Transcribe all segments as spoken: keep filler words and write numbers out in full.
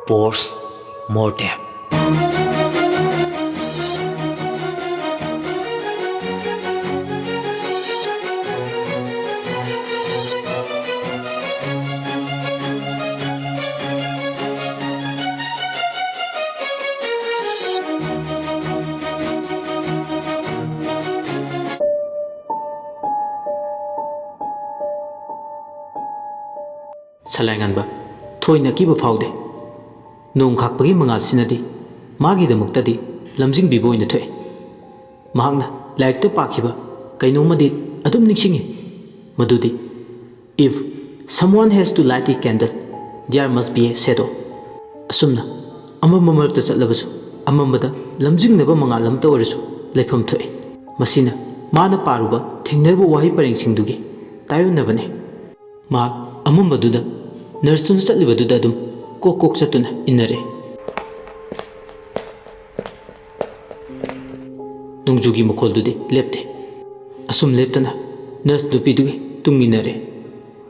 Post mortem. ꯁꯂꯥꯏꯉꯥꯟꯕ ꯊꯣꯏꯅ ꯑꯀꯤꯕ ꯐꯥꯎꯗꯦ꯫ ꯅꯣꯡ ꯈꯥꯛꯄꯒꯤ ꯃꯉꯥꯜꯁꯤꯅꯗꯤ ꯃꯥꯒꯤꯗꯃꯛꯇꯗꯤ ꯂꯝꯖꯤꯡꯕꯤꯕ ꯑꯣꯏꯅ ꯊꯣꯛꯑꯦ꯫ ꯃꯍꯥꯛꯅ ꯂꯥꯏꯔꯤꯛꯇ ꯄꯥꯈꯤꯕ ꯀꯩꯅꯣꯝꯃꯗꯤ ꯑꯗꯨꯝ ꯅꯤꯡꯁꯤꯡꯉꯤ, ꯃꯗꯨꯗꯤ "If someone has to light a candle, there must be a shadow." ꯑꯁꯨꯝꯅ ꯑꯃꯝꯕ ꯃꯔꯛꯇ ꯆꯠꯂꯕꯁꯨ ꯑꯃꯝꯕꯗ ꯂꯝꯖꯤꯡꯅꯕ ꯃꯉꯥꯜ ꯑꯃꯠꯇ ꯑꯣꯏꯔꯁꯨ ꯂꯩꯐꯝ ꯊꯣꯛꯏ꯫ ꯃꯁꯤꯅ ꯃꯥꯅ ꯄꯥꯔꯨꯕ ꯊꯦꯡꯅꯔꯨꯕ ꯋꯥꯍꯩ ꯄꯔꯦꯡꯁꯤꯡꯗꯨꯒꯤ ꯇꯥꯏꯌꯣꯟꯅꯕꯅꯤ꯫ ꯃꯍꯥꯛ ꯑꯃꯝꯕꯗꯨꯗ ꯅꯔꯁꯇꯨꯅ ꯆꯠꯂꯤꯕꯗꯨꯗ ꯑꯗꯨꯝ ꯀꯣꯛ ꯀꯣꯛ ꯆꯠꯇꯨꯅ ꯏꯟꯅꯔꯦ꯫ ꯅꯣꯡꯖꯨꯒꯤ ꯃꯈꯣꯜꯗꯨꯗꯤ ꯂꯦꯞꯇꯦ꯫ ꯑꯁꯨꯝ ꯂꯦꯞꯇꯅ ꯅꯔꯁ ꯅꯨꯄꯤꯗꯨꯒꯤ ꯇꯨꯡ ꯏꯟꯅꯔꯦ꯫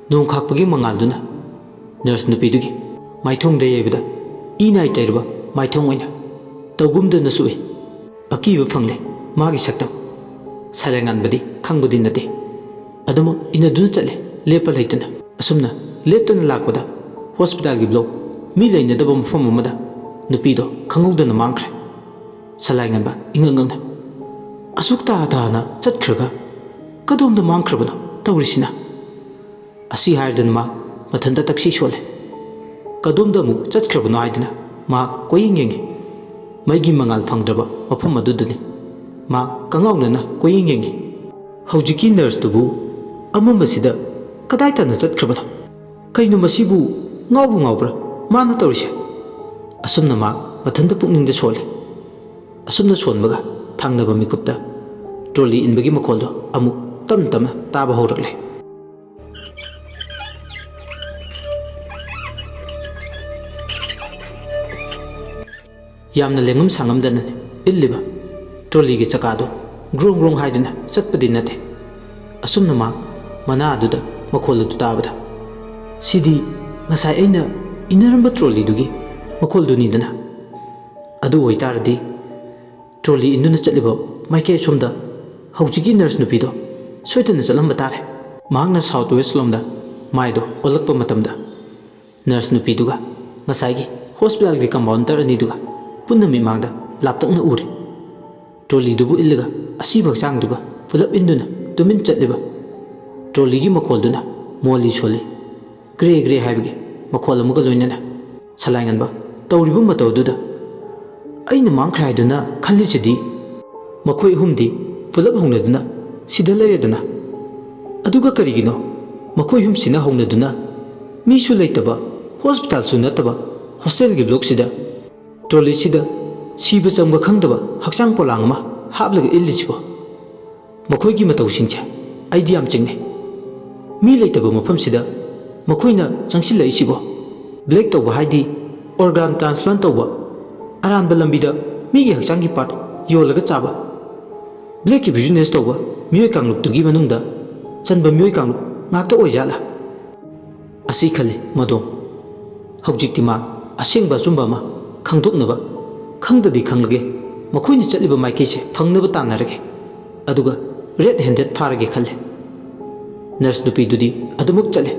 ꯅꯣꯡ ꯈꯥꯛꯄꯒꯤ ꯃꯉꯥꯜꯗꯨꯅ ꯅꯔꯁ ꯅꯨꯄꯤꯗꯨꯒꯤ ꯃꯥꯏꯊꯣꯡꯗ ꯌꯩꯕꯗ ꯏ ꯅꯥꯏ ꯇꯩꯔꯕ ꯃꯥꯏꯊꯣꯡ ꯑꯣꯏꯅ ꯇꯧꯒꯨꯝꯗꯅ ꯁꯣꯛꯏ꯫ ꯑꯀꯤꯕ ꯐꯪꯂꯦ ꯃꯥꯒꯤ ꯁꯛꯇꯝ꯫ ꯁꯂꯥꯏꯉꯥꯟꯕꯗꯤ ꯈꯪꯕꯗꯤ ꯅꯠꯇꯦ꯫ ꯑꯗꯨꯃꯛ ꯏꯟꯅꯗꯨꯅ ꯆꯠꯂꯦ, ꯂꯦꯞꯄ ꯂꯩꯇꯅ꯫ ꯑꯁꯨꯝꯅ ꯂꯦꯞꯇꯅ ꯂꯥꯛꯄꯗ ꯍꯣꯁꯄꯤꯇꯥꯜꯒꯤ ꯕ꯭ꯂꯣꯛ, ꯃꯤ ꯂꯩꯅꯗꯕ ꯃꯐꯝ ꯑꯃꯗ ꯅꯨꯄꯤꯗꯣ ꯈꯪꯍꯧꯗꯅ ꯃꯥꯡꯈ꯭ꯔꯦ꯫ ꯁꯂꯥꯏꯉꯥꯟꯕ ꯏꯉꯛ ꯉꯛꯅ, "ꯑꯁꯨꯛ ꯇꯥ ꯇꯥꯅ ꯆꯠꯈ꯭ꯔꯒ ꯀꯗꯣꯝꯗ ꯃꯥꯡꯈ꯭ꯔꯕꯅꯣ ꯇꯧꯔꯤꯁꯤꯅ?" ꯑꯁꯤ ꯍꯥꯏꯔꯗꯨꯅ ꯃꯥ ꯃꯊꯟꯇ ꯇꯛꯁꯤ ꯁꯣꯜꯂꯦ꯫ ꯀꯗꯣꯝꯗ ꯑꯃꯨꯛ ꯆꯠꯈ꯭ꯔꯕꯅꯣ ꯍꯥꯏꯗꯨꯅ ꯃꯥ ꯀꯣꯏꯌꯦꯡ ꯌꯦꯡꯉꯤ꯫ ꯃꯩꯒꯤ ꯃꯉꯥꯜ ꯐꯪꯗ꯭ꯔꯕ ꯃꯐꯝ ꯑꯗꯨꯗꯅꯤ ꯃꯥ ꯀꯉꯥꯎꯅꯅ ꯀꯣꯏꯌꯦꯡ ꯌꯦꯡꯉꯤ꯫ ꯍꯧꯖꯤꯛꯀꯤ ꯅꯔꯁꯇꯨꯕꯨ ꯑꯃꯝꯕꯁꯤꯗ ꯀꯗꯥꯏ ꯇꯥꯟꯅ ꯆꯠꯈ꯭ꯔꯕꯅꯣ? ꯀꯩꯅꯣ ꯃꯁꯤꯕꯨ ꯉꯥꯎꯕꯨ ꯉꯥꯎꯕ꯭ꯔꯥ ꯃꯥꯅ ꯇꯧꯔꯤꯁꯦ? ꯑꯁꯨꯝꯅ ꯃꯥ ꯃꯊꯟꯇ ꯄꯨꯛꯅꯤꯡꯗ ꯁꯣꯜꯂꯤ꯫ ꯑꯁꯨꯝꯅ ꯁꯣꯟꯕꯒ ꯊꯪꯅꯕ ꯃꯤꯀꯨꯞꯇ ꯇ꯭ꯔꯣꯂꯤ ꯏꯟꯕꯒꯤ ꯃꯈꯣꯜꯗꯣ ꯑꯃꯨꯛ ꯇꯞꯅ ꯇꯞꯅ ꯇꯥꯕ ꯍꯧꯔꯛꯂꯦ꯫ ꯌꯥꯝꯅ ꯂꯦꯡꯉꯝ ꯁꯥꯡꯉꯝꯗꯅ ꯏꯜꯂꯤꯕ ꯇ꯭ꯔꯣꯂꯤꯒꯤ ꯆꯀꯥꯗꯨ ꯒ꯭ꯔꯣꯡ ꯒ꯭ꯔꯣꯡ ꯍꯥꯏꯗꯨꯅ ꯆꯠꯄꯗꯤ ꯅꯠꯇꯦ꯫ ꯑꯁꯨꯝꯅ ꯃꯥ ꯃꯅꯥ ꯑꯗꯨꯗ ꯃꯈꯣꯜ ꯑꯗꯨ ꯇꯥꯕꯗ, "ꯁꯤꯗꯤ ꯉꯁꯥꯏ ꯑꯩꯅ ꯏꯟꯅꯔꯝꯕ ꯇ꯭ꯔꯣꯂꯤꯗꯨꯒꯤ ꯃꯈꯣꯜꯗꯨꯅꯤꯗꯅ꯫ ꯑꯗꯨ ꯑꯣꯏꯇꯥꯔꯗꯤ ꯇ꯭ꯔꯣꯂꯤ ꯏꯟꯗꯨꯅ ꯆꯠꯂꯤꯕ ꯃꯥꯏꯀꯩ ꯑꯁꯣꯝꯗ ꯍꯧꯖꯤꯛꯀꯤ ꯅꯔꯁ ꯅꯨꯄꯤꯗꯣ ꯁꯣꯏꯗꯅ ꯆꯠꯂꯝꯕ ꯇꯥꯔꯦ꯫ ꯃꯍꯥꯛꯅ ꯁꯥꯎꯠ ꯋꯦꯁ ꯂꯣꯝꯗ ꯃꯥꯏꯗꯣ ꯑꯣꯜꯂꯛꯄ ꯃꯇꯝꯗ ꯅꯔꯁ ꯅꯨꯄꯤꯗꯨꯒ ꯉꯁꯥꯏꯒꯤ ꯍꯣꯁꯄꯤꯇꯥꯜꯒꯤ ꯀꯝꯄꯥꯎꯟꯗꯔ ꯑꯅꯤꯗꯨꯒ ꯄꯨꯟꯅ ꯃꯤꯠꯃꯥꯡꯗ ꯂꯥꯞꯇꯛꯅ ꯎꯔꯦ꯫ ꯇ꯭ꯔꯣꯂꯤꯗꯨꯕꯨ ꯏꯜꯂꯒ ꯑꯁꯤꯕ ꯍꯛꯆꯥꯡꯗꯨꯒ ꯄꯨꯂꯞ ꯏꯟꯗꯨꯅ ꯇꯨꯃꯤꯟ ꯆꯠꯂꯤꯕ ꯇ꯭ꯔꯣꯂꯤꯒꯤ ꯃꯈꯣꯜꯗꯨꯅ ꯃꯣꯜꯂꯤ ꯁꯣꯜꯂꯤ, ꯀ꯭ꯔꯦ ꯀ꯭ꯔꯦ ꯍꯥꯏꯕꯒꯤ ꯃꯈꯣꯜ ꯑꯃꯒ ꯂꯣꯏꯅꯅ꯫ ꯁꯂꯥꯏꯉꯟꯕ ꯇꯧꯔꯤꯕ ꯃꯇꯧꯗꯨꯗ ꯑꯩꯅ ꯃꯥꯡꯈ꯭ꯔꯦ ꯍꯥꯏꯗꯨꯅ ꯈꯜꯂꯤꯁꯤꯗꯤ ꯃꯈꯣꯏ ꯑꯍꯨꯝꯗꯤ ꯄꯨꯂꯞ ꯍꯧꯅꯗꯨꯅ ꯁꯤꯗ ꯂꯩꯔꯦꯗꯅ꯫ ꯑꯗꯨꯒ ꯀꯔꯤꯒꯤꯅꯣ ꯃꯈꯣꯏ ꯑꯍꯨꯝꯁꯤꯅ ꯍꯧꯅꯗꯨꯅ ꯃꯤꯁꯨ ꯂꯩꯇꯕ, ꯍꯣꯁꯄꯤꯇꯥꯜꯁꯨ ꯅꯠꯇꯕ ꯍꯣꯁꯇꯦꯜꯒꯤ ꯕ꯭ꯂꯣꯛꯁꯤꯗ ꯇ꯭ꯔꯣꯂꯤꯁꯤꯗ ꯁꯤꯕ ꯆꯪꯕ ꯈꯪꯗꯕ ꯍꯛꯆꯥꯡ ꯄꯣꯂꯥꯡ ꯑꯃ ꯍꯥꯞꯂꯒ ꯏꯜꯂꯤꯁꯤꯕꯣ? ꯃꯈꯣꯏꯒꯤ ꯃꯇꯧꯁꯤꯡꯁꯦ ꯑꯩꯗꯤ ꯌꯥꯝ ꯆꯤꯡꯅꯩ꯫ ꯃꯤ ꯂꯩꯇꯕ ꯃꯐꯝꯁꯤꯗ ꯃꯈꯣꯏꯅ ꯆꯪꯁꯤꯜꯂꯛꯏꯁꯤꯕꯣ? ꯕ꯭ꯂꯦꯛ ꯇꯧꯕ ꯍꯥꯏꯗꯤ ꯑꯣꯔꯒꯥꯟ ꯇ꯭ꯔꯥꯟꯁꯄ꯭ꯂꯥꯟ ꯇꯧꯕ, ꯑꯔꯥꯟꯕ ꯂꯝꯕꯤꯗ ꯃꯤꯒꯤ ꯍꯛꯆꯥꯡꯒꯤ ꯄꯥꯔꯠ ꯌꯣꯜꯂꯒ ꯆꯥꯕ, ꯕ꯭ꯂꯦꯛꯀꯤ ꯕꯤꯖꯤꯅꯦꯁ ꯇꯧꯕ ꯃꯤꯑꯣꯏ ꯀꯥꯡꯂꯨꯞꯇꯨꯒꯤ ꯃꯅꯨꯡꯗ ꯆꯟꯕ ꯃꯤꯑꯣꯏ ꯀꯥꯡꯂꯨꯞ ꯉꯥꯛꯇ ꯑꯣꯏꯖꯥꯠꯂꯥ? ꯑꯁꯤ ꯈꯜꯂꯤ ꯃꯗꯣꯝ꯫ ꯍꯧꯖꯤꯛꯇꯤ ꯃꯥ ꯑꯁꯦꯡꯕ ꯑꯆꯨꯝꯕ ꯑꯃ ꯈꯪꯗꯣꯛꯅꯕ, ꯈꯪꯗꯗꯤ ꯈꯪꯂꯒꯦ, ꯃꯈꯣꯏꯅ ꯆꯠꯂꯤꯕ ꯃꯥꯏꯀꯩꯁꯦ ꯐꯪꯅꯕ ꯇꯥꯟꯅꯔꯒꯦ, ꯑꯗꯨꯒ ꯔꯦꯗ ꯍꯦꯟꯗꯦꯗ ꯐꯥꯔꯒꯦ ꯈꯜꯂꯦ꯫ ꯅꯔꯁ ꯅꯨꯄꯤꯗꯨꯗꯤ ꯑꯗꯨꯃꯛ ꯆꯠꯂꯦ,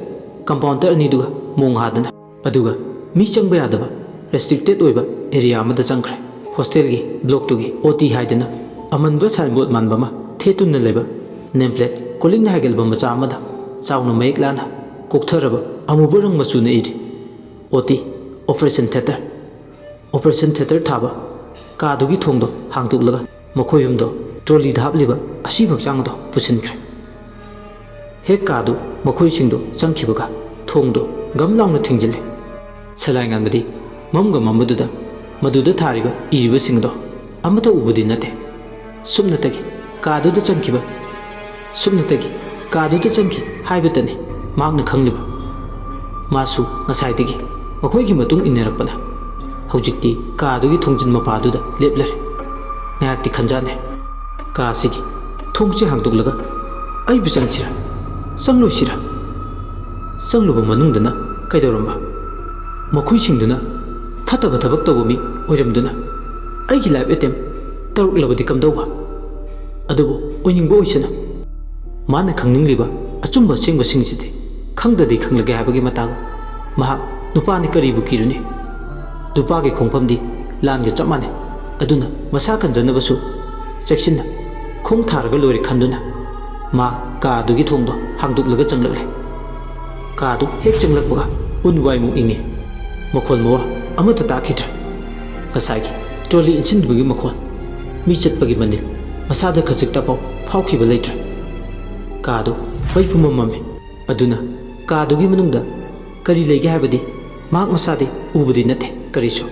ꯀꯝꯄꯥꯎꯟꯗꯔ ꯑꯅꯤꯗꯨꯒ ꯃꯣꯡ ꯍꯥꯗꯅ꯫ ꯑꯗꯨꯒ ꯃꯤ ꯆꯪꯕ ꯌꯥꯗꯕ ꯔꯦꯁꯇ꯭ꯔꯤꯛꯇꯦꯠ ꯑꯣꯏꯕ ꯑꯦꯔꯤꯌꯥ ꯑꯃꯗ ꯆꯪꯈ꯭ꯔꯦ꯫ ꯍꯣꯁꯇꯦꯜꯒꯤ ꯕ꯭ꯂꯣꯛꯇꯨꯒꯤ ꯑꯣ ꯇꯤ ꯍꯥꯏꯗꯅ ꯑꯃꯟꯕ ꯁꯥꯏꯟꯕꯣꯔꯗ ꯃꯥꯟꯕ ꯑꯃ ꯊꯦꯠꯇꯨꯅ ꯂꯩꯕ ꯅꯦꯝ ꯄ꯭ꯂꯦꯠ ꯀꯣꯂꯤꯡꯅ ꯍꯥꯏꯒꯠꯂꯕ ꯃꯆꯥ ꯑꯃꯗ ꯆꯥꯎꯅ ꯃꯌꯦꯛ ꯂꯥꯅ ꯀꯣꯛꯊꯔꯕ ꯑꯃꯨꯕ ꯔꯪ ꯃꯆꯨꯅ ꯏꯔꯤ, "O T, operation theatre". Operation theatre ꯊꯥꯕ ꯀꯥꯗꯨꯒꯤ ꯊꯣꯡꯗꯣ ꯍꯥꯡꯗꯣꯛꯂꯒ ꯃꯈꯣꯏ ꯑꯍꯨꯝꯗꯣ ꯇ꯭ꯔꯣꯂꯤꯗ ꯍꯥꯞꯂꯤꯕ ꯑꯁꯤꯕ ꯍꯛꯆꯥꯡ ꯑꯗꯣ ꯄꯨꯁꯤꯟꯈ꯭ꯔꯦ꯫ ꯍꯦꯛ ꯀꯥꯗꯨ ꯃꯈꯣꯏꯁꯤꯡꯗꯣ ꯆꯪꯈꯤꯕꯒ ꯊꯣꯡꯗꯣ ꯒꯝ ꯂꯥꯎꯅ ꯊꯤꯡꯖꯤꯜꯂꯦ꯫ ꯁꯂꯥꯏꯉꯥꯟꯕꯗꯤ ꯃꯝꯒ ꯃꯝꯕꯗꯨꯗ ꯃꯗꯨꯗ ꯊꯥꯔꯤꯕ ꯏꯔꯤꯕꯁꯤꯡ ꯑꯗꯣ ꯑꯃꯠꯇ ꯎꯕꯗꯤ ꯅꯠꯇꯦ꯫ ꯁꯨꯞꯅꯇꯒꯤ ꯀꯥꯗꯨꯗ ꯆꯪꯈꯤꯕ, ꯁꯨꯞꯅꯇꯒꯤ ꯀꯥꯗꯨꯗ ꯆꯪꯈꯤ ꯍꯥꯏꯕꯇꯅꯤ ꯃꯍꯥꯛꯅ ꯈꯪꯂꯤꯕ꯫ ꯃꯥꯁꯨ ꯉꯁꯥꯏꯗꯒꯤ ꯃꯈꯣꯏꯒꯤ ꯃꯇꯨꯡ ꯏꯟꯅꯔꯛꯄꯅ ꯍꯧꯖꯤꯛꯇꯤ ꯀꯥꯗꯨꯒꯤ ꯊꯣꯡꯖꯤꯟ ꯃꯄꯥꯗꯨꯗ ꯂꯦꯞꯂꯔꯦ꯫ ꯉꯥꯏꯍꯥꯛꯇꯤ ꯈꯟꯖꯥꯟꯅꯩ꯫ ꯀꯥꯁꯤꯒꯤ ꯊꯣꯡꯁꯦ ꯍꯥꯡꯗꯣꯛꯂꯒ ꯑꯩꯕꯨ ꯆꯪꯁꯤꯔꯥ? ꯆꯪꯂꯣꯏꯁꯤꯔꯥ? ꯆꯪꯂꯨꯕ ꯃꯅꯨꯡꯗꯅ ꯀꯩꯗꯧꯔꯝꯕ? ꯃꯈꯣꯏꯁꯤꯡꯗꯨꯅ ꯐꯠꯇꯕ ꯊꯕꯛ ꯇꯧꯕ ꯃꯤ ꯑꯣꯏꯔꯝꯗꯨꯅ ꯑꯩꯒꯤ life attempt ꯇꯔꯨꯛꯂꯕꯗꯤ ꯀꯝꯗꯧꯕ? ꯑꯗꯨꯕꯨ ꯑꯣꯏꯅꯤꯡꯕ ꯑꯣꯏꯁꯅꯨ꯫ ꯃꯥꯅ ꯈꯪꯅꯤꯡꯂꯤꯕ ꯑꯆꯨꯝꯕ ꯑꯁꯦꯡꯕꯁꯤꯡꯁꯤꯗꯤ ꯈꯪꯗꯗꯤ ꯈꯪꯂꯒꯦ ꯍꯥꯏꯕꯒꯤ ꯃꯇꯥꯒꯨꯝ꯫ ꯃꯍꯥꯛ ꯅꯨꯄꯥꯅꯤ, ꯀꯔꯤꯕꯨ ꯀꯤꯔꯨꯅꯤ? ꯅꯨꯄꯥꯒꯤ ꯈꯣꯡꯐꯝꯗꯤ ꯂꯥꯟꯒ ꯆꯞ ꯃꯥꯟꯅꯩ꯫ ꯑꯗꯨꯅ ꯃꯁꯥ ꯀꯟꯖꯅꯕꯁꯨ ꯆꯦꯛꯁꯤꯟꯅ ꯈꯣꯡ ꯊꯥꯔꯒ ꯂꯣꯏꯔꯦ ꯈꯟꯗꯨꯅ ꯃꯥ ꯀꯥ ꯑꯗꯨꯒꯤ ꯊꯣꯡꯗꯣ ꯍꯥꯡꯗꯣꯛꯂꯒ ꯆꯪꯂꯛꯂꯦ꯫ ꯀꯥ ꯑꯗꯨ ꯍꯦꯛ ꯆꯪꯂꯛꯄꯒ ꯎꯟ ꯋꯥꯏꯃꯨꯛ ꯏꯪꯉꯤ꯫ ꯃꯈꯣꯜ ꯃꯋꯥ ꯑꯃꯠꯇ ꯇꯥꯈꯤꯗ꯭ꯔꯦ꯫ ꯉꯁꯥꯏꯒꯤ trolley ꯏꯟꯁꯤꯟꯕꯒꯤ ꯃꯈꯣꯜ, ꯃꯤ ꯆꯠꯄꯒꯤ ꯃꯅꯤꯜ, ꯃꯁꯥꯗ ꯈꯖꯤꯛꯇꯐꯥꯎ ꯐꯥꯎꯈꯤꯕ ꯂꯩꯇ꯭ꯔꯦ꯫ ꯀꯥ ꯑꯗꯨ ꯃꯩ ꯄꯨꯝꯃꯝ ꯃꯝꯃꯤ꯫ ꯑꯗꯨꯅ ꯀꯥ ꯑꯗꯨꯒꯤ ꯃꯅꯨꯡꯗ ꯀꯔꯤ ꯂꯩꯒꯦ ꯍꯥꯏꯕꯗꯤ ꯃꯍꯥꯛ ꯃꯁꯥꯗꯤ ꯎꯕꯗꯤ ꯅꯠꯇꯦ ꯀꯔꯤꯁꯨ꯫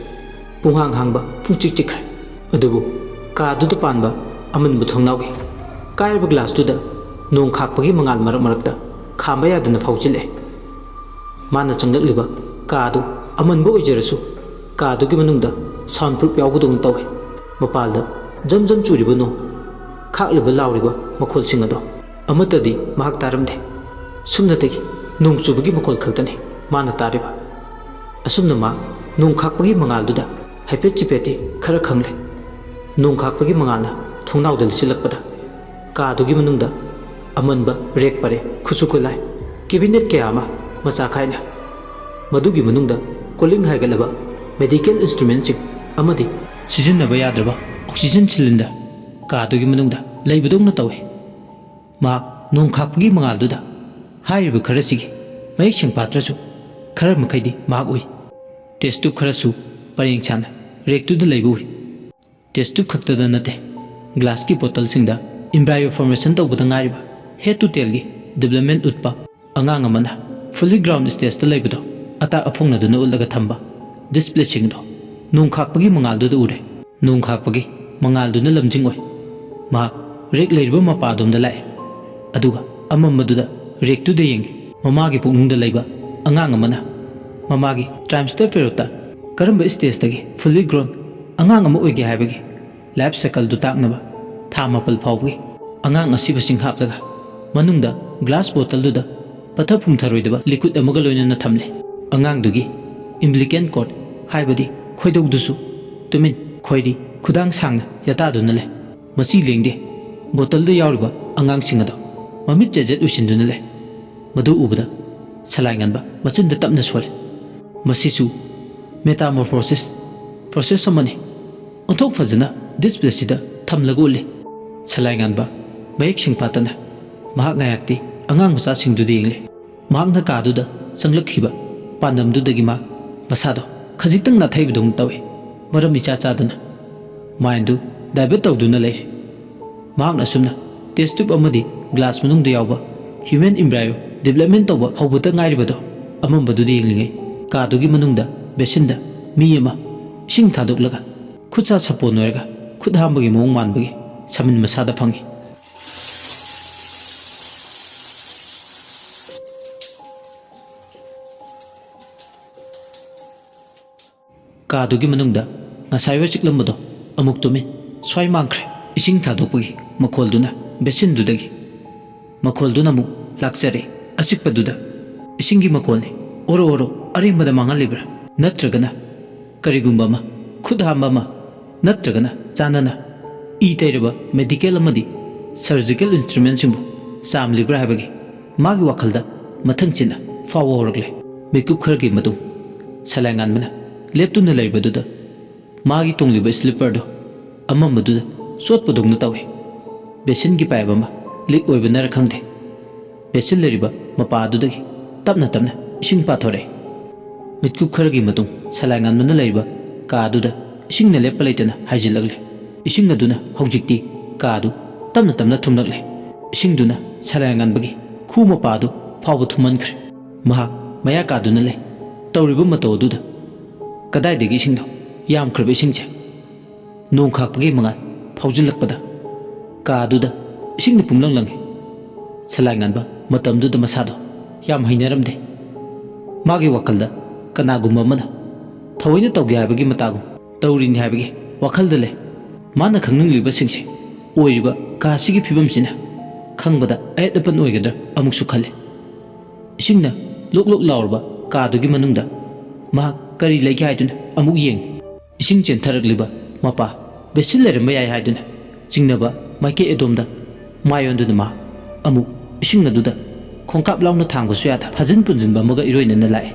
ꯄꯨꯡꯍꯥꯡ ꯍꯥꯡꯕ, ꯄꯨꯡꯆꯤꯛ ꯆꯤꯛꯈ꯭ꯔꯦ꯫ ꯑꯗꯨꯕꯨ ꯀꯥ ꯑꯗꯨꯗ ꯄꯥꯟꯕ ꯑꯃꯟꯕ ꯊꯣꯡꯅꯥꯎꯒꯤ ꯀꯥꯏꯔꯕ glassꯇꯨꯗ ꯅꯣꯡ ꯈꯥꯛꯄꯒꯤ ꯃꯉꯥꯜ ꯃꯔꯛ ꯃꯔꯛꯇ ꯈꯥꯝꯕ ꯌꯥꯗꯅ ꯐꯥꯎꯖꯤꯜꯂꯛꯑꯦ꯫ ꯃꯥꯅ ꯆꯪꯂꯛꯂꯤꯕ ꯀꯥ ꯑꯗꯨ ꯑꯃꯟꯕ ꯑꯣꯏꯖꯔꯁꯨ, ꯀꯥ ꯑꯗꯨꯒꯤ ꯃꯅꯨꯡꯗ sound proof ꯌꯥꯎꯕꯗꯧꯅ ꯇꯧꯏ꯫ ꯃꯄꯥꯜꯗ ꯖꯝ ꯖꯝ ꯆꯨꯔꯤꯕ ꯅꯣꯡ, ꯈꯥꯛꯂꯤꯕ ꯂꯥꯎꯔꯤꯕ ꯃꯈꯣꯜꯁꯤꯡ ꯑꯗꯣ ꯑꯃꯠꯇꯗꯤ ꯃꯍꯥꯛ ꯇꯥꯔꯝꯗꯦ꯫ ꯁꯨꯞꯅꯇꯒꯤ ꯅꯣꯡ ꯆꯨꯕꯒꯤ ꯃꯈꯣꯜ ꯈꯛꯇꯅꯤ ꯃꯥꯅ ꯇꯥꯔꯤꯕ꯫ ꯑꯁꯨꯝꯅ ꯃꯥ ꯅꯣꯡ ꯈꯥꯛꯄꯒꯤ ꯃꯉꯥꯜꯗꯨꯗ ꯍꯥꯏꯐꯦꯠ ꯆꯤꯐꯦꯠꯇꯤ ꯈꯔ ꯈꯪꯂꯦ꯫ ꯅꯣꯡ ꯈꯥꯛꯄꯒꯤ ꯃꯉꯥꯜꯅ ꯊꯣꯡꯅꯥꯎꯗ ꯂꯤꯆꯤꯜꯂꯛꯄꯗ ꯀꯥꯗꯨꯒꯤ ꯃꯅꯨꯡꯗ ꯑꯃꯟꯕ ꯔꯦꯛ ꯄꯔꯦꯡ, ꯈꯨꯠꯁꯨ ꯈꯨꯠꯂꯥꯏ, cabinet ꯀꯌꯥ ꯑꯃ ꯃꯆꯥ ꯈꯥꯏꯅ, ꯃꯗꯨꯒꯤ ꯃꯅꯨꯡꯗ cooling ꯍꯥꯏꯒꯠꯂꯕ medical instrumentꯁꯤꯡ ꯑꯃꯗꯤ ꯁꯤꯖꯤꯟꯅꯕ ꯌꯥꯗ꯭ꯔꯕ oxygen cylinder ꯀꯥꯗꯨꯒꯤ ꯃꯅꯨꯡꯗ ꯂꯩꯕꯗꯧꯅ ꯇꯧꯏ꯫ ꯃꯍꯥꯛ ꯅꯣꯡ ꯈꯥꯛꯄꯒꯤ ꯃꯉꯥꯜꯗꯨꯗ ꯍꯥꯏꯔꯤꯕ ꯈꯔꯁꯤꯒꯤ ꯃꯌꯦꯛ ꯁꯦꯡ ꯄꯥꯠꯇ꯭ꯔꯁꯨ ꯈꯔ ꯃꯈꯩꯗꯤ ꯃꯍꯥꯛ ꯎꯏ꯫ Test tube ꯈꯔꯁꯨ ꯄꯔꯦꯡ ꯁꯥꯅ ꯔꯦꯛꯇꯨꯗ ꯂꯩꯕ ꯎꯏ꯫ Test tube ꯈꯛꯇꯗ ꯅꯠꯇꯦ, glassꯀꯤ bottleꯁꯤꯡꯗ embryo formation ꯇꯧꯕꯗ ꯉꯥꯏꯔꯤꯕ head to tailꯒꯤ development ꯎꯠꯄ ꯑꯉꯥꯡ ꯑꯃꯅ fully grown stageꯇ ꯂꯩꯕꯗꯣ ꯑꯇꯥꯛ ꯑꯐꯣꯡꯅꯗꯨꯅ ꯎꯠꯂꯒ ꯊꯝꯕ displayꯁꯤꯡꯗꯣ ꯅꯣꯡ ꯈꯥꯛꯄꯒꯤ ꯃꯉꯥꯜꯗꯨꯗ ꯎꯔꯦ꯫ ꯅꯣꯡ ꯈꯥꯛꯄꯒꯤ ꯃꯉꯥꯜꯗꯨꯅ ꯂꯝꯖꯤꯡ ꯑꯣꯏ꯫ ꯃꯍꯥꯛ ꯔꯦꯛ ꯂꯩꯔꯤꯕ ꯃꯄꯥꯗꯣꯝꯗ ꯂꯥꯛꯑꯦ꯫ ꯑꯗꯨꯒ ꯑꯃꯝꯕꯗꯨꯗ ꯔꯦꯛꯇꯨꯗ ꯌꯦꯡꯉꯤ꯫ ꯃꯃꯥꯒꯤ ꯄꯨꯛꯅꯨꯡꯗ ꯂꯩꯕ ꯑꯉꯥꯡ ꯑꯃꯅ ꯃꯃꯥꯒꯤ trimester periodꯇ ꯀꯔꯝꯕ stageꯇꯒꯤ fully grown ꯑꯉꯥꯡ ꯑꯃ ꯑꯣꯏꯒꯦ ꯍꯥꯏꯕꯒꯤ life cycleꯗꯨ ꯇꯥꯛꯅꯕ ꯊꯥ ꯃꯥꯄꯜ ꯐꯥꯎꯕꯒꯤ ꯑꯉꯥꯡ ꯑꯁꯤꯕꯁꯤꯡ ꯍꯥꯞꯂꯒ ꯃꯅꯨꯡꯗ glass bottleꯗꯨꯗ ꯄꯠꯊ ꯄꯨꯝꯊꯔꯣꯏꯗꯕ liquid ꯑꯃꯒ ꯂꯣꯏꯅꯅ ꯊꯝꯂꯦ꯫ ꯑꯉꯥꯡꯗꯨꯒꯤ umbilical cord ꯍꯥꯏꯕꯗꯤ ꯈꯣꯏꯗꯧꯗꯨꯁꯨ ꯇꯨꯃꯤꯟ ꯈꯣꯏꯔꯤ ꯈꯨꯗꯥꯡ ꯁꯥꯡꯅ ꯌꯥꯇꯥꯗꯨꯅ ꯂꯩ꯫ ꯃꯆꯤ ꯂꯦꯡꯗꯦ꯫ ꯕꯣꯇꯜꯗ ꯌꯥꯎꯔꯤꯕ ꯑꯉꯥꯡꯁꯤꯡ ꯑꯗꯣ ꯃꯃꯤꯠ ꯆꯦꯖꯦꯠ ꯎꯏꯁꯤꯟꯗꯨꯅ ꯂꯩ꯫ ꯃꯗꯨ ꯎꯕꯗ ꯁꯂꯥꯏ ꯉꯥꯟꯕ ꯃꯆꯤꯟꯗ ꯇꯞꯅ ꯁꯣꯜꯂꯤ꯫ ꯃꯁꯤꯁꯨ metamorphosis process ꯑꯃꯅꯤ꯫ ꯑꯣꯟꯊꯣꯛ ꯐꯖꯅ ꯗꯤꯁꯄ꯭ꯂꯦꯁꯤꯗ ꯊꯝꯂꯒ ꯎꯠꯂꯤ꯫ ꯁꯂꯥꯏ ꯉꯥꯟꯕ ꯃꯌꯦꯛ ꯁꯦꯡꯐꯥꯠꯇꯅ ꯃꯍꯥꯛ ꯉꯥꯏꯍꯥꯛꯇꯤ ꯑꯉꯥꯡ ꯃꯆꯥꯁꯤꯡꯗꯨꯗ ꯌꯦꯡꯂꯤ꯫ ꯃꯍꯥꯛꯅ ꯀꯥꯗꯨꯗ ꯆꯪꯂꯛꯈꯤꯕ ꯄꯥꯟꯗꯝꯗꯨꯗꯒꯤ ꯃꯥ ꯃꯁꯥꯗꯣ ꯈꯖꯤꯛꯇꯪ ꯅꯥꯊꯩꯕꯗꯧꯅ ꯇꯧꯏ꯫ ꯃꯔꯝ ꯏꯆꯥ ꯆꯥꯗꯅ ꯃꯥꯏꯟꯗꯨ ꯗꯥꯏꯚꯔꯠ ꯇꯧꯗꯨꯅ ꯂꯩꯔꯤ꯫ ꯃꯍꯥꯛꯅ ꯑꯁꯨꯝꯅ ꯇꯦꯁ ꯇ꯭ꯌꯨꯕ ꯑꯃꯗꯤ ꯒ꯭ꯂꯥꯁ ꯃꯅꯨꯡꯗ ꯌꯥꯎꯕ human embryo development ꯇꯧꯕ ꯍꯧꯕꯇ ꯉꯥꯏꯔꯤꯕꯗꯣ ꯑꯃꯝꯕꯗꯨꯗ ꯌꯦꯡꯂꯤꯉꯩ ꯀꯥꯗꯨꯒꯤ ꯃꯅꯨꯡꯗ ꯕꯦꯁꯤꯟꯗ ꯃꯤ ꯑꯃ ꯏꯁꯤꯡ ꯊꯥꯗꯣꯛꯂꯒ ꯈꯨꯠꯁꯥ ꯁꯥꯄꯣꯟ ꯑꯣꯏꯔꯒ ꯈꯨꯠ ꯍꯥꯝꯕꯒꯤ ꯃꯑꯣꯡ ꯃꯥꯟꯕꯒꯤ ꯁꯃꯤꯟ ꯃꯁꯥꯗ ꯐꯪꯏ꯫ ꯀꯥꯗꯨꯒꯤ ꯃꯅꯨꯡꯗ ꯉꯁꯥꯏ ꯋꯥꯏ ꯆꯤꯛꯂꯝꯕꯗꯣ ꯑꯃꯨꯛ ꯇꯨꯃꯤꯟ ꯁ꯭ꯋꯥꯏ ꯃꯥꯡꯈ꯭ꯔꯦ꯫ ꯏꯁꯤꯡ ꯊꯥꯗꯣꯛꯄꯒꯤ ꯃꯈꯣꯜꯗꯨꯅ ꯕꯦꯁꯤꯟꯗꯨꯗꯒꯤ꯫ ꯃꯈꯣꯜꯗꯨꯅ ꯑꯃꯨꯛ ꯂꯥꯛꯆꯔꯦ꯫ ꯑꯆꯤꯛꯄꯗꯨꯗ ꯏꯁꯤꯡꯒꯤ ꯃꯈꯣꯜꯅꯤ꯫ ꯑꯣꯔꯣ ꯑꯣꯔꯣ ꯑꯔꯦꯝꯕꯗ ꯃꯥꯡꯍꯜꯂꯤꯕ꯭ꯔꯥ? ꯅꯠꯇ꯭ꯔꯒꯅ ꯀꯔꯤꯒꯨꯝꯕ ꯑꯃ, ꯈꯨꯠ ꯍꯥꯝꯕ ꯑꯃ, ꯅꯠꯇ꯭ꯔꯒꯅ ꯆꯥꯅꯅ ꯏ ꯇꯩꯔꯕ ꯃꯦꯗꯤꯀꯦꯜ ꯑꯃꯗꯤ ꯁꯔꯖꯤꯀꯦꯜ ꯏꯟꯁꯇ꯭ꯔꯨꯃꯦꯟꯁꯤꯡꯕꯨ ꯆꯥꯝꯂꯤꯕ꯭ꯔꯥ ꯍꯥꯏꯕꯒꯤ ꯃꯥꯒꯤ ꯋꯥꯈꯜꯗ ꯃꯊꯪ ꯆꯤꯟꯅ ꯐꯥꯎꯕ ꯍꯧꯔꯛꯂꯦ꯫ ꯃꯤꯀꯨꯞ ꯈꯔꯒꯤ ꯃꯇꯨꯡ ꯁꯂꯥꯏꯉꯥꯟꯕꯅ ꯂꯦꯞꯇꯨꯅ ꯂꯩꯕꯗꯨꯗ ꯃꯥꯒꯤ ꯇꯣꯡꯂꯤꯕ ꯁ꯭ꯂꯤꯞꯄꯔꯗꯨ ꯑꯃꯝꯕꯗꯨꯗ ꯆꯣꯠꯄꯗꯧꯅ ꯇꯧꯏ꯫ ꯕꯦꯁꯤꯟꯒꯤ ꯄꯥꯏꯞ ꯑꯃ ꯂꯤꯛ ꯑꯣꯏꯕꯅꯔ ꯈꯪꯗꯦ, ꯕꯦꯁꯤꯟ ꯂꯩꯔꯤꯕ ꯃꯄꯥ ꯑꯗꯨꯗꯒꯤ ꯇꯞꯅ ꯇꯞꯅ ꯏꯁꯤꯡ ꯄꯥꯊꯣꯔꯛꯏ꯫ ꯃꯤꯠꯀꯨꯞ ꯈꯔꯒꯤ ꯃꯇꯨꯡ ꯁꯂꯥꯏꯉꯥꯟꯕꯅ ꯂꯩꯔꯤꯕ ꯀꯥ ꯑꯗꯨꯗ ꯏꯁꯤꯡꯅ ꯂꯦꯞꯄ ꯂꯩꯇꯅ ꯍꯥꯏꯖꯤꯜꯂꯛꯂꯦ꯫ ꯏꯁꯤꯡ ꯑꯗꯨꯅ ꯍꯧꯖꯤꯛꯇꯤ ꯀꯥ ꯑꯗꯨ ꯇꯞꯅ ꯇꯞꯅ ꯊꯨꯝꯂꯛꯂꯦ꯫ ꯏꯁꯤꯡꯗꯨꯅ ꯁꯂꯥꯏꯉꯥꯟꯕꯒꯤ ꯈꯨ ꯃꯄꯥ ꯑꯗꯨ ꯐꯥꯎꯕ ꯊꯨꯝꯍꯟꯈ꯭ꯔꯦ꯫ ꯃꯍꯥꯛ ꯃꯌꯥ ꯀꯥꯗꯨꯅ ꯂꯩ꯫ ꯇꯧꯔꯤꯕ ꯃꯇꯧ ꯑꯗꯨꯗ ꯀꯗꯥꯏꯗꯒꯤ ꯏꯁꯤꯡꯅꯣ? ꯌꯥꯝꯈ꯭ꯔꯕ ꯏꯁꯤꯡꯁꯦ ꯅꯣꯡ ꯈꯥꯛꯄꯒꯤ ꯃꯉꯥꯜ ꯐꯥꯎꯖꯤꯜꯂꯛꯄꯗ ꯀꯥ ꯑꯗꯨꯗ ꯏꯁꯤꯡꯅ ꯄꯨꯝꯂꯪ ꯂꯪꯉꯤ꯫ ꯁꯂꯥꯏꯉꯥꯟꯕ ꯃꯇꯝꯗꯨꯗ ꯃꯁꯥꯗꯣ ꯌꯥꯝ ꯍꯩꯅꯔꯝꯗꯦ꯫ ꯃꯥꯒꯤ ꯋꯥꯈꯜꯗ ꯀꯅꯥꯒꯨꯝꯕ ꯑꯃꯅ ꯊꯑꯣꯏꯅ ꯇꯧꯒꯦ ꯍꯥꯏꯕꯒꯤ ꯃꯇꯥꯒꯨꯝ ꯇꯧꯔꯤꯅꯤ ꯍꯥꯏꯕꯒꯤ ꯋꯥꯈꯜꯗ ꯂꯩ꯫ ꯃꯥꯅ ꯈꯪꯅꯤꯡꯂꯤꯕꯁꯤꯡꯁꯦ ꯑꯣꯏꯔꯤꯕ ꯀꯥ ꯑꯁꯤꯒꯤ ꯐꯤꯕꯝꯁꯤꯅ ꯈꯪꯕꯗ ꯑꯌꯦꯠ ꯑꯄꯟ ꯑꯣꯏꯒꯗ꯭ꯔꯥ ꯑꯃꯨꯛꯁꯨ ꯈꯜꯂꯤ꯫ ꯏꯁꯤꯡꯅ ꯂꯣꯛ ꯂꯣꯛ ꯂꯥꯎꯔꯕ ꯀꯥꯗꯨꯒꯤ ꯃꯅꯨꯡꯗ ꯃꯍꯥꯛ ꯀꯔꯤ ꯂꯩꯒꯦ ꯍꯥꯏꯗꯨꯅ ꯑꯃꯨꯛ ꯌꯦꯡꯉꯤ꯫ ꯏꯁꯤꯡ ꯆꯦꯟꯊꯔꯛꯂꯤꯕ ꯃꯄꯥ ꯕꯦꯁꯤꯟ ꯂꯩꯔꯝꯕ ꯌꯥꯏ ꯍꯥꯏꯗꯨꯅ ꯆꯤꯡꯅꯕ ꯃꯥꯏꯀꯩ ꯑꯗꯣꯝꯗ ꯃꯥꯏ ꯑꯣꯟꯗꯨꯅ ꯃꯥ ꯑꯃꯨꯛ ꯏꯁꯤꯡ ꯑꯗꯨꯗ ꯈꯣꯡꯀꯥꯞ ꯂꯥꯎꯅ ꯊꯥꯡꯕꯁꯨ ꯌꯥꯗ ꯐꯥꯖꯤꯟ ꯄꯨꯟꯁꯤꯟꯕ ꯑꯃꯒ ꯏꯔꯣꯏꯅꯅ ꯂꯥꯛꯑꯦ꯫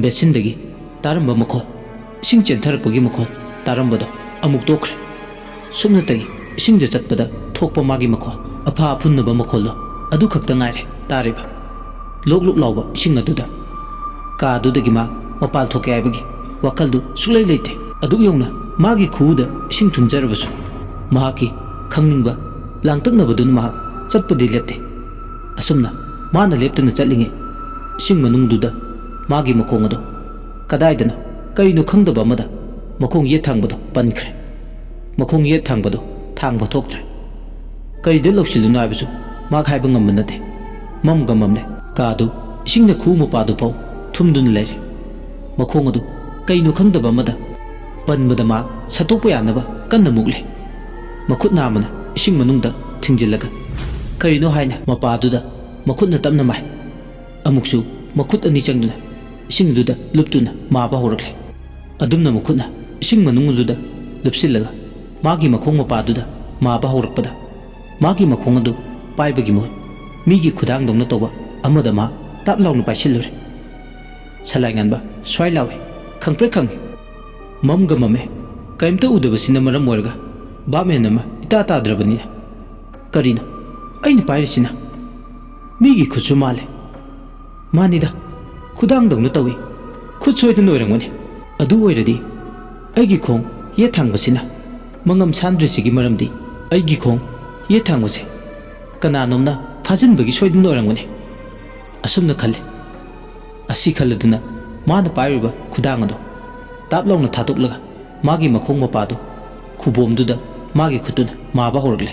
ꯕꯦꯁꯤꯟꯗꯒꯤ ꯇꯥꯔꯝꯕ ꯃꯈꯣꯜ, ꯏꯁꯤꯡ ꯆꯦꯟꯊꯔꯛꯄꯒꯤ ꯃꯈꯣꯜ ꯇꯥꯔꯝꯕꯗꯣ ꯑꯃꯨꯛ ꯇꯣꯛꯈ꯭ꯔꯦ꯫ ꯁꯨꯞꯅꯇꯒꯤ ꯏꯁꯤꯡꯗ ꯆꯠꯄꯗ ꯊꯣꯛꯄ ꯃꯥꯒꯤ ꯃꯈꯣꯜ, ꯑꯐꯥ ꯑꯐꯨꯟꯅꯕ ꯃꯈꯣꯜꯗꯣ ꯑꯗꯨ ꯈꯛꯇ ꯉꯥꯏꯔꯦ ꯇꯥꯔꯤꯕ꯫ ꯂꯣꯛ ꯂꯣꯛ ꯂꯥꯎꯕ ꯏꯁꯤꯡ ꯑꯗꯨꯗ꯫ ꯀꯥ ꯑꯗꯨꯗꯒꯤ ꯃꯥ ꯃꯄꯥꯜ ꯊꯣꯛꯀꯦ ꯍꯥꯏꯕꯒꯤ ꯋꯥꯈꯜꯗꯨ ꯁꯨꯛꯂꯩ ꯂꯩꯇꯦ꯫ ꯑꯗꯨꯛ ꯌꯧꯅ ꯃꯥꯒꯤ ꯈꯨꯎꯗ ꯏꯁꯤꯡ ꯊꯨꯝꯖꯔꯕꯁꯨ ꯃꯍꯥꯛꯀꯤ ꯈꯪꯅꯤꯡꯕ ꯂꯥꯡꯇꯛꯅꯕꯗꯨꯅ ꯃꯍꯥꯛ ꯆꯠꯄꯗꯤ ꯂꯦꯞꯇꯦ꯫ ꯑꯁꯨꯝꯅ ꯃꯥꯅ ꯂꯦꯞꯇꯅ ꯆꯠꯂꯤꯉꯩ ꯏꯁꯤꯡ ꯃꯅꯨꯡꯗꯨꯗ ꯃꯥꯒꯤ ꯃꯈꯣꯡ ꯑꯗꯨ ꯀꯗꯥꯏꯗꯅꯣ ꯀꯔꯤꯅꯣ ꯈꯪꯗꯕ ꯑꯃꯗ ꯃꯈꯣꯡ ꯌꯦꯠ ꯊꯥꯡꯕꯗꯨ ꯄꯟꯈ꯭ꯔꯦ꯫ ꯃꯈꯣꯡ ꯌꯦꯠ ꯊꯥꯡꯕꯗꯨ ꯊꯥꯡꯕ ꯊꯣꯛꯇ꯭ꯔꯦ꯫ ꯀꯔꯤꯗ ꯂꯧꯁꯤꯜꯂꯤꯅꯣ ꯍꯥꯏꯕꯁꯨ ꯃꯍꯥꯛ ꯍꯥꯏꯕ ꯉꯝꯕ ꯅꯠꯇꯦ꯫ ꯃꯝꯒ ꯃꯝꯂꯦ꯫ ꯀꯥ ꯑꯗꯨ ꯏꯁꯤꯡꯅ ꯈꯨ ꯃꯄꯥꯗꯨ ꯐꯥꯎ ꯊꯨꯝꯗꯨꯅ ꯂꯩꯔꯦ꯫ ꯃꯈꯣꯡ ꯑꯗꯨ ꯀꯩꯅꯣ ꯈꯪꯗꯕ ꯑꯃꯗ ꯄꯟꯕꯗ ꯃꯥ ꯁꯠꯇꯣꯛꯄ ꯌꯥꯅꯕ ꯀꯟꯅ ꯃꯨꯛꯂꯦ꯫ ꯃꯈꯨꯠ ꯅꯥꯝꯃꯅ ꯏꯁꯤꯡ ꯃꯅꯨꯡꯗ ꯊꯤꯡꯖꯤꯜꯂꯒ ꯀꯔꯤꯅꯣ ꯍꯥꯏꯅ ꯃꯄꯥꯗꯨꯗ ꯃꯈꯨꯠꯅ ꯇꯞꯅ ꯃꯥꯏ꯫ ꯑꯃꯨꯛꯁꯨ ꯃꯈꯨꯠ ꯑꯅꯤ ꯆꯪꯗꯨꯅ ꯏꯁꯤꯡꯗꯨꯗ ꯂꯨꯞꯇꯨꯅ ꯃꯥꯕ ꯍꯧꯔꯛꯂꯦ꯫ ꯑꯗꯨꯝꯅ ꯃꯈꯨꯠꯅ ꯏꯁꯤꯡ ꯃꯅꯨꯡꯗꯨꯗ ꯂꯨꯞꯁꯤꯜꯂꯒ ꯃꯥꯒꯤ ꯃꯈꯣꯡ ꯃꯄꯥꯗꯨꯗ ꯃꯥꯕ ꯍꯧꯔꯛꯄꯗ ꯃꯥꯒꯤ ꯃꯈꯣꯡ ꯑꯗꯨ ꯄꯥꯏꯕꯒꯤ ꯃꯍꯨꯠ ꯃꯤꯒꯤ ꯈꯨꯗꯥꯡꯗꯧꯅ ꯇꯧꯕ ꯑꯃꯗ ꯃꯥ ꯇꯥꯞ ꯂꯥꯎꯅ ꯄꯥꯏꯁꯤꯜꯂꯨꯔꯦ꯫ ꯁꯂꯥꯏ ꯉꯥꯟꯕ ꯁ꯭ꯋꯥꯏ ꯂꯥꯎꯏ, ꯈꯪꯄ꯭ꯔꯦꯛ ꯈꯪꯏ꯫ ꯃꯝꯒ ꯃꯝꯃꯦ꯫ ꯀꯔꯤꯝꯇ ꯎꯗꯕꯁꯤꯅ ꯃꯔꯝ ꯑꯣꯏꯔꯒ ꯚꯥꯞ ꯃꯦꯟ ꯑꯃ ꯏꯇꯥ ꯇꯥꯗ꯭ꯔꯕꯅꯤꯅ꯫ ꯀꯔꯤꯅꯣ ꯑꯩꯅ ꯄꯥꯏꯔꯤꯁꯤꯅ? ꯃꯤꯒꯤ ꯈꯨꯠꯁꯨ ꯃꯥꯜꯂꯦ꯫ ꯃꯥꯅꯤꯗ, ꯈꯨꯗꯥꯡꯗꯧꯅ ꯇꯧꯏ꯫ ꯈꯨꯠ ꯁꯣꯏꯗꯅ ꯑꯣꯏꯔꯝꯒꯅꯤ꯫ ꯑꯗꯨ ꯑꯣꯏꯔꯗꯤ ꯑꯩꯒꯤ ꯈꯣꯡ ꯌꯦꯠ ꯊꯥꯡꯕꯁꯤꯅ ꯃꯉꯝ ꯁꯥꯟꯗ꯭ꯔꯤꯁꯤꯒꯤ ꯃꯔꯝꯗꯤ ꯑꯩꯒꯤ ꯈꯣꯡ ꯌꯦꯠ ꯊꯥꯡꯕꯁꯦ ꯀꯅꯥꯅꯣꯝꯅ ꯐꯥꯖꯤꯟꯕꯒꯤ ꯁꯣꯏꯗꯅ ꯑꯣꯏꯔꯝꯒꯅꯤ꯫ ꯑꯁꯨꯝꯅ ꯈꯜꯂꯤ꯫ ꯑꯁꯤ ꯈꯜꯂꯗꯨꯅ ꯃꯥꯅ ꯄꯥꯏꯔꯤꯕ ꯈꯨꯗꯥꯡ ꯑꯗꯨ ꯇꯥꯞ ꯂꯥꯎꯅ ꯊꯥꯗꯣꯛꯂꯒ ꯃꯥꯒꯤ ꯃꯈꯣꯡ ꯃꯄꯥꯗꯨ ꯈꯨꯕꯣꯝꯗꯨꯗ ꯃꯥꯒꯤ ꯈꯨꯠꯇꯨꯅ ꯃꯥꯕ ꯍꯧꯔꯛꯂꯦ꯫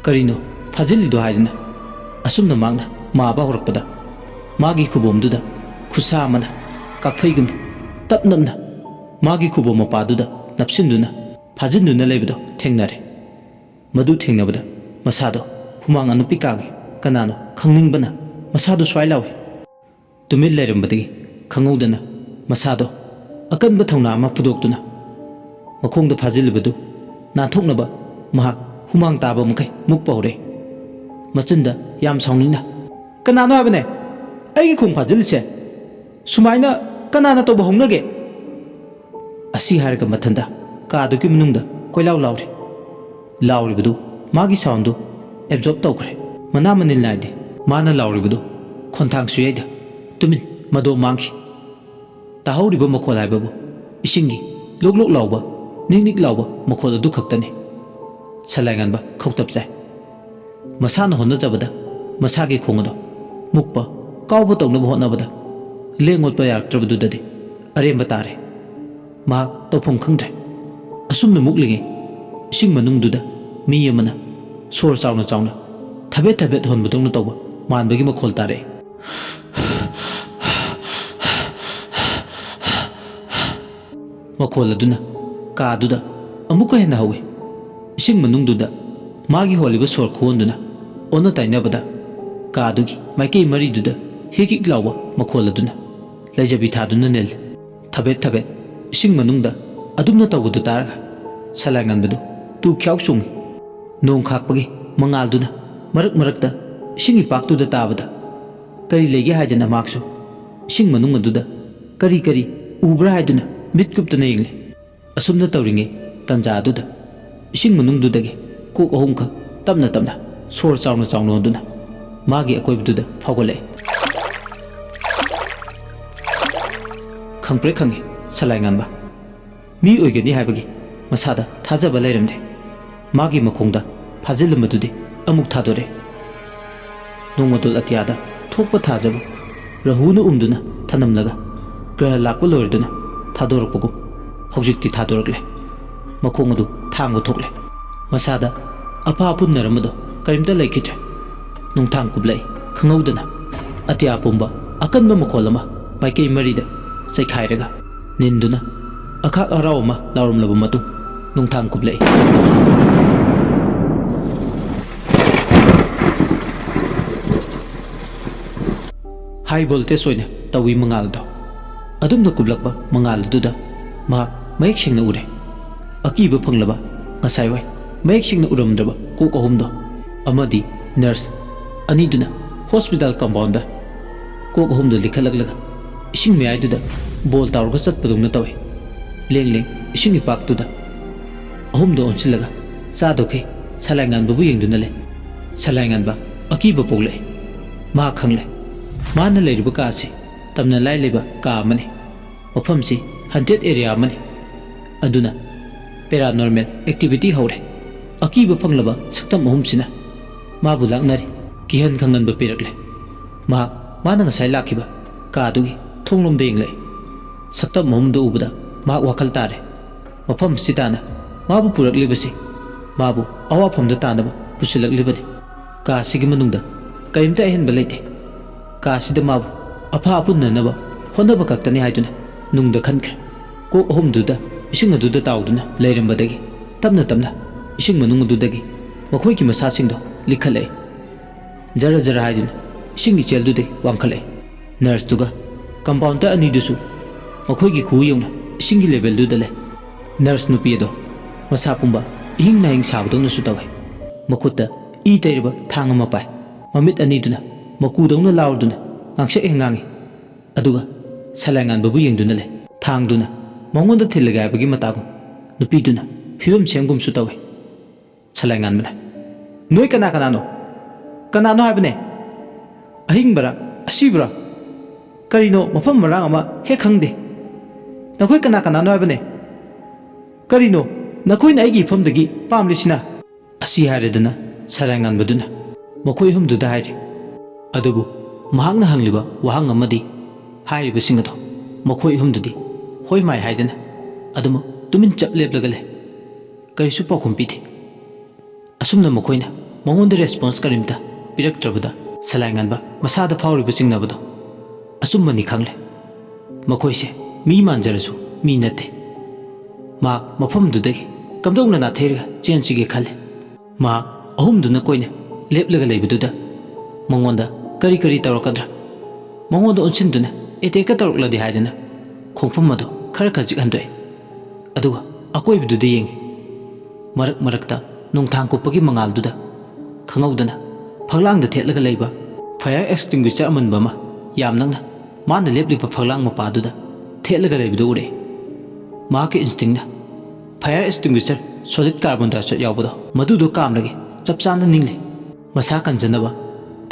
ꯀꯔꯤꯅꯣ ꯐꯥꯖꯤꯜꯂꯤꯗꯣ ꯍꯥꯏꯗꯨꯅ ꯑꯁꯨꯝꯅ ꯃꯥꯅ ꯃꯥꯕ ꯍꯧꯔꯛꯄꯗ ꯃꯥꯒꯤ ꯈꯨꯕꯣꯝꯗꯨꯗ ꯈꯨꯠꯁꯥ ꯑꯃꯅ ꯀꯥꯛꯐꯩꯒꯨꯝꯅ ꯇꯞ ꯅꯞꯅ ꯃꯥꯒꯤ ꯈꯨꯕꯣꯝ ꯃꯄꯥꯗꯨꯗ ꯅꯞꯁꯤꯟꯗꯨꯅ ꯐꯥꯖꯤꯟꯗꯨꯅ ꯂꯩꯕꯗꯣ ꯊꯦꯡꯅꯔꯦ꯫ ꯃꯗꯨ ꯊꯦꯡꯅꯕꯗ ꯃꯁꯥꯗꯣ ꯍꯨꯃꯥꯡ ꯑꯅꯞꯄꯤ ꯀꯥꯡꯉꯤ꯫ ꯀꯅꯥꯅꯣ ꯈꯪꯅꯤꯡꯕꯅ ꯃꯁꯥꯗꯣ ꯁ꯭ꯋꯥꯏ ꯂꯥꯎꯏ꯫ ꯇꯨꯃꯤꯟ ꯂꯩꯔꯝꯕꯗꯒꯤ ꯈꯪꯍꯧꯗꯅ ꯃꯁꯥꯗꯣ ꯑꯀꯟꯕ ꯊꯧꯅꯥ ꯑꯃ ꯐꯨꯗꯣꯛꯇꯨꯅ ꯃꯈꯣꯡꯗ ꯐꯥꯖꯤꯜꯂꯤꯕꯗꯨ ꯅꯥꯟꯊꯣꯛꯅꯕ ꯃꯍꯥꯛ ꯍꯨꯃꯥꯡ ꯇꯥꯕ ꯃꯈꯩ ꯃꯨꯛꯄ ꯍꯧꯔꯛꯏ꯫ ꯃꯆꯤꯟꯗ ꯌꯥꯝ ꯁꯥꯎꯅꯤꯡꯅ, "ꯀꯅꯥꯅꯣ ꯍꯥꯏꯕꯅꯦ? ꯑꯩꯒꯤ ꯈꯣꯡ ꯐꯥꯖꯤꯜꯂꯤꯁꯦ ꯁꯨꯃꯥꯏꯅ ꯀꯅꯥꯅ ꯇꯧꯕ ꯍꯧꯅꯒꯦ?" ꯑꯁꯤ ꯍꯥꯏꯔꯒ ꯃꯊꯟꯇ ꯀꯥꯗꯨꯒꯤ ꯃꯅꯨꯡꯗ ꯀꯣꯏꯂꯥꯎ ꯂꯥꯎꯔꯤ꯫ ꯂꯥꯎꯔꯤꯕꯗꯨ ꯃꯥꯒꯤ ꯁꯥꯎꯟꯗꯨ ꯑꯦꯕꯖꯣꯔꯕ ꯇꯧꯈ꯭ꯔꯦ꯫ ꯃꯅꯥ ꯃꯅꯤꯜ ꯅꯥꯏꯗꯦ꯫ ꯃꯥꯅ ꯂꯥꯎꯔꯤꯕꯗꯨ ꯈꯣꯟꯊꯥꯡꯁꯨ ꯌꯩꯗ ꯇꯨꯃꯤꯟ ꯃꯗꯣ ꯃꯥꯡꯈꯤ꯫ ꯇꯥꯍꯧꯔꯤꯕ ꯃꯈꯣꯜ ꯍꯥꯏꯕꯕꯨ ꯏꯁꯤꯡꯒꯤ ꯂꯣꯛ ꯂꯣꯛ ꯂꯥꯎꯕ, ꯅꯤꯛ ꯅꯤꯛ ꯂꯥꯎꯕ ꯃꯈꯣꯜ ꯑꯗꯨ ꯈꯛꯇꯅꯤ꯫ ꯁꯂꯥꯏꯉꯥꯟꯕ ꯈꯧꯇꯞ ꯆꯥꯏ꯫ ꯃꯁꯥꯅ ꯍꯣꯠꯅꯖꯕꯗ ꯃꯁꯥꯒꯤ ꯈꯣꯡ ꯑꯗꯨ ꯃꯨꯛꯄ, ꯀꯥꯎꯕ ꯇꯧꯅꯕ ꯍꯣꯠꯅꯕꯗ ꯂꯦꯡ ꯑꯣꯠꯄ ꯌꯥꯔꯛꯇ꯭ꯔꯕꯗꯨꯗꯗꯤ ꯑꯔꯦꯝꯕ ꯇꯥꯔꯦ꯫ ꯃꯍꯥꯛ ꯇꯧꯐꯝ ꯈꯪꯗ꯭ꯔꯦ꯫ ꯑꯁꯨꯝꯅ ꯃꯨꯛꯂꯤꯉꯩ ꯏꯁꯤꯡ ꯃꯅꯨꯡꯗꯨꯗ ꯃꯤ ꯑꯃꯅ ꯁꯣꯔ ꯆꯥꯎꯅ ꯆꯥꯎꯅ ꯊꯕꯦꯠ ꯊꯕꯦꯠ ꯍꯣꯟꯕꯗꯧꯅ ꯇꯧꯕ ꯃꯥꯟꯕꯒꯤ ꯃꯈꯣꯜ ꯇꯥꯔꯛꯏ꯫ ꯃꯈꯣꯜ ꯑꯗꯨꯅ ꯀꯥꯗꯨꯗ ꯑꯃꯨꯛꯀ ꯍꯦꯟꯅ ꯍꯧꯏ꯫ ꯏꯁꯤꯡ ꯃꯅꯨꯡꯗꯨꯗ ꯃꯥꯒꯤ ꯍꯣꯜꯂꯤꯕ ꯁꯣꯔ ꯈꯨꯍꯣꯟꯗꯨꯅ ꯑꯣꯟꯅ ꯇꯩꯅꯕꯗ ꯀꯥꯗꯨꯒꯤ ꯃꯥꯏꯀꯩ ꯃꯔꯤꯗꯨꯗ ꯍꯤꯛ ꯍꯤꯛ ꯂꯥꯎꯕ ꯃꯈꯣꯜ ꯑꯗꯨꯅ ꯂꯩꯖꯕꯤ ꯊꯥꯗꯨꯅ ꯅꯤꯜꯂꯤ꯫ ꯊꯕꯦꯠ ꯊꯕꯦꯠ ꯏꯁꯤꯡ ꯃꯅꯨꯡꯗ ꯑꯗꯨꯝꯅ ꯇꯧꯕꯗꯨ ꯇꯥꯔꯒ ꯁꯂꯥꯏꯉꯥꯟꯕꯗꯨ ꯇꯨ ꯈ꯭ꯌꯥꯎ ꯆꯣꯡꯏ꯫ ꯅꯣꯡ ꯈꯥꯛꯄꯒꯤ ꯃꯉꯥꯜꯗꯨꯅ ꯃꯔꯛ ꯃꯔꯛꯇ ꯏꯁꯤꯡ ꯏꯄꯥꯛꯇꯨꯗ ꯇꯥꯕꯗ ꯀꯔꯤ ꯂꯩꯒꯦ ꯍꯥꯏꯗꯅ ꯃꯍꯥꯛꯁꯨ ꯏꯁꯤꯡ ꯃꯅꯨꯡ ꯑꯗꯨꯗ ꯀꯔꯤ ꯀꯔꯤ ꯎꯕ꯭ꯔꯥ ꯍꯥꯏꯗꯨꯅ ꯃꯤꯠ ꯀꯨꯞꯇꯅ ꯌꯦꯡꯂꯤ꯫ ꯑꯁꯨꯝꯅ ꯇꯧꯔꯤꯉꯩ ꯇꯟꯖꯥ ꯑꯗꯨꯗ ꯏꯁꯤꯡ ꯃꯅꯨꯡꯗꯨꯗꯒꯤ ꯀꯣꯛ ꯑꯍꯨꯝꯈꯛ ꯇꯞꯅ ꯇꯞꯅ ꯁꯣꯔ ꯆꯥꯎꯅ ꯆꯥꯎꯅ ꯍꯣꯟꯗꯨꯅ ꯃꯥꯒꯤ ꯑꯀꯣꯏꯕꯗꯨꯗ ꯐꯥꯎꯒꯠꯂꯛꯏ꯫ ꯈꯪꯄ꯭ꯔꯦꯛ ꯈꯪꯉꯤ ꯁꯂꯥꯏ ꯉꯥꯟꯕ꯫ ꯃꯤ ꯑꯣꯏꯒꯅꯤ ꯍꯥꯏꯕꯒꯤ ꯃꯁꯥꯗ ꯊꯥꯖꯕ ꯂꯩꯔꯝꯗꯦ꯫ ꯃꯥꯒꯤ ꯃꯈꯣꯡꯗ ꯐꯥꯖꯤꯜꯂꯝꯕꯗꯨꯗꯤ ꯑꯃꯨꯛ ꯊꯥꯗꯣꯔꯛꯑꯦ꯫ ꯅꯣꯡꯃꯗꯣꯜ ꯑꯇꯤꯌꯥꯗ ꯊꯣꯛꯄ ꯊꯥꯖꯕꯨ ꯔꯥꯍꯨꯅ ꯎꯝꯗꯨꯅ ꯊꯅꯝꯂꯒ ꯒ꯭ꯔꯍ ꯂꯥꯛꯄ ꯂꯣꯏꯔꯗꯨꯅ ꯊꯥꯗꯣꯔꯛꯄꯒꯨꯝ ꯍꯧꯖꯤꯛꯇꯤ ꯊꯥꯗꯣꯔꯛꯂꯦ꯫ ꯃꯈꯣꯡ ꯑꯗꯨ ꯊꯥꯡꯕ ꯊꯣꯛꯂꯦ꯫ ꯃꯁꯥꯗ ꯑꯄꯥ ꯑꯄꯨꯟꯅꯔꯝꯕꯗꯣ ꯀꯔꯤꯝꯇ ꯂꯩꯈꯤꯗ꯭ꯔꯦ꯫ ꯅꯨꯡꯊꯥꯡ ꯀꯨꯞꯂꯛꯏ ꯈꯪꯍꯧꯗꯅ꯫ ꯑꯇꯤꯌꯥ ꯄꯨꯝꯕ ꯑꯀꯟꯕ ꯃꯈꯣꯜ ꯑꯃ ꯃꯥꯏꯀꯩ ꯃꯔꯤꯗ ꯆꯩꯈꯥꯏꯔꯒ ꯅꯤꯟꯗꯨꯅ ꯑꯈꯥꯛ ꯑꯔꯥꯎ ꯑꯃ ꯂꯥꯎꯔꯝꯂꯕ ꯃꯇꯨꯡ ꯅꯨꯡꯊꯥꯡ ꯀꯨꯞꯂꯛꯏ꯫ ꯍꯥꯏ ꯚꯣꯜꯇꯦꯖ ꯑꯣꯏꯅ ꯇꯧꯏ ꯃꯉꯥꯜꯗꯣ꯫ ꯑꯗꯨꯝꯅ ꯀꯨꯞꯂꯛꯄ ꯃꯉꯥꯜ ꯑꯗꯨꯗ ꯃꯍꯥꯛ ꯃꯌꯦꯛ ꯁꯦꯡꯅ ꯎꯔꯦ꯫ ꯑꯀꯤꯕ ꯐꯪꯂꯕ ꯉꯁꯥꯏꯋꯥꯏ ꯃꯌꯦꯛ ꯁꯦꯡꯅ ꯎꯔꯝꯗ꯭ꯔꯕ ꯀꯣꯛ ꯑꯍꯨꯝꯗꯣ ꯑꯃꯗꯤ ꯅꯔꯁ ꯑꯅꯤꯗꯨꯅ ꯍꯣꯁꯄꯤꯇꯥꯜ ꯀꯝꯄꯥꯎꯟꯗ ꯀꯣꯛ ꯑꯍꯨꯝꯗꯣ ꯂꯤꯈꯠꯂꯛꯂꯒ ꯏꯁꯤꯡ ꯃꯌꯥꯏꯗꯨꯗ ꯕꯣꯜ ꯇꯥꯎꯔꯒ ꯆꯠꯄꯗꯧꯅ ꯇꯧꯏ꯫ ꯂꯦꯡ ꯂꯦꯡ ꯏꯁꯤꯡ ꯏꯄꯥꯛꯇꯨꯗ ꯑꯍꯨꯝꯗꯣ ꯑꯣꯟꯁꯤꯜꯂꯒ ꯆꯥꯗꯧꯈꯩ ꯁꯂꯥꯏ ꯉꯥꯟꯕꯕꯨ ꯌꯦꯡꯗꯨꯅ ꯂꯩ꯫ ꯁꯂꯥꯏ ꯉꯥꯟꯕ ꯑꯀꯤꯕ ꯄꯣꯛꯂꯛꯏ꯫ ꯃꯍꯥꯛ ꯈꯪꯂꯦ, ꯃꯥꯅ ꯂꯩꯔꯤꯕ ꯀꯥ ꯑꯁꯤ ꯇꯝꯅ ꯂꯥꯏ ꯂꯩꯕ ꯀꯥ ꯑꯃꯅꯤ꯫ ꯃꯐꯝꯁꯤ ꯍꯟꯇꯦꯗ ꯑꯦꯔꯤꯌꯥ ꯑꯃꯅꯤ꯫ ꯑꯗꯨꯅ ꯄꯦꯔꯥꯅꯣꯔꯃꯦꯜ ꯑꯦꯛꯇꯤꯚꯤꯇꯤ ꯍꯧꯔꯦ꯫ ꯑꯀꯤꯕ ꯐꯪꯂꯕ ꯁꯛꯇꯝ ꯑꯍꯨꯝꯁꯤꯅ ꯃꯥꯕꯨ ꯂꯥꯛꯅꯔꯤ꯫ ꯀꯤꯍꯟ ꯈꯪꯍꯟꯕ ꯄꯤꯔꯛꯂꯦ꯫ ꯃꯍꯥꯛ ꯃꯥꯅ ꯉꯁꯥꯏ ꯂꯥꯛꯈꯤꯕ ꯀꯥꯗꯨꯒꯤ ꯊꯣꯡꯂꯣꯝꯗ ꯌꯦꯡꯂꯛꯏ꯫ ꯁꯛꯇꯝ ꯑꯍꯨꯝꯗꯨ ꯎꯕꯗ ꯃꯍꯥꯛ ꯋꯥꯈꯜ ꯇꯥꯔꯦ꯫ ꯃꯐꯝ ꯑꯁꯤ ꯇꯥꯅ ꯃꯥꯕꯨ ꯄꯨꯔꯛꯂꯤꯕꯁꯤ ꯃꯥꯕꯨ ꯑꯋꯥꯐꯝꯗ ꯇꯥꯅꯕ ꯄꯨꯁꯤꯜꯂꯛꯂꯤꯕꯅꯤ꯫ ꯀꯥ ꯑꯁꯤꯒꯤ ꯃꯅꯨꯡꯗ ꯀꯔꯤꯝꯇ ꯑꯍꯦꯟꯕ ꯂꯩꯇꯦ꯫ ꯀꯥ ꯑꯁꯤꯗ ꯃꯥꯕꯨ ꯑꯐ ꯑꯄꯨꯟꯅꯅꯕ ꯍꯣꯠꯅꯕ ꯈꯛꯇꯅꯤ ꯍꯥꯏꯗꯨꯅ ꯅꯨꯡꯗ ꯈꯟꯈ꯭ꯔꯦ꯫ ꯀꯣꯛ ꯑꯍꯨꯝꯗꯨꯗ ꯏꯁꯤꯡ ꯑꯗꯨꯗ ꯇꯥꯎꯗꯨꯅ ꯂꯩꯔꯝꯕꯗꯒꯤ ꯇꯞꯅ ꯇꯞꯅ ꯏꯁꯤꯡ ꯃꯅꯨꯡ ꯑꯗꯨꯗꯒꯤ ꯃꯈꯣꯏꯒꯤ ꯃꯁꯥꯁꯤꯡꯗꯣ ꯂꯤꯈꯠꯂꯛꯏ꯫ ꯖꯔ ꯖꯔ ꯍꯥꯏꯗꯨꯅ ꯏꯁꯤꯡ ꯏꯆꯦꯜꯗꯨꯗꯒꯤ ꯋꯥꯡꯈꯠꯂꯛꯏ꯫ ꯅꯔꯁꯇꯨꯒ ꯀꯝꯄꯥꯎꯟꯗꯔ ꯑꯅꯤꯗꯨꯁꯨ ꯃꯈꯣꯏꯒꯤ ꯈꯨꯎ ꯌꯧꯅ ꯏꯁꯤꯡꯒꯤ ꯂꯦꯚꯦꯜꯗꯨꯗ ꯂꯩ꯫ ꯅꯔꯁ ꯅꯨꯄꯤ ꯑꯗꯣ ꯃꯁꯥ ꯄꯨꯝꯕ ꯏꯍꯤꯡ ꯅꯥꯍꯤꯡ ꯁꯥꯕꯗꯧꯅꯁꯨ ꯇꯧꯏ꯫ ꯃꯈꯨꯠꯇ ꯏ ꯇꯩꯔꯕ ꯊꯥꯡ ꯑꯃ ꯄꯥꯏ꯫ ꯃꯃꯤꯠ ꯑꯅꯤꯗꯨꯅ ꯃꯀꯨꯗꯧꯅ ꯂꯥꯎꯔꯗꯨꯅ ꯉꯥꯡꯁꯛ ꯍꯦꯛ ꯉꯥꯡꯏ꯫ ꯑꯗꯨꯒ ꯁꯂꯥꯏ ꯉꯥꯟꯕꯕꯨ ꯌꯦꯡꯗꯨꯅ ꯂꯩ꯫ ꯊꯥꯡꯗꯨꯅ ꯃꯉꯣꯟꯗ ꯊꯤꯜꯂꯒꯦ ꯍꯥꯏꯕꯒꯤ ꯃꯇꯥꯒꯨꯝ ꯅꯨꯄꯤꯗꯨꯅ ꯐꯤꯕꯝ ꯁꯦꯝꯒꯨꯝꯁꯨ ꯇꯧꯏ꯫ ꯁꯂꯥꯏ ꯉꯥꯟꯕꯅ, "ꯅꯣꯏ ꯀꯅꯥ ꯀꯅꯥꯅꯣ? ꯀꯅꯥꯅꯣ ꯍꯥꯏꯕꯅꯦ? ꯑꯍꯤꯡꯕꯔꯥ? ꯑꯁꯤꯕꯔꯥ? ꯀꯔꯤꯅꯣ ꯃꯐꯝ ꯃꯔꯥꯡ ꯑꯃ ꯍꯦꯛ ꯈꯪꯗꯦ꯫ ꯅꯈꯣꯏ ꯀꯅꯥ ꯀꯅꯥꯅꯣ ꯍꯥꯏꯕꯅꯦ? ꯀꯔꯤꯅꯣ ꯅꯈꯣꯏꯅ ꯑꯩꯒꯤ ꯏꯐꯝꯗꯒꯤ ꯄꯥꯝꯂꯤꯁꯤꯅ?" ꯑꯁꯤ ꯍꯥꯏꯔꯗꯅ ꯁꯂꯥꯏ ꯉꯥꯟꯕꯗꯨꯅ ꯃꯈꯣꯏ ꯑꯍꯨꯝꯗꯨꯗ ꯍꯥꯏꯔꯤ꯫ ꯑꯗꯨꯕꯨ ꯃꯍꯥꯛꯅ ꯍꯪꯂꯤꯕ ꯋꯥꯍꯪ ꯑꯃꯗꯤ ꯍꯥꯏꯔꯤꯕꯁꯤꯡ ꯑꯗꯣ ꯃꯈꯣꯏ ꯑꯍꯨꯝꯗꯨꯗꯤ ꯍꯣꯏ ꯃꯥꯏ ꯍꯥꯏꯗꯅ ꯑꯗꯨꯃꯛ ꯇꯨꯃꯤꯟ ꯆꯞ ꯂꯦꯞꯂꯒ ꯂꯩ꯫ ꯀꯔꯤꯁꯨ ꯄꯥꯎꯈꯨꯝ ꯄꯤꯗꯦ꯫ ꯑꯁꯨꯝꯅ ꯃꯈꯣꯏꯅ ꯃꯉꯣꯟꯗ ꯔꯦꯁꯄꯣꯟꯁ ꯀꯔꯤꯝꯇ ꯄꯤꯔꯛꯇ꯭ꯔꯕꯗ ꯁꯂꯥꯏ ꯉꯥꯟꯕ ꯃꯁꯥꯗ ꯐꯥꯎꯔꯤꯕ ꯆꯤꯡꯅꯕꯗꯣ ꯑꯆꯨꯝꯕꯅꯤ ꯈꯪꯂꯦ꯫ ꯃꯈꯣꯏꯁꯦ ꯃꯤ ꯃꯥꯟꯖꯔꯁꯨ ꯃꯤ ꯅꯠꯇꯦ꯫ ꯃꯍꯥꯛ ꯃꯐꯝꯗꯨꯗꯒꯤ ꯀꯝꯗꯧꯅ ꯅꯥꯊꯩꯔꯒ ꯆꯦꯟꯁꯤꯒꯦ ꯈꯜꯂꯤ꯫ ꯃꯍꯥꯛ ꯑꯍꯨꯝꯗꯨꯅ ꯀꯣꯏꯅ ꯂꯦꯞꯂꯒ ꯂꯩꯕꯗꯨꯗ ꯃꯉꯣꯟꯗ ꯀꯔꯤ ꯀꯔꯤ ꯇꯧꯔꯛꯀꯗ꯭ꯔꯥ? ꯃꯉꯣꯟꯗ ꯑꯣꯟꯁꯤꯟꯗꯨꯅ ꯑꯦꯇꯦꯛꯀ ꯇꯧꯔꯛꯂꯗꯤ ꯍꯥꯏꯗꯨꯅ ꯈꯣꯡꯐꯝ ꯑꯗꯨ ꯈꯔ ꯈꯖꯤꯛ ꯍꯟꯗꯣꯛꯏ꯫ ꯑꯗꯨꯒ ꯑꯀꯣꯏꯕꯗꯨꯗ ꯌꯦꯡꯏ꯫ ꯃꯔꯛ ꯃꯔꯛꯇ ꯅꯣꯡꯊꯥꯡ ꯀꯨꯞꯄꯒꯤ ꯃꯉꯥꯜꯗꯨꯗ ꯈꯪꯍꯧꯗꯅ ꯐꯛꯂꯥꯡꯗ ꯊꯦꯠꯂꯒ ꯂꯩꯕ ꯐꯥꯌꯔ ꯑꯦꯛꯁꯇꯤꯡꯒ꯭ꯋꯤꯁꯔ ꯑꯃꯟꯕ ꯑꯃ ꯌꯥꯝ ꯅꯛꯅ ꯃꯥꯅ ꯂꯦꯞꯂꯤꯕ ꯐꯛꯂꯥꯡ ꯃꯄꯥꯗꯨꯗ ꯊꯦꯠꯂꯒ ꯂꯩꯕꯗꯨ ꯎꯔꯦ꯫ ꯃꯍꯥꯛꯀꯤ ꯏꯟꯁꯇꯤꯡꯅ ꯐꯥꯌꯔ ꯑꯦꯛꯁꯇꯤꯡꯒ꯭ꯋꯤꯁꯔ ꯁꯣꯂꯤꯗ ꯀꯥꯔꯕꯣꯟ ꯗꯥꯏꯑꯣꯛꯁꯥꯏꯗ ꯌꯥꯎꯕꯗꯣ ꯃꯗꯨꯗꯣ ꯀꯥꯝꯂꯒꯦ ꯆꯞ ꯆꯥꯅ ꯅꯤꯡꯂꯤ꯫ ꯃꯁꯥ ꯀꯟꯖꯅꯕ,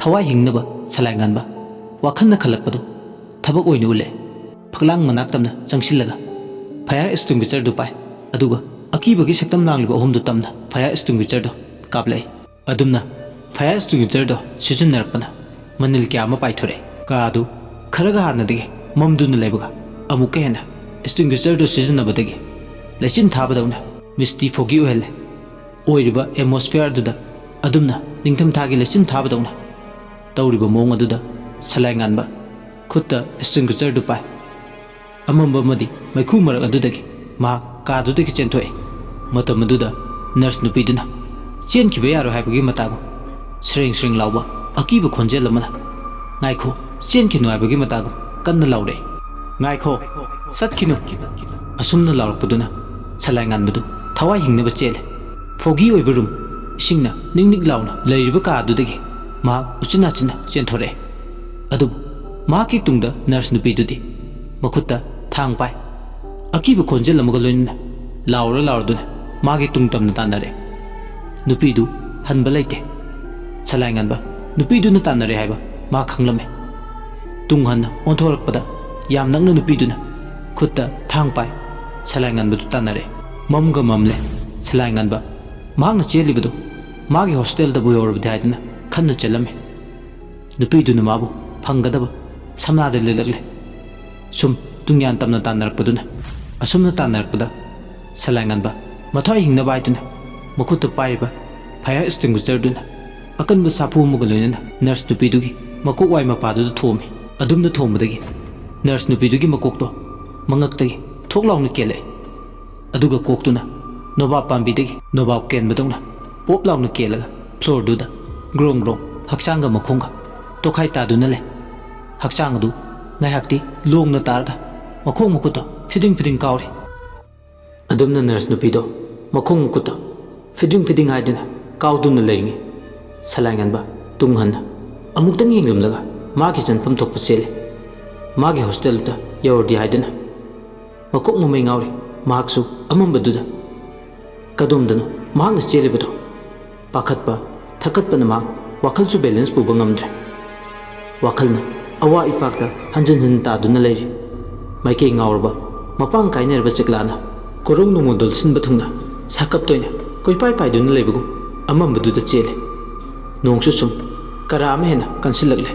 ꯊꯋꯥꯏ ꯍꯤꯡꯅꯕ ꯁꯂꯥꯏ ꯉꯥꯟꯕ ꯋꯥꯈꯜꯅ ꯈꯜꯂꯛꯄꯗꯨ ꯊꯕꯛ ꯑꯣꯏꯅ ꯎꯠꯂꯦ꯫ ꯐꯛꯂꯥꯡ ꯃꯅꯥꯛ ꯇꯝꯅ ꯆꯪꯁꯤꯜꯂꯒ ꯐꯥꯌꯔ ꯑꯦꯛꯁꯇꯤꯡꯒ꯭ꯋꯤꯁꯔꯗꯨ ꯄꯥꯏ꯫ ꯑꯗꯨꯒ ꯑꯀꯤꯕꯒꯤ ꯁꯛꯇꯝ ꯂꯥꯡꯂꯤꯕ ꯑꯍꯨꯝꯗꯨ ꯇꯝꯅ ꯐꯥꯌꯔ ꯑꯦꯛꯁꯇꯤꯡꯒ꯭ꯋꯤꯁꯔꯗꯨ ꯀꯥꯞꯂꯛꯏ꯫ ꯑꯗꯨꯝꯅ ꯐꯥꯌꯔ ꯑꯦꯛꯁꯇꯤꯡꯒ꯭ꯋꯤꯁꯔꯗꯣ ꯁꯤꯖꯤꯟꯅꯔꯛꯄꯅ ꯃꯅꯤꯜ ꯀꯌꯥ ꯑꯃ ꯄꯥꯏꯊꯣꯔꯛꯏ꯫ ꯀꯥ ꯑꯗꯨ ꯈꯔꯒ ꯍꯥꯟꯅꯗꯒꯤ ꯃꯝꯗꯨꯅ ꯂꯩꯕꯒ ꯑꯃꯨꯛꯀ ꯍꯦꯟꯅ ꯑꯦꯛꯁꯇꯤꯡꯒ꯭ꯋꯤꯁꯔꯗꯨ ꯁꯤꯖꯤꯟꯅꯕꯗꯒꯤ ꯂꯩꯆꯤꯟ ꯊꯥꯕꯗꯧꯅ ꯃꯤꯁꯇꯤ ꯐꯣꯒꯤ ꯑꯣꯏꯍꯜꯂꯦ꯫ ꯑꯣꯏꯔꯤꯕ ꯑꯦꯠꯃꯣꯁꯐꯤꯌꯔ ꯑꯗꯨꯗ ꯑꯗꯨꯝꯅ ꯅꯤꯡꯊꯝꯊꯥꯒꯤ ꯂꯩꯆꯤꯟ ꯊꯥꯕꯗꯧꯅ ꯇꯧꯔꯤꯕ ꯃꯑꯣꯡ ꯑꯗꯨꯗ ꯁꯂꯥꯏ ꯉꯥꯟꯕ ꯈꯨꯠꯇ ꯑꯦꯛꯁꯇꯤꯡꯒ꯭ꯋꯤꯁꯔꯗꯨ ꯄꯥꯏ꯫ ꯑꯃꯝꯕ ꯑꯃꯗꯤ ꯃꯩꯈꯨ ꯃꯔꯛ ꯑꯗꯨꯗꯒꯤ ꯃꯍꯥꯛ ꯀꯥꯗꯨꯗꯒꯤ ꯆꯦꯟꯊꯣꯛꯏ꯫ ꯃꯇꯝ ꯑꯗꯨꯗ ꯅꯔꯁ ꯅꯨꯄꯤꯗꯨꯅ ꯆꯦꯟꯈꯤꯕ ꯌꯥꯔꯣꯏ ꯍꯥꯏꯕꯒꯤ ꯃꯇꯥꯒꯨꯝ ꯁ꯭ꯔꯦꯡ ꯁ꯭ꯔꯦꯡ ꯂꯥꯎꯕ ꯑꯀꯤꯕ ꯈꯣꯟꯖꯦꯜ ꯑꯃꯅ, "ꯉꯥꯏꯈꯣ, ꯆꯦꯟꯈꯤꯅꯨ" ꯍꯥꯏꯕꯒꯤ ꯃꯇꯥꯒꯨꯝ ꯀꯟꯅ ꯂꯥꯎꯔꯛꯏ꯫ "ꯉꯥꯏꯈꯣ, ꯆꯠꯈꯤꯅꯨ!" ꯑꯁꯨꯝꯅ ꯂꯥꯎꯔꯛꯄꯗꯨꯅ ꯁꯂꯥꯏ ꯉꯥꯟꯕꯗꯨ ꯊꯋꯥꯏ ꯍꯤꯡꯅꯕ ꯆꯦꯜꯂꯦ꯫ ꯐꯣꯒꯤ ꯑꯣꯏꯕ ꯔꯨꯝ, ꯏꯁꯤꯡꯅ ꯅꯤꯛ ꯅꯤꯛ ꯂꯥꯎꯅ ꯂꯩꯔꯤꯕ ꯀꯥ ꯑꯗꯨꯗꯒꯤ ꯃꯍꯥꯛ ꯎꯆꯤꯟ ꯅꯥꯆꯤꯟꯅ ꯆꯦꯟꯊꯣꯔꯛꯑꯦ꯫ ꯑꯗꯨꯕꯨ ꯃꯍꯥꯛꯀꯤ ꯇꯨꯡꯗ ꯅꯔꯁ ꯅꯨꯄꯤꯗꯨꯗꯤ ꯃꯈꯨꯠꯇ ꯊꯥꯡ ꯄꯥꯏ꯫ ꯑꯀꯤꯕ ꯈꯣꯟꯖꯦꯜ ꯑꯃꯒ ꯂꯣꯏꯅꯅ ꯂꯥꯎꯔ ꯂꯥꯎꯔꯗꯨꯅ ꯃꯥꯒꯤ ꯇꯨꯡ ꯇꯝꯅ ꯇꯥꯟꯅꯔꯦ꯫ ꯅꯨꯄꯤꯗꯨ ꯍꯟꯕ ꯂꯩꯇꯦ꯫ ꯁꯂꯥꯏ ꯉꯥꯟꯕ ꯅꯨꯄꯤꯗꯨꯅ ꯇꯥꯟꯅꯔꯦ ꯍꯥꯏꯕ ꯃꯥ ꯈꯪꯂꯝꯃꯦ꯫ ꯇꯨꯡ ꯍꯟꯅ ꯑꯣꯟꯊꯣꯔꯛꯄꯗ ꯌꯥꯝ ꯅꯛꯅ ꯅꯨꯄꯤꯗꯨꯅ ꯈꯨꯠꯇ ꯊꯥꯡ ꯄꯥꯏ ꯁꯂꯥꯏ ꯉꯥꯟꯕꯗꯨ ꯇꯥꯟꯅꯔꯦ꯫ ꯃꯝꯒ ꯃꯝꯂꯦ꯫ ꯁꯂꯥꯏ ꯉꯥꯟꯕ ꯃꯍꯥꯛꯅ ꯆꯦꯜꯂꯤꯕꯗꯨ ꯃꯥꯒꯤ ꯍꯣꯁꯇꯦꯜꯗꯕꯨ ꯌꯧꯔꯕꯗꯤ ꯍꯥꯏꯗꯨꯅ ꯈꯟꯅ ꯆꯦꯜꯂꯝꯃꯤ꯫ ꯅꯨꯄꯤꯗꯨꯅ ꯃꯥꯕꯨ ꯐꯪꯒꯗꯕ ꯁꯝꯅꯥꯗ ꯂꯤꯂꯛꯂꯦ꯫ ꯁꯨꯝ ꯇꯨꯡꯌꯥꯟ ꯇꯝꯅ ꯇꯥꯟꯅꯔꯛꯄꯗꯨꯅ, ꯑꯁꯨꯝꯅ ꯇꯥꯟꯅꯔꯛꯄꯗ ꯁꯂꯥꯏ ꯉꯥꯟꯕ ꯃꯊ꯭ꯋꯥꯏ ꯍꯤꯡꯅꯕ ꯍꯥꯏꯗꯨꯅ ꯃꯈꯨꯠꯇ ꯄꯥꯏꯔꯤꯕ ꯐꯥꯌꯔ ꯑꯦꯛꯁꯇꯤꯡꯒ꯭ꯋꯤꯁꯔꯗꯨꯅ ꯑꯀꯟꯕ ꯁꯥꯐꯨ ꯑꯃꯒ ꯂꯣꯏꯅꯅ ꯅꯔꯁ ꯅꯨꯄꯤꯗꯨꯒꯤ ꯃꯀꯣꯛ ꯋꯥꯏ ꯃꯄꯥꯗꯨꯗ ꯊꯣꯝꯃꯤ꯫ ꯑꯗꯨꯝꯅ ꯊꯣꯝꯕꯗꯒꯤ ꯅꯔꯁ ꯅꯨꯄꯤꯗꯨꯒꯤ ꯃꯀꯣꯛꯇꯣ ꯃꯉꯛꯇꯒꯤ ꯊꯣꯛ ꯂꯥꯎꯅ ꯀꯦꯜꯂꯛꯏ꯫ ꯑꯗꯨꯒ ꯀꯣꯛꯇꯨꯅ ꯅꯣꯕꯥꯞ ꯄꯥꯝꯕꯤꯗꯒꯤ ꯅꯣꯕꯥꯞ ꯀꯦꯟꯕꯗꯧꯅ ꯄꯣꯞ ꯂꯥꯎꯅ ꯀꯦꯜꯂꯒ ꯐ꯭ꯂꯣꯔꯗꯨꯗ ꯒ꯭ꯔꯣꯡ ꯒ꯭ꯔꯣꯡ ꯍꯛꯆꯥꯡꯒ ꯃꯈꯣꯡꯒ ꯇꯣꯈꯥꯏ ꯇꯥꯗꯨꯅ ꯂꯩ꯫ ꯍꯛꯆꯥꯡ ꯑꯗꯨ ꯉꯥꯏꯍꯥꯛꯇꯤ ꯂꯣꯡꯅ ꯇꯥꯔꯒ ꯃꯈꯣꯡ ꯃꯈꯨꯠꯇꯣ ꯐꯤꯗꯤꯡ ꯐꯤꯗꯤꯡ ꯀꯥꯎꯔꯤ꯫ ꯑꯗꯨꯝꯅ ꯅꯔꯁ ꯅꯨꯄꯤꯗꯣ ꯃꯈꯣꯡ ꯃꯈꯨꯠꯇꯣ ꯐꯤꯗꯤꯡ ꯐꯤꯗꯤꯡ ꯍꯥꯏꯗꯨꯅ ꯀꯥꯎꯗꯨꯅ ꯂꯩꯔꯤꯉꯩ, ꯁꯂꯥꯏꯉꯟꯕ ꯇꯨꯡ ꯍꯟꯅ ꯑꯃꯨꯛꯇꯪ ꯌꯦꯡꯂꯝꯂꯒ ꯃꯥꯒꯤ ꯆꯪꯐꯝ ꯊꯣꯛꯄ ꯆꯦꯜꯂꯦ꯫ ꯃꯥꯒꯤ ꯍꯣꯁꯇꯦꯜꯗꯨꯗ ꯌꯧꯔꯗꯤ ꯍꯥꯏꯗꯨꯅ ꯃꯀꯣꯛ ꯃꯃꯩ ꯉꯥꯎꯔꯤ꯫ ꯃꯍꯥꯛꯁꯨ ꯑꯃꯝꯕꯗꯨꯗ ꯀꯗꯣꯝꯗꯅꯣ ꯃꯍꯥꯛꯅ ꯆꯦꯜꯂꯤꯕꯗꯣ꯫ ꯄꯥꯈꯠꯄ, ꯊꯛꯀꯠꯄꯅ ꯃꯍꯥꯛ ꯋꯥꯈꯜꯁꯨ ꯕꯦꯂꯦꯟꯁ ꯄꯨꯕ ꯉꯝꯗ꯭ꯔꯦ꯫ ꯋꯥꯈꯜꯅ ꯑꯋꯥ ꯏꯄꯥꯛꯇ ꯍꯟꯖꯤꯟ ꯍꯟꯖꯤꯟ ꯇꯥꯗꯨꯅ ꯂꯩꯔꯤ꯫ ꯃꯥꯏꯀꯩ ꯉꯥꯎꯔꯕ, ꯃꯄꯥꯡ ꯀꯥꯏꯅꯔꯕ ꯆꯦꯛꯂꯥꯅ ꯀꯣꯔꯧ ꯅꯣꯡꯃꯗꯣꯜ ꯁꯤꯟꯕ ꯊꯨꯡꯅ ꯁꯥꯀꯞꯇ ꯑꯣꯏꯅ ꯀꯣꯏꯄꯥꯏ ꯄꯥꯏꯗꯨꯅ ꯂꯩꯕꯒꯨꯝ ꯑꯃꯝꯕꯗꯨꯗ ꯆꯦꯜꯂꯦ꯫ ꯅꯣꯡꯁꯨ ꯁꯨꯝ ꯀꯔꯥ ꯑꯃ ꯍꯦꯟꯅ ꯀꯟꯁꯤꯜꯂꯛꯂꯦ꯫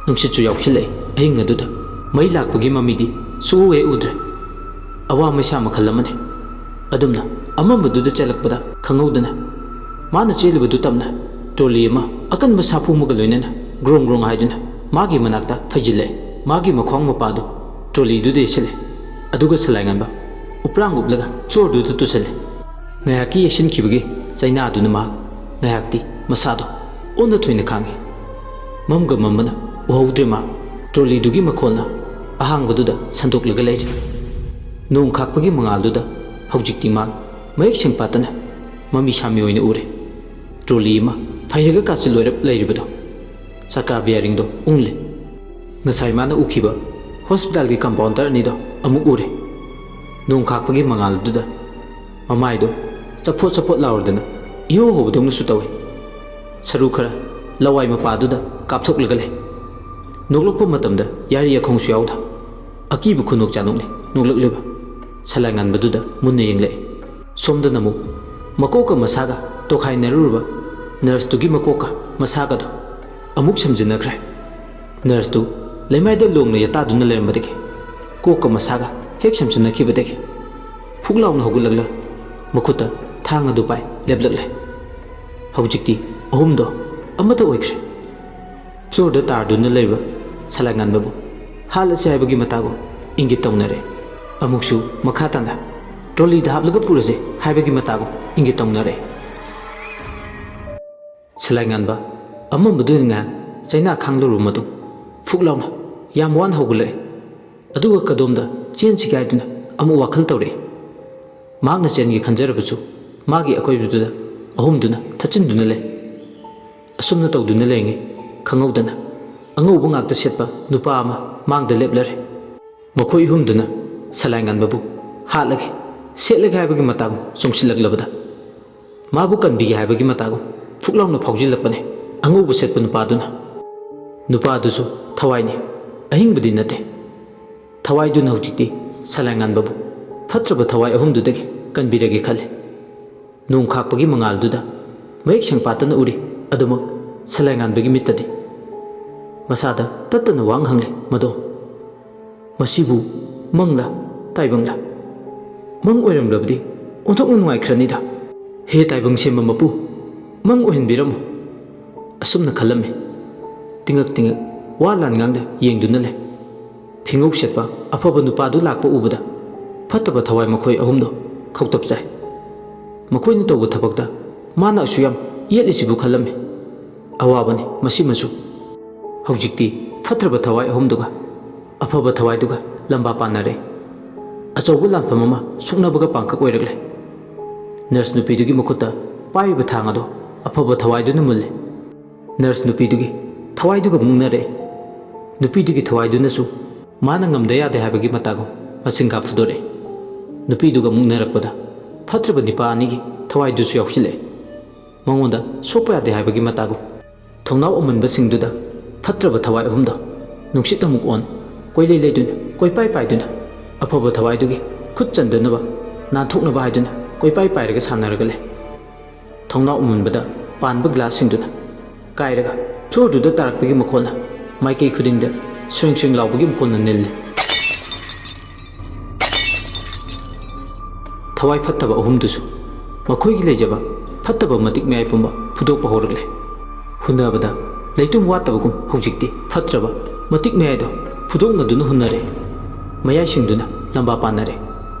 ꯅꯨꯡꯁꯤꯠꯁꯨ ꯌꯥꯎꯁꯤꯜꯂꯛꯑꯦ꯫ ꯑꯍꯤꯡ ꯑꯗꯨꯗ ꯃꯩ ꯂꯥꯛꯄꯒꯤ ꯃꯃꯤꯗꯤ ꯁꯨꯛꯎ ꯍꯦꯛ ꯎꯗ꯭ꯔꯦ꯫ ꯑꯋꯥ ꯃꯩꯁꯥ ꯃꯈꯜ ꯑꯃꯅꯤ꯫ ꯑꯗꯨꯝꯅ ꯑꯃꯝꯕꯗꯨꯗ ꯆꯦꯜꯂꯛꯄꯗ ꯈꯪꯍꯧꯗꯅ ꯃꯥꯅ ꯆꯦꯜꯂꯤꯕꯗꯨ ꯇꯝꯅ ꯇ꯭ꯔꯣꯂꯤ ꯑꯃ ꯑꯀꯟꯕ ꯁꯥꯐꯨ ꯑꯃꯒ ꯂꯣꯏꯅꯅ ꯒ꯭ꯔꯣꯡ ꯒ꯭ꯔꯣꯡ ꯍꯥꯏꯗꯨꯅ ꯃꯥꯒꯤ ꯃꯅꯥꯛꯇ ꯐꯩꯖꯤꯜꯂꯛꯑꯦ꯫ ꯃꯥꯒꯤ ꯃꯈ꯭ꯋꯥꯡ ꯃꯄꯥꯗꯨ ꯇ꯭ꯔꯣꯂꯤꯗꯨꯗ ꯌꯩꯁꯤꯜꯂꯦ꯫ ꯑꯗꯨꯒ ꯁꯂꯥꯏꯉꯟꯕ ꯎꯄ꯭ꯔꯥꯡ ꯎꯞꯂꯒ ꯐ꯭ꯂꯣꯔꯗꯨꯗ ꯇꯨꯁꯜꯂꯦ꯫ ꯉꯥꯏꯍꯥꯛꯀꯤ ꯌꯩꯁꯤꯟꯈꯤꯕꯒꯤ ꯆꯩꯅꯥꯗꯨꯅ ꯃꯍꯥꯛ ꯉꯥꯏꯍꯥꯛꯇꯤ ꯃꯁꯥꯗꯣ ꯑꯣꯟꯅ ꯊꯣꯏꯅ ꯈꯥꯡꯉꯤ꯫ ꯃꯝꯒ ꯃꯝꯕꯅ ꯎꯍꯧꯗ꯭ꯔꯦ ꯃꯍꯥꯛ꯫ ꯇ꯭ꯔꯣꯂꯤꯗꯨꯒꯤ ꯃꯈꯣꯜꯅ ꯑꯍꯥꯡꯕꯗꯨꯗ ꯁꯟꯗꯣꯛꯂꯒ ꯂꯩꯔꯤ꯫ ꯅꯣꯡ ꯈꯥꯛꯄꯒꯤ ꯃꯉꯥꯜꯗꯨꯗ ꯍꯧꯖꯤꯛꯇꯤ ꯃꯍꯥꯛ ꯃꯌꯦꯛ ꯁꯦꯡ ꯄꯥꯠꯇꯅ ꯃꯃꯤ ꯁꯥꯃꯤ ꯑꯣꯏꯅ ꯎꯔꯦ꯫ ꯇ꯭ꯔꯣꯂꯤ ꯑꯃ ꯐꯩꯔꯒ ꯀꯥꯆꯤꯜ ꯑꯣꯏꯔꯞ ꯂꯩꯔꯤꯕꯗꯣ꯫ ꯆꯀꯥ ꯕꯤꯌꯥꯔꯤꯡꯗꯣ ꯎꯪꯂꯦ꯫ ꯉꯁꯥꯏ ꯃꯥꯅ ꯎꯈꯤꯕ ꯍꯣꯁꯄꯤꯇꯥꯜꯒꯤ ꯀꯝꯄꯥꯎꯟꯗꯔ ꯑꯅꯤꯗꯣ ꯑꯃꯨꯛ ꯎꯔꯦ꯫ ꯅꯣꯡ ꯈꯥꯛꯄꯒꯤ ꯃꯉꯥꯜꯗꯨꯗ ꯃꯃꯥꯏꯗꯣ ꯆꯐꯣꯠ ꯆꯐꯣꯠ ꯂꯥꯎꯔꯗꯅ ꯏꯍꯧ ꯍꯧꯕꯗꯧꯅꯁꯨ ꯇꯧꯏ꯫ ꯁꯔꯨ ꯈꯔ ꯂꯋꯥꯏ ꯃꯄꯥꯗꯨꯗ ꯀꯥꯞꯊꯣꯛꯂꯒ ꯂꯩ꯫ ꯅꯣꯛꯂꯛꯄ ꯃꯇꯝꯗ ꯌꯥꯔꯤ ꯌꯥꯈꯣꯡꯁꯨ ꯌꯥꯎꯗ ꯑꯀꯤꯕ ꯈꯨꯅꯣꯛ ꯆꯥꯅꯣꯛꯅꯤ ꯅꯣꯛꯂꯛꯂꯤꯕ꯫ ꯁꯂꯥꯏꯉꯟꯕꯗꯨꯗ ꯃꯨꯟꯅ ꯌꯦꯡꯂꯛꯏ꯫ ꯁꯣꯝꯗꯅ ꯑꯃꯨꯛ ꯃꯀꯣꯛꯀ ꯃꯁꯥꯒ ꯇꯣꯈꯥꯏꯅꯔꯨꯔꯕ ꯅꯔꯁꯇꯨꯒꯤ ꯃꯀꯣꯛꯀ ꯃꯁꯥꯒꯗꯣ ꯑꯃꯨꯛ ꯁꯝꯖꯤꯟꯅꯈ꯭ꯔꯦ꯫ ꯅꯔꯁꯇꯨ ꯂꯩꯃꯥꯏꯗ ꯂꯣꯡꯅ ꯌꯥꯇꯥꯗꯨꯅ ꯂꯩꯔꯝꯕꯗꯒꯤ ꯀꯣꯛꯀ ꯃꯁꯥꯒ ꯍꯦꯛ ꯁꯝꯖꯤꯟꯅꯈꯤꯕꯗꯒꯤ ꯐꯨꯛ ꯂꯥꯎꯅ ꯍꯧꯒꯠꯂꯛꯂ ꯃꯈꯨꯠꯇ ꯊꯥꯡ ꯑꯗꯨ ꯄꯥꯏ ꯂꯦꯞꯂꯛꯂꯦ꯫ ꯍꯧꯖꯤꯛꯇꯤ ꯑꯍꯨꯝꯗꯣ ꯑꯃꯠꯇ ꯑꯣꯏꯈ꯭ꯔꯦ꯫ ꯐ꯭ꯂꯣꯔꯗ ꯇꯥꯔꯗꯨꯅ ꯂꯩꯕ ꯁꯂꯥꯏꯉꯟꯕꯕꯨ ꯍꯥꯠꯂꯁꯤ ꯍꯥꯏꯕꯒꯤ ꯃꯇꯥꯒꯨꯝ ꯏꯪꯒꯤꯠ ꯇꯧꯅꯔꯦ꯫ ꯑꯃꯨꯛꯁꯨ ꯃꯈꯥ ꯇꯥꯅ ꯇ꯭ꯔꯣꯂꯤꯗ ꯍꯥꯞꯂꯒ ꯄꯨꯔꯁꯦ ꯍꯥꯏꯕꯒꯤ ꯃꯇꯥꯒꯨꯝ ꯏꯪꯒꯤꯠ ꯇꯧꯅꯔꯦ꯫ ꯁꯂꯥꯏꯉꯟꯕ ꯑꯃꯝꯕꯗꯨꯗ ꯉꯥꯏꯍꯥꯛ ꯆꯩꯅꯥ ꯈꯥꯡꯂꯨꯔꯕ ꯃꯇꯨꯡ ꯐꯨꯛ ꯂꯥꯎꯅ ꯌꯥꯝ ꯋꯥꯅ ꯍꯧꯒꯠꯂꯛꯏ꯫ ꯑꯗꯨꯒ ꯀꯗꯣꯝꯗ ꯆꯦꯟꯁꯤꯒꯦ ꯍꯥꯏꯗꯨꯅ ꯑꯃꯨꯛ ꯋꯥꯈꯜ ꯇꯧꯔꯛꯏ꯫ ꯃꯍꯥꯛꯅ ꯆꯦꯟꯒꯦ ꯈꯟꯖꯔꯕꯁꯨ ꯃꯥꯒꯤ ꯑꯀꯣꯏꯕꯗꯨꯗ ꯑꯍꯨꯝꯗꯨꯅ ꯊꯠꯆꯤꯟꯗꯨꯅ ꯂꯩ꯫ ꯑꯁꯨꯝꯅ ꯇꯧꯗꯨꯅ ꯂꯩꯔꯤꯉꯩ ꯈꯪꯍꯧꯗꯅ ꯑꯉꯧꯕ ꯉꯥꯛꯇ ꯁꯦꯠꯄ ꯅꯨꯄꯥ ꯑꯃ ꯃꯥꯡꯗ ꯂꯦꯞꯂꯔꯦ꯫ ꯃꯈꯣꯏ ꯑꯍꯨꯝꯗꯨꯅ ꯁꯂꯥꯏ ꯉꯥꯟꯕꯕꯨ ꯍꯥꯠꯂꯒꯦ, ꯁꯦꯠꯂꯒꯦ ꯍꯥꯏꯕꯒꯤ ꯃꯇꯥꯒꯨꯝ ꯆꯣꯡꯁꯤꯜꯂꯛꯂꯕꯗ ꯃꯥꯕꯨ ꯀꯟꯕꯤꯒꯦ ꯍꯥꯏꯕꯒꯤ ꯃꯇꯥꯒꯨꯝ ꯐꯨꯛ ꯂꯥꯎꯅ ꯐꯥꯎꯖꯤꯜꯂꯛꯄꯅꯦ ꯑꯉꯧꯕ ꯁꯦꯠꯄ ꯅꯨꯄꯥꯗꯨꯅ꯫ ꯅꯨꯄꯥꯗꯨꯁꯨ ꯊꯋꯥꯏꯅꯤ, ꯑꯍꯤꯡꯕꯗꯤ ꯅꯠꯇꯦ꯫ ꯊꯋꯥꯏꯗꯨꯅ ꯍꯧꯖꯤꯛꯇꯤ ꯁꯂꯥꯏ ꯉꯥꯟꯕꯕꯨ ꯐꯠꯇ꯭ꯔꯕ ꯊꯋꯥꯏ ꯑꯍꯨꯝꯗꯨꯗꯒꯤ ꯀꯟꯕꯤꯔꯒꯦ ꯈꯜꯂꯤ꯫ ꯅꯣꯡ ꯈꯥꯛꯄꯒꯤ ꯃꯉꯥꯜꯗꯨꯗ ꯃꯌꯦꯛ ꯁꯦꯡ ꯄꯥꯠꯇꯅ ꯎꯔꯤ꯫ ꯑꯗꯨꯃꯛ ꯁꯂꯥꯏ ꯉꯥꯟꯕꯒꯤ ꯃꯤꯠꯇꯗꯤ ꯃꯁꯥꯗ ꯇꯠꯇꯅ ꯋꯥꯍꯪ ꯍꯪꯂꯤ ꯃꯗꯣ꯫ ꯃꯁꯤꯕꯨ ꯃꯪꯂꯥ ꯇꯥꯏꯕꯪꯂꯥ? ꯃꯪ ꯑꯣꯏꯔꯝꯂꯕꯗꯤ ꯑꯣꯟꯊꯣꯛꯅ ꯅꯨꯡꯉꯥꯏꯈ꯭ꯔꯅꯤꯗ꯫ ꯍꯦ ꯇꯥꯏꯕꯪ ꯁꯦꯝꯕ ꯃꯄꯨ, ꯃꯪ ꯑꯣꯏꯍꯟꯕꯤꯔꯝꯃꯨ꯫ ꯑꯁꯨꯝꯅ ꯈꯜꯂꯝꯃꯤ꯫ ꯇꯤꯡꯉꯛ ꯇꯤꯡꯉꯛ ꯋꯥ ꯂꯥꯟ ꯉꯥꯡꯗ ꯌꯦꯡꯗꯨꯅ ꯂꯩ꯫ ꯐꯤꯉꯧ ꯁꯦꯠꯄ ꯑꯐꯕ ꯅꯨꯄꯥꯗꯨ ꯂꯥꯛꯄ ꯎꯕꯗ ꯐꯠꯇꯕ ꯊꯋꯥꯏ ꯃꯈꯣꯏ ꯑꯍꯨꯝꯗꯣ ꯈꯧꯇꯞ ꯆꯥꯏ꯫ ꯃꯈꯣꯏꯅ ꯇꯧꯕ ꯊꯕꯛꯇ ꯃꯥꯅ ꯑꯁꯨꯛ ꯌꯥꯝ ꯌꯦꯠꯂꯤꯁꯤꯕꯨ ꯈꯜꯂꯝꯃꯤ꯫ ꯑꯋꯥꯕꯅꯤ ꯃꯁꯤꯃꯁꯨ꯫ ꯍꯧꯖꯤꯛꯇꯤ ꯐꯠꯇ꯭ꯔꯕ ꯊꯋꯥꯏ ꯑꯍꯨꯝꯗꯨꯒ ꯑꯐꯕ ꯊꯋꯥꯏꯗꯨꯒ ꯂꯝꯕꯥ ꯄꯥꯟꯅꯔꯦ꯫ ꯑꯆꯧꯕ ꯂꯥꯟꯐꯝ ꯑꯃ ꯁꯣꯛꯅꯕꯒ ꯄꯥꯡꯈꯛ ꯑꯣꯏꯔꯛꯂꯦ꯫ ꯅꯔꯁ ꯅꯨꯄꯤꯗꯨꯒꯤ ꯃꯈꯨꯠꯇ ꯄꯥꯏꯔꯤꯕ ꯊꯥꯡ ꯑꯗꯣ ꯑꯐꯕ ꯊꯋꯥꯏꯗꯨꯅ ꯃꯨꯜꯂꯦ꯫ ꯅꯔꯁ ꯅꯨꯄꯤꯗꯨꯒꯤ ꯊꯋꯥꯏꯗꯨꯒ ꯃꯨꯛꯅꯔꯛꯑꯦ꯫ ꯅꯨꯄꯤꯗꯨꯒꯤ ꯊꯋꯥꯏꯗꯨꯅꯁꯨ ꯃꯥꯅ ꯉꯝꯗ ꯌꯥꯗꯦ ꯍꯥꯏꯕꯒꯤ ꯃꯇꯥꯒꯨꯝ ꯃꯆꯤꯟ ꯀꯥ ꯐꯨꯗꯣꯔꯛꯑꯦ꯫ ꯅꯨꯄꯤꯗꯨꯒ ꯃꯨꯛꯅꯔꯛꯄꯗ ꯐꯠꯇ꯭ꯔꯕ ꯅꯤꯄꯥ ꯑꯅꯤꯒꯤ ꯊꯋꯥꯏꯗꯨꯁꯨ ꯌꯥꯎꯁꯤꯜꯂꯛꯑꯦ꯫ ꯃꯉꯣꯟꯗ ꯁꯣꯛꯄ ꯌꯥꯗꯦ ꯍꯥꯏꯕꯒꯤ ꯃꯇꯥꯒꯨꯝ ꯊꯣꯡꯅꯥꯎ ꯑꯃꯟꯕꯁꯤꯡꯗꯨꯗ ꯐꯠꯇ꯭ꯔꯕ ꯊꯋꯥꯏ ꯑꯍꯨꯝꯗꯣ ꯅꯨꯡꯁꯤꯠ ꯑꯃꯨꯛ ꯑꯣꯟ, ꯀꯣꯏꯂꯩ ꯂꯩꯗꯨꯅ, ꯀꯣꯏꯄꯥꯏ ꯄꯥꯏꯗꯨꯅ ꯑꯐꯕ ꯊꯋꯥꯏꯗꯨꯒꯤ ꯈꯨꯠ ꯆꯟꯗꯅꯕ, ꯅꯥꯟꯊꯣꯛꯅꯕ ꯍꯥꯏꯗꯨꯅ ꯀꯣꯏꯄꯥꯏ ꯄꯥꯏꯔꯒ ꯁꯥꯟꯅꯔꯒ ꯂꯩ꯫ ꯊꯣꯡꯅꯥꯎ ꯑꯃꯟꯕꯗ ꯄꯥꯟꯕ ꯒ꯭ꯂꯥꯁꯁꯤꯡꯗꯨꯅ ꯀꯥꯏꯔꯒ ꯐ꯭ꯂꯣꯔꯗꯨꯗ ꯇꯥꯔꯛꯄꯒꯤ ꯃꯈꯣꯜꯅ ꯃꯥꯏꯀꯩ ꯈꯨꯗꯤꯡꯗ ꯁ꯭ꯔꯤꯡ ꯁ꯭ꯔꯤꯡ ꯂꯥꯎꯕꯒꯤ ꯃꯈꯣꯜꯅ ꯅꯤꯜꯂꯤ꯫ ꯊꯋꯥꯏ ꯐꯠꯇꯕ ꯑꯍꯨꯝꯗꯨꯁꯨ ꯃꯈꯣꯏꯒꯤ ꯂꯩꯖꯕ ꯐꯠꯇꯕ ꯃꯇꯤꯛ ꯃꯌꯥꯏ ꯄꯨꯝꯕ ꯐꯨꯗꯣꯛꯄ ꯍꯧꯔꯛꯂꯦ꯫ ꯍꯨꯟꯅꯕꯗ ꯂꯩꯇꯨꯝ ꯋꯥꯠꯇꯕꯒꯨꯝ ꯍꯧꯖꯤꯛꯇꯤ ꯐꯠꯇ꯭ꯔꯕ ꯃꯇꯤꯛ ꯃꯌꯥꯏꯗꯣ ꯐꯨꯗꯣꯛꯅꯗꯨꯅ ꯍꯨꯟꯅꯔꯦ꯫ ꯃꯌꯥꯏꯁꯤꯡꯗꯨꯅ ꯂꯝꯕꯥ ꯄꯥꯟꯅꯔꯦ꯫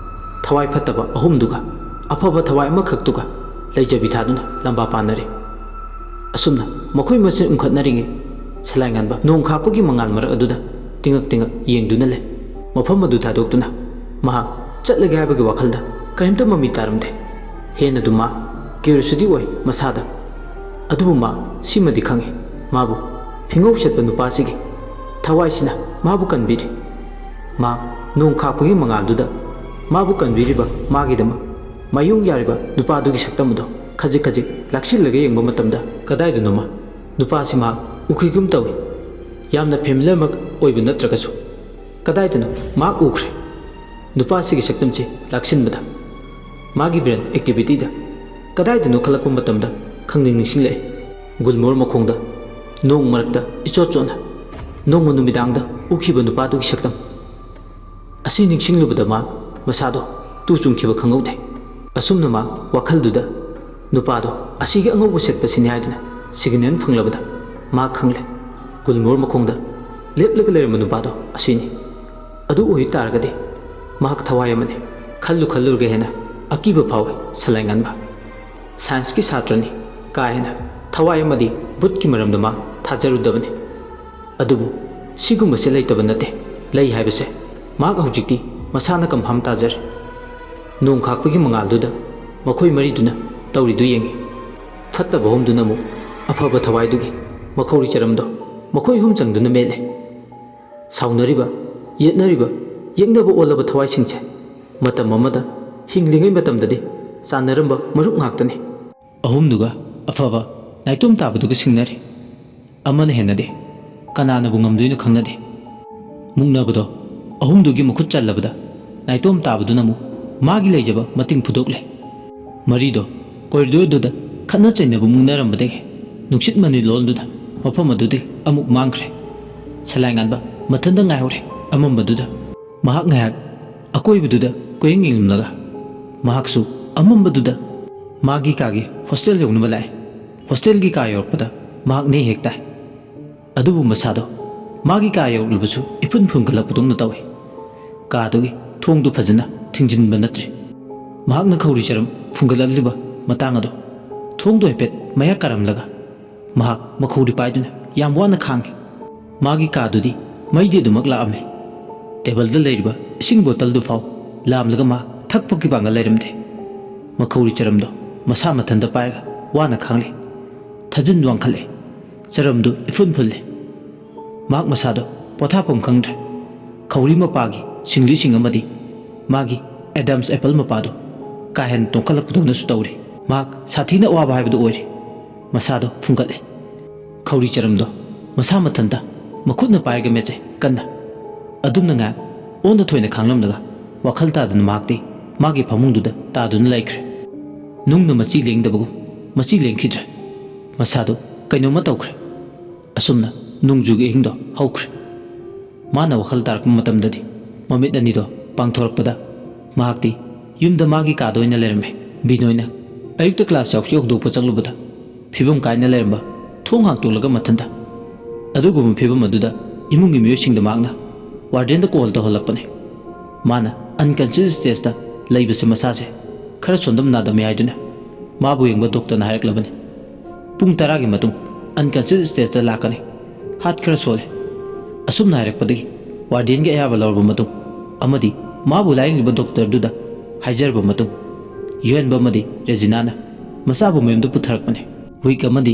ꯊꯋꯥꯏ ꯐꯠꯇꯕ ꯑꯍꯨꯝꯗꯨꯒ ꯑꯐꯕ ꯊꯋꯥꯏ ꯑꯃꯈꯛꯇꯨꯒ ꯂꯩꯖꯕꯤ ꯊꯥꯗꯨꯅ ꯂꯝꯕꯥ ꯄꯥꯟꯅꯔꯦ꯫ ꯑꯁꯨꯝꯅ ꯃꯈꯣꯏ ꯃꯁꯦꯟ ꯎꯪꯈꯠꯅꯔꯤꯉꯩ ꯁꯂꯥꯏꯉꯥꯟꯕ ꯅꯣꯡ ꯈꯥꯛꯄꯒꯤ ꯃꯉꯥꯜ ꯃꯔꯛ ꯑꯗꯨꯗ ꯇꯤꯡꯉꯛ ꯇꯤꯡꯉꯛ ꯌꯦꯡꯗꯨꯅ ꯂꯩ꯫ ꯃꯐꯝ ꯑꯗꯨ ꯊꯥꯗꯣꯛꯇꯨꯅ ꯃꯍꯥꯛ ꯆꯠꯂꯒꯦ ꯍꯥꯏꯕꯒꯤ ꯋꯥꯈꯜꯗ ꯀꯔꯤꯝꯇ ꯃꯃꯤ ꯇꯥꯔꯝꯗꯦ꯫ ꯍꯦꯟꯅꯗꯨ ꯃꯥ curiosity ꯑꯣꯏ ꯃꯁꯥꯗ꯫ ꯑꯗꯨꯕꯨ ꯃꯥ ꯁꯤꯃꯗꯤ ꯈꯪꯏ, ꯃꯥꯕꯨ ꯐꯤꯉꯧ ꯁꯦꯠꯄ ꯅꯨꯄꯥꯁꯤꯒꯤ ꯊꯋꯥꯏꯁꯤꯅ ꯃꯥꯕꯨ ꯀꯟꯕꯤꯔꯤ꯫ ꯃꯥ ꯅꯣꯡ ꯈꯥꯛꯄꯒꯤ ꯃꯉꯥꯜꯗꯨꯗ ꯃꯥꯕꯨ ꯀꯟꯕꯤꯔꯤꯕ ꯃꯥꯒꯤꯗꯃꯛ ꯃꯥꯌꯣꯡ ꯌꯥꯔꯤꯕ ꯅꯨꯄꯥꯗꯨꯒꯤ ꯁꯛꯇꯝ ꯑꯗꯨ ꯈꯖꯤꯛ ꯈꯖꯤꯛ ꯂꯥꯛꯁꯤꯜꯂꯒ ꯌꯦꯡꯕ ꯃꯇꯝꯗ ꯀꯗꯥꯏꯗꯅꯣꯃ ꯅꯨꯄꯥꯁꯤ ꯃꯍꯥꯛ ꯎꯈꯤꯒꯨꯝ ꯇꯧꯏ꯫ ꯌꯥꯝꯅ familiar ꯃꯛ ꯑꯣꯏꯕ ꯅꯠꯇ꯭ꯔꯒꯁꯨ ꯀꯗꯥꯏꯗꯅꯣ ꯃꯍꯥꯛ ꯎꯈ꯭ꯔꯦ꯫ ꯅꯨꯄꯥꯁꯤꯒꯤ ꯁꯛꯇꯝꯁꯤ ꯂꯥꯛꯁꯤꯟꯕꯗ ꯃꯥꯒꯤ brain activity ꯗ ꯀꯗꯥꯏꯗꯅꯣ ꯈꯜꯂꯛꯄ ꯃꯇꯝꯗ ꯈꯪꯅꯤꯡ ꯅꯤꯡꯁꯤꯡꯂꯛꯏ꯫ ꯒꯨꯜꯃꯣꯍꯔ ꯃꯈꯣꯡꯗ ꯅꯣꯡ ꯃꯔꯛꯇ ꯏꯆꯣꯠ ꯆꯣꯠꯅ ꯅꯣꯡꯃ ꯅꯨꯃꯤꯗꯥꯡꯗ ꯎꯈꯤꯕ ꯅꯨꯄꯥꯗꯨꯒꯤ ꯁꯛꯇꯝ꯫ ꯑꯁꯤ ꯅꯤꯡꯁꯤꯡꯂꯨꯕꯗ ꯃꯍꯥꯛ ꯃꯁꯥꯗꯣ ꯇꯨ ꯆꯨꯡꯈꯤꯕ ꯈꯪꯍꯧꯗꯦ꯫ ꯑꯁꯨꯝꯅ ꯃꯍꯥꯛ ꯋꯥꯈꯜꯗꯨꯗ ꯅꯨꯄꯥꯗꯣ ꯑꯁꯤꯒꯤ ꯑꯉꯧꯕ ꯁꯦꯠꯄꯁꯤꯅꯤ ꯍꯥꯏꯗꯨꯅ signal ꯐꯪꯂꯕꯗ ꯃꯍꯥꯛ ꯈꯪꯂꯦ, ꯒꯨꯜꯃꯣꯍꯔ ꯃꯈꯣꯡꯗ ꯂꯦꯞꯂꯒ ꯂꯩꯔꯝꯕ ꯅꯨꯄꯥꯗꯣ ꯑꯁꯤꯅꯤ꯫ ꯑꯗꯨ ꯑꯣꯏ ꯇꯥꯔꯒꯗꯤ ꯃꯍꯥꯛ ꯊꯋꯥꯏ ꯑꯃꯅꯤ꯫ ꯈꯜꯂꯨ ꯈꯜꯂꯨꯔꯒ ꯍꯦꯟꯅ ꯑꯀꯤꯕ ꯐꯥꯎꯏ ꯁꯂꯥꯏꯉꯥꯟꯕ꯫ Science ꯀꯤ ꯁꯥꯇ꯭ꯔꯅꯤ, ꯀꯥ ꯍꯦꯟꯅ ꯊꯋꯥꯏ ꯑꯃꯗꯤ ꯚꯨꯠꯀꯤ ꯃꯔꯝꯗ ꯃꯥ ꯊꯥꯖꯔꯨꯗꯕꯅꯤ꯫ ꯑꯗꯨꯕꯨ ꯁꯤꯒꯨꯝꯕꯁꯦ ꯂꯩꯇꯕ ꯅꯠꯇꯦ, ꯂꯩ ꯍꯥꯏꯕꯁꯦ ꯃꯍꯥꯛ ꯍꯧꯖꯤꯛꯇꯤ ꯃꯁꯥꯅ confirm ꯇꯥꯖꯔꯦ꯫ ꯅꯣꯡ ꯈꯥꯛꯄꯒꯤ ꯃꯉꯥꯜꯗꯨꯗ ꯃꯈꯣꯏ ꯃꯔꯤꯗꯨꯅ ꯇꯧꯔꯤꯗꯨ ꯌꯦꯡꯏ꯫ ꯐꯠꯇꯕ ꯑꯍꯨꯝꯗꯨꯅ ꯑꯃꯨꯛ ꯑꯐꯕ ꯊꯋꯥꯏꯗꯨꯒꯤ ꯃꯈꯧꯔꯤ ꯆꯔꯝꯗꯣ ꯃꯈꯣꯏ ꯑꯍꯨꯝ ꯆꯪꯗꯨꯅ ꯃꯦꯠꯂꯦ꯫ ꯁꯥꯎꯅꯔꯤꯕ, ꯌꯦꯠꯅꯔꯤꯕ, ꯌꯦꯛꯅꯕ ꯑꯣꯜꯂꯕ ꯊꯋꯥꯏꯁꯤꯡꯁꯦ ꯃꯇꯝ ꯑꯃꯗ ꯍꯤꯡꯂꯤꯉꯩ ꯃꯇꯝꯗꯗꯤ ꯆꯥꯟꯅꯔꯝꯕ ꯃꯔꯨꯞ ꯉꯥꯛꯇꯅꯤ꯫ ꯑꯍꯨꯝꯗꯨꯒ ꯑꯐꯕ ꯅꯥꯏꯇꯣꯝ ꯇꯥꯕꯗꯨꯒ ꯁꯤꯡꯅꯔꯤ꯫ ꯑꯃꯅ ꯍꯦꯟꯅꯗꯦ꯫ ꯀꯅꯥꯅꯕꯨ ꯉꯝꯗꯣꯏꯅꯣ ꯈꯪꯅꯗꯦ꯫ ꯃꯨꯛꯅꯕꯗꯣ ꯑꯍꯨꯝꯗꯨꯒꯤ ꯃꯈꯨꯠ ꯆꯜꯂꯕꯗ ꯅꯥꯏꯇꯣꯝ ꯇꯥꯕꯗꯨꯅ ꯑꯃꯨꯛ ꯃꯥꯒꯤ ꯂꯩꯖꯕ ꯃꯇꯤꯡ ꯐꯨꯗꯣꯛꯂꯦ꯫ ꯃꯔꯤꯗꯣ corridor ꯗꯨꯗ ꯈꯠꯅ ꯆꯩꯅꯕ ꯃꯨꯛꯅꯔꯝꯕꯗꯒꯤ ꯅꯨꯡꯁꯤꯠ ꯃꯅꯤꯜ ꯂꯣꯟꯗꯨꯅ ꯃꯐꯝ ꯑꯗꯨꯗꯤ ꯑꯃꯨꯛ ꯃꯥꯡꯈ꯭ꯔꯦ꯫ ꯁꯂꯥꯏꯉꯥꯟꯕ ꯃꯊꯟꯇ ꯉꯥꯏꯍꯧꯔꯦ ꯑꯃꯝꯕꯗꯨꯗ꯫ ꯃꯍꯥꯛ ꯉꯥꯏꯍꯥꯛ ꯑꯀꯣꯏꯕꯗꯨꯗ ꯀꯣꯏꯌꯦꯡ ꯌꯦꯡꯂꯝꯂꯒ ꯃꯍꯥꯛꯁꯨ ꯑꯃꯝꯕꯗꯨꯗ ꯃꯥꯒꯤ ꯀꯥꯒꯤ hostel ꯌꯧꯅꯕ ꯂꯥꯛꯑꯦ꯫ Hostel ꯒꯤ ꯀꯥ ꯌꯧꯔꯛꯄꯗ ꯃꯍꯥꯛ ꯅꯦ ꯍꯦꯛ ꯇꯥꯏ꯫ ꯑꯗꯨꯕꯨ ꯃꯁꯥꯗꯣ ꯃꯥꯒꯤ ꯀꯥ ꯌꯧꯔꯛꯂꯕꯁꯨ ꯏꯐꯨꯟ ꯐꯨꯟꯒꯠꯂꯛꯄꯗꯧꯅ ꯇꯧꯏ꯫ ꯀꯥꯗꯨꯒꯤ ꯊꯣꯡꯗꯨ ꯐꯖꯅ ꯊꯤꯡꯖꯤꯟꯕ ꯅꯠꯇ꯭ꯔꯤ꯫ ꯃꯍꯥꯛꯅ ꯈꯧꯔꯤ ꯆꯔꯝ ꯐꯨꯟꯒꯠꯂꯛꯂꯤꯕ ꯃꯇꯥꯡ ꯑꯗꯨ ꯊꯣꯡꯗꯨ ꯍꯥꯏꯐꯦꯠ ꯃꯌꯥ ꯀꯥꯔꯝꯂꯒ ꯃꯍꯥꯛ ꯃꯈꯧꯔꯤ ꯄꯥꯏꯗꯨꯅ ꯌꯥꯝ ꯋꯥꯅ ꯈꯥꯡꯉꯤ꯫ ꯃꯥꯒꯤ ꯀꯥꯗꯨꯗꯤ ꯃꯩꯗꯤ ꯑꯗꯨꯃꯛ ꯂꯥꯛꯑꯝꯃꯤ꯫ ꯇꯦꯕꯜꯗ ꯂꯩꯔꯤꯕ ꯏꯁꯤꯡ ꯕꯣꯇꯜꯗꯨ ꯐꯥꯎ ꯂꯥꯝꯂꯒ ꯃꯥ ꯊꯛꯄꯒꯤ ꯄꯥꯡꯒꯜ ꯂꯩꯔꯝꯗꯦ꯫ ꯃꯈꯧꯔꯤ ꯆꯔꯝꯗꯣ ꯃꯁꯥ ꯃꯊꯟꯇ ꯄꯥꯏꯔꯒ ꯋꯥꯅ ꯈꯥꯡꯂꯤ꯫ ꯊꯥꯖꯤꯟ ꯋꯥꯡꯈꯠꯂꯦ꯫ ꯆꯔꯝꯗꯨ ꯏꯐꯨꯟ ꯐꯨꯜꯂꯦ꯫ ꯃꯍꯥꯛ ꯃꯁꯥꯗꯣ ꯄꯣꯊꯥꯐꯝ ꯈꯪꯗ꯭ꯔꯦ꯫ ꯈꯧꯔꯤ ꯃꯄꯥꯒꯤ ꯁꯤꯡꯂꯤꯁꯤꯡ ꯑꯃꯗꯤ ꯃꯥꯒꯤ ꯑꯦꯗꯥꯝꯁ ꯑꯦꯄꯜ ꯃꯄꯥꯗꯨ ꯀꯥ ꯍꯦꯟꯅ ꯇꯣꯡꯈꯠꯂꯛꯄꯗꯧꯅꯁꯨ ꯇꯧꯔꯤ꯫ ꯃꯍꯥꯛ ꯁꯥꯊꯤꯅ ꯑꯋꯥꯕ ꯍꯥꯏꯕꯗꯨ ꯑꯣꯏꯔꯤ꯫ ꯃꯁꯥꯗꯣ ꯐꯨꯡꯒꯠꯂꯦ꯫ ꯈꯧꯔꯤ ꯆꯔꯝꯗꯣ ꯃꯁꯥ ꯃꯊꯟꯇ ꯃꯈꯨꯠꯅ ꯄꯥꯏꯔꯒ ꯃꯦꯠꯆꯦ ꯀꯟꯅ꯫ ꯑꯗꯨꯝꯅ ꯉꯥꯏꯍꯥꯛ ꯑꯣꯟꯅ ꯊꯣꯏꯅ ꯈꯥꯡꯂꯝꯂꯒ ꯋꯥꯈꯜ ꯇꯥꯗꯅ ꯃꯍꯥꯛꯇꯤ ꯃꯥꯒꯤ ꯐꯃꯨꯡꯗꯨꯗ ꯇꯥꯗꯨꯅ ꯂꯩꯈ꯭ꯔꯦ꯫ ꯅꯨꯡꯅ ꯃꯆꯤ ꯂꯦꯡꯗꯕꯒꯨꯝ ꯃꯆꯤ ꯂꯦꯡꯈꯤꯗ꯭ꯔꯦ꯫ ꯃꯁꯥꯗꯨ ꯀꯩꯅꯣꯝꯃ ꯇꯧꯈ꯭ꯔꯦ꯫ ꯑꯁꯨꯝꯅ ꯅꯣꯡꯖꯨꯒꯤ ꯑꯍꯤꯡꯗꯣ ꯍꯧꯈ꯭ꯔꯦ꯫ ꯃꯥꯅ ꯋꯥꯈꯜ ꯇꯥꯔꯛꯄ ꯃꯇꯝꯗꯗꯤ ꯃꯃꯤꯠ ꯑꯅꯤꯗꯣ ꯄꯥꯡꯊꯣꯔꯛꯄꯗ ꯃꯍꯥꯛꯇꯤ ꯌꯨꯝꯗ ꯃꯥꯒꯤ ꯀꯥꯗ ꯑꯣꯏꯅ ꯂꯩꯔꯝꯃꯦ꯫ ꯕꯤꯅꯣꯏꯅ ꯑꯌꯨꯛꯇ ꯀ꯭ꯂꯥꯁ ꯌꯥꯎꯁꯤ ꯍꯧꯗꯣꯛꯄ ꯆꯪꯂꯨꯕꯗ ꯐꯤꯕꯝ ꯀꯥꯏꯅ ꯂꯩꯔꯝꯕ ꯊꯣꯡ ꯍꯥꯡꯇꯣꯛꯂꯒ ꯃꯊꯟꯇ ꯑꯗꯨꯒꯨꯝꯕ ꯐꯤꯕꯝ ꯑꯗꯨꯗ ꯏꯃꯨꯡꯒꯤ ꯃꯤꯑꯣꯏꯁꯤꯡꯗ ꯃꯍꯥꯛꯅ ꯋꯥꯔꯗꯦꯟꯗ ꯀꯣꯜ ꯇꯧꯍꯜꯂꯛꯄꯅꯦ꯫ ꯃꯥꯅ ꯑꯟꯀꯟꯁꯤꯌꯁ ꯁ꯭ꯇꯦꯖꯇ ꯂꯩꯕꯁꯦ ꯃꯁꯥꯁꯦ ꯈꯔ ꯁꯣꯟꯗꯝ ꯅꯥꯗꯝ ꯌꯥꯏꯗꯨꯅ ꯃꯥꯕꯨ ꯌꯦꯡꯕ ꯗꯣꯛꯇꯔꯅ ꯍꯥꯏꯔꯛꯂꯕꯅꯤ꯫ ꯄꯨꯡ ꯇꯔꯥꯒꯤ ꯃꯇꯨꯡ ꯑꯟꯀꯟꯁꯤꯌꯁ ꯁ꯭ꯇꯦꯖꯇ ꯂꯥꯛꯀꯅꯤ꯫ ꯍꯥꯔꯠ ꯈꯔ ꯁꯣꯜꯂꯦ꯫ ꯑꯁꯨꯝꯅ ꯍꯥꯏꯔꯛꯄꯗꯒꯤ ꯋꯥꯔꯗꯦꯟꯒꯤ ꯑꯌꯥꯕ ꯂꯧꯔꯕ ꯃꯇꯨꯡ ꯑꯃꯗꯤ ꯃꯥꯕꯨ ꯂꯥꯌꯦꯡꯂꯤꯕ ꯗꯣꯛꯇꯔꯗꯨꯗ ꯍꯥꯏꯖꯔꯕ ꯃꯇꯨꯡ ꯌꯨꯍꯦꯟꯕ ꯑꯃꯗꯤ ꯔꯦꯖꯤꯅꯥꯅ ꯃꯆꯥꯕꯨ ꯃꯌꯨꯝꯗ ꯄꯨꯊꯔꯛꯄꯅꯤ꯫ ꯋꯤꯛ ꯑꯃꯗꯤ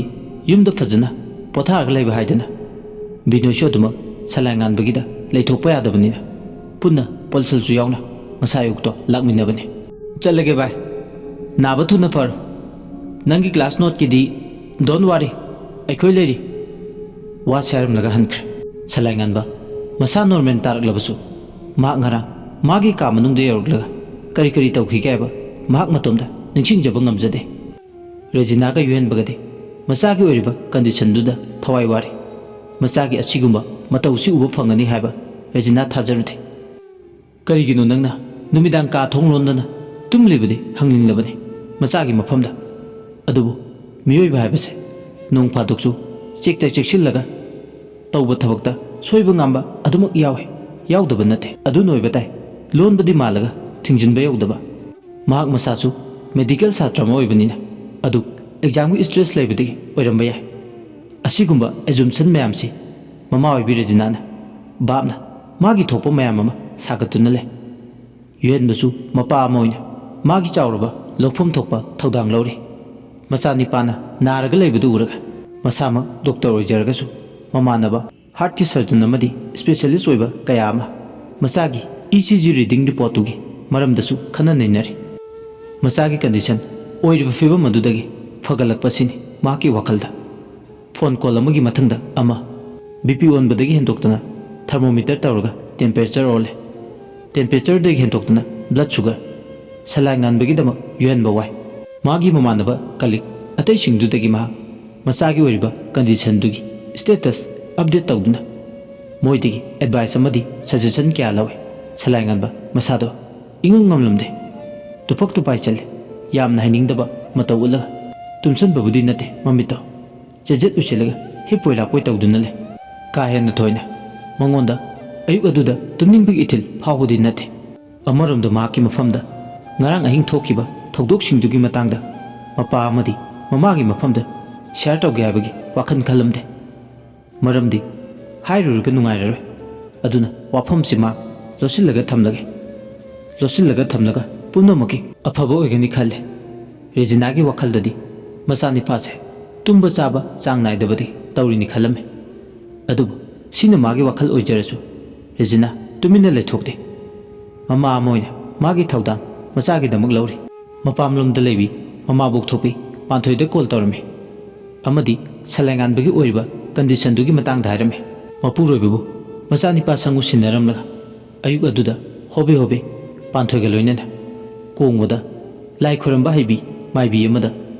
ꯌꯨꯝꯗ ꯐꯖꯅ ꯄꯣꯊꯥꯔꯒ ꯂꯩꯕ ꯍꯥꯏꯗꯅ ꯕꯤꯅꯣꯏꯁꯨ ꯑꯗꯨꯃꯛ ꯁꯂꯥꯏ ꯉꯥꯟꯕꯒꯤꯗ ꯂꯩꯊꯣꯛꯄ ꯌꯥꯗꯕꯅꯤꯅ ꯄꯨꯟꯅ ꯄꯣꯜꯁꯜꯁꯨ ꯌꯥꯎꯅ ꯉꯁꯥꯏ ꯑꯌꯨꯛꯇꯣ ꯂꯥꯛꯃꯤꯟꯅꯕꯅꯤ꯫ ꯆꯠꯂꯒꯦ ꯚꯥꯏ, ꯅꯥꯕ ꯊꯨꯅ ꯐꯔꯣ꯫ ꯅꯪꯒꯤ ꯀ꯭ꯂꯥꯁ ꯅꯣꯠꯀꯤꯗꯤ don't worry, ꯑꯩꯈꯣꯏ ꯂꯩꯔꯤ꯫ ꯋꯥ ꯁꯥꯔꯝꯂꯒ ꯍꯟꯈ꯭ꯔꯦ꯫ ꯁꯂꯥꯏ ꯉꯥꯟꯕ ꯃꯁꯥ ꯅꯣꯔꯃꯦꯜ ꯇꯥꯔꯛꯂꯕꯁꯨ ꯃꯍꯥꯛ ꯉꯔꯥꯡ ꯃꯥꯒꯤ ꯀꯥ ꯃꯅꯨꯡꯗ ꯌꯧꯔꯛꯂꯒ ꯀꯔꯤ ꯀꯔꯤ ꯇꯧꯈꯤꯒꯦ ꯍꯥꯏꯕ ꯃꯍꯥꯛ ꯃꯇꯣꯝꯇ ꯅꯤꯡꯁꯤꯡꯖꯕ ꯉꯝꯖꯗꯦ꯫ ꯔꯦꯖꯤꯅꯥꯒ ꯌꯨꯍꯦꯟꯕꯒꯗꯤ ꯃꯆꯥꯒꯤ ꯑꯣꯏꯔꯤꯕ ꯀꯟꯗꯤꯁꯟꯗꯨꯗ ꯊꯋꯥꯏ ꯋꯥꯔꯤ꯫ ꯃꯆꯥꯒꯤ ꯑꯁꯤꯒꯨꯝꯕ ꯃꯇꯧꯁꯤ ꯎꯕ ꯐꯪꯒꯅꯤ ꯍꯥꯏꯕ ꯔꯦꯖꯤꯅꯥ ꯊꯥꯖꯔꯨꯗꯦ꯫ ꯀꯔꯤꯒꯤꯅꯣ ꯅꯪꯅ ꯅꯨꯃꯤꯗꯥꯡ ꯀꯥ ꯊꯣꯡ ꯂꯣꯟꯗꯅ ꯇꯨꯝꯂꯤꯕꯗꯤ ꯍꯪꯅꯤꯡꯂꯕꯅꯤ꯫ ꯃꯆꯥꯒꯤ ꯃꯐꯝꯗ꯫ ꯑꯗꯨꯕꯨ ꯃꯤꯑꯣꯏꯕ ꯍꯥꯏꯕꯁꯦ ꯅꯣꯡ ꯐꯥꯗꯣꯛꯁꯨ ꯆꯦꯛꯇ ꯆꯦꯛꯁꯤꯜꯂꯒ ꯇꯧꯕ ꯊꯕꯛꯇ ꯁꯣꯏꯕ ꯉꯥꯝꯕ ꯑꯗꯨꯃꯛ ꯌꯥꯎꯏ, ꯌꯥꯎꯗꯕ ꯅꯠꯇꯦ꯫ ꯑꯗꯨꯅ ꯑꯣꯏꯕ ꯇꯥꯏ, ꯂꯣꯟꯕꯗꯤ ꯃꯥꯜꯂꯒ ꯊꯤꯡꯖꯤꯟꯕ ꯌꯧꯗꯕ꯫ ꯃꯍꯥꯛ ꯃꯁꯥꯁꯨ ꯃꯦꯗꯤꯀꯦꯜ ꯁꯥꯇ꯭ꯔ ꯑꯃ ꯑꯣꯏꯕꯅꯤꯅ ꯑꯗꯨ ꯑꯦꯛꯖꯥꯝꯒꯤ ꯁ꯭ꯇ꯭ꯔꯦꯁ ꯂꯩꯕꯗꯒꯤ ꯑꯣꯏꯔꯝꯕ ꯌꯥꯏ꯫ ꯑꯁꯤꯒꯨꯝꯕ ꯑꯦꯖꯨꯝꯁꯟ ꯃꯌꯥꯝꯁꯤ ꯃꯃꯥ ꯑꯣꯏꯕꯤ ꯔꯦꯖꯤꯅꯥꯅ ꯚꯥꯞꯅ ꯃꯥꯒꯤ ꯊꯣꯛꯄ ꯃꯌꯥꯝ ꯑꯃ ꯁꯥꯒꯠꯇꯨꯅ ꯂꯩ꯫ ꯌꯨꯍꯦꯟꯕꯁꯨ ꯃꯄꯥ ꯑꯃ ꯑꯣꯏꯅ ꯃꯥꯒꯤ ꯆꯥꯎꯔꯕ ꯂꯧꯐꯝ ꯊꯣꯛꯄ ꯊꯧꯗꯥꯡ ꯂꯧꯔꯤ꯫ ꯃꯆꯥꯅꯤꯄꯥꯅ ꯅꯥꯔꯒ ꯂꯩꯕꯗꯨ ꯎꯔꯒ ꯃꯁꯥꯃꯛ ꯗꯣꯛꯇꯔ ꯑꯣꯏꯖꯔꯒꯁꯨ ꯃꯃꯥꯟꯅꯕ ꯍꯥꯔꯠꯀꯤ ꯁꯔꯖꯟ ꯑꯃꯗꯤ ꯁ꯭ꯄꯦꯁꯤꯌꯦꯂꯤꯁ ꯑꯣꯏꯕ ꯀꯌꯥ ꯑꯃ ꯃꯆꯥꯒꯤ ꯏ ꯁꯤ ꯖꯤ ꯔꯤꯗꯤꯡ ꯔꯤꯄꯣꯔꯠꯇꯨꯒꯤ ꯃꯔꯝꯗꯁꯨ ꯈꯟꯅ ꯅꯩꯅꯔꯤ꯫ ꯃꯆꯥꯒꯤ ꯀꯟꯗꯤꯁꯟ ꯑꯣꯏꯔꯤꯕ ꯐꯤꯕꯝ ꯑꯗꯨꯗꯒꯤ ꯐꯒꯠꯂꯛꯄꯁꯤꯅꯤ ꯃꯍꯥꯛꯀꯤ ꯋꯥꯈꯜꯗ꯫ ꯐꯣꯟ ꯀꯣꯜ ꯑꯃꯒꯤ ꯃꯊꯪꯗ ꯑꯃ, ꯕꯤ ꯄꯤ ꯑꯣꯟꯕꯗꯒꯤ ꯍꯦꯟꯗꯣꯛꯇꯅ ꯊꯔꯃꯣꯃꯤꯇꯔ ꯇꯧꯔꯒ ꯇꯦꯝꯄꯔꯦꯆꯔ ꯑꯣꯜꯂꯦ꯫ ꯇꯦꯝꯄꯔꯦꯆꯔꯗꯒꯤ ꯍꯦꯟꯗꯣꯛꯇꯅ ꯕ꯭ꯂꯗ ꯁꯨꯒꯔ, ꯁꯂꯥꯏꯟ ꯉꯥꯟꯕꯒꯤꯗꯃꯛ ꯌꯨꯍꯦꯟꯕ ꯋꯥꯏ꯫ ꯃꯥꯒꯤ ꯃꯃꯥꯟꯅꯕ ꯀꯂꯤꯛ ꯑꯇꯩꯁꯤꯡꯗꯨꯗꯒꯤ ꯃꯍꯥꯛ ꯃꯆꯥꯒꯤ ꯑꯣꯏꯔꯤꯕ ꯀꯟꯗꯤꯁꯟꯗꯨꯒꯤ ꯁ꯭ꯇꯦꯇꯁ ꯑꯞꯗꯦꯠ ꯇꯧꯗꯨꯅ ꯃꯣꯏꯗꯒꯤ ꯑꯦꯗꯚꯥꯏꯁ ꯑꯃꯗꯤ ꯁꯖꯦꯁꯟ ꯀꯌꯥ ꯂꯧꯏ꯫ ꯁꯂꯥꯏ ꯉꯥꯟꯕ ꯃꯁꯥꯗꯣ ꯏꯉꯝ ꯉꯝꯂꯝꯗꯦ꯫ ꯇꯨꯐꯛ ꯇꯨꯄꯥꯏ ꯆꯠꯂꯦ꯫ ꯌꯥꯝꯅ ꯍꯩꯅꯤꯡꯗꯕ ꯃꯇꯧ ꯎꯠꯂꯒ ꯇꯨꯝꯁꯟꯕꯕꯨꯗꯤ ꯅꯠꯇꯦ ꯃꯃꯤꯠꯇꯣ ꯆꯦꯖꯦꯠ ꯎꯏꯁꯤꯜꯂꯒ ꯍꯤꯞꯄꯣꯏ ꯂꯥꯛꯄꯣꯏ ꯇꯧꯗꯨꯅ ꯂꯩ꯫ ꯀꯥ ꯍꯦꯟꯅ ꯊꯣꯏꯅ ꯃꯉꯣꯟꯗ ꯑꯌꯨꯛ ꯑꯗꯨꯗ ꯇꯨꯝꯅꯤꯡꯕꯒꯤ ꯏꯊꯤꯜ ꯐꯥꯎꯕꯗꯤ ꯅꯠꯇꯦ꯫ ꯑꯃꯔꯣꯝꯗ ꯃꯍꯥꯛꯀꯤ ꯃꯐꯝꯗ ꯉꯔꯥꯡ ꯑꯍꯤꯡ ꯊꯣꯛꯈꯤꯕ ꯊꯧꯗꯣꯛꯁꯤꯡꯗꯨꯒꯤ ꯃꯇꯥꯡꯗ ꯃꯄꯥ ꯑꯃꯗꯤ ꯃꯃꯥꯒꯤ ꯃꯐꯝꯗ ꯁꯤꯌꯥꯔ ꯇꯧꯒꯦ ꯍꯥꯏꯕꯒꯤ ꯋꯥꯈꯜ ꯈꯜꯂꯝꯗꯦ꯫ ꯃꯔꯝꯗꯤ ꯍꯥꯏꯔꯨꯔꯒ ꯅꯨꯡꯉꯥꯏꯔꯔꯣꯏ꯫ ꯑꯗꯨꯅ ꯋꯥꯐꯝꯁꯤ ꯃꯥ ꯂꯣꯠꯁꯤꯜꯂꯒ ꯊꯝꯂꯒꯦ꯫ ꯂꯣꯠꯁꯤꯜꯂꯒ ꯊꯝꯂꯒ ꯄꯨꯝꯅꯃꯛꯀꯤ ꯑꯐꯕ ꯑꯣꯏꯒꯅꯤ ꯈꯜꯂꯦ꯫ ꯔꯦꯖꯤꯅꯥꯒꯤ ꯋꯥꯈꯜꯗꯗꯤ ꯃꯆꯥꯅꯤꯄꯥꯁꯦ ꯇꯨꯝꯕ ꯆꯥꯕ ꯆꯥꯡ ꯅꯥꯏꯗꯕꯗꯤ ꯇꯧꯔꯤꯅꯤ ꯈꯜꯂꯝꯃꯤ꯫ ꯑꯗꯨꯕꯨ ꯁꯤꯅ ꯃꯥꯒꯤ ꯋꯥꯈꯜ ꯑꯣꯏꯖꯔꯁꯨ ꯔꯦꯖꯤꯅꯥ ꯇꯨꯃꯤꯟꯅ ꯂꯩꯊꯣꯛꯇꯦ꯫ ꯃꯃꯥ ꯑꯃ ꯑꯣꯏꯅ ꯃꯥꯒꯤ ꯊꯧꯗꯥꯡ ꯃꯆꯥꯒꯤꯗꯃꯛ ꯂꯧꯔꯤ꯫ ꯃꯄꯥꯝꯂꯣꯝꯗ ꯂꯩꯕꯤ ꯃꯃꯥꯕꯣꯛ ꯊꯣꯛꯄꯤ ꯄꯥꯟꯊꯣꯏꯗ ꯀꯣꯜ ꯇꯧꯔꯝꯃꯤ꯫ ꯑꯃꯗꯤ ꯁꯂꯥꯏꯉꯥꯟꯕꯒꯤ ꯑꯣꯏꯔꯤꯕ ꯀꯟꯗꯤꯁꯟꯗꯨꯒꯤ ꯃꯇꯥꯡꯗ ꯍꯥꯏꯔꯝꯃꯤ꯫ ꯃꯄꯨꯔꯣꯏꯕꯕꯨ ꯃꯆꯥꯅꯤꯄꯥ ꯁꯪꯒꯨ ꯁꯤꯟꯅꯔꯝꯂꯒ ꯑꯌꯨꯛ ꯑꯗꯨꯗ ꯍꯣꯕꯦ ꯍꯣꯕꯦ ꯄꯥꯟꯊꯣꯏꯒ ꯂꯣꯏꯅꯅ ꯀꯣꯡꯕꯗ ꯂꯥꯏ ꯈꯨꯔꯝꯕ ꯍꯩꯕꯤ ꯃꯥꯏꯕꯤ ꯑꯃꯗ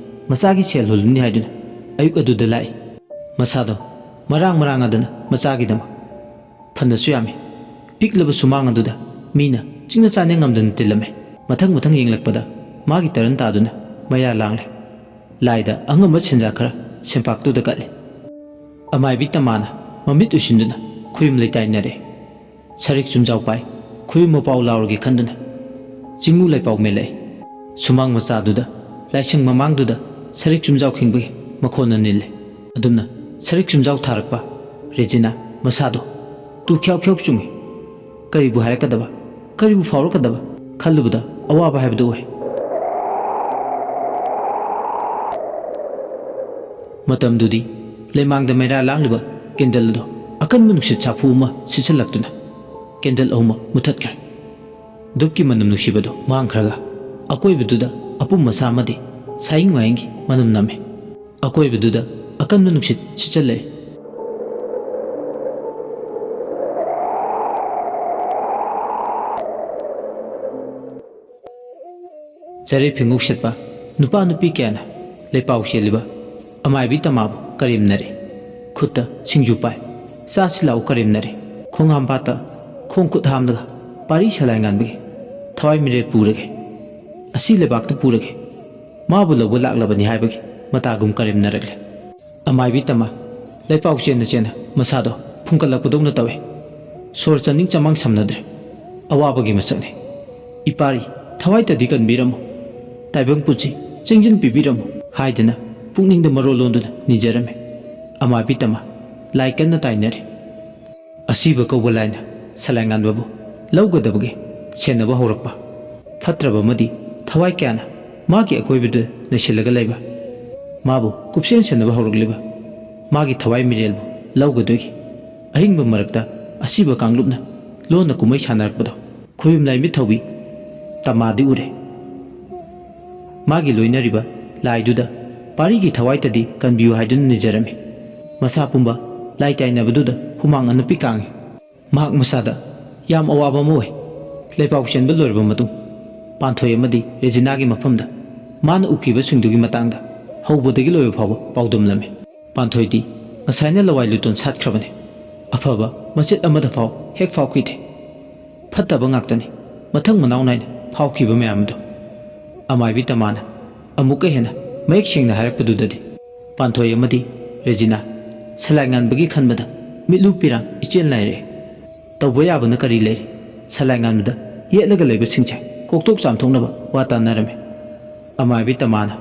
ꯃꯆꯥꯒꯤ ꯁꯦꯜ ꯍꯨꯜꯂꯨꯅꯤ ꯍꯥꯏꯗꯨꯅ ꯑꯌꯨꯛ ꯑꯗꯨꯗ ꯂꯥꯛꯏ꯫ ꯃꯁꯥꯗꯣ ꯃꯔꯥꯡ ꯃꯔꯥꯡ ꯑꯗꯨꯅ ꯃꯆꯥꯒꯤꯗꯃꯛ ꯐꯅꯁꯨ ꯌꯥꯝꯃꯤ꯫ ꯄꯤꯛꯂꯕ ꯁꯨꯃꯥꯡ ꯑꯗꯨꯗ ꯃꯤꯅ ꯆꯤꯛꯅ ꯆꯥꯅ ꯉꯝꯗꯅ ꯇꯤꯜꯂꯝꯃꯤ꯫ ꯃꯊꯪ ꯃꯊꯪ ꯌꯦꯡꯂꯛꯄꯗ ꯃꯥꯒꯤ ꯇꯔꯟ ꯇꯥꯗꯨꯅ ꯃꯌꯥ ꯂꯥꯡꯂꯦ꯫ ꯂꯥꯏꯗ ꯑꯉꯝꯕ ꯁꯦꯟꯖꯥ ꯈꯔ ꯁꯦꯟꯄꯥꯛꯇꯨꯗ ꯀꯠꯂꯦ꯫ ꯑꯃꯥꯏꯕꯤ ꯇꯃꯥꯅ ꯃꯃꯤꯠ ꯎꯏꯁꯤꯟꯗꯨꯅ ꯈꯨꯌꯨꯝ ꯂꯩꯇꯥꯏꯅꯔꯦ꯫ ꯁꯔꯤꯛ ꯆꯨꯝꯖꯥꯎ ꯄꯥꯏ ꯈꯨꯌꯨꯝ ꯃꯄꯥꯎ ꯂꯥꯎꯔꯒꯦ ꯈꯟꯗꯨꯅ ꯆꯤꯡꯉꯨ ꯂꯩꯄꯥꯎ ꯃꯦꯜꯂꯛꯏ꯫ ꯁꯨꯃꯥꯡ ꯃꯆꯥꯗꯨꯗ ꯂꯥꯏꯁꯪ ꯃꯃꯥꯡꯗꯨꯗ ꯁꯔꯤꯛ ꯆꯨꯝꯖꯥꯎ ꯈꯤꯡꯕꯒꯤ ꯃꯈꯣꯟꯅ ꯅꯤꯜꯂꯦ꯫ ꯑꯗꯨꯝꯅ ꯁꯔꯤꯛ ꯁꯨꯝꯖꯥꯎ ꯊꯥꯔꯛꯄ ꯔꯦꯖꯤꯅꯥ ꯃꯁꯥꯗꯣ ꯇꯨ ꯈ꯭ꯌꯥꯎ ꯈ꯭ꯌꯥꯎ ꯆꯨꯡꯉꯤ꯫ ꯀꯔꯤꯕꯨ ꯍꯥꯏꯔꯛꯀꯗꯕ, ꯀꯔꯤꯕꯨ ꯐꯥꯎꯔꯛꯀꯗꯕ ꯈꯜꯂꯨꯕꯗ ꯑꯋꯥꯕ ꯍꯥꯏꯕꯗꯨ ꯑꯣꯏ꯫ ꯃꯇꯝꯗꯨꯗꯤ ꯂꯩꯃꯥꯡꯗ ꯃꯩꯔꯥ ꯂꯥꯡꯂꯤꯕ ꯀꯦꯟꯗꯜ ꯑꯗꯣ ꯑꯀꯟꯕ ꯅꯨꯡꯁꯤꯠ ꯁꯥꯐꯨ ꯑꯃ ꯁꯤꯠꯆꯜꯂꯛꯇꯨꯅ ꯀꯦꯟꯗꯜ ꯑꯍꯨꯝꯃꯛ ꯃꯨꯊꯠꯈ꯭ꯔꯦ꯫ ꯙꯨꯞꯀꯤ ꯃꯅꯝ ꯅꯨꯡꯁꯤꯕꯗꯨ ꯃꯥꯡꯈ꯭ꯔꯒ ꯑꯀꯣꯏꯕꯗꯨꯗ ꯑꯄꯨꯝ ꯑꯁꯥ ꯑꯃꯗꯤ ꯁꯥꯌꯤꯡ ꯃꯥꯌꯤꯡꯒꯤ ꯃꯅꯝ ꯅꯝꯃꯤ꯫ ꯑꯀꯣꯏꯕꯗꯨꯗ ꯑꯀꯟꯕ ꯅꯨꯡꯁꯤꯠ ꯁꯤꯠꯆꯜꯂꯛꯏ꯫ ꯆꯔꯩ ꯐꯤꯡꯒꯣꯛ ꯁꯦꯠꯄ ꯅꯨꯄꯥ ꯅꯨꯄꯤ ꯀꯌꯥꯅ ꯂꯩꯄꯥꯎ ꯆꯦꯜꯂꯤꯕ ꯑꯃꯥꯏꯕꯤ ꯇꯃꯥꯕꯨ ꯀꯔꯦꯝꯅꯔꯤ꯫ ꯈꯨꯠꯇ ꯁꯤꯡꯖꯨ ꯄꯥꯏ, ꯆꯥꯁꯤ ꯂꯥꯛꯎ ꯀꯔꯦꯝꯅꯔꯤ꯫ ꯈꯣꯡ ꯍꯥꯝꯄꯥꯠꯇ ꯈꯣꯡ ꯈꯨꯠ ꯍꯥꯝꯂꯒ ꯄꯥꯔꯤ ꯁꯂꯥꯏ ꯉꯥꯟꯕꯒꯤ ꯊꯋꯥꯏ ꯃꯤꯔꯦꯜ ꯄꯨꯔꯒꯦ, ꯑꯁꯤ ꯂꯩꯕꯥꯛꯇ ꯄꯨꯔꯒꯦ, ꯃꯥꯕꯨ ꯂꯧꯕ ꯂꯥꯛꯂꯕꯅꯤ ꯍꯥꯏꯕꯒꯤ ꯃꯇꯥꯒꯨꯝ ꯀꯔꯦꯝꯅꯔꯛꯂꯦ꯫ ꯑꯃꯥꯏꯕꯤ ꯇꯃꯥ ꯂꯩꯄꯥꯎ ꯆꯦꯟꯅ ꯆꯦꯟꯅ ꯃꯁꯥꯗꯣ ꯐꯨꯝꯀꯠꯂꯛꯄꯗꯧꯅ ꯇꯧꯏ꯫ ꯁꯣꯔ ꯆꯥꯅꯤꯡ ꯆꯃꯥꯡ ꯁꯝꯅꯗ꯭ꯔꯦ꯫ ꯑꯋꯥꯕꯒꯤ ꯃꯁꯛꯅꯤ꯫ "ꯏꯄꯥꯔꯤ, ꯊꯋꯥꯏꯇꯗꯤ ꯀꯟꯕꯤꯔꯝꯃꯨ, ꯇꯥꯏꯕꯪ ꯄꯨꯟꯁꯤ ꯆꯤꯡꯖꯤꯟ ꯄꯤꯕꯤꯔꯝꯃꯨ" ꯍꯥꯏꯗꯅ ꯄꯨꯛꯅꯤꯡꯗ ꯃꯔꯣꯜ ꯂꯣꯟꯗꯨꯅ ꯅꯤꯖꯔꯝꯃꯤ꯫ ꯑꯃꯥꯏꯕꯤ ꯇꯃꯥ ꯂꯥꯏ ꯀꯟꯅ ꯇꯥꯏꯅꯔꯤ꯫ ꯑꯁꯤꯕ ꯀꯧꯕ ꯂꯥꯏꯅ ꯁꯂꯥꯏ ꯉꯥꯟꯕꯕꯨ ꯂꯧꯒꯗꯕꯒꯤ ꯁꯦꯟꯅꯕ ꯍꯧꯔꯛꯄ꯫ ꯐꯠꯇ꯭ꯔꯕ ꯑꯃꯗꯤ ꯊꯋꯥꯏ ꯀꯌꯥꯅ ꯃꯥꯒꯤ ꯑꯀꯣꯏꯕꯗ ꯅꯩꯁꯤꯜꯂꯒ ꯂꯩꯕ, ꯃꯥꯕꯨ ꯀꯨꯞꯁꯦꯟ ꯁꯦꯟꯅꯕ ꯍꯧꯔꯛꯂꯤꯕ, ꯃꯥꯒꯤ ꯊꯋꯥꯏ ꯃꯤꯔꯦꯜꯕꯨ ꯂꯧꯒꯗꯣꯏꯒꯤ ꯑꯍꯤꯡꯕ ꯃꯔꯛꯇ ꯑꯁꯤꯕ ꯀꯥꯡꯂꯨꯞꯅ ꯂꯣꯟꯅ ꯀꯨꯝꯍꯩ ꯁꯥꯟꯅꯔꯛꯄꯗꯣ ꯈꯣꯌꯨꯝ ꯂꯥꯏ ꯃꯤꯠ ꯊꯧꯕꯤ ꯇꯃꯥꯗꯤ ꯎꯔꯦ꯫ ꯃꯥꯒꯤ ꯂꯣꯏꯅꯔꯤꯕ ꯂꯥꯏꯗꯨꯗ ꯄꯥꯔꯤꯒꯤ ꯊꯋꯥꯏꯇꯗꯤ ꯀꯟꯕꯤꯌꯨ ꯍꯥꯏꯗꯨꯅ ꯅꯤꯖꯔꯝꯃꯤ꯫ ꯃꯁꯥ ꯄꯨꯝꯕ ꯂꯥꯏ ꯇꯥꯏꯅꯕꯗꯨꯗ ꯍꯨꯃꯥꯡ ꯑꯅꯞꯄꯤ ꯀꯥꯡꯏ꯫ ꯃꯍꯥꯛ ꯃꯁꯥꯗ ꯌꯥꯝ ꯑꯋꯥꯕ ꯑꯃ ꯑꯣꯏ꯫ ꯂꯩꯄꯥꯎ ꯆꯦꯟꯕ ꯂꯣꯏꯔꯕ ꯃꯇꯨꯡ, ꯄꯥꯟꯊꯣꯏ ꯑꯃꯗꯤ ꯔꯦꯖꯤꯅꯥꯒꯤ ꯃꯐꯝꯗ ꯃꯥꯅ ꯎꯈꯤꯕꯁꯤꯡꯗꯨꯒꯤ ꯃꯇꯥꯡꯗ ꯍꯧꯕꯗꯒꯤ ꯂꯣꯏꯕ ꯐꯥꯎꯕ ꯄꯥꯎꯗꯝꯂꯝꯃꯤ꯫ ꯄꯥꯟꯊꯣꯏꯗꯤ ꯉꯁꯥꯏꯅ ꯂꯋꯥꯏ ꯂꯨꯇꯣꯟ ꯁꯥꯠꯈ꯭ꯔꯕꯅꯤ꯫ ꯑꯐꯕ ꯃꯆꯦꯠ ꯑꯃꯗ ꯐꯥꯎ ꯍꯦꯛ ꯐꯥꯎꯈꯤꯗꯦ꯫ ꯐꯠꯇꯕ ꯉꯥꯛꯇꯅꯤ ꯃꯊꯪ ꯃꯅꯥꯎ ꯅꯥꯏꯅ ꯐꯥꯎꯈꯤꯕ ꯃꯌꯥꯝꯗꯨ꯫ ꯑꯃꯥꯏꯕꯤ ꯇꯃꯥꯅ ꯑꯃꯨꯛꯀ ꯍꯦꯟꯅ ꯃꯌꯦꯛ ꯁꯦꯡꯅ ꯍꯥꯏꯔꯛꯄꯗꯨꯗꯗꯤ ꯄꯥꯟꯊꯣꯏ ꯑꯃꯗꯤ ꯔꯦꯖꯤꯅꯥ ꯁꯂꯥꯏ ꯉꯥꯟꯕꯒꯤ ꯈꯟꯕꯗ ꯃꯤꯠꯂꯨ ꯄꯤꯔꯥꯡ ꯏꯆꯦꯜ ꯅꯥꯏꯔꯛꯏ꯫ ꯇꯧꯕ ꯌꯥꯕꯅ ꯀꯔꯤ ꯂꯩꯔꯤ? ꯁꯂꯥꯏ ꯉꯥꯟꯕꯗ ꯌꯦꯠꯂꯒ ꯂꯩꯕꯁꯤꯡꯁꯦ ꯀꯣꯛꯊꯣꯛ ꯆꯥꯝꯊꯣꯛꯅꯕ ꯋꯥ ꯇꯥꯟꯅꯔꯝꯃꯤ꯫ ꯑꯃꯥꯏꯕꯤ ꯇꯃꯥꯅ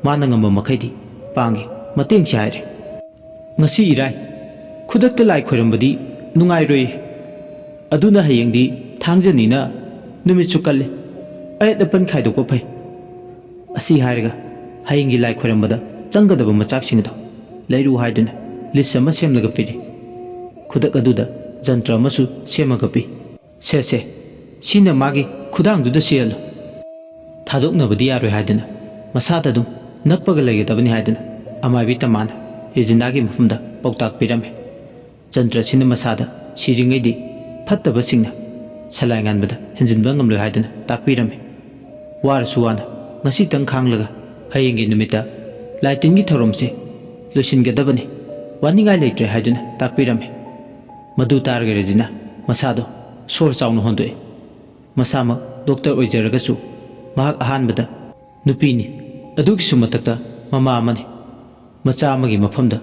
ꯃꯥꯅ ꯉꯝꯕ ꯃꯈꯩꯗꯤ ꯄꯥꯡꯒꯦ, ꯃꯇꯦꯡꯁꯦ ꯍꯥꯏꯔꯦ꯫ "ꯉꯁꯤ ꯏꯔꯥꯏ, ꯈꯨꯗꯛꯇ ꯂꯥꯏ ꯈꯣꯏꯔꯝꯕꯗꯤ ꯅꯨꯡꯉꯥꯏꯔꯣꯏ꯫ ꯑꯗꯨꯅ ꯍꯌꯦꯡꯗꯤ ꯊꯥꯡꯖꯅꯤꯅ ꯅꯨꯃꯤꯠꯁꯨ ꯀꯜꯂꯤ꯫ ꯑꯌꯦꯠ ꯑꯄꯟ ꯈꯥꯏꯗꯣꯛꯄ ꯐꯩ꯫ ꯑꯁꯤ ꯍꯥꯏꯔꯒ ꯍꯌꯦꯡꯒꯤ ꯂꯥꯏ ꯈꯣꯏꯔꯝꯕꯗ ꯆꯪꯒꯗꯕ ꯃꯆꯥꯛꯁꯤꯡ ꯑꯗꯨ ꯂꯩꯔꯨ" ꯍꯥꯏꯗꯨꯅ ꯂꯤꯁ ꯑꯃ ꯁꯦꯝꯂꯒ ꯄꯤꯔꯤ꯫ ꯈꯨꯗꯛ ꯑꯗꯨꯗ ꯖꯟꯇ꯭ꯔ ꯑꯃꯁꯨ ꯁꯦꯝꯃꯒ ꯄꯤ꯫ "ꯁꯦ ꯁꯦ, ꯁꯤꯅ ꯃꯥꯒꯤ ꯈꯨꯗꯥꯡꯗꯨꯗ ꯁꯤꯍꯜꯂꯨ꯫ ꯊꯥꯗꯣꯛꯅꯕꯗꯤ ꯌꯥꯔꯣꯏ" ꯍꯥꯏꯗꯨꯅ ꯃꯁꯥꯗ ꯑꯗꯨꯝ ꯅꯞꯄꯒ ꯂꯩꯒꯗꯕꯅꯤ ꯍꯥꯏꯗꯨꯅ ꯑꯃꯥꯏꯕꯤ ꯇꯃꯥꯅ ꯔꯦꯖꯤꯅꯥꯒꯤ ꯃꯐꯝꯗ ꯄꯥꯎꯇꯥꯛ ꯄꯤꯔꯝꯃꯤ꯫ ꯖꯟꯇ꯭ꯔꯁꯤꯅ ꯃꯁꯥꯗ ꯁꯤꯔꯤꯉꯩꯗꯤ ꯐꯠꯇꯕꯁꯤꯡꯅ ꯁꯂꯥꯏ ꯉꯥꯟꯕꯗ ꯍꯦꯟꯖꯤꯟꯕ ꯉꯝꯂꯣꯏ ꯍꯥꯏꯗꯨꯅ ꯇꯥꯛꯄꯤꯔꯝꯃꯤ꯫ ꯋꯥꯔꯁꯨ ꯋꯥꯅ ꯉꯁꯤꯇꯪ ꯈꯥꯡꯂꯒ ꯍꯌꯦꯡꯒꯤ ꯅꯨꯃꯤꯠꯇ ꯂꯥꯏꯇꯤꯟꯒꯤ ꯊꯧꯔꯝꯁꯦ ꯂꯣꯏꯁꯤꯟꯒꯗꯕꯅꯤ, ꯋꯥꯅꯤꯡꯉꯥꯏ ꯂꯩꯇ꯭ꯔꯦ ꯍꯥꯏꯗꯨꯅ ꯇꯥꯛꯄꯤꯔꯝꯃꯤ꯫ ꯃꯗꯨ ꯇꯥꯔꯒ ꯔꯦꯖꯤꯅꯥ ꯃꯁꯥꯗꯣ ꯁꯣꯔ ꯆꯥꯎꯅ ꯍꯣꯟꯗꯣꯛꯏ꯫ ꯃꯁꯥꯃꯛ ꯗꯣꯛꯇꯔ ꯑꯣꯏꯖꯔꯒꯁꯨ ꯃꯍꯥꯛ ꯑꯍꯥꯟꯕꯗ ꯅꯨꯄꯤꯅꯤ, ꯑꯗꯨꯒꯤꯁꯨ ꯃꯊꯛꯇ ꯃꯃꯥ ꯑꯃꯅꯤ꯫ ꯃꯆꯥ ꯑꯃꯒꯤ ꯃꯐꯝꯗ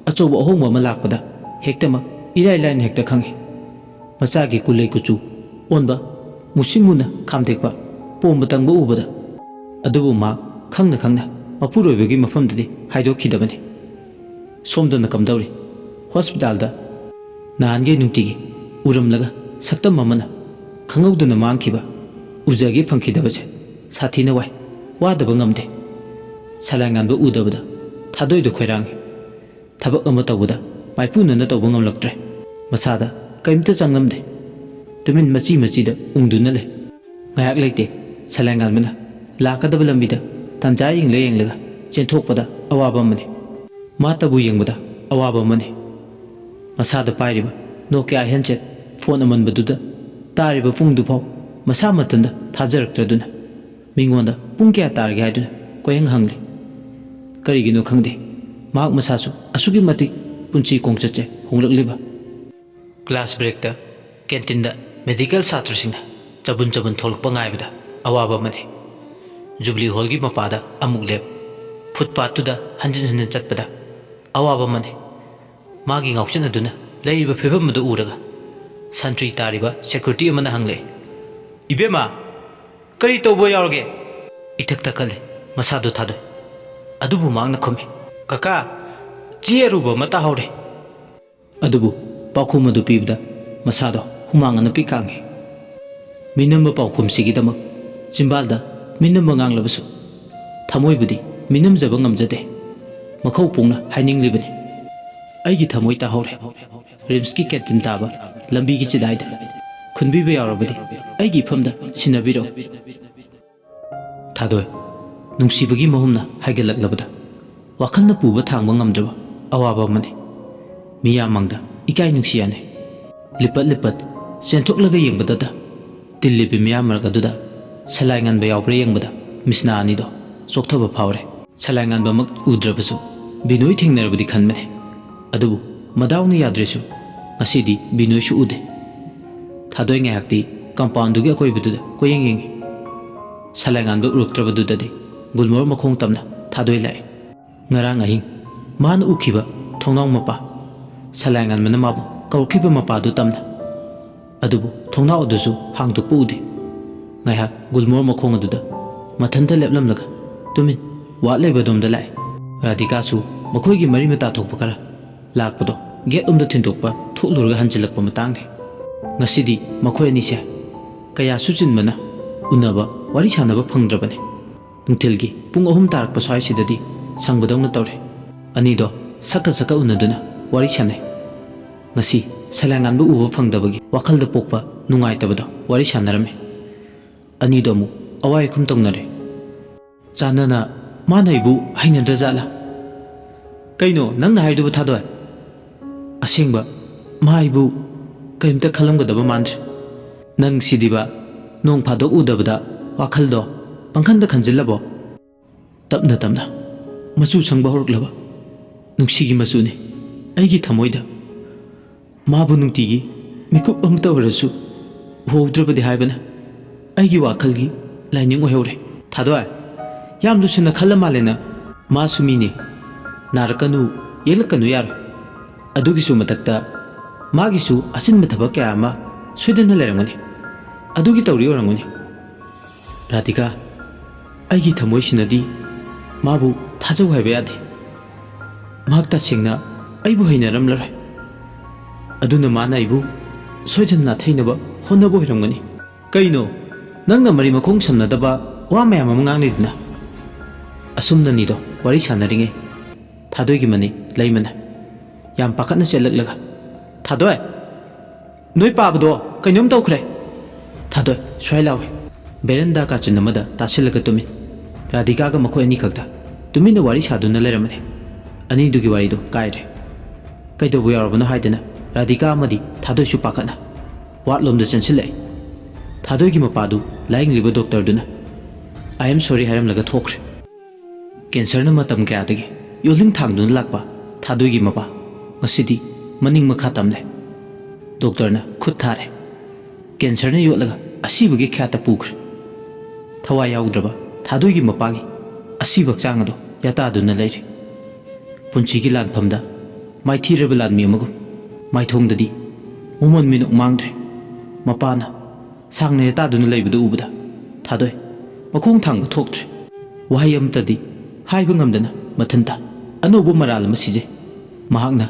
ꯑꯆꯧꯕ ꯑꯍꯣꯡꯕ ꯑꯃ ꯂꯥꯛꯄꯗ ꯍꯦꯛꯇꯃꯛ ꯏꯔꯥꯏ ꯂꯥꯏꯅ ꯍꯦꯛꯇ ꯈꯪꯏ꯫ ꯃꯆꯥꯒꯤ ꯀꯨꯂꯩ ꯀꯨꯆꯨ ꯑꯣꯟꯕ, ꯃꯨꯁꯤꯟ ꯃꯨꯅ ꯈꯥꯝꯗꯦꯛꯄ, ꯄꯣꯝꯕ ꯇꯪꯕ ꯎꯕꯗ꯫ ꯑꯗꯨꯕꯨ ꯃꯍꯥꯛ ꯈꯪꯅ ꯈꯪꯅ ꯃꯄꯨꯔꯣꯏꯕꯒꯤ ꯃꯐꯝꯗꯗꯤ ꯍꯥꯏꯗꯣꯛꯈꯤꯗꯕꯅꯤ꯫ ꯁꯣꯝꯗꯅ ꯀꯝꯗꯧꯔꯤ? ꯍꯣꯁꯄꯤꯇꯥꯜꯗ ꯅꯍꯥꯟꯒꯩ ꯅꯨꯡꯇꯤꯒꯤ ꯎꯔꯝꯂꯒ ꯁꯛꯇꯝ ꯑꯃꯅ ꯈꯪꯍꯧꯗꯅ ꯃꯥꯡꯈꯤꯕ, ꯎꯖꯒꯦ ꯐꯪꯈꯤꯗꯕꯁꯦ ꯁꯥꯊꯤꯅ ꯋꯥꯏ, ꯋꯥꯗꯕ ꯉꯝꯗꯦ꯫ ꯁꯂꯥꯏ ꯉꯥꯟꯕ ꯎꯗꯕꯗ ꯊꯥꯗꯣꯏꯗꯣ ꯈꯣꯏꯔꯥꯡꯉꯤ꯫ ꯊꯕꯛ ꯑꯃ ꯇꯧꯕꯗ ꯃꯥꯏꯄꯨꯅꯅ ꯇꯧꯕ ꯉꯝꯂꯛꯇ꯭ꯔꯦ꯫ ꯃꯁꯥꯗ ꯀꯔꯤꯝꯇ ꯆꯪꯂꯝꯗꯦ꯫ ꯇꯨꯃꯤꯟ ꯃꯆꯤ ꯃꯆꯤꯗ ꯎꯪꯗꯨꯅ ꯂꯩ꯫ ꯉꯥꯏꯍꯥꯛ ꯂꯩꯇꯦ, ꯁꯂꯥꯏ ꯉꯥꯟꯕꯅ ꯂꯥꯛꯀꯗꯕ ꯂꯝꯕꯤꯗ ꯇꯟꯖꯥ ꯌꯦꯡꯂ ꯌꯦꯡꯂꯒ ꯆꯦꯟꯊꯣꯛꯄꯗ ꯑꯋꯥꯕ ꯑꯃꯅꯤ꯫ ꯃꯥꯇꯕꯨ ꯌꯦꯡꯕꯗ ꯑꯋꯥꯕ ꯑꯃꯅꯤ꯫ ꯃꯁꯥꯗ ꯄꯥꯏꯔꯤꯕ ꯅꯣꯀꯤꯌꯥ ꯍꯦꯟꯁꯦꯠ ꯐꯣꯟ ꯑꯃꯟꯕꯗꯨꯗ ꯇꯥꯔꯤꯕ ꯄꯨꯡꯗꯨꯐꯥꯎ ꯃꯁꯥ ꯃꯊꯟꯇ ꯊꯥꯖꯔꯛꯇ꯭ꯔꯗꯨꯅ ꯃꯤꯉꯣꯟꯗ ꯄꯨꯡ ꯀꯌꯥ ꯇꯥꯔꯒꯦ ꯍꯥꯏꯗꯨꯅ ꯀꯣꯏꯍꯪ ꯍꯪꯂꯤ꯫ ꯀꯔꯤꯒꯤꯅꯣ ꯈꯪꯗꯦ, ꯃꯍꯥꯛ ꯃꯁꯥꯁꯨ ꯑꯁꯨꯛꯀꯤ ꯃꯇꯤꯛ ꯄꯨꯟꯁꯤ ꯈꯣꯡꯆꯠꯁꯦ ꯍꯣꯡꯂꯛꯂꯤꯕ꯫ ꯀ꯭ꯂꯥꯁ ꯕ꯭ꯔꯦꯛꯇ ꯀꯦꯟꯇꯤꯟꯗ ꯃꯦꯗꯤꯀꯦꯜ ꯁꯥꯇ꯭ꯔꯁꯤꯡꯅ ꯆꯕꯨꯟ ꯆꯕꯨꯟ ꯊꯣꯛꯂꯛꯄ ꯉꯥꯏꯕꯗ ꯑꯋꯥꯕ ꯑꯃꯅꯤ꯫ ꯖꯨꯕꯤꯂꯤ ꯍꯣꯜꯒꯤ ꯃꯄꯥꯗ ꯑꯃꯨꯛ ꯂꯦꯞ, ꯐꯨꯠꯄꯥꯠꯇꯨꯗ ꯍꯟꯖꯤꯟ ꯍꯟꯖꯤꯟ ꯆꯠꯄꯗ ꯑꯋꯥꯕ ꯑꯃꯅꯤ꯫ ꯃꯥꯒꯤ ꯉꯥꯎꯁꯤꯟꯅꯗꯨꯅ ꯂꯩꯔꯤꯕ ꯐꯤꯕꯝ ꯑꯗꯨ ꯎꯔꯒ ꯁꯟꯇ꯭ꯔꯤ ꯇꯥꯔꯤꯕ ꯁꯦꯀ꯭ꯌꯨꯔꯤꯇꯤ ꯑꯃꯅ ꯍꯪꯂꯛꯏ, "ꯏꯕꯦꯝꯃ, ꯀꯔꯤ ꯇꯧꯕ ꯌꯥꯎꯔꯒꯦ?" ꯏꯊꯛ ꯊꯛꯀꯠꯂꯦ, ꯃꯁꯥꯗꯣ ꯊꯥꯗꯣꯛꯏ꯫ ꯑꯗꯨꯕꯨ ꯃꯍꯥꯛꯅ ꯈꯨꯝꯃꯤ, "ꯀꯀꯥ, ꯆꯦ ꯑꯔꯨꯕ ꯑꯃ ꯇꯥꯍꯧꯔꯦ꯫ ꯑꯗꯨꯕꯨ ꯄꯥꯎꯈꯨꯝ ꯑꯗꯨ ꯄꯤꯕꯗ ꯃꯁꯥꯗꯣ ꯍꯨꯃꯥꯡ ꯑꯅꯞꯄꯤ ꯀꯥꯡꯉꯤ꯫ ꯃꯤꯅꯝꯕ ꯄꯥꯎꯈꯨꯝꯁꯤꯒꯤꯗꯃꯛ ꯆꯤꯝꯕꯥꯜꯗ ꯃꯤꯅꯝꯕ ꯉꯥꯡꯂꯕꯁꯨ ꯊꯃꯣꯏꯕꯨꯗꯤ ꯃꯤꯅꯝꯖꯕ ꯉꯝꯖꯗꯦ꯫ ꯃꯈꯧ ꯄꯨꯡꯅ ꯍꯥꯏꯅꯤꯡꯂꯤꯕꯅꯤ, "ꯑꯩꯒꯤ ꯊꯃꯣꯏ ꯇꯥꯍꯧꯔꯦ꯫ ꯔꯤꯝꯁꯀꯤ ꯀꯦꯟꯇꯤꯟ ꯇꯥꯕ ꯂꯝꯕꯤꯒꯤ ꯆꯤꯗꯥꯏꯗ ꯈꯨꯟꯕꯤꯕ ꯌꯥꯎꯔꯕꯗꯤ ꯑꯩꯒꯤ ꯏꯐꯝꯗ ꯁꯤꯟꯅꯕꯤꯔꯛꯎ"꯫ ꯊꯥꯗꯣꯏ, ꯅꯨꯡꯁꯤꯕꯒꯤ ꯃꯍꯨꯝꯅ ꯍꯥꯏꯒꯠꯂꯛꯂꯕꯗ ꯋꯥꯈꯜꯅ ꯄꯨꯕ ꯊꯥꯡꯕ ꯉꯝꯗ꯭ꯔꯕ ꯑꯋꯥꯕ ꯑꯃꯅꯤ꯫ ꯃꯤꯌꯥꯝ ꯃꯥꯡꯗ ꯏꯀꯥꯏ ꯅꯨꯡꯁꯤ ꯌꯥꯅꯩ꯫ ꯂꯤꯄꯠ ꯂꯤꯄꯠ ꯆꯦꯟꯊꯣꯛꯂꯒ ꯌꯦꯡꯕꯗꯇ ꯇꯤꯜꯂꯤꯕꯤ ꯃꯤꯌꯥꯝ ꯃꯔꯛ ꯑꯗꯨꯗ ꯁꯂꯥꯏ ꯉꯥꯟꯕ ꯌꯥꯎꯕ꯭ꯔꯥ ꯌꯦꯡꯕꯗ ꯃꯤꯁꯅꯥ ꯑꯅꯤꯗꯣ ꯆꯣꯛꯊꯕ ꯐꯥꯎꯔꯦ꯫ ꯁꯂꯥꯏ ꯉꯥꯟꯕꯃꯛ ꯎꯗ꯭ꯔꯕꯁꯨ ꯕꯤꯅꯣꯏ ꯊꯦꯡꯅꯔꯕꯗꯤ ꯈꯟꯕꯅꯦ꯫ ꯑꯗꯨꯕꯨ ꯃꯗꯥꯎꯅ ꯌꯥꯗ꯭ꯔꯤꯁꯨ ꯉꯁꯤꯗꯤ ꯕꯤꯅꯣꯏꯁꯨ ꯎꯗꯦ꯫ ꯊꯥꯗꯣꯏ ꯉꯥꯏꯍꯥꯛꯇꯤ ꯀꯝꯄꯥꯎꯟꯗꯨꯒꯤ ꯑꯀꯣꯏꯕꯗꯨꯗ ꯀꯣꯏꯌꯦꯡ ꯌꯦꯡꯉꯤ꯫ ꯁꯂꯥꯏ ꯉꯥꯟꯕ ꯎꯔꯛꯇ꯭ꯔꯕꯗꯨꯗꯗꯤ ꯒꯨꯜꯃꯣꯍꯔ ꯃꯈꯣꯡ ꯇꯝꯅ ꯊꯥꯗꯣꯏ ꯂꯥꯛꯑꯦ꯫ ꯉꯔꯥꯡ ꯑꯍꯤꯡ ꯃꯥꯅ ꯎꯈꯤꯕ ꯊꯣꯡꯅꯥꯎ ꯃꯄꯥ, ꯁꯂꯥꯏ ꯉꯥꯟꯕꯅ ꯃꯥꯕꯨ ꯀꯧꯔꯛꯈꯤꯕ ꯃꯄꯥꯗꯨ ꯇꯝꯅ꯫ ꯑꯗꯨꯕꯨ ꯊꯣꯡꯅꯥꯎ ꯑꯗꯨꯁꯨ ꯍꯥꯡꯗꯣꯛꯄ ꯎꯗꯦ꯫ ꯉꯥꯏꯍꯥꯛ ꯒꯨꯜꯃꯣꯍꯔ ꯃꯈꯣꯡ ꯑꯗꯨꯗ ꯃꯊꯟꯇ ꯂꯦꯞꯂꯝꯂꯒ ꯇꯨꯃꯤꯟ ꯋꯥꯠ ꯂꯩꯕꯗꯣꯝꯗ ꯂꯥꯛꯑꯦ꯫ ꯔꯥꯙꯤꯀꯥꯁꯨ ꯃꯈꯣꯏꯒꯤ ꯃꯔꯤ ꯃꯇꯥ ꯊꯣꯛꯄ ꯈꯔ ꯂꯥꯛꯄꯗꯣ ꯒꯦꯠ ꯂꯣꯝꯗ ꯊꯤꯟꯗꯣꯛꯄ ꯊꯣꯛꯂꯨꯔꯒ ꯍꯟꯖꯤꯜꯂꯛꯄ ꯃꯇꯥꯡꯅꯤ꯫ ꯉꯁꯤꯗꯤ ꯃꯈꯣꯏ ꯑꯅꯤꯁꯦ ꯀꯌꯥꯁꯨ ꯆꯤꯟꯕꯅ ꯎꯅꯕ, ꯋꯥꯔꯤ ꯁꯥꯟꯅꯕ ꯐꯪꯗ꯭ꯔꯕꯅꯤ꯫ ꯅꯨꯡꯊꯤꯜꯒꯤ ꯄꯨꯡ ꯑꯍꯨꯝ ꯇꯥꯔꯛꯄ ꯁ꯭ꯋꯥꯏꯁꯤꯗꯗꯤ ꯁꯪꯕꯗꯧꯅ ꯇꯧꯔꯦ꯫ ꯑꯅꯤꯗꯣ ꯁꯛꯀ ꯁꯛꯀ ꯎꯅꯗꯨꯅ ꯋꯥꯔꯤ ꯁꯥꯟꯅꯩ꯫ ꯉꯁꯤ ꯁꯂꯥꯏ ꯉꯥꯟꯕ ꯎꯕ ꯐꯪꯗꯕꯒꯤ ꯋꯥꯈꯜꯗ ꯄꯣꯛꯄ ꯅꯨꯡꯉꯥꯏꯇꯕꯗꯣ ꯋꯥꯔꯤ ꯁꯥꯟꯅꯔꯝꯃꯤ꯫ ꯑꯅꯤꯗꯣ ꯑꯃꯨꯛ ꯑꯋꯥꯏ ꯑꯈꯨꯝ ꯇꯧꯅꯔꯦ꯫ ꯆꯥꯟꯅꯅ ꯃꯥꯅ ꯑꯩꯕꯨ ꯍꯩꯅꯗ꯭ꯔꯖꯥꯠꯂꯥ? ꯀꯩꯅꯣ ꯅꯪꯅ ꯍꯥꯏꯗꯨꯕꯨ, ꯊꯥꯗꯣꯏ? ꯑꯁꯦꯡꯕ, ꯃꯥ ꯑꯩꯕꯨ ꯀꯔꯤꯝꯇ ꯈꯜꯂꯝꯒꯗꯕ ꯃꯥꯟꯗ꯭ꯔꯦ꯫ ꯅꯪ ꯁꯤꯗꯤꯕ, ꯅꯣꯡ ꯐꯥꯗꯣꯛ ꯎꯗꯕꯗ ꯋꯥꯈꯜꯗꯣ ꯄꯪꯈꯟꯗ ꯈꯟꯖꯤꯜꯂꯕꯣ? ꯇꯞꯅ ꯇꯞꯅ ꯃꯆꯨ ꯁꯪꯕ ꯍꯧꯔꯛꯂꯕ ꯅꯨꯡꯁꯤꯒꯤ ꯃꯆꯨꯅꯤ ꯑꯩꯒꯤ ꯊꯃꯣꯏꯗ꯫ ꯃꯥꯕꯨ ꯅꯨꯡꯇꯤꯒꯤ ꯃꯤꯀꯨꯞ ꯑꯃꯇ ꯑꯣꯏꯔꯁꯨ ꯎꯍꯧꯗ꯭ꯔꯕꯗꯤ ꯍꯥꯏꯕꯅ ꯑꯩꯒꯤ ꯋꯥꯈꯜꯒꯤ ꯂꯥꯏꯅꯤꯡ ꯑꯣꯏꯍꯧꯔꯦ꯫ ꯊꯥꯗꯣꯏ, ꯌꯥꯝ ꯂꯨꯁꯟꯅ ꯈꯜꯂ ꯃꯥꯜꯂꯦ ꯅꯪ꯫ ꯃꯥꯁꯨ ꯃꯤꯅꯦ, ꯅꯥꯔꯛꯀꯅꯨ, ꯌꯦꯛꯂꯛꯀꯅꯨ ꯌꯥꯔꯣꯏ꯫ ꯑꯗꯨꯒꯤꯁꯨ ꯃꯊꯛꯇ ꯃꯥꯒꯤꯁꯨ ꯑꯆꯤꯟꯕ ꯊꯕꯛ ꯀꯌꯥ ꯑꯃ ꯁꯣꯏꯗꯅ ꯂꯩꯔꯝꯒꯅꯤ꯫ ꯑꯗꯨꯒꯤ ꯇꯧꯔꯤ ꯑꯣꯏꯔꯝꯒꯅꯤ꯫ ꯔꯥꯙꯤꯀꯥ, ꯑꯩꯒꯤ ꯊꯃꯣꯏꯁꯤꯅꯗꯤ ꯃꯥꯕꯨ ꯊꯥꯖꯧ ꯍꯥꯏꯕ ꯌꯥꯗꯦ꯫ ꯃꯍꯥꯛ ꯇꯁꯦꯡꯅ ꯑꯩꯕꯨ ꯍꯩꯅꯔꯝꯂꯔꯣꯏ꯫ ꯑꯗꯨꯅ ꯃꯥꯅ ꯑꯩꯕꯨ ꯁꯣꯏꯗꯅ ꯅꯥꯊꯩꯅꯕ ꯍꯣꯠꯅꯕ ꯑꯣꯏꯔꯝꯒꯅꯤ꯫ ꯀꯩꯅꯣ? ꯅꯪꯅ ꯃꯔꯤ ꯃꯈꯣꯡ ꯁꯝꯅꯗꯕ ꯋꯥ ꯃꯌꯥꯝ ꯑꯃ ꯉꯥꯡꯂꯤꯗꯨꯅ? ꯑꯁꯨꯝꯅꯅꯤꯗꯣ ꯋꯥꯔꯤ ꯁꯥꯟꯅꯔꯤꯉꯩ ꯊꯥꯗꯣꯏꯒꯤ ꯃꯅꯤ ꯂꯩꯃꯅ ꯌꯥꯝ ꯄꯥꯈꯠꯅ ꯆꯦꯜꯂꯛꯂꯒ, "ꯊꯥꯗꯣꯏ! ꯅꯣꯏ ꯄꯥꯕꯗꯣ ꯀꯩꯅꯣꯝ ꯇꯧꯈ꯭ꯔꯦ!" ꯊꯥꯗꯣꯏ ꯁ꯭ꯋꯥꯏ ꯂꯥꯎꯏ꯫ ꯕꯦꯔꯟꯗꯥ ꯀꯥꯆꯤꯟ ꯑꯃꯗ ꯇꯥꯁꯤꯜꯂꯒ ꯇꯨꯝꯃꯤ꯫ ꯔꯥꯙꯤꯀꯥꯒ ꯃꯈꯣꯏ ꯑꯅꯤꯈꯛꯇ ꯇꯨꯃꯤꯟꯅ ꯋꯥꯔꯤ ꯁꯥꯗꯨꯅ ꯂꯩꯔꯝꯕꯅꯤ꯫ ꯑꯅꯤꯗꯨꯒꯤ ꯋꯥꯔꯤꯗꯨ ꯀꯥꯏꯔꯦ꯫ ꯀꯩꯗꯧꯕ ꯌꯥꯎꯔꯕꯅꯣ ꯍꯥꯏꯗꯅ ꯔꯥꯙꯤꯀꯥ ꯑꯃꯗꯤ ꯊꯥꯗꯣꯏꯁꯨ ꯄꯥꯈꯠꯅ ꯋꯥꯔꯗꯂꯣꯝꯗ ꯆꯦꯟꯁꯤꯜꯂꯛꯏ꯫ ꯊꯥꯗꯣꯏꯒꯤ ꯃꯄꯥꯗꯨ ꯂꯥꯌꯦꯡꯂꯤꯕ ꯗꯣꯛꯇꯔꯗꯨꯅ, "I am sorry" ꯍꯥꯏꯔꯝꯂꯒ ꯊꯣꯛꯈ꯭ꯔꯦ꯫ ꯀꯦꯟꯁꯔꯅ ꯃꯇꯝ ꯀꯌꯥꯗꯒꯤ ꯌꯣꯜꯂꯤꯡ ꯊꯥꯡꯗꯨꯅ ꯂꯥꯛꯄ ꯊꯥꯗꯣꯏꯒꯤ ꯃꯄꯥ ꯉꯁꯤꯗꯤ ꯃꯅꯤꯡ ꯃꯈꯥ ꯇꯝꯂꯦ꯫ ꯗꯣꯛꯇꯔꯅ ꯈꯨꯠ ꯊꯥꯔꯦ꯫ ꯀꯦꯟꯁꯔꯅ ꯌꯣꯠꯂꯒ ꯑꯁꯤꯕꯒꯤ ꯈ꯭ꯌꯥꯠꯇ ꯄꯨꯈ꯭ꯔꯦ꯫ ꯊꯋꯥꯏ ꯌꯥꯎꯗ꯭ꯔꯕ ꯊꯥꯗꯣꯏꯒꯤ ꯃꯄꯥꯒꯤ ꯑꯁꯤꯕ ꯍꯛꯆꯥꯡ ꯑꯗꯨ ꯌꯥꯇꯥꯗꯨꯅ ꯂꯩꯔꯤ꯫ ꯄꯨꯟꯁꯤꯒꯤ ꯂꯥꯟꯐꯝꯗ ꯃꯥꯏꯊꯤꯔꯕ ꯂꯥꯟꯃꯤ ꯑꯃꯒꯨꯝ ꯃꯥꯏꯊꯣꯡꯗꯗꯤ ꯃꯃꯣꯟ ꯃꯤꯅꯣꯛ ꯃꯥꯡꯗ꯭ꯔꯦ꯫ ꯃꯄꯥꯅ ꯁꯥꯡꯅ ꯌꯥꯇꯥꯗꯨꯅ ꯂꯩꯕꯗꯨ ꯎꯕꯗ ꯊꯥꯗꯣꯏ ꯃꯈꯣꯡ ꯊꯥꯡꯕ ꯊꯣꯛꯇ꯭ꯔꯦ꯫ ꯋꯥꯍꯩ ꯑꯃꯠꯇꯗꯤ ꯍꯥꯏꯕ ꯉꯝꯗꯅ ꯃꯊꯟꯇ ꯑꯅꯧꯕ ꯃꯔꯥꯜ ꯑꯃ ꯁꯤꯖꯩ꯫ ꯃꯍꯥꯛꯅ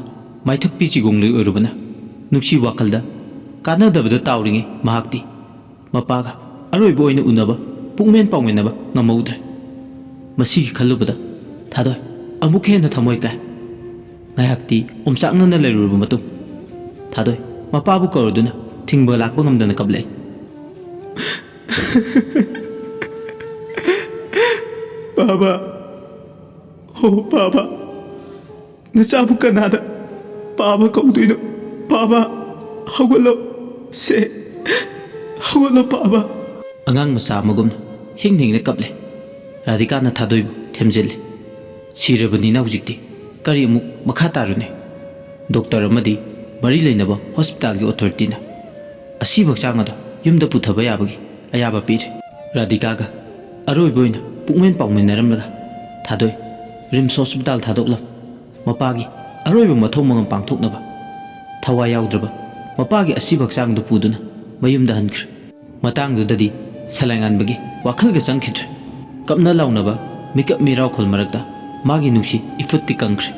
ꯃꯥꯏꯊꯛꯄꯤ ꯆꯤꯒꯣꯡꯂꯩ ꯑꯣꯏꯔꯨꯕꯅ ꯅꯨꯡꯁꯤ ꯋꯥꯈꯜꯗ ꯀꯥꯟꯅꯗꯕꯗ ꯇꯥꯎꯔꯤꯉꯩ ꯃꯍꯥꯛꯇꯤ ꯃꯄꯥꯒ ꯑꯔꯣꯏꯕ ꯑꯣꯏꯅ ꯎꯅꯕ ꯄꯨꯛꯃꯦꯟ ꯄꯥꯎꯃꯤꯟꯅꯕ ꯉꯝꯍꯧꯗ꯭ꯔꯦ꯫ ꯃꯁꯤꯒꯤ ꯈꯜꯂꯨꯕꯗ ꯊꯥꯗꯣꯏ ꯑꯃꯨꯛ ꯍꯦꯟꯅ ꯊꯃꯣꯏ ꯀꯥꯏ꯫ ꯉꯥꯏꯍꯥꯛꯇꯤ ꯑꯣꯝꯆꯥꯛꯅꯅ ꯂꯩꯔꯨꯔꯕ ꯃꯇꯨꯡ ꯊꯥꯗꯣꯏ ꯃꯄꯥꯕꯨ ꯀꯧꯔꯗꯨꯅ ꯊꯤꯡꯕ ꯂꯥꯛꯄ ꯉꯝꯗꯅ ꯀꯞꯂꯛꯏ꯫ "ꯄꯥꯕ, ꯍꯣ ꯄꯥꯕ, ꯅꯆꯥꯕꯨ ꯀꯅꯥꯗ ꯄꯥꯕ ꯀꯧꯗꯣꯏꯅꯣ? ꯄꯥꯕ, ꯍꯧꯒꯠꯂꯣ, ꯁꯦ, ꯍꯧꯒꯠꯂꯣ ꯄꯥꯕ!" ꯑꯉꯥꯡ ꯃꯆꯥ ꯑꯃꯒꯨꯝꯅ ꯍꯤꯡ ꯍꯤꯡꯅ ꯀꯞꯂꯦ꯫ ꯔꯥꯙꯤꯀꯥꯅ ꯊꯥꯗꯣꯏꯕꯨ ꯊꯦꯝꯖꯤꯜꯂꯦ꯫ ꯁꯤꯔꯕꯅꯤꯅ ꯍꯧꯖꯤꯛꯇꯤ ꯀꯔꯤ ꯑꯃꯨꯛ ꯃꯈꯥ ꯇꯥꯔꯨꯅꯤ? ꯗꯣꯛꯇꯔ ꯑꯃꯗꯤ ꯃꯔꯤ ꯂꯩꯅꯕ ꯍꯣꯁꯄꯤꯇꯥꯜꯒꯤ ꯑꯣꯊꯣꯔꯤꯇꯤꯅ ꯑꯁꯤꯕ ꯍꯛꯆꯥꯡ ꯑꯗꯨ ꯌꯨꯝꯗ ꯄꯨꯊꯕ ꯌꯥꯕꯒꯤ ꯑꯌꯥꯕ ꯄꯤꯔꯦ꯫ ꯔꯥꯙꯤꯀꯥꯒ ꯑꯔꯣꯏꯕ ꯑꯣꯏꯅ ꯄꯨꯛꯃꯦꯟ ꯄꯥꯎꯃꯤꯟꯅꯔꯝꯂꯒ ꯊꯥꯗꯣꯏ ꯔꯤꯝꯁ ꯍꯣꯁꯄꯤꯇꯥꯜ ꯊꯥꯗꯣꯛꯂꯝ ꯃꯄꯥꯒꯤ ꯑꯔꯣꯏꯕ ꯃꯊꯧ ꯃꯉꯝ ꯄꯥꯡꯊꯣꯛꯅꯕ ꯊꯋꯥꯏ ꯌꯥꯎꯗ꯭ꯔꯕ ꯃꯄꯥꯒꯤ ꯑꯁꯤꯕ ꯍꯛꯆꯥꯡꯗꯨ ꯄꯨꯗꯨꯅ ꯃꯌꯨꯝꯗ ꯍꯟꯈ꯭ꯔꯦ꯫ ꯃꯇꯥꯡꯗꯨꯗꯗꯤ ꯁꯂꯥꯏꯉꯥꯟꯕꯒꯤ ꯋꯥꯈꯜꯒ ꯆꯪꯈꯤꯗ꯭ꯔꯦ꯫ ꯀꯞꯅ ꯂꯥꯎꯅꯕ ꯃꯤꯀꯞ ꯃꯤꯔꯥꯎꯈꯣꯜ ꯃꯔꯛꯇ ꯃꯥꯒꯤ ꯅꯨꯡꯁꯤ ꯏꯐꯨꯠꯇꯤ ꯀꯪꯈ꯭ꯔꯦ꯫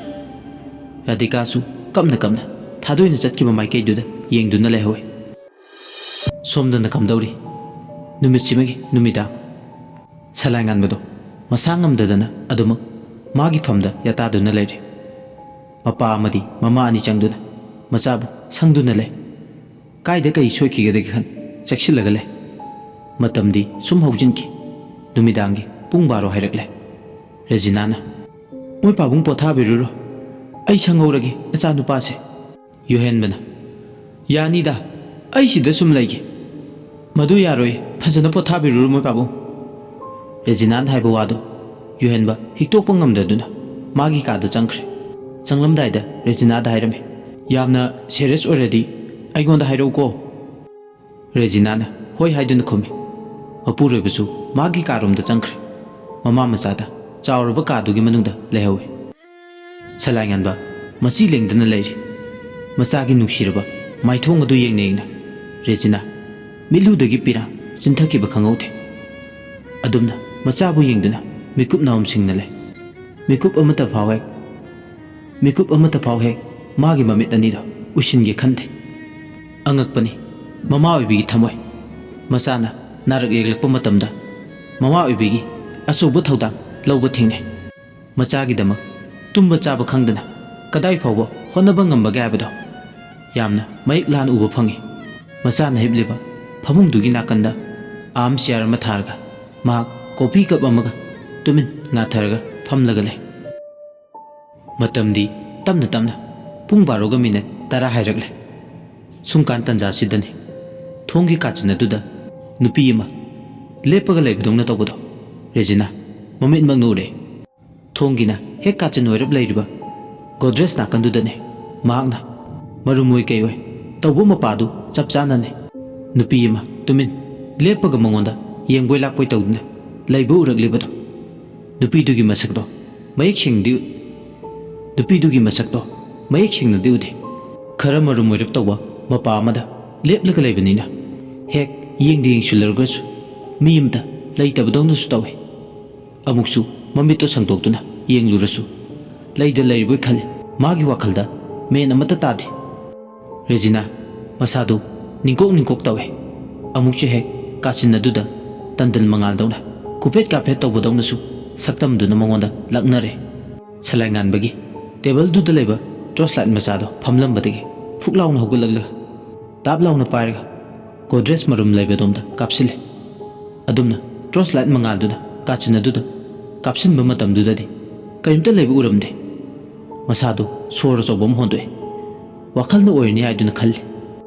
ꯔꯥꯙꯤꯀꯥꯁꯨ ꯀꯞꯅ ꯀꯞꯅ ꯊꯥꯗꯣꯏꯅ ꯆꯠꯈꯤꯕ ꯃꯥꯏꯀꯩꯗꯨꯗ ꯌꯦꯡꯗꯨꯅ ꯂꯩꯍꯧꯏ꯫ ꯁꯣꯝꯗꯅ ꯀꯝꯗꯧꯔꯤ? ꯅꯨꯃꯤꯠꯁꯤꯃꯒꯤ ꯅꯨꯃꯤꯗꯥꯡ꯫ ꯁꯂꯥꯏ ꯉꯥꯟꯕꯗꯣ ꯃꯁꯥ ꯉꯝꯗꯗꯅ ꯑꯗꯨꯃꯛ ꯃꯥꯒꯤ ꯐꯝꯗ ꯌꯥꯇꯥꯗꯨꯅ ꯂꯩꯔꯤ꯫ ꯃꯄꯥ ꯑꯃꯗꯤ ꯃꯃꯥ ꯑꯅꯤ ꯆꯪꯗꯨꯅ ꯃꯆꯥꯕꯨ ꯁꯪꯗꯨꯅ ꯂꯩ꯫ ꯀꯥꯏꯗ ꯀꯩ ꯁꯣꯏꯈꯤꯒꯗꯒꯦ ꯈꯟ ꯆꯦꯛꯁꯤꯜꯂꯒ ꯂꯩ꯫ ꯃꯇꯝꯗꯤ ꯁꯨꯝ ꯍꯧꯖꯤꯟꯈꯤ꯫ ꯅꯨꯃꯤꯗꯥꯡꯒꯤ ꯄꯨꯡ ꯕꯥꯔꯣ ꯍꯥꯏꯔꯛꯂꯦ꯫ ꯔꯦꯖꯤꯅꯥꯅ, "ꯃꯣꯏ ꯄꯥꯕꯨꯡ ꯄꯣꯊꯥꯕꯤꯔꯨꯔꯣ, ꯑꯩ ꯁꯪꯍꯧꯔꯒꯦ ꯅꯆꯥꯅꯨꯄꯥꯁꯦ"꯫ ꯌꯨꯍꯦꯟꯕꯅ, "ꯌꯥꯅꯤꯗ, ꯑꯩ ꯁꯤꯗ ꯁꯨꯝ ꯂꯩꯒꯦ"꯫ "ꯃꯗꯨ ꯌꯥꯔꯣꯏ, ꯐꯖꯅ ꯄꯣꯊꯥꯕꯤꯔꯨꯔꯣ ꯃꯣꯏ ꯄꯥꯕꯨꯡ"꯫ ꯔꯦꯖꯤꯅꯥꯅ ꯍꯥꯏꯕ ꯋꯥꯗꯨ ꯌꯨꯍꯦꯟꯕ ꯍꯤꯛꯇꯣꯛꯄ ꯉꯝꯗꯗꯨꯅ ꯃꯥꯒꯤ ꯀꯥꯗ ꯆꯪꯈ꯭ꯔꯦ꯫ ꯆꯪꯂꯝꯗꯥꯏꯗ ꯔꯦꯖꯤꯅꯥꯗ ꯍꯥꯏꯔꯝꯃꯤ, "ꯌꯥꯝꯅ ꯁꯦꯔꯤꯌꯁ ꯑꯣꯏꯔꯗꯤ ꯑꯩꯉꯣꯟꯗ ꯍꯥꯏꯔꯛꯎꯀꯣ"꯫ ꯔꯦꯖꯤꯅꯥꯅ ꯍꯣꯏ ꯍꯥꯏꯗꯨꯅ ꯈꯨꯝꯃꯤ꯫ ꯃꯄꯨꯔꯣꯏꯕꯁꯨ ꯃꯥꯒꯤ ꯀꯥꯔꯣꯝꯗ ꯆꯪꯈ꯭ꯔꯦ꯫ ꯃꯃꯥ ꯃꯆꯥꯗ ꯆꯥꯎꯔꯕ ꯀꯥꯗꯨꯒꯤ ꯃꯅꯨꯡꯗ ꯂꯩꯍꯧꯏ꯫ ꯁꯂꯥꯏꯉꯥꯟꯕ ꯃꯆꯤ ꯂꯦꯡꯗꯅ ꯂꯩꯔꯤ꯫ ꯃꯆꯥꯒꯤ ꯅꯨꯡꯁꯤꯔꯕ ꯃꯥꯏꯊꯣꯡ ꯑꯗꯨ ꯌꯦꯡꯅ ꯌꯦꯡꯅ ꯔꯦꯖꯤꯅꯥ ꯃꯤꯠꯂꯨꯗꯒꯤ ꯄꯤꯔꯥ ꯆꯤꯟꯊꯈꯤꯕ ꯈꯪꯍꯧꯗꯦ꯫ ꯑꯗꯨꯝꯅ ꯃꯆꯥꯕꯨ ꯌꯦꯡꯗꯨꯅ ꯃꯤꯀꯨꯞ ꯅꯥꯎꯝꯁꯤꯡꯅ ꯂꯩ꯫ ꯃꯤꯀꯨꯞ ꯑꯃꯠꯇ ꯐꯥꯎ ꯍꯦꯛ, ꯃꯤꯀꯨꯞ ꯑꯃꯠꯇ ꯐꯥꯎ ꯍꯦꯛ ꯃꯥꯒꯤ ꯃꯃꯤꯠ ꯑꯅꯤꯗꯣ ꯎꯏꯁꯤꯟꯒꯦ ꯈꯟꯗꯦ꯫ ꯑꯉꯛꯄꯅꯤ, ꯃꯃꯥ ꯑꯣꯏꯕꯤꯒꯤ ꯊꯃꯣꯏ꯫ ꯃꯆꯥꯅ ꯅꯥꯔꯛ ꯌꯦꯛꯂꯛꯄ ꯃꯇꯝꯗ ꯃꯃꯥ ꯑꯣꯏꯕꯤꯒꯤ ꯑꯆꯧꯕ ꯊꯧꯗꯥꯡ ꯂꯧꯕ ꯊꯦꯡꯅꯩ꯫ ꯃꯆꯥꯒꯤꯗꯃꯛ ꯇꯨꯝꯕ ꯆꯥꯕ ꯈꯪꯗꯅ ꯀꯗꯥꯏ ꯐꯥꯎꯕ ꯍꯣꯠꯅꯕ ꯉꯝꯕꯒꯦ ꯍꯥꯏꯕꯗꯣ ꯌꯥꯝꯅ ꯃꯌꯦꯛ ꯂꯥꯅ ꯎꯕ ꯐꯪꯉꯤ꯫ ꯃꯆꯥꯅ ꯍꯤꯞꯂꯤꯕ ꯐꯃꯨꯡꯗꯨꯒꯤ ꯅꯥꯀꯟꯗ ꯑꯥꯔꯝ ꯆꯤꯌꯥꯔ ꯑꯃ ꯊꯥꯔꯒ ꯃꯍꯥꯛ ꯀꯣꯐꯤ ꯀꯞ ꯑꯃꯒ ꯇꯨꯃꯤꯟ ꯉꯥꯊꯔꯒ ꯐꯝꯂꯒ ꯂꯩ꯫ ꯃꯇꯝꯗꯤ ꯇꯞꯅ ꯇꯞꯅ ꯄꯨꯡ ꯕꯥꯔꯣꯒ ꯃꯤꯅꯤꯠ ꯇꯔꯥ ꯍꯥꯏꯔꯛꯂꯦ꯫ ꯁꯨꯝꯀꯥꯟ ꯇꯟꯖꯥꯁꯤꯗꯅꯤ ꯊꯣꯡꯒꯤ ꯀꯥꯆꯤꯟ ꯑꯗꯨꯗ ꯅꯨꯄꯤ ꯑꯃ ꯂꯦꯞꯄꯒ ꯂꯩꯕꯗꯧꯅ ꯇꯧꯕꯗꯣ ꯔꯦꯖꯤꯅꯥ ꯃꯃꯤꯠꯃꯛꯅ ꯎꯔꯦ꯫ ꯊꯣꯡꯒꯤꯅ ꯍꯦꯛ ꯀꯥꯆꯤꯟ ꯑꯣꯏꯔꯞ ꯂꯩꯔꯤꯕ ꯒꯣꯗ꯭ꯔꯦꯖ ꯅꯥꯀꯟꯗꯨꯗꯅꯤ ꯃꯍꯥꯛꯅ ꯃꯔꯨꯝ ꯑꯣꯏ ꯀꯩ ꯑꯣꯏ ꯇꯧꯕ ꯃꯄꯥꯗꯨ ꯆꯞ ꯆꯥꯅꯅꯤ꯫ ꯅꯨꯄꯤ ꯑꯃ ꯇꯨꯃꯤꯟ ꯂꯦꯞꯄꯒ ꯃꯉꯣꯟꯗ ꯌꯦꯡꯕꯣꯏ ꯂꯥꯛꯄꯣꯏ ꯇꯧꯗꯨꯅ ꯂꯩꯕ ꯎꯔꯛꯂꯤꯕꯗꯣ꯫ ꯅꯨꯄꯤꯗꯨꯒꯤ ꯃꯁꯛꯇꯣ ꯃꯌꯦꯛ ꯁꯦꯡꯅꯗꯤ ꯎ-, ꯅꯨꯄꯤꯗꯨꯒꯤ ꯃꯁꯛꯇꯣ ꯃꯌꯦꯛ ꯁꯦꯡꯅꯗꯤ ꯎꯗꯦ꯫ ꯈꯔ ꯃꯔꯨꯝ ꯑꯣꯏꯔꯞ ꯇꯧꯕ ꯃꯄꯥ ꯑꯃꯗ ꯂꯦꯞꯂꯒ ꯂꯩꯕꯅꯤꯅ ꯍꯦꯛ ꯌꯦꯡꯗ ꯌꯦꯡꯁꯤꯜꯂꯨꯔꯒꯁꯨ ꯃꯤ ꯑꯃꯇ ꯂꯩꯇꯕꯗꯧꯅꯁꯨ ꯇꯧꯏ꯫ ꯑꯃꯨꯛꯁꯨ ꯃꯃꯤꯠꯇꯣ ꯁꯪꯗꯣꯛꯇꯨꯅ ꯌꯦꯡꯂꯨꯔꯁꯨ ꯂꯩꯗ ꯂꯩꯔꯤꯕꯣꯏ ꯈꯜꯂꯤ꯫ ꯃꯥꯒꯤ ꯋꯥꯈꯜꯗ ꯃꯦꯟ ꯑꯃꯠꯇ ꯇꯥꯗꯦ꯫ ꯔꯦꯖꯤꯅꯥ ꯃꯁꯥꯗꯨ ꯅꯤꯡꯀꯣꯛ ꯅꯤꯡꯀꯣꯛ ꯇꯧꯏ꯫ ꯑꯃꯨꯛꯁꯨ ꯍꯦꯛ ꯀꯥꯆꯤꯟ ꯑꯗꯨꯗ ꯇꯟꯗꯜ ꯃꯉꯥꯜꯗꯧꯅ ꯀꯨꯐꯦꯠ ꯀꯥꯐꯦꯠ ꯇꯧꯕꯗꯧꯅꯁꯨ ꯁꯛꯇꯝꯗꯨꯅ ꯃꯉꯣꯟꯗ ꯂꯛꯅꯔꯦ꯫ ꯁꯂꯥꯏ ꯉꯥꯟꯕꯒꯤ ꯇꯦꯕꯜꯗꯨꯗ ꯂꯩꯕ ꯇꯣꯔꯆ ꯂꯥꯏꯠ ꯃꯆꯥꯗꯣ ꯐꯝꯂꯝꯕꯗꯒꯤ ꯐꯨꯛ ꯂꯥꯎꯅ ꯍꯧꯒꯠꯂꯛꯂꯒ ꯇꯥꯞ ꯂꯥꯎꯅ ꯄꯥꯏꯔꯒ ꯒꯣꯗ꯭ꯔꯦꯖ ꯃꯔꯨꯝ ꯂꯩꯕꯗꯣꯝꯗ ꯀꯥꯞꯁꯤꯜꯂꯦ꯫ ꯑꯗꯨꯝꯅ ꯇꯣꯔꯆ ꯂꯥꯏꯠ ꯃꯉꯥꯜꯗꯨꯅ ꯀꯥꯆꯤꯟ ꯑꯗꯨꯗ ꯀꯥꯞꯁꯤꯟꯕ ꯃꯇꯝꯗꯨꯗꯗꯤ ꯀꯔꯤꯝꯇ ꯂꯩꯕ ꯎꯔꯝꯗꯦ꯫ ꯃꯁꯥꯗꯨ ꯁꯣꯔ ꯑꯆꯧꯕ ꯑꯃ ꯍꯣꯟꯗꯣꯛꯑꯦ꯫ ꯋꯥꯈꯜꯅ ꯑꯣꯏꯔꯅꯤ ꯍꯥꯏꯗꯨꯅ ꯈꯜꯂꯤ꯫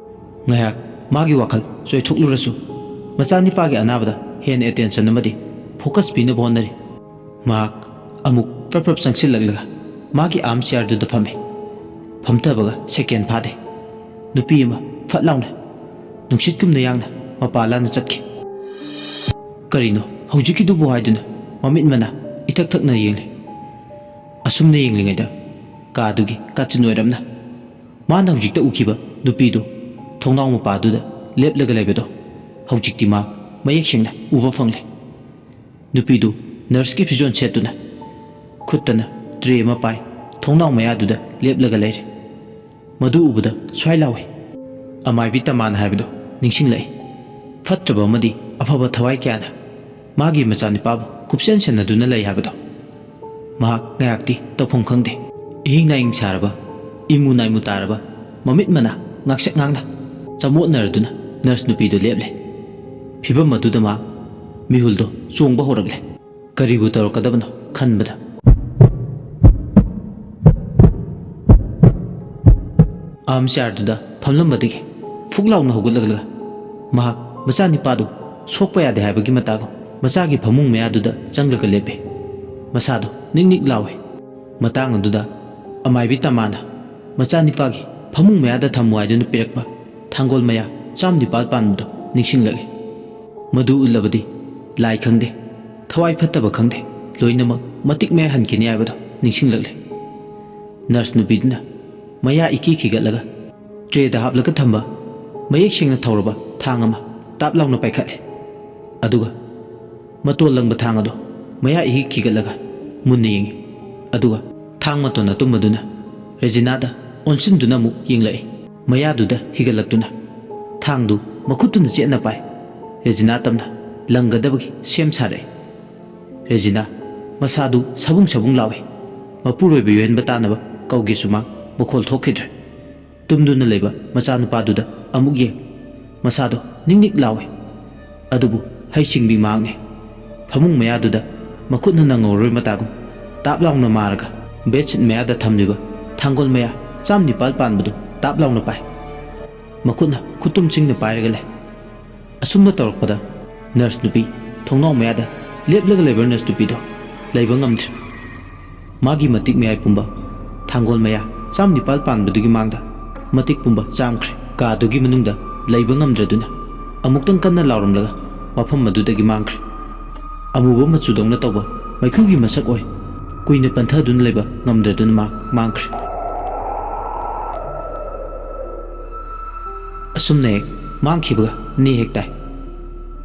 ꯉꯥꯏꯍꯥꯛ ꯃꯥꯒꯤ ꯋꯥꯈꯜ ꯆꯣꯏꯊꯣꯛꯂꯨꯔꯁꯨ ꯃꯆꯥꯅꯤꯄꯥꯒꯤ ꯑꯅꯥꯕꯗ ꯍꯦꯟꯅ ꯑꯦꯇꯦꯟꯁꯟ ꯑꯃꯗꯤ ꯐꯣꯀꯁ ꯄꯤꯅꯕ ꯍꯣꯠꯅꯔꯤ꯫ ꯃꯍꯥꯛ ꯑꯃꯨꯛ ꯄ꯭ꯔꯞ ꯄ꯭ꯔꯞ ꯆꯪꯁꯤꯜꯂꯛꯂꯒ ꯃꯥꯒꯤ ꯑꯥꯔꯝ ꯆꯤꯌꯥꯔꯗꯨꯗ ꯐꯝꯃꯤ꯫ ꯐꯝꯊꯕꯒ ꯁꯦꯀꯦꯟ ꯐꯥꯗꯦ, ꯅꯨꯄꯤ ꯑꯃ ꯐꯠ ꯂꯥꯎꯅ ꯅꯨꯡꯁꯤꯠꯀꯨꯝꯅ ꯌꯥꯡꯅ ꯃꯄꯥ ꯂꯥꯟꯅ ꯆꯠꯈꯤ꯫ ꯀꯔꯤꯅꯣ ꯍꯧꯖꯤꯛꯀꯤꯗꯨꯕꯨ ꯍꯥꯏꯗꯨꯅ ꯃꯃꯤꯠ ꯃꯅꯥ ꯏꯊꯛ ꯊꯛꯅ ꯌꯦꯡꯂꯤ꯫ ꯑꯁꯨꯝꯅ ꯌꯦꯡꯂꯤꯉꯩꯗ ꯀꯥꯗꯨꯒꯤ ꯀꯥꯆꯤꯟ ꯑꯣꯏꯔꯝꯅ ꯃꯥꯅ ꯍꯧꯖꯤꯛꯇ ꯎꯈꯤꯕ ꯅꯨꯄꯤꯗꯨ ꯊꯣꯡꯅꯥꯎ ꯃꯄꯥꯗꯨꯗ ꯂꯦꯞꯂꯒ ꯂꯩꯕꯗꯣ ꯍꯧꯖꯤꯛꯇꯤ ꯃꯥ ꯃꯌꯦꯛ ꯁꯦꯡꯅ ꯎꯕ ꯐꯪꯂꯦ꯫ ꯅꯨꯄꯤꯗꯨ ꯅꯔꯁꯀꯤ ꯐꯤꯖꯣꯜ ꯁꯦꯠꯇꯨꯅ ꯈꯨꯠꯇꯅ ꯇ꯭ꯔꯦ ꯑꯃ ꯄꯥꯏ ꯊꯣꯡꯅꯥꯎ ꯃꯌꯥꯗꯨꯗ ꯂꯦꯞꯂꯒ ꯂꯩꯔꯦ꯫ ꯃꯗꯨ ꯎꯕꯗ ꯁ꯭ꯋꯥꯏ ꯂꯥꯎꯏ꯫ ꯑꯃꯥꯏꯕꯤ ꯇꯃꯥꯟ ꯍꯥꯏꯕꯗꯨ ꯅꯤꯡꯁꯤꯡꯂꯛꯏ꯫ ꯐꯠꯇ꯭ꯔꯕ ꯑꯃꯗꯤ ꯑꯐꯕ ꯊꯋꯥꯏ ꯀꯌꯥꯅ ꯃꯥꯒꯤ ꯃꯆꯥꯅꯤꯄꯥꯕꯨ ꯀꯨꯞꯁꯦꯟ ꯁꯦꯟꯅꯗꯨꯅ ꯂꯩ ꯍꯥꯏꯕꯗꯣ꯫ ꯃꯍꯥꯛ ꯉꯥꯏꯍꯥꯛꯇꯤ ꯇꯧꯐꯝ ꯈꯪꯗꯦ꯫ ꯏꯍꯤꯡ ꯅꯥꯍꯤꯡ ꯁꯥꯔꯕ, ꯏꯃꯨ ꯅꯥꯏꯃꯨ ꯇꯥꯔꯕ, ꯃꯃꯤꯠ ꯃꯅꯥ ꯉꯥꯛꯁꯛ ꯉꯥꯡꯅ ꯆꯃꯣꯠꯅꯔꯗꯨꯅ ꯅꯔꯁ ꯅꯨꯄꯤꯗꯨ ꯂꯦꯞꯂꯦ꯫ ꯐꯤꯕꯝ ꯑꯗꯨꯗ ꯃꯍꯥꯛ ꯃꯤꯍꯨꯜꯗꯣ ꯆꯣꯡꯕ ꯍꯧꯔꯛꯂꯦ꯫ ꯀꯔꯤꯕꯨ ꯇꯧꯔꯛꯀꯗꯕꯅꯣ ꯈꯟꯕꯗ ꯑꯥꯔꯝ ꯆꯤꯌꯥꯔꯗꯨꯗ ꯐꯝꯂꯝꯕꯗꯒꯤ ꯐꯨꯛ ꯂꯥꯎꯅ ꯍꯧꯒꯠꯂꯒ ꯃꯍꯥꯛ ꯃꯆꯥꯅꯤꯄꯥꯗꯨ ꯁꯣꯛꯄ ꯌꯥꯗꯦ ꯍꯥꯏꯕꯒꯤ ꯃꯇꯥꯒꯨꯝ ꯃꯆꯥꯒꯤ ꯐꯃꯨꯡ ꯃꯌꯥꯗꯨꯗ ꯆꯪꯂꯒ ꯂꯦꯞꯄꯦ꯫ ꯃꯁꯥꯗꯣ ꯅꯤꯛ ꯅꯤꯛ ꯂꯥꯎꯏ꯫ ꯃꯇꯥꯡ ꯑꯗꯨꯗ ꯑꯃꯥꯏꯕꯤ ꯇꯃꯥꯅ ꯃꯆꯥꯅꯤꯄꯥꯒꯤ ꯐꯃꯨꯡ ꯃꯌꯥꯗ ꯊꯝꯃꯨ ꯍꯥꯏꯗꯨꯅ ꯄꯤꯔꯛꯄ ꯊꯥꯡꯒꯣꯜ ꯃꯌꯥ ꯆꯥꯝ ꯅꯤꯄꯥꯜ ꯄꯥꯟꯕꯗꯨ ꯅꯤꯡꯁꯤꯡꯂꯛꯏ꯫ ꯃꯗꯨ ꯎꯠꯂꯕꯗꯤ ꯂꯥꯏ ꯈꯪꯗꯦ, ꯊꯋꯥꯏ ꯐꯠꯇꯕ ꯈꯪꯗꯦ, ꯂꯣꯏꯅꯃꯛ ꯃꯇꯤꯛ ꯃꯌꯥꯏ ꯍꯟꯈꯤꯅꯤ ꯍꯥꯏꯕꯗꯨ ꯅꯤꯡꯁꯤꯡꯂꯛꯂꯦ꯫ ꯅꯔꯁ ꯅꯨꯄꯤꯗꯨꯅ ꯃꯌꯥ ꯏꯀꯤ ꯈꯤꯒꯠꯂꯒ ꯇ꯭ꯔꯦꯗ ꯍꯥꯞꯂꯒ ꯊꯝꯕ ꯃꯌꯦꯛ ꯁꯦꯡꯅ ꯊꯧꯔꯕ ꯊꯥꯡ ꯑꯃ ꯇꯥꯞ ꯂꯥꯎꯅ ꯄꯥꯏꯈꯠꯂꯦ꯫ ꯑꯗꯨꯒ ꯃꯇꯣꯜ ꯂꯪꯕ ꯊꯥꯡ ꯑꯗꯨ ꯃꯌꯥ ꯏꯀꯤ ꯈꯤꯒꯠꯂꯒ ꯃꯨꯟꯅ ꯌꯦꯡꯉꯤ꯫ ꯑꯗꯨꯒ ꯊꯥꯡ ꯃꯇꯣꯟ ꯑꯇꯨꯝꯕꯗꯨꯅ ꯔꯦꯖꯤꯅꯥꯗ ꯑꯣꯟꯁꯤꯟꯗꯨꯅ ꯑꯃꯨꯛ ꯌꯦꯡꯂꯛꯏ꯫ ꯃꯌꯥꯗꯨꯗ ꯍꯤꯒꯠꯂꯛꯇꯨꯅ ꯊꯥꯡꯗꯨ ꯃꯈꯨꯠꯇꯨꯅ ꯆꯦꯠꯅ ꯄꯥꯏ꯫ ꯔꯦꯖꯤꯅꯥ ꯇꯝꯅ ꯂꯪꯒꯗꯕꯒꯤ ꯁꯦꯝ ꯁꯥꯔꯛꯏ꯫ ꯔꯦꯖꯤꯅꯥ ꯃꯁꯥꯗꯨ ꯁꯕꯨꯡ ꯁꯕꯨꯡ ꯂꯥꯎꯏ꯫ ꯃꯄꯨꯔꯣꯏꯕ ꯌꯣꯟꯕ ꯇꯥꯅꯕ ꯀꯧꯒꯦꯁꯨ ꯃꯥ ꯃꯈꯣꯜ ꯊꯣꯛꯈꯤꯗ꯭ꯔꯦ꯫ ꯇꯨꯝꯗꯨꯅ ꯂꯩꯕ ꯃꯆꯥꯅꯨꯄꯥꯗꯨꯗ ꯑꯃꯨꯛ ꯌꯦꯡ꯫ ꯃꯁꯥꯗꯣ ꯅꯤꯛ ꯅꯤꯛ ꯂꯥꯎꯏ꯫ ꯑꯗꯨꯕꯨ ꯍꯩꯁꯤꯡꯕꯤ ꯃꯍꯥꯛꯅꯤ꯫ ꯐꯃꯨꯡ ꯃꯌꯥꯗꯨꯗ ꯃꯈꯨꯠꯅ ꯅꯪꯍꯧꯔꯣꯏ ꯃꯇꯥꯒꯨꯝ ꯇꯥꯞ ꯂꯥꯎꯅ ꯃꯥꯔꯒ ꯕꯦꯗꯁꯤꯠ ꯃꯌꯥꯗ ꯊꯝꯂꯤꯕ ꯊꯥꯡꯒꯣꯜ ꯃꯌꯥ ꯆꯥꯝ ꯅꯤꯄꯥꯜ ꯄꯥꯟꯕꯗꯨ ꯇꯥꯞ ꯂꯥꯎꯅ ꯄꯥꯏ꯫ ꯃꯈꯨꯠꯅ ꯈꯨꯠꯇꯨꯝ ꯆꯤꯡꯅ ꯄꯥꯏꯔꯒ ꯂꯩ꯫ ꯑꯁꯨꯝꯅ ꯇꯧꯔꯛꯄꯗ ꯅꯔꯁ ꯅꯨꯄꯤ ꯊꯣꯡꯅꯥꯎ ꯃꯌꯥꯗ ꯂꯦꯞꯂꯒ ꯂꯩꯕ ꯅꯔꯁ ꯅꯨꯄꯤꯗꯣ ꯂꯩꯕ ꯉꯝꯗ꯭ꯔꯦ꯫ ꯃꯥꯒꯤ ꯃꯇꯤꯛ ꯃꯌꯥꯏ ꯄꯨꯝꯕ ꯊꯥꯡꯒꯣꯜ ꯃꯌꯥ ꯆꯥꯝ ꯅꯤꯄꯥꯜ ꯄꯥꯟꯕꯗꯨꯒꯤ ꯃꯥꯡꯗ ꯃꯇꯤꯛ ꯄꯨꯝꯕ ꯆꯥꯝꯈ꯭ꯔꯦ꯫ ꯀꯥꯗꯨꯒꯤ ꯃꯅꯨꯡꯗ ꯂꯩꯕ ꯉꯝꯗ꯭ꯔꯗꯨꯅ ꯑꯃꯨꯛꯇꯪ ꯀꯟꯅ ꯂꯥꯎꯔꯝꯂꯒ ꯃꯐꯝ ꯑꯗꯨꯗꯒꯤ ꯃꯥꯡꯈ꯭ꯔꯦ꯫ ꯑꯃꯨꯕ ꯃꯆꯨꯗꯧꯅ ꯇꯧꯕ ꯃꯩꯈꯨꯒꯤ ꯃꯁꯛ ꯑꯣꯏ꯫ ꯀꯨꯏꯅ ꯄꯟꯊꯗꯨꯅ ꯂꯩꯕ ꯉꯝꯗ꯭ꯔꯗꯨꯅ ꯃꯥ ꯃꯥꯡꯈ꯭ꯔꯦ꯫ ꯑꯁꯨꯝꯅ ꯍꯦꯛ ꯃꯥꯡꯈꯤꯕꯒ ꯅꯦ ꯍꯦꯛ ꯇꯥꯏ꯫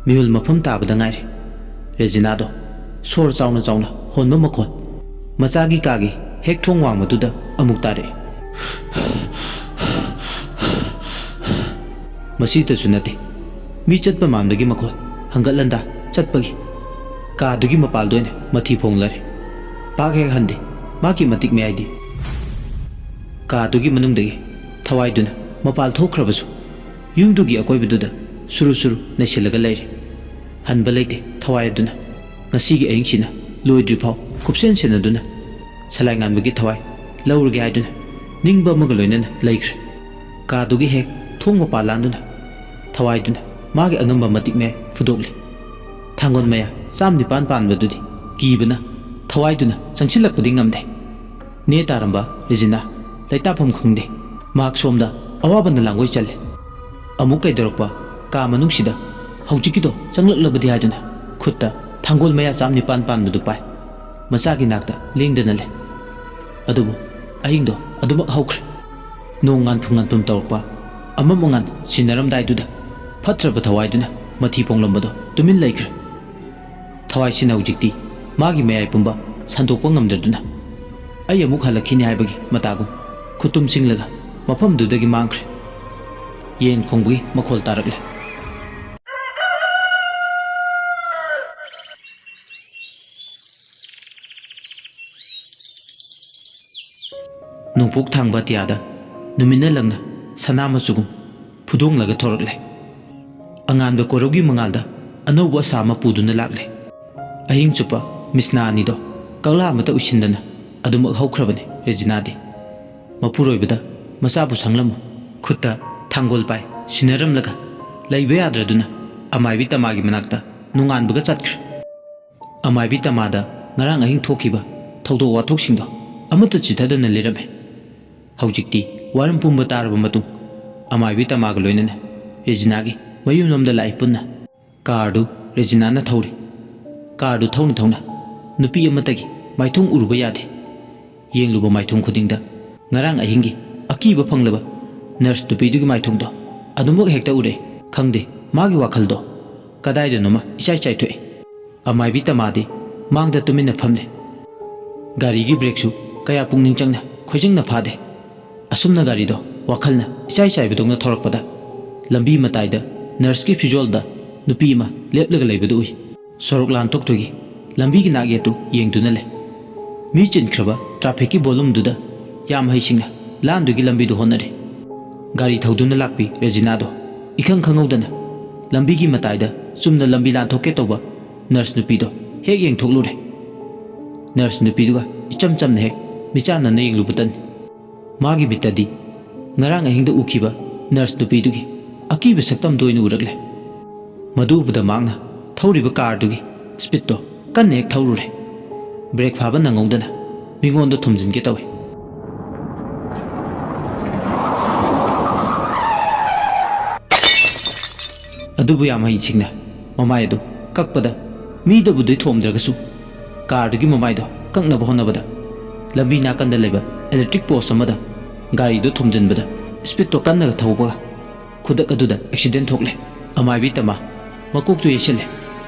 ꯃꯤꯍꯨꯜ ꯃꯐꯝ ꯇꯥꯕꯗ ꯉꯥꯏꯔꯦ꯫ ꯔꯦꯖꯤꯅꯥꯗꯣ ꯁꯣꯔ ꯆꯥꯎꯅ ꯆꯥꯎꯅ ꯍꯣꯟꯕ ꯃꯈꯣꯟ ꯃꯆꯥꯒꯤ ꯀꯥꯒꯤ ꯍꯦꯛ ꯊꯣꯡ ꯋꯥꯡꯃꯗꯨꯗ ꯑꯃꯨꯛ ꯇꯥꯔꯛꯏ꯫ ꯃꯁꯤꯇꯁꯨ ꯅꯠꯇꯦ, ꯃꯤ ꯆꯠꯄ ꯃꯥꯟꯕꯒꯤ ꯃꯈꯣꯜ, ꯍꯪꯒꯠ ꯍꯟꯗꯥ ꯆꯠꯄꯒꯤ꯫ ꯀꯥꯗꯨꯒꯤ ꯃꯄꯥꯜꯗ ꯑꯣꯏꯅ ꯃꯊꯤ ꯐꯣꯡꯂꯔꯦ꯫ ꯄꯥꯛ ꯍꯦꯛ ꯍꯟꯗꯦ ꯃꯥꯒꯤ ꯃꯇꯤꯛ ꯃꯌꯥꯏꯗꯤ꯫ ꯀꯥꯗꯨꯒꯤ ꯃꯅꯨꯡꯗꯒꯤ ꯊꯋꯥꯏꯗꯨꯅ ꯃꯄꯥꯜ ꯊꯣꯛꯈ꯭ꯔꯕꯁꯨ ꯌꯨꯝꯗꯨꯒꯤ ꯑꯀꯣꯏꯕꯗꯨꯗ ꯁꯨꯔꯨ ꯁꯨꯔꯨ ꯅꯩꯁꯤꯜꯂꯒ ꯂꯩꯔꯦ꯫ ꯍꯟꯕ ꯂꯩꯇꯦ ꯊꯋꯥꯏ ꯑꯗꯨꯅ꯫ ꯉꯁꯤꯒꯤ ꯑꯍꯤꯡꯁꯤꯅ ꯂꯣꯏꯗ꯭ꯔꯤꯐꯥꯎ ꯀꯨꯞꯁꯦꯟ ꯁꯦꯟꯅꯗꯨꯅ ꯁꯂꯥꯏ ꯉꯥꯟꯕꯒꯤ ꯊꯋꯥꯏ ꯂꯧꯔꯒꯦ ꯍꯥꯏꯗꯨꯅ ꯅꯤꯡꯕ ꯑꯃꯒ ꯂꯣꯏꯅꯅ ꯂꯩꯈ꯭ꯔꯦ꯫ ꯀꯥꯗꯨꯒꯤ ꯍꯦꯛ ꯊꯣꯡ ꯃꯄꯥ ꯂꯥꯟꯗꯨꯅ ꯊꯋꯥꯏꯗꯨꯅ ꯃꯥꯒꯤ ꯑꯉꯝꯕ ꯃꯇꯤꯛ ꯃꯌꯥꯏ ꯐꯨꯗꯣꯛꯂꯤ꯫ ꯊꯥꯡꯒꯣꯜ ꯃꯌꯥ ꯆꯥꯝ ꯅꯤꯄꯥꯟ ꯄꯥꯟꯕꯗꯨꯗꯤ ꯀꯤꯕꯅ ꯊꯋꯥꯏꯗꯨꯅ ꯆꯪꯁꯤꯜꯂꯛꯄꯗꯤ ꯉꯝꯗꯦ꯫ ꯅꯦ ꯇꯥꯔꯝꯕ ꯔꯦꯖꯤꯅꯥ ꯂꯩꯇꯥꯐꯝ ꯈꯪꯗꯦ꯫ ꯃꯍꯥꯛ ꯁꯣꯝꯗ ꯑꯋꯥꯕꯅ ꯂꯥꯡꯒꯣꯏ ꯆꯜꯂꯦ꯫ ꯑꯃꯨꯛ ꯀꯩꯗꯧꯔꯛꯄ ꯀꯥ ꯃꯅꯨꯡꯁꯤꯗ ꯍꯧꯖꯤꯛꯀꯤꯗꯣ ꯆꯪꯂꯛꯂꯕꯗꯤ ꯍꯥꯏꯗꯨꯅ ꯈꯨꯠꯇ ꯊꯥꯡꯒꯣꯜ ꯃꯌꯥ ꯆꯥꯝ ꯅꯤꯄꯥꯟ ꯄꯥꯟꯕꯗꯨ ꯄꯥꯏ꯫ ꯃꯆꯥꯒꯤ ꯅꯥꯛꯇ ꯂꯦꯡꯗꯅ ꯂꯩ꯫ ꯑꯗꯨꯕꯨ ꯑꯍꯤꯡꯗꯣ ꯑꯗꯨꯃꯛ ꯍꯧꯈ꯭ꯔꯦ꯫ ꯅꯣꯡ ꯉꯥꯟꯐꯝ ꯉꯥꯟꯐꯝ ꯇꯧꯔꯛꯄ ꯑꯃꯝ ꯑꯉꯥꯟ ꯁꯤꯟꯅꯔꯝꯗꯥꯏꯗꯨꯗ ꯐꯠꯇ꯭ꯔꯕ ꯊꯋꯥꯏꯗꯨꯅ ꯃꯊꯤ ꯄꯣꯡꯂꯝꯕꯗꯣ ꯇꯨꯃꯤꯟ ꯂꯩꯈ꯭ꯔꯦ꯫ ꯊꯋꯥꯏꯁꯤꯅ ꯍꯧꯖꯤꯛꯇꯤ ꯃꯥꯒꯤ ꯃꯌꯥꯏ ꯄꯨꯝꯕ ꯁꯟꯗꯣꯛꯄ ꯉꯝꯗꯗꯨꯅ ꯑꯩ ꯑꯃꯨꯛ ꯍꯜꯂꯛꯈꯤꯅꯤ ꯍꯥꯏꯕꯒꯤ ꯃꯇꯥꯒꯨꯝ ꯈꯨꯇꯨꯝ ꯆꯤꯡꯂꯒ ꯃꯐꯝꯗꯨꯗꯒꯤ ꯃꯥꯡꯈ꯭ꯔꯦ꯫ ꯌꯦꯟ ꯈꯣꯡꯕꯒꯤ ꯃꯈꯣꯜ ꯇꯥꯔꯛꯂꯦ꯫ ꯅꯣꯡꯄꯣꯛ ꯊꯪꯕ ꯑꯇꯤꯌꯥꯗ ꯅꯨꯃꯤꯠꯅ ꯂꯪꯅ ꯁꯅꯥ ꯃꯆꯨꯒꯨꯝ ꯐꯨꯗꯣꯡꯂꯒ ꯊꯣꯔꯛꯂꯦ꯫ ꯑꯉꯥꯟꯕ ꯀꯣꯔꯧꯒꯤ ꯃꯉꯥꯜꯗ ꯑꯅꯧꯕ ꯑꯁꯥ ꯑꯃ ꯄꯨꯗꯨꯅ ꯂꯥꯛꯂꯦ꯫ ꯑꯍꯤꯡ ꯆꯨꯞꯄ ꯃꯤꯁꯅꯥ ꯑꯅꯤꯗꯣ ꯀꯪꯂꯥ ꯑꯃꯠꯇ ꯎꯏꯁꯤꯟꯗꯅ ꯑꯗꯨꯃꯛ ꯍꯧꯈ꯭ꯔꯕꯅꯤ ꯔꯦꯖꯤꯅꯥꯗꯤ꯫ ꯃꯄꯨꯔꯣꯏꯕꯗ ꯃꯆꯥꯕꯨ ꯁꯪꯂꯝꯃꯨ꯫ ꯈꯨꯠꯇ ꯊꯥꯡꯒꯣꯜ ꯄꯥꯏ ꯁꯤꯟꯅꯔꯝꯂꯒ ꯂꯩꯕ ꯌꯥꯗ꯭ꯔꯗꯨꯅ ꯑꯃꯥꯏꯕꯤ ꯇꯃꯥꯒꯤ ꯃꯅꯥꯛꯇ ꯅꯣꯡꯉꯥꯟꯕꯒ ꯆꯠꯈ꯭ꯔꯦ꯫ ꯑꯃꯥꯏꯕꯤ ꯇꯃꯥꯗ ꯉꯔꯥꯡ ꯑꯍꯤꯡ ꯊꯣꯛꯈꯤꯕ ꯊꯧꯗꯣꯛ ꯋꯥꯊꯣꯛꯁꯤꯡꯗꯣ ꯑꯃꯠꯇ ꯆꯤꯊꯗꯅ ꯂꯤꯔꯝꯃꯦ꯫ ꯍꯧꯖꯤꯛꯇꯤ ꯋꯥꯔꯝ ꯄꯨꯝꯕ ꯇꯥꯔꯕ ꯃꯇꯨꯡ ꯑꯃꯥꯏꯕꯤ ꯇꯃꯥꯒ ꯂꯣꯏꯅꯅ ꯔꯦꯖꯤꯅꯥꯒꯤ ꯃꯌꯨꯝꯂꯣꯝꯗ ꯂꯥꯛꯏ ꯄꯨꯟꯅ꯫ ꯀꯥꯔꯗꯨ ꯔꯦꯖꯤꯅꯥꯅ ꯊꯧꯔꯤ꯫ ꯀꯥꯔꯗꯨ ꯊꯧꯅ ꯊꯧꯅ ꯅꯨꯄꯤ ꯑꯃꯠꯇꯒꯤ ꯃꯥꯏꯊꯣꯡ ꯎꯔꯨꯕ ꯌꯥꯗꯦ꯫ ꯌꯦꯡꯂꯨꯕ ꯃꯥꯏꯊꯣꯡ ꯈꯨꯗꯤꯡꯗ ꯉꯔꯥꯡ ꯑꯍꯤꯡꯒꯤ ꯑꯀꯤꯕ ꯐꯪꯂꯕ ꯅꯔꯁ ꯅꯨꯄꯤꯗꯨꯒꯤ ꯃꯥꯏꯊꯣꯡꯗꯣ ꯑꯗꯨꯃꯛ ꯍꯦꯛꯇ ꯎꯔꯦ꯫ ꯈꯪꯗꯦ, ꯃꯥꯒꯤ ꯋꯥꯈꯜꯗꯣ ꯀꯗꯥꯏꯗꯅꯣꯃ ꯏꯆꯥꯏ ꯆꯥꯏꯊꯣꯛꯏ꯫ ꯑꯃꯥꯏꯕꯤ ꯇꯃꯥꯗꯤ ꯃꯥꯡꯗ ꯇꯨꯃꯤꯟꯅ ꯐꯝꯂꯦ꯫ ꯒꯥꯔꯤꯒꯤ ꯕ꯭ꯔꯦꯛꯁꯨ ꯀꯌꯥ ꯄꯨꯛꯅꯤꯡ ꯆꯪꯅ ꯈꯣꯏꯖꯪꯅ ꯐꯥꯗꯦ꯫ ꯑꯁꯨꯝꯅ ꯒꯥꯔꯤꯗꯣ ꯋꯥꯈꯜꯅ ꯏꯆꯥꯏ ꯆꯥꯏꯕꯗꯧꯅ ꯊꯧꯔꯛꯄꯗ ꯂꯝꯕꯤ ꯃꯇꯥꯏꯗ ꯅꯔꯁꯀꯤ ꯐꯤꯖꯣꯜꯗ ꯅꯨꯄꯤ ꯑꯃ ꯂꯦꯞꯂꯒ ꯂꯩꯕꯗꯨ ꯎꯏ꯫ ꯁꯣꯔꯣꯛ ꯂꯥꯟꯊꯣꯛꯇꯨꯒꯤ ꯂꯝꯕꯤꯒꯤ ꯅꯥꯛꯌꯦꯠꯇꯨ ꯌꯦꯡꯗꯨꯅ ꯂꯩ꯫ ꯃꯤ ꯆꯤꯟꯈ꯭ꯔꯕ ꯇ꯭ꯔꯥꯐꯤꯛꯀꯤ ꯕꯣꯂꯨꯝꯗꯨꯗ ꯌꯥꯝ ꯍꯩꯁꯤꯡꯅ ꯂꯥꯟꯗꯨꯒꯤ ꯂꯝꯕꯤꯗꯨ ꯍꯣꯠꯅꯔꯤ꯫ ꯒꯥꯔꯤ ꯊꯧꯗꯨꯅ ꯂꯥꯛꯄꯤ ꯔꯦꯖꯤꯅꯥꯗꯣ ꯏꯈꯪ ꯈꯪꯍꯧꯗꯅ ꯂꯝꯕꯤꯒꯤ ꯃꯇꯥꯏꯗ ꯆꯨꯝꯅ ꯂꯝꯕꯤ ꯂꯥꯟꯊꯣꯛꯀꯦ ꯇꯧꯕ ꯅꯔꯁ ꯅꯨꯄꯤꯗꯣ ꯍꯦꯛ ꯌꯦꯡꯊꯣꯛꯂꯨꯔꯦ꯫ ꯅꯔꯁ ꯅꯨꯄꯤꯗꯨꯒ ꯏꯆꯝ ꯆꯝꯅ ꯍꯦꯛ ꯃꯤꯆꯥꯟꯅꯅ ꯌꯦꯡꯂꯨꯕꯇꯅꯤ꯫ ꯃꯥꯒꯤ ꯃꯤꯠꯇꯗꯤ ꯉꯔꯥꯡ ꯑꯍꯤꯡꯗ ꯎꯈꯤꯕ ꯅꯔꯁ ꯅꯨꯄꯤꯗꯨꯒꯤ ꯑꯀꯤꯕ ꯁꯛꯇꯝꯗꯨ ꯑꯣꯏꯅ ꯎꯔꯛꯂꯦ꯫ ꯃꯗꯨ ꯎꯕꯗ ꯃꯍꯥꯛꯅ ꯊꯧꯔꯤꯕ ꯀꯥꯔꯗꯨꯒꯤ ꯁ꯭ꯄꯤꯠꯇꯣ ꯀꯟꯅ ꯍꯦꯛ ꯊꯧꯔꯨꯔꯦ꯫ ꯕ꯭ꯔꯦꯛ ꯐꯥꯕ ꯅꯪꯍꯧꯗꯅ ꯃꯤꯉꯣꯟꯗ ꯊꯣꯝꯖꯤꯟꯒꯦ ꯇꯧꯏ꯫ ꯑꯗꯨꯕꯨ ꯌꯥꯝ ꯍꯩꯁꯤꯡꯅ ꯃꯃꯥꯏ ꯑꯗꯨ ꯀꯛꯄꯗ ꯃꯤꯗꯕꯨꯗꯤ ꯊꯣꯝꯗ꯭ꯔꯒꯁꯨ ꯀꯥꯔꯗꯨꯒꯤ ꯃꯃꯥꯏꯗꯣ ꯀꯛꯅꯕ ꯍꯣꯠꯅꯕꯗ ꯂꯝꯕꯤ ꯅꯥꯀꯟꯗ ꯂꯩꯕ ꯏꯂꯦꯛꯇ꯭ꯔꯤꯛ ꯄꯣꯁ ꯑꯃꯗ ꯒꯥꯔꯤꯗꯨ ꯊꯣꯝꯖꯤꯟꯕꯗ ꯁ꯭ꯄꯤꯠꯇꯣ ꯀꯟꯅ ꯊꯧꯕꯒ ꯈꯨꯗꯛ ꯑꯗꯨꯗ ꯑꯦꯛꯁꯤꯗꯦꯟ ꯊꯣꯛꯂꯦ꯫ ꯑꯃꯥꯏꯕꯤ ꯇꯃꯥ ꯃꯀꯣꯛꯇꯨ ꯌꯩꯁꯤꯜꯂꯦ꯫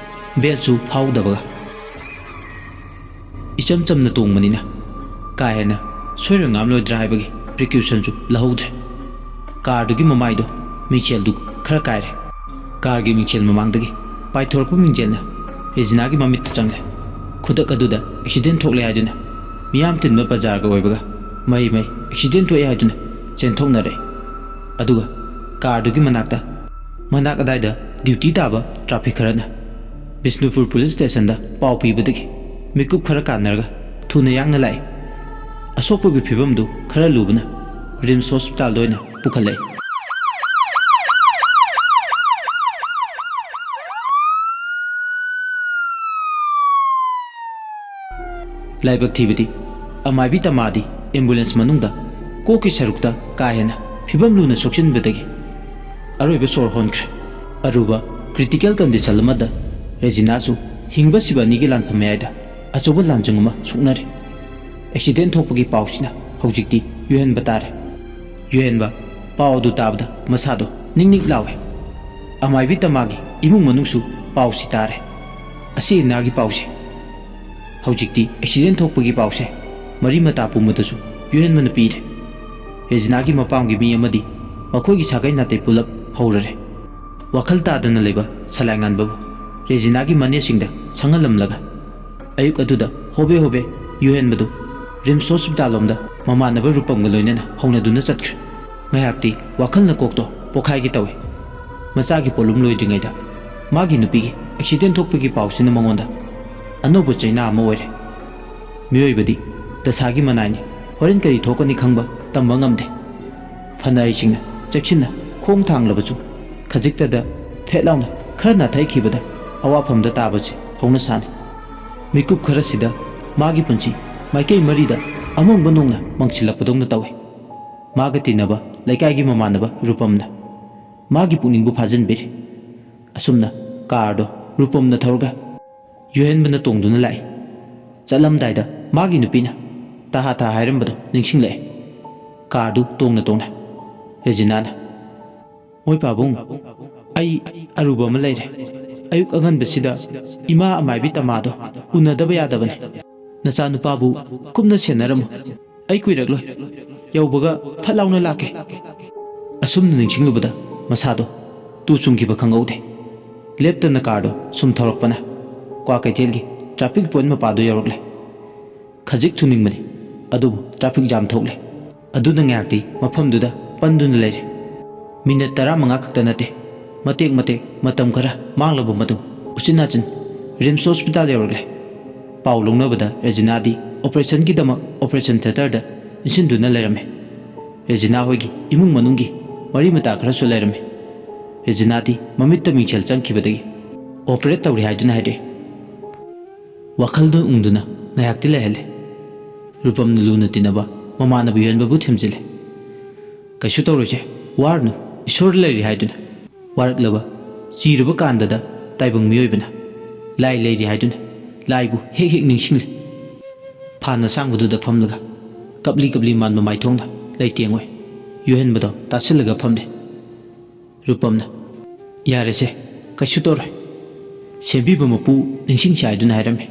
ꯕꯦꯜꯁꯨ ꯐꯥꯎꯗꯕꯒ ꯏꯆꯝ ꯆꯝꯅ ꯇꯣꯡꯕꯅꯤꯅ ꯀꯥ ꯍꯦꯟꯅ ꯁꯣꯏꯔꯣꯏ ꯉꯥꯝꯂꯣꯏꯗ꯭ꯔꯥ ꯍꯥꯏꯕꯒꯤ ꯄ꯭ꯔꯤꯀꯣꯁꯟꯁꯨ ꯂꯧꯍꯧꯗ꯭ꯔꯦ꯫ ꯀꯥꯔꯗꯨꯒꯤ ꯃꯃꯥꯏꯗꯣ ꯃꯤꯡꯁꯦꯜꯗꯨ ꯈꯔ ꯀꯥꯏꯔꯦ꯫ ꯀꯥꯔꯒꯤ ꯃꯤꯡꯁꯦꯜ ꯃꯃꯥꯡꯗꯒꯤ ꯄꯥꯏꯊꯣꯔꯛꯄ ꯃꯤꯡꯁꯦꯜꯅ ꯔꯦꯖꯤꯅꯥꯒꯤ ꯃꯃꯤꯠꯇ ꯆꯪꯂꯦ꯫ ꯈꯨꯗꯛ ꯑꯗꯨꯗ ꯑꯦꯛꯁꯤꯗꯦꯟ ꯊꯣꯛꯂꯦ ꯍꯥꯏꯗꯨꯅ, ꯃꯤꯌꯥꯝ ꯇꯤꯟꯕ ꯕꯖꯥꯔꯒ ꯑꯣꯏꯕꯒ ꯃꯍꯩ ꯃꯍꯩ ꯑꯦꯛꯁꯤꯗꯦꯟ ꯊꯣꯛꯑꯦ ꯍꯥꯏꯗꯨꯅ ꯆꯦꯟꯊꯣꯛꯅꯔꯦ꯫ ꯑꯗꯨꯒ ꯀꯥꯔꯗꯨꯒꯤ ꯃꯅꯥꯛꯇ, ꯃꯅꯥꯛ ꯑꯗꯥꯏꯗ ꯗ꯭ꯌꯨꯇꯤ ꯇꯥꯕ ꯇ꯭ꯔꯥꯐꯤꯛ ꯈꯔꯅ ꯕꯤꯁꯅꯨꯄꯨꯔ ꯄꯨꯂꯤꯁ ꯁ꯭ꯇꯦꯁꯟꯗ ꯄꯥꯎ ꯄꯤꯕꯗꯒꯤ ꯃꯤꯀꯨꯞ ꯈꯔ ꯀꯥꯟꯅꯔꯒ ꯊꯨꯅ ꯌꯥꯡꯅ ꯂꯥꯛꯏ꯫ ꯑꯁꯣꯛꯄꯒꯤ ꯐꯤꯕꯝꯗꯨ ꯈꯔ ꯂꯨꯕꯅ ꯔꯤꯝꯁ ꯍꯣꯁꯄꯤꯇꯥꯜꯗ ꯑꯣꯏꯅ ꯄꯨꯈꯠꯂꯛꯏ꯫ ꯂꯥꯏꯕꯛ ꯊꯤꯕꯗꯤ, ꯑꯃꯥꯏꯕꯤ ꯇꯃꯥꯗꯤ ꯑꯦꯝꯕꯨꯂꯦꯟꯁ ꯃꯅꯨꯡꯗ ꯀꯣꯛꯀꯤ ꯁꯔꯨꯛꯇ ꯀꯥ ꯍꯦꯟꯅ ꯐꯤꯕꯝ ꯂꯨꯅ ꯁꯣꯛꯆꯤꯟꯕꯗꯒꯤ ꯑꯔꯣꯏꯕ ꯁꯣꯔ ꯍꯣꯟꯈ꯭ꯔꯦ꯫ ꯑꯔꯨꯕ ꯀ꯭ꯔꯤꯇꯤꯀꯦꯜ ꯀꯟꯗꯤꯁꯟ ꯑꯃꯗ ꯔꯦꯖꯤꯅꯥꯁꯨ ꯍꯤꯡꯕ ꯁꯤꯕ ꯑꯅꯤꯒꯤ ꯂꯥꯟꯐꯝ ꯃꯌꯥꯏꯗ ꯑꯆꯧꯕ ꯂꯥꯟꯖꯪ ꯑꯃ ꯁꯣꯛꯅꯔꯤ꯫ ꯑꯦꯛꯁꯤꯗꯦꯟ ꯊꯣꯛꯄꯒꯤ ꯄꯥꯎꯁꯤꯅ ꯍꯧꯖꯤꯛꯇꯤ ꯌꯨꯍꯦꯟꯕ ꯇꯥꯔꯦ꯫ ꯌꯨꯍꯦꯟꯕ ꯄꯥꯎ ꯑꯗꯨ ꯇꯥꯕꯗ ꯃꯁꯥꯗꯣ ꯅꯤꯛ ꯅꯤꯛ ꯂꯥꯎꯋꯦ꯫ ꯑꯃꯥꯏꯕꯤ ꯇꯃꯥꯒꯤ ꯏꯃꯨꯡ ꯃꯅꯨꯡꯁꯨ ꯄꯥꯎꯁꯤ ꯇꯥꯔꯦ꯫ ꯑꯁꯤ ꯑꯅꯥꯒꯤ ꯄꯥꯎꯁꯦ ꯍꯧꯖꯤꯛꯇꯤ ꯑꯦꯛꯁꯤꯗꯦꯟ ꯊꯣꯛꯄꯒꯤ ꯄꯥꯎꯁꯦ ꯃꯔꯤ ꯃꯇꯥ ꯄꯨꯝꯕꯗꯁꯨ ꯌꯨꯍꯦꯟꯕꯅ ꯄꯤꯔꯦ꯫ ꯔꯦꯖꯤꯅꯥꯒꯤ ꯃꯄꯥꯝꯒꯤ ꯃꯤ ꯑꯃꯗꯤ ꯃꯈꯣꯏꯒꯤ ꯁꯥꯒꯩ ꯅꯥꯇꯩ ꯄꯨꯂꯞ ꯍꯧꯔꯔꯦ꯫ ꯋꯥꯈꯜ ꯇꯥꯗꯅ ꯂꯩꯕ ꯁꯂꯥꯏ ꯉꯥꯟꯕꯕꯨ ꯔꯦꯖꯤꯅꯥꯒꯤ ꯃꯅꯦꯁꯤꯡꯗ ꯁꯪꯍꯜꯂꯝꯂꯒ ꯑꯌꯨꯛ ꯑꯗꯨꯗ ꯍꯣꯕꯦ ꯍꯣꯕꯦ ꯌꯨꯍꯦꯟꯕꯗꯨ ꯔꯤꯝꯁ ꯍꯣꯁꯄꯤꯇꯥꯜ ꯂꯣꯝꯗ ꯃꯃꯥꯟꯅꯕ ꯔꯨꯄꯝꯒ ꯂꯣꯏꯅꯅ ꯍꯧꯅꯗꯨꯅ ꯆꯠꯈ꯭ꯔꯦ꯫ ꯉꯥꯏꯍꯥꯛꯇꯤ ꯋꯥꯈꯜꯅ ꯀꯣꯛꯇꯣ ꯄꯣꯈꯥꯏꯒꯦ ꯇꯧꯏ꯫ ꯃꯆꯥꯒꯤ ꯄꯣꯠꯂꯨꯝ ꯂꯣꯏꯗ꯭ꯔꯤꯉꯩꯗ ꯃꯥꯒꯤ ꯅꯨꯄꯤꯒꯤ ꯑꯦꯛꯁꯤꯗꯦꯟ ꯊꯣꯛꯄꯒꯤ ꯄꯥꯎꯁꯤꯅ ꯃꯉꯣꯟꯗ ꯑꯅꯧꯕ ꯆꯩꯅꯥ ꯑꯃ ꯑꯣꯏꯔꯦ꯫ ꯃꯤꯑꯣꯏꯕꯗꯤ ꯗꯁꯥꯒꯤ ꯃꯅꯥꯏꯅꯤ꯫ ꯍꯣꯔꯦꯟ ꯀꯔꯤ ꯊꯣꯛꯀꯅꯤ ꯈꯪꯕ ꯇꯝꯕ ꯉꯝꯗꯦ꯫ ꯐꯅ ꯍꯩꯁꯤꯡꯅ ꯆꯦꯛꯁꯤꯟꯅ ꯈꯣꯡ ꯊꯥꯡꯂꯕꯁꯨ ꯈꯖꯤꯛꯇꯗ ꯐꯦꯠ ꯂꯥꯎꯅ ꯈꯔ ꯅꯥꯊꯩꯈꯤꯕꯗ ꯑꯋꯥꯐꯝꯗ ꯇꯥꯕꯁꯤ ꯍꯧꯅꯁꯥꯅꯤ꯫ ꯃꯤꯀꯨꯞ ꯈꯔꯁꯤꯗ ꯃꯥꯒꯤ ꯄꯨꯟꯁꯤ ꯃꯥꯏꯀꯩ ꯃꯔꯤꯗ ꯑꯃꯣꯡꯕ ꯅꯣꯡꯅ ꯃꯪꯁꯤꯜꯂꯛꯄꯗꯧꯅ ꯇꯧꯏ꯫ ꯃꯥꯒ ꯇꯤꯟꯅꯕ ꯂꯩꯀꯥꯏꯒꯤ ꯃꯃꯥꯟꯅꯕ ꯔꯨꯄꯝꯅ ꯃꯥꯒꯤ ꯄꯨꯛꯅꯤꯡꯕꯨ ꯐꯥꯖꯤꯟꯕꯤꯔꯤ꯫ ꯑꯁꯨꯝꯅ ꯀꯥꯔꯗꯣ ꯔꯨꯄꯝꯅ ꯊꯧꯔꯒ ꯌꯨꯍꯦꯟꯕꯅ ꯇꯣꯡꯗꯨꯅ ꯂꯥꯛꯏ꯫ ꯆꯠꯂꯝꯗꯥꯏꯗ ꯃꯥꯒꯤ ꯅꯨꯄꯤꯅ ꯇꯍꯥ ꯊꯥ ꯍꯥꯏꯔꯝꯕꯗꯣ ꯅꯤꯡꯁꯤꯡꯂꯛꯑꯦ꯫ ꯀꯥꯔꯗꯨ ꯇꯣꯡꯅ ꯇꯣꯡꯅ ꯔꯦꯖꯤꯅꯥꯅ, "ꯃꯣꯏ ꯄꯥꯕꯨꯡ, ꯑꯩ ꯑꯔꯨꯕ ꯑꯃ ꯂꯩꯔꯦ꯫ ꯑꯌꯨꯛ ꯑꯉꯟꯕꯁꯤꯗ ꯏꯃꯥ ꯑꯃꯥꯏꯕꯤ ꯇꯃꯥꯗꯣ ꯎꯅꯗꯕ ꯌꯥꯗꯕꯅꯤ꯫ ꯅꯆꯥꯅꯨꯄꯥꯕꯨ ꯀꯨꯞꯅ ꯁꯦꯟꯅꯔꯝꯃꯨ꯫ ꯑꯩ ꯀꯨꯏꯔꯛꯂꯣꯏ꯫" ꯌꯧꯕꯒ ꯐꯠ ꯂꯥꯎꯅ ꯂꯥꯛꯀꯦ꯫ ꯑꯁꯨꯝꯅ ꯅꯤꯡꯁꯤꯡꯂꯨꯕꯗ ꯃꯁꯥꯗꯣ ꯇꯨ ꯆꯨꯡꯈꯤꯕ ꯈꯪꯍꯧꯗꯦ꯫ ꯂꯦꯞꯇꯅ ꯀꯥꯔꯗꯣ ꯁꯨꯝ ꯊꯧꯔꯛꯄꯅ ꯀ꯭ꯋꯥꯀꯩꯊꯦꯜꯒꯤ ꯇ꯭ꯔꯥꯐꯤꯛ ꯄꯣꯏꯟ ꯃꯄꯥꯗꯣ ꯌꯧꯔꯛꯂꯦ꯫ ꯈꯖꯤꯛ ꯊꯨꯅꯤꯡꯕꯅꯤ, ꯑꯗꯨꯕꯨ ꯇ꯭ꯔꯥꯐꯤꯛ ꯖꯥꯝ ꯊꯣꯛꯂꯦ꯫ ꯑꯗꯨꯅ ꯉꯥꯏꯍꯥꯛꯇꯤ ꯃꯐꯝꯗꯨꯗ ꯄꯟꯗꯨꯅ ꯂꯩꯔꯦ꯫ ꯃꯤꯅꯠ ꯇꯔꯥꯃꯉꯥ ꯈꯛꯇ ꯅꯠꯇꯦ, ꯃꯇꯦꯛ ꯃꯇꯦꯛ ꯃꯇꯝ ꯈꯔ ꯃꯥꯡꯂꯕ ꯃꯇꯨꯡ ꯎꯆꯤꯟ ꯅꯥꯆꯤꯟ ꯔꯤꯝꯁ ꯍꯣꯁꯄꯤꯇꯥꯜ ꯌꯧꯔꯛꯂꯦ꯫ ꯄꯥꯎ ꯂꯧꯅꯕꯗ ꯔꯦꯖꯤꯅꯥꯗꯤ ꯑꯣꯄꯔꯦꯁꯟꯒꯤꯗꯃꯛ ꯑꯣꯄꯔꯦꯁꯟ ꯊꯤꯌꯦꯇꯔꯗ ꯏꯟꯁꯤꯟꯗꯨꯅ ꯂꯩꯔꯝꯃꯦ꯫ ꯔꯦꯖꯤꯅꯥ ꯍꯣꯏꯒꯤ ꯏꯃꯨꯡ ꯃꯅꯨꯡꯒꯤ ꯃꯔꯤ ꯃꯇꯥ ꯈꯔꯁꯨ ꯂꯩꯔꯝꯃꯤ꯫ ꯔꯦꯖꯤꯅꯥꯗꯤ ꯃꯃꯤꯠꯇ ꯃꯤꯡꯁꯦꯜ ꯆꯪꯈꯤꯕꯗꯒꯤ ꯑꯣꯄꯔꯦꯠ ꯇꯧꯔꯦ ꯍꯥꯏꯗꯨꯅ ꯍꯥꯏꯔꯛꯑꯦ꯫ ꯋꯥꯈꯜꯗ ꯎꯪꯗꯨꯅ ꯉꯥꯏꯍꯥꯛꯇꯤ ꯂꯩꯍꯜꯂꯦ꯫ ꯔꯨꯄꯝꯅ ꯂꯨꯅ ꯇꯤꯟꯅꯕ ꯃꯃꯥꯟꯅꯕ ꯌꯨꯍꯦꯟꯕꯕꯨ ꯊꯦꯝꯖꯤꯜꯂꯦ꯫ "ꯀꯩꯁꯨ ꯇꯧꯔꯣꯏꯁꯦ, ꯋꯥꯔꯨꯅꯨ, ꯏꯁꯣꯔ ꯂꯩꯔꯤ" ꯍꯥꯏꯗꯨꯅ꯫ ꯋꯥꯔꯛꯂꯕ, ꯆꯤꯔꯕ ꯀꯥꯟꯗꯗ ꯇꯥꯏꯕꯪ ꯃꯤꯑꯣꯏꯕꯅ ꯂꯥꯏ ꯂꯩꯔꯤ ꯍꯥꯏꯗꯨꯅ ꯂꯥꯏꯕꯨ ꯍꯦꯛ ꯍꯦꯛ ꯅꯤꯡꯁꯤꯡꯂꯤ꯫ ꯐꯥꯟ ꯑꯁꯥꯡꯕꯗꯨꯗ ꯐꯝꯂꯒ ꯀꯞꯂꯤ ꯀꯞꯂꯤ ꯃꯥꯟꯕ ꯃꯥꯏꯊꯣꯡꯗ ꯂꯩꯇꯦꯡꯉꯣꯏ ꯌꯨꯍꯦꯟꯕꯗꯣ ꯇꯥꯁꯤꯜꯂꯒ ꯐꯝꯂꯦ꯫ ꯔꯨꯄꯝꯅ, "ꯌꯥꯔꯦꯁꯦ, ꯀꯩꯁꯨ ꯇꯧꯔꯣꯏ꯫ ꯁꯦꯝꯕꯤꯕ ꯃꯄꯨ ꯅꯤꯡꯁꯤꯡꯁꯤ" ꯍꯥꯏꯗꯨꯅ ꯍꯥꯏꯔꯝꯃꯤ꯫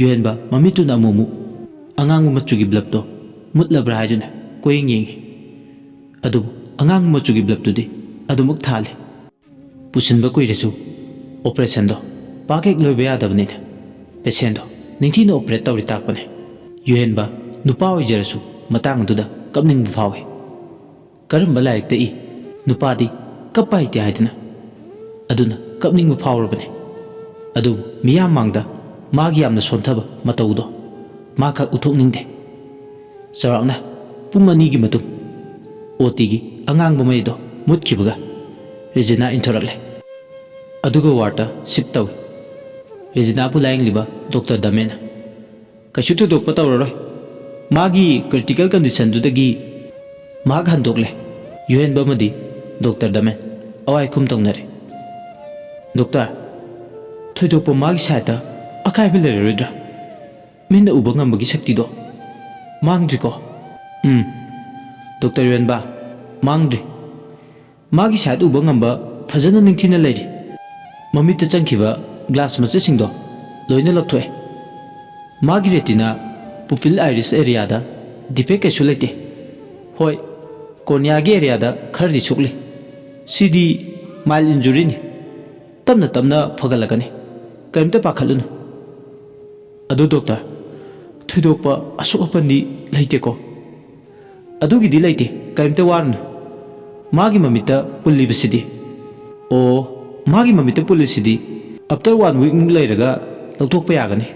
ꯌꯨꯍꯦꯟꯕ ꯃꯃꯤꯠꯇꯨꯅ ꯑꯃꯨꯛ ꯑꯃꯨꯛ ꯑꯉꯥꯡꯕ ꯃꯆꯨꯒꯤ ꯕ꯭ꯂꯕꯇꯣ ꯃꯨꯠꯂꯕ꯭ꯔꯥ ꯍꯥꯏꯗꯨꯅ ꯀꯣꯏꯌꯦꯡ ꯌꯦꯡꯉꯤ꯫ ꯑꯗꯨꯕꯨ ꯑꯉꯥꯡꯕ ꯃꯆꯨꯒꯤ ꯕ꯭ꯂꯕꯇꯨꯗꯤ ꯑꯗꯨꯃꯛ ꯊꯥꯜꯂꯤ꯫ ꯄꯨꯁꯤꯟꯕ ꯀꯨꯏꯔꯁꯨ ꯑꯣꯄꯔꯦꯁꯟꯗꯣ ꯄꯥꯛ ꯍꯦꯛ ꯂꯣꯏꯕ ꯌꯥꯗꯕꯅꯤꯅ ꯄꯦꯁꯦꯟꯗꯣ ꯅꯤꯡꯊꯤꯅ ꯑꯣꯄꯔꯦꯠ ꯇꯧꯔꯤ ꯇꯥꯛꯄꯅꯦ꯫ ꯌꯨꯍꯦꯟꯕ ꯅꯨꯄꯥ ꯑꯣꯏꯖꯔꯁꯨ ꯃꯇꯥꯡ ꯑꯗꯨꯗ ꯀꯞꯅꯤꯡꯕ ꯐꯥꯎꯏ꯫ ꯀꯔꯝꯕ ꯂꯥꯏꯔꯤꯛꯇ ꯏ, ꯅꯨꯄꯥꯗꯤ ꯀꯞꯄ ꯍꯩꯇꯦ ꯍꯥꯏꯗꯅ? ꯑꯗꯨꯅ ꯀꯞꯅꯤꯡꯕ ꯐꯥꯎꯔꯕꯅꯤ꯫ ꯑꯗꯨꯕꯨ ꯃꯤꯌꯥꯝ ꯃꯥꯡꯗ ꯃꯥꯒꯤ ꯌꯥꯝꯅ ꯁꯣꯟꯊꯕ ꯃꯇꯧꯗꯣ ꯃꯥ ꯈꯛ ꯎꯊꯣꯛꯅꯤꯡꯗꯦ꯫ ꯆꯥꯎꯔꯥꯛꯅ ꯄꯨꯡ ꯑꯅꯤꯒꯤ ꯃꯇꯨꯡ ꯑꯣ ꯇꯤꯒꯤ ꯑꯉꯥꯡꯕ ꯃꯩꯗꯣ ꯃꯨꯠꯈꯤꯕꯒ ꯔꯦꯖꯤꯅꯥ ꯏꯟꯊꯣꯔꯛꯂꯦ꯫ ꯑꯗꯨꯒ ꯋꯥꯔꯗꯇ ꯁꯤꯞ ꯇꯧꯏ꯫ ꯔꯦꯖꯤꯅꯥꯕꯨ ꯂꯥꯌꯦꯡꯂꯤꯕ ꯗꯣꯛꯇꯔ ꯗꯃꯦꯟ, "ꯀꯩꯁꯨ ꯊꯣꯏꯗꯣꯛꯄ ꯇꯧꯔꯔꯣꯏ꯫ ꯃꯥꯒꯤ ꯀ꯭ꯔꯤꯇꯤꯀꯦꯜ ꯀꯟꯗꯤꯁꯟꯗꯨꯗꯒꯤ ꯃꯍꯥꯛ ꯍꯟꯗꯣꯛꯂꯦ"꯫ ꯌꯨꯍꯦꯟꯕ ꯑꯃꯗꯤ ꯗꯣꯛꯇꯔ ꯗꯃꯦꯟ ꯑꯋꯥꯏꯈꯨꯝ ꯇꯧꯅꯔꯦ꯫ "ꯗꯣꯛꯇꯔ, ꯊꯣꯏꯗꯣꯛꯄ ꯃꯥꯒꯤ ꯁꯥꯏꯠꯇ ꯑꯀꯥꯏꯕ ꯂꯩꯔꯔꯣꯏꯗ꯭ꯔꯥ? ꯃꯤꯠꯅ ꯎꯕ ꯉꯝꯕꯒꯤ ꯁꯛꯇꯤꯗꯣ ꯃꯥꯡꯗ꯭ꯔꯤꯀꯣ?" "ꯎꯝ, ꯗꯣꯛꯇꯔ ꯌꯨꯍꯦꯟꯕ, ꯃꯥꯡꯗ꯭ꯔꯤ꯫ ꯃꯥꯒꯤ ꯁꯥꯏꯠ ꯎꯕ ꯉꯝꯕ ꯐꯖꯅ ꯅꯤꯡꯊꯤꯅ ꯂꯩꯔꯤ꯫ ꯃꯃꯤꯠꯇ ꯆꯪꯈꯤꯕ ꯒ꯭ꯂꯥꯁ ꯃꯆꯦꯠꯁꯤꯡꯗꯣ ꯂꯣꯏꯅ ꯂꯧꯊꯣꯛꯑꯦ꯫ ꯃꯥꯒꯤ ꯔꯦꯇꯤꯅꯥ, ꯄꯨꯄꯤꯜ ꯑꯥꯏꯔꯤꯁ ꯑꯦꯔꯤꯌꯥꯗ ꯗꯤꯐꯦꯛ ꯀꯩꯁꯨ ꯂꯩꯇꯦ꯫ ꯍꯣꯏ, ꯀꯣꯔꯅꯤꯌꯥꯒꯤ ꯑꯦꯔꯤꯌꯥꯗ ꯈꯔꯗꯤ ꯁꯣꯛꯂꯤ꯫ ꯁꯤꯗꯤ ꯃꯥꯏꯜ ꯏꯟꯖꯨꯔꯤꯅꯤ꯫ ꯇꯞꯅ ꯇꯞꯅ ꯐꯒꯠꯂꯛꯀꯅꯤ꯫ ꯀꯔꯤꯝꯇ ꯄꯥꯈꯠꯂꯨꯅꯨ꯫ ꯑꯗꯨ ꯗꯣꯛꯇꯔ, ꯊꯣꯏꯗꯣꯛꯄ ꯑꯁꯣꯛ ꯑꯄꯟꯗꯤ ꯂꯩꯇꯦꯀꯣ? ꯑꯗꯨꯒꯤꯗꯤ ꯂꯩꯇꯦ, ꯀꯔꯤꯝꯇ ꯋꯥꯔꯨꯅꯨ꯫ ꯃꯥꯒꯤ ꯃꯃꯤꯠꯇ ꯄꯨꯜꯂꯤꯕꯁꯤꯗꯤ? ꯑꯣ, ꯃꯥꯒꯤ ꯃꯃꯤꯠꯇ ꯄꯨꯜꯂꯤꯁꯤꯗꯤ ꯑꯞꯇꯔ ꯋꯥꯟ ꯋꯤꯛꯃꯨꯛ ꯂꯩꯔꯒ ꯂꯧꯊꯣꯛꯄ ꯌꯥꯒꯅꯤ꯫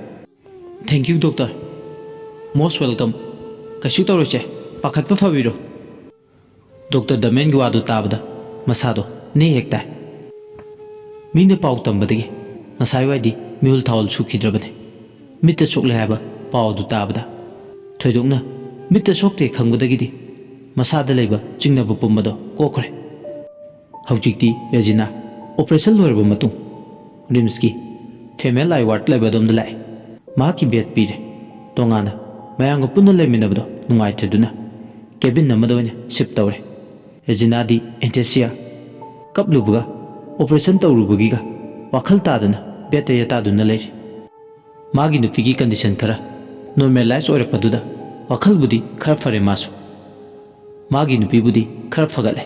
Thank you doctor, most welcome꯫ ꯀꯩꯁꯨ ꯇꯧꯔꯣꯏꯁꯦ, ꯄꯥꯈꯠꯄ ꯐꯕꯤꯔꯣ꯫ ꯗꯣꯛꯇꯔ ꯗꯃꯦꯟꯒꯤ ꯋꯥꯗꯨ ꯇꯥꯕꯗ ꯃꯁꯥꯗꯣ ꯅꯦ ꯍꯦꯛ ꯇꯥꯏ꯫ ꯃꯤꯅ ꯄꯥꯎ ꯇꯝꯕꯗꯒꯤ ꯉꯁꯥꯏꯋꯥꯏꯗꯤ ꯃꯤꯍꯨꯜ ꯊꯥꯍꯨꯜ ꯁꯨꯈꯤꯗ꯭ꯔꯕꯅꯤ꯫ ꯃꯤꯠꯇ ꯁꯣꯛꯂꯦ ꯍꯥꯏꯕ ꯄꯥꯎ ꯑꯗꯨ ꯇꯥꯕꯗ ꯊꯣꯏꯗꯣꯛꯅ ꯃꯤꯠꯇ ꯁꯣꯛꯇꯦ ꯈꯪꯕꯗꯒꯤꯗꯤ ꯃꯁꯥꯗ ꯂꯩꯕ ꯆꯤꯡꯅꯕ ꯄꯨꯝꯕꯗꯣ ꯀꯣꯛꯈ꯭ꯔꯦ꯫ ꯍꯧꯖꯤꯛꯇꯤ ꯔꯦꯖꯤꯅꯥ ꯑꯣꯄꯔꯦꯁꯟ ꯂꯣꯏꯔꯕ ꯃꯇꯨꯡ ꯔꯤꯝꯁꯀꯤ ꯐꯤꯃꯦꯜ ꯑꯥꯏ ꯋꯥꯔꯗ ꯂꯩꯕ ꯑꯗꯣꯝꯗ ꯂꯥꯛꯑꯦ꯫ ꯃꯍꯥꯛꯀꯤ ꯕꯦꯗ ꯄꯤꯔꯦ꯫ ꯇꯣꯉꯥꯟꯅ ꯃꯌꯥꯝꯒ ꯄꯨꯟꯅ ꯂꯩꯃꯤꯟꯅꯕꯗꯣ ꯅꯨꯡꯉꯥꯏꯇ꯭ꯔꯗꯨꯅ ꯀꯦꯕꯤꯟ ꯑꯃꯗ ꯑꯣꯏꯅ ꯁꯤꯞ ꯇꯧꯔꯦ꯫ ꯔꯦꯖꯤꯅꯥꯗꯤ ꯑꯦꯟꯊꯦꯁꯤꯌꯥ ꯀꯞꯂꯨꯕꯒ ꯑꯣꯄꯔꯦꯁꯟ ꯇꯧꯔꯨꯕꯒꯤꯒ ꯋꯥꯈꯜ ꯇꯥꯗꯅ ꯕꯦꯗꯇ ꯌꯦꯇꯥꯗꯨꯅ ꯂꯩꯔꯤ꯫ ꯃꯥꯒꯤ ꯅꯨꯄꯤꯒꯤ ꯀꯟꯗꯤꯁꯟ ꯈꯔ ꯅꯣꯔꯃꯦꯂꯥꯏꯁ ꯑꯣꯏꯔꯛꯄꯗꯨꯗ ꯋꯥꯈꯜꯕꯨꯗꯤ ꯈꯔ ꯐꯔꯦ ꯃꯥꯁꯨ꯫ ꯃꯥꯒꯤ ꯅꯨꯄꯤꯕꯨꯗꯤ ꯈꯔ ꯐꯒꯠꯂꯦ꯫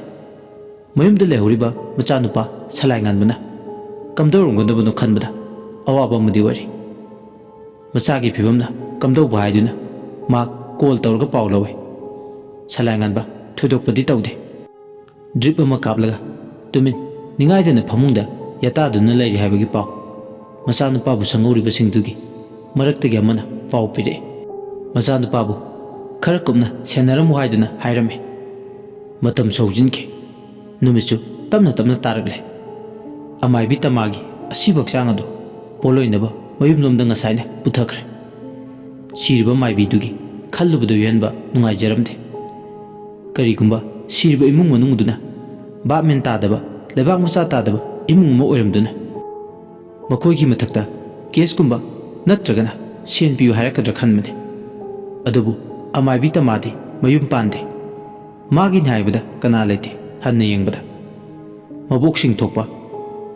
ꯃꯌꯨꯝꯗ ꯂꯩꯍꯧꯔꯤꯕ ꯃꯆꯥꯅꯨꯄꯥ ꯁꯂꯥꯏ ꯉꯥꯟꯕꯅ ꯀꯝꯗꯧꯔꯝꯒꯗꯕꯅꯣ ꯈꯟꯕꯗ ꯑꯋꯥꯕ ꯑꯃꯗꯤ ꯑꯣꯏꯔꯤ꯫ ꯃꯆꯥꯒꯤ ꯐꯤꯕꯝꯅ ꯀꯝꯗꯧꯕ ꯍꯥꯏꯗꯨꯅ ꯃꯥ ꯀꯣꯜ ꯇꯧꯔꯒ ꯄꯥꯎ ꯂꯧꯏ꯫ ꯁꯂꯥꯏ ꯉꯥꯟꯕ ꯊꯣꯏꯗꯣꯛꯄꯗꯤ ꯇꯧꯗꯦ꯫ ꯗ꯭ꯔꯤꯞ ꯑꯃ ꯀꯥꯞꯂꯒ ꯇꯨꯃꯤꯟ ꯅꯤꯡꯉꯥꯏꯗꯅ ꯐꯃꯨꯡꯗ ꯌꯥꯇꯥꯗꯨꯅ ꯂꯩꯔꯤ ꯍꯥꯏꯕꯒꯤ ꯄꯥꯎ꯫ ꯃꯆꯥꯅꯨꯄꯥꯕꯨ ꯁꯪꯍꯧꯔꯤꯕꯁꯤꯡꯗꯨꯒꯤ ꯃꯔꯛꯇꯒꯤ ꯑꯃꯅ ꯄꯥꯎ ꯄꯤꯔꯛꯏ꯫ ꯃꯆꯥꯅꯨꯄꯥꯕꯨ ꯈꯔ ꯀꯨꯞꯅ ꯁꯦꯟꯅꯔꯝꯃꯨ ꯍꯥꯏꯗꯨꯅ ꯍꯥꯏꯔꯝꯃꯤ꯫ ꯃꯇꯝꯁꯨ ꯍꯧꯖꯤꯟꯈꯤ꯫ ꯅꯨꯃꯤꯠꯁꯨ ꯇꯞꯅ ꯇꯞꯅ ꯇꯥꯔꯛꯂꯦ꯫ ꯑꯃꯥꯏꯕꯤ ꯇꯃꯥꯒꯤ ꯑꯁꯤꯕ ꯍꯛꯆꯥꯡ ꯑꯗꯨ ꯄꯣꯠꯂꯣꯏꯅꯕ ꯃꯌꯨꯝꯂꯣꯝꯗ ꯉꯁꯥꯏꯅ ꯄꯨꯊꯈ꯭ꯔꯦ꯫ ꯁꯤꯔꯤꯕ ꯃꯥꯏꯕꯤꯗꯨꯒꯤ ꯈꯜꯂꯨꯕꯗ ꯌꯨꯍꯦꯟꯕ ꯅꯨꯡꯉꯥꯏꯖꯔꯝꯗꯦ꯫ ꯀꯔꯤꯒꯨꯝꯕ ꯁꯤꯔꯤꯕ ꯏꯃꯨꯡ ꯃꯅꯨꯡꯗꯨꯅ ꯚꯥꯞ ꯃꯦꯟ ꯇꯥꯗꯕ, ꯂꯩꯕꯥꯛ ꯃꯆꯥ ꯇꯥꯗꯕ ꯏꯃꯨꯡ ꯑꯃ ꯑꯣꯏꯔꯝꯗꯨꯅ ꯃꯈꯣꯏꯒꯤ ꯃꯊꯛꯇ ꯀꯦꯁꯀꯨꯝꯕ ꯅꯠꯇ꯭ꯔꯒꯅ ꯁꯦꯟ ꯄꯤꯌꯨ ꯍꯥꯏꯔꯛꯀꯗ꯭ꯔꯥ ꯈꯟꯕꯅꯤ꯫ ꯑꯗꯨꯕꯨ ꯑꯃꯥꯏꯕꯤ ꯇꯃꯥꯗꯤ ꯃꯌꯨꯝ ꯄꯥꯟꯗꯦ꯫ ꯃꯥꯒꯤꯅꯤ ꯍꯥꯏꯕꯗ ꯀꯅꯥ ꯂꯩꯇꯦ꯫ ꯍꯟꯅ ꯌꯦꯡꯕꯗ ꯃꯕꯣꯛꯁꯤꯡ ꯊꯣꯛꯄ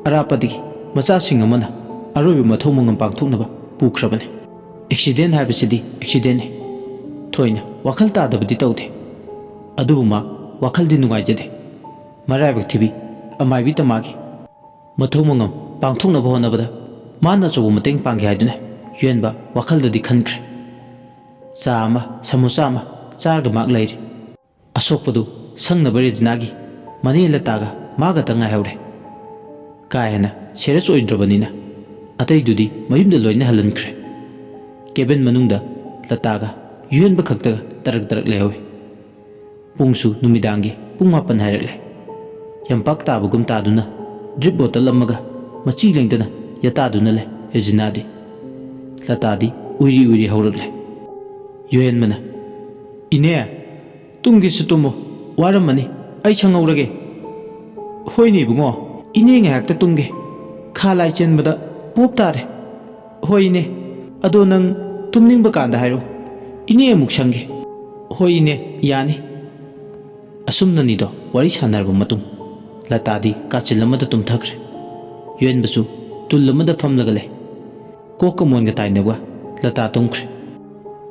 ꯑꯔꯥꯞꯄꯗꯒꯤ ꯃꯆꯥꯁꯤꯡ ꯑꯃꯅ ꯑꯔꯣꯏꯕ ꯃꯊꯧ ꯃꯉꯝ ꯄꯥꯡꯊꯣꯛꯅꯕ ꯄꯨꯈ꯭ꯔꯕꯅꯤ꯫ ꯑꯦꯛꯁꯤꯗꯦꯟ ꯍꯥꯏꯕꯁꯤꯗꯤ ꯑꯦꯛꯁꯤꯗꯦꯟꯅꯤ꯫ ꯊꯣꯏꯅ ꯋꯥꯈꯜ ꯇꯥꯗꯕꯗꯤ ꯇꯧꯗꯦ꯫ ꯑꯗꯨꯕꯨ ꯃꯥ ꯋꯥꯈꯜꯗꯤ ꯅꯨꯡꯉꯥꯏꯖꯗꯦ꯫ ꯃꯔꯥꯏꯕꯛ ꯊꯤꯕꯤ ꯑꯃꯥꯏꯕꯤ ꯇꯃꯥꯒꯤ ꯃꯊꯧ ꯃꯉꯝ ꯄꯥꯡꯊꯣꯛꯅꯕ ꯍꯣꯠꯅꯕꯗ ꯃꯥꯅ ꯑꯆꯧꯕ ꯃꯇꯦꯡ ꯄꯥꯡꯒꯦ ꯍꯥꯏꯗꯨꯅ ꯌꯨꯍꯦꯟꯕ ꯋꯥꯈꯜꯗꯗꯤ ꯈꯟꯈ꯭ꯔꯦ꯫ ꯆꯥ ꯑꯃ, ꯁꯃꯣꯁꯥ ꯑꯃ ꯆꯥꯔꯒ ꯃꯍꯥꯛ ꯂꯩꯔꯤ꯫ ꯑꯁꯣꯛꯄꯗꯨ ꯁꯪꯅꯕ ꯔꯦꯖꯤꯅꯥꯒꯤ ꯃꯅꯦ ꯂꯇꯥꯒ ꯃꯥꯒꯇ ꯉꯥꯏꯍꯧꯔꯦ꯫ ꯀꯥ ꯍꯦꯟꯅ ꯁꯦꯔꯤꯌꯁ ꯑꯣꯏꯗ꯭ꯔꯕꯅꯤꯅ ꯑꯇꯩꯗꯨꯗꯤ ꯃꯌꯨꯝꯗ ꯂꯣꯏꯅ ꯍꯜꯍꯟꯈ꯭ꯔꯦ꯫ ꯀꯦꯕꯤꯟ ꯃꯅꯨꯡꯗ ꯂꯇꯥꯒ ꯌꯨꯍꯦꯟꯕ ꯈꯛꯇꯒ ꯇꯔꯛ ꯇꯔꯛ ꯂꯩꯍꯧꯋꯤ꯫ ꯄꯨꯡꯁꯨ ꯅꯨꯃꯤꯗꯥꯡꯒꯤ ꯄꯨꯡ ꯃꯥꯄꯟ ꯍꯥꯏꯔꯛꯂꯦ꯫ ꯌꯥꯝꯄꯥꯛ ꯇꯥꯕꯒꯨꯝ ꯇꯥꯗꯨꯅ ꯗ꯭ꯔꯤꯞ ꯕꯣꯇꯜ ꯑꯃꯒ ꯃꯆꯤ ꯂꯦꯡꯗꯅ ꯌꯥꯇꯥꯗꯨꯅ ꯂꯩ ꯔꯦꯖꯤꯅꯥꯗꯤ꯫ ꯂꯇꯥꯗꯤ ꯎꯏꯔꯤ ꯎꯏꯔꯤ ꯍꯧꯔꯛꯂꯦ꯫ ꯌꯨꯍꯦꯟꯕꯅ, "ꯏꯅꯦ, ꯇꯨꯝꯒꯦꯁꯨ ꯇꯨꯝꯃꯣ, ꯋꯥꯔꯝꯃꯅꯤ, ꯑꯩ ꯁꯪꯍꯧꯔꯒꯦ꯫" "ꯍꯣꯏꯅꯦ ꯏꯕꯨꯡꯉꯣ, ꯏꯅꯦ ꯉꯥꯏꯍꯥꯛꯇ ꯇꯨꯝꯒꯦ, ꯈꯥ ꯂꯥꯏ ꯆꯦꯟꯕꯗ ꯄꯣꯞ ꯇꯥꯔꯦ꯫" "ꯍꯣꯏ ꯏꯅꯦ, ꯑꯗꯣ ꯅꯪ ꯇꯨꯝꯅꯤꯡꯕ ꯀꯥꯟꯗ ꯍꯥꯏꯔꯣ, ꯏꯅꯦ ꯑꯃꯨꯛ ꯁꯪꯒꯦ꯫" "ꯍꯣꯏ ꯏꯅꯦ, ꯌꯥꯅꯤ꯫" ꯑꯁꯨꯝꯅꯅꯤꯗꯣ ꯋꯥꯔꯤ ꯁꯥꯟꯅꯔꯕ ꯃꯇꯨꯡ ꯂꯇꯥꯗꯤ ꯀꯥꯆꯤꯜ ꯑꯃꯗ ꯇꯨꯝꯊꯈ꯭ꯔꯦ꯫ ꯌꯨꯍꯦꯟꯕꯁꯨ ꯇꯨꯜ ꯑꯃꯗ ꯐꯝꯂꯒ ꯂꯩ꯫ ꯀꯣꯛꯀ ꯃꯣꯟꯒ ꯇꯥꯏꯅꯕ ꯂꯇꯥ ꯇꯨꯝꯈ꯭ꯔꯦ꯫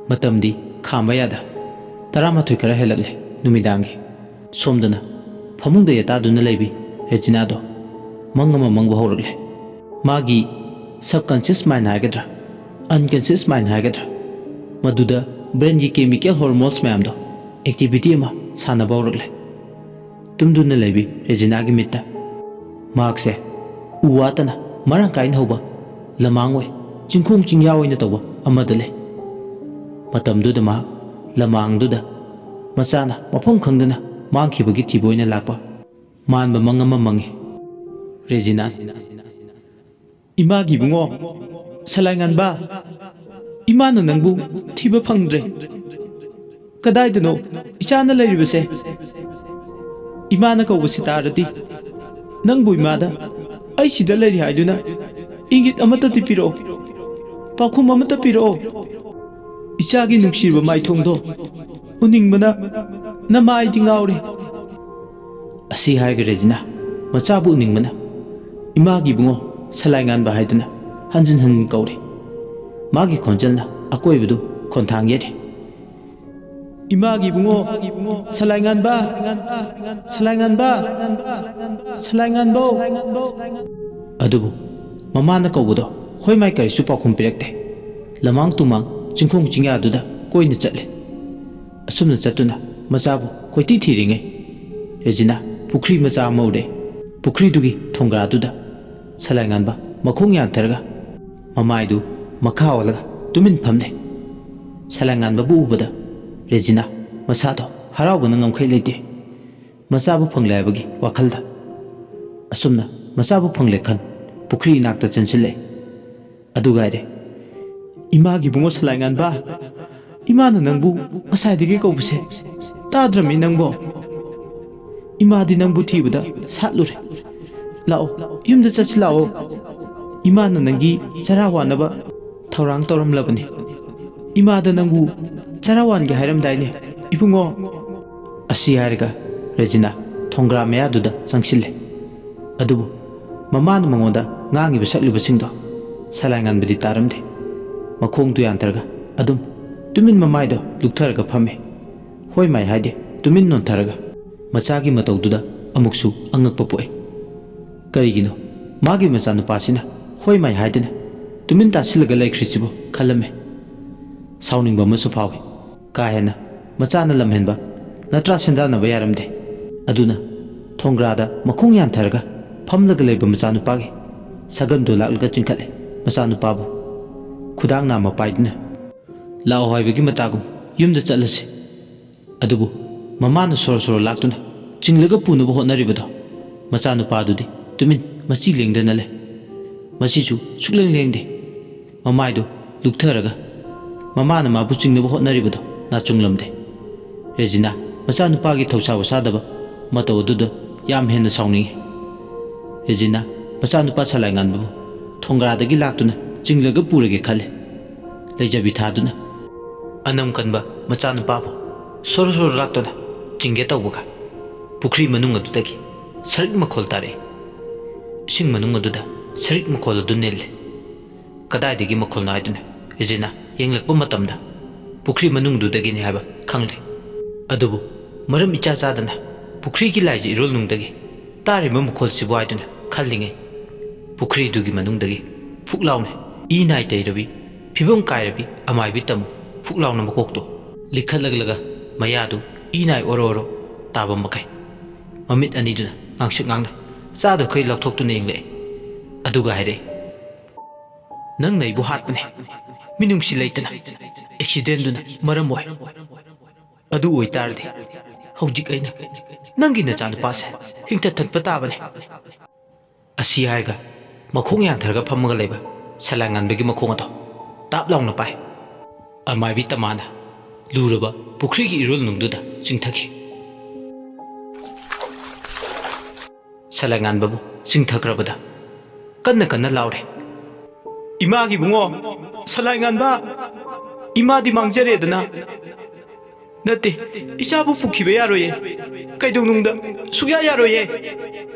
ꯃꯇꯝꯗꯤ ꯈꯥꯝꯕ ꯌꯥꯗ ꯇꯔꯥꯃꯥꯊꯣꯏ ꯈꯔ ꯍꯦꯜꯂꯛꯂꯦ ꯅꯨꯃꯤꯗꯥꯡꯒꯤ꯫ ꯁꯣꯝꯗꯅ ꯐꯃꯨꯡꯗ ꯌꯥꯇꯥꯗꯨꯅ ꯂꯩꯕꯤ ꯔꯦꯖꯤꯅꯥꯗꯣ ꯃꯪ ꯑꯃ ꯃꯪꯕ ꯍꯧꯔꯛꯂꯦ꯫ ꯃꯥꯒꯤ subconscious mind ꯍꯥꯏꯒꯗ꯭ꯔꯥ, unconscious mind ꯍꯥꯏꯒꯗ꯭ꯔꯥ, ꯃꯗꯨꯗ brainꯒꯤ chemical hormones ꯃꯌꯥꯝꯗꯣ activity ꯑꯃ ꯁꯥꯟꯅꯕ ꯍꯧꯔꯛꯂꯦ꯫ ꯇꯨꯝꯗꯨꯅ ꯂꯩꯕꯤ ꯔꯦꯖꯤꯅꯥꯒꯤ ꯃꯤꯠꯇ ꯃꯍꯥꯛꯁꯦ ꯎ ꯋꯥꯇꯅ ꯃꯔꯥꯡ ꯀꯥꯏꯅ ꯍꯧꯕ ꯂꯃꯥꯡ ꯑꯣꯏ, ꯆꯤꯡꯈꯣꯡ ꯆꯤꯡꯌꯥ ꯑꯣꯏꯅ ꯇꯧꯕ ꯑꯃꯗ ꯂꯩ꯫ ꯃꯇꯝꯗꯨꯗ ꯃꯍꯥꯛ ꯂꯃꯥꯡꯗꯨꯗ ꯃꯆꯥꯅ ꯃꯐꯝ ꯈꯪꯗꯅ ꯃꯥꯡꯈꯤꯕꯒꯤ ꯊꯤꯕ ꯑꯣꯏꯅ ꯂꯥꯛꯄ ꯃꯥꯟꯕ ꯃꯪ ꯑꯃ ꯃꯪꯉꯤ꯫ ꯔꯦꯖꯤꯅꯥ, "ꯏꯃꯥꯒꯤ ꯏꯕꯨꯡꯉꯣ, ꯁꯂꯥꯏ ꯉꯥꯟꯕ, ꯏꯃꯥꯅ ꯅꯪꯕꯨ ꯊꯤꯕ ꯐꯪꯗ꯭ꯔꯦ꯫ ꯀꯗꯥꯏꯗꯅꯣ ꯏꯆꯥꯅ ꯂꯩꯔꯤꯕꯁꯦ? ꯏꯃꯥꯅ ꯀꯧꯕꯁꯤ ꯇꯥꯔꯗꯤ ꯅꯪꯕꯨ ꯏꯃꯥꯗ ꯑꯩ ꯁꯤꯗ ꯂꯩꯔꯤ ꯍꯥꯏꯗꯨꯅ ꯏꯪꯒꯤꯠ ꯑꯃꯠꯇꯗꯤ ꯄꯤꯔꯛꯑꯣ, ꯄꯥꯎꯈꯨꯝ ꯑꯃꯠꯇ ꯄꯤꯔꯛꯑꯣ꯫ ꯏꯆꯥꯒꯤ ꯅꯨꯡꯁꯤꯕ ꯃꯥꯏꯊꯣꯡꯗꯣ ꯎꯅꯤꯡꯕꯅ ꯅꯃꯥꯏꯗꯤ ꯉꯥꯎꯔꯦ꯫" ꯑꯁꯤ ꯍꯥꯏꯔꯒ ꯔꯦꯖꯤꯅꯥ ꯃꯆꯥꯕꯨ ꯎꯅꯤꯡꯕꯅ "ꯏꯃꯥꯒꯤ ꯏꯕꯨꯡꯉꯣ, ꯁꯂꯥꯏ ꯉꯥꯟꯕ" ꯍꯥꯏꯗꯨꯅ ꯍꯟꯖꯤꯟ ꯍꯟꯖꯤꯟ ꯀꯧꯔꯦ꯫ ꯃꯥꯒꯤ ꯈꯣꯟꯖꯦꯜꯅ ꯑꯀꯣꯏꯕꯗꯨ ꯈꯣꯟꯊꯥꯡ ꯌꯩꯔꯦ꯫ "ꯏꯃꯥꯒꯤ ꯏꯕꯨꯡꯉꯣ, ꯁꯂꯥꯏꯉꯥꯟꯕ, ꯁꯂꯥꯏꯉꯥꯟꯕ, ꯁꯂꯥꯏꯉꯥꯟꯕꯧ!" ꯑꯗꯨꯕꯨ ꯃꯃꯥꯅ ꯀꯧꯕꯗꯣ ꯍꯣꯏꯃꯥꯏ ꯀꯔꯤꯁꯨ ꯄꯥꯎꯈꯨꯝ ꯄꯤꯔꯛꯇꯦ꯫ ꯂꯃꯥꯡ ꯇꯨꯃꯥꯡ, ꯆꯤꯡꯈꯣꯡ ꯆꯤꯡꯌꯥꯗꯨꯗ ꯀꯣꯏꯅ ꯆꯠꯂꯦ꯫ ꯑꯁꯨꯝꯅ ꯆꯠꯇꯨꯅ ꯃꯆꯥꯕꯨ ꯀꯣꯏꯊꯤ ꯊꯤꯔꯤꯉꯩ, ꯔꯦꯖꯤꯅꯥ ꯄꯨꯈ꯭ꯔꯤ ꯃꯆꯥ ꯑꯃ ꯎꯔꯦ꯫ ꯄꯨꯈ꯭ꯔꯤꯗꯨꯒꯤ ꯊꯣꯡꯒ꯭ꯔꯥꯗꯨꯗ ꯁꯂꯥꯏꯉꯥꯟꯕ ꯃꯈꯣꯡ ꯌꯥꯟꯊꯔꯒ ꯃꯃꯥꯏꯗꯨ ꯃꯈꯥ ꯑꯣꯜꯂꯒ ꯇꯨꯃꯤꯟ ꯐꯝꯂꯦ꯫ ꯁꯂꯥꯏꯉꯥꯟꯕꯕꯨ ꯎꯕꯗ ꯔꯦꯖꯤꯅꯥ ꯃꯁꯥꯗꯣ ꯍꯔꯥꯎꯕꯅ ꯉꯝꯈꯩ ꯂꯩꯇꯦ꯫ ꯃꯆꯥꯕꯨ ꯐꯪꯂꯦ ꯍꯥꯏꯕꯒꯤ ꯋꯥꯈꯜꯗ꯫ ꯑꯁꯨꯝꯅ ꯃꯆꯥꯕꯨ ꯐꯪꯂꯦ ꯈꯟ ꯄꯨꯈ꯭ꯔꯤ ꯏꯅꯥꯛꯇ ꯆꯦꯟꯁꯤꯜꯂꯛꯑꯦ꯫ ꯑꯗꯨꯒ ꯍꯥꯏꯔꯦ, "ꯏꯃꯥꯒꯤ ꯏꯕꯨꯡꯉꯣ ꯁꯂꯥꯏꯉꯥꯟꯕ, ꯏꯃꯥꯅ ꯅꯪꯕꯨ ꯉꯁꯥꯏꯗꯒꯤ ꯀꯧꯕꯁꯦ ꯇꯥꯗ꯭ꯔꯃꯤ ꯅꯪꯕꯣ? ꯏꯃꯥꯗꯤ ꯅꯪꯕꯨ ꯊꯤꯕꯗ ꯁꯥꯠꯂꯨꯔꯦ꯫ ꯂꯥꯛꯑꯣ, ꯌꯨꯝꯗ ꯆꯠꯁꯤ ꯂꯥꯛꯑꯣ꯫ ꯏꯃꯥꯅ ꯅꯪꯒꯤ ꯆꯔꯥ ꯋꯥꯅꯕ ꯊꯧꯔꯥꯡ ꯇꯧꯔꯝꯂꯕꯅꯤ꯫ ꯏꯃꯥꯗ ꯅꯪꯕꯨ ꯆꯔꯥ ꯋꯥꯟꯒꯦ ꯍꯥꯏꯔꯝꯗꯥꯏꯅꯦ, ꯏꯕꯨꯡꯉꯣ?" ꯑꯁꯤ ꯍꯥꯏꯔꯒ ꯔꯦꯖꯤꯅꯥ ꯊꯣꯡꯒ꯭ꯔꯥ ꯃꯌꯥꯗꯨꯗ ꯆꯪꯁꯤꯜꯂꯦ꯫ ꯑꯗꯨꯕꯨ ꯃꯃꯥꯅ ꯃꯉꯣꯟꯗ ꯉꯥꯡꯉꯤꯕ ꯁꯛꯂꯤꯕꯁꯤꯡꯗꯣ ꯁꯂꯥꯏꯉꯥꯟꯕꯗꯤ ꯇꯥꯔꯝꯗꯦ꯫ ꯃꯈꯣꯡꯗꯨ ꯌꯥꯟꯊꯔꯒ ꯑꯗꯨꯝ ꯇꯨꯃꯤꯟ ꯃꯃꯥꯏꯗꯣ ꯂꯨꯛꯊꯔꯒ ꯐꯝꯃꯦ꯫ ꯍꯣꯏ ꯃꯥꯏ ꯍꯥꯏꯗꯦ, ꯇꯨꯃꯤꯟ ꯅꯣꯟꯊꯔꯒ꯫ ꯃꯆꯥꯒꯤ ꯃꯇꯧꯗꯨꯗ ꯑꯃꯨꯛꯁꯨ ꯑꯉꯛꯄ ꯄꯣꯛꯑꯦ꯫ ꯀꯔꯤꯒꯤꯅꯣ ꯃꯥꯒꯤ ꯃꯆꯥꯅꯨꯄꯥꯁꯤꯅ ꯍꯣꯏ ꯃꯥꯏ ꯍꯥꯏꯗꯅ ꯇꯨꯃꯤꯟ ꯇꯥꯁꯤꯜꯂꯒ ꯂꯩꯈ꯭ꯔꯤꯁꯤꯕꯨ ꯈꯜꯂꯝꯃꯦ꯫ ꯁꯥꯎꯅꯤꯡꯕ ꯑꯃꯁꯨ ꯐꯥꯎꯏ꯫ ꯀꯥ ꯍꯦꯟꯅ ꯃꯆꯥꯅ ꯂꯝꯍꯦꯟꯕ ꯅꯠꯇ꯭ꯔꯥ ꯁꯦꯟꯗꯥꯟꯅꯕ ꯌꯥꯔꯝꯗꯦ꯫ ꯑꯗꯨꯅ ꯊꯣꯡꯒ꯭ꯔꯥꯗ ꯃꯈꯣꯡ ꯌꯥꯟꯊꯔꯒ ꯐꯝꯂꯒ ꯂꯩꯕ ꯃꯆꯥꯅꯨꯄꯥꯒꯤ ꯁꯒꯝꯗꯨ ꯂꯥꯛꯂꯒ ꯆꯤꯡꯈꯠꯂꯦ ꯃꯆꯥꯅꯨꯄꯥꯕꯨ꯫ ꯈꯨꯗꯥꯡ ꯅꯥꯝꯃ ꯄꯥꯏꯗꯨꯅ, "ꯂꯥꯛꯑꯣ ꯍꯥꯏꯕꯒꯤ ꯃꯇꯥꯒꯨꯝ ꯌꯨꯝꯗ ꯆꯠꯂꯁꯤ"꯫ ꯑꯗꯨꯕꯨ ꯃꯃꯥꯅ ꯁꯣꯔꯣ ꯁꯣꯔꯣ ꯂꯥꯛꯇꯨꯅ ꯆꯤꯡꯂꯒ ꯄꯨꯅꯕ ꯍꯣꯠꯅꯔꯤꯕꯗꯣ ꯃꯆꯥꯅꯨꯄꯥꯗꯨꯗꯤ ꯇꯨꯃꯤꯟ ꯃꯆꯤ ꯂꯦꯡꯗꯅ ꯂꯩ꯫ ꯃꯁꯤꯁꯨ ꯁꯨꯛꯂꯦꯡ ꯂꯦꯡꯗꯦ꯫ ꯃꯃꯥꯏꯗꯨ ꯂꯨꯛꯊꯔꯒ ꯃꯃꯥꯅ ꯃꯥꯕꯨ ꯆꯤꯡꯅꯕ ꯍꯣꯠꯅꯔꯤꯕꯗꯨ ꯅꯥꯆꯨꯡꯂꯝꯗꯦ꯫ ꯔꯦꯖꯤꯅꯥ ꯃꯆꯥꯅꯨꯄꯥꯒꯤ ꯊꯧꯁꯥ ꯋꯥꯁꯥꯗꯕ ꯃꯇꯧ ꯑꯗꯨꯗ ꯌꯥꯝ ꯍꯦꯟꯅ ꯁꯥꯎꯅꯤꯡꯏ꯫ ꯔꯦꯖꯤꯅꯥ ꯃꯆꯥꯅꯨꯄꯥ ꯁꯂꯥꯏꯉꯥꯟꯕꯕꯨ ꯊꯣꯡꯒ꯭ꯔꯥꯗꯒꯤ ꯂꯥꯛꯇꯨꯅ ꯆꯤꯡꯂꯒ ꯄꯨꯔꯒꯦ ꯈꯜꯂꯤ꯫ ꯂꯩꯖꯕꯤ ꯊꯥꯗꯨꯅ ꯑꯅꯝ ꯀꯟꯕ ꯃꯆꯥꯅꯨꯄꯥꯕꯨ ꯁꯣꯔꯣ ꯁꯣꯔꯣ ꯂꯥꯛꯇꯨꯅ ꯆꯤꯡꯒꯦ ꯇꯧꯕꯒ ꯄꯨꯈ꯭ꯔꯤ ꯃꯅꯨꯡ ꯑꯗꯨꯗꯒꯤ ꯁꯔꯤꯛ ꯃꯈꯣꯜ ꯇꯥꯔꯛꯏ꯫ ꯏꯁꯤꯡ ꯃꯅꯨꯡ ꯑꯗꯨꯗ ꯁꯔꯤꯛ ꯃꯈꯣꯜ ꯑꯗꯨ ꯅꯤꯜꯂꯤ꯫ ꯀꯗꯥꯏꯗꯒꯤ ꯃꯈꯣꯜꯅꯣ ꯍꯥꯏꯗꯨꯅ ꯔꯦꯖꯤꯅꯥ ꯌꯦꯡꯂꯛꯄ ꯃꯇꯝꯗ ꯄꯨꯈ꯭ꯔꯤ ꯃꯅꯨꯡꯗꯨꯗꯒꯤꯅꯤ ꯍꯥꯏꯕ ꯈꯪꯂꯦ꯫ ꯑꯗꯨꯕꯨ ꯃꯔꯝ ꯏꯆꯥ ꯆꯥꯗꯅ ꯄꯨꯈ꯭ꯔꯤꯒꯤ ꯂꯥꯏꯖ ꯏꯔꯣꯜꯅꯨꯡꯗꯒꯤ ꯇꯥꯔꯤꯕ ꯃꯈꯣꯜꯁꯤꯕꯨ ꯍꯥꯏꯗꯨꯅ ꯈꯜꯂꯤꯉꯩ, ꯄꯨꯈ꯭ꯔꯤꯗꯨꯒꯤ ꯃꯅꯨꯡꯗꯒꯤ ꯐꯨꯛ ꯂꯥꯎꯅ ꯏ ꯅꯥꯏ ꯇꯩꯔꯕꯤ, ꯐꯤꯕꯝ ꯀꯥꯏꯔꯕꯤ ꯑꯃꯥꯏꯕꯤ ꯇꯝꯃꯨ ꯐꯨꯛ ꯂꯥꯎꯅ ꯃꯀꯣꯛꯇꯣ ꯂꯤꯈꯠꯂꯛꯂꯒ ꯃꯌꯥꯗꯨ ꯏ ꯅꯥꯏ ꯑꯣꯔꯣ ꯑꯣꯔꯣ ꯇꯥꯕ ꯃꯈꯩ ꯃꯃꯤꯠ ꯑꯅꯤꯗꯨꯅ ꯉꯥꯡꯁꯛ ꯉꯥꯡꯅ ꯆꯥꯗꯈꯩ ꯂꯥꯎꯊꯣꯛꯇꯨꯅ ꯌꯦꯡꯂꯛꯏ꯫ ꯑꯗꯨꯒ ꯍꯥꯏꯔꯛꯏ, "ꯅꯪꯅ ꯑꯩꯕꯨ ꯍꯥꯠꯄꯅꯦ, ꯃꯤꯅꯨꯡꯁꯤ ꯂꯩꯇꯅ꯫ ꯑꯦꯛꯁꯤꯗꯦꯟꯗꯨꯅ ꯃꯔꯝ ꯑꯣꯏ꯫ ꯑꯗꯨ ꯑꯣꯏꯇꯥꯔꯗꯤ ꯍꯧꯖꯤꯛ ꯑꯩꯅ ꯅꯪꯒꯤ ꯅꯆꯥꯅꯨꯄꯥꯁꯦ ꯍꯤꯡꯊꯠ ꯊꯠꯄ ꯇꯥꯕꯅꯦ"꯫ ꯑꯁꯤ ꯍꯥꯏꯔꯒ ꯃꯈꯣꯡ ꯌꯥꯟꯊꯔꯒ ꯐꯝꯃꯒ ꯂꯩꯕ ꯁꯂꯥꯏ ꯉꯥꯟꯕꯒꯤ ꯃꯈꯣꯡ ꯑꯗꯣ ꯇꯥꯞ ꯂꯥꯎꯅ ꯄꯥꯏ꯫ ꯑꯃꯥꯏꯕꯤ ꯇꯃꯥꯅ ꯂꯨꯔꯕ ꯄꯨꯈ꯭ꯔꯤꯒꯤ ꯏꯔꯣꯜꯅꯨꯡꯗꯨꯗ ꯆꯤꯡꯊꯈꯤ꯫ ꯁꯂꯥꯏ ꯉꯥꯟꯕꯕꯨ ꯆꯤꯡꯊꯈ꯭ꯔꯕꯗ ꯀꯟꯅ ꯀꯟꯅ ꯂꯥꯎꯔꯦ, "ꯏꯃꯥꯒꯤ ꯏꯕꯨꯡꯉꯣ, ꯁꯂꯥꯏ ꯉꯥꯟꯕ, ꯏꯃꯥꯗꯤ ꯃꯥꯡꯖꯔꯦꯗꯅ꯫ ꯅꯠꯇꯦ, ꯏꯆꯥꯕꯨ ꯄꯨꯈꯤꯕ ꯌꯥꯔꯣꯏꯌꯦ, ꯀꯩꯗꯧꯅꯨꯡꯗ ꯁꯨꯛꯌꯥ ꯌꯥꯔꯣꯏꯌꯦ"꯫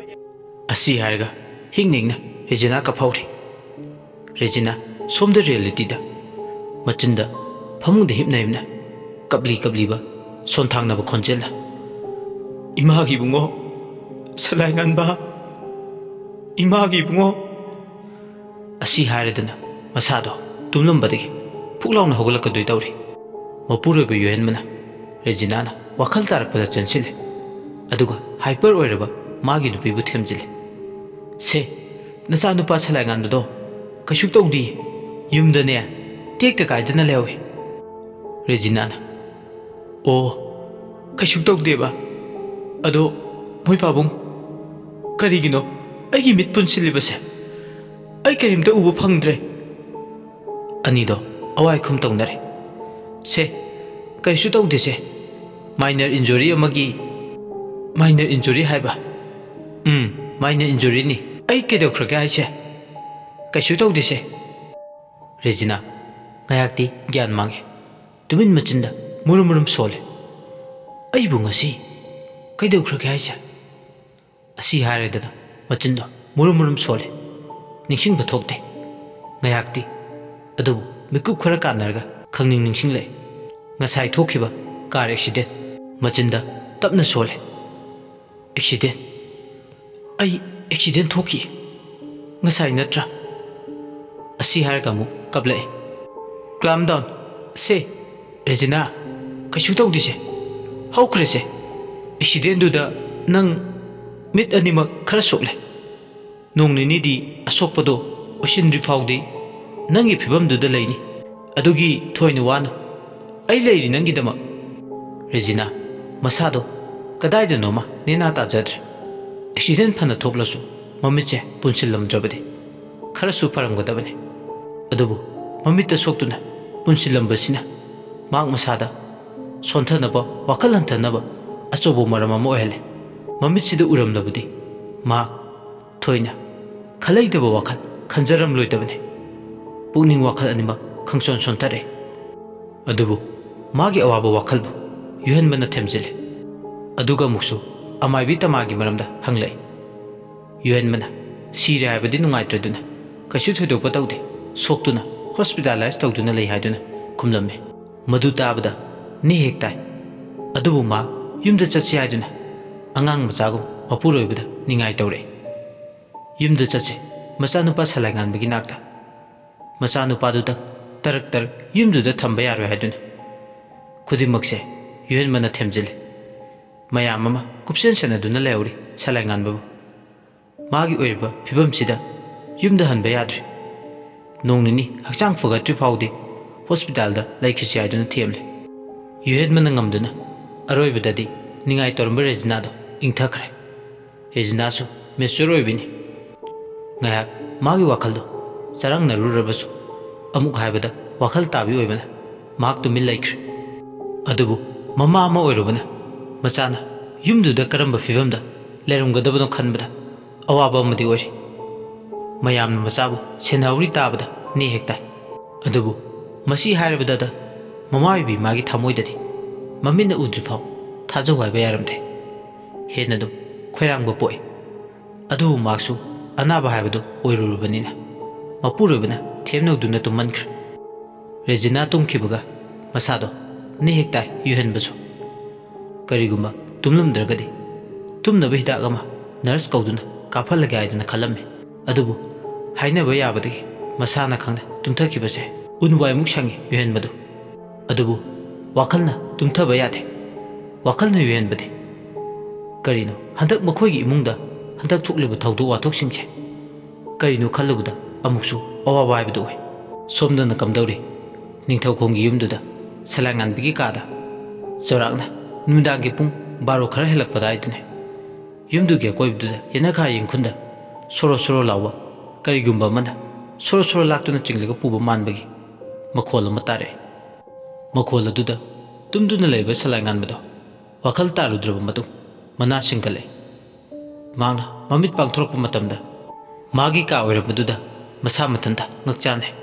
ꯑꯁꯤ ꯍꯥꯏꯔꯒ ꯍꯤꯡ ꯅꯤꯡꯅ ꯔꯦꯖꯤꯅꯥ ꯀꯞꯍꯧꯔꯤ꯫ ꯔꯦꯖꯤꯅꯥ ꯁꯣꯝꯗ ꯔꯤꯌꯦꯂꯤꯇꯤꯗ ꯃꯆꯤꯟꯗ ꯐꯃꯨꯡꯗ ꯍꯤꯞꯅ ꯍꯤꯞꯅ ꯀꯞꯂꯤ ꯀꯞꯂꯤꯕ ꯁꯣꯟꯊꯥꯡꯅꯕ ꯈꯣꯟꯖꯦꯜꯅ, "ꯏꯃꯥꯒꯤ ꯏꯕꯨꯡꯉꯣ, ꯁꯂꯥꯏ ꯉꯥꯟꯕ, ꯏꯃꯥꯒꯤ ꯏꯕꯨꯡꯉꯣ"꯫ ꯑꯁꯤ ꯍꯥꯏꯔꯗꯨꯅ ꯃꯁꯥꯗꯣ ꯇꯨꯝꯂꯝꯕꯗꯒꯤ ꯐꯨꯛ ꯂꯥꯎꯅ ꯍꯧꯒꯠꯂꯛꯀꯗꯣꯏ ꯇꯧꯔꯤ꯫ ꯃꯄꯨꯔꯣꯏꯕ ꯌꯣꯏꯍꯟꯕꯅ ꯔꯦꯖꯤꯅꯥꯅ ꯋꯥꯈꯜ ꯇꯥꯔꯛꯄꯗ ꯆꯦꯟꯁꯤꯜꯂꯦ꯫ ꯑꯗꯨꯒ ꯍꯥꯏꯄꯔ ꯑꯣꯏꯔꯕ ꯃꯥꯒꯤ ꯅꯨꯄꯤꯕꯨ ꯊꯦꯝꯖꯤꯜꯂꯦ꯫ "ꯁꯦ, ꯅꯆꯥꯅꯨꯄꯥ ꯁꯂꯥꯏ ꯉꯥꯟꯕꯗꯣ ꯀꯩꯁꯨ ꯇꯧꯗꯦ, ꯌꯨꯝꯗꯅꯦ ꯇꯦꯛꯇ ꯀꯥꯏꯗꯅ ꯂꯩꯍꯧꯋꯤ"꯫ ꯔꯦꯖꯤꯅꯥꯅ, "ꯑꯣ, ꯀꯩꯁꯨ ꯇꯧꯗꯦꯕ꯫ ꯑꯗꯣ ꯃꯣꯏ ꯄꯥꯕꯨꯡ, ꯀꯔꯤꯒꯤꯅꯣ ꯑꯩꯒꯤ ꯃꯤꯠ ꯄꯨꯟꯁꯤꯜꯂꯤꯕꯁꯦ? ꯑꯩ ꯀꯔꯤꯝꯇ ꯎꯕ ꯐꯪꯗ꯭ꯔꯦ"꯫ ꯑꯅꯤꯗꯣ ꯑꯋꯥꯏ ꯈꯨꯝ ꯇꯧꯅꯔꯦ꯫ "ꯁꯦ, ꯀꯔꯤꯁꯨ ꯇꯧꯗꯦꯁꯦ꯫ ꯃꯥꯏꯅꯔ ꯏꯟꯖꯨꯔꯤ ꯑꯃꯒꯤ"꯫ "ꯃꯥꯏꯅꯔ ꯏꯟꯖꯨꯔꯤ ꯍꯥꯏꯕ?" "ꯎꯝ, ꯃꯥꯏꯅꯔ ꯏꯟꯖꯨꯔꯤꯅꯤ꯫ ꯑꯩ ꯀꯩꯗꯧꯈ꯭ꯔꯒꯦ ꯍꯥꯏꯁꯦ? ꯀꯩꯁꯨ ꯇꯧꯗꯦꯁꯦ"꯫ ꯔꯦꯖꯤꯅꯥ ꯉꯥꯏꯍꯥꯛꯇꯤ ꯒ꯭ꯌꯥꯟ ꯃꯥꯡꯉꯦ꯫ ꯇꯨꯃꯤꯟ ꯃꯆꯤꯟꯗ ꯃꯨꯔꯨꯝ ꯃꯨꯔꯨꯝ ꯁꯣꯜꯂꯦ꯫ "ꯑꯩꯕꯨ ꯉꯁꯤ ꯀꯩꯗꯧꯈ꯭ꯔꯒꯦ ꯍꯥꯏꯁꯦ?" ꯑꯁꯤ ꯍꯥꯏꯔꯗꯅ ꯃꯆꯤꯟꯗꯣ ꯃꯨꯔꯨꯝ ꯃꯨꯔꯨꯝ ꯁꯣꯜꯂꯦ꯫ ꯅꯤꯡꯁꯤꯡꯕ ꯊꯣꯛꯇꯦ ꯉꯥꯏꯍꯥꯛꯇꯤ꯫ ꯑꯗꯨꯕꯨ ꯃꯤꯀꯨꯞ ꯈꯔ ꯀꯥꯟꯅꯔꯒ ꯈꯪꯅꯤꯡ ꯅꯤꯡꯁꯤꯡꯂꯛꯑꯦ꯫ ꯉꯁꯥꯏ ꯊꯣꯛꯈꯤꯕ ꯀꯥꯔ ꯑꯦꯛꯁꯤꯗꯦꯟ꯫ ꯃꯆꯤꯟꯗ ꯇꯞꯅ ꯁꯣꯜꯂꯦ꯫ "ꯑꯦꯛꯁꯤꯗꯦꯟ? ꯑꯩ ꯑꯦꯛꯁꯤꯗꯦꯟ ꯊꯣꯛꯈꯤ? ꯉꯁꯥꯏ ꯅꯠꯇ꯭ꯔꯥ?" ꯑꯁꯤ ꯍꯥꯏꯔꯒ ꯑꯃꯨꯛ ꯀꯞꯂꯛꯑꯦ꯫ "Calm down ꯁꯦ, ꯔꯦꯖꯤꯅꯥ, ꯀꯩꯁꯨ ꯇꯧꯗꯦꯁꯦ, ꯍꯧꯈ꯭ꯔꯦꯁꯦ꯫ ꯑꯦꯛꯁꯤꯗꯦꯟꯗꯨꯗ ꯅꯪ ꯃꯤꯠ ꯑꯅꯤꯃꯛ ꯈꯔ ꯁꯣꯛꯂꯦ꯫ ꯅꯣꯡ ꯅꯤꯅꯤꯗꯤ ꯑꯁꯣꯛꯄꯗꯣ ꯑꯣꯏꯁꯤꯟꯗ꯭ꯔꯤ ꯐꯥꯎꯗꯤ ꯅꯪꯒꯤ ꯐꯤꯕꯝꯗꯨꯗ ꯂꯩꯅꯤ꯫ ꯑꯗꯨꯒꯤ ꯊꯣꯏꯅ ꯋꯥꯅꯨ, ꯑꯩ ꯂꯩꯔꯤ ꯅꯪꯒꯤꯗꯃꯛ꯫" ꯔꯦꯖꯤꯅꯥ ꯃꯁꯥꯗꯣ ꯀꯗꯥꯏꯗꯅꯣꯃ ꯅꯦꯅꯥ ꯇꯥꯖꯗ꯭ꯔꯦ꯫ ꯑꯦꯛꯁꯤꯗꯦꯟ ꯐꯅ ꯊꯣꯛꯂꯁꯨ ꯃꯃꯤꯠꯁꯦ ꯄꯨꯟꯁꯤꯜꯂꯝꯗ꯭ꯔꯕꯗꯤ ꯈꯔꯁꯨ ꯐꯔꯝꯒꯗꯕꯅꯤ꯫ ꯑꯗꯨꯕꯨ ꯃꯃꯤꯠꯇ ꯁꯣꯛꯇꯨꯅ ꯄꯨꯟꯁꯤꯜꯂꯝꯕꯁꯤꯅ ꯃꯍꯥꯛ ꯃꯁꯥꯗ ꯁꯣꯟꯊꯅꯕ, ꯋꯥꯈꯜ ꯍꯟꯊꯅꯕ ꯑꯆꯧꯕ ꯃꯔꯝ ꯑꯃ ꯑꯣꯏꯍꯜꯂꯦ꯫ ꯃꯃꯤꯠꯁꯤꯗ ꯎꯔꯝꯂꯕꯗꯤ ꯃꯍꯥꯛ ꯊꯣꯏꯅ ꯈꯜꯂꯩꯗꯕ ꯋꯥꯈꯜ ꯈꯟꯖꯔꯝꯂꯣꯏꯗꯕꯅꯤ꯫ ꯄꯨꯛꯅꯤꯡ ꯋꯥꯈꯜ ꯑꯅꯤꯃꯛ ꯈꯪꯁꯣꯟ ꯁꯣꯟꯊꯔꯛꯏ꯫ ꯑꯗꯨꯕꯨ ꯃꯥꯒꯤ ꯑꯋꯥꯕ ꯋꯥꯈꯜꯕꯨ ꯌꯨꯍꯦꯟꯕꯅ ꯊꯦꯝꯖꯤꯜꯂꯤ꯫ ꯑꯗꯨꯒ ꯑꯃꯨꯛꯁꯨ ꯑꯃꯥꯏꯕꯤ ꯇꯃꯥꯒꯤ ꯃꯔꯝꯗ ꯍꯪꯂꯛꯏ꯫ ꯌꯨꯍꯦꯟꯕꯅ ꯁꯤꯔꯦ ꯍꯥꯏꯕꯗꯤ ꯅꯨꯡꯉꯥꯏꯇ꯭ꯔꯦꯗꯨꯅ ꯀꯩꯁꯨ ꯊꯣꯏꯗꯣꯛꯄ ꯇꯧꯗꯦ, ꯁꯣꯛꯇꯨꯅ ꯍꯣꯁꯄꯤꯇꯥꯂꯥꯏꯁ ꯇꯧꯗꯨꯅ ꯂꯩ ꯍꯥꯏꯗꯨꯅ ꯈꯨꯝꯂꯝꯃꯤ꯫ ꯃꯗꯨ ꯇꯥꯕꯗ ꯅꯦ ꯍꯦꯛ ꯇꯥꯏ꯫ ꯑꯗꯨꯕꯨ ꯃꯥ ꯌꯨꯝꯗ ꯆꯠꯁꯤ ꯍꯥꯏꯗꯨꯅ ꯑꯉꯥꯡ ꯃꯆꯥꯒꯨꯝ ꯃꯄꯨꯔꯣꯏꯕꯗ ꯅꯤꯡꯉꯥꯏ ꯇꯧꯔꯛꯏ꯫ "ꯌꯨꯝꯗ ꯆꯠꯁꯤ, ꯃꯆꯥꯅꯨꯄꯥ ꯁꯂꯥꯏꯉꯥꯟꯕꯒꯤ ꯅꯥꯛꯇ꯫ ꯃꯆꯥꯅꯨꯄꯥꯗꯨꯗꯪ ꯇꯔꯛ ꯇꯔꯛ ꯌꯨꯝꯗꯨꯗ ꯊꯝꯕ ꯌꯥꯔꯣꯏ" ꯍꯥꯏꯗꯨꯅ ꯈꯨꯗꯤꯡꯃꯛꯁꯦ ꯌꯨꯍꯦꯟꯕꯅ ꯊꯦꯝꯖꯤꯜꯂꯤ꯫ ꯃꯌꯥꯝ ꯑꯃ ꯀꯨꯞꯁꯦꯟ ꯁꯦꯟꯅꯗꯨꯅ ꯂꯩꯍꯧꯔꯤ ꯁꯂꯥꯏꯉꯥꯟꯕꯕꯨ꯫ ꯃꯥꯒꯤ ꯑꯣꯏꯔꯤꯕ ꯐꯤꯕꯝꯁꯤꯗ ꯌꯨꯝꯗ ꯍꯟꯕ ꯌꯥꯗ꯭ꯔꯤ꯫ ꯅꯣꯡ ꯅꯤꯅꯤ ꯍꯛꯆꯥꯡ ꯐꯒꯠꯇ꯭ꯔꯤ ꯐꯥꯎꯗꯤ ꯍꯣꯁꯄꯤꯇꯥꯜꯗ ꯂꯩꯈꯤꯁꯤ ꯍꯥꯏꯗꯨꯅ ꯊꯦꯝꯂꯦ꯫ ꯌꯨꯍꯦꯟꯕꯅ ꯉꯝꯗꯨꯅ ꯑꯔꯣꯏꯕꯗꯗꯤ ꯅꯤꯡꯉꯥꯏ ꯇꯧꯔꯝꯕ ꯔꯦꯖꯤꯅꯥꯗꯣ ꯏꯪꯊꯈ꯭ꯔꯦ꯫ ꯔꯦꯖꯤꯅꯥꯁꯨ ꯃꯦꯆ꯭ꯌꯣꯔ ꯑꯣꯏꯕꯤꯅꯤ꯫ ꯉꯥꯏꯍꯥꯛ ꯃꯥꯒꯤ ꯋꯥꯈꯜꯗꯣ ꯆꯔꯥꯡꯅꯔꯨꯔꯕꯁꯨ ꯑꯃꯨꯛ ꯍꯥꯏꯕꯗ ꯋꯥꯈꯜ ꯇꯥꯕꯤ ꯑꯣꯏꯕꯅ ꯃꯍꯥꯛ ꯇꯨꯃꯤꯟ ꯂꯩꯈ꯭ꯔꯦ꯫ ꯑꯗꯨꯕꯨ ꯃꯃꯥ ꯑꯃ ꯑꯣꯏꯔꯨꯕꯅ ꯃꯆꯥꯅ ꯌꯨꯝꯗꯨꯗ ꯀꯔꯝꯕ ꯐꯤꯕꯝꯗ ꯂꯩꯔꯝꯒꯗꯕꯅꯣ ꯈꯟꯕꯗ ꯑꯋꯥꯕ ꯑꯃꯗꯤ ꯑꯣꯏꯔꯤ꯫ ꯃꯌꯥꯝꯅ ꯃꯆꯥꯕꯨ ꯁꯦꯟꯅꯍꯧꯔꯤ ꯇꯥꯕꯗ ꯅꯦ ꯍꯦꯛ ꯇꯥꯏ꯫ ꯑꯗꯨꯕꯨ ꯃꯁꯤ ꯍꯥꯏꯔꯕꯗꯗ ꯃꯃꯥ ꯑꯣꯏꯕꯤ ꯃꯥꯒꯤ ꯊꯃꯣꯏꯗꯗꯤ ꯃꯃꯤꯠꯅ ꯎꯗ꯭ꯔꯤꯐꯥꯎ ꯊꯥꯖꯧ ꯍꯥꯏꯕ ꯌꯥꯔꯝꯗꯦ꯫ ꯍꯦꯟꯅ ꯑꯗꯨꯝ ꯈꯣꯏꯔꯥꯡꯕ ꯄꯣꯛꯏ꯫ ꯑꯗꯨꯕꯨ ꯃꯍꯥꯛꯁꯨ ꯑꯅꯥꯕ ꯍꯥꯏꯕꯗꯨ ꯑꯣꯏꯔꯨꯔꯕꯅꯤꯅ ꯃꯄꯨꯔꯣꯏꯕꯅ ꯊꯦꯝꯅꯧꯗꯨꯅ ꯇꯨꯝꯃꯟꯈ꯭ꯔꯦ꯫ ꯔꯦꯖꯤꯅꯥ ꯇꯨꯝꯈꯤꯕꯒ ꯃꯁꯥꯗꯣ ꯅꯤ ꯍꯦꯛ ꯇꯥꯏ ꯌꯨꯍꯦꯟꯕꯁꯨ꯫ ꯀꯔꯤꯒꯨꯝꯕ ꯇꯨꯝꯂꯝꯗ꯭ꯔꯒꯗꯤ ꯇꯨꯝꯅꯕ ꯍꯤꯗꯥꯛ ꯑꯃ ꯅꯔꯁ ꯀꯧꯗꯨꯅ ꯀꯥꯞꯍꯜꯂꯒꯦ ꯍꯥꯏꯗꯅ ꯈꯜꯂꯝꯃꯤ꯫ ꯑꯗꯨꯕꯨ ꯍꯥꯏꯅꯕ ꯌꯥꯕꯗꯒꯤ ꯃꯁꯥꯅ ꯈꯪꯅ ꯇꯨꯝꯊꯈꯤꯕꯁꯦ ꯎꯟ ꯋꯥꯏꯃꯨꯛ ꯁꯪꯉꯤ ꯌꯨꯍꯦꯟꯕꯗꯨ꯫ ꯑꯗꯨꯕꯨ ꯋꯥꯈꯜꯅ ꯇꯨꯝꯊꯕ ꯌꯥꯗꯦ꯫ ꯋꯥꯈꯜꯅ ꯌꯨꯍꯦꯟꯕꯗꯤ ꯀꯔꯤꯅꯣ ꯍꯟꯗꯛ ꯃꯈꯣꯏꯒꯤ ꯏꯃꯨꯡꯗ ꯍꯟꯗꯛ ꯊꯣꯛꯂꯤꯕ ꯊꯧꯗꯣꯛ ꯋꯥꯊꯣꯛꯁꯤꯡꯁꯦ ꯀꯔꯤꯅꯣ ꯈꯜꯂꯨꯕꯗ ꯑꯃꯨꯛꯁꯨ ꯑꯋꯥꯕ ꯍꯥꯏꯕꯗꯨ ꯑꯣꯏ꯫ ꯁꯣꯝꯗꯅ ꯀꯝꯗꯧꯔꯤ? ꯅꯤꯡꯊꯧꯈꯣꯡꯒꯤ ꯌꯨꯝꯗꯨꯗ ꯁꯂꯥꯏꯉꯥꯟꯕꯤꯒꯤ ꯀꯥꯗ ꯆꯥꯎꯔꯥꯛꯅ ꯅꯨꯃꯤꯗꯥꯡꯒꯤ ꯄꯨꯡ ꯕꯥꯔꯣ ꯈꯔ ꯍꯦꯜꯂꯛꯄ ꯑꯗꯨꯋꯥꯏꯗꯅꯤ꯫ ꯌꯨꯝꯗꯨꯒꯤ ꯑꯀꯣꯏꯕꯗꯨꯗ ꯌꯦꯅꯈꯥ ꯌꯦꯡꯈꯨꯟꯗ ꯁꯣꯔꯣ ꯁꯣꯔꯣ ꯂꯥꯎꯕ ꯀꯔꯤꯒꯨꯝꯕ ꯑꯃꯅ ꯁꯣꯔꯣ ꯁꯣꯔꯣ ꯂꯥꯛꯇꯨꯅ ꯆꯤꯡꯂꯒ ꯄꯨꯕ ꯃꯥꯟꯕꯒꯤ ꯃꯈꯣꯜ ꯑꯃ ꯇꯥꯔꯛꯑꯦ꯫ ꯃꯈꯣꯜ ꯑꯗꯨꯗ ꯇꯨꯝꯗꯨꯅ ꯂꯩꯕ ꯁꯂꯥꯏꯉꯥꯟꯕꯗꯣ ꯋꯥꯈꯜ ꯇꯥꯔꯨꯗ꯭ꯔꯕ ꯃꯇꯨꯡ ꯃꯅꯥ ꯁꯤꯡꯒꯠꯂꯛꯏ꯫ ꯃꯍꯥꯛꯅ ꯃꯃꯤꯠ ꯄꯥꯡꯊꯣꯔꯛꯄ ꯃꯇꯝꯗ ꯃꯥꯒꯤ ꯀꯥ ꯑꯣꯏꯔꯝꯕꯗꯨꯗ ꯃꯁꯥ ꯃꯊꯟꯇ ꯉꯛꯆꯥꯟꯅꯩ꯫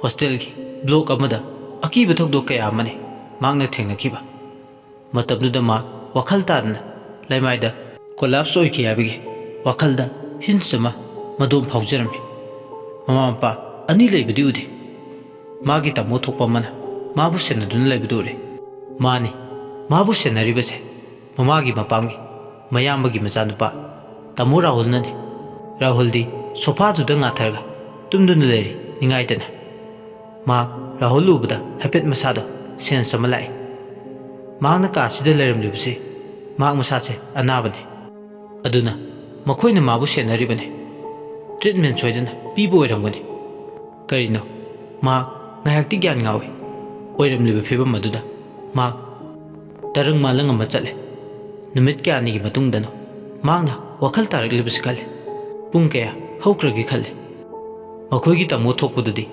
ꯍꯣꯁꯇꯦꯜꯒꯤ ꯕ꯭ꯂꯣꯛ ꯑꯃꯗ ꯑꯀꯤꯕ ꯊꯧꯗꯣꯛ ꯀꯌꯥ ꯑꯃꯅꯤ ꯃꯍꯥꯛꯅ ꯊꯦꯡꯅꯈꯤꯕ꯫ ꯃꯇꯝꯗꯨꯗ ꯃꯍꯥꯛ ꯋꯥꯈꯜ ꯇꯥꯗꯅ ꯂꯩꯃꯥꯏꯗ ꯀꯣꯂꯥꯞꯁ ꯑꯣꯏꯈꯤ ꯍꯥꯏꯕꯒꯤ ꯋꯥꯈꯜꯗ ꯍꯤꯟꯁ ꯑꯃ ꯃꯗꯣꯝ ꯐꯥꯎꯖꯔꯝꯃꯤ꯫ ꯃꯃꯥ ꯃꯄꯥ ꯑꯅꯤ ꯂꯩꯕꯗꯤ ꯎꯗꯦ꯫ ꯃꯥꯒꯤ ꯇꯥꯃꯣ ꯊꯣꯛꯄ ꯑꯃꯅ ꯃꯥꯕꯨ ꯁꯦꯟꯅꯗꯨꯅ ꯂꯩꯕꯗꯨ ꯎꯔꯦ꯫ ꯃꯥꯅꯤ ꯃꯥꯕꯨ ꯁꯦꯟꯅꯔꯤꯕꯁꯦ ꯃꯃꯥꯒꯤ ꯃꯄꯥꯝꯒꯤ ꯃꯌꯥꯝꯕꯒꯤ ꯃꯆꯥꯅꯨꯄꯥ ꯇꯥꯃꯣ ꯔꯥꯍꯨꯜꯅꯅꯤ꯫ ꯔꯥꯍꯨꯜꯗꯤ ꯁꯣꯐꯥꯗꯨꯗ ꯉꯥꯊꯔꯒ ꯇꯨꯝꯗꯨꯅ ꯂꯩꯔꯤ ꯅꯤꯡꯉꯥꯏꯗꯅ꯫ ꯃꯍꯥꯛ ꯔꯥꯍꯨꯜ ꯎꯕꯗ ꯍꯥꯏꯐꯦꯠ ꯃꯁꯥꯗꯣ ꯁꯦꯟꯁ ꯑꯃ ꯂꯥꯛꯏ꯫ ꯃꯍꯥꯛꯅ ꯀꯥ ꯑꯁꯤꯗ ꯂꯩꯔꯝꯂꯤꯕꯁꯤ ꯃꯍꯥꯛ ꯃꯁꯥꯁꯦ ꯑꯅꯥꯕꯅꯤ꯫ ꯑꯗꯨꯅ ꯃꯈꯣꯏꯅ ꯃꯥꯕꯨ ꯁꯦꯟꯅꯔꯤꯕꯅꯤ꯫ ꯇ꯭ꯔꯤꯠꯃꯦꯟ ꯁꯣꯏꯗꯅ ꯄꯤꯕ ꯑꯣꯏꯔꯝꯒꯅꯤ꯫ ꯀꯔꯤꯅꯣ? ꯃꯍꯥꯛ ꯉꯥꯏꯍꯥꯛꯇꯤ ꯒ꯭ꯌꯥꯟ ꯉꯥꯎꯏ꯫ ꯑꯣꯏꯔꯝꯂꯤꯕ ꯐꯤꯕꯝ ꯑꯗꯨꯗ ꯃꯍꯥꯛ ꯇꯔꯪ ꯃꯥꯂꯪ ꯑꯃ ꯆꯠꯂꯦ꯫ ꯅꯨꯃꯤꯠ ꯀꯌꯥꯅꯤꯒꯤ ꯃꯇꯨꯡꯗꯅꯣ ꯃꯍꯥꯛꯅ ꯋꯥꯈꯜ ꯇꯥꯔꯛꯂꯤꯕꯁꯤ ꯈꯜꯂꯤ꯫ ꯄꯨꯡ ꯀꯌꯥ ꯍꯧꯈ꯭ꯔꯒꯦ ꯈꯜꯂꯤ꯫ ꯃꯈꯣꯏꯒꯤ ꯇꯥꯃꯣ ꯊꯣꯛꯄꯗꯨꯗꯤ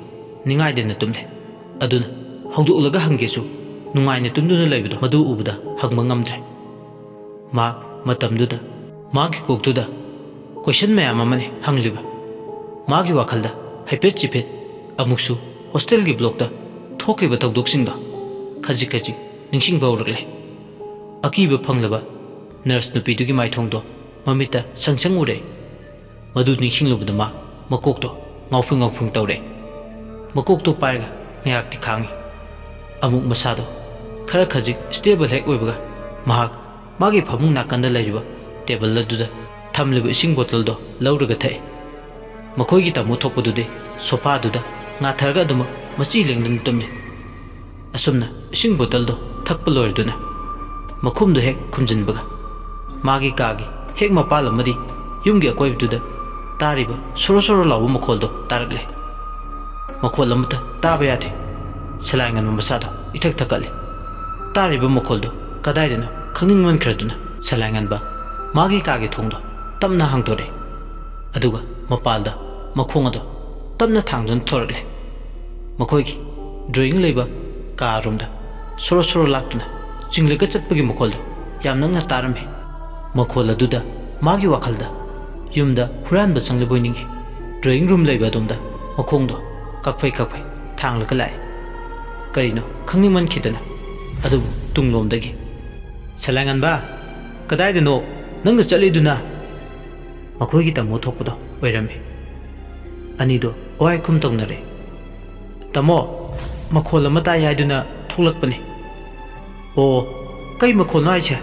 ꯅꯤꯡꯉꯥꯏꯗꯅ ꯇꯨꯝꯂꯦ꯫ ꯑꯗꯨꯅ ꯍꯧꯗꯣꯛꯂꯒ ꯍꯪꯒꯦꯁꯨ ꯅꯨꯡꯉꯥꯏꯅ ꯇꯨꯝꯗꯨꯅ ꯂꯩꯕꯗꯣ ꯃꯗꯨ ꯎꯕꯗ ꯍꯪꯕ ꯉꯝꯗ꯭ꯔꯦ꯫ ꯃꯍꯥꯛ ꯃꯇꯝꯗꯨꯗ ꯃꯍꯥꯛꯀꯤ ꯀꯣꯛꯇꯨꯗ ꯀꯣꯏꯁꯟ ꯃꯌꯥꯝ ꯑꯃꯅꯤ ꯍꯪꯂꯤꯕ꯫ ꯃꯥꯒꯤ ꯋꯥꯈꯜꯗ ꯍꯥꯏꯐꯦꯠ ꯆꯤꯐꯦꯠ ꯑꯃꯨꯛꯁꯨ ꯍꯣꯁꯇꯦꯜꯒꯤ ꯕ꯭ꯂꯣꯛꯇ ꯊꯣꯛꯈꯤꯕ ꯊꯧꯗꯣꯛꯁꯤꯡꯗꯣ ꯈꯖꯤꯛ ꯈꯖꯤꯛ ꯅꯤꯡꯁꯤꯡꯕ ꯍꯧꯔꯛꯂꯦ꯫ ꯑꯀꯤꯕ ꯐꯪꯂꯕ ꯅꯔꯁ ꯅꯨꯄꯤꯗꯨꯒꯤ ꯃꯥꯏꯊꯣꯡꯗꯣ ꯃꯃꯤꯠꯇ ꯁꯪ ꯁꯪ ꯎꯔꯦ꯫ ꯃꯗꯨ ꯅꯤꯡꯁꯤꯡꯂꯨꯕꯗ ꯃꯥ ꯃꯀꯣꯛꯇꯣ ꯉꯥꯎꯐꯤꯡ ꯉꯥꯎꯐꯤꯡ ꯇꯧꯔꯦ꯫ ꯃꯀꯣꯛꯇꯣ ꯄꯥꯏꯔꯒ ꯉꯥꯏꯍꯥꯛꯇꯤ ꯈꯥꯡꯉꯤ꯫ ꯑꯃꯨꯛ ꯃꯁꯥꯗꯣ ꯈꯔ ꯈꯖꯤꯛ ꯁ꯭ꯇꯦꯕꯜ ꯍꯦꯛ ꯑꯣꯏꯕꯒ ꯃꯍꯥꯛ ꯃꯥꯒꯤ ꯐꯃꯨꯡ ꯅꯥꯀꯟꯗ ꯂꯩꯔꯤꯕ ꯇꯦꯕꯜ ꯑꯗꯨꯗ ꯊꯝꯂꯤꯕ ꯏꯁꯤꯡ ꯕꯣꯇꯜꯗꯣ ꯂꯧꯔꯒ ꯊꯛꯏ꯫ ꯃꯈꯣꯏꯒꯤ ꯇꯥꯃꯣ ꯊꯣꯛꯄꯗꯨꯗꯤ ꯁꯣꯐꯥꯗꯨꯗ ꯉꯥꯊꯔꯒ ꯑꯗꯨꯃꯛ ꯃꯆꯤ ꯂꯦꯡꯗꯅ ꯇꯨꯝꯃꯤ꯫ ꯑꯁꯨꯝꯅ ꯏꯁꯤꯡ ꯕꯣꯇꯜꯗꯣ ꯊꯛꯄ ꯂꯣꯏꯔꯗꯨꯅ ꯃꯈꯨꯝꯗꯣ ꯍꯦꯛ ꯈꯨꯝꯖꯤꯟꯕꯒ ꯃꯥꯒꯤ ꯀꯥꯒꯤ ꯍꯦꯛ ꯃꯄꯥꯜ ꯑꯃꯗꯤ ꯌꯨꯝꯒꯤ ꯑꯀꯣꯏꯕꯗꯨꯗ ꯇꯥꯔꯤꯕ ꯁꯣꯔꯣ ꯁꯣꯔꯣ ꯂꯥꯎꯕ ꯃꯈꯣꯜꯗꯣ ꯇꯥꯔꯛꯂꯦ꯫ ꯃꯈꯣꯜ ꯑꯃꯠꯇ ꯇꯥꯕ ꯌꯥꯗꯦ꯫ ꯁꯂꯥꯏꯉꯟꯕ ꯃꯁꯥꯗꯣ ꯏꯊꯛ ꯊꯛꯀꯠꯂꯦ꯫ ꯇꯥꯔꯤꯕ ꯃꯈꯣꯜꯗꯣ ꯀꯗꯥꯏꯗꯅꯣ ꯈꯪꯅꯤꯡꯃꯟꯈ꯭ꯔꯗꯨꯅ ꯁꯂꯥꯏꯉꯟꯕ ꯃꯥꯒꯤ ꯀꯥꯒꯤ ꯊꯣꯡꯗꯣ ꯇꯞꯅ ꯍꯥꯡꯗꯣꯔꯛꯑꯦ꯫ ꯑꯗꯨꯒ ꯃꯄꯥꯜꯗ ꯃꯈꯣꯡ ꯑꯗꯣ ꯇꯞꯅ ꯊꯥꯡꯗꯨꯅ ꯊꯣꯔꯛꯂꯦ꯫ ꯃꯈꯣꯏꯒꯤ ꯗ꯭ꯔꯣꯌꯤꯡ ꯂꯩꯕ ꯀꯥ ꯔꯨꯝꯗ ꯁꯣꯔꯣ ꯁꯣꯔꯣ ꯂꯥꯛꯇꯨꯅ ꯆꯤꯡꯂꯒ ꯆꯠꯄꯒꯤ ꯃꯈꯣꯜꯗꯣ ꯌꯥꯝ ꯅꯛꯅ ꯇꯥꯔꯝꯃꯤ꯫ ꯃꯈꯣꯜ ꯑꯗꯨꯗ ꯃꯥꯒꯤ ꯋꯥꯈꯜꯗ ꯌꯨꯝꯗ ꯍꯨꯔꯥꯟꯕ ꯆꯪꯂꯕꯣꯏ ꯅꯤꯡꯏ꯫ ꯗ꯭ꯔꯣꯌꯤꯡ ꯔꯨꯝ ꯂꯩꯕ ꯑꯗꯣꯝꯗ ꯃꯈꯣꯡꯗꯣ ꯀꯛꯐꯩ ꯀꯛꯐꯩ ꯊꯥꯡꯂꯒ ꯂꯥꯛꯏ꯫ ꯀꯔꯤꯅꯣ ꯈꯪꯅꯤꯡꯃꯟꯈꯤꯗꯅ ꯑꯗꯨꯕꯨ ꯇꯨꯡꯂꯣꯝꯗꯒꯤ, "ꯁꯂꯥꯏꯉꯟꯕ, ꯀꯗꯥꯏꯗꯅꯣ ꯅꯪꯅ ꯆꯠꯂꯤꯗꯨꯅ?" ꯃꯈꯣꯏꯒꯤ ꯇꯥꯃꯣ ꯊꯣꯛꯄꯗꯣ ꯑꯣꯏꯔꯝꯃꯤ꯫ ꯑꯅꯤꯗꯣ ꯋꯥꯏꯈꯨꯝ ꯇꯧꯅꯔꯦ꯫ "ꯇꯥꯃꯣ, ꯃꯈꯣꯜ ꯑꯃ ꯇꯥꯏ ꯍꯥꯏꯗꯨꯅ ꯊꯣꯛꯂꯛꯄꯅꯤ꯫" "ꯑꯣ, ꯀꯩ ꯃꯈꯣꯜꯅꯣ ꯍꯥꯏꯁꯦ?"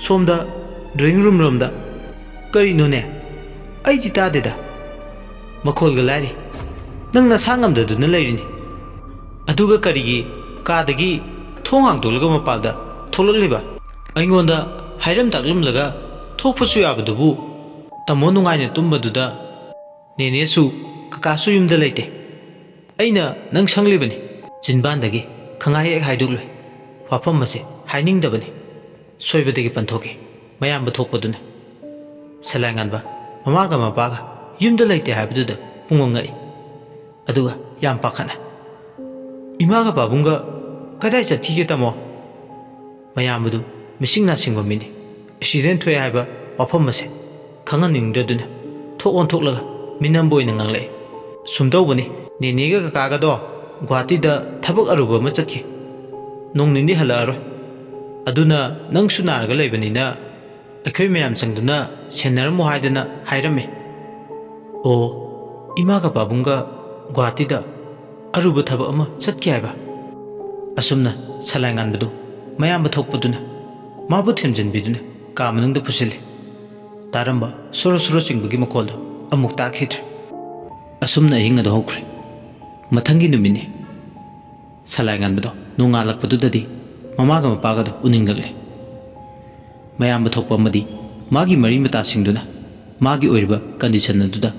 "ꯁꯣꯝꯗ ꯗ꯭ꯔꯣꯌꯤꯡ ꯔꯨꯝ ꯔꯣꯝꯗ꯫" "ꯀꯔꯤꯅꯣꯅꯦ? ꯑꯩꯗꯤ ꯇꯥꯗꯦꯗ꯫ ꯃꯈꯣꯜꯒ ꯂꯥꯏꯔꯤ꯫ ꯅꯪ ꯅꯁꯥ ꯉꯝꯗꯗꯨꯅ ꯂꯩꯔꯤꯅꯤ꯫ ꯑꯗꯨꯒ ꯀꯔꯤꯒꯤ ꯀꯥꯗꯒꯤ ꯊꯣꯡ ꯍꯥꯡꯗꯣꯛꯂꯒ ꯃꯄꯥꯜꯗ ꯊꯣꯛꯂꯛꯂꯤꯕ? ꯑꯩꯉꯣꯟꯗ ꯍꯥꯏꯔꯝ ꯇꯥꯛꯂꯝꯂꯒ ꯊꯣꯛꯄꯁꯨ ꯌꯥꯕꯗꯨꯕꯨ꯫ ꯇꯥꯃꯣ ꯅꯨꯡꯉꯥꯏꯅ ꯇꯨꯝꯕꯗꯨꯗ ꯅꯦꯅꯦꯁꯨ ꯀꯀꯥꯁꯨ ꯌꯨꯝꯗ ꯂꯩꯇꯦ꯫ ꯑꯩꯅ ꯅꯪ ꯁꯪꯂꯤꯕꯅꯤ꯫" ꯆꯤꯟꯕꯥꯟꯗꯒꯤ ꯈꯪꯍꯥꯏ ꯍꯦꯛ ꯍꯥꯏꯗꯣꯛꯂꯣꯏ꯫ ꯋꯥꯐꯝ ꯑꯁꯦ ꯍꯥꯏꯅꯤꯡꯗꯕꯅꯤ꯫ ꯁꯣꯏꯕꯗꯒꯤ ꯄꯟꯊꯣꯛꯈꯤ꯫ ꯃꯌꯥꯝꯕ ꯊꯣꯛꯄꯗꯨꯅ ꯁꯂꯥꯏꯉꯥꯟꯕ ꯃꯃꯥꯒ ꯃꯄꯥꯒ ꯌꯨꯝꯗ ꯂꯩꯇꯦ ꯍꯥꯏꯕꯗꯨꯗ ꯄꯨꯡꯉꯛ ꯉꯛꯏ꯫ ꯑꯗꯨꯒ ꯌꯥꯝ ꯄꯥꯈꯠꯅ, "ꯏꯃꯥꯒ ꯄꯥꯕꯨꯡꯒ ꯀꯗꯥꯏ ꯆꯠꯈꯤꯒꯦ, ꯇꯥꯃꯣ?" ꯃꯌꯥꯝꯕꯗꯨ ꯃꯤꯁꯤꯡ ꯅꯥꯁꯤꯡꯕ ꯃꯤꯅꯤ꯫ ꯑꯦꯛꯁꯤꯗꯦꯟ ꯊꯣꯛꯑꯦ ꯍꯥꯏꯕ ꯋꯥꯐꯝ ꯑꯁꯦ ꯈꯪꯍꯟꯅꯤꯡꯗ꯭ꯔꯗꯨꯅ ꯊꯣꯛ ꯑꯣꯟꯊꯣꯛꯂꯒ ꯃꯤꯅꯝꯕ ꯑꯣꯏꯅ ꯉꯥꯡꯂꯛꯏ꯫ "ꯁꯨꯝ ꯇꯧꯕꯅꯤ, ꯅꯦꯅꯦꯒ ꯀꯀꯥꯒꯗꯣ ꯒꯨꯋꯥꯍꯥꯇꯤꯗ ꯊꯕꯛ ꯑꯔꯨꯕ ꯑꯃ ꯆꯠꯈꯤ꯫ ꯅꯣꯡ ꯅꯤꯅꯤ ꯍꯜꯂꯛꯑꯔꯣꯏ꯫ ꯑꯗꯨꯅ ꯅꯪꯁꯨ ꯅꯥꯔꯒ ꯂꯩꯕꯅꯤꯅ ꯑꯩꯈꯣꯏ ꯃꯌꯥꯝ ꯆꯪꯗꯨꯅ ꯁꯦꯟꯅꯔꯝꯃꯨ ꯍꯥꯏꯗꯅ ꯍꯥꯏꯔꯝꯃꯤ꯫" "ꯑꯣ, ꯏꯃꯥꯒ ꯄꯥꯕꯨꯡꯒ ꯒꯨꯋꯥꯍꯥꯇꯤꯗ ꯑꯔꯨꯕ ꯊꯕꯛ ꯑꯃ ꯆꯠꯈꯤ ꯍꯥꯏꯕ?" ꯑꯁꯨꯝꯅ ꯁꯂꯥꯏꯉꯥꯟꯕꯗꯨ ꯃꯌꯥꯝꯕ ꯊꯣꯛꯄꯗꯨꯅ ꯃꯥꯕꯨ ꯊꯦꯝꯖꯤꯟꯕꯤꯗꯨꯅ ꯀꯥ ꯃꯅꯨꯡꯗ ꯄꯨꯁꯤꯜꯂꯤ꯫ ꯇꯥꯔꯝꯕ ꯁꯣꯔꯣ ꯁꯣꯔꯣ ꯆꯤꯡꯕꯒꯤ ꯃꯈꯣꯜꯗꯣ ꯑꯃꯨꯛ ꯇꯥꯈꯤꯗ꯭ꯔꯦ꯫ ꯑꯁꯨꯝꯅ ꯑꯍꯤꯡ ꯑꯗꯨ ꯍꯧꯈ꯭ꯔꯦ꯫ ꯃꯊꯪꯒꯤ ꯅꯨꯃꯤꯠꯅꯤ꯫ ꯁꯂꯥꯏ ꯉꯥꯟꯕꯗꯣ ꯅꯣꯡꯉꯥꯜꯂꯛꯄꯗꯨꯗꯗꯤ ꯃꯃꯥꯒ ꯃꯄꯥꯒꯗꯣ ꯎꯅꯤꯡꯂꯛꯂꯦ꯫ ꯃꯌꯥꯝꯕ ꯊꯣꯛꯄ ꯑꯃꯗꯤ ꯃꯥꯒꯤ ꯃꯔꯤ ꯃꯇꯥꯁꯤꯡꯗꯨꯅ ꯃꯥꯒꯤ ꯑꯣꯏꯔꯤꯕ ꯀꯟꯗꯤꯁꯟ ꯑꯗꯨꯗ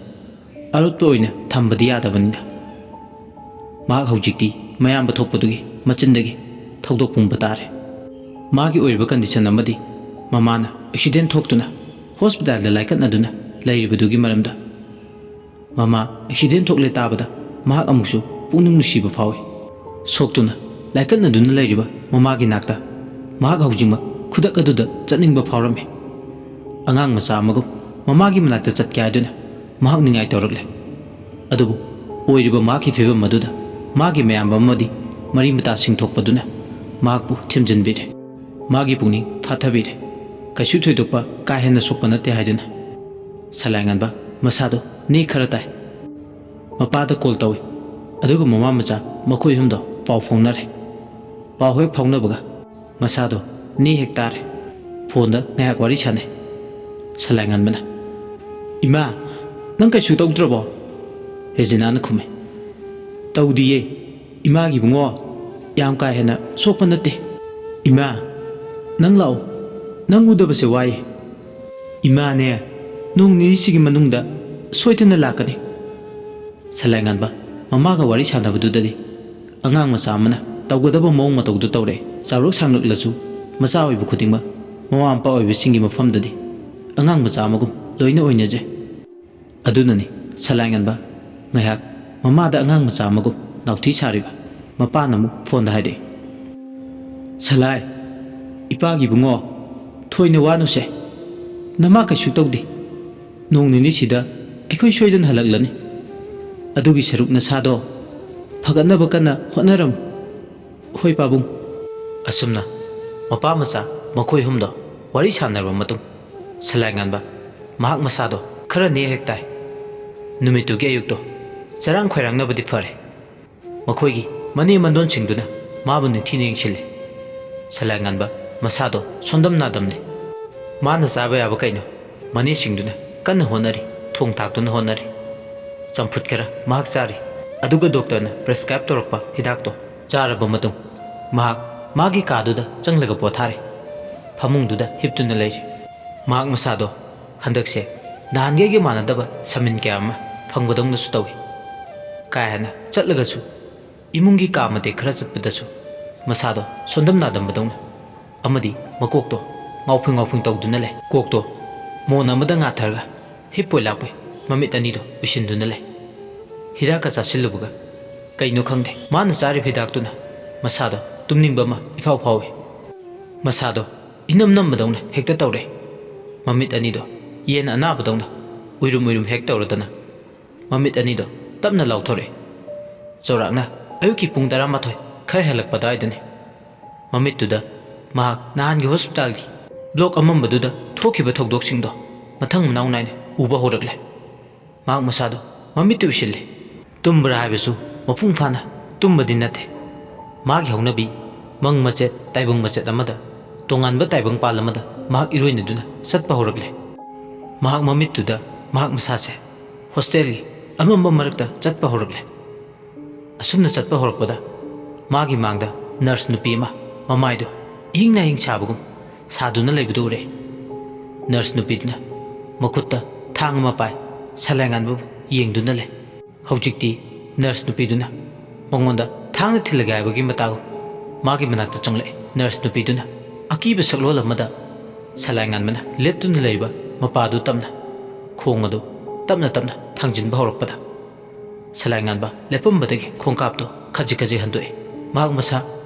ꯑꯔꯨꯠꯄ ꯑꯣꯏꯅ ꯊꯝꯕꯗꯤ ꯌꯥꯗꯕꯅꯤꯅ, ꯃꯍꯥꯛ ꯍꯧꯖꯤꯛꯇꯤ ꯃꯌꯥꯝꯕ ꯊꯣꯛꯄꯗꯨꯒꯤ ꯃꯆꯤꯟꯗꯒꯤ ꯊꯧꯗꯣꯛ ꯄꯨꯝꯕ ꯇꯥꯔꯦ꯫ ꯃꯥꯒꯤ ꯑꯣꯏꯔꯤꯕ ꯀꯟꯗꯤꯁꯟ ꯑꯃꯗꯤ ꯃꯃꯥꯅ ꯑꯦꯛꯁꯤꯗꯦꯟ ꯊꯣꯛꯇꯨꯅ ꯍꯣꯁꯄꯤꯇꯥꯜꯗ ꯂꯥꯏꯀꯠꯅꯗꯨꯅ ꯂꯩꯔꯤꯕꯗꯨꯒꯤ ꯃꯔꯝꯗ꯫ ꯃꯃꯥ ꯑꯦꯛꯁꯤꯗꯦꯟ ꯊꯣꯛꯂꯦ ꯇꯥꯕꯗ ꯃꯍꯥꯛ ꯑꯃꯨꯛꯁꯨ ꯄꯨꯛꯅꯤꯡ ꯅꯨꯡꯁꯤꯕ ꯐꯥꯎꯏ꯫ ꯁꯣꯛꯇꯨꯅ ꯂꯥꯏꯀꯠꯅꯗꯨꯅ ꯂꯩꯔꯤꯕ ꯃꯃꯥꯒꯤ ꯅꯥꯛꯇ ꯃꯍꯥꯛ ꯍꯧꯖꯤꯛꯃꯛ ꯈꯨꯗꯛ ꯑꯗꯨꯗ ꯆꯠꯅꯤꯡꯕ ꯐꯥꯎꯔꯝꯃꯤ꯫ ꯑꯉꯥꯡ ꯃꯆꯥ ꯑꯃꯒꯨꯝ ꯃꯃꯥꯒꯤ ꯃꯅꯥꯛꯇ ꯆꯠꯀꯦ ꯍꯥꯏꯗꯨꯅ ꯃꯍꯥꯛ ꯅꯤꯡꯉꯥꯏ ꯇꯧꯔꯛꯂꯦ꯫ ꯑꯗꯨꯕꯨ ꯑꯣꯏꯔꯤꯕ ꯃꯍꯥꯛꯀꯤ ꯐꯤꯕꯝ ꯑꯗꯨꯗ ꯃꯥꯒꯤ ꯃꯌꯥꯝꯕ ꯑꯃꯗꯤ ꯃꯔꯤ ꯃꯇꯥꯁꯤꯡ ꯊꯣꯛꯄꯗꯨꯅ ꯃꯍꯥꯛꯄꯨ ꯊꯦꯝꯖꯤꯟꯕꯤꯔꯦ꯫ ꯃꯥꯒꯤ ꯄꯨꯛꯅꯤꯡ ꯐꯥꯊꯕꯤꯔꯦ꯫ ꯀꯩꯁꯨ ꯊꯣꯏꯗꯣꯛꯄ ꯀꯥ ꯍꯦꯟꯅ ꯁꯣꯛꯄ ꯅꯠꯇꯦ ꯍꯥꯏꯗꯨꯅ꯫ ꯁꯂꯥꯏꯉꯥꯟꯕ ꯃꯁꯥꯗꯣ ꯅꯦ ꯈꯔ ꯇꯥꯏ꯫ ꯃꯄꯥꯗ ꯀꯣꯜ ꯇꯧꯏ꯫ ꯑꯗꯨꯒ ꯃꯃꯥ ꯃꯆꯥ ꯃꯈꯣꯏ ꯑꯍꯨꯝꯗꯣ ꯄꯥꯎ ꯐꯥꯎꯅꯔꯦ꯫ ꯄꯥꯎ ꯍꯦꯛ ꯐꯥꯎꯅꯕꯒ ꯃꯁꯥꯗꯣ ꯅꯦ ꯍꯦꯛ ꯇꯥꯔꯦ꯫ ꯐꯣꯟꯗ ꯉꯥꯏꯍꯥꯛ ꯋꯥꯔꯤ ꯁꯥꯟꯅꯩ꯫ ꯁꯂꯥꯏꯉꯥꯟꯕꯅ, "ꯏꯃꯥ, ꯅꯪ ꯀꯩꯁꯨ ꯇꯧꯗ꯭ꯔꯕꯣ?" ꯔꯦꯖꯤꯅꯥꯅ ꯈꯨꯝꯃꯤ꯫ "ꯇꯧꯗꯤꯌꯦ ꯏꯃꯥꯒꯤ ꯏꯕꯨꯡꯉꯣ, ꯌꯥꯝ ꯀꯥ ꯍꯦꯟꯅ ꯁꯣꯛꯄ ꯅꯠꯇꯦ꯫ ꯏꯃꯥ, ꯅꯪ ꯂꯥꯛꯑꯣ, ꯅꯪ ꯎꯗꯕꯁꯦ ꯋꯥꯏ꯫ ꯏꯃꯥꯅꯦ, ꯅꯣꯡ ꯅꯤꯅꯤꯁꯤꯒꯤ ꯃꯅꯨꯡꯗ ꯁꯣꯏꯗꯅ ꯂꯥꯛꯀꯅꯤ꯫" ꯁꯂꯥꯏꯉꯥꯟꯕ ꯃꯃꯥꯒ ꯋꯥꯔꯤ ꯁꯥꯟꯅꯕꯗꯨꯗꯗꯤ ꯑꯉꯥꯡ ꯃꯆꯥ ꯑꯃꯅ ꯇꯧꯒꯗꯕ ꯃꯑꯣꯡ ꯃꯇꯧꯗꯨ ꯇꯧꯔꯦ꯫ ꯆꯥꯎꯔꯛ ꯁꯥꯡꯂꯛꯂꯁꯨ ꯃꯆꯥ ꯑꯣꯏꯕ ꯈꯨꯗꯤꯡꯃꯛ ꯃꯃꯥ ꯃꯄꯥ ꯑꯣꯏꯕꯁꯤꯡꯒꯤ ꯃꯐꯝꯗꯗꯤ ꯑꯉꯥꯡ ꯃꯆꯥ ꯑꯃꯒꯨꯝ ꯂꯣꯏꯅ ꯑꯣꯏꯅꯖꯩ꯫ ꯑꯗꯨꯅꯅꯤ ꯁꯂꯥꯏꯉꯥꯟꯕ ꯉꯥꯏꯍꯥꯛ ꯃꯃꯥꯗ ꯑꯉꯥꯡ ꯃꯆꯥ ꯑꯃꯒꯨꯝ ꯅꯥꯎꯊꯤ ꯁꯥꯔꯤꯕ꯫ ꯃꯄꯥꯅ ꯑꯃꯨꯛ ꯐꯣꯟꯗ ꯍꯥꯏꯔꯛꯏ, "ꯁꯂꯥꯏ, ꯏꯄꯥꯒꯤ ꯏꯕꯨꯡꯉꯣ, ꯊꯣꯏꯅ ꯋꯥꯅꯨꯁꯦ꯫ ꯅꯃꯥ ꯀꯩꯁꯨ ꯇꯧꯗꯦ꯫ ꯅꯣꯡ ꯅꯤꯅꯤꯁꯤꯗ ꯑꯩꯈꯣꯏ ꯁꯣꯏꯗꯅ ꯍꯜꯂꯛꯂꯅꯤ꯫ ꯑꯗꯨꯒꯤ ꯁꯔꯨꯛ ꯅꯁꯥꯗꯣ ꯐꯒꯠꯅꯕ ꯀꯟꯅ ꯍꯣꯠꯅꯔꯝꯃꯨ꯫ ꯍꯣꯏ ꯄꯥꯕꯨꯡ꯫" ꯑꯁꯨꯝꯅ ꯃꯄꯥ ꯃꯆꯥ ꯃꯈꯣꯏ ꯑꯍꯨꯝꯗꯣ ꯋꯥꯔꯤ ꯁꯥꯟꯅꯔꯕ ꯃꯇꯨꯡ, ꯁꯂꯥꯏꯉꯥꯟꯕ ꯃꯍꯥꯛ ꯃꯁꯥꯗꯣ ꯈꯔ ꯅꯦ ꯍꯦꯛ ꯇꯥꯏ꯫ ꯅꯨꯃꯤꯠꯇꯨꯒꯤ ꯑꯌꯨꯛꯇꯣ ꯆꯔꯥꯡ ꯈꯣꯏꯔꯥꯡꯅꯕꯗꯤ ꯐꯔꯦ꯫ ꯃꯈꯣꯏꯒꯤ ꯃꯅꯦꯝ ꯃꯟꯗꯣꯟꯁꯤꯡꯗꯨꯅ ꯃꯥꯕꯨ ꯅꯤꯡꯊꯤꯅ ꯌꯦꯡꯁꯤꯜꯂꯤ꯫ ꯁꯂꯥꯏ ꯉꯥꯟꯕ ꯃꯁꯥꯗꯣ ꯁꯣꯟꯗꯝ ꯅꯥꯗꯝꯂꯦ꯫ ꯃꯥꯅ ꯆꯥꯕ ꯌꯥꯕ ꯀꯩꯅꯣ? ꯃꯅꯦꯁꯤꯡꯗꯨꯅ ꯀꯟꯅ ꯍꯣꯠꯅꯔꯤ, ꯊꯣꯡ ꯊꯥꯛꯇꯨꯅ ꯍꯣꯠꯅꯔꯤ꯫ ꯆꯝꯐꯨꯠ ꯈꯔ ꯃꯍꯥꯛ ꯆꯥꯔꯤ꯫ ꯑꯗꯨꯒ ꯗꯣꯛꯇꯔꯅ ꯄ꯭ꯔꯦꯁꯀ꯭ꯔꯥꯏꯕ ꯇꯧꯔꯛꯄ ꯍꯤꯗꯥꯛꯇꯣ ꯆꯥꯔꯕ ꯃꯇꯨꯡ ꯃꯍꯥꯛ ꯃꯥꯒꯤ ꯀꯥꯗꯨꯗ ꯆꯪꯂꯒ ꯄꯣꯊꯥꯔꯦ꯫ ꯐꯃꯨꯡꯗꯨꯗ ꯍꯤꯞꯇꯨꯅ ꯂꯩꯔꯤ꯫ ꯃꯍꯥꯛ ꯃꯁꯥꯗꯣ ꯍꯟꯗꯛꯁꯦ ꯅꯍꯥꯟꯒꯩꯒ ꯃꯥꯟꯅꯗꯕ ꯁꯃꯤꯟ ꯀꯌꯥ ꯑꯃ ꯐꯪꯕꯗꯧꯅꯁꯨ ꯇꯧꯏ꯫ ꯀꯥ ꯍꯦꯟꯅ ꯆꯠꯂꯒꯁꯨ, ꯏꯃꯨꯡꯒꯤ ꯀꯥ ꯃꯇꯦꯛ ꯈꯔ ꯆꯠꯄꯗꯁꯨ ꯃꯁꯥꯗꯣ ꯁꯣꯟꯗꯝ ꯅꯥꯗꯝꯕꯗꯧꯅ ꯑꯃꯗꯤ ꯃꯀꯣꯛꯇꯣ ꯉꯥꯎꯐꯤꯡ ꯉꯥꯎꯐꯤꯡ ꯇꯧꯗꯨꯅ ꯂꯩ꯫ ꯀꯣꯛꯇꯣ ꯃꯣꯟ ꯑꯃꯗ ꯉꯥꯊꯔꯒ ꯍꯤꯞꯄꯣꯏ ꯂꯥꯛꯄꯣꯏ ꯃꯃꯤꯠ ꯑꯅꯤꯗꯣ ꯎꯏꯁꯤꯟꯗꯨꯅ ꯂꯩ꯫ ꯍꯤꯗꯥꯛꯀ ꯆꯥꯁꯤꯜꯂꯨꯕꯒ ꯀꯩꯅꯣ ꯈꯪꯗꯦ, ꯃꯥꯅ ꯆꯥꯔꯤꯕ ꯍꯤꯗꯥꯛꯇꯨꯅ ꯃꯁꯥꯗꯣ ꯇꯨꯝꯅꯤꯡꯕ ꯑꯃ ꯏꯐꯥꯎ ꯐꯥꯎꯏ꯫ ꯃꯁꯥꯗꯣ ꯏꯅꯝ ꯅꯝꯕꯗꯧꯅ ꯍꯦꯛꯇ ꯇꯧꯔꯦ꯫ ꯃꯃꯤꯠ ꯑꯅꯤꯗꯣ ꯌꯦꯟ ꯑꯅꯥꯕꯗꯧꯅ ꯎꯏꯔꯨꯝ ꯎꯏꯔꯨꯝ ꯍꯦꯛ ꯇꯧꯔꯗꯅ ꯃꯃꯤꯠ ꯑꯅꯤꯗꯣ ꯇꯞꯅ ꯂꯥꯎꯊꯣꯔꯛꯑꯦ꯫ ꯆꯥꯎꯔꯥꯛꯅ ꯑꯌꯨꯛꯀꯤ ꯄꯨꯡ ꯇꯔꯥꯃꯥꯊꯣꯏ ꯈꯔ ꯍꯦꯜꯂꯛꯄ ꯑꯗꯨꯋꯥꯏꯗꯅꯤ꯫ ꯃꯃꯤꯠꯇꯨꯗ ꯃꯍꯥꯛ ꯅꯍꯥꯟꯒꯤ ꯍꯣꯁꯄꯤꯇꯥꯜꯒꯤ ꯕ꯭ꯂꯣꯛ ꯑꯃꯝꯕꯗꯨꯗ ꯊꯣꯛꯈꯤꯕ ꯊꯧꯗꯣꯛꯁꯤꯡꯗꯣ ꯃꯊꯪ ꯃꯅꯥꯎ ꯅꯥꯏꯅ ꯎꯕ ꯍꯧꯔꯛꯂꯦ꯫ ꯃꯍꯥꯛ ꯃꯁꯥꯗꯣ ꯃꯃꯤꯠꯇ ꯎꯏꯁꯤꯜꯂꯦ꯫ ꯇꯨꯝꯕ꯭ꯔꯥ ꯍꯥꯏꯕꯁꯨ ꯃꯄꯨꯡ ꯐꯥꯅ ꯇꯨꯝꯕꯗꯤ ꯅꯠꯇꯦ꯫ ꯃꯥꯒꯤ ꯍꯧꯅꯕꯤ ꯃꯪ ꯃꯆꯦꯠ ꯇꯥꯏꯕꯪ ꯃꯆꯦꯠ ꯑꯃꯗ, ꯇꯣꯉꯥꯟꯕ ꯇꯥꯏꯕꯪꯄꯥꯜ ꯑꯃꯗ ꯃꯍꯥꯛ ꯏꯔꯣꯏꯅꯗꯨꯅ ꯆꯠꯄ ꯍꯧꯔꯛꯂꯦ꯫ ꯃꯍꯥꯛ ꯃꯃꯤꯠꯇꯨꯗ ꯃꯍꯥꯛ ꯃꯁꯥꯁꯦ ꯍꯣꯁꯇꯦꯜꯒꯤ ꯑꯃꯝꯕ ꯃꯔꯛꯇ ꯆꯠꯄ ꯍꯧꯔꯛꯂꯦ꯫ ꯑꯁꯨꯝꯅ ꯆꯠꯄ ꯍꯧꯔꯛꯄꯗ ꯃꯥꯒꯤ ꯃꯥꯡꯗ ꯅꯔꯁ ꯅꯨꯄꯤ ꯑꯃ ꯃꯃꯥꯏꯗꯣ ꯏꯪ ꯅꯥꯍꯤꯡ ꯁꯥꯕꯒꯨꯝ ꯁꯥꯗꯨꯅ ꯂꯩꯕꯗꯨ ꯎꯔꯦ꯫ ꯅꯔꯁ ꯅꯨꯄꯤꯗꯨꯅ ꯃꯈꯨꯠꯇ ꯊꯥꯡ ꯑꯃ ꯄꯥꯏ ꯁꯂꯥꯏꯉꯥꯟꯕꯕꯨ ꯌꯦꯡꯗꯨꯅ ꯂꯩ꯫ ꯍꯧꯖꯤꯛꯇꯤ ꯅꯔꯁ ꯅꯨꯄꯤꯗꯨꯅ ꯃꯉꯣꯟꯗ ꯊꯥꯡꯅ ꯊꯤꯜꯂꯒꯦ ꯍꯥꯏꯕꯒꯤ ꯃꯇꯥꯒꯨꯝ ꯃꯥꯒꯤ ꯃꯅꯥꯛꯇ ꯆꯪꯂꯛꯏ꯫ ꯅꯔꯁ ꯅꯨꯄꯤꯗꯨꯅ ꯑꯀꯤꯕ ꯁꯛꯂꯣꯟ ꯑꯃꯗ ꯁꯂꯥꯏꯉꯥꯟꯕꯅ ꯂꯦꯞꯇꯨꯅ ꯂꯩꯔꯤꯕ ꯃꯄꯥꯗꯨ ꯇꯝꯅ ꯈꯣꯡ ꯑꯗꯨ ꯇꯞꯅ ꯇꯞꯅ ꯊꯥꯡꯖꯤꯟꯕ ꯍꯧꯔꯛꯄꯗ ꯁꯂꯥꯏꯉꯥꯟꯕ ꯂꯦꯞꯄꯝꯕꯗꯒꯤ ꯈꯣꯡꯀꯥꯞꯇꯨ ꯈꯖꯤꯛ ꯈꯖꯤꯛ ꯍꯟꯗꯣꯛꯏ꯫ ꯃꯍꯥꯛ ꯃꯁꯥ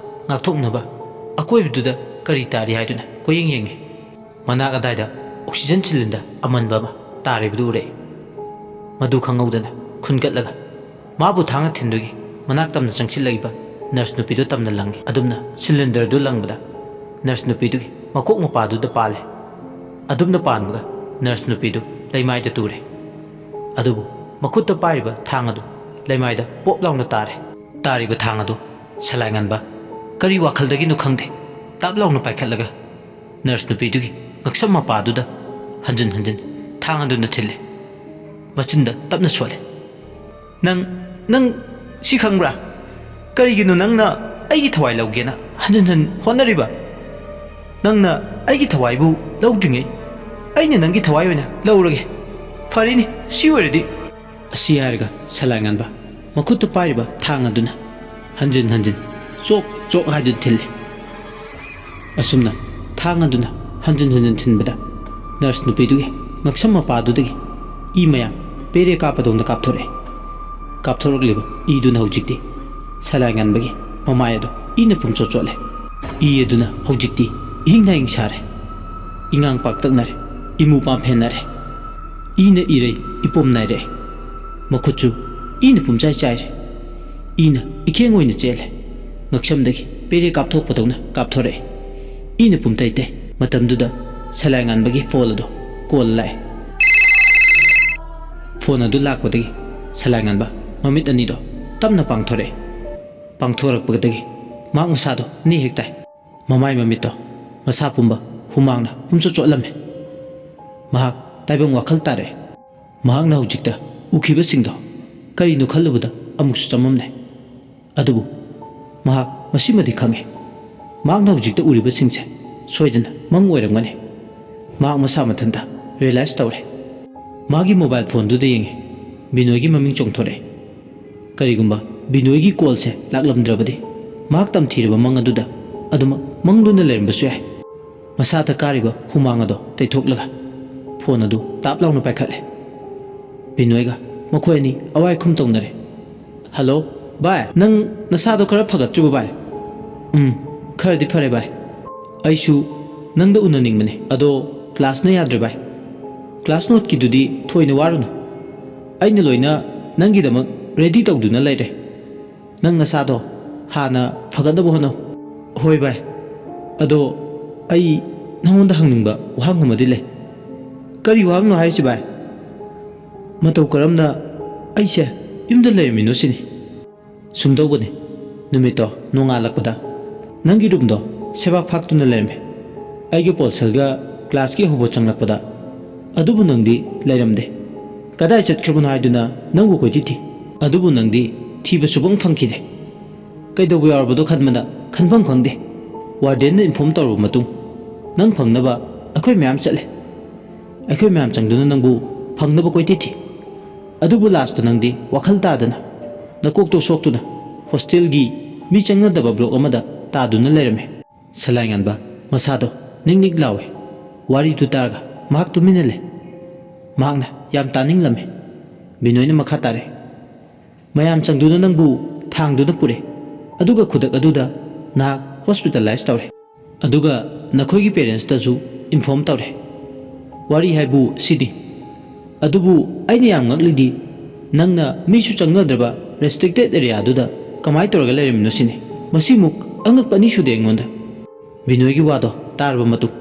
ꯉꯥꯛꯊꯣꯛꯅꯕ ꯑꯀꯣꯏꯕꯗꯨꯗ ꯀꯔꯤ ꯇꯥꯔꯤ ꯍꯥꯏꯗꯨꯅ ꯀꯣꯏꯌꯦꯡ ꯌꯦꯡꯉꯤ꯫ ꯃꯅꯥꯛ ꯑꯗꯥꯏꯗ ꯑꯣꯛꯁꯤꯖꯟ ꯁꯤꯂꯤꯟꯗꯔ ꯑꯃꯟꯕ ꯑꯃ ꯇꯥꯔꯤꯕꯗꯨ ꯎꯔꯛꯏ꯫ ꯃꯗꯨ ꯈꯪꯍꯧꯗꯅ ꯈꯨꯟꯒꯠꯂꯒ ꯃꯥꯕꯨ ꯊꯥꯡꯅ ꯊꯤꯟꯗꯨꯒꯤ ꯃꯅꯥꯛ ꯇꯝꯅ ꯆꯪꯁꯤꯜꯂꯛꯏꯕ ꯅꯔꯁ ꯅꯨꯄꯤꯗꯨ ꯇꯝꯅ ꯂꯪꯉꯤ꯫ ꯑꯗꯨꯝꯅ ꯁꯤꯂꯤꯟꯗꯔꯗꯨ ꯂꯪꯕꯗ ꯅꯔꯁ ꯅꯨꯄꯤꯗꯨꯒꯤ ꯃꯀꯣꯛ ꯃꯄꯥꯗꯨꯗ ꯄꯥꯜꯂꯦ꯫ ꯑꯗꯨꯝꯅ ꯄꯥꯟꯕꯒ ꯅꯔꯁ ꯅꯨꯄꯤꯗꯨ ꯂꯩꯃꯥꯏꯗ ꯇꯨꯔꯦ꯫ ꯑꯗꯨꯕꯨ ꯃꯈꯨꯠꯇ ꯄꯥꯏꯔꯤꯕ ꯊꯥꯡ ꯑꯗꯨ ꯂꯩꯃꯥꯏꯗ ꯄꯣꯞ ꯂꯥꯎꯅ ꯇꯥꯔꯦ꯫ ꯇꯥꯔꯤꯕ ꯊꯥꯡ ꯑꯗꯨ ꯁꯂꯥꯏꯉꯟꯕ ꯀꯔꯤ ꯋꯥꯈꯜꯗꯒꯤꯅꯣ ꯈꯪꯗꯦ, ꯇꯥꯞ ꯂꯥꯎꯅ ꯄꯥꯏꯈꯠꯂꯒ ꯅꯔꯁ ꯅꯨꯄꯤꯗꯨꯒꯤ ꯉꯛꯁꯝ ꯃꯄꯥꯗꯨꯗ ꯍꯟꯖꯤꯟ ꯍꯟꯖꯤꯟ ꯊꯥꯡ ꯑꯗꯨꯅ ꯊꯤꯜꯂꯦ꯫ ꯃꯆꯤꯟꯗ ꯇꯞꯅ ꯁꯣꯜꯂꯦ, "ꯅꯪ, ꯅꯪ ꯁꯤ ꯈꯪꯕ꯭ꯔꯥ? ꯀꯔꯤꯒꯤꯅꯣ ꯅꯪꯅ ꯑꯩꯒꯤ ꯊꯋꯥꯏ ꯂꯧꯒꯦꯅ ꯍꯟꯖꯤꯟ ꯍꯟꯖꯤꯟ ꯍꯣꯠꯅꯔꯤꯕ? ꯅꯪꯅ ꯑꯩꯒꯤ ꯊꯋꯥꯏꯕꯨ ꯂꯧꯗ꯭ꯔꯤꯉꯩ ꯑꯩꯅ ꯅꯪꯒꯤ ꯊꯋꯥꯏ ꯑꯣꯏꯅ ꯂꯧꯔꯒꯦ꯫ ꯐꯔꯦꯅꯦ, ꯁꯤ ꯑꯣꯏꯔꯗꯤ"꯫ ꯑꯁꯤ ꯍꯥꯏꯔꯒ ꯁꯂꯥꯏꯉꯥꯟꯕ ꯃꯈꯨꯠꯇ ꯄꯥꯏꯔꯤꯕ ꯊꯥꯡ ꯑꯗꯨꯅ ꯍꯟꯖꯤꯟ ꯍꯟꯖꯤꯟ ꯆꯣꯛ ꯆꯣꯛ ꯍꯥꯏꯗꯨꯅ ꯊꯤꯜꯂꯤ꯫ ꯑꯁꯨꯝꯅ ꯊꯥꯡ ꯑꯗꯨꯅ ꯍꯟꯖꯤꯟ ꯍꯟꯖꯤꯟ ꯊꯤꯟꯕꯗ ꯅꯔꯁ ꯅꯨꯄꯤꯗꯨꯒꯤ ꯉꯛꯁꯝ ꯃꯄꯥꯗꯨꯗꯒꯤ ꯏ ꯃꯌꯥꯝ ꯄꯦꯔꯦ ꯀꯥꯞꯄꯗꯧꯅ ꯀꯥꯞꯊꯣꯔꯛꯑꯦ꯫ ꯀꯥꯞꯊꯣꯔꯛꯂꯤꯕ ꯏꯗꯨꯅ ꯍꯧꯖꯤꯛꯇꯤ ꯁꯂꯥꯏꯉꯥꯟꯕꯒꯤ ꯃꯃꯥꯏ ꯑꯗꯨ ꯏꯅ ꯄꯨꯝꯆꯣꯠ ꯆꯣꯠꯂꯦ꯫ ꯏ ꯑꯗꯨꯅ ꯍꯧꯖꯤꯛꯇꯤ ꯏꯍꯤꯡ ꯅꯥꯍꯤꯡ ꯁꯥꯔꯦ꯫ ꯏꯉꯥꯡ ꯄꯥꯛꯇꯛꯅꯔꯦ꯫ ꯏꯃꯨ ꯄꯥꯡꯐꯦꯟꯅꯔꯦ꯫ ꯏꯅ ꯏꯔꯩ ꯏꯄꯣꯝ ꯅꯥꯏꯔꯛꯑꯦ꯫ ꯃꯈꯨꯠꯁꯨ ꯏꯅ ꯄꯨꯝꯆꯥꯏ ꯆꯥꯏꯔꯦ꯫ ꯏꯅ ꯏꯈꯦꯡ ꯑꯣꯏꯅ ꯆꯦꯜꯂꯦ꯫ ꯉꯛꯁꯝꯗꯒꯤ ꯄꯦꯔꯦ ꯀꯥꯞꯊꯣꯛꯄꯗꯧꯅ ꯀꯥꯞꯊꯣꯔꯛꯑꯦ꯫ ꯏꯅ ꯄꯨꯝꯇꯩ ꯇꯩ꯫ ꯃꯇꯝꯗꯨꯗ ꯁꯂꯥꯏꯉꯥꯟꯕꯒꯤ ꯐꯣꯟ ꯑꯗꯨ ꯀꯣꯜ ꯂꯥꯛꯑꯦ꯫ ꯐꯣꯟ ꯑꯗꯨ ꯂꯥꯛꯄꯗꯒꯤ ꯁꯂꯥꯏꯉꯥꯟꯕ ꯃꯃꯤꯠ ꯑꯅꯤꯗꯣ ꯇꯞꯅ ꯄꯥꯡꯊꯣꯔꯛꯑꯦ꯫ ꯄꯥꯡꯊꯣꯔꯛꯄꯗꯒꯤ ꯃꯍꯥꯛ ꯃꯁꯥꯗꯣ ꯅꯦ ꯍꯦꯛ ꯇꯥꯏ꯫ ꯃꯃꯥꯏ ꯃꯃꯤꯠꯇꯣ ꯃꯁꯥ ꯄꯨꯝꯕ ꯍꯨꯃꯥꯡꯅ ꯄꯨꯝꯆꯣꯠ ꯆꯣꯠꯂꯝꯃꯦ꯫ ꯃꯍꯥꯛ ꯇꯥꯏꯕꯪ ꯋꯥꯈꯜ ꯇꯥꯔꯛꯑꯦ꯫ ꯃꯍꯥꯛꯅ ꯍꯧꯖꯤꯛꯇ ꯎꯈꯤꯕꯁꯤꯡꯗꯣ ꯀꯔꯤꯅꯣ ꯈꯜꯂꯨꯕꯗ ꯑꯃꯨꯛꯁꯨ ꯆꯃꯝꯅꯩ꯫ ꯑꯗꯨꯕꯨ ꯃꯍꯥꯛ ꯃꯁꯤꯃꯗꯤ ꯈꯪꯉꯤ, ꯃꯍꯥꯛꯅ ꯍꯧꯖꯤꯛꯇ ꯎꯔꯤꯕꯁꯤꯡꯁꯦ ꯁꯣꯏꯗꯅ ꯃꯪ ꯑꯣꯏꯔꯝꯒꯅꯤ꯫ ꯃꯍꯥꯛ ꯃꯁꯥ ꯃꯊꯟꯇ ꯔꯤꯌꯦꯂꯥꯏꯁ ꯇꯧꯔꯦ꯫ ꯃꯥꯒꯤ ꯃꯣꯕꯥꯏꯜ ꯐꯣꯟꯗꯨꯗ ꯌꯦꯡꯉꯤ꯫ ꯕꯤꯅꯣꯏꯒꯤ ꯃꯃꯤꯡ ꯆꯣꯡꯊꯣꯔꯛꯑꯦ꯫ ꯀꯔꯤꯒꯨꯝꯕ ꯕꯤꯅꯣꯏꯒꯤ ꯀꯣꯜꯁꯦ ꯂꯥꯛꯂꯝꯗ꯭ꯔꯕꯗꯤ ꯃꯍꯥꯛ ꯇꯝꯊꯤꯔꯕ ꯃꯪ ꯑꯗꯨꯗ ꯑꯗꯨꯃꯛ ꯃꯪꯗꯨꯅ ꯂꯩꯔꯝꯕꯁꯨ ꯌꯥꯏ꯫ ꯃꯁꯥꯗ ꯀꯥꯔꯤꯕ ꯍꯨꯃꯥꯡ ꯑꯗꯣ ꯇꯩꯊꯣꯛꯂꯒ ꯐꯣꯟ ꯑꯗꯨ ꯇꯥꯞ ꯂꯥꯎꯅ ꯄꯥꯏꯈꯠꯂꯦ꯫ ꯕꯤꯅꯣꯏꯒ ꯃꯈꯣꯏ ꯑꯅꯤ ꯑꯋꯥꯏ ꯈꯨꯝ ꯇꯧꯅꯔꯦ꯫ "ꯍꯜꯂꯣ, ꯚꯥꯏ, ꯅꯪ ꯅꯁꯥꯗꯣ ꯈꯔ ꯐꯒꯠꯇ꯭ꯔꯤꯕꯣ, ꯚꯥꯏ?" "ꯎꯝ, ꯈꯔꯗꯤ ꯐꯔꯦ, ꯚꯥꯏ꯫ ꯑꯩꯁꯨ ꯅꯪꯗ ꯎꯅꯅꯤꯡꯕꯅꯦ, ꯑꯗꯣ ꯀ꯭ꯂꯥꯁꯅ ꯌꯥꯗ꯭ꯔꯦ, ꯚꯥꯏ꯫ ꯀ꯭ꯂꯥꯁ ꯅꯣꯠꯀꯤꯗꯨꯗꯤ ꯊꯣꯏꯅ ꯋꯥꯔꯨꯅꯨ, ꯑꯩꯅ ꯂꯣꯏꯅ ꯅꯪꯒꯤꯗꯃꯛ ꯔꯦꯗꯤ ꯇꯧꯗꯨꯅ ꯂꯩꯔꯦ꯫ ꯅꯪ ꯅꯁꯥꯗꯣ ꯍꯥꯟꯅ ꯐꯒꯠꯅꯕ ꯍꯣꯠꯅꯧ꯫" "ꯍꯣꯏ, ꯚꯥꯏ꯫ ꯑꯗꯣ ꯑꯩ ꯅꯉꯣꯟꯗ ꯍꯪꯅꯤꯡꯕ ꯋꯥꯍꯪ ꯑꯃꯗꯤ ꯂꯩ꯫" "ꯀꯔꯤ ꯋꯥꯍꯪꯅꯣ ꯍꯥꯏꯔꯤꯁꯤ, ꯚꯥꯏ?" "ꯃꯇꯧ ꯀꯔꯝꯅ ꯑꯩꯁꯦ ꯌꯨꯝꯗ ꯂꯩꯔꯝꯃꯤꯅꯣ ꯁꯤꯅꯤ꯫" "ꯁꯨꯝꯗꯧꯕꯅꯤ, ꯅꯨꯃꯤꯠꯇꯣ ꯅꯣꯡꯉꯥꯜꯂꯛꯄꯗ ꯅꯪꯒꯤ ꯔꯨꯝꯗꯣ ꯁꯦꯕꯥꯛ ꯐꯥꯛꯇꯨꯅ ꯂꯩꯔꯝꯃꯤ꯫ ꯑꯩꯒꯤ ꯄꯣꯜꯁꯜꯒ ꯀ꯭ꯂꯥꯁꯀꯤ ꯍꯧꯕ ꯆꯪꯂꯛꯄꯗ, ꯑꯗꯨꯕꯨ ꯅꯪꯗꯤ ꯂꯩꯔꯝꯗꯦ꯫ ꯀꯗꯥꯏ ꯆꯠꯈ꯭ꯔꯕꯅꯣ ꯍꯥꯏꯗꯨꯅ ꯅꯪꯕꯨ ꯀꯣꯏꯊꯤ ꯊꯤ꯫ ꯑꯗꯨꯕꯨ ꯅꯪꯗꯤ ꯊꯤꯕ ꯁꯨꯐꯪ ꯐꯪꯈꯤꯗꯦ꯫ ꯀꯩꯗꯧꯕ ꯌꯥꯎꯔꯕꯗꯣ ꯈꯟꯕꯗ ꯈꯟꯐꯝ ꯈꯪꯗꯦ꯫ ꯋꯥꯔꯗꯦꯟꯅ ꯏꯟꯐꯣꯔꯝ ꯇꯧꯔꯕ ꯃꯇꯨꯡ, ꯅꯪ ꯐꯪꯅꯕ ꯑꯩꯈꯣꯏ ꯃꯌꯥꯝ ꯆꯠꯂꯦ꯫ ꯑꯩꯈꯣꯏ ꯃꯌꯥꯝ ꯆꯪꯗꯨꯅ ꯅꯪꯕꯨ ꯐꯪꯅꯕ ꯀꯣꯏꯊꯤ ꯊꯤ꯫ ꯑꯗꯨꯕꯨ ꯂꯥꯁꯇ ꯅꯪꯗꯤ ꯋꯥꯈꯜ ꯇꯥꯗꯅ, ꯅꯀꯣꯛꯇꯣ ꯁꯣꯛꯇꯨꯅ, ꯍꯣꯁꯇꯦꯜꯒꯤ ꯃꯤ ꯆꯪꯅꯗꯕ ꯕ꯭ꯂꯣꯛ ꯑꯃꯗ ꯇꯥꯗꯨꯅ ꯂꯩꯔꯝꯃꯦ꯫ ꯁꯂꯥꯏꯉꯥꯟꯕ ꯃꯁꯥꯗꯣ ꯅꯤꯛ ꯅꯤꯛ ꯂꯥꯎꯋꯦ꯫ ꯋꯥꯔꯤꯗꯨ ꯇꯥꯔꯒ ꯃꯍꯥꯛ ꯇꯨꯃꯤꯟꯅ ꯂꯩ꯫ ꯃꯍꯥꯛꯅ ꯌꯥꯝ ꯇꯥꯅꯤꯡꯂꯝꯃꯤ꯫ ꯕꯤꯅꯣꯏꯅ ꯃꯈꯥ ꯇꯥꯔꯦ, "ꯃꯌꯥꯝ ꯆꯪꯗꯨꯅ ꯅꯪꯕꯨ ꯊꯥꯡꯗꯨꯅ ꯄꯨꯔꯦ, ꯑꯗꯨꯒ ꯈꯨꯗꯛ ꯑꯗꯨꯗ ꯅꯍꯥꯛ ꯍꯣꯁꯄꯤꯇꯥꯂꯥꯏꯁ ꯇꯧꯔꯦ꯫ ꯑꯗꯨꯒ ꯅꯈꯣꯏꯒꯤ ꯄꯦꯔꯦꯟꯁꯇꯁꯨ ꯏꯟꯐꯣꯔꯝ ꯇꯧꯔꯦ꯫ ꯋꯥꯔꯤ ꯍꯥꯏꯕꯨ ꯁꯤꯅꯤ꯫ ꯑꯗꯨꯕꯨ ꯑꯩꯅ ꯌꯥꯝ ꯉꯛꯂꯤꯗꯤ, ꯅꯪꯅ ꯃꯤꯁꯨ ꯆꯪꯅꯗ꯭ꯔꯕ ꯔꯦꯁꯇ꯭ꯔꯤꯛꯇꯦꯠ ꯑꯦꯔꯤꯌꯥꯗꯨꯗ ꯀꯃꯥꯏꯅ ꯇꯧꯔꯒ ꯂꯩꯔꯝꯃꯤꯅꯣ ꯁꯤꯅꯤ꯫ ꯃꯁꯤꯃꯨꯛ ꯑꯉꯛꯄ ꯑꯅꯤ ꯁꯨꯗꯦ ꯑꯩꯉꯣꯟꯗ꯫" ꯕꯤꯅꯣꯏꯒꯤ ꯋꯥꯗꯣ ꯇꯥꯔꯕ ꯃꯇꯨꯡ,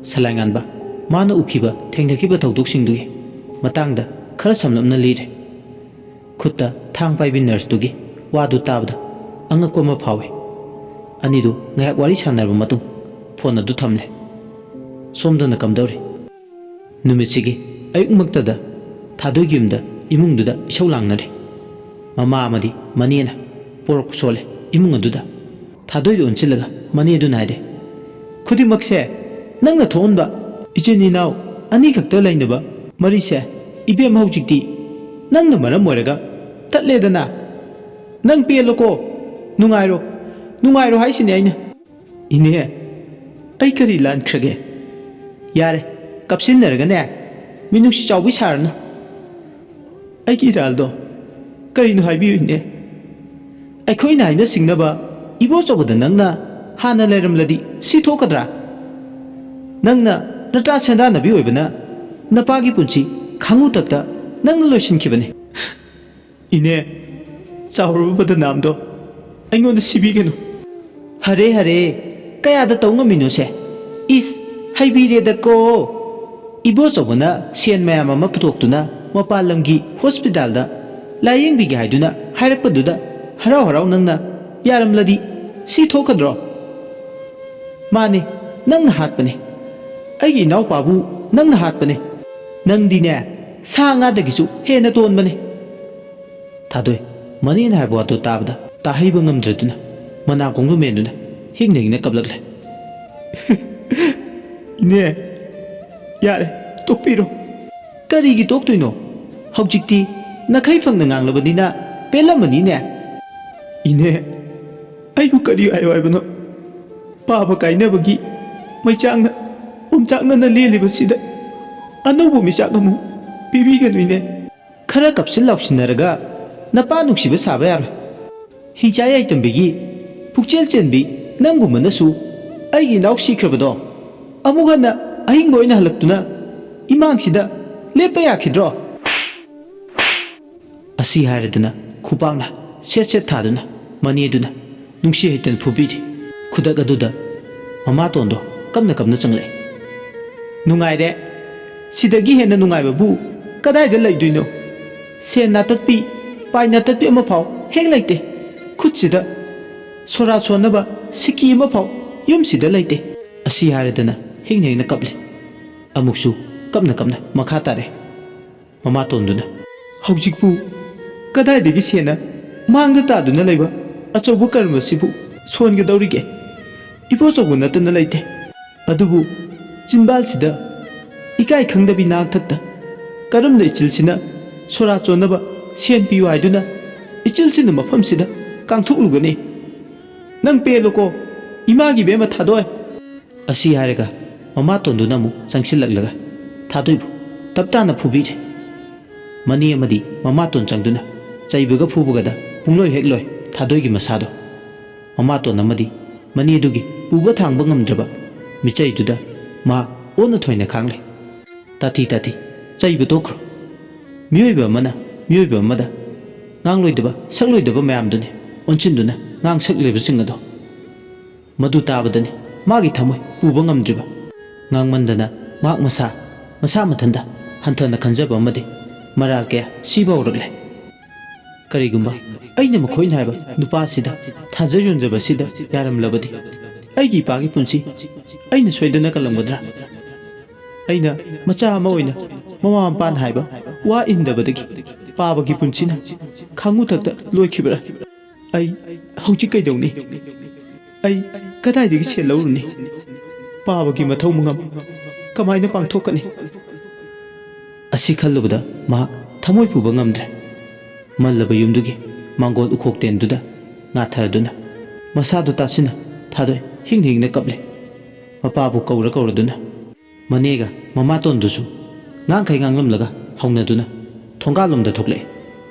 ꯁꯂꯥꯏꯉꯥꯟꯕ ꯃꯥꯅ ꯎꯈꯤꯕ, ꯊꯦꯡꯅꯈꯤꯕ ꯊꯧꯗꯣꯛꯁꯤꯡꯗꯨꯒꯤ ꯃꯇꯥꯡꯗ ꯈꯔ ꯁꯝꯂꯞꯅ ꯂꯤꯔꯦ꯫ ꯈꯨꯠꯇ ꯊꯥꯡ ꯄꯥꯏꯕꯤ ꯅꯔꯁꯇꯨꯒꯤ ꯋꯥꯗꯨ ꯇꯥꯕꯗ ꯑꯉꯛꯄ ꯑꯃ ꯐꯥꯎꯏ꯫ ꯑꯅꯤꯗꯨ ꯉꯥꯏꯍꯥꯛ ꯋꯥꯔꯤ ꯁꯥꯟꯅꯔꯕ ꯃꯇꯨꯡ, ꯐꯣꯟ ꯑꯗꯨ ꯊꯝꯂꯦ꯫ ꯁꯣꯝꯗꯅ ꯀꯝꯗꯧꯔꯤ? ꯅꯨꯃꯤꯠꯁꯤꯒꯤ ꯑꯌꯨꯛꯃꯛꯇꯗ ꯊꯥꯗꯣꯏꯒꯤ ꯌꯨꯝꯗ, ꯏꯃꯨꯡꯗꯨꯗ ꯏꯁꯧ ꯂꯥꯡꯅꯔꯤ꯫ ꯃꯃꯥ ꯑꯃꯗꯤ ꯃꯅꯦꯅ ꯄꯣꯔꯣꯛ ꯁꯣꯜꯂꯦ ꯏꯃꯨꯡ ꯑꯗꯨꯗ꯫ ꯊꯥꯗꯣꯏꯗꯨ ꯑꯣꯟꯁꯤꯜꯂꯒ ꯃꯅꯦꯗꯨꯅ ꯍꯥꯏꯔꯦ, "ꯈꯨꯗꯤꯡꯃꯛꯁꯦ ꯅꯪꯅ ꯊꯣꯛꯍꯟꯕ꯫ ꯏꯆꯤꯟ ꯏꯅꯥꯎ ꯑꯅꯤꯈꯛꯇ ꯂꯩꯅꯕ ꯃꯔꯤꯁꯦ, ꯏꯕꯦꯝ, ꯍꯧꯖꯤꯛꯇꯤ ꯅꯪꯅ ꯃꯔꯝ ꯑꯣꯏꯔꯒ ꯇꯠꯂꯦꯗꯅ꯫ ꯅꯪ ꯄꯦꯜꯂꯣꯀꯣ, ꯅꯨꯡꯉꯥꯏꯔꯣ, ꯅꯨꯡꯉꯥꯏꯔꯣ ꯍꯥꯏꯁꯤꯅꯦ ꯑꯩꯅ꯫" "ꯏꯅꯦ, ꯑꯩ ꯀꯔꯤ ꯂꯥꯟꯈ꯭ꯔꯒꯦ? ꯌꯥꯔꯦ, ꯀꯞꯁꯤꯟꯅꯔꯒꯅꯦ ꯃꯤꯅꯨꯡꯁꯤ ꯆꯥꯎꯕꯤ ꯁꯥꯔꯅꯨ꯫ ꯑꯩꯒꯤ ꯏꯔꯥꯜꯗꯣ ꯀꯔꯤꯅꯣ ꯍꯥꯏꯕꯤꯌꯨ, ꯏꯅꯦ꯫ ꯑꯩꯈꯣꯏꯅ ꯍꯥꯏꯅ ꯁꯤꯡꯅꯕ ꯏꯕꯣꯆꯧꯕꯗ ꯅꯪꯅ ꯍꯥꯟꯅ ꯂꯩꯔꯝꯂꯗꯤ ꯁꯤ ꯊꯣꯛꯀꯗ꯭ꯔꯥ? ꯅꯪꯅ ꯅꯇꯥ ꯁꯦꯟꯗꯥꯟꯅꯕꯤ ꯑꯣꯏꯕꯅ ꯅꯄꯥꯒꯤ ꯄꯨꯟꯁꯤ ꯈꯥꯉꯨ ꯇꯛꯇ ꯅꯪꯅ ꯂꯣꯏꯁꯤꯟꯈꯤꯕꯅꯤ꯫" "ꯏꯅꯦ, ꯆꯥꯎꯔꯕ ꯕꯗꯅꯥꯝꯗꯣ ꯑꯩꯉꯣꯟꯗ ꯁꯤꯕꯤꯒꯅꯨ꯫" "ꯍꯔꯦ, ꯍꯔꯦ, ꯀꯌꯥꯗ ꯇꯧ ꯉꯝꯃꯤꯅꯣꯁꯦ? ꯏꯁ, ꯍꯩꯕꯤꯔꯦꯗꯀꯣ꯫ ꯏꯕꯣꯆꯧꯕꯅ ꯁꯦꯟ ꯃꯌꯥꯝ ꯑꯃ ꯄꯨꯊꯣꯛꯇꯨꯅ ꯃꯄꯥꯟ ꯂꯝꯒꯤ ꯍꯣꯁꯄꯤꯇꯥꯜꯗ ꯂꯥꯌꯦꯡꯕꯤꯒꯦ ꯍꯥꯏꯗꯨꯅ ꯍꯥꯏꯔꯛꯄꯗꯨꯗ ꯍꯔꯥꯎ ꯍꯔꯥꯎ ꯅꯪꯅ ꯌꯥꯔꯝꯂꯗꯤ ꯁꯤ ꯊꯣꯛꯀꯗ꯭ꯔꯣ?" "ꯃꯥꯅꯦ, ꯅꯪꯅ ꯍꯥꯠꯄꯅꯦ꯫ ꯑꯩꯒꯤ ꯏꯅꯥꯎꯄꯥꯕꯨ ꯅꯪꯅ ꯍꯥꯠꯄꯅꯦ꯫ ꯅꯪꯗꯤꯅꯦ, ꯁꯥ ꯉꯥꯗꯒꯤꯁꯨ ꯍꯦꯟꯅ ꯇꯣꯟꯕꯅꯦ꯫" ꯊꯥꯗꯣꯏ, ꯃꯅꯦꯅ ꯍꯥꯏꯕ ꯋꯥꯗꯨ ꯇꯥꯕꯗ ꯇꯥꯍꯩꯕ ꯉꯝꯗ꯭ꯔꯗꯨꯅ ꯃꯅꯥꯀꯣꯡꯗꯨ ꯃꯦꯟꯗꯨꯅ ꯍꯤꯡꯅ ꯍꯤꯡꯅ ꯀꯞꯂꯛꯂꯦ꯫ "ꯏꯅꯦ, ꯌꯥꯔꯦ, ꯇꯣꯛꯄꯤꯔꯣ꯫" "ꯀꯔꯤꯒꯤ ꯇꯣꯛꯇꯣꯏꯅꯣ? ꯍꯧꯖꯤꯛꯇꯤ ꯅꯈꯩ ꯐꯪꯅ ꯉꯥꯡꯂꯕꯅꯤꯅ ꯄꯦꯜꯂꯝꯃꯅꯤꯅꯦ꯫" "ꯏꯅꯦ, ꯑꯩꯕꯨ ꯀꯔꯤ ꯍꯥꯏꯌꯨ ꯍꯥꯏꯕꯅꯣ? ꯄꯥꯕ ꯀꯥꯏꯅꯕꯒꯤ ꯃꯩꯆꯥꯛꯅ ꯑꯣꯝꯆꯥꯛꯅꯅ ꯂꯦꯜꯂꯤꯕꯁꯤꯗ ꯑꯅꯧꯕ ꯃꯤꯆꯥꯛ ꯑꯃꯨꯛ ꯄꯤꯕꯤꯒꯅꯨ, ꯏꯅꯦ꯫" "ꯈꯔ ꯀꯞꯁꯤꯟ ꯂꯥꯎꯁꯤꯟꯅꯔꯒ ꯅꯄꯥ ꯅꯨꯡꯁꯤꯕ ꯁꯥꯕ ꯌꯥꯔꯣꯏ꯫ ꯍꯤꯡꯆꯥ ꯌꯥꯏꯇꯝꯕꯤꯒꯤ ꯄꯨꯛꯆꯦꯜ ꯆꯦꯟꯕꯤ ꯅꯪꯒꯨꯝꯕꯅꯁꯨ ꯑꯩꯒꯤ ꯏꯅꯥꯎ ꯁꯤꯈ꯭ꯔꯕꯗꯣ ꯑꯃꯨꯛ ꯍꯟꯅ ꯑꯍꯤꯡꯕ ꯑꯣꯏꯅ ꯍꯜꯂꯛꯇꯨꯅ ꯏꯃꯥꯡꯁꯤꯗ ꯂꯦꯞꯄ ꯌꯥꯈꯤꯗ꯭ꯔꯣ?" ꯑꯁꯤ ꯍꯥꯏꯔꯗꯨꯅ ꯈꯨꯄꯥꯛꯅ ꯁꯦꯠ ꯁꯦꯠ ꯊꯥꯗꯨꯅ ꯃꯅꯦꯗꯨꯅ ꯅꯨꯡꯁꯤ ꯍꯩꯇꯅ ꯐꯨꯕꯤꯔꯤ꯫ ꯈꯨꯗꯛ ꯑꯗꯨꯗ ꯃꯃꯥꯇꯣꯟꯗꯣ ꯀꯞꯅ ꯀꯞꯅ ꯆꯪꯂꯛꯏ꯫ "ꯅꯨꯡꯉꯥꯏꯔꯦ꯫ ꯁꯤꯗꯒꯤ ꯍꯦꯟꯅ ꯅꯨꯡꯉꯥꯏꯕꯕꯨ ꯀꯗꯥꯏꯗ ꯂꯩꯗꯣꯏꯅꯣ? ꯁꯦꯟ ꯅꯥꯇꯠꯄꯤ, ꯄꯥꯏ ꯅꯥꯇꯠꯄꯤ ꯑꯃꯐꯥꯎ ꯍꯦꯛ ꯂꯩꯇꯦ꯫ ꯈꯨꯠꯁꯤꯗ ꯁꯣꯔꯥ ꯁꯣꯟꯅꯕ ꯁꯤꯀꯤ ꯑꯃꯐꯥꯎ ꯌꯨꯝꯁꯤꯗ ꯂꯩꯇꯦ꯫" ꯑꯁꯤ ꯍꯥꯏꯔꯗꯅ ꯍꯤꯡꯅ ꯍꯤꯡꯅ ꯀꯞꯂꯤ꯫ ꯑꯃꯨꯛꯁꯨ ꯀꯞꯅ ꯀꯞꯅ ꯃꯈꯥ ꯇꯥꯔꯦ꯫ ꯃꯃꯥꯇꯣꯟꯗꯨꯅ, "ꯍꯧꯖꯤꯛꯄꯨ ꯀꯗꯥꯏꯗꯒꯤ ꯁꯦꯟꯅ ꯃꯥꯡꯗ ꯇꯥꯗꯨꯅ ꯂꯩꯕ ꯑꯆꯧꯕ ꯀꯔꯃꯁꯤꯕꯨ ꯁꯣꯟꯒꯗꯧꯔꯤꯒꯦ? ꯏꯕꯣꯆꯧꯕ ꯅꯠꯇꯅ ꯂꯩꯇꯦ꯫ ꯑꯗꯨꯕꯨ ꯆꯤꯟꯕꯥꯜꯁꯤꯗ ꯏꯀꯥꯏ ꯈꯪꯗꯕꯤ ꯅꯥꯛꯊꯛꯇ ꯀꯔꯝꯅ ꯏꯆꯤꯜꯁꯤꯅ ꯁꯣꯔꯥ ꯆꯣꯟꯅꯕ ꯁꯦꯟ ꯄꯤꯌꯨ ꯍꯥꯏꯗꯨꯅ ꯏꯆꯤꯜꯁꯤꯅ ꯃꯐꯝꯁꯤꯗ ꯀꯥꯡꯊꯣꯛꯂꯨꯒꯅꯤ? ꯅꯪ ꯄꯦꯜꯂꯣꯀꯣ, ꯏꯃꯥꯒꯤ ꯏꯕꯦꯝꯃ ꯊꯥꯗꯣꯏ!" ꯑꯁꯤ ꯍꯥꯏꯔꯒ ꯃꯃꯥꯇꯣꯟꯗꯨꯅ ꯑꯃꯨꯛ ꯆꯪꯁꯤꯜꯂꯛꯂꯒ ꯊꯥꯗꯣꯏꯕꯨ ꯇꯞ ꯇꯥꯅ ꯐꯨꯕꯤꯔꯦ꯫ ꯃꯅꯦ ꯑꯃꯗꯤ ꯃꯃꯥꯇꯣꯟ ꯆꯪꯗꯨꯅ ꯆꯩꯕꯒ ꯐꯨꯕꯒꯗ ꯄꯨꯡꯂꯣꯏ ꯍꯦꯛ ꯂꯣꯏ ꯊꯥꯗꯣꯏꯒꯤ ꯃꯁꯥꯗꯣ꯫ ꯃꯃꯥꯇꯣꯟ ꯑꯃꯗꯤ ꯃꯅꯦꯗꯨꯒꯤ ꯄꯨꯕ ꯊꯥꯡꯕ ꯉꯝꯗ꯭ꯔꯕ ꯃꯤꯆꯩꯗꯨꯗ ꯃꯍꯥꯛ ꯑꯣꯟꯅ ꯊꯣꯏꯅ ꯈꯥꯡꯂꯦ꯫ "ꯇꯥꯊꯤ ꯇꯥꯊꯤ, ꯆꯩꯕ ꯇꯣꯛꯈ꯭ꯔꯣ꯫ ꯃꯤꯑꯣꯏꯕ ꯑꯃꯅ ꯃꯤꯑꯣꯏꯕ ꯑꯃꯗ ꯉꯥꯡꯂꯣꯏꯗꯕ ꯁꯛꯂꯣꯏꯗꯕ ꯃꯌꯥꯝꯗꯨꯅꯤ ꯑꯣꯟꯁꯤꯟꯗꯨꯅ ꯉꯥꯡ ꯁꯛꯂꯤꯕꯁꯤꯡ ꯑꯗꯣ꯫" ꯃꯗꯨ ꯇꯥꯕꯗꯅꯤ ꯃꯥꯒꯤ ꯊꯃꯣꯏ ꯄꯨꯕ ꯉꯝꯗ꯭ꯔꯤꯕ꯫ ꯉꯥꯡꯃꯟꯗꯅ ꯃꯍꯥꯛ ꯃꯁꯥ, ꯃꯁꯥ ꯃꯊꯟꯇ ꯍꯟꯊꯅ ꯈꯟꯖꯕ ꯑꯃꯗꯤ ꯃꯔꯥꯜ ꯀꯌꯥ ꯁꯤꯕ ꯍꯧꯔꯛꯂꯦ꯫ "ꯀꯔꯤꯒꯨꯝꯕ ꯑꯩꯅ ꯃꯈꯣꯏꯅ ꯍꯥꯏꯕ ꯅꯨꯄꯥꯁꯤꯗ ꯊꯥꯖ ꯌꯣꯟꯖꯕꯁꯤꯗ ꯌꯥꯔꯝꯂꯕꯗꯤ, ꯑꯩꯒꯤ ꯏꯄꯥꯒꯤ ꯄꯨꯟꯁꯤ ꯑꯩꯅ ꯁꯣꯏꯗꯅ ꯀꯜꯂꯝꯒꯗ꯭ꯔꯥ? ꯑꯩꯅ ꯃꯆꯥ ꯑꯃ ꯑꯣꯏꯅ ꯃꯃꯥ ꯃꯄꯥꯅ ꯍꯥꯏꯕ ꯋꯥ ꯏꯟꯗꯕꯗꯒꯤ ꯄꯥꯕꯒꯤ ꯄꯨꯟꯁꯤꯅ ꯈꯥꯡꯉꯨꯊꯛꯇ ꯂꯣꯏꯈꯤꯕ꯭ꯔꯥ? ꯑꯩ ꯍꯧꯖꯤꯛ ꯀꯩꯗꯧꯅꯤ? ꯑꯩ ꯀꯗꯥꯏꯗꯒꯤ ꯁꯦꯜ ꯂꯧꯔꯨꯅꯤ? ꯄꯥꯕꯒꯤ ꯃꯊꯧ ꯃꯉꯝ ꯀꯃꯥꯏꯅ ꯄꯥꯡꯊꯣꯛꯀꯅꯤ? ꯑꯁꯤ ꯈꯜꯂꯨꯕꯗ ꯃꯍꯥꯛ ꯊꯃꯣꯏ ꯄꯨꯕ ꯉꯝꯗ꯭ꯔꯦ꯫ ꯃꯜꯂꯕ ꯌꯨꯝꯗꯨꯒꯤ ꯃꯥꯡꯒꯣꯜ ꯎꯈꯣꯛ ꯇꯦꯟꯗꯨꯗ ꯉꯥꯊꯔꯗꯨꯅ ꯃꯁꯥꯗꯨ ꯇꯥꯁꯤꯟꯅ ꯊꯥꯗꯣꯏ ꯍꯤꯡ ꯍꯤꯡꯅ ꯀꯞꯂꯦ꯫ ꯃꯄꯥꯕꯨ ꯀꯧꯔ ꯀꯧꯔꯗꯨꯅ ꯃꯅꯦꯒ ꯃꯃꯥꯇꯣꯟꯗꯨꯁꯨ ꯉꯥꯡꯈꯩ ꯉꯥꯡꯂꯝꯂꯒ ꯍꯧꯅꯗꯨꯅ ꯊꯣꯡꯒꯥꯜꯂꯣꯝꯗ ꯊꯣꯛꯂꯛꯑꯦ꯫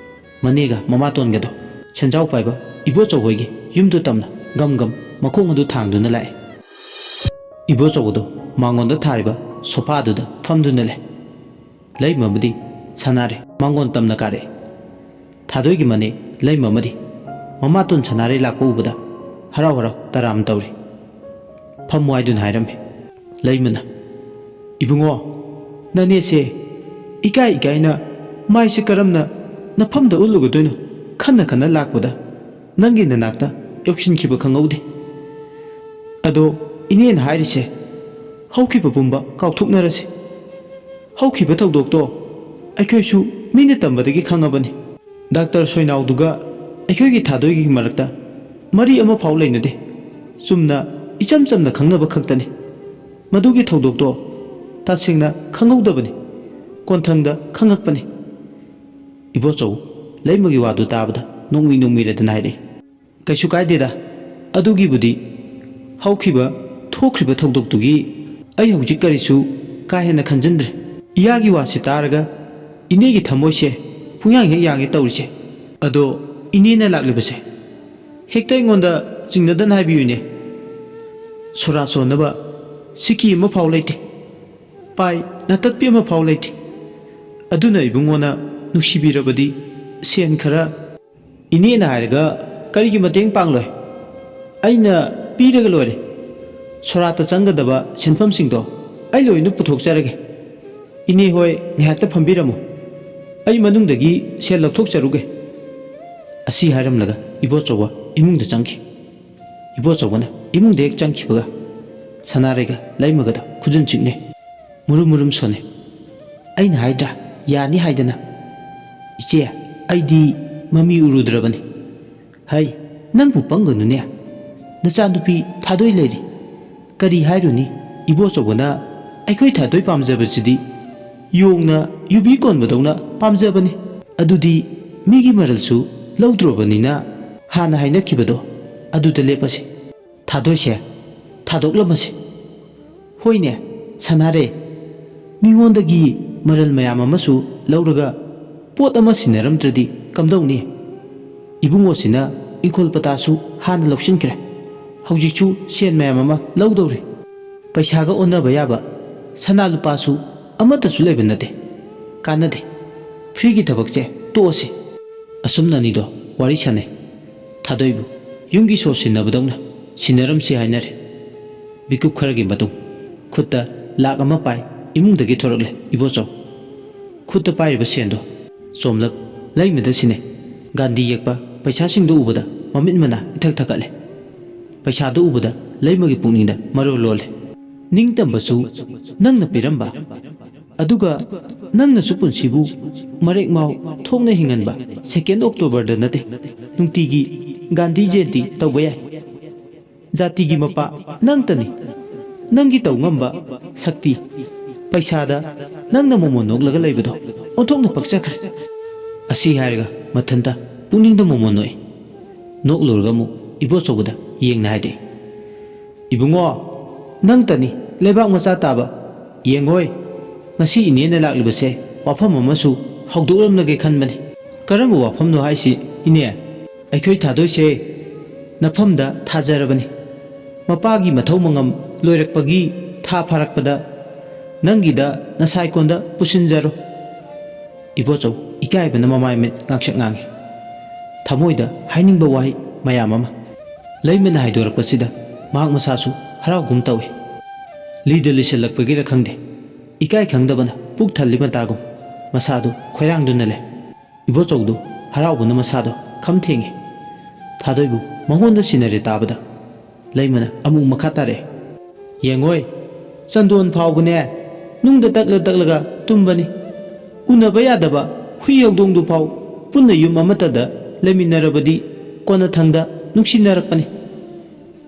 ꯃꯅꯦꯒ ꯃꯃꯥꯇꯣꯟꯒꯗꯣ ꯁꯦꯟꯖꯥꯎ ꯄꯥꯏꯕ ꯏꯕꯣꯆꯧ ꯍꯣꯏꯒꯤ ꯌꯨꯝꯗꯨ ꯇꯝꯅ ꯒꯝ ꯒꯝ ꯃꯈꯣꯡ ꯑꯗꯨ ꯊꯥꯡꯗꯨꯅ ꯂꯥꯛꯑꯦ꯫ ꯏꯕꯣꯆꯧꯕꯗꯣ ꯃꯥꯡꯒꯣꯟꯗ ꯊꯥꯔꯤꯕ ꯁꯣꯐꯥꯗꯨꯗ ꯐꯝꯗꯨꯅ ꯂꯩ꯫ ꯂꯩꯃ ꯑꯃꯗꯤ ꯁꯅꯥꯔꯩ ꯃꯥꯡꯒꯣꯟ ꯇꯝꯅ ꯀꯥꯔꯛꯏ꯫ ꯊꯥꯗꯣꯏꯒꯤ ꯃꯅꯦ ꯂꯩꯃ ꯑꯃꯗꯤ ꯃꯃꯥꯇꯣꯟ ꯁꯅꯥꯔꯩ ꯂꯥꯛꯄ ꯎꯕꯗ ꯍꯔꯥꯎ ꯍꯔꯥꯎ ꯇꯔꯥꯝ ꯇꯧꯔꯤ꯫ ꯐꯝꯃꯨ ꯍꯥꯏꯗꯨꯅ ꯍꯥꯏꯔꯝꯃꯤ꯫ ꯂꯩꯃꯅ, "ꯏꯕꯨꯡꯉꯣ, ꯅꯅꯦꯁꯦ ꯏꯀꯥꯏ ꯏꯀꯥꯏꯅ ꯃꯥꯏꯁꯦ ꯀꯔꯝꯅ ꯅꯐꯝꯗ ꯎꯠꯂꯨꯒꯗꯣꯏꯅꯣ ꯈꯟꯅ ꯈꯟꯅ ꯂꯥꯛꯄꯗ ꯅꯪꯒꯤ ꯅꯅꯥꯛꯇ ꯌꯧꯁꯤꯟꯈꯤꯕ ꯈꯪꯍꯧꯗꯦ꯫ ꯑꯗꯣ ꯏꯅꯦꯅ ꯍꯥꯏꯔꯤꯁꯦ ꯍꯧꯈꯤꯕ ꯄꯨꯝꯕ ꯀꯥꯎꯊꯣꯛꯅꯔꯁꯤ꯫ ꯍꯧꯈꯤꯕ ꯊꯧꯗꯣꯛꯇꯣ ꯑꯩꯈꯣꯏꯁꯨ ꯃꯤꯅ ꯇꯝꯕꯗꯒꯤ ꯈꯪꯉꯕꯅꯤ꯫ ꯗꯥꯛꯇꯔ ꯁꯣꯏꯅꯥꯎꯗꯨꯒ ꯑꯩꯈꯣꯏꯒꯤ ꯊꯥꯗꯣꯏꯒꯤ ꯃꯔꯛꯇ ꯃꯔꯤ ꯑꯃꯐꯥꯎ ꯂꯩꯅꯗꯦ꯫ ꯆꯨꯝꯅ ꯏꯆꯝ ꯆꯝꯅ ꯈꯪꯅꯕ ꯈꯛꯇꯅꯤ꯫ ꯃꯗꯨꯒꯤ ꯊꯧꯗꯣꯛꯇꯣ ꯇꯁꯦꯡꯅ ꯈꯪꯍꯧꯗꯕꯅꯤ꯫ ꯀꯣꯟꯊꯪꯗ ꯈꯪꯉꯛꯄꯅꯤ꯫" ꯏꯕꯣꯆꯧ ꯂꯩꯃꯒꯤ ꯋꯥꯗꯨ ꯇꯥꯕꯗ ꯅꯣꯡꯃꯤ ꯅꯣꯡꯃꯤꯔꯗꯅ ꯍꯥꯏꯔꯛꯏ꯫ "ꯀꯩꯁꯨ ꯀꯥꯏꯗꯦꯗ, ꯑꯗꯨꯒꯤꯕꯨꯗꯤ ꯍꯧꯈꯤꯕ ꯊꯣꯛꯈ꯭ꯔꯤꯕ ꯊꯧꯗꯣꯛꯇꯨꯒꯤ ꯑꯩ ꯍꯧꯖꯤꯛ ꯀꯔꯤꯁꯨ ꯀꯥ ꯍꯦꯟꯅ ꯈꯟꯖꯤꯟꯗ꯭ꯔꯦ꯫ ꯏꯌꯥꯒꯤ ꯋꯥꯁꯤ ꯇꯥꯔꯒ ꯏꯅꯦꯒꯤ ꯊꯃꯣꯏꯁꯦ ꯄꯨꯡꯌꯥꯡ ꯍꯦꯛ ꯌꯥꯡꯉꯦ ꯇꯧꯔꯤꯁꯦ꯫ ꯑꯗꯣ ꯏꯅꯦꯅ ꯂꯥꯛꯂꯤꯕꯁꯦ ꯍꯦꯛꯇ ꯑꯩꯉꯣꯟꯗ ꯆꯤꯡꯅꯗꯅ ꯍꯥꯏꯕꯤꯌꯨꯅꯦ꯫ ꯁꯣꯔꯥ ꯁꯣꯟꯅꯕ ꯁꯤꯀꯤ ꯑꯃꯐꯥꯎ ꯂꯩꯇꯦ꯫ ꯄꯥꯏ ꯅꯥꯇꯠꯄꯤ ꯑꯃꯐꯥꯎ ꯂꯩꯇꯦ꯫ ꯑꯗꯨꯅ ꯏꯕꯨꯡꯉꯣꯅ ꯅꯨꯡꯁꯤꯕꯤꯔꯕꯗꯤ ꯁꯦꯟ ꯈꯔ ꯏꯅꯦꯅ ꯍꯥꯏꯔꯒ ꯀꯔꯤꯒꯤ ꯃꯇꯦꯡ ꯄꯥꯡꯂꯣꯏ? ꯑꯩꯅ ꯄꯤꯔꯒ ꯂꯣꯏꯔꯦ꯫ ꯁꯣꯔꯥꯠꯇ ꯆꯪꯒꯗꯕ ꯁꯦꯟꯐꯝꯁꯤꯡꯗꯣ ꯑꯩ ꯂꯣꯏꯅ ꯄꯨꯊꯣꯛꯆꯔꯒꯦ꯫ ꯏꯅꯦ ꯍꯣꯏ ꯉꯥꯏꯍꯥꯛꯇ ꯐꯝꯕꯤꯔꯝꯃꯨ꯫ ꯑꯩ ꯃꯅꯨꯡꯗꯒꯤ ꯁꯦꯜ ꯂꯧꯊꯣꯛꯆꯔꯨꯒꯦ꯫" ꯑꯁꯤ ꯍꯥꯏꯔꯝꯂꯒ ꯏꯕꯣꯆꯧꯕ ꯏꯃꯨꯡꯗ ꯆꯪꯈꯤ꯫ ꯏꯕꯣꯆꯧꯕꯅ, ꯏꯃꯨꯡꯗ ꯍꯦꯛ ꯆꯪꯈꯤꯕꯒ ꯁꯅꯥꯔꯩꯒ ꯂꯩꯃꯒꯗ ꯈꯨꯖꯤꯟ ꯆꯤꯛꯅꯩ꯫ ꯃꯨꯔꯨꯝ ꯃꯨꯔꯨꯝ ꯁꯣꯟꯅꯩ꯫ "ꯑꯩꯅ ꯍꯥꯏꯗ꯭ꯔꯥ, ꯌꯥꯅꯤ ꯍꯥꯏꯗꯅ?" "ꯏꯆꯦ, ꯑꯩꯗꯤ ꯃꯃꯤ ꯎꯔꯨꯗ꯭ꯔꯕꯅꯤ꯫" "ꯍꯩ, ꯅꯪꯕꯨ ꯄꯪꯒꯅꯨꯅꯦ꯫ ꯅꯆꯥꯅꯨꯄꯤ ꯊꯥꯗꯣꯏ ꯂꯩꯔꯤ꯫ ꯀꯔꯤ ꯍꯥꯏꯔꯨꯅꯤ, ꯏꯕꯣꯆꯧꯕꯅ ꯑꯩꯈꯣꯏ ꯊꯥꯗꯣꯏ ꯄꯥꯝꯖꯕꯁꯤꯗꯤ ꯌꯣꯡꯅ ꯌꯨꯕꯤ ꯀꯣꯟꯕꯗꯧꯅ ꯄꯥꯝꯖꯕꯅꯤ꯫ ꯑꯗꯨꯗꯤ ꯃꯤꯒꯤ ꯃꯔꯜꯁꯨ ꯂꯧꯗ꯭ꯔꯣꯕꯅꯤꯅ ꯍꯥꯟꯅ ꯍꯥꯏꯅꯈꯤꯕꯗꯣ ꯑꯗꯨꯗ ꯂꯦꯞꯄꯁꯤ꯫ ꯊꯥꯗꯣꯏꯁꯦ ꯊꯥꯗꯣꯛꯂꯝꯃꯁꯤ꯫" "ꯍꯣꯏꯅꯦ, ꯁꯅꯥꯔꯦ, ꯃꯤꯉꯣꯟꯗꯒꯤ ꯃꯔꯜ ꯃꯌꯥꯝ ꯑꯃꯁꯨ ꯂꯧꯔꯒ ꯄꯣꯠ ꯑꯃ ꯁꯤꯟꯅꯔꯝꯗ꯭ꯔꯗꯤ ꯀꯝꯗꯧꯅꯤ? ꯏꯕꯨꯡꯉꯣꯁꯤꯅ ꯏꯪꯈꯣꯜ ꯄꯇꯥꯁꯨ ꯍꯥꯟꯅ ꯂꯧꯁꯤꯟꯈ꯭ꯔꯦ꯫ ꯍꯧꯖꯤꯛꯁꯨ ꯁꯦꯟ ꯃꯌꯥꯝ ꯑꯃ ꯂꯧꯗꯧꯔꯤ꯫ ꯄꯩꯁꯥꯒ ꯑꯣꯟꯅꯕ ꯌꯥꯕ ꯁꯅꯥ ꯂꯨꯄꯥꯁꯨ ꯑꯃꯠꯇꯁꯨ ꯂꯩꯕ ꯅꯠꯇꯦ꯫ ꯀꯥꯟꯅꯗꯦ꯫ ꯐ꯭ꯔꯤꯒꯤ ꯊꯕꯛꯁꯦ ꯇꯣꯛꯑꯁꯤ꯫" ꯑꯁꯨꯝꯅ ꯑꯅꯤꯗꯣ ꯋꯥꯔꯤ ꯁꯥꯟꯅꯩ꯫ ꯊꯥꯗꯣꯏꯕꯨ ꯌꯨꯝꯒꯤ ꯁꯣ ꯁꯤꯟꯅꯕꯗꯧꯅ ꯁꯤꯟꯅꯔꯝꯁꯤ ꯍꯥꯏꯅꯔꯦ꯫ ꯃꯤꯀꯨꯞ ꯈꯔꯒꯤ ꯃꯇꯨꯡ ꯈꯨꯠꯇ ꯂꯥꯛ ꯑꯃ ꯄꯥꯏ ꯏꯃꯨꯡꯗꯒꯤ ꯊꯣꯔꯛꯂꯦ ꯏꯕꯣꯆꯧ꯫ ꯈꯨꯠꯇ ꯄꯥꯏꯔꯤꯕ ꯁꯦꯟꯗꯣ ꯆꯣꯝꯂꯞ ꯂꯩꯃꯗ ꯁꯤꯟꯅꯩ꯫ ꯒꯥꯟꯙꯤ ꯌꯦꯛꯄ ꯄꯩꯁꯥꯁꯤꯡꯗꯨ ꯎꯕꯗ ꯃꯃꯤꯠ ꯃꯅꯥ ꯏꯊꯛ ꯊꯛꯀꯠꯂꯦ꯫ ꯄꯩꯁꯥꯗꯨ ꯎꯕꯗ ꯂꯩꯃꯒꯤ ꯄꯨꯛꯅꯤꯡꯗ ꯃꯔꯣꯜ ꯂꯣꯜꯂꯦ꯫ "ꯅꯤꯡꯇꯝꯕꯁꯨ ꯅꯪꯅ ꯄꯤꯔꯝꯕ, ꯑꯗꯨꯒ ꯅꯪꯅꯁꯨ ꯄꯨꯟꯁꯤꯕꯨ ꯃꯔꯦꯛ ꯃꯥꯎ ꯊꯣꯛꯅ ꯍꯤꯡꯍꯟꯕ ꯁꯦꯀꯦꯟ ꯑꯣꯛꯇꯣꯕꯔꯗ ꯅꯠꯇꯦ, ꯅꯨꯡꯇꯤꯒꯤ ꯒꯥꯟꯙꯤ ꯖꯌꯟꯇꯤ ꯇꯧꯕ ꯌꯥꯏ꯫ ꯖꯥꯇꯤꯒꯤ ꯃꯄꯥ ꯅꯪꯇꯅꯤ꯫ ꯅꯪꯒꯤ ꯇꯧ ꯉꯝꯕ ꯁꯛꯇꯤ, ꯄꯩꯁꯥꯗ ꯅꯪꯅ ꯃꯣꯃꯣꯟ ꯅꯣꯛꯂꯒ ꯂꯩꯕꯗꯣ ꯑꯣꯟꯊꯣꯛꯅ ꯄꯛꯆꯈ꯭ꯔꯦ꯫" ꯑꯁꯤ ꯍꯥꯏꯔꯒ ꯃꯊꯟꯇ ꯄꯨꯛꯅꯤꯡꯗ ꯃꯣꯃꯣꯟ ꯅꯣꯛꯏ꯫ ꯅꯣꯛꯂꯨꯔꯒ ꯑꯃꯨꯛ ꯏꯕꯣꯆꯧꯕꯗ ꯌꯦꯡꯅ ꯍꯥꯏꯔꯛꯏ, "ꯏꯕꯨꯡꯉꯣ, ꯅꯪꯇꯅꯤ ꯂꯩꯕꯥꯛ ꯃꯆꯥ ꯇꯥꯕ꯫ ꯌꯦꯡꯉꯣꯏ, ꯉꯁꯤ ꯏꯅꯦꯅ ꯂꯥꯛꯂꯤꯕꯁꯦ ꯋꯥꯐꯝ ꯑꯃꯁꯨ ꯍꯧꯗꯣꯛꯂꯝꯂꯒꯦ ꯈꯟꯕꯅꯤ꯫" "ꯀꯔꯝꯕ ꯋꯥꯐꯝꯅꯣ ꯍꯥꯏꯁꯤ ꯏꯅꯦ?" "ꯑꯩꯈꯣꯏ ꯊꯥꯗꯣꯏꯁꯦ ꯅꯐꯝꯗ ꯊꯥꯖꯔꯕꯅꯤ꯫ ꯃꯄꯥꯒꯤ ꯃꯊꯧ ꯃꯉꯝ ꯂꯣꯏꯔꯛꯄꯒꯤ ꯊꯥ ꯐꯥꯔꯛꯄꯗ ꯅꯪꯒꯤꯗ ꯅꯁꯥꯏꯀꯣꯟꯗ ꯄꯨꯁꯤꯟꯖꯔꯣ꯫" ꯏꯕꯣꯆꯧ ꯏꯀꯥꯏꯕꯅ ꯃꯃꯥꯏ ꯃꯤꯠ ꯉꯥꯡꯁꯛ ꯉꯥꯡꯉꯤ꯫ ꯊꯃꯣꯏꯗ ꯍꯥꯏꯅꯤꯡꯕ ꯋꯥꯍꯩ ꯃꯌꯥꯝ ꯑꯃ꯫ ꯂꯩꯃꯅ ꯍꯥꯏꯗꯣꯔꯛꯄꯁꯤꯗ ꯃꯍꯥꯛ ꯃꯁꯥꯁꯨ ꯍꯔꯥꯎꯒꯨꯝ ꯇꯧꯏ꯫ ꯂꯤꯗ ꯂꯤꯁꯤꯜꯂꯛꯄꯒꯤꯔ ꯈꯪꯗꯦ, ꯏꯀꯥꯏ ꯈꯪꯗꯕꯅ ꯄꯨꯛ ꯊꯜꯂꯤ ꯃꯇꯥꯒꯨꯝ ꯃꯁꯥꯗꯨ ꯈꯣꯏꯔꯥꯡꯗꯨꯅ ꯂꯩ꯫ ꯏꯕꯣꯆꯧꯗꯨ ꯍꯔꯥꯎꯕꯅ ꯃꯁꯥꯗꯣ ꯈꯝ ꯊꯦꯡꯉꯤ꯫ ꯊꯥꯗꯣꯏꯕꯨ ꯃꯉꯣꯟꯗ ꯁꯤꯟꯅꯔꯦ ꯇꯥꯕꯗ ꯂꯩꯃꯅ ꯑꯃꯨꯛ ꯃꯈꯥ ꯇꯥꯔꯛꯑꯦ꯫ "ꯌꯦꯡꯉꯣꯏ, ꯆꯟꯗꯣꯟ ꯐꯥꯎꯕꯅꯦ ꯅꯨꯡꯗ ꯇꯛꯂ ꯇꯛꯂꯒ ꯇꯨꯝꯕꯅꯤ꯫ ꯎꯅꯕ ꯌꯥꯗꯕ ꯍꯨꯏ ꯍꯧꯗꯣꯡꯗꯨ ꯐꯥꯎ ꯄꯨꯟꯅ ꯌꯨꯝ ꯑꯃꯠꯇꯗ ꯂꯩꯃꯤꯟꯅꯔꯕꯗꯤ ꯀꯣꯟꯅꯊꯪꯗ ꯅꯨꯡꯁꯤꯅꯔꯛꯄꯅꯤ꯫"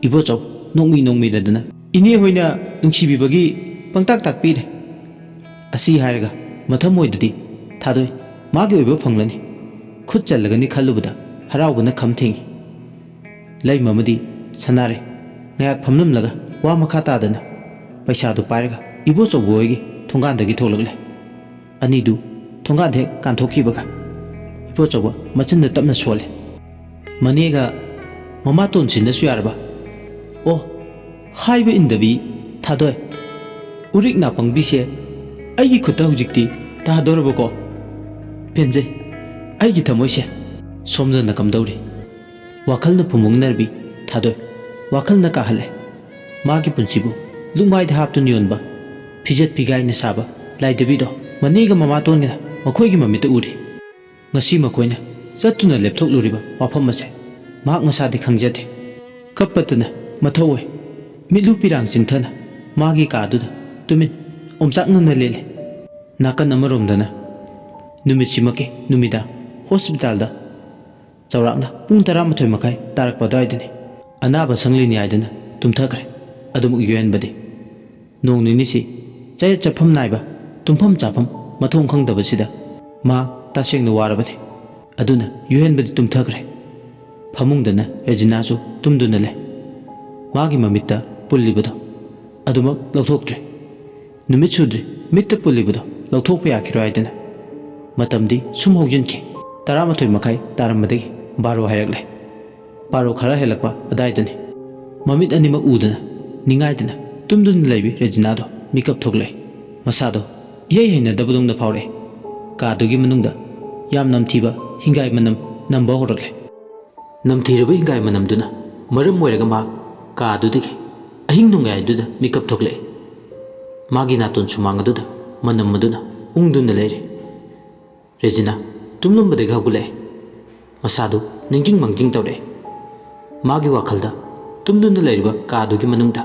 ꯏꯕꯣꯆꯧ ꯅꯣꯡꯃꯤ ꯅꯣꯡꯃꯤꯔꯗꯅ, "ꯏꯅꯦ ꯍꯣꯏꯅ ꯅꯨꯡꯁꯤꯕꯤꯕꯒꯤ ꯄꯪꯇꯥꯛ ꯇꯥꯛꯄꯤꯔꯦ꯫" ꯑꯁꯤ ꯍꯥꯏꯔꯒ ꯃꯊꯃꯣꯏꯗꯗꯤ ꯊꯥꯗꯣꯏ ꯃꯥꯒꯤ ꯑꯣꯏꯕ ꯐꯪꯂꯅꯤ ꯈꯨꯠ ꯆꯜꯂꯒꯅꯤ ꯈꯜꯂꯨꯕꯗ ꯍꯔꯥꯎꯕꯅ ꯈꯝ ꯊꯦꯡꯏ꯫ ꯂꯩꯃ ꯑꯃꯗꯤ ꯁꯅꯥꯔꯩ ꯉꯥꯏꯍꯥꯛ ꯐꯝꯂꯝꯂꯒ ꯋꯥ ꯃꯈꯥ ꯇꯥꯗꯅ ꯄꯩꯁꯥꯗꯨ ꯄꯥꯏꯔꯒ ꯏꯕꯣꯆꯧꯕ ꯍꯣꯏꯒꯤ ꯊꯣꯡꯒꯥꯟꯗꯒꯤ ꯊꯣꯛꯂꯛꯂꯦ꯫ ꯑꯅꯤꯗꯨ ꯊꯣꯡꯒꯥꯟꯗ ꯍꯦꯛ ꯀꯥꯟꯊꯣꯛꯈꯤꯕꯒ ꯏꯕꯣꯆꯧꯕ ꯃꯆꯤꯟꯗ ꯇꯞꯅ ꯁꯣꯜꯂꯦ꯫ "ꯃꯅꯦꯒ ꯃꯃꯥꯇꯣꯟꯁꯤꯅꯁꯨ ꯌꯥꯔꯕ?" "ꯑꯣ, ꯍꯥꯏꯕ ꯏꯟꯗꯕꯤ ꯊꯥꯗꯣꯏ꯫ ꯎꯔꯤꯛ ꯅꯥꯄꯪꯕꯤꯁꯦ ꯑꯩꯒꯤ ꯈꯨꯠꯇ ꯍꯧꯖꯤꯛꯇꯤ ꯇꯥꯗꯧꯔꯕꯀꯣ? ꯄꯦꯟꯖꯩ꯫ ꯑꯩꯒꯤ ꯊꯃꯣꯏꯁꯦ ꯁꯣꯝꯗꯅ ꯀꯝꯗꯧꯔꯤ?" ꯋꯥꯈꯜꯅ ꯐꯨꯝꯕꯪꯅꯔꯕꯤ ꯊꯥꯗꯣꯏ ꯋꯥꯈꯜꯅ ꯀꯥꯍꯜꯂꯦ꯫ ꯃꯥꯒꯤ ꯄꯨꯟꯁꯤꯕꯨ ꯂꯨꯛꯃꯥꯏꯗ ꯍꯥꯞꯇꯨꯅ ꯌꯣꯟꯕ, ꯐꯤꯖꯦꯠ ꯐꯤꯒꯥꯏꯅ ꯁꯥꯕ ꯂꯥꯏꯗꯕꯤꯗꯣ ꯃꯅꯦꯒ ꯃꯃꯥꯇꯣꯟꯒ ꯃꯈꯣꯏꯒꯤ ꯃꯃꯤꯠꯇ ꯎꯔꯤ꯫ ꯉꯁꯤ ꯃꯈꯣꯏꯅ ꯆꯠꯇꯨꯅ ꯂꯦꯞꯊꯣꯛꯂꯨꯔꯤꯕ ꯋꯥꯐꯝ ꯑꯁꯦ ꯃꯍꯥꯛ ꯃꯁꯥꯗꯤ ꯈꯪꯖꯗꯦ꯫ ꯀꯞꯄꯇꯅ ꯃꯊꯧ ꯑꯣꯏ꯫ ꯃꯤꯠꯂꯨ ꯄꯤꯔꯥꯡ ꯆꯤꯟꯊꯅ ꯃꯥꯒꯤ ꯀꯥꯗꯨꯗ ꯇꯨꯃꯤꯟ ꯑꯣꯝꯆꯥꯛꯅꯅ ꯂꯦꯜꯂꯤ꯫ ꯅꯥꯀꯟ ꯑꯃꯔꯣꯝꯗꯅ ꯅꯨꯃꯤꯠꯁꯤꯃꯛꯀꯤ ꯅꯨꯃꯤꯗꯥꯡ ꯍꯣꯁꯄꯤꯇꯥꯜꯗ ꯆꯥꯎꯔꯥꯛꯅ ꯄꯨꯡ ꯇꯔꯥꯃꯥꯊꯣꯏ ꯃꯈꯥꯏ ꯇꯥꯔꯛꯄ ꯑꯗꯨꯋꯥꯏꯗꯅꯤ꯫ ꯑꯅꯥꯕ ꯁꯪꯂꯤ ꯅꯤꯌꯥꯏꯗꯅ ꯇꯨꯝꯊꯈ꯭ꯔꯦ꯫ ꯑꯗꯨꯃꯛ ꯌꯣꯏꯍꯟꯕꯗꯤ ꯅꯣꯡ ꯅꯤꯅꯤꯁꯤ ꯆꯌꯦꯠ ꯆꯠꯐꯝ ꯅꯥꯏꯕ, ꯇꯨꯝꯐꯝ ꯆꯥꯐꯝ ꯃꯊꯣꯡ ꯈꯪꯗꯕꯁꯤꯗ ꯃꯍꯥꯛ ꯇꯁꯦꯡꯅ ꯋꯥꯔꯕꯅꯤ꯫ ꯑꯗꯨꯅ ꯌꯨꯍꯦꯟꯕꯗꯤ ꯇꯨꯝꯊꯈ꯭ꯔꯦ꯫ ꯐꯃꯨꯡꯗꯅ ꯔꯦꯖꯤꯅꯥꯁꯨ ꯇꯨꯝꯗꯨꯅ ꯂꯩ꯫ ꯃꯥꯒꯤ ꯃꯃꯤꯠꯇ ꯄꯨꯜꯂꯤꯕꯗꯣ ꯑꯗꯨꯃꯛ ꯂꯧꯊꯣꯛꯇ꯭ꯔꯦ꯫ ꯅꯨꯃꯤꯠ ꯁꯨꯗ꯭ꯔꯤ ꯃꯤꯠꯇ ꯄꯨꯜꯂꯤꯕꯗꯣ ꯂꯧꯊꯣꯛꯄ ꯌꯥꯈꯤꯔꯣꯏ ꯍꯥꯏꯗꯅ꯫ ꯃꯇꯝꯗꯤ ꯁꯨꯝ ꯍꯧꯖꯤꯟꯈꯤ꯫ ꯇꯔꯥꯃꯥꯊꯣꯏ ꯃꯈꯥꯏ ꯇꯥꯔꯝꯕꯗꯒꯤ ꯕꯥꯔꯣ ꯍꯥꯏꯔꯛꯂꯦ꯫ ꯕꯥꯔꯣ ꯈꯔ ꯍꯦꯜꯂꯛꯄ ꯑꯗꯥꯏꯗꯅꯤ꯫ ꯃꯃꯤꯠ ꯑꯅꯤꯃꯛ ꯎꯗꯅ, ꯅꯤꯡꯉꯥꯏꯗꯅ ꯇꯨꯝꯗꯨꯅ ꯂꯩꯕꯤ ꯔꯦꯖꯤꯅꯥꯗꯣ ꯃꯤꯀꯞ ꯊꯣꯛꯂꯛꯏ꯫ ꯃꯁꯥꯗꯣ ꯏꯍꯩ ꯍꯩꯅꯗꯕꯗꯧꯅ ꯐꯥꯎꯔꯛꯏ꯫ ꯀꯥꯗꯨꯒꯤ ꯃꯅꯨꯡꯗ ꯌꯥꯝ ꯅꯝꯊꯤꯕ ꯍꯤꯡꯒꯥꯏ ꯃꯅꯝ ꯅꯝꯕ ꯍꯧꯔꯛꯂꯦ꯫ ꯅꯝꯊꯤꯔꯕ ꯍꯤꯡꯒꯥꯏ ꯃꯅꯝꯗꯨꯅ ꯃꯔꯝ ꯑꯣꯏꯔꯒ ꯃꯥ ꯀꯥꯗꯨꯗꯒꯤ ꯑꯍꯤꯡ ꯅꯣꯡꯌꯥꯏꯗꯨꯗ ꯃꯤꯀꯞ ꯊꯣꯛꯂꯛꯏ꯫ ꯃꯥꯒꯤ ꯅꯥꯇꯣꯟ ꯁꯨꯃꯥꯡ ꯑꯗꯨꯗ ꯃꯅꯝ ꯑꯗꯨꯅ ꯎꯪꯗꯨꯅ ꯂꯩꯔꯤ꯫ ꯔꯦꯖꯤꯅꯥ ꯇꯨꯝꯂꯝꯕꯗꯒꯤ ꯍꯧꯒꯠꯂꯛꯑꯦ꯫ ꯃꯁꯥꯗꯨ ꯅꯤꯡꯖꯤꯡ ꯃꯥꯡꯖꯤꯡ ꯇꯧꯔꯛꯑꯦ꯫ ꯃꯥꯒꯤ ꯋꯥꯈꯜꯗ ꯇꯨꯝꯗꯨꯅ ꯂꯩꯔꯤꯕ ꯀꯥꯗꯨꯒꯤ ꯃꯅꯨꯡꯗ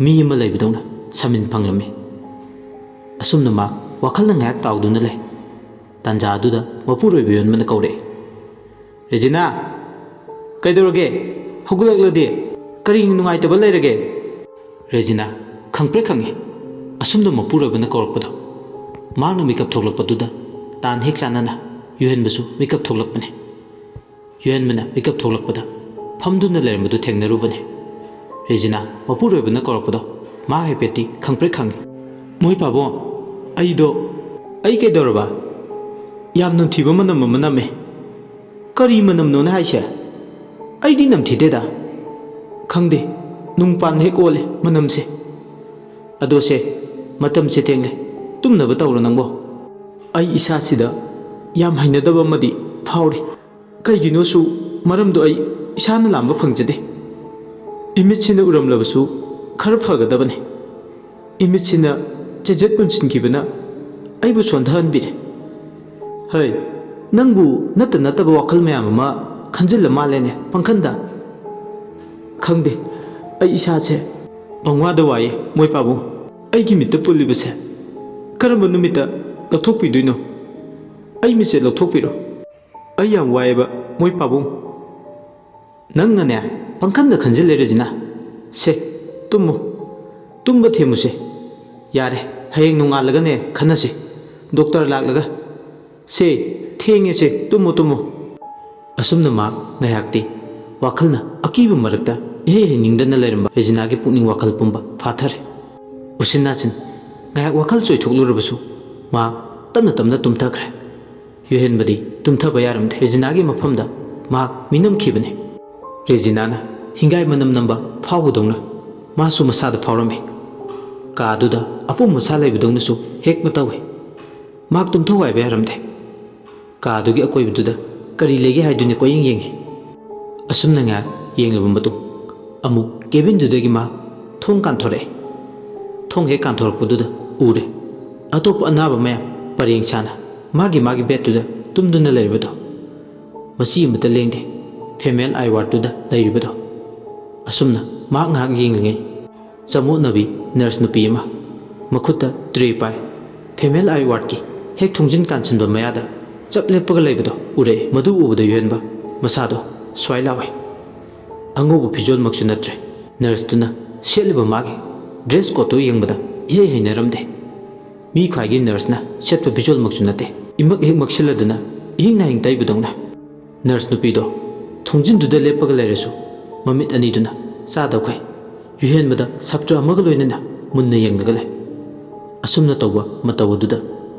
ꯃꯤ ꯑꯃ ꯂꯩꯕꯗꯧꯅ ꯁꯃꯤꯟ ꯐꯪꯂꯝꯃꯤ꯫ ꯑꯁꯨꯝꯅ ꯃꯍꯥꯛ ꯋꯥꯈꯜꯅ ꯉꯥꯏꯍꯥꯛ ꯇꯥꯎꯗꯨꯅ ꯂꯩ꯫ ꯇꯥꯟꯖꯥ ꯑꯗꯨꯗ ꯃꯄꯨꯔꯣꯏꯕ ꯌꯣꯟꯕꯅ ꯀꯧꯔꯛꯏ, "ꯔꯦꯖꯤꯅꯥ, ꯀꯩꯗꯧꯔꯒꯦ? ꯍꯧꯒꯠꯂꯛꯂꯗꯤ? ꯀꯔꯤ ꯅꯨꯡꯉꯥꯏꯇꯕ ꯂꯩꯔꯒꯦ?" ꯔꯦꯖꯤꯅꯥ ꯈꯪꯄ꯭ꯔꯦꯛ ꯈꯪꯉꯤ꯫ ꯑꯁꯨꯝꯅ ꯃꯄꯨꯔꯣꯏꯕꯅ ꯀꯧꯔꯛꯄꯗꯣ ꯃꯍꯥꯛꯅ ꯃꯤꯀꯞ ꯊꯣꯛꯂꯛꯄꯗꯨꯗ ꯇꯥꯟ ꯍꯦꯛ ꯆꯥꯟꯅꯅ ꯌꯨꯍꯦꯟꯕꯁꯨ ꯃꯤꯀꯞ ꯊꯣꯛꯂꯛꯄꯅꯤ꯫ ꯌꯨꯍꯦꯟꯕꯅ ꯃꯤꯀꯞ ꯊꯣꯛꯂꯛꯄꯗ ꯐꯝꯗꯨꯅ ꯂꯩꯔꯝꯕꯗꯨ ꯊꯦꯡꯅꯔꯨꯕꯅꯤ꯫ ꯔꯦꯖꯤꯅꯥ ꯃꯄꯨꯔꯣꯏꯕꯅ ꯀꯧꯔꯛꯄꯗꯣ ꯃꯍꯥꯛ ꯍꯥꯏꯐꯦꯠꯇꯤ ꯈꯪꯄ꯭ꯔꯦꯛ ꯈꯪꯉꯤ꯫ "ꯃꯣꯏ ꯄꯥꯕꯨꯡ, ꯑꯩꯗꯣ, ꯑꯩ ꯀꯩꯗꯧꯔꯕ? ꯌꯥꯝ ꯅꯝꯊꯤꯕ ꯃꯅꯝ ꯑꯃ ꯅꯝꯃꯦ꯫" "ꯀꯔꯤ ꯃꯅꯝꯅꯣꯅꯦ ꯍꯥꯏꯁꯦ? ꯑꯩꯗꯤ ꯅꯝꯊꯤꯗꯦꯗ꯫" "ꯈꯪꯗꯦ, ꯅꯨꯡꯄꯥꯟ ꯍꯦꯛ ꯑꯣꯜꯂꯦ ꯃꯅꯝꯁꯦ꯫ ꯑꯗꯣ ꯁꯦ, ꯃꯇꯝꯁꯦ ꯊꯦꯡꯂꯦ, ꯇꯨꯝꯅꯕ ꯇꯧꯔꯣ ꯅꯪꯕꯣ꯫ ꯑꯩ ꯏꯁꯥꯁꯤꯗ ꯌꯥꯝ ꯍꯩꯅꯗꯕ ꯑꯃꯗꯤ ꯐꯥꯎꯔꯤ꯫ ꯀꯩꯒꯤꯅꯣꯁꯨ ꯃꯔꯝꯗꯣ ꯑꯩ ꯏꯁꯥꯅ ꯂꯥꯝꯕ ꯐꯪꯖꯗꯦ꯫ ꯏꯃꯤꯠꯁꯤꯅ ꯎꯔꯝꯂꯕꯁꯨ ꯈꯔ ꯐꯒꯗꯕꯅꯤ꯫ ꯏꯃꯤꯠꯁꯤꯅ ꯆꯦꯖꯦꯠ ꯄꯨꯟꯁꯤꯟꯈꯤꯕꯅ ꯑꯩꯕꯨ ꯁꯣꯟꯊꯍꯟꯕꯤꯔꯦ꯫" "ꯍꯩ, ꯅꯪꯕꯨ ꯅꯠꯇ ꯅꯠꯇꯕ ꯋꯥꯈꯜ ꯃꯌꯥꯝ ꯑꯃ ꯈꯟꯖꯤꯜꯂ ꯃꯥꯜꯂꯦꯅꯦ ꯄꯥꯡꯈꯟꯗ꯫" "ꯈꯪꯗꯦ, ꯑꯩ ꯏꯁꯥꯁꯦ ꯄꯪꯋꯥꯗ ꯋꯥꯏꯌꯦ ꯃꯣꯏ ꯄꯥꯕꯨꯡ꯫ ꯑꯩꯒꯤ ꯃꯤꯠꯇ ꯄꯨꯜꯂꯤꯕꯁꯦ ꯀꯔꯝꯕ ꯅꯨꯃꯤꯠꯇ ꯂꯧꯊꯣꯛꯄꯤꯗꯣꯏꯅꯣ? ꯑꯩ ꯃꯤꯠꯁꯦ ꯂꯧꯊꯣꯛꯄꯤꯔꯣ꯫ ꯑꯩ ꯌꯥꯝ ꯋꯥꯏꯌꯦꯕ ꯃꯣꯏ ꯄꯥꯕꯨꯡ꯫" "ꯅꯪꯅꯅꯦ ꯄꯪꯈꯟꯗ ꯈꯟꯖꯤꯜꯂꯦ ꯔꯦꯖꯤꯅꯥ꯫ ꯁꯦ, ꯇꯨꯝꯃꯨ꯫ ꯇꯨꯝꯕ ꯊꯦꯝꯃꯨꯁꯦ꯫ ꯌꯥꯔꯦ, ꯍꯌꯦꯡ ꯅꯣꯡꯉꯥꯜꯂꯒꯅꯦ ꯈꯟꯅꯁꯤ, ꯗꯣꯛꯇꯔ ꯂꯥꯛꯂꯒ꯫ ꯁꯦ, ꯊꯦꯡꯉꯦꯁꯦ, ꯇꯨꯝꯃꯨ, ꯇꯨꯝꯃꯨ꯫" ꯑꯁꯨꯝꯅ ꯃꯍꯥꯛ ꯉꯥꯏꯍꯥꯛꯇꯤ ꯋꯥꯈꯜꯅ ꯑꯀꯤꯕ ꯃꯔꯛꯇ ꯏꯍꯩ ꯍꯩꯅꯤꯡꯗꯅ ꯂꯩꯔꯝꯕ ꯔꯦꯖꯤꯅꯥꯒꯤ ꯄꯨꯛꯅꯤꯡ ꯋꯥꯈꯜ ꯄꯨꯝꯕ ꯐꯥꯊꯔꯦ꯫ ꯎꯆꯤꯟ ꯅꯥꯆꯤꯟ ꯉꯥꯏꯍꯥꯛ ꯋꯥꯈꯜ ꯆꯣꯏꯊꯣꯛꯂꯨꯔꯕꯁꯨ ꯃꯍꯥꯛ ꯇꯞꯅ ꯇꯞꯅ ꯇꯨꯝꯊꯈ꯭ꯔꯦ꯫ ꯌꯨꯍꯦꯟꯕꯗꯤ ꯇꯨꯝꯊꯕ ꯌꯥꯔꯝꯗꯦ꯫ ꯔꯦꯖꯤꯅꯥꯒꯤ ꯃꯐꯝꯗ ꯃꯍꯥꯛ ꯃꯤꯅꯝꯈꯤꯕꯅꯤ꯫ ꯔꯦꯖꯤꯅꯥꯅ ꯍꯤꯡꯒꯥꯏ ꯃꯅꯝ ꯅꯝꯕ ꯐꯥꯎꯕꯗꯧꯅ ꯃꯥꯁꯨ ꯃꯁꯥꯗ ꯐꯥꯎꯔꯝꯃꯤ꯫ ꯀꯥ ꯑꯗꯨꯗ ꯑꯄꯣꯝ ꯑꯁꯥ ꯂꯩꯕꯗꯧꯅꯁꯨ ꯍꯦꯛ ꯃꯇꯧꯏ꯫ ꯃꯍꯥꯛ ꯇꯨꯝꯊꯧ ꯍꯥꯏꯕ ꯌꯥꯔꯝꯗꯦ꯫ ꯀꯥ ꯑꯗꯨꯒꯤ ꯑꯀꯣꯏꯕꯗꯨꯗ ꯀꯔꯤ ꯂꯩꯒꯦ ꯍꯥꯏꯗꯨꯅ ꯀꯣꯏꯌꯦꯡ ꯌꯦꯡꯉꯤ꯫ ꯑꯁꯨꯝꯅ ꯉꯥꯏꯍꯥꯛ ꯌꯦꯡꯂꯕ ꯃꯇꯨꯡ ꯑꯃꯨꯛ ꯀꯦꯕꯤꯟꯗꯨꯗꯒꯤ ꯃꯍꯥꯛ ꯊꯣꯡ ꯀꯥꯟꯊꯣꯔꯛꯑꯦ꯫ ꯊꯣꯡ ꯍꯦꯛ ꯀꯥꯟꯊꯣꯔꯛꯄꯗꯨꯗ ꯎꯔꯦ, ꯑꯇꯣꯞꯄ ꯑꯅꯥꯕ ꯃꯌꯥꯝ ꯄꯔꯦꯡ ꯁꯥꯅ ꯃꯥꯒꯤ ꯃꯥꯒꯤ ꯕꯦꯗꯇꯨꯗ ꯇꯨꯝꯗꯨꯅ ꯂꯩꯔꯤꯕꯗꯣ꯫ ꯃꯆꯤ ꯑꯃꯠꯇ ꯂꯦꯡꯗꯦ꯫ ꯐꯤꯃꯦꯜ ꯑꯥꯏ ꯋꯥꯔꯗꯇꯨꯗ ꯂꯩꯔꯤꯕꯗꯣ꯫ ꯑꯁꯨꯝꯅ ꯃꯍꯥꯛ ꯉꯥꯏꯍꯥꯛ ꯌꯦꯡꯂꯤꯉꯩ, ꯆꯃꯣꯠꯅꯕꯤ ꯅꯔꯁ ꯅꯨꯄꯤ ꯑꯃ ꯃꯈꯨꯠꯇ ꯇ꯭ꯔꯦ ꯄꯥꯏ, ꯐꯤꯃꯦꯜ ꯑꯥꯏ ꯋꯥꯔꯗꯀꯤ ꯍꯦꯛ ꯊꯣꯡꯖꯤꯟ ꯀꯥꯟꯁꯤꯟꯕ ꯃꯌꯥꯗ ꯆꯞ ꯂꯦꯞꯄꯒ ꯂꯩꯕꯗꯣ ꯎꯔꯛꯑꯦ꯫ ꯃꯗꯨ ꯎꯕꯗ ꯌꯨꯍꯦꯟꯕ ꯃꯁꯥꯗꯣ ꯁ꯭ꯋꯥꯏ ꯂꯥꯎꯋꯦ꯫ ꯑꯉꯧꯕ ꯐꯤꯖꯣꯜꯃꯛꯁꯨ ꯅꯠꯇ꯭ꯔꯦ꯫ ꯅꯔꯁꯇꯨꯅ ꯁꯦꯠꯂꯤꯕ ꯃꯥꯒꯤ ꯗ꯭ꯔꯦꯁ ꯀꯣꯗꯇꯨ ꯌꯦꯡꯕꯗ ꯏꯍꯩ ꯍꯩꯅꯔꯝꯗꯦ꯫ ꯃꯤ ꯈ꯭ꯋꯥꯏꯒꯤ ꯅꯔꯁꯅ ꯁꯦꯠꯄ ꯐꯤꯖꯣꯜꯃꯛꯁꯨ ꯅꯠꯇꯦ꯫ ꯏꯃꯛ ꯍꯦꯛ ꯃꯛꯁꯤꯜꯂꯗꯅ ꯏꯍꯤꯡ ꯅꯥꯍꯤꯡ ꯇꯩꯕꯗꯧꯅ꯫ ꯅꯔꯁ ꯅꯨꯄꯤꯗꯣ ꯊꯣꯡꯖꯤꯟꯗꯨꯗ ꯂꯦꯞꯄꯒ ꯂꯩꯔꯁꯨ ꯃꯃꯤꯠ ꯑꯅꯤꯗꯨꯅ ꯆꯥꯗꯈꯩ ꯌꯨꯍꯦꯟꯕꯗ ꯁꯥꯇ꯭ꯔ ꯑꯃꯒ ꯂꯣꯏꯅꯅ ꯃꯨꯟꯅ ꯌꯦꯡꯂꯒ ꯂꯩ꯫ ꯑꯁꯨꯝꯅ ꯇꯧꯕ ꯃꯇꯧ ꯑꯗꯨꯗ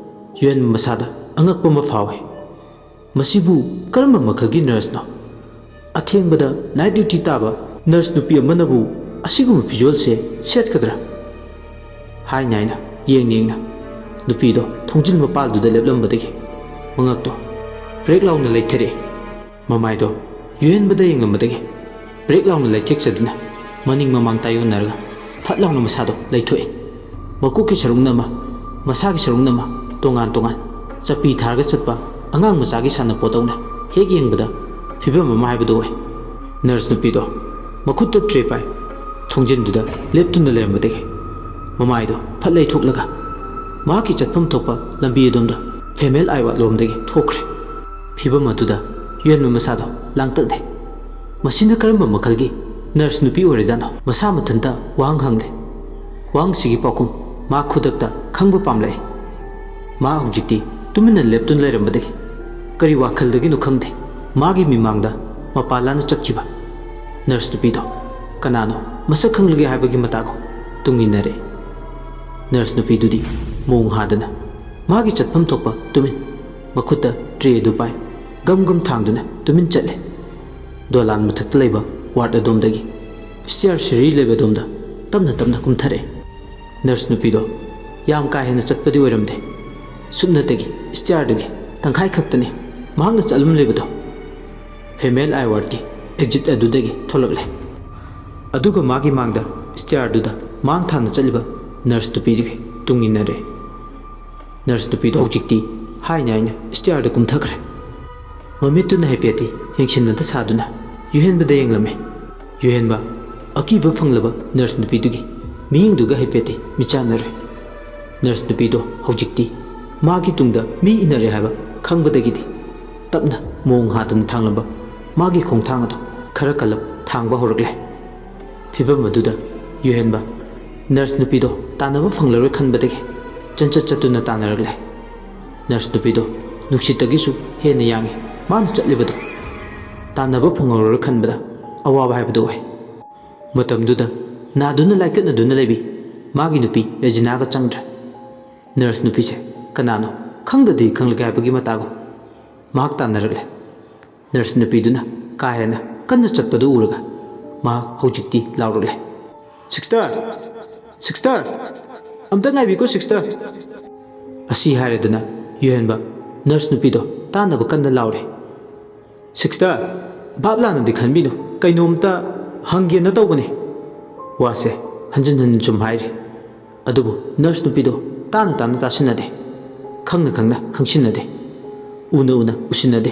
ꯌꯨꯍꯦꯟꯕ ꯃꯁꯥꯗ ꯑꯉꯛꯄ ꯑꯃ ꯐꯥꯎꯏ꯫ ꯃꯁꯤꯕꯨ ꯀꯔꯝꯕ ꯃꯈꯜꯒꯤ ꯅꯔꯁꯅꯣ? ꯑꯊꯦꯡꯕꯗ ꯅꯥꯏꯠ ꯗ꯭ꯌꯨꯇꯤ ꯇꯥꯕ ꯅꯔꯁ ꯅꯨꯄꯤ ꯑꯃꯅꯕꯨ ꯑꯁꯤꯒꯨꯝꯕ ꯐꯤꯖꯣꯜꯁꯦ ꯁꯦꯠꯀꯗ꯭ꯔꯥ? ꯍꯥꯏꯅ ꯍꯥꯏꯅ ꯌꯦꯡꯅ ꯌꯦꯡꯅ ꯅꯨꯄꯤꯗꯣ ꯊꯣꯡꯖꯤꯜ ꯃꯄꯥꯜꯗꯨꯗ ꯂꯦꯞꯂꯝꯕꯗꯒꯤ ꯃꯉꯛꯇꯣ ꯕ꯭ꯔꯦꯛ ꯂꯥꯎꯅ ꯂꯩꯊꯔꯛꯑꯦ꯫ ꯃꯃꯥꯏꯗꯣ ꯌꯨꯍꯦꯟꯕꯗ ꯌꯦꯡꯂꯝꯕꯗꯒꯤ ꯕ꯭ꯔꯦꯛ ꯂꯥꯎꯅ ꯂꯩꯊꯦꯛꯆꯗꯨꯅ ꯃꯅꯤꯡ ꯃꯃꯥꯡ ꯇꯥꯏꯌꯣꯟꯅꯔꯒ ꯐꯠ ꯂꯥꯎꯅ ꯃꯁꯥꯗꯣ ꯂꯩꯊꯣꯛꯑꯦ꯫ ꯃꯀꯣꯛꯀꯤ ꯁꯔꯨꯛꯅ ꯑꯃ, ꯃꯁꯥꯒꯤ ꯁꯔꯨꯛꯅ ꯑꯃ, ꯇꯣꯉꯥꯟ ꯇꯣꯉꯥꯟ ꯆꯞꯄꯤ ꯊꯥꯔꯒ ꯆꯠꯄ ꯑꯉꯥꯡ ꯃꯆꯥꯒꯤ ꯁꯥꯟꯅꯄꯣꯠꯇꯧꯅ ꯍꯦꯛ ꯌꯦꯡꯕꯗ ꯐꯤꯕꯝ ꯑꯃ ꯍꯥꯏꯕꯗꯨ ꯑꯣꯏ꯫ ꯅꯔꯁ ꯅꯨꯄꯤꯗꯣ ꯃꯈꯨꯠꯇ ꯇ꯭ꯔꯦ ꯄꯥꯏ ꯊꯣꯡꯖꯤꯟꯗꯨꯗ ꯂꯦꯞꯇꯨꯅ ꯂꯩꯔꯝꯕꯗꯒꯤ ꯃꯃꯥꯏꯗꯣ ꯐꯠ ꯂꯩꯊꯣꯛꯂꯒ ꯃꯍꯥꯛꯀꯤ ꯆꯠꯐꯝ ꯊꯣꯛꯄ ꯂꯝꯕꯤ ꯑꯗꯣꯝꯗ ꯐꯤꯃꯦꯜ ꯑꯥꯏ ꯋꯥꯔꯗ ꯂꯣꯝꯗꯒꯤ ꯊꯣꯛꯈ꯭ꯔꯦ꯫ ꯐꯤꯕꯝ ꯑꯗꯨꯗ ꯌꯨꯍꯦꯟꯕ ꯃꯁꯥꯗꯣ ꯂꯥꯡꯇꯛꯅꯩ꯫ ꯃꯁꯤꯅ ꯀꯔꯝꯕ ꯃꯈꯜꯒꯤ ꯅꯔꯁ ꯅꯨꯄꯤ ꯑꯣꯏꯔꯖꯥꯠꯅꯣ? ꯃꯁꯥ ꯃꯊꯟꯇ ꯋꯥꯍꯪ ꯍꯪꯂꯦ꯫ ꯋꯥꯍꯪꯁꯤꯒꯤ ꯄꯥꯎꯈꯨꯝ ꯃꯥ ꯈꯨꯗꯛꯇ ꯈꯪꯕ ꯄꯥꯝꯂꯛꯏ꯫ ꯃꯥ ꯍꯧꯖꯤꯛꯇꯤ ꯇꯨꯃꯤꯟꯅ ꯂꯦꯞꯇꯨꯅ ꯂꯩꯔꯝꯕꯗꯒꯤ ꯀꯔꯤ ꯋꯥꯈꯜꯗꯒꯤꯅꯣ ꯈꯪꯗꯦ, ꯃꯥꯒꯤ ꯃꯤꯃꯥꯡꯗ ꯃꯄꯥ ꯂꯥꯟꯅ ꯆꯠꯈꯤꯕ ꯅꯔꯁ ꯅꯨꯄꯤꯗꯣ ꯀꯅꯥꯅꯣ ꯃꯁꯛ ꯈꯪꯂꯒꯦ ꯍꯥꯏꯕꯒꯤ ꯃꯇꯥꯒꯨꯝ ꯇꯨꯡ ꯏꯟꯅꯔꯦ꯫ ꯅꯔꯁ ꯅꯨꯄꯤꯗꯨꯗꯤ ꯃꯣꯡ ꯍꯥꯗꯅ ꯃꯥꯒꯤ ꯆꯠꯐꯝ ꯊꯣꯛꯄ ꯇꯨꯃꯤꯟ ꯃꯈꯨꯠꯇ ꯇ꯭ꯔꯦ ꯑꯗꯨ ꯄꯥꯏ ꯒꯝ ꯒꯝ ꯊꯥꯡꯗꯨꯅ ꯇꯨꯃꯤꯟ ꯆꯠꯂꯦ꯫ ꯗꯣꯂꯥꯟ ꯃꯊꯛꯇ ꯂꯩꯕ ꯋꯥꯔꯗ ꯑꯗꯣꯝꯗꯒꯤ ꯁ꯭ꯇꯤꯌꯥꯔ ꯁꯤꯔꯤ ꯂꯩꯕ ꯑꯗꯣꯝꯗ ꯇꯞꯅ ꯇꯞꯅ ꯀꯨꯝꯊꯔꯛꯑꯦ꯫ ꯅꯔꯁ ꯅꯨꯄꯤꯗꯣ ꯌꯥꯝ ꯀꯥ ꯍꯦꯟꯅ ꯆꯠꯄꯗꯤ ꯑꯣꯏꯔꯝꯗꯦ꯫ ꯁꯨꯞꯅꯇꯒꯤ ꯁ꯭ꯇꯤꯌꯥꯔꯗꯨꯒꯤ ꯇꯪꯈꯥꯏ ꯈꯛꯇꯅꯤ ꯃꯍꯥꯛꯅ ꯆꯠꯂꯝꯂꯤꯕꯗꯣ꯫ ꯐꯤꯃꯦꯜ ꯑꯥꯏ ꯋꯥꯔꯗꯀꯤ ꯑꯦꯛꯖꯤꯠ ꯑꯗꯨꯗꯒꯤ ꯊꯣꯛꯂꯛꯂꯦ꯫ ꯑꯗꯨꯒ ꯃꯥꯒꯤ ꯃꯥꯡꯗ ꯁ꯭ꯇꯤꯌꯥꯔꯗꯨꯗ ꯃꯥꯡ ꯊꯥꯅ ꯆꯠꯂꯤꯕ ꯅꯔꯁ ꯅꯨꯄꯤꯗꯨꯒꯤ ꯇꯨꯡ ꯏꯟꯅꯔꯦ꯫ ꯅꯔꯁ ꯅꯨꯄꯤꯗꯣ ꯍꯧꯖꯤꯛꯇꯤ ꯍꯥꯏꯅ ꯍꯥꯏꯅ ꯁ꯭ꯇꯤꯌꯥꯔꯗ ꯀꯨꯝꯊꯈ꯭ꯔꯦ꯫ ꯃꯃꯤꯠꯇꯨꯅ ꯍꯥꯏꯐꯦꯠꯇꯤ ꯌꯦꯡꯁꯤꯟꯅꯗ ꯁꯥꯗꯨꯅ ꯌꯨꯍꯦꯟꯕꯗ ꯌꯦꯡꯂꯝꯃꯤ꯫ ꯌꯨꯍꯦꯟꯕ ꯑꯀꯤꯕ ꯐꯪꯂꯕ ꯅꯔꯁ ꯅꯨꯄꯤꯗꯨꯒꯤ ꯃꯤꯠꯌꯦꯡꯗꯨꯒ ꯍꯥꯏꯐꯦꯠꯇꯤ ꯃꯤꯆꯥꯟꯅꯔꯦ꯫ ꯅꯔꯁ ꯅꯨꯄꯤꯗꯣ ꯍꯧꯖꯤꯛꯇꯤ ꯃꯥꯒꯤ ꯇꯨꯡꯗ ꯃꯤ ꯏꯟꯅꯔꯦ ꯍꯥꯏꯕ ꯈꯪꯕꯗꯒꯤꯗꯤ ꯇꯞꯅ ꯃꯣꯡ ꯍꯥꯗꯅ ꯊꯥꯡꯂꯝꯕ ꯃꯥꯒꯤ ꯈꯣꯡꯊꯥꯡ ꯑꯗꯨ ꯈꯔ ꯀꯜꯂꯞ ꯊꯥꯡꯕ ꯍꯧꯔꯛꯂꯦ꯫ ꯐꯤꯚꯝ ꯑꯗꯨꯗ ꯌꯨꯍꯦꯟꯕ ꯅꯔꯁ ꯅꯨꯄꯤꯗꯣ ꯇꯥꯟꯅꯕ ꯐꯪꯂꯔꯣꯏ ꯈꯟꯕꯗꯒꯤ ꯆꯟꯆꯠ ꯆꯠꯇꯨꯅ ꯇꯥꯟꯅꯔꯛꯂꯦ꯫ ꯅꯔꯁ ꯅꯨꯄꯤꯗꯣ ꯅꯨꯡꯁꯤꯠꯇꯒꯤꯁꯨ ꯍꯦꯟꯅ ꯌꯥꯡꯉꯤ꯫ ꯃꯥꯅ ꯆꯠꯂꯤꯕꯗꯣ ꯇꯥꯟꯅꯕ ꯐꯪꯍꯧꯔꯔꯣꯏ ꯈꯟꯕꯗ ꯑꯋꯥꯕ ꯍꯥꯏꯕꯗꯨ ꯑꯣꯏ꯫ ꯃꯇꯝꯗꯨꯗ ꯅꯥꯗꯨꯅ ꯂꯥꯏꯀꯠꯅꯗꯨꯅ ꯂꯩꯕꯤ ꯃꯥꯒꯤ ꯅꯨꯄꯤ ꯔꯦꯖꯤꯅꯥꯒ ꯆꯪꯗ꯭ꯔꯦ꯫ ꯅꯔꯁ ꯅꯨꯄꯤꯁꯦ ꯀꯅꯥꯅꯣ ꯈꯪꯗꯗꯤ ꯈꯪꯂꯒꯦ ꯍꯥꯏꯕꯒꯤ ꯃꯇꯥꯒꯨꯝ ꯃꯍꯥꯛ ꯇꯥꯟꯅꯔꯛꯂꯦ꯫ ꯅꯔꯁ ꯅꯨꯄꯤꯗꯨꯅ ꯀꯥ ꯍꯦꯟꯅ ꯀꯟꯅ ꯆꯠꯄꯗꯨ ꯎꯔꯒ ꯃꯍꯥꯛ ꯍꯧꯖꯤꯛꯇꯤ ꯂꯥꯎꯔꯛꯂꯦ, "ꯁꯤꯁꯇꯔ! ꯁꯤꯁꯇꯔ! ꯑꯝꯇ ꯉꯥꯏꯕꯤꯀꯣ ꯁꯤꯁꯇꯔ!" ꯑꯁꯤ ꯍꯥꯏꯔꯗꯨꯅ ꯌꯨꯍꯦꯟꯕ ꯅꯔꯁ ꯅꯨꯄꯤꯗꯣ ꯇꯥꯟꯅꯕ ꯀꯟꯅ ꯂꯥꯎꯔꯦ꯫ "ꯁꯤꯁꯇꯔ, ꯚꯥꯞ ꯂꯥꯟꯅꯗꯤ ꯈꯟꯕꯤꯅꯨ, ꯀꯩꯅꯣꯝꯇ ꯍꯪꯒꯦꯅ ꯇꯧꯕꯅꯤ꯫" ꯋꯥꯁꯦ ꯍꯟꯖꯤꯟ ꯍꯟꯖꯤꯟ ꯁꯨꯝ ꯍꯥꯏꯔꯤ꯫ ꯑꯗꯨꯕꯨ ꯅꯔꯁ ꯅꯨꯄꯤꯗꯣ ꯇꯥꯅ ꯇꯥꯅ ꯇꯥꯁꯤꯟꯅꯗꯦ, ꯈꯪꯅ ꯈꯪꯅ ꯈꯪꯁꯤꯟꯅꯗꯦ, ꯎꯅ ꯎꯅ ꯎꯁꯤꯟꯅꯗꯦ꯫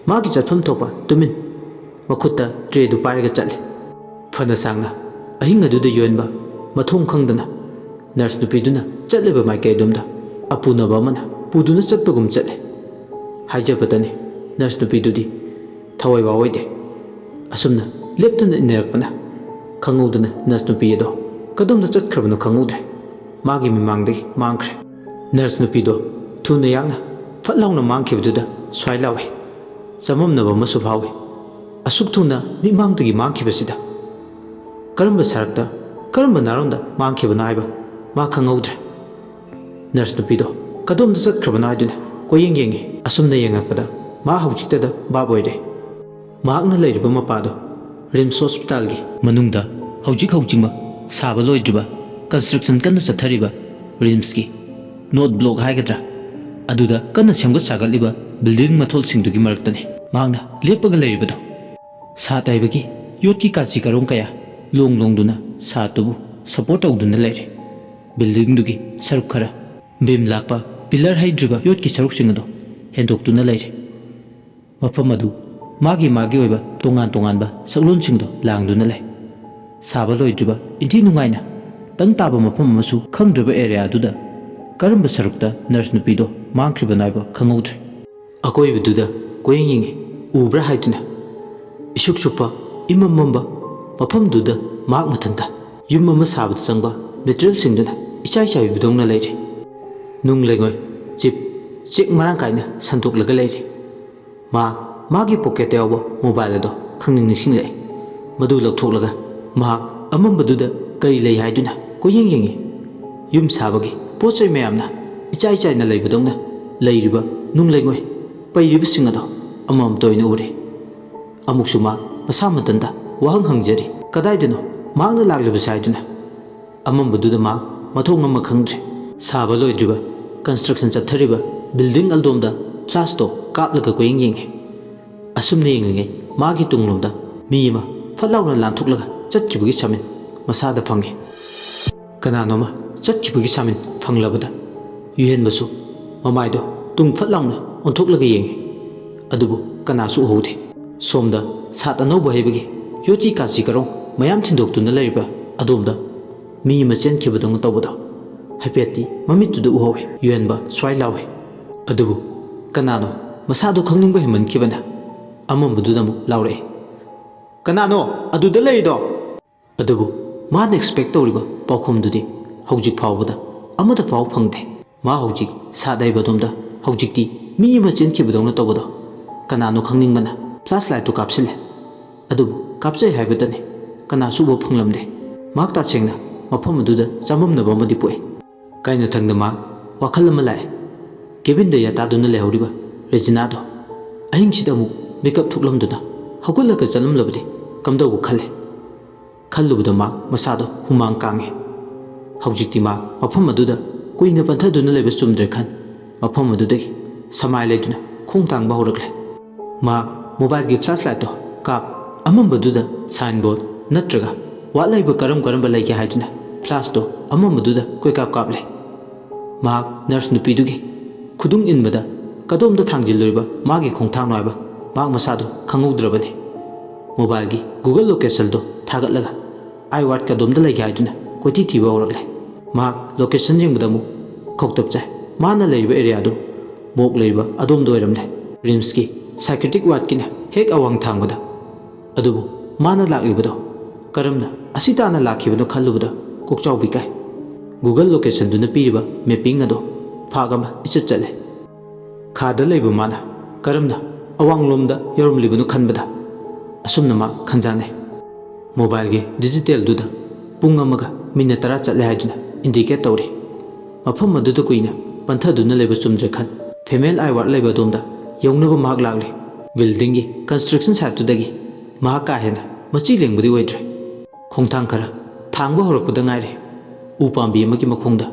ꯃꯥꯒꯤ ꯆꯠꯐꯝ ꯊꯣꯛꯄ ꯇꯨꯃꯤꯟ ꯃꯈꯨꯠꯇ ꯇ꯭ꯔꯦꯗꯨ ꯄꯥꯏꯔꯒ ꯆꯠꯂꯤ꯫ ꯐꯅ ꯁꯥꯡꯅ ꯑꯍꯤꯡ ꯑꯗꯨꯗ ꯌꯨꯍꯦꯟꯕ ꯃꯊꯣꯡ ꯈꯪꯗꯅ ꯅꯔꯁ ꯅꯨꯄꯤꯗꯨꯅ ꯆꯠꯂꯤꯕ ꯃꯥꯏꯀꯩ ꯑꯗꯣꯝꯗ ꯑꯄꯨꯅꯕ ꯑꯃꯅ ꯄꯨꯗꯨꯅ ꯆꯠꯄꯒꯨꯝ ꯆꯠꯂꯤ꯫ ꯍꯥꯏꯖꯕꯗꯅꯤ, ꯅꯔꯁ ꯅꯨꯄꯤꯗꯨꯗꯤ ꯊꯋꯥꯏ ꯋꯥꯑꯣꯏꯗꯦ꯫ ꯑꯁꯨꯝꯅ ꯂꯦꯞꯇꯅ ꯏꯟꯅꯔꯛꯄꯅ ꯈꯪꯍꯧꯗꯅ ꯅꯔꯁ ꯅꯨꯄꯤ ꯑꯗꯣ ꯀꯗꯣꯝꯗ ꯆꯠꯈ꯭ꯔꯕꯅꯣ ꯈꯪꯍꯧꯗ꯭ꯔꯦ꯫ ꯃꯥꯒꯤ ꯃꯤꯃꯥꯡꯗꯒꯤ ꯃꯥꯡꯈ꯭ꯔꯦ꯫ ꯅꯔꯁ ꯅꯨꯄꯤꯗꯣ ꯊꯨꯅ ꯌꯥꯡꯅ ꯐꯠ ꯂꯥꯎꯅ ꯃꯥꯡꯈꯤꯕꯗꯨꯗ ꯁ꯭ꯋꯥꯏ ꯂꯥꯎꯏ꯫ ꯆꯃꯝꯅꯕ ꯑꯃꯁꯨ ꯐꯥꯎꯏ꯫ ꯑꯁꯨꯛ ꯊꯨꯅ ꯃꯤꯠꯃꯥꯡꯗꯒꯤ ꯃꯥꯡꯈꯤꯕꯁꯤꯗ ꯀꯔꯝꯕ ꯁꯔꯛꯇ, ꯀꯔꯝꯕ ꯅꯥꯔꯣꯟꯗ ꯃꯥꯡꯈꯤꯕꯅꯣ ꯍꯥꯏꯕ ꯃꯥ ꯈꯪꯍꯧꯗ꯭ꯔꯦ꯫ ꯅꯔꯁ ꯅꯨꯄꯤꯗꯣ ꯀꯗꯣꯝꯗ ꯆꯠꯈ꯭ꯔꯕꯅꯣ ꯍꯥꯏꯗꯨꯅ ꯀꯣꯏꯌꯦꯡ ꯌꯦꯡꯉꯤ꯫ ꯑꯁꯨꯝꯅ ꯌꯦꯡꯉꯛꯄꯗ ꯃꯥ ꯍꯧꯖꯤꯛꯇꯗ ꯚꯥꯞ ꯑꯣꯏꯔꯦ꯫ ꯃꯍꯥꯛꯅ ꯂꯩꯔꯤꯕ ꯃꯄꯥꯗꯣ ꯔꯤꯝꯁ ꯍꯣꯁꯄꯤꯇꯥꯜꯒꯤ ꯃꯅꯨꯡꯗ ꯍꯧꯖꯤꯛ ꯍꯧꯖꯤꯛꯃꯛ ꯁꯥꯕ ꯂꯣꯏꯗ꯭ꯔꯤꯕ, ꯀꯟꯁꯇ꯭ꯔꯛꯁꯟ ꯀꯟꯅ ꯆꯠꯊꯔꯤꯕ ꯔꯤꯝꯁꯀꯤ ꯅꯣꯔꯠ ꯕ꯭ꯂꯣꯛ ꯍꯥꯏꯒꯗ꯭ꯔꯥ, ꯑꯗꯨꯗ ꯀꯟꯅ ꯁꯦꯝꯒꯠ ꯁꯥꯒꯠꯂꯤꯕ ꯕꯤꯜꯗꯤꯡ ꯃꯊꯣꯜꯁꯤꯡꯗꯨꯒꯤ ꯃꯔꯛꯇꯅꯤ ꯃꯍꯥꯛꯅ ꯂꯦꯞꯄꯒ ꯂꯩꯔꯤꯕꯗꯣ꯫ ꯁꯥꯠ ꯍꯥꯏꯕꯒꯤ ꯌꯣꯠꯀꯤ ꯀꯥꯆꯤ ꯀꯔꯣꯡ ꯀꯌꯥ ꯂꯣꯡ ꯂꯣꯡꯗꯨꯅ ꯁꯥꯠꯇꯨꯕꯨ ꯁꯄꯣꯔꯠ ꯇꯧꯗꯨꯅ ꯂꯩꯔꯦ꯫ ꯕꯤꯜꯗꯤꯡꯗꯨꯒꯤ ꯁꯔꯨꯛ ꯈꯔ, ꯕꯤꯝ ꯂꯥꯛꯄ ꯄꯤꯂꯔ ꯍꯩꯗ꯭ꯔꯤꯕ ꯌꯣꯠꯀꯤ ꯁꯔꯨꯛꯁꯤꯡ ꯑꯗꯨ ꯍꯦꯟꯗꯣꯛꯇꯨꯅ ꯂꯩꯔꯦ꯫ ꯃꯐꯝ ꯑꯗꯨ ꯃꯥꯒꯤ ꯃꯥꯒꯤ ꯑꯣꯏꯕ ꯇꯣꯉꯥꯟ ꯇꯣꯉꯥꯟꯕ ꯁꯛꯂꯣꯟꯁꯤꯡꯗꯨ ꯂꯥꯡꯗꯨꯅ ꯂꯩ꯫ ꯁꯥꯕ ꯂꯣꯏꯗ꯭ꯔꯤꯕ ꯏꯟꯊꯤ ꯅꯨꯡꯉꯥꯏꯅ ꯇꯪ ꯇꯥꯕ ꯃꯐꯝ ꯑꯃꯁꯨ ꯈꯪꯗ꯭ꯔꯕ ꯑꯦꯔꯤꯌꯥꯗꯨꯗ ꯀꯔꯝꯕ ꯁꯔꯨꯛꯇ ꯅꯔꯁ ꯅꯨꯄꯤꯗꯣ ꯃꯥꯡꯈ꯭ꯔꯤꯕꯅꯣ ꯍꯥꯏꯕ ꯈꯪꯍꯧꯗ꯭ꯔꯦ꯫ ꯑꯀꯣꯏꯕꯗꯨꯗ ꯀꯣꯏꯌꯦꯡ ꯌꯦꯡꯉꯤ, ꯎꯕ꯭ꯔꯥ ꯍꯥꯏꯗꯨꯅ꯫ ꯏꯁꯨꯛ ꯁꯨꯞꯄ, ꯏꯃꯝ ꯃꯝꯕ ꯃꯐꯝꯗꯨꯗ ꯃꯍꯥꯛ ꯃꯊꯟꯇ ꯌꯨꯝ ꯑꯃ ꯁꯥꯕꯗ ꯆꯪꯕ ꯃꯦꯇꯔꯤꯌꯦꯜꯁꯤꯡꯗꯨꯅ ꯏꯆꯥꯏ ꯆꯥꯏꯕꯤꯕꯗꯧꯅ ꯂꯩꯔꯤ꯫ ꯅꯨꯡ ꯂꯩꯉꯣꯏ, ꯆꯤꯞ, ꯆꯦꯛ ꯃꯔꯥꯡ ꯀꯥꯏꯅ ꯁꯟꯗꯣꯛꯂꯒ ꯂꯩꯔꯤ꯫ ꯃꯍꯥꯛ ꯃꯥꯒꯤ ꯄꯣꯀꯦꯠꯇ ꯌꯥꯎꯕ ꯃꯣꯕꯥꯏꯜ ꯑꯗꯣ ꯈꯪꯅꯤꯡ ꯅꯤꯡꯁꯤꯡꯂꯛꯏ꯫ ꯃꯗꯨ ꯂꯧꯊꯣꯛꯂꯒ ꯃꯍꯥꯛ ꯑꯃꯝꯕꯗꯨꯗ ꯀꯔꯤ ꯂꯩ ꯍꯥꯏꯗꯨꯅ ꯀꯣꯏꯌꯦꯡ ꯌꯦꯡꯉꯤ꯫ ꯌꯨꯝ ꯁꯥꯕꯒꯤ ꯄꯣꯠ ꯆꯩ ꯃꯌꯥꯝꯅ ꯏꯆꯥꯏ ꯆꯥꯏꯅ ꯂꯩꯕꯗꯧꯅ ꯂꯩꯔꯤꯕ ꯅꯨꯡ ꯂꯩꯉꯣꯏ ꯄꯩꯔꯤꯕꯁꯤꯡ ꯑꯗꯣ ꯑꯃꯃꯝꯇ ꯑꯣꯏꯅ ꯎꯔꯦ꯫ ꯑꯃꯨꯛꯁꯨ ꯃꯍꯥꯛ ꯃꯁꯥ ꯃꯊꯟꯇ ꯋꯥꯍꯪ ꯍꯪꯖꯔꯤ, ꯀꯗꯥꯏꯗꯅꯣ ꯃꯍꯥꯛꯅ ꯂꯥꯛꯂꯤꯕꯁꯦ ꯍꯥꯏꯗꯨꯅ꯫ ꯑꯃꯝꯕꯗꯨꯗ ꯃꯍꯥꯛ ꯃꯊꯣꯡ ꯑꯃ ꯈꯪꯗ꯭ꯔꯦ꯫ ꯁꯥꯕ ꯂꯣꯏꯗ꯭ꯔꯤꯕ, ꯀꯟꯁꯇ꯭ꯔꯛꯁꯟ ꯆꯠꯊꯔꯤꯕ ꯕꯤꯜꯗꯤꯡ ꯑꯗꯣꯝꯗ ꯐ꯭ꯂꯥꯁꯇꯣ ꯀꯥꯞꯂꯒ ꯀꯣꯏꯌꯦꯡ ꯌꯦꯡꯉꯤ꯫ ꯑꯁꯨꯝꯅ ꯌꯦꯡꯂꯤꯉꯩ ꯃꯥꯒꯤ ꯇꯨꯡꯂꯣꯝꯗ ꯃꯤ ꯑꯃ ꯐꯠ ꯂꯥꯎꯅ ꯂꯥꯟꯊꯣꯛꯂꯒ ꯆꯠꯈꯤꯕꯒꯤ ꯁꯥꯃꯤꯟ ꯃꯁꯥꯗ ꯐꯪꯉꯤ꯫ ꯀꯅꯥꯅꯣꯃ ꯆꯠꯈꯤꯕꯒꯤ ꯁꯥꯃꯤꯟ ꯐꯪꯂꯕꯗ ꯌꯨꯍꯦꯟꯕꯁꯨ ꯃꯃꯥꯏꯗꯣ ꯇꯨꯡ ꯐꯠ ꯂꯥꯎꯅ ꯑꯣꯟꯊꯣꯛꯂꯒ ꯌꯦꯡꯉꯤ꯫ ꯑꯗꯨꯕꯨ ꯀꯅꯥꯁꯨ ꯎꯍꯧꯗꯦ꯫ ꯁꯣꯝꯗ ꯁꯥꯠ ꯑꯅꯧꯕ ꯍꯩꯕꯒꯤ ꯌꯣꯠꯀꯤ ꯀꯥꯆꯤ ꯀꯔꯣꯡ ꯃꯌꯥꯝ ꯊꯤꯟꯗꯣꯛꯇꯨꯅ ꯂꯩꯔꯤꯕ ꯑꯗꯣꯝꯗ ꯃꯤ ꯑꯃ ꯆꯦꯟꯈꯤꯕꯗꯧꯅ ꯇꯧꯕꯗꯣ ꯍꯥꯏꯐꯦꯠꯇꯤ ꯃꯃꯤꯠꯇꯨꯗ ꯎꯍꯧꯏ꯫ ꯌꯨꯍꯦꯟꯕ ꯁ꯭ꯋꯥꯏ ꯂꯥꯎꯏ꯫ ꯑꯗꯨꯕꯨ ꯀꯅꯥꯅꯣ? ꯃꯁꯥꯗꯣ ꯈꯪꯅꯤꯡꯕ ꯍꯦꯟꯃꯟꯈꯤꯕꯅ ꯑꯃꯝꯕꯗꯨꯗ ꯑꯃꯨꯛ ꯂꯥꯎꯔꯛꯏ, "ꯀꯅꯥꯅꯣ ꯑꯗꯨꯗ ꯂꯩꯔꯤꯗꯣ?" ꯑꯗꯨꯕꯨ ꯃꯥꯅ ꯑꯦꯛꯁꯄꯦꯛ ꯇꯧꯔꯤꯕ ꯄꯥꯎꯈꯨꯝꯗꯨꯗꯤ ꯍꯧꯖꯤꯛ ꯐꯥꯎꯕꯗ ꯑꯃꯠꯇ ꯐꯥꯎ ꯐꯪꯗꯦ꯫ ꯃꯥ ꯍꯧꯖꯤꯛ ꯁꯥꯠ ꯍꯩꯕꯗꯣꯝꯗ ꯍꯧꯖꯤꯛꯇꯤ ꯃꯤ ꯑꯃ ꯆꯦꯟꯈꯤꯕꯗꯧꯅ ꯇꯧꯕꯗꯣ ꯀꯅꯥꯅꯣ ꯈꯪꯅꯤꯡꯕꯅ ꯐ꯭ꯂꯥꯁ ꯂꯥꯏꯠꯇꯨ ꯀꯥꯞꯁꯤꯜꯂꯦ꯫ ꯑꯗꯨꯕꯨ ꯀꯥꯞꯆꯩ ꯍꯥꯏꯕꯇꯅꯤ, ꯀꯅꯥꯁꯨ ꯎꯕ ꯐꯪꯂꯝꯗꯦ꯫ ꯃꯍꯥꯛ ꯇꯁꯦꯡꯅ ꯃꯐꯝ ꯑꯗꯨꯗ ꯆꯃꯝꯅꯕ ꯑꯃꯗꯤ ꯄꯣꯛꯏ꯫ ꯀꯥꯏꯅꯊꯪꯗ ꯃꯍꯥꯛ ꯋꯥꯈꯜ ꯑꯃ ꯂꯥꯛꯑꯦ꯫ ꯀꯦꯕꯤꯟꯗ ꯌꯥꯇꯥꯗꯨꯅ ꯂꯩꯍꯧꯔꯤꯕ ꯔꯦꯖꯤꯅꯥꯗꯣ ꯑꯍꯤꯡꯁꯤꯗ ꯑꯃꯨꯛ ꯃꯤꯀꯞ ꯊꯣꯛꯂꯝꯗꯨꯅ ꯍꯧꯒꯠꯂꯒ ꯆꯠꯂꯝꯂꯕꯗꯤ ꯀꯝꯗꯧꯕ ꯈꯜꯂꯦ꯫ ꯈꯜꯂꯨꯕꯗ ꯃꯍꯥꯛ ꯃꯁꯥꯗꯣ ꯍꯨꯃꯥꯡ ꯀꯥꯡꯉꯤ꯫ ꯍꯧꯖꯤꯛꯇꯤ ꯃꯍꯥꯛ ꯃꯐꯝ ꯑꯗꯨꯗ ꯀꯨꯏꯅ ꯄꯟꯊꯗꯨꯅ ꯂꯩꯕ ꯆꯨꯝꯗ꯭ꯔꯦ ꯈꯟ, ꯃꯐꯝ ꯑꯗꯨꯗꯒꯤ ꯁꯃꯥꯏ ꯂꯩꯗꯨꯅ ꯈꯣꯡ ꯊꯥꯡꯕ ꯍꯧꯔꯛꯂꯦ꯫ ꯃꯍꯥꯛ ꯃꯣꯕꯥꯏꯜꯒꯤ ꯐ꯭ꯂꯥꯁ ꯂꯥꯏꯠꯇꯣ ꯀꯥꯞ ꯑꯃꯝꯕꯗꯨꯗ ꯁꯥꯏꯟꯕꯣꯔꯗ ꯅꯠꯇ꯭ꯔꯒ ꯋꯥꯠ ꯂꯩꯕ ꯀꯔꯝ ꯀꯔꯝꯕ ꯂꯩꯒꯦ ꯍꯥꯏꯗꯨꯅ ꯐ꯭ꯂꯥꯁꯇꯣ ꯑꯃꯝꯕꯗꯨꯗ ꯀꯣꯏꯀꯥꯞ ꯀꯥꯞꯂꯦ꯫ ꯃꯍꯥꯛ ꯅꯔꯁ ꯅꯨꯄꯤꯗꯨꯒꯤ ꯈꯨꯗꯨꯡ ꯏꯟꯕꯗ ꯀꯗꯣꯝꯗ ꯊꯥꯡꯖꯤꯜꯂꯨꯔꯤꯕ ꯃꯥꯒꯤ ꯈꯣꯡꯊꯥꯡꯅꯣ ꯍꯥꯏꯕ ꯃꯍꯥꯛ ꯃꯁꯥꯗꯣ ꯈꯪꯍꯧꯗ꯭ꯔꯕꯅꯤ꯫ ꯃꯣꯕꯥꯏꯜꯒꯤ ꯒꯨꯒꯜ ꯂꯣꯀꯦꯁꯟꯗꯣ ꯊꯥꯒꯠꯂꯒ ꯑꯥꯏ ꯋꯥꯔꯗꯀ ꯑꯗꯣꯝꯗ ꯂꯩꯒꯦ ꯍꯥꯏꯗꯨꯅ ꯀꯣꯏꯊꯤ ꯊꯤꯕ ꯍꯧꯔꯛꯂꯦ꯫ ꯃꯍꯥꯛ ꯂꯣꯀꯦꯁꯟ ꯌꯦꯡꯕꯗ ꯑꯃꯨꯛ ꯈꯧꯇꯛ ꯆꯥꯏ꯫ ꯃꯥꯅ ꯂꯩꯔꯤꯕ ꯑꯦꯔꯤꯌꯥꯗꯨ ꯃꯣꯛ ꯂꯩꯔꯤꯕ ꯑꯗꯣꯝꯗ ꯑꯣꯏꯔꯝꯂꯦ꯫ ꯔꯤꯝꯁꯀꯤ ꯁꯥꯏꯀ꯭ꯔꯦꯇꯤꯛ ꯋꯥꯔꯗꯀꯤꯅ ꯍꯦꯛ ꯑꯋꯥꯡ ꯊꯥꯡꯕꯗ꯫ ꯑꯗꯨꯕꯨ ꯃꯥꯅ ꯂꯥꯛꯂꯤꯕꯗꯣ ꯀꯔꯝꯅ ꯑꯁꯤ ꯇꯥꯅ ꯂꯥꯛꯈꯤꯕꯅꯣ ꯈꯜꯂꯨꯕꯗ ꯀꯣꯛꯆꯥꯎꯕꯤ ꯀꯥꯏ꯫ ꯒꯨꯒꯜ ꯂꯣꯀꯦꯁꯟꯗꯨꯅ ꯄꯤꯔꯤꯕ ꯃꯦꯞꯄꯤꯡ ꯑꯗꯣ ꯐꯥꯛ ꯑꯃ ꯏꯆꯠ ꯆꯠꯂꯦ꯫ ꯈꯥꯗ ꯂꯩꯕ ꯃꯥꯅ ꯀꯔꯝꯅ ꯑꯋꯥꯡꯂꯣꯝꯗ ꯌꯧꯔꯝꯂꯤꯕꯅꯣ ꯈꯟꯕꯗ ꯑꯁꯨꯝꯅ ꯃꯥ ꯈꯟꯖꯥꯟꯅꯩ꯫ ꯃꯣꯕꯥꯏꯜꯒꯤ ꯗꯤꯖꯤꯇꯦꯜꯗꯨꯗ ꯄꯨꯡ ꯑꯃꯒ ꯃꯤꯅꯠ ꯇꯔꯥ ꯆꯠꯂꯦ ꯍꯥꯏꯗꯨꯅ ꯏꯟꯗꯤꯀꯦꯠ ꯇꯧꯔꯤ꯫ ꯃꯐꯝ ꯑꯗꯨꯗ ꯀꯨꯏꯅ ꯄꯟꯊꯗꯨꯅ ꯂꯩꯕ ꯆꯨꯝꯗ꯭ꯔꯦ ꯈꯟ, ꯐꯤꯃꯦꯜ ꯑꯥꯏ ꯋꯥꯔꯗ ꯂꯩꯕ ꯑꯗꯣꯝꯗ ꯌꯧꯅꯕ ꯃꯍꯥꯛ ꯂꯥꯛꯂꯤ꯫ ꯕꯤꯜꯗꯤꯡꯒꯤ ꯀꯟꯁꯇ꯭ꯔꯛꯁꯟ ꯁꯥꯏꯠꯇꯨꯗꯒꯤ ꯃꯍꯥꯛ ꯀꯥ ꯍꯦꯟꯅ ꯃꯆꯤ ꯂꯦꯡꯕꯗꯤ ꯑꯣꯏꯗ꯭ꯔꯦ꯫ ꯈꯣꯡꯊꯥꯡ ꯈꯔ ꯊꯥꯡꯕ ꯍꯧꯔꯛꯄꯗ ꯉꯥꯏꯔꯤ꯫ ꯎ ꯄꯥꯝꯕꯤ ꯑꯃꯒꯤ ꯃꯈꯣꯡꯗ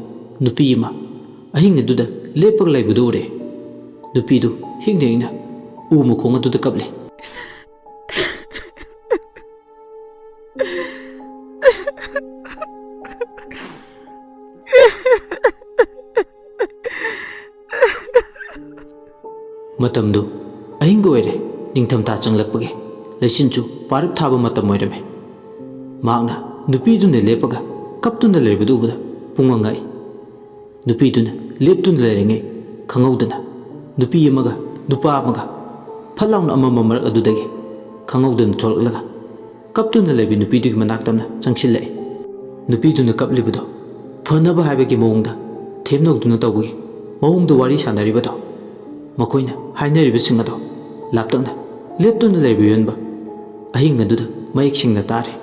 ꯅꯨꯄꯤ ꯑꯃ ꯑꯍꯤꯡ ꯑꯗꯨꯗ ꯂꯦꯞꯄꯒ ꯂꯩꯕꯗꯨ ꯎꯔꯦ꯫ ꯅꯨꯄꯤꯗꯨ ꯍꯤꯡꯅ ꯍꯤꯡꯅ ꯎ ꯃꯈꯣꯡ ꯑꯗꯨꯗ ꯀꯞꯂꯤ꯫ ꯃꯇꯝꯗꯨ ꯑꯍꯤꯡꯒ ꯑꯣꯏꯔꯦ, ꯅꯤꯡꯊꯝꯊꯥ ꯆꯪꯂꯛꯄꯒꯤ ꯂꯩꯆꯤꯟꯁꯨ ꯄꯥꯔꯞ ꯊꯥꯕ ꯃꯇꯝ ꯑꯣꯏꯔꯝꯃꯤ꯫ ꯃꯍꯥꯛꯅ ꯅꯨꯄꯤꯗꯨꯅ ꯂꯦꯞꯄꯒ ꯀꯞꯇꯨꯅ ꯂꯩꯕꯗꯨ ꯎꯕꯗ ꯄꯨꯡꯉꯛ ꯉꯛꯏ꯫ ꯅꯨꯄꯤꯗꯨꯅ ꯂꯦꯞꯇꯨꯅ ꯂꯩꯔꯤꯉꯩ ꯈꯪꯍꯧꯗꯅ ꯅꯨꯄꯤ ꯑꯃꯒ ꯅꯨꯄꯥ ꯑꯃꯒ ꯐꯠ ꯂꯥꯎꯅ ꯑꯃꯝꯕ ꯃꯔꯛ ꯑꯗꯨꯗꯒꯤ ꯈꯪꯍꯧꯗꯅ ꯊꯣꯛꯂꯛꯂꯒ ꯀꯞꯇꯨꯅ ꯂꯩꯕꯤ ꯅꯨꯄꯤꯗꯨꯒꯤ ꯃꯅꯥꯛ ꯇꯝꯅ ꯆꯪꯁꯤꯜꯂꯛꯏ꯫ ꯅꯨꯄꯤꯗꯨꯅ ꯀꯞꯂꯤꯕꯗꯣ ꯐꯅꯕ ꯍꯥꯏꯕꯒꯤ ꯃꯑꯣꯡꯗ ꯊꯦꯝꯅꯧꯗꯨꯅ ꯇꯧꯕꯒꯤ ꯃꯑꯣꯡꯗ ꯋꯥꯔꯤ ꯁꯥꯟꯅꯔꯤꯕꯗꯣ, ꯃꯈꯣꯏꯅ ꯍꯥꯏꯅꯔꯤꯕꯁꯤꯡ ꯑꯗꯣ ꯂꯥꯞꯇꯛꯅ ꯂꯦꯞꯇꯨꯅ ꯂꯩꯕ ꯌꯣꯟꯕ ꯑꯍꯤꯡ ꯑꯗꯨꯗ ꯃꯌꯦꯛ ꯁꯦꯡꯅ ꯇꯥꯔꯦ꯫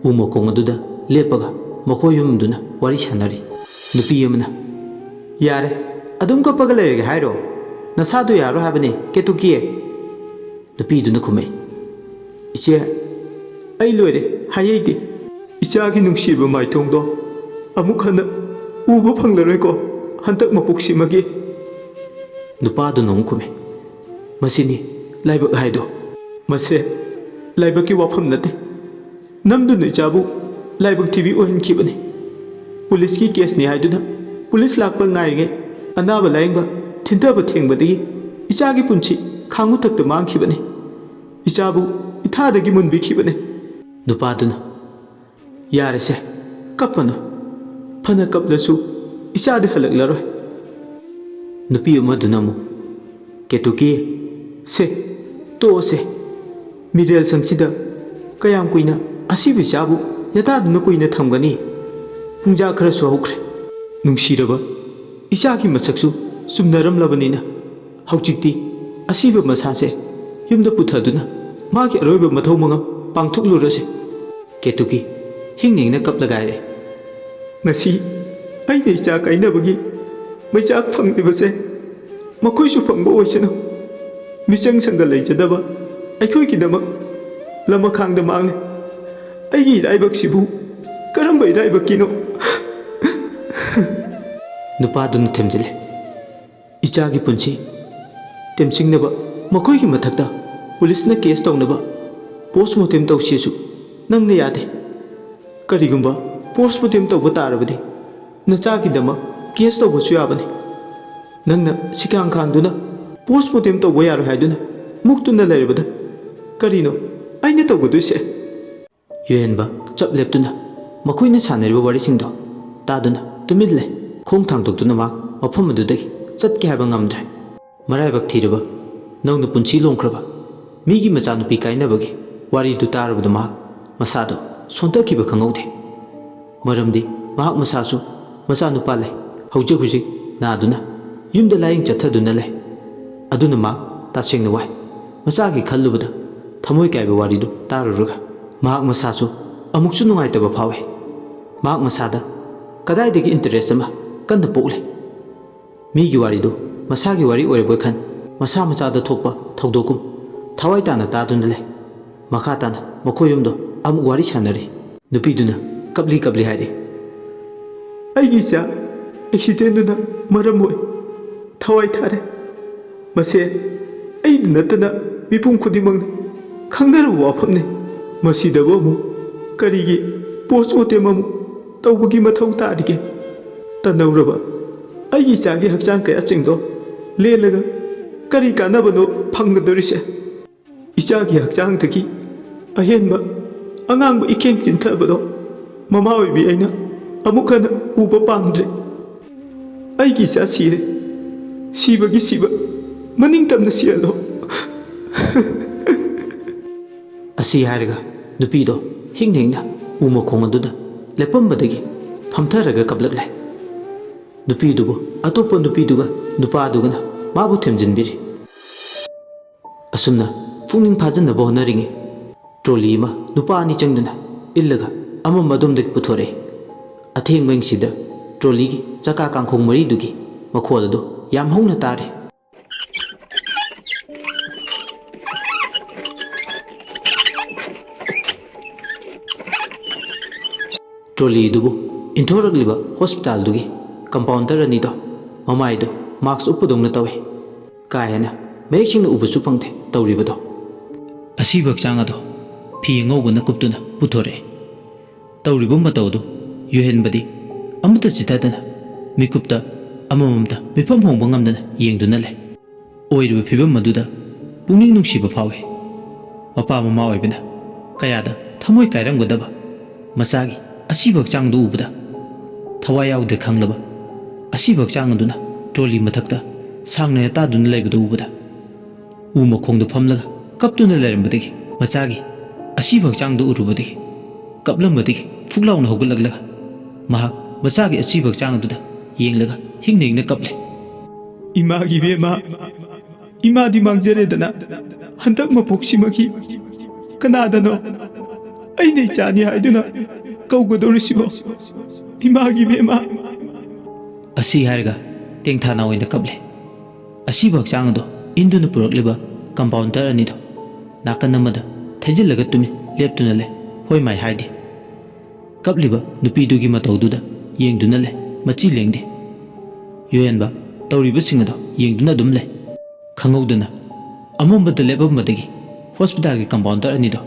ꯎ ꯃꯈꯣꯡ ꯑꯗꯨꯗ ꯂꯦꯞꯄꯒ ꯃꯈꯣꯏ ꯑꯍꯨꯝꯗꯨꯅ ꯋꯥꯔꯤ ꯁꯥꯟꯅꯔꯤ꯫ ꯅꯨꯄꯤ ꯑꯃꯅ, "ꯌꯥꯔꯦ, ꯑꯗꯨꯝ ꯀꯞꯄꯒ ꯂꯩꯔꯒꯦ ꯍꯥꯏꯔꯣ? ꯅꯁꯥꯗꯣ ꯌꯥꯔꯣꯏ ꯍꯥꯏꯕꯅꯤ, ꯀꯦꯇꯨꯀꯤ!" ꯅꯨꯄꯤꯗꯨꯅ ꯈꯨꯝꯃꯛꯏ, "ꯏꯆꯦ, ꯑꯩ ꯂꯣꯏꯔꯦ, ꯍꯥꯏꯍꯩꯗꯦ꯫ ꯏꯆꯥꯒꯤ ꯅꯨꯡꯁꯤꯕ ꯃꯥꯏꯊꯣꯡꯗꯣ ꯑꯃꯨꯛ ꯍꯟꯅ ꯎꯕ ꯐꯪꯂꯔꯣꯏꯀꯣ ꯍꯟꯗꯛ ꯃꯄꯣꯛꯁꯤꯃꯒꯤ꯫" ꯅꯨꯄꯥꯗꯨꯅ ꯑꯃꯨꯛ ꯈꯨꯝꯃꯤ, "ꯃꯁꯤꯅꯤ ꯂꯥꯏꯕꯛ ꯍꯥꯏꯗꯣ꯫ ꯃꯁꯦ ꯂꯥꯏꯕꯛꯀꯤ ꯋꯥꯐꯝ ꯅꯠꯇꯦ꯫ ꯅꯝꯗꯨꯅ ꯏꯆꯥꯕꯨ ꯂꯥꯏꯕꯛ ꯊꯤꯕꯤ ꯑꯣꯏꯍꯟꯈꯤꯕꯅꯤ꯫ ꯄꯨꯂꯤꯁꯀꯤ ꯀꯦꯁꯅꯤ ꯍꯥꯏꯗꯨꯅ ꯄꯨꯂꯤꯁ ꯂꯥꯛꯄ ꯉꯥꯏꯔꯤꯉꯩ ꯑꯅꯥꯕ ꯂꯥꯌꯦꯡꯕ ꯊꯤꯟꯊꯕ ꯊꯦꯡꯕꯗꯒꯤ ꯏꯆꯥꯒꯤ ꯄꯨꯟꯁꯤ ꯈꯥꯡꯎꯊꯛꯇ ꯃꯥꯡꯈꯤꯕꯅꯤ꯫ ꯏꯆꯥꯕꯨ ꯏꯊꯥꯗꯒꯤ ꯃꯨꯟꯕꯤꯈꯤꯕꯅꯤ꯫" ꯅꯨꯄꯥꯗꯨꯅ, "ꯌꯥꯔꯦꯁꯦ, ꯀꯞꯄꯅꯨ꯫ ꯐꯅ ꯀꯞꯂꯁꯨ ꯏꯆꯥꯗꯤ ꯍꯜꯂꯛꯂꯔꯣꯏ"꯫ ꯅꯨꯄꯤ ꯑꯃꯗꯨꯅ ꯑꯃꯨꯛ, "ꯀꯦꯇꯨꯀꯤ, ꯁꯦ, ꯇꯣꯛꯑꯁꯦ꯫ ꯃꯤꯔꯦꯜ ꯁꯪꯁꯤꯗ ꯀꯌꯥꯝ ꯀꯨꯏꯅ ꯑꯁꯤꯕ ꯏꯆꯥꯕꯨ ꯌꯥꯇꯥꯗꯨꯅ ꯀꯨꯏꯅ ꯊꯝꯒꯅꯤ? ꯄꯨꯡꯖꯥ ꯈꯔꯁꯨ ꯍꯧꯈ꯭ꯔꯦ꯫ ꯅꯨꯡꯁꯤꯔꯕ ꯏꯆꯥꯒꯤ ꯃꯁꯛꯁꯨ ꯆꯨꯝꯅꯔꯝꯂꯕꯅꯤꯅ ꯍꯧꯖꯤꯛꯇꯤ ꯑꯁꯤꯕ ꯃꯁꯥꯁꯦ ꯌꯨꯝꯗ ꯄꯨꯊꯗꯨꯅ ꯃꯥꯒꯤ ꯑꯔꯣꯏꯕ ꯃꯊꯧ ꯃꯉꯝ ꯄꯥꯡꯊꯣꯛꯂꯨꯔꯁꯤ"꯫ ꯀꯦꯇꯨꯀꯤ ꯍꯤꯡ ꯍꯤꯡꯅ ꯀꯞꯂꯒ ꯍꯥꯏꯔꯦ, "ꯉꯁꯤ ꯑꯩꯅ ꯏꯆꯥ ꯀꯥꯏꯅꯕꯒꯤ ꯃꯩꯆꯥꯛ ꯐꯪꯂꯤꯕꯁꯦ ꯃꯈꯣꯏꯁꯨ ꯐꯪꯕ ꯑꯣꯏꯁꯅꯨ꯫ ꯃꯤꯆꯪ ꯁꯪꯒ ꯂꯩꯖꯗꯕ ꯑꯩꯈꯣꯏꯒꯤꯗꯃꯛ ꯂꯃꯈꯥꯡꯗ ꯃꯥꯡꯂꯦ꯫ ꯑꯩꯒꯤ ꯏꯔꯥꯏꯕꯛꯁꯤꯕꯨ ꯀꯔꯝꯕ ꯏꯔꯥꯏꯕꯛꯀꯤꯅꯣ?" ꯅꯨꯄꯥꯗꯨꯅ ꯊꯦꯝꯖꯤꯜꯂꯦ, "ꯏꯆꯥꯒꯤ ꯄꯨꯟꯁꯤ ꯇꯦꯝꯁꯤꯡꯅꯕ ꯃꯈꯣꯏꯒꯤ ꯃꯊꯛꯇ ꯄꯨꯂꯤꯁꯅ ꯀꯦꯁ ꯇꯧꯅꯕ ꯄꯣꯁꯃꯣꯔꯇꯦꯝ ꯇꯧꯁꯤꯁꯨ ꯅꯪꯅ ꯌꯥꯗꯦ꯫ ꯀꯔꯤꯒꯨꯝꯕ ꯄꯣꯁꯃꯣꯔꯇꯦꯝ ꯇꯧꯕ ꯇꯥꯔꯕꯗꯤ ꯅꯆꯥꯒꯤꯗꯃꯛ ꯀꯦꯁ ꯇꯧꯕꯁꯨ ꯌꯥꯕꯅꯤ꯫ ꯅꯪꯅ ꯁꯤꯈꯥꯡ ꯈꯥꯡꯗꯨꯅ ꯄꯣꯁꯃꯣꯔꯇꯦꯝ ꯇꯧꯕ ꯌꯥꯔꯣꯏ ꯍꯥꯏꯗꯨꯅ ꯃꯨꯛꯇꯨꯅ ꯂꯩꯔꯕꯗ ꯀꯔꯤꯅꯣ ꯑꯩꯅ ꯇꯧꯒꯗꯣꯏꯁꯦ?" ꯌꯨꯍꯦꯟꯕ ꯆꯞ ꯂꯦꯞꯇꯨꯅ ꯃꯈꯣꯏꯅ ꯁꯥꯟꯅꯔꯤꯕ ꯋꯥꯔꯤꯁꯤꯡꯗꯣ ꯇꯥꯗꯨꯅ ꯇꯨꯃꯤꯟ ꯂꯩ꯫ ꯈꯣꯡ ꯊꯥꯡꯗꯣꯛꯇꯨꯅ ꯃꯍꯥꯛ ꯃꯐꯝ ꯑꯗꯨꯗꯒꯤ ꯆꯠꯀꯦ ꯍꯥꯏꯕ ꯉꯝꯗ꯭ꯔꯦ꯫ ꯃꯔꯥꯏꯕꯛ ꯊꯤꯔꯕ, ꯅꯧꯅ ꯄꯨꯟꯁꯤ ꯂꯣꯡꯈ꯭ꯔꯕ ꯃꯤꯒꯤ ꯃꯆꯥꯅꯨꯄꯤ ꯀꯥꯏꯅꯕꯒꯤ ꯋꯥꯔꯤꯗꯨ ꯇꯥꯔꯕꯗ ꯃꯍꯥꯛ ꯃꯁꯥꯗꯣ ꯁꯣꯟꯊꯈꯤꯕ ꯈꯪꯍꯧꯗꯦ꯫ ꯃꯔꯝꯗꯤ ꯃꯍꯥꯛ ꯃꯁꯥꯁꯨ ꯃꯆꯥꯅꯨꯄꯥ ꯂꯩ, ꯍꯧꯖꯤꯛ ꯍꯧꯖꯤꯛ ꯅꯥꯗꯨꯅ ꯌꯨꯝꯗ ꯂꯥꯌꯦꯡ ꯆꯠꯊꯗꯨꯅ ꯂꯩ꯫ ꯑꯗꯨꯅ ꯃꯍꯥꯛ ꯇꯁꯦꯡꯅ ꯋꯥꯏ꯫ ꯃꯆꯥꯒꯤ ꯈꯜꯂꯨꯕꯗ ꯊꯃꯣꯏ ꯀꯥꯏꯕ ꯋꯥꯔꯤꯗꯨ ꯇꯥꯔꯨꯔꯒ ꯃꯍꯥꯛ ꯃꯁꯥꯁꯨ ꯑꯃꯨꯛꯁꯨ ꯅꯨꯡꯉꯥꯏꯇꯕ ꯐꯥꯎꯏ꯫ ꯃꯍꯥꯛ ꯃꯁꯥꯗ ꯀꯗꯥꯏꯗꯒꯤ ꯏꯟꯇꯔꯦꯁ ꯑꯃ ꯀꯟꯅ ꯄꯣꯛꯂꯦ? ꯃꯤꯒꯤ ꯋꯥꯔꯤꯗꯨ ꯃꯁꯥꯒꯤ ꯋꯥꯔꯤ ꯑꯣꯏꯔꯕꯣꯏ ꯈꯟ ꯃꯁꯥ ꯃꯆꯥꯗ ꯊꯣꯛꯄ ꯊꯧꯗꯣꯛꯀꯨꯝ ꯊꯋꯥꯏ ꯇꯥꯅ ꯇꯥꯗꯨꯅ ꯂꯩ꯫ ꯃꯈꯥ ꯇꯥꯅ ꯃꯈꯣꯏ ꯑꯍꯨꯝꯗꯣ ꯑꯃꯨꯛ ꯋꯥꯔꯤ ꯁꯥꯟꯅꯔꯤ꯫ ꯅꯨꯄꯤꯗꯨꯅ ꯀꯞꯂꯤ ꯀꯞꯂꯤ ꯍꯥꯏꯔꯤ, "ꯑꯩꯒꯤ ꯏꯆꯥ ꯑꯦꯛꯁꯤꯗꯦꯟꯗꯨꯅ ꯃꯔꯝ ꯑꯣꯏ꯫ ꯊꯋꯥꯏ ꯊꯥꯔꯦ꯫ ꯃꯁꯦ ꯑꯩꯗ ꯅꯠꯇꯅ ꯃꯤꯄꯨꯝ ꯈꯨꯗꯤꯡꯃꯛꯅ ꯈꯪꯅꯔꯕ ꯋꯥꯐꯝꯅꯤ꯫ ꯃꯁꯤꯗꯕꯨ ꯑꯃꯨꯛ ꯀꯔꯤꯒꯤ ꯄꯣꯁꯃꯣꯔꯇꯦꯝ ꯑꯃꯨꯛ ꯇꯧꯕꯒꯤ ꯃꯊꯧ ꯇꯥꯔꯤꯒꯦ? ꯇꯟꯅꯧꯔꯕ ꯑꯩꯒꯤ ꯏꯆꯥꯒꯤ ꯍꯛꯆꯥꯡ ꯀꯌꯥꯠꯁꯤꯡꯗꯣ ꯂꯦꯜꯂꯒ ꯀꯔꯤ ꯀꯥꯟꯅꯕꯅꯣ ꯐꯪꯒꯗꯧꯔꯤꯁꯦ? ꯏꯆꯥꯒꯤ ꯍꯛꯆꯥꯡꯗꯒꯤ ꯑꯍꯦꯟꯕ ꯑꯉꯥꯡꯕ ꯏꯀꯦꯡ ꯆꯦꯟꯊꯕꯗꯣ ꯃꯃꯥ ꯑꯣꯏꯕꯤ ꯑꯩꯅ ꯑꯃꯨꯛ ꯍꯟꯅ ꯎꯕ ꯄꯥꯝꯗ꯭ꯔꯦ꯫ ꯑꯩꯒꯤ ꯏꯆꯥ ꯁꯤꯔꯦ꯫ ꯁꯤꯕꯒꯤ ꯁꯤꯕ꯫ ꯃꯅꯤꯡ ꯇꯝꯅ ꯁꯤꯍꯜꯂꯣ꯫ ꯑꯁꯤ ꯍꯥꯏꯔꯒ ꯅꯨꯄꯤꯗꯣ ꯍꯤꯡꯅ ꯍꯤꯡꯅ ꯎ ꯃꯈꯣꯡ ꯑꯗꯨꯗ ꯂꯦꯞꯄꯝꯕꯗꯒꯤ ꯐꯝꯊꯔꯒ ꯀꯞꯂꯛꯂꯦ꯫ ꯅꯨꯄꯤꯗꯨꯕꯨ ꯑꯇꯣꯞꯄ ꯅꯨꯄꯤꯗꯨꯒ ꯅꯨꯄꯥꯗꯨꯒꯅ ꯃꯥꯕꯨ ꯊꯦꯝꯖꯤꯟꯕꯤꯔꯤ꯫ ꯑꯁꯨꯝꯅ ꯄꯨꯛꯅꯤꯡ ꯐꯥꯖꯤꯟꯅꯕ ꯍꯣꯠꯅꯔꯤꯉꯩ ꯇ꯭ꯔꯣꯂꯤ ꯑꯃ ꯅꯨꯄꯥ ꯑꯅꯤ ꯆꯪꯗꯨꯅ ꯏꯜꯂꯒ ꯑꯃꯝꯕ ꯑꯗꯣꯝꯗꯒꯤ ꯄꯨꯊꯣꯔꯛꯏ꯫ ꯑꯊꯦꯡꯕ ꯑꯌꯤꯡꯁꯤꯗ ꯇ꯭ꯔꯣꯂꯤꯒꯤ ꯆꯀꯥ ꯀꯥꯡꯈꯣꯡ ꯃꯔꯤꯗꯨꯒꯤ ꯃꯈꯣꯜ ꯑꯗꯨ ꯌꯥꯝ ꯍꯧꯅ ꯇꯥꯔꯤ꯫ ꯇ꯭ꯔꯣꯂꯤꯗꯨꯕꯨ ꯏꯟꯊꯣꯔꯛꯂꯤꯕ ꯍꯣꯁꯄꯤꯇꯥꯜꯗꯨꯒꯤ ꯀꯝꯄꯥꯎꯟꯗꯔ ꯑꯅꯤꯗꯣ ꯃꯃꯥꯏꯗꯣ ꯃꯥꯛꯁ ꯎꯞꯄꯗꯧꯅ ꯇꯧꯏ꯫ ꯀꯥ ꯍꯦꯟꯅ ꯃꯌꯦꯛ ꯁꯦꯡꯅ ꯎꯕꯁꯨ ꯐꯪꯗꯦ ꯇꯧꯔꯤꯕꯗꯣ꯫ ꯑꯁꯤꯕ ꯍꯛꯆꯥꯡ ꯑꯗꯣ ꯐꯤ ꯑꯉꯧꯕꯅ ꯀꯨꯞꯇꯨꯅ ꯄꯨꯊꯣꯔꯛꯏ꯫ ꯇꯧꯔꯤꯕ ꯃꯇꯧꯗꯨ ꯌꯨꯍꯦꯟꯕꯗꯤ ꯑꯃꯠꯇ ꯆꯤꯊꯗꯅ ꯃꯤꯀꯨꯞꯇ ꯑꯃꯃꯝꯇ ꯃꯤꯐꯝ ꯍꯣꯡꯕ ꯉꯝꯗꯅ ꯌꯦꯡꯗꯨꯅ ꯂꯩ꯫ ꯑꯣꯏꯔꯤꯕ ꯐꯤꯕꯝ ꯑꯗꯨꯗ ꯄꯨꯛꯅꯤꯡ ꯅꯨꯡꯁꯤꯕ ꯐꯥꯎꯏ꯫ ꯃꯄꯥ ꯃꯃꯥ ꯑꯣꯏꯕꯅ ꯀꯌꯥꯗ ꯊꯃꯣꯏ ꯀꯥꯏꯔꯝꯒꯗꯕ ꯃꯆꯥꯒꯤ ꯑꯁꯤꯕ ꯍꯛꯆꯥꯡꯗꯨ ꯎꯕꯗ꯫ ꯊꯋꯥꯏ ꯌꯥꯎꯗ꯭ꯔꯦ ꯈꯪꯂꯕ ꯑꯁꯤꯕ ꯍꯛꯆꯥꯡ ꯑꯗꯨꯅ ꯇ꯭ꯔꯣꯂꯤ ꯃꯊꯛꯇ ꯁꯥꯡꯅ ꯇꯥꯗꯨꯅ ꯂꯩꯕꯗꯨ ꯎꯕꯗ꯫ ꯎ ꯃꯈꯣꯡꯗ ꯐꯝꯂꯒ ꯀꯞꯇꯨꯅ ꯂꯩꯔꯝꯕꯗꯒꯤ ꯃꯆꯥꯒꯤ ꯑꯁꯤꯕ ꯍꯛꯆꯥꯡꯗꯨ ꯎꯔꯨꯕꯗꯒꯤ ꯀꯞꯂꯝꯕꯗꯒꯤ ꯐꯨꯛ ꯂꯥꯎꯅ ꯍꯧꯒꯠꯂꯛꯂꯒ ꯃꯍꯥꯛ ꯃꯆꯥꯒꯤ ꯑꯁꯤꯕ ꯍꯛꯆꯥꯡ ꯑꯗꯨꯗ ꯌꯦꯡꯂꯒ ꯍꯤꯡꯅ ꯍꯤꯡꯅ ꯀꯞꯂꯦ꯫ ꯏꯃꯥꯒꯤ ꯏꯕꯦꯝꯃ, ꯏꯃꯥꯗꯤ ꯃꯥꯡꯖꯔꯦꯗꯅ, ꯍꯟꯗꯛ ꯃꯄꯣꯛꯁꯤꯃꯒꯤ ꯀꯅꯥꯗꯅꯣ ꯑꯩꯅ ꯏꯆꯥꯅꯤ ꯍꯥꯏꯗꯨꯅ ꯀꯧꯒꯗꯧꯔꯤꯁꯤꯕꯣ? ꯏꯃꯥꯒꯤ ꯏꯕꯦꯝꯃ꯫ ꯑꯁꯤ ꯍꯥꯏꯔꯒ ꯇꯦꯡꯊꯥꯅ ꯑꯣꯏꯅ ꯀꯞꯂꯦ꯫ ꯑꯁꯤꯕ ꯍꯛꯆꯥꯡ ꯑꯗꯣ ꯏꯟꯗꯨꯅ ꯄꯨꯔꯛꯂꯤꯕ ꯀꯝꯄꯥꯎꯟꯗꯔ ꯑꯅꯤꯗꯣ ꯅꯥꯀꯟ ꯑꯃꯗ ꯊꯩꯖꯤꯜꯂꯒ ꯇꯨꯃꯤꯟ ꯂꯦꯞꯇꯨꯅ ꯂꯩ꯫ ꯍꯣꯏ ꯃꯥꯏ ꯍꯥꯏꯗꯦ꯫ ꯀꯞꯂꯤꯕ ꯅꯨꯄꯤꯗꯨꯒꯤ ꯃꯇꯧꯗꯨꯗ ꯌꯦꯡꯗꯨꯅ ꯂꯩ꯫ ꯃꯆꯤ ꯂꯦꯡꯗꯦ꯫ ꯌꯨꯍꯦꯟꯕ ꯇꯧꯔꯤꯕꯁꯤꯡ ꯑꯗꯣ ꯌꯦꯡꯗꯨꯅ ꯑꯗꯨꯝ ꯂꯩ꯫ ꯈꯪꯍꯧꯗꯅ ꯑꯃꯝꯕꯗ ꯂꯦꯞꯂꯝꯕꯗꯒꯤ ꯍꯣꯁꯄꯤꯇꯥꯜꯒꯤ ꯀꯝꯄꯥꯎꯟꯗꯔ ꯑꯅꯤꯗꯣ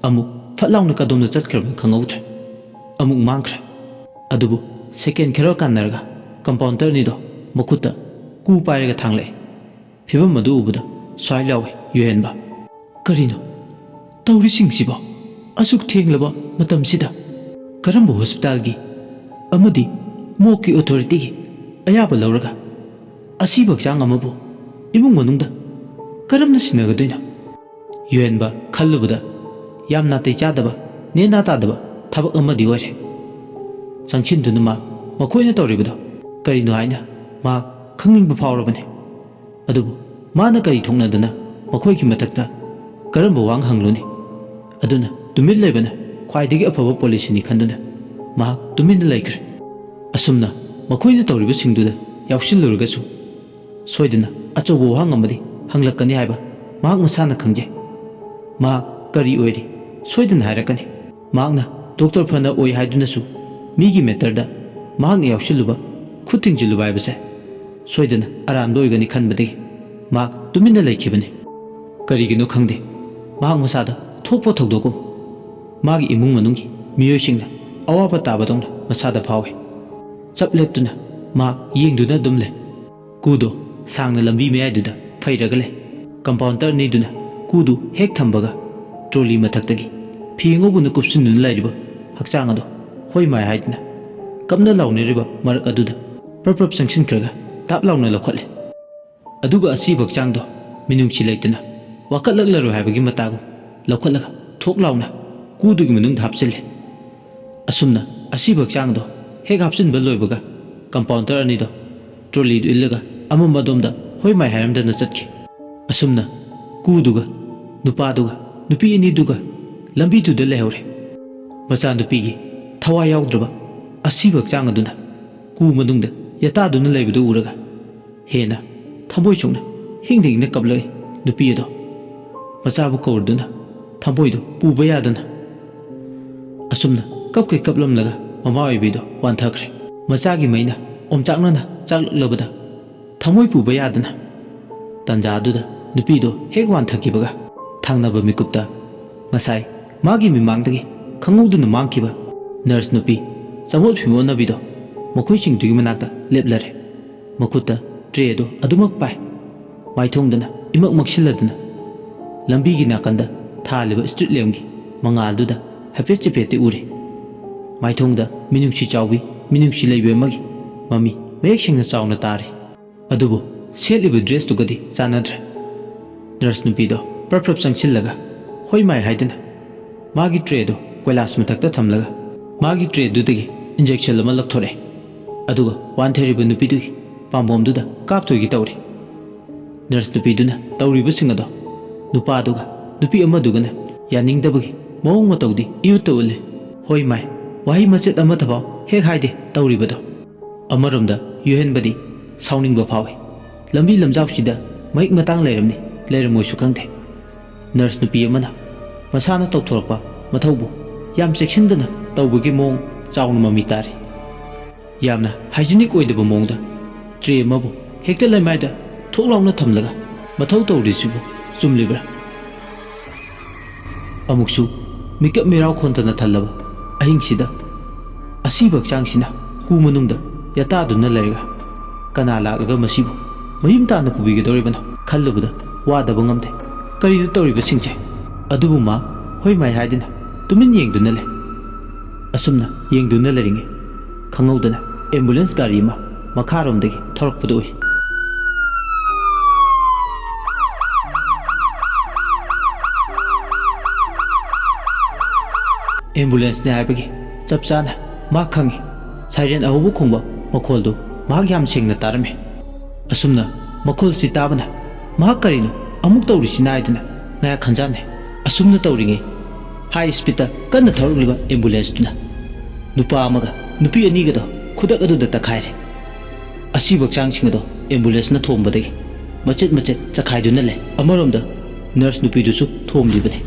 ꯑꯃꯨꯛ ꯐꯠ ꯂꯥꯎꯅ ꯀꯗꯣꯝꯗ ꯆꯠꯈ꯭ꯔꯕꯅꯣ ꯈꯪꯍꯧꯗ꯭ꯔꯦ꯫ ꯑꯃꯨꯛ ꯃꯥꯡꯈ꯭ꯔꯦ꯫ ꯑꯗꯨꯕꯨ ꯁꯦꯀꯦꯟ ꯈꯔ ꯀꯥꯟꯅꯔꯒ ꯀꯝꯄꯥꯎꯟꯗꯔ ꯑꯅꯤꯗꯣ ꯃꯈꯨꯠꯇ ꯀꯨ ꯄꯥꯏꯔꯒ ꯊꯥꯡꯂꯛꯑꯦ꯫ ꯐꯤꯕꯝ ꯑꯗꯨ ꯎꯕꯗ ꯁ꯭ꯋꯥꯏ ꯂꯥꯎꯏ ꯌꯨꯍꯦꯟꯕ꯫ ꯀꯔꯤꯅꯣ ꯇꯧꯔꯤꯁꯤꯡꯁꯤꯕꯣ? ꯑꯁꯨꯛ ꯊꯦꯡꯂꯕ ꯃꯇꯝꯁꯤꯗ? ꯀꯔꯝꯕ ꯍꯣꯁꯄꯤꯇꯥꯜꯒꯤ ꯑꯃꯗꯤ ꯃꯣꯛꯀꯤ ꯑꯣꯊꯣꯔꯤꯇꯤꯒꯤ ꯑꯌꯥꯕ ꯂꯧꯔꯒ ꯑꯁꯤꯕ ꯍꯛꯆꯥꯡ ꯑꯃꯕꯨ ꯏꯃꯨꯡ ꯃꯅꯨꯡꯗ ꯀꯔꯝꯅ ꯁꯤꯟꯅꯒꯗꯣꯏꯅꯣ? ꯌꯨꯍꯦꯟꯕ ꯈꯜꯂꯨꯕꯗ ꯌꯥꯝ ꯅꯥꯇꯩ ꯆꯥꯗꯕ, ꯅꯦꯅꯥ ꯇꯥꯗꯕ ꯊꯕꯛ ꯑꯃꯗꯤ ꯑꯣꯏꯔꯦ꯫ ꯆꯪꯁꯤꯟꯗꯨꯅ ꯃꯥ ꯃꯈꯣꯏꯅ ꯇꯧꯔꯤꯕꯗꯣ ꯀꯔꯤꯅꯣ ꯍꯥꯏꯅ ꯃꯍꯥꯛ ꯈꯪꯅꯤꯡꯕ ꯐꯥꯎꯔꯕꯅꯤ꯫ ꯑꯗꯨꯕꯨ ꯃꯥꯅ ꯀꯔꯤ ꯊꯣꯛꯅꯗꯅ ꯃꯈꯣꯏꯒꯤ ꯃꯊꯛꯇ ꯀꯔꯝꯕ ꯋꯥꯍꯪ ꯍꯪꯂꯨꯅꯤ? ꯑꯗꯨꯅ ꯇꯨꯃꯤꯟ ꯂꯩꯕꯅ ꯈ꯭ꯋꯥꯏꯗꯒꯤ ꯑꯐꯕ ꯄꯣꯂꯤꯁꯤꯅꯤ ꯈꯟꯗꯨꯅ ꯃꯍꯥꯛ ꯇꯨꯃꯤꯟꯅ ꯂꯩꯈ꯭ꯔꯦ꯫ ꯑꯁꯨꯝꯅ ꯃꯈꯣꯏꯅ ꯇꯧꯔꯤꯕꯁꯤꯡꯗꯨꯗ ꯌꯥꯎꯁꯤꯜꯂꯨꯔꯒꯁꯨ ꯁꯣꯏꯗꯅ ꯑꯆꯧꯕ ꯋꯥꯍꯪ ꯑꯃꯗꯤ ꯍꯪꯂꯛꯀꯅꯤ ꯍꯥꯏꯕ ꯃꯍꯥꯛ ꯃꯁꯥꯅ ꯈꯪꯖꯩ꯫ ꯃꯍꯥꯛ ꯀꯔꯤ ꯑꯣꯏꯔꯤ ꯁꯣꯏꯗꯅ ꯍꯥꯏꯔꯛꯀꯅꯤ꯫ ꯃꯍꯥꯛꯅ ꯗꯣꯛꯇꯔ ꯐꯅ ꯑꯣꯏ ꯍꯥꯏꯗꯨꯅꯁꯨ ꯃꯤꯒꯤ ꯃꯦꯇꯔꯗ ꯃꯍꯥꯛꯅ ꯌꯥꯎꯁꯤꯜꯂꯨꯕ, ꯈꯨꯠ ꯊꯤꯡꯖꯤꯜꯂꯨꯕ ꯍꯥꯏꯕꯁꯦ ꯁꯣꯏꯗꯅ ꯑꯔꯥꯟꯕ ꯑꯣꯏꯒꯅꯤ ꯈꯟꯕꯗꯒꯤ ꯃꯍꯥꯛ ꯇꯨꯃꯤꯟꯅ ꯂꯩꯈꯤꯕꯅꯤ꯫ ꯀꯔꯤꯒꯤꯅꯣ ꯈꯪꯗꯦ, ꯃꯍꯥꯛ ꯃꯁꯥꯗ ꯊꯣꯛꯄ ꯊꯧꯗꯣꯛꯀꯨꯝ ꯃꯥꯒꯤ ꯏꯃꯨꯡ ꯃꯅꯨꯡꯒꯤ ꯃꯤꯑꯣꯏꯁꯤꯡꯅ ꯑꯋꯥꯕ ꯇꯥꯕꯗꯧꯅ ꯃꯁꯥꯗ ꯐꯥꯎꯏ꯫ ꯆꯞ ꯂꯦꯞꯇꯨꯅ ꯃꯍꯥꯛ ꯌꯦꯡꯗꯨꯅ ꯑꯗꯨꯝ ꯂꯩ꯫ ꯀꯨꯗꯣ ꯁꯥꯡꯅ ꯂꯝꯕꯤ ꯃꯌꯥꯏꯗꯨꯗ ꯐꯩꯔꯒ ꯂꯩ꯫ ꯀꯝꯄꯥꯎꯟꯗꯔ ꯑꯅꯤꯗꯨꯅ ꯀꯨꯗꯨ ꯍꯦꯛ ꯊꯝꯕꯒ ꯇ꯭ꯔꯣꯂꯤ ꯃꯊꯛꯇꯒꯤ ꯐꯤ ꯑꯉꯧꯕꯅ ꯀꯨꯞꯁꯤꯟꯗꯨꯅ ꯂꯩꯔꯤꯕ ꯍꯛꯆꯥꯡ ꯑꯗꯣ ꯍꯣꯏ ꯃꯥꯏ ꯍꯥꯏꯗꯨꯅ ꯀꯞꯅ ꯂꯥꯎꯅꯔꯤꯕ ꯃꯔꯛ ꯑꯗꯨꯗ ꯄ꯭ꯔꯞ ꯄ꯭ꯔꯞ ꯆꯪꯁꯤꯟꯈ꯭ꯔꯒ ꯇꯥꯞ ꯂꯥꯎꯅ ꯂꯧꯈꯠꯂꯦ꯫ ꯑꯗꯨꯒ ꯑꯁꯤꯕ ꯍꯛꯆꯥꯡꯗꯣ ꯃꯤꯅꯨꯡꯁꯤ ꯂꯩꯇꯅ ꯋꯥꯀꯠꯂꯛꯂꯔꯣꯏ ꯍꯥꯏꯕꯒꯤ ꯃꯇꯥꯒꯨꯝ ꯂꯧꯈꯠꯂꯒ ꯊꯣꯛ ꯂꯥꯎꯅ ꯀꯨꯗꯨꯒꯤ ꯃꯅꯨꯡꯗ ꯍꯥꯞꯆꯤꯜꯂꯦ꯫ ꯑꯁꯨꯝꯅ ꯑꯁꯤꯕ ꯍꯛꯆꯥꯡꯗꯣ ꯍꯦꯛ ꯍꯥꯞꯆꯤꯟꯕ ꯂꯣꯏꯕꯒ ꯀꯝꯄꯥꯎꯟꯗꯔ ꯑꯅꯤꯗꯣ ꯇ꯭ꯔꯣꯂꯤꯗꯨ ꯏꯜꯂꯒ ꯑꯃꯝꯕ ꯑꯗꯣꯝꯗ ꯍꯣꯏ ꯃꯥꯏ ꯍꯥꯏꯔꯝꯗꯅ ꯆꯠꯈꯤ꯫ ꯑꯁꯨꯝꯅ ꯀꯨꯗꯨꯒ ꯅꯨꯄꯥꯗꯨꯒ ꯅꯨꯄꯤ ꯑꯅꯤꯗꯨꯒ ꯂꯝꯕꯤꯗꯨꯗ ꯂꯩꯍꯧꯔꯦ꯫ ꯃꯆꯥꯅꯨꯄꯤꯒꯤ ꯊꯋꯥꯏ ꯌꯥꯎꯗ꯭ꯔꯕ ꯑꯁꯤꯕ ꯍꯛꯆꯥꯡ ꯑꯗꯨꯅ ꯀꯨ ꯃꯅꯨꯡꯗ ꯌꯥꯇꯥꯗꯨꯅ ꯂꯩꯕꯗꯨ ꯎꯔꯒ ꯍꯦꯟꯅ ꯊꯃꯣꯏ ꯁꯣꯛꯅ ꯍꯤꯡꯗ ꯍꯤꯡꯅ ꯀꯞꯂꯛꯏ ꯅꯨꯄꯤ ꯑꯗꯣ꯫ ꯃꯆꯥꯕꯨ ꯀꯧꯔꯗꯨꯅ ꯊꯃꯣꯏꯗꯨ ꯄꯨꯕ ꯌꯥꯗꯅ ꯑꯁꯨꯝꯅ ꯀꯞꯀꯩ ꯀꯞꯂꯝꯂꯒ ꯃꯃꯥ ꯑꯣꯏꯕꯤꯗꯣ ꯋꯥꯟꯊꯈ꯭ꯔꯦ꯫ ꯃꯆꯥꯒꯤ ꯃꯩꯅ ꯑꯣꯝꯆꯥꯛꯅꯅ ꯆꯥꯛꯂꯛꯂꯕꯗ ꯊꯃꯣꯏ ꯄꯨꯕ ꯌꯥꯗꯅ ꯇꯟꯖꯥꯗꯨꯗ ꯅꯨꯄꯤꯗꯣ ꯍꯦꯛ ꯋꯥꯟꯊꯈꯤꯕꯒ ꯊꯪꯅꯕ ꯃꯤꯀꯨꯞꯇ ꯉꯁꯥꯏ ꯃꯥꯒꯤ ꯃꯤꯃꯥꯡꯗꯒꯤ ꯈꯪꯍꯧꯗꯅ ꯃꯥꯡꯈꯤꯕ ꯅꯔꯁ ꯅꯨꯄꯤ ꯆꯃꯣꯠ ꯐꯤꯃꯣꯠꯅꯕꯤꯗꯣ ꯃꯈꯣꯏꯁꯤꯡꯗꯨꯒꯤ ꯃꯅꯥꯛꯇ ꯂꯦꯞꯂꯔꯦ꯫ ꯃꯈꯨꯠꯇ ꯇ꯭ꯔꯦꯗꯣ ꯑꯗꯨꯃꯛ ꯄꯥꯏ꯫ ꯃꯥꯏꯊꯣꯡꯗꯅ ꯏꯃꯛ ꯃꯛꯁꯤꯜꯂꯗꯨꯅ ꯂꯝꯕꯤꯒꯤ ꯅꯥꯀꯟꯗ ꯊꯥꯜꯂꯤꯕ ꯁ꯭ꯇ꯭ꯔꯤꯠ ꯂꯦꯝꯞꯀꯤ ꯃꯉꯥꯜꯗꯨꯗ ꯍꯥꯏꯐꯦꯠ ꯆꯤꯐꯦꯠꯇꯤ ꯎꯔꯤ꯫ ꯃꯥꯏꯊꯣꯡꯗ ꯃꯤꯅꯨꯡꯁꯤ ꯆꯥꯎꯕꯤ, ꯃꯤꯅꯨꯡꯁꯤ ꯂꯩꯕꯤ ꯑꯃꯒꯤ ꯃꯃꯤ ꯃꯌꯦꯛ ꯁꯦꯡꯅ ꯆꯥꯎꯅ ꯇꯥꯔꯤ꯫ ꯑꯗꯨꯕꯨ ꯁꯦꯠꯂꯤꯕ ꯗ꯭ꯔꯦꯁꯇꯨꯒꯗꯤ ꯆꯥꯟꯅꯗ꯭ꯔꯦ꯫ ꯅꯔꯁ ꯅꯨꯄꯤꯗꯣ ꯄ꯭ꯔꯞ ꯄ꯭ꯔꯞ ꯆꯪꯁꯤꯜꯂꯒ ꯍꯣꯏ ꯃꯥꯏ ꯍꯥꯏꯗꯨꯅ ꯃꯥꯒꯤ ꯇ꯭ꯔꯦꯗꯨ ꯀꯣꯏꯂꯥꯁ ꯃꯊꯛꯇ ꯊꯝꯂꯒ ꯃꯥꯒꯤ ꯇ꯭ꯔꯦꯗꯨꯗꯒꯤ ꯏꯟꯖꯦꯛꯁꯟ ꯑꯃ ꯂꯧꯊꯣꯔꯛꯑꯦ꯫ ꯑꯗꯨꯒ ꯋꯥꯟꯊꯔꯤꯕ ꯅꯨꯄꯤꯗꯨꯒꯤ ꯄꯥꯝꯕꯣꯝꯗꯨꯗ ꯀꯥꯞꯊꯣꯏꯒꯤ ꯇꯧꯔꯦ꯫ ꯅꯔꯁ ꯅꯨꯄꯤꯗꯨꯅ ꯇꯧꯔꯤꯕꯁꯤꯡ ꯑꯗꯣ ꯅꯨꯄꯥꯗꯨꯒ ꯅꯨꯄꯤ ꯑꯃꯗꯨꯒꯅ ꯌꯥꯅꯤꯡꯗꯕꯒꯤ ꯃꯑꯣꯡ ꯃꯇꯧꯗꯤ ꯏꯎꯠꯇ ꯎꯠꯂꯤ꯫ ꯍꯣꯏ ꯃꯥꯏ, ꯋꯥꯍꯩ ꯃꯆꯦꯠ ꯑꯃꯠꯇꯐꯥꯎ ꯍꯦꯛ ꯍꯥꯏꯗꯦ ꯇꯧꯔꯤꯕꯗꯣ꯫ ꯑꯃꯔꯣꯝꯗ ꯌꯨꯍꯦꯟꯕꯗꯤ ꯁꯥꯎꯅꯤꯡꯕ ꯐꯥꯎꯏ꯫ ꯂꯝꯕꯤ ꯂꯝꯖꯥꯎꯁꯤꯗ ꯃꯍꯤꯛ ꯃꯇꯥꯡ ꯂꯩꯔꯝꯅꯤ, ꯂꯩꯔꯝꯃꯣꯏꯁꯨ ꯈꯪꯗꯦ꯫ ꯅꯔꯁ ꯅꯨꯄꯤ ꯑꯃꯅ ꯃꯁꯥꯅ ꯇꯧꯊꯣꯔꯛꯄ ꯃꯊꯧꯕꯨ ꯌꯥꯝ ꯆꯦꯛꯁꯤꯟꯗꯅ ꯇꯧꯕꯒꯤ ꯃꯑꯣꯡ ꯆꯥꯎꯅ ꯃꯃꯤ ꯇꯥꯔꯤ꯫ ꯌꯥꯝꯅ ꯍꯥꯏꯖꯤꯅꯤꯛ ꯑꯣꯏꯗꯕ ꯃꯑꯣꯡꯗ ꯇ꯭ꯔꯦ ꯑꯃꯕꯨ ꯍꯦꯛꯇ ꯂꯩꯃꯥꯏꯗ ꯊꯣꯛ ꯂꯥꯎꯅ ꯊꯝꯂꯒ ꯃꯊꯧ ꯇꯧꯔꯤꯁꯤꯕꯨ ꯆꯨꯝꯂꯤꯕ꯭ꯔꯥ? ꯑꯃꯨꯛꯁꯨ ꯃꯤꯀꯞ ꯃꯤꯔꯥꯎ ꯈꯣꯟꯊꯅ ꯊꯜꯂꯕ ꯑꯍꯤꯡꯁꯤꯗ ꯑꯁꯤꯕ ꯍꯛꯆꯥꯡꯁꯤꯅ ꯀꯨ ꯃꯅꯨꯡꯗ ꯌꯥꯇꯥꯗꯨꯅ ꯂꯩꯔꯒ ꯀꯅꯥ ꯂꯥꯛꯂꯒ ꯃꯁꯤꯕꯨ ꯃꯌꯨꯝ ꯇꯥꯅ ꯄꯨꯕꯤꯒꯗꯧꯔꯤꯕꯅꯣ ꯈꯜꯂꯨꯕꯗ ꯋꯥꯗꯕ ꯉꯝꯗꯦ꯫ ꯀꯔꯤꯅꯣ ꯇꯧꯔꯤꯕꯁꯤꯡꯁꯦ? ꯑꯗꯨꯕꯨ ꯃꯥ ꯍꯣꯏ ꯃꯥꯏ ꯍꯥꯏꯗꯨꯅ ꯇꯨꯃꯤꯟ ꯌꯦꯡꯗꯨꯅ ꯂꯩ꯫ ꯑꯁꯨꯝꯅ ꯌꯦꯡꯗꯨꯅ ꯂꯩꯔꯤꯉꯩ ꯈꯪꯍꯧꯗꯅ ꯑꯦꯝꯕꯨꯂꯦꯟꯁ ꯒꯥꯔꯤ ꯑꯃ ꯃꯈꯥꯔꯣꯝꯗꯒꯤ ꯊꯧꯔꯛꯄꯗꯨ ꯎꯏ꯫ ꯑꯦꯝꯕꯨꯂꯦꯟꯁꯅꯤ ꯍꯥꯏꯕꯒꯤ ꯆꯞ ꯆꯥꯅ ꯃꯍꯥꯛ ꯈꯪꯏ꯫ ꯁꯥꯏꯔꯦꯟ ꯑꯍꯧꯕ ꯈꯣꯡꯕ ꯃꯈꯣꯜꯗꯨ ꯃꯍꯥꯛ ꯌꯥꯝ ꯁꯦꯡꯅ ꯇꯥꯔꯝꯃꯤ꯫ ꯑꯁꯨꯝꯅ ꯃꯈꯣꯜꯁꯤ ꯇꯥꯕꯅ ꯃꯍꯥꯛ ꯀꯔꯤꯅꯣ ꯑꯃꯨꯛ ꯇꯧꯔꯤꯁꯤꯅ ꯍꯥꯏꯗꯨꯅ ꯉꯥꯏꯍꯥꯛ ꯈꯟꯖꯥꯟꯅꯩ꯫ ꯑꯁꯨꯝꯅ ꯇꯧꯔꯤꯉꯩ ꯍꯥꯏ ꯁ꯭ꯄꯤꯗꯇ ꯀꯟꯅ ꯊꯧꯔꯛꯂꯤꯕ ꯑꯦꯝꯕꯨꯂꯦꯟꯁꯇꯨꯅ ꯅꯨꯄꯥ ꯑꯃꯒ ꯅꯨꯄꯤ ꯑꯅꯤꯒꯗꯣ ꯈꯨꯗꯛ ꯑꯗꯨꯗ ꯇꯛꯈꯥꯏꯔꯦ꯫ ꯑꯁꯤꯕ ꯍꯛꯆꯥꯡꯁꯤꯡ ꯑꯗꯣ ꯑꯦꯝꯕꯨꯂꯦꯟꯁꯅ ꯊꯣꯝꯕꯗꯒꯤ ꯃꯆꯦꯠ ꯃꯆꯦꯠ ꯆꯈꯥꯏꯗꯨꯅ ꯂꯩ꯫ ꯑꯃꯔꯣꯝꯗ ꯅꯔꯁ ꯅꯨꯄꯤꯗꯨꯁꯨ ꯊꯣꯝꯂꯤꯕꯅꯤ꯫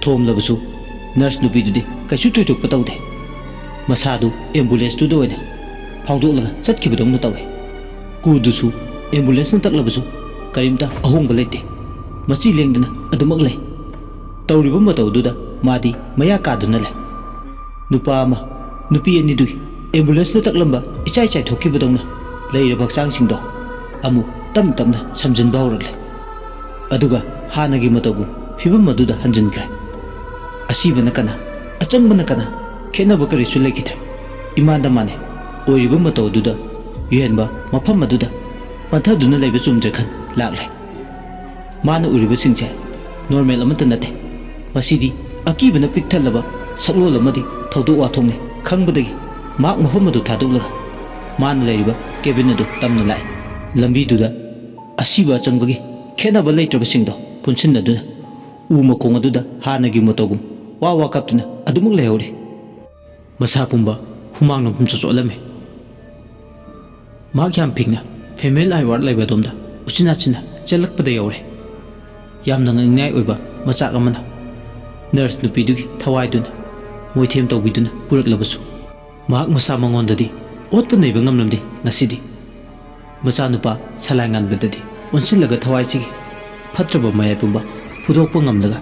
ꯊꯣꯝꯂꯕꯁꯨ ꯅꯔꯁ ꯅꯨꯄꯤꯗꯨꯗꯤ ꯀꯩꯁꯨ ꯊꯣꯏꯗꯣꯛꯄ ꯇꯧꯗꯦ꯫ ꯃꯁꯥꯗꯨ ꯑꯦꯝꯕꯨꯂꯦꯟꯁꯇꯨꯗ ꯑꯣꯏꯅ ꯐꯥꯎꯗꯣꯛꯂꯒ ꯆꯠꯈꯤꯕꯗꯧꯅ ꯇꯧꯏ꯫ ꯀꯨꯗꯨꯁꯨ ꯑꯦꯝꯕꯨꯂꯦꯟꯁꯅ ꯇꯛꯂꯕꯁꯨ ꯀꯔꯤꯝꯇ ꯑꯍꯣꯡꯕ ꯂꯩꯇꯦ꯫ ꯃꯆꯤ ꯂꯦꯡꯗꯅ ꯑꯗꯨꯃꯛ ꯂꯩ꯫ ꯇꯧꯔꯤꯕ ꯃꯇꯧꯗꯨꯗ ꯃꯥꯗꯤ ꯃꯌꯥ ꯀꯥꯗꯨꯅ ꯂꯩ꯫ ꯅꯨꯄꯥ ꯑꯃ ꯅꯨꯄꯤ ꯑꯅꯤꯗꯨꯒꯤ ꯑꯦꯝꯕꯨꯂꯦꯟꯁꯅ ꯇꯛꯂꯝꯕ ꯏꯆꯥꯏ ꯆꯥꯏꯊꯣꯛꯈꯤꯕꯗꯧꯅ ꯂꯩꯔꯕ ꯍꯛꯆꯥꯡꯁꯤꯡꯗꯣ ꯑꯃꯨꯛ ꯇꯞ ꯇꯞꯅ ꯁꯝꯖꯤꯟꯕ ꯍꯧꯔꯛꯂꯦ꯫ ꯑꯗꯨꯒ ꯍꯥꯟꯅꯒꯤ ꯃꯇꯧꯒꯨꯝ ꯐꯤꯕꯝ ꯑꯗꯨꯗ ꯍꯟꯖꯤꯟꯈ꯭ꯔꯦ꯫ ꯑꯁꯤꯕꯅ ꯀꯅꯥ? ꯑꯆꯪꯕꯅ ꯀꯅꯥ? ꯈꯦꯠꯅꯕ ꯀꯔꯤꯁꯨ ꯂꯩꯈꯤꯗ꯭ꯔꯦ꯫ ꯏꯃꯥꯟꯗ ꯃꯥꯟꯅꯩ꯫ ꯑꯣꯏꯔꯤꯕ ꯃꯇꯧ ꯑꯗꯨꯗ ꯌꯨꯍꯦꯟꯕ ꯃꯐꯝ ꯑꯗꯨꯗ ꯄꯟꯊꯗꯨꯅ ꯂꯩꯕ ꯆꯨꯝꯗ꯭ꯔꯦ ꯈꯟ ꯂꯥꯛꯂꯦ꯫ ꯃꯥꯅ ꯎꯔꯤꯕꯁꯤꯡꯁꯦ ꯅꯣꯔꯃꯦꯜ ꯑꯃꯠꯇ ꯅꯠꯇꯦ꯫ ꯃꯁꯤꯗꯤ ꯑꯀꯤꯕꯅ ꯄꯤꯛ ꯊꯜꯂꯕ ꯁꯛꯂꯣꯟ ꯑꯃꯗꯤ ꯊꯧꯗꯣꯛ ꯋꯥꯊꯣꯛꯅꯤ꯫ ꯈꯪꯕꯗꯒꯤ ꯃꯍꯥꯛ ꯃꯐꯝ ꯑꯗꯨ ꯊꯥꯗꯣꯛꯂꯒ ꯃꯥꯅ ꯂꯩꯔꯤꯕ ꯀꯦꯕꯤꯟ ꯑꯗꯨ ꯇꯝꯅ ꯂꯥꯛꯏ꯫ ꯂꯝꯕꯤꯗꯨꯗ ꯑꯁꯤꯕ ꯑꯆꯪꯕꯒꯤ ꯈꯦꯠꯅꯕ ꯂꯩꯇ꯭ꯔꯕꯁꯤꯡꯗꯣ ꯄꯨꯟꯁꯤꯟꯅꯗꯨꯅ ꯎ ꯃꯈꯣꯡ ꯑꯗꯨꯗ ꯍꯥꯟꯅꯒꯤ ꯃꯇꯧꯒꯨꯝ ꯋꯥ ꯋꯥ ꯀꯞꯇꯨꯅ ꯑꯗꯨꯃꯛ ꯂꯩꯍꯧꯔꯤ꯫ ꯃꯁꯥ ꯄꯨꯝꯕ ꯍꯨꯃꯥꯡꯅ ꯄꯨꯝꯆꯣꯠ ꯆꯣꯠꯂꯝꯃꯤ꯫ ꯃꯍꯥꯛ ꯌꯥꯝ ꯐꯤꯡꯅ ꯐꯦꯃꯤꯂꯤ ꯑꯥꯏ ꯋꯥꯔꯗ ꯂꯩꯕ ꯑꯗꯣꯝꯗ ꯎꯆꯤꯟ ꯅꯥꯆꯤꯟꯅ ꯆꯦꯜꯂꯛꯄꯗ ꯌꯧꯔꯦ꯫ ꯌꯥꯝꯅ ꯉꯛꯅꯤꯡꯉꯥꯏ ꯑꯣꯏꯕ ꯃꯆꯥꯛ ꯑꯃꯅ ꯅꯔꯁ ꯅꯨꯄꯤꯗꯨꯒꯤ ꯊꯋꯥꯏꯗꯨꯅ ꯃꯣꯏꯊꯦꯝ ꯇꯧꯕꯤꯗꯨꯅ ꯄꯨꯔꯛꯂꯕꯁꯨ ꯃꯍꯥꯛ ꯃꯁꯥ ꯃꯉꯣꯟꯗꯗꯤ ꯑꯣꯠꯄ ꯅꯩꯕ ꯉꯝꯂꯝꯗꯦ ꯉꯁꯤꯗꯤ꯫ ꯃꯆꯥꯅꯨꯄꯥ ꯁꯂꯥꯏ ꯉꯥꯟꯕꯗꯗꯤ ꯑꯣꯟꯁꯤꯜꯂꯒ ꯊꯋꯥꯏꯁꯤꯒꯤ ꯐꯠꯇ꯭ꯔꯕ ꯃꯌꯥꯏ ꯄꯨꯝꯕ ꯐꯨꯗꯣꯛꯄ ꯉꯝꯂꯒ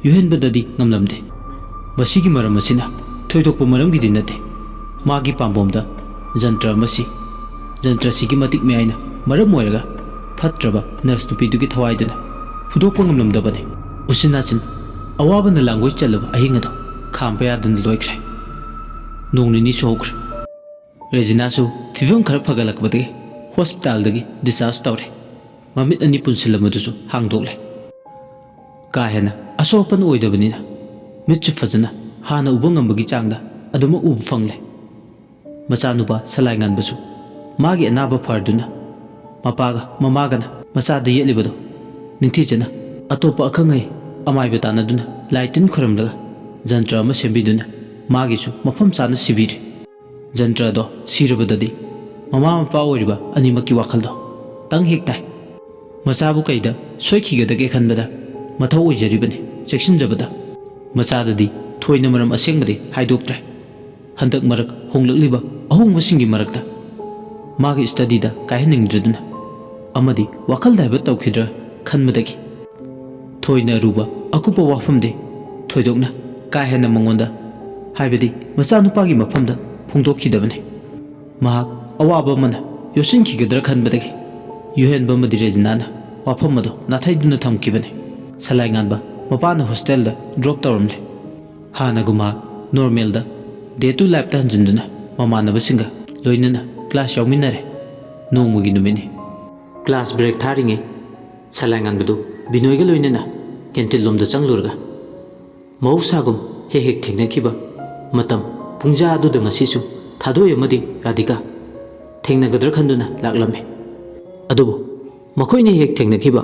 ꯌꯨꯍꯦꯟꯕꯗꯗꯤ ꯉꯝꯂꯝꯗꯦ꯫ ꯃꯁꯤꯒꯤ ꯃꯔꯝ ꯑꯁꯤꯅ ꯊꯣꯏꯗꯣꯛꯄ ꯃꯔꯝꯒꯤꯗꯤ ꯅꯠꯇꯦ꯫ ꯃꯥꯒꯤ ꯄꯥꯝꯕꯣꯝꯗ ꯖꯟꯇ꯭ꯔ ꯑꯃ ꯁꯤ꯫ ꯖꯟꯇ꯭ꯔ ꯑꯁꯤꯒꯤ ꯃꯇꯤꯛ ꯃꯌꯥꯏꯅ ꯃꯔꯝ ꯑꯣꯏꯔꯒ ꯐꯠꯇ꯭ꯔꯕ ꯅꯔꯁ ꯅꯨꯄꯤꯗꯨꯒꯤ ꯊꯋꯥꯏꯗꯨꯅ ꯐꯨꯗꯣꯛꯄ ꯉꯝꯂꯝꯗꯕꯅꯤ꯫ ꯎꯆꯤꯟ ꯅꯥꯆꯤꯟ ꯑꯋꯥꯕꯅ ꯂꯥꯡꯒꯣꯏ ꯆꯠꯂꯕ ꯑꯍꯤꯡ ꯑꯗꯨ ꯈꯥꯝꯕ ꯌꯥꯗꯅ ꯂꯣꯏꯈ꯭ꯔꯦ꯫ ꯅꯣꯡ ꯅꯤꯅꯤꯁꯨ ꯍꯧꯈ꯭ꯔꯦ꯫ ꯔꯦꯖꯤꯅꯥꯁꯨ ꯐꯤꯕꯝ ꯈꯔ ꯐꯒꯠꯂꯛꯄꯗꯒꯤ ꯍꯣꯁꯄꯤꯇꯥꯜꯗꯒꯤ ꯗꯤꯁꯆꯥꯔꯖ ꯇꯧꯔꯦ꯫ ꯃꯃꯤꯠ ꯑꯅꯤ ꯄꯨꯟꯁꯤꯜꯂꯝꯕꯗꯨꯁꯨ ꯍꯥꯡꯗꯣꯛꯂꯦ꯫ ꯀꯥ ꯍꯦꯟꯅ ꯑꯁꯣꯛ ꯑꯄꯟ ꯑꯣꯏꯗꯕꯅꯤꯅ ꯃꯤꯠꯁꯨ ꯐꯖꯅ ꯍꯥꯟꯅ ꯎꯕ ꯉꯝꯕꯒꯤ ꯆꯥꯡꯗ ꯑꯗꯨꯃꯛ ꯎꯕ ꯐꯪꯂꯦ꯫ ꯃꯆꯥꯅꯨꯄꯥ ꯁꯂꯥꯏ ꯉꯥꯟꯕꯁꯨ ꯃꯥꯒꯤ ꯑꯅꯥꯕ ꯐꯔꯗꯨꯅ ꯃꯄꯥꯒ ꯃꯃꯥꯒꯅ ꯃꯆꯥꯗ ꯌꯦꯠꯂꯤꯕꯗꯣ ꯅꯤꯡꯊꯤꯖꯅ ꯑꯇꯣꯞꯄ ꯑꯈꯪ ꯑꯍꯩ ꯑꯃꯥꯏꯕ ꯇꯥꯟꯅꯗꯨꯅ ꯂꯥꯏ ꯇꯤꯟ ꯈꯣꯏꯔꯝꯂꯒ ꯖꯟꯇ꯭ꯔ ꯑꯃ ꯁꯦꯝꯕꯤꯗꯨꯅ ꯃꯥꯒꯤꯁꯨ ꯃꯐꯝ ꯆꯥꯅ ꯁꯤꯕꯤꯔꯦ꯫ ꯖꯟꯇ꯭ꯔ ꯑꯗꯣ ꯁꯤꯔꯕꯗꯗꯤ ꯃꯃꯥ ꯃꯄꯥ ꯑꯣꯏꯔꯤꯕ ꯑꯅꯤꯃꯛꯀꯤ ꯋꯥꯈꯜꯗꯣ ꯇꯪ ꯍꯦꯛ ꯇꯥꯏ꯫ ꯃꯆꯥꯕꯨ ꯀꯩꯗ ꯁꯣꯏꯈꯤꯒꯗꯒꯦ ꯈꯟꯕꯗ ꯃꯊꯧ ꯑꯣꯏꯖꯔꯤꯕꯅꯤ ꯆꯦꯛꯁꯤꯟꯖꯕꯗ꯫ ꯃꯆꯥꯗꯗꯤ ꯊꯣꯏꯅ ꯃꯔꯝ ꯑꯁꯦꯡꯕꯗꯤ ꯍꯥꯏꯗꯣꯛꯇ꯭ꯔꯦ꯫ ꯍꯟꯗꯛ ꯃꯔꯛ ꯍꯣꯡꯂꯛꯂꯤꯕ ꯑꯍꯣꯡꯕꯁꯤꯡꯒꯤ ꯃꯔꯛꯇ ꯃꯥꯒꯤ ꯁ꯭ꯇꯗꯤꯗ ꯀꯥꯏꯍꯟꯅꯤꯡꯗ꯭ꯔꯗꯨꯅ ꯑꯃꯗꯤ ꯋꯥꯈꯜ ꯗꯥꯏꯚꯔꯠ ꯇꯧꯈꯤꯗ꯭ꯔꯥ ꯈꯟꯕꯗꯒꯤ ꯊꯣꯏꯅ ꯑꯔꯨꯕ ꯑꯀꯨꯞꯄ ꯋꯥꯐꯝꯗꯤ ꯊꯣꯏꯗꯣꯛꯅ ꯀꯥ ꯍꯦꯟꯅ ꯃꯉꯣꯟꯗ, ꯍꯥꯏꯕꯗꯤ ꯃꯆꯥꯅꯨꯄꯥꯒꯤ ꯃꯐꯝꯗ ꯐꯣꯡꯗꯣꯛꯈꯤꯗꯕꯅꯤ꯫ ꯃꯍꯥꯛ ꯑꯋꯥꯕ ꯑꯃꯅ ꯌꯣꯠꯁꯤꯟꯈꯤꯒꯗ꯭ꯔꯥ ꯈꯟꯕꯗꯒꯤ ꯌꯨꯍꯦꯟꯕ ꯑꯃꯗꯤ ꯔꯦꯖꯤꯅꯥꯅ ꯋꯥꯐꯝ ꯑꯗꯨ ꯅꯥꯊꯩꯗꯨꯅ ꯊꯝꯈꯤꯕꯅꯤ꯫ ꯁꯂꯥꯏꯉꯥꯟꯕ ꯃꯄꯥꯅ ꯍꯣꯁꯇꯦꯜꯗ ꯗ꯭ꯔꯣꯞ ꯇꯧꯔꯝꯂꯦ꯫ ꯍꯥꯟꯅꯒꯨꯝ ꯃꯍꯥꯛ ꯅꯣꯔꯃꯦꯜꯗ Day to lifeꯇ ꯍꯟꯖꯤꯟꯗꯨꯅ ꯃꯃꯥꯟꯅꯕꯁꯤꯡꯒ ꯂꯣꯏꯅꯅ class ꯌꯥꯎꯃꯤꯟꯅꯔꯦ꯫ ꯅꯣꯡꯃꯒꯤ ꯅꯨꯃꯤꯠꯅꯤ꯫ Class break ꯊꯥꯔꯤꯉꯩ ꯁꯂꯥꯏꯉꯥꯟꯕꯗꯨ ꯕꯤꯅꯣꯏꯒ ꯂꯣꯏꯅꯅ canteen ꯂꯣꯝꯗ ꯆꯪꯂꯨꯔꯒ ꯃꯍꯧꯁꯥꯒꯨꯝ ꯍꯦꯛ ꯍꯦꯛ ꯊꯦꯡꯅꯈꯤꯕ ꯃꯇꯝ ꯄꯨꯡꯖꯥ ꯑꯗꯨꯗ ꯉꯁꯤꯁꯨ ꯊꯥꯗꯣꯏ ꯑꯃꯗꯤ ꯔꯥꯙꯤꯀꯥ ꯊꯦꯡꯅꯒꯗ꯭ꯔꯥ ꯈꯟꯗꯨꯅ ꯂꯥꯛꯂꯝꯃꯤ꯫ ꯑꯗꯨꯕꯨ ꯃꯈꯣꯏꯅ ꯍꯦꯛ ꯊꯦꯡꯅꯈꯤꯕ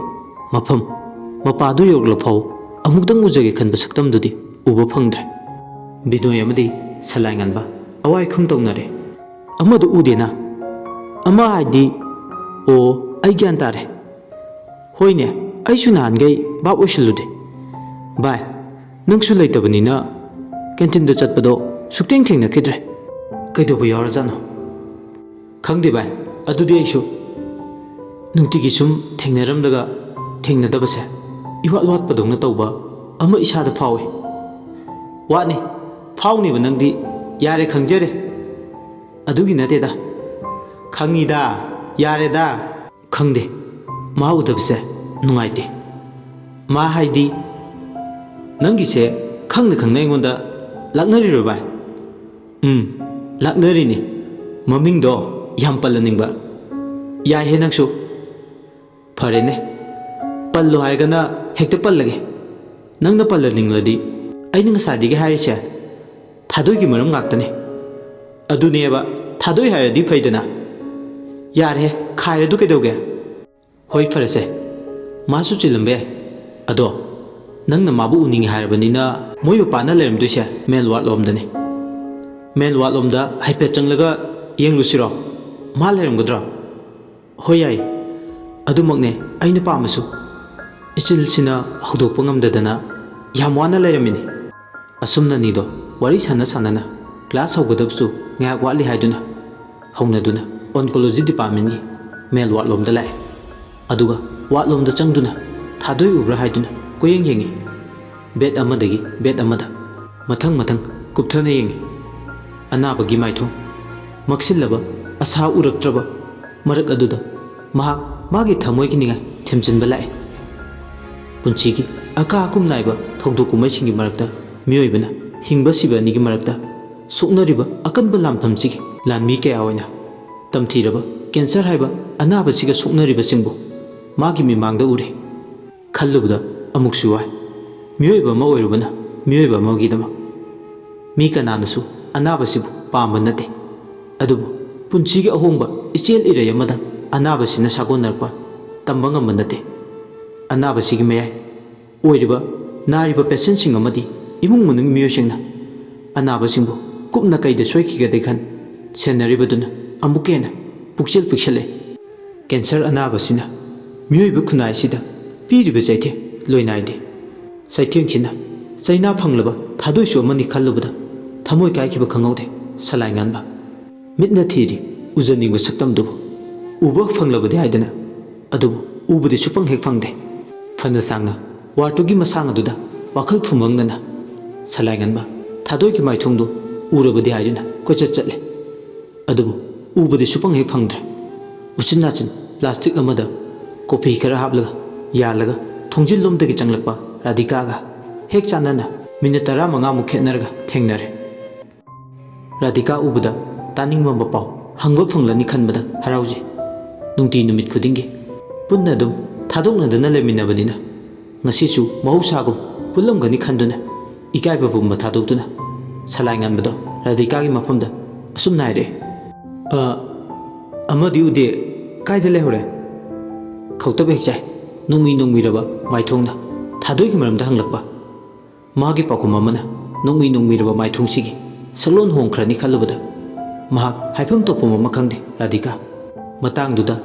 ꯃꯐꯝ ꯃꯄꯥꯗꯨ ꯌꯧꯔꯛꯂ ꯐꯥꯎ ꯑꯃꯨꯛꯇꯪ ꯎꯖꯒꯦ ꯈꯟꯕ ꯁꯛꯇꯝꯗꯨꯗꯤ ꯎꯕ ꯐꯪꯗ꯭ꯔꯦ꯫ ꯕꯤꯅꯣꯏ ꯑꯃꯗꯤ ꯁꯂꯥꯏꯉꯥꯟꯕ ꯑꯋꯥꯏ ꯈꯨꯝ ꯇꯧꯅꯔꯦ꯫ "ꯑꯃꯗꯨ ꯎꯗꯦꯅ?" "ꯑꯃ ꯍꯥꯏꯗꯤ?" "ꯑꯣ, ꯑꯩ ꯒ꯭ꯌꯥꯟ ꯇꯥꯔꯦ꯫ ꯍꯣꯏꯅꯦ, ꯑꯩꯁꯨ ꯅꯍꯥꯟꯈꯩ ꯚꯥꯞ ꯑꯣꯏꯁꯤꯜꯂꯨꯗꯦ꯫ ꯚꯥꯏ, ꯅꯪꯁꯨ ꯂꯩꯇꯕꯅꯤꯅ canteen ꯆꯠꯄꯗꯣ ꯁꯨꯛꯊꯦꯡ ꯊꯦꯡꯅꯈꯤꯗ꯭ꯔꯦ꯫ ꯀꯩꯗꯧꯕ ꯌꯥꯎꯔꯖꯥꯠꯅꯣ?" "ꯈꯪꯗꯦ ꯚꯥꯏ, ꯑꯗꯨꯗꯤ ꯑꯩꯁꯨ ꯅꯨꯡꯇꯤꯒꯤ ꯁꯨꯝ ꯊꯦꯡꯅꯔꯝꯂꯒ ꯊꯦꯡꯅꯗꯕꯁꯦ ꯏꯋꯥꯠ ꯋꯥꯠꯄꯗꯧꯅ ꯇꯧꯕ ꯑꯃ ꯏꯁꯥꯗ ꯐꯥꯎꯏ꯫" "ꯋꯥꯠꯅꯤ, ꯐꯥꯎꯅꯦꯕ ꯅꯪꯗꯤ꯫ ꯌꯥꯔꯦ, ꯈꯪꯖꯔꯦ꯫ ꯑꯗꯨꯒꯤ ꯅꯠꯇꯦꯗ꯫" "ꯈꯪꯉꯤꯗ, ꯌꯥꯔꯦꯗ꯫" "ꯈꯪꯗꯦ, ꯃꯥ ꯎꯗꯕꯁꯦ ꯅꯨꯡꯉꯥꯏꯇꯦ꯫ ꯃꯥ ꯍꯥꯏꯗꯤ?" "ꯅꯪꯒꯤꯁꯦ ꯈꯪꯅ ꯈꯪꯅ ꯑꯩꯉꯣꯟꯗ ꯂꯥꯛꯅꯔꯤꯔꯣ ꯚꯥꯏ?" "ꯎꯝ, ꯂꯥꯛꯅꯔꯤꯅꯤ꯫ ꯃꯃꯤꯡꯗꯣ ꯌꯥꯝ ꯄꯜꯂꯅꯤꯡꯕ꯫ ꯌꯥꯏꯍꯦ ꯅꯪꯁꯨ꯫ ꯐꯔꯦꯅꯦ, ꯄꯜꯂꯣ ꯍꯥꯏꯔꯒꯅ ꯍꯦꯛꯇ ꯄꯜꯂꯒꯦ꯫ ꯅꯪꯅ ꯄꯜꯂꯅꯤꯡꯂꯗꯤ ꯑꯩꯅ ꯉꯁꯥꯏꯗꯒꯤ ꯍꯥꯏꯔꯤꯁꯦ ꯊꯥꯗꯣꯏꯒꯤ ꯃꯔꯝ ꯉꯥꯛꯇꯅꯦ꯫" "ꯑꯗꯨꯅꯦꯕ, ꯊꯥꯗꯣꯏ ꯍꯥꯏꯔꯗꯤ ꯐꯩꯗꯅ꯫" "ꯌꯥꯔꯦꯍꯦ, ꯈꯥꯏꯔꯗꯨ ꯀꯩꯗꯧꯒꯦ?" "ꯍꯣꯏ, ꯐꯔꯦꯁꯦ, ꯃꯥꯁꯨ ꯆꯤꯜꯂꯝꯕ ꯌꯥꯏ꯫ ꯑꯗꯣ ꯅꯪꯅ ꯃꯥꯕꯨ ꯎꯅꯤꯡꯉꯦ ꯍꯥꯏꯔꯕꯅꯤꯅ ꯃꯣꯏ ꯃꯄꯥꯅ ꯂꯩꯔꯝꯗꯣꯏꯁꯦ male ward ꯂꯣꯝꯗꯅꯤ꯫ Male ward ꯂꯣꯝꯗ ꯍꯥꯏꯐꯦꯠ ꯆꯪꯂꯒ ꯌꯦꯡꯂꯨꯁꯤꯔꯣ? ꯃꯥ ꯂꯩꯔꯝꯒꯗ꯭ꯔꯣ?" "ꯍꯣꯏ, ꯌꯥꯏ꯫ ꯑꯗꯨꯃꯛꯅꯦ ꯑꯩꯅ ꯄꯥꯝꯕꯁꯨ꯫" ꯏꯆꯤꯜꯁꯤꯅ ꯍꯧꯗꯣꯛꯄ ꯉꯝꯗꯗꯅ ꯌꯥꯝ ꯋꯥꯅ ꯂꯩꯔꯝꯃꯤꯅꯤ꯫ ꯑꯁꯨꯝꯅ ꯑꯅꯤꯗꯣ ꯋꯥꯔꯤ ꯁꯥꯟꯅ ꯁꯥꯟꯅꯅ class ꯍꯧꯒꯗꯕꯁꯨ ꯉꯥꯏꯍꯥꯛ ꯋꯥꯠꯂꯤ ꯍꯥꯏꯗꯨꯅ ꯍꯧꯅꯗꯨꯅ oncology department ꯀꯤ male ward ꯂꯣꯝꯗ ꯂꯥꯛꯑꯦ꯫ ꯑꯗꯨꯒ ward ꯂꯣꯝꯗ ꯆꯪꯗꯨꯅ ꯊꯥꯗꯣꯏ ꯎꯕ꯭ꯔꯥ ꯍꯥꯏꯗꯨꯅ ꯀꯣꯏꯌꯦꯡ ꯌꯦꯡꯉꯤ꯫ Bed ꯑꯃꯗꯒꯤ bed ꯑꯃꯗ ꯃꯊꯪ ꯃꯊꯪ ꯀꯨꯞꯊꯅ ꯌꯦꯡꯉꯤ꯫ ꯑꯅꯥꯕꯒꯤ ꯃꯥꯏꯊꯣꯡ ꯃꯛꯁꯤꯜꯂꯕ, ꯑꯁꯥ ꯎꯔꯛꯇ꯭ꯔꯕ ꯃꯔꯛ ꯑꯗꯨꯗ ꯃꯍꯥꯛ ꯃꯥꯒꯤ ꯊꯃꯣꯏꯒꯤ ꯅꯤꯡꯉꯥꯏ ꯊꯦꯝꯖꯤꯟꯕ ꯂꯥꯛꯏ꯫ ꯄꯨꯟꯁꯤꯒꯤ ꯑꯀꯥ ꯑꯀꯨꯝ ꯅꯥꯏꯕ ꯊꯧꯗꯣꯛ ꯀꯨꯝꯍꯩꯁꯤꯡꯒꯤ ꯃꯔꯛꯇ ꯃꯤꯑꯣꯏꯕꯅ ꯍꯤꯡꯕ ꯁꯤꯕ ꯑꯅꯤꯒꯤ ꯃꯔꯛꯇ ꯁꯣꯛꯅꯔꯤꯕ ꯑꯀꯟꯕ ꯂꯥꯟꯐꯝꯁꯤꯒꯤ ꯂꯥꯟꯃꯤ ꯀꯌꯥ ꯑꯣꯏꯅ ꯇꯝꯊꯤꯔꯕ ꯀꯦꯟꯁꯔ ꯍꯥꯏꯕ ꯑꯅꯥꯕꯁꯤꯒ ꯁꯣꯛꯅꯔꯤꯕꯁꯤꯡꯕꯨ ꯃꯥꯒꯤ ꯃꯤꯃꯥꯡꯗ ꯎꯔꯦ꯫ ꯈꯜꯂꯨꯕꯗ ꯑꯃꯨꯛꯁꯨ ꯋꯥꯏ꯫ ꯃꯤꯑꯣꯏꯕ ꯑꯃ ꯑꯣꯏꯔꯨꯕꯅ ꯃꯤꯑꯣꯏꯕ ꯑꯃꯒꯤꯗꯃꯛ ꯃꯤ ꯀꯅꯥꯅꯁꯨ ꯑꯅꯥꯕꯁꯤꯕꯨ ꯄꯥꯝꯕ ꯅꯠꯇꯦ꯫ ꯑꯗꯨꯕꯨ ꯄꯨꯟꯁꯤꯒꯤ ꯑꯍꯣꯡꯕ ꯏꯆꯦꯜ ꯏꯔꯩ ꯑꯃꯗ ꯑꯅꯥꯕꯁꯤꯅ ꯁꯥꯒꯣꯟꯅꯔꯛꯄ ꯇꯝꯕ ꯉꯝꯕ ꯅꯠꯇꯦ꯫ ꯑꯅꯥꯕꯁꯤꯒꯤ ꯃꯌꯥꯏ ꯑꯣꯏꯔꯤꯕ ꯅꯥꯔꯤꯕ ꯄꯦꯁꯦꯟꯁꯤꯡ ꯑꯃꯗꯤ ꯏꯃꯨꯡ ꯃꯅꯨꯡ ꯃꯤꯑꯣꯏꯁꯤꯡꯅ ꯑꯅꯥꯕꯁꯤꯡꯕꯨ ꯀꯨꯞꯅ ꯀꯩꯗ ꯁꯣꯏꯈꯤꯒꯗꯦ ꯈꯟ ꯁꯦꯟꯅꯔꯤꯕꯗꯨꯅ ꯑꯃꯨꯛꯀ ꯍꯦꯟꯅ ꯄꯨꯛꯆꯦꯜ ꯄꯤꯛꯁꯜꯂꯦ꯫ ꯀꯦꯟꯁꯔ ꯑꯅꯥꯕꯁꯤꯅ ꯃꯤꯑꯣꯏꯕ ꯈꯨꯟꯅꯥꯏꯁꯤꯗ ꯄꯤꯔꯤꯕ ꯆꯩꯊꯦꯡ ꯂꯣꯏ ꯅꯥꯏꯗꯦ꯫ ꯆꯩꯊꯦꯡꯁꯤꯅ ꯆꯩꯅꯥ ꯐꯪꯂꯕ ꯊꯥꯗꯣꯏꯁꯨ ꯑꯃꯅꯤ ꯈꯜꯂꯨꯕꯗ ꯊꯃꯣꯏ ꯀꯥꯏꯈꯤꯕ ꯈꯪꯍꯧꯗꯦ꯫ ꯁꯂꯥꯏ ꯉꯥꯟꯕ ꯃꯤꯠꯅ ꯊꯤꯔꯤ ꯎꯖꯅꯤꯡꯕ ꯁꯛꯇꯝꯗꯨꯕꯨ ꯎꯕ ꯐꯪꯂꯕꯗꯤ ꯍꯥꯏꯗꯅ, ꯑꯗꯨꯕꯨ ꯎꯕꯗꯤ ꯁꯨꯐꯪ ꯍꯦꯛ ꯐꯪꯗꯦ꯫ ꯐꯅ ꯁꯥꯡꯅ ꯋꯥꯔꯗꯇꯨꯒꯤ ꯃꯁꯥꯡ ꯑꯗꯨꯗ ꯋꯥꯈꯜ ꯐꯨꯝꯕꯪꯗꯅ ꯁꯂꯥꯏ ꯉꯥꯟꯕ ꯊꯥꯗꯣꯏꯒꯤ ꯃꯥꯏꯊꯣꯡꯗꯨ ꯎꯔꯕꯗꯤ ꯍꯥꯏꯗꯨꯅ ꯀꯣꯏꯆꯠ ꯆꯠꯂꯦ꯫ ꯑꯗꯨꯕꯨ ꯎꯕꯗꯤ ꯁꯨꯐꯪ ꯍꯦꯛ ꯐꯪꯗ꯭ꯔꯦ꯫ ꯎꯆꯤꯟ ꯅꯥꯆꯤꯟ ꯄ꯭ꯂꯥꯁꯇꯤꯛ ꯑꯃꯗ ꯀꯣꯐꯤ ꯈꯔ ꯍꯥꯞꯂꯒ ꯌꯥꯜꯂꯒ ꯊꯣꯡꯖꯤꯜꯂꯣꯝꯗꯒꯤ ꯆꯪꯂꯛꯄ ꯔꯥꯙꯤꯀꯥꯒ ꯍꯦꯛ ꯆꯥꯟꯅꯅ ꯃꯤꯅꯤꯠ ꯇꯔꯥꯃꯉꯥꯃꯨꯛ ꯈꯦꯠꯅꯔꯒ ꯊꯦꯡꯅꯔꯦ꯫ ꯔꯥꯙꯤꯀꯥ ꯎꯕꯗ ꯇꯥꯅꯤꯡꯕ ꯄꯥꯎ ꯍꯪꯕ ꯐꯪꯂꯅꯤ ꯈꯟꯕꯗ ꯍꯔꯥꯎꯖꯩ꯫ ꯅꯨꯡꯇꯤ ꯅꯨꯃꯤꯠ ꯈꯨꯗꯤꯡꯒꯤ ꯄꯨꯟꯅ ꯑꯗꯨꯝ ꯊꯥꯗꯣꯛꯅꯗꯅ ꯂꯩꯃꯤꯟꯅꯕꯅꯤꯅ ꯉꯁꯤꯁꯨ ꯃꯍꯧꯁꯥꯒꯨꯝ ꯄꯨꯜꯂꯝꯒꯅꯤ ꯈꯟꯗꯨꯅ ꯏꯀꯥꯏꯕ ꯄꯨꯝꯕ ꯊꯥꯗꯣꯛꯇꯨꯅ ꯁꯂꯥꯏ ꯉꯥꯟꯕꯗꯣ ꯔꯥꯙꯤꯀꯥꯒꯤ ꯃꯐꯝꯗ ꯑꯁꯨꯝꯅ ꯍꯥꯏꯔꯛꯑꯦ꯫ "ꯑ, ꯑꯃꯗꯤ ꯎꯗꯦ, ꯀꯥꯏꯗ ꯂꯩꯍꯧꯔꯦ?" ꯈꯧꯇꯛ ꯍꯦꯛ ꯆꯥꯏ꯫ ꯅꯣꯡꯃꯤ ꯅꯣꯡꯃꯤꯔꯕ ꯃꯥꯏꯊꯣꯡꯅ ꯊꯥꯗꯣꯏꯒꯤ ꯃꯔꯝꯗ ꯍꯪꯂꯛꯄ꯫ ꯃꯥꯒꯤ ꯄꯥꯎꯈꯨꯝ ꯑꯃꯅ ꯅꯣꯡꯃꯤ ꯅꯣꯡꯃꯤꯔꯕ ꯃꯥꯏꯊꯣꯡꯁꯤꯒꯤ ꯁꯛꯂꯣꯟ ꯍꯣꯡꯈ꯭ꯔꯅꯤ ꯈꯜꯂꯨꯕꯗ ꯃꯍꯥꯛ ꯍꯥꯏꯐꯝ ꯇꯧꯐꯝ ꯑꯃ ꯈꯪꯗꯦ꯫ ꯔꯥꯙꯤꯀꯥ ꯃꯇꯥꯡꯗꯨꯗ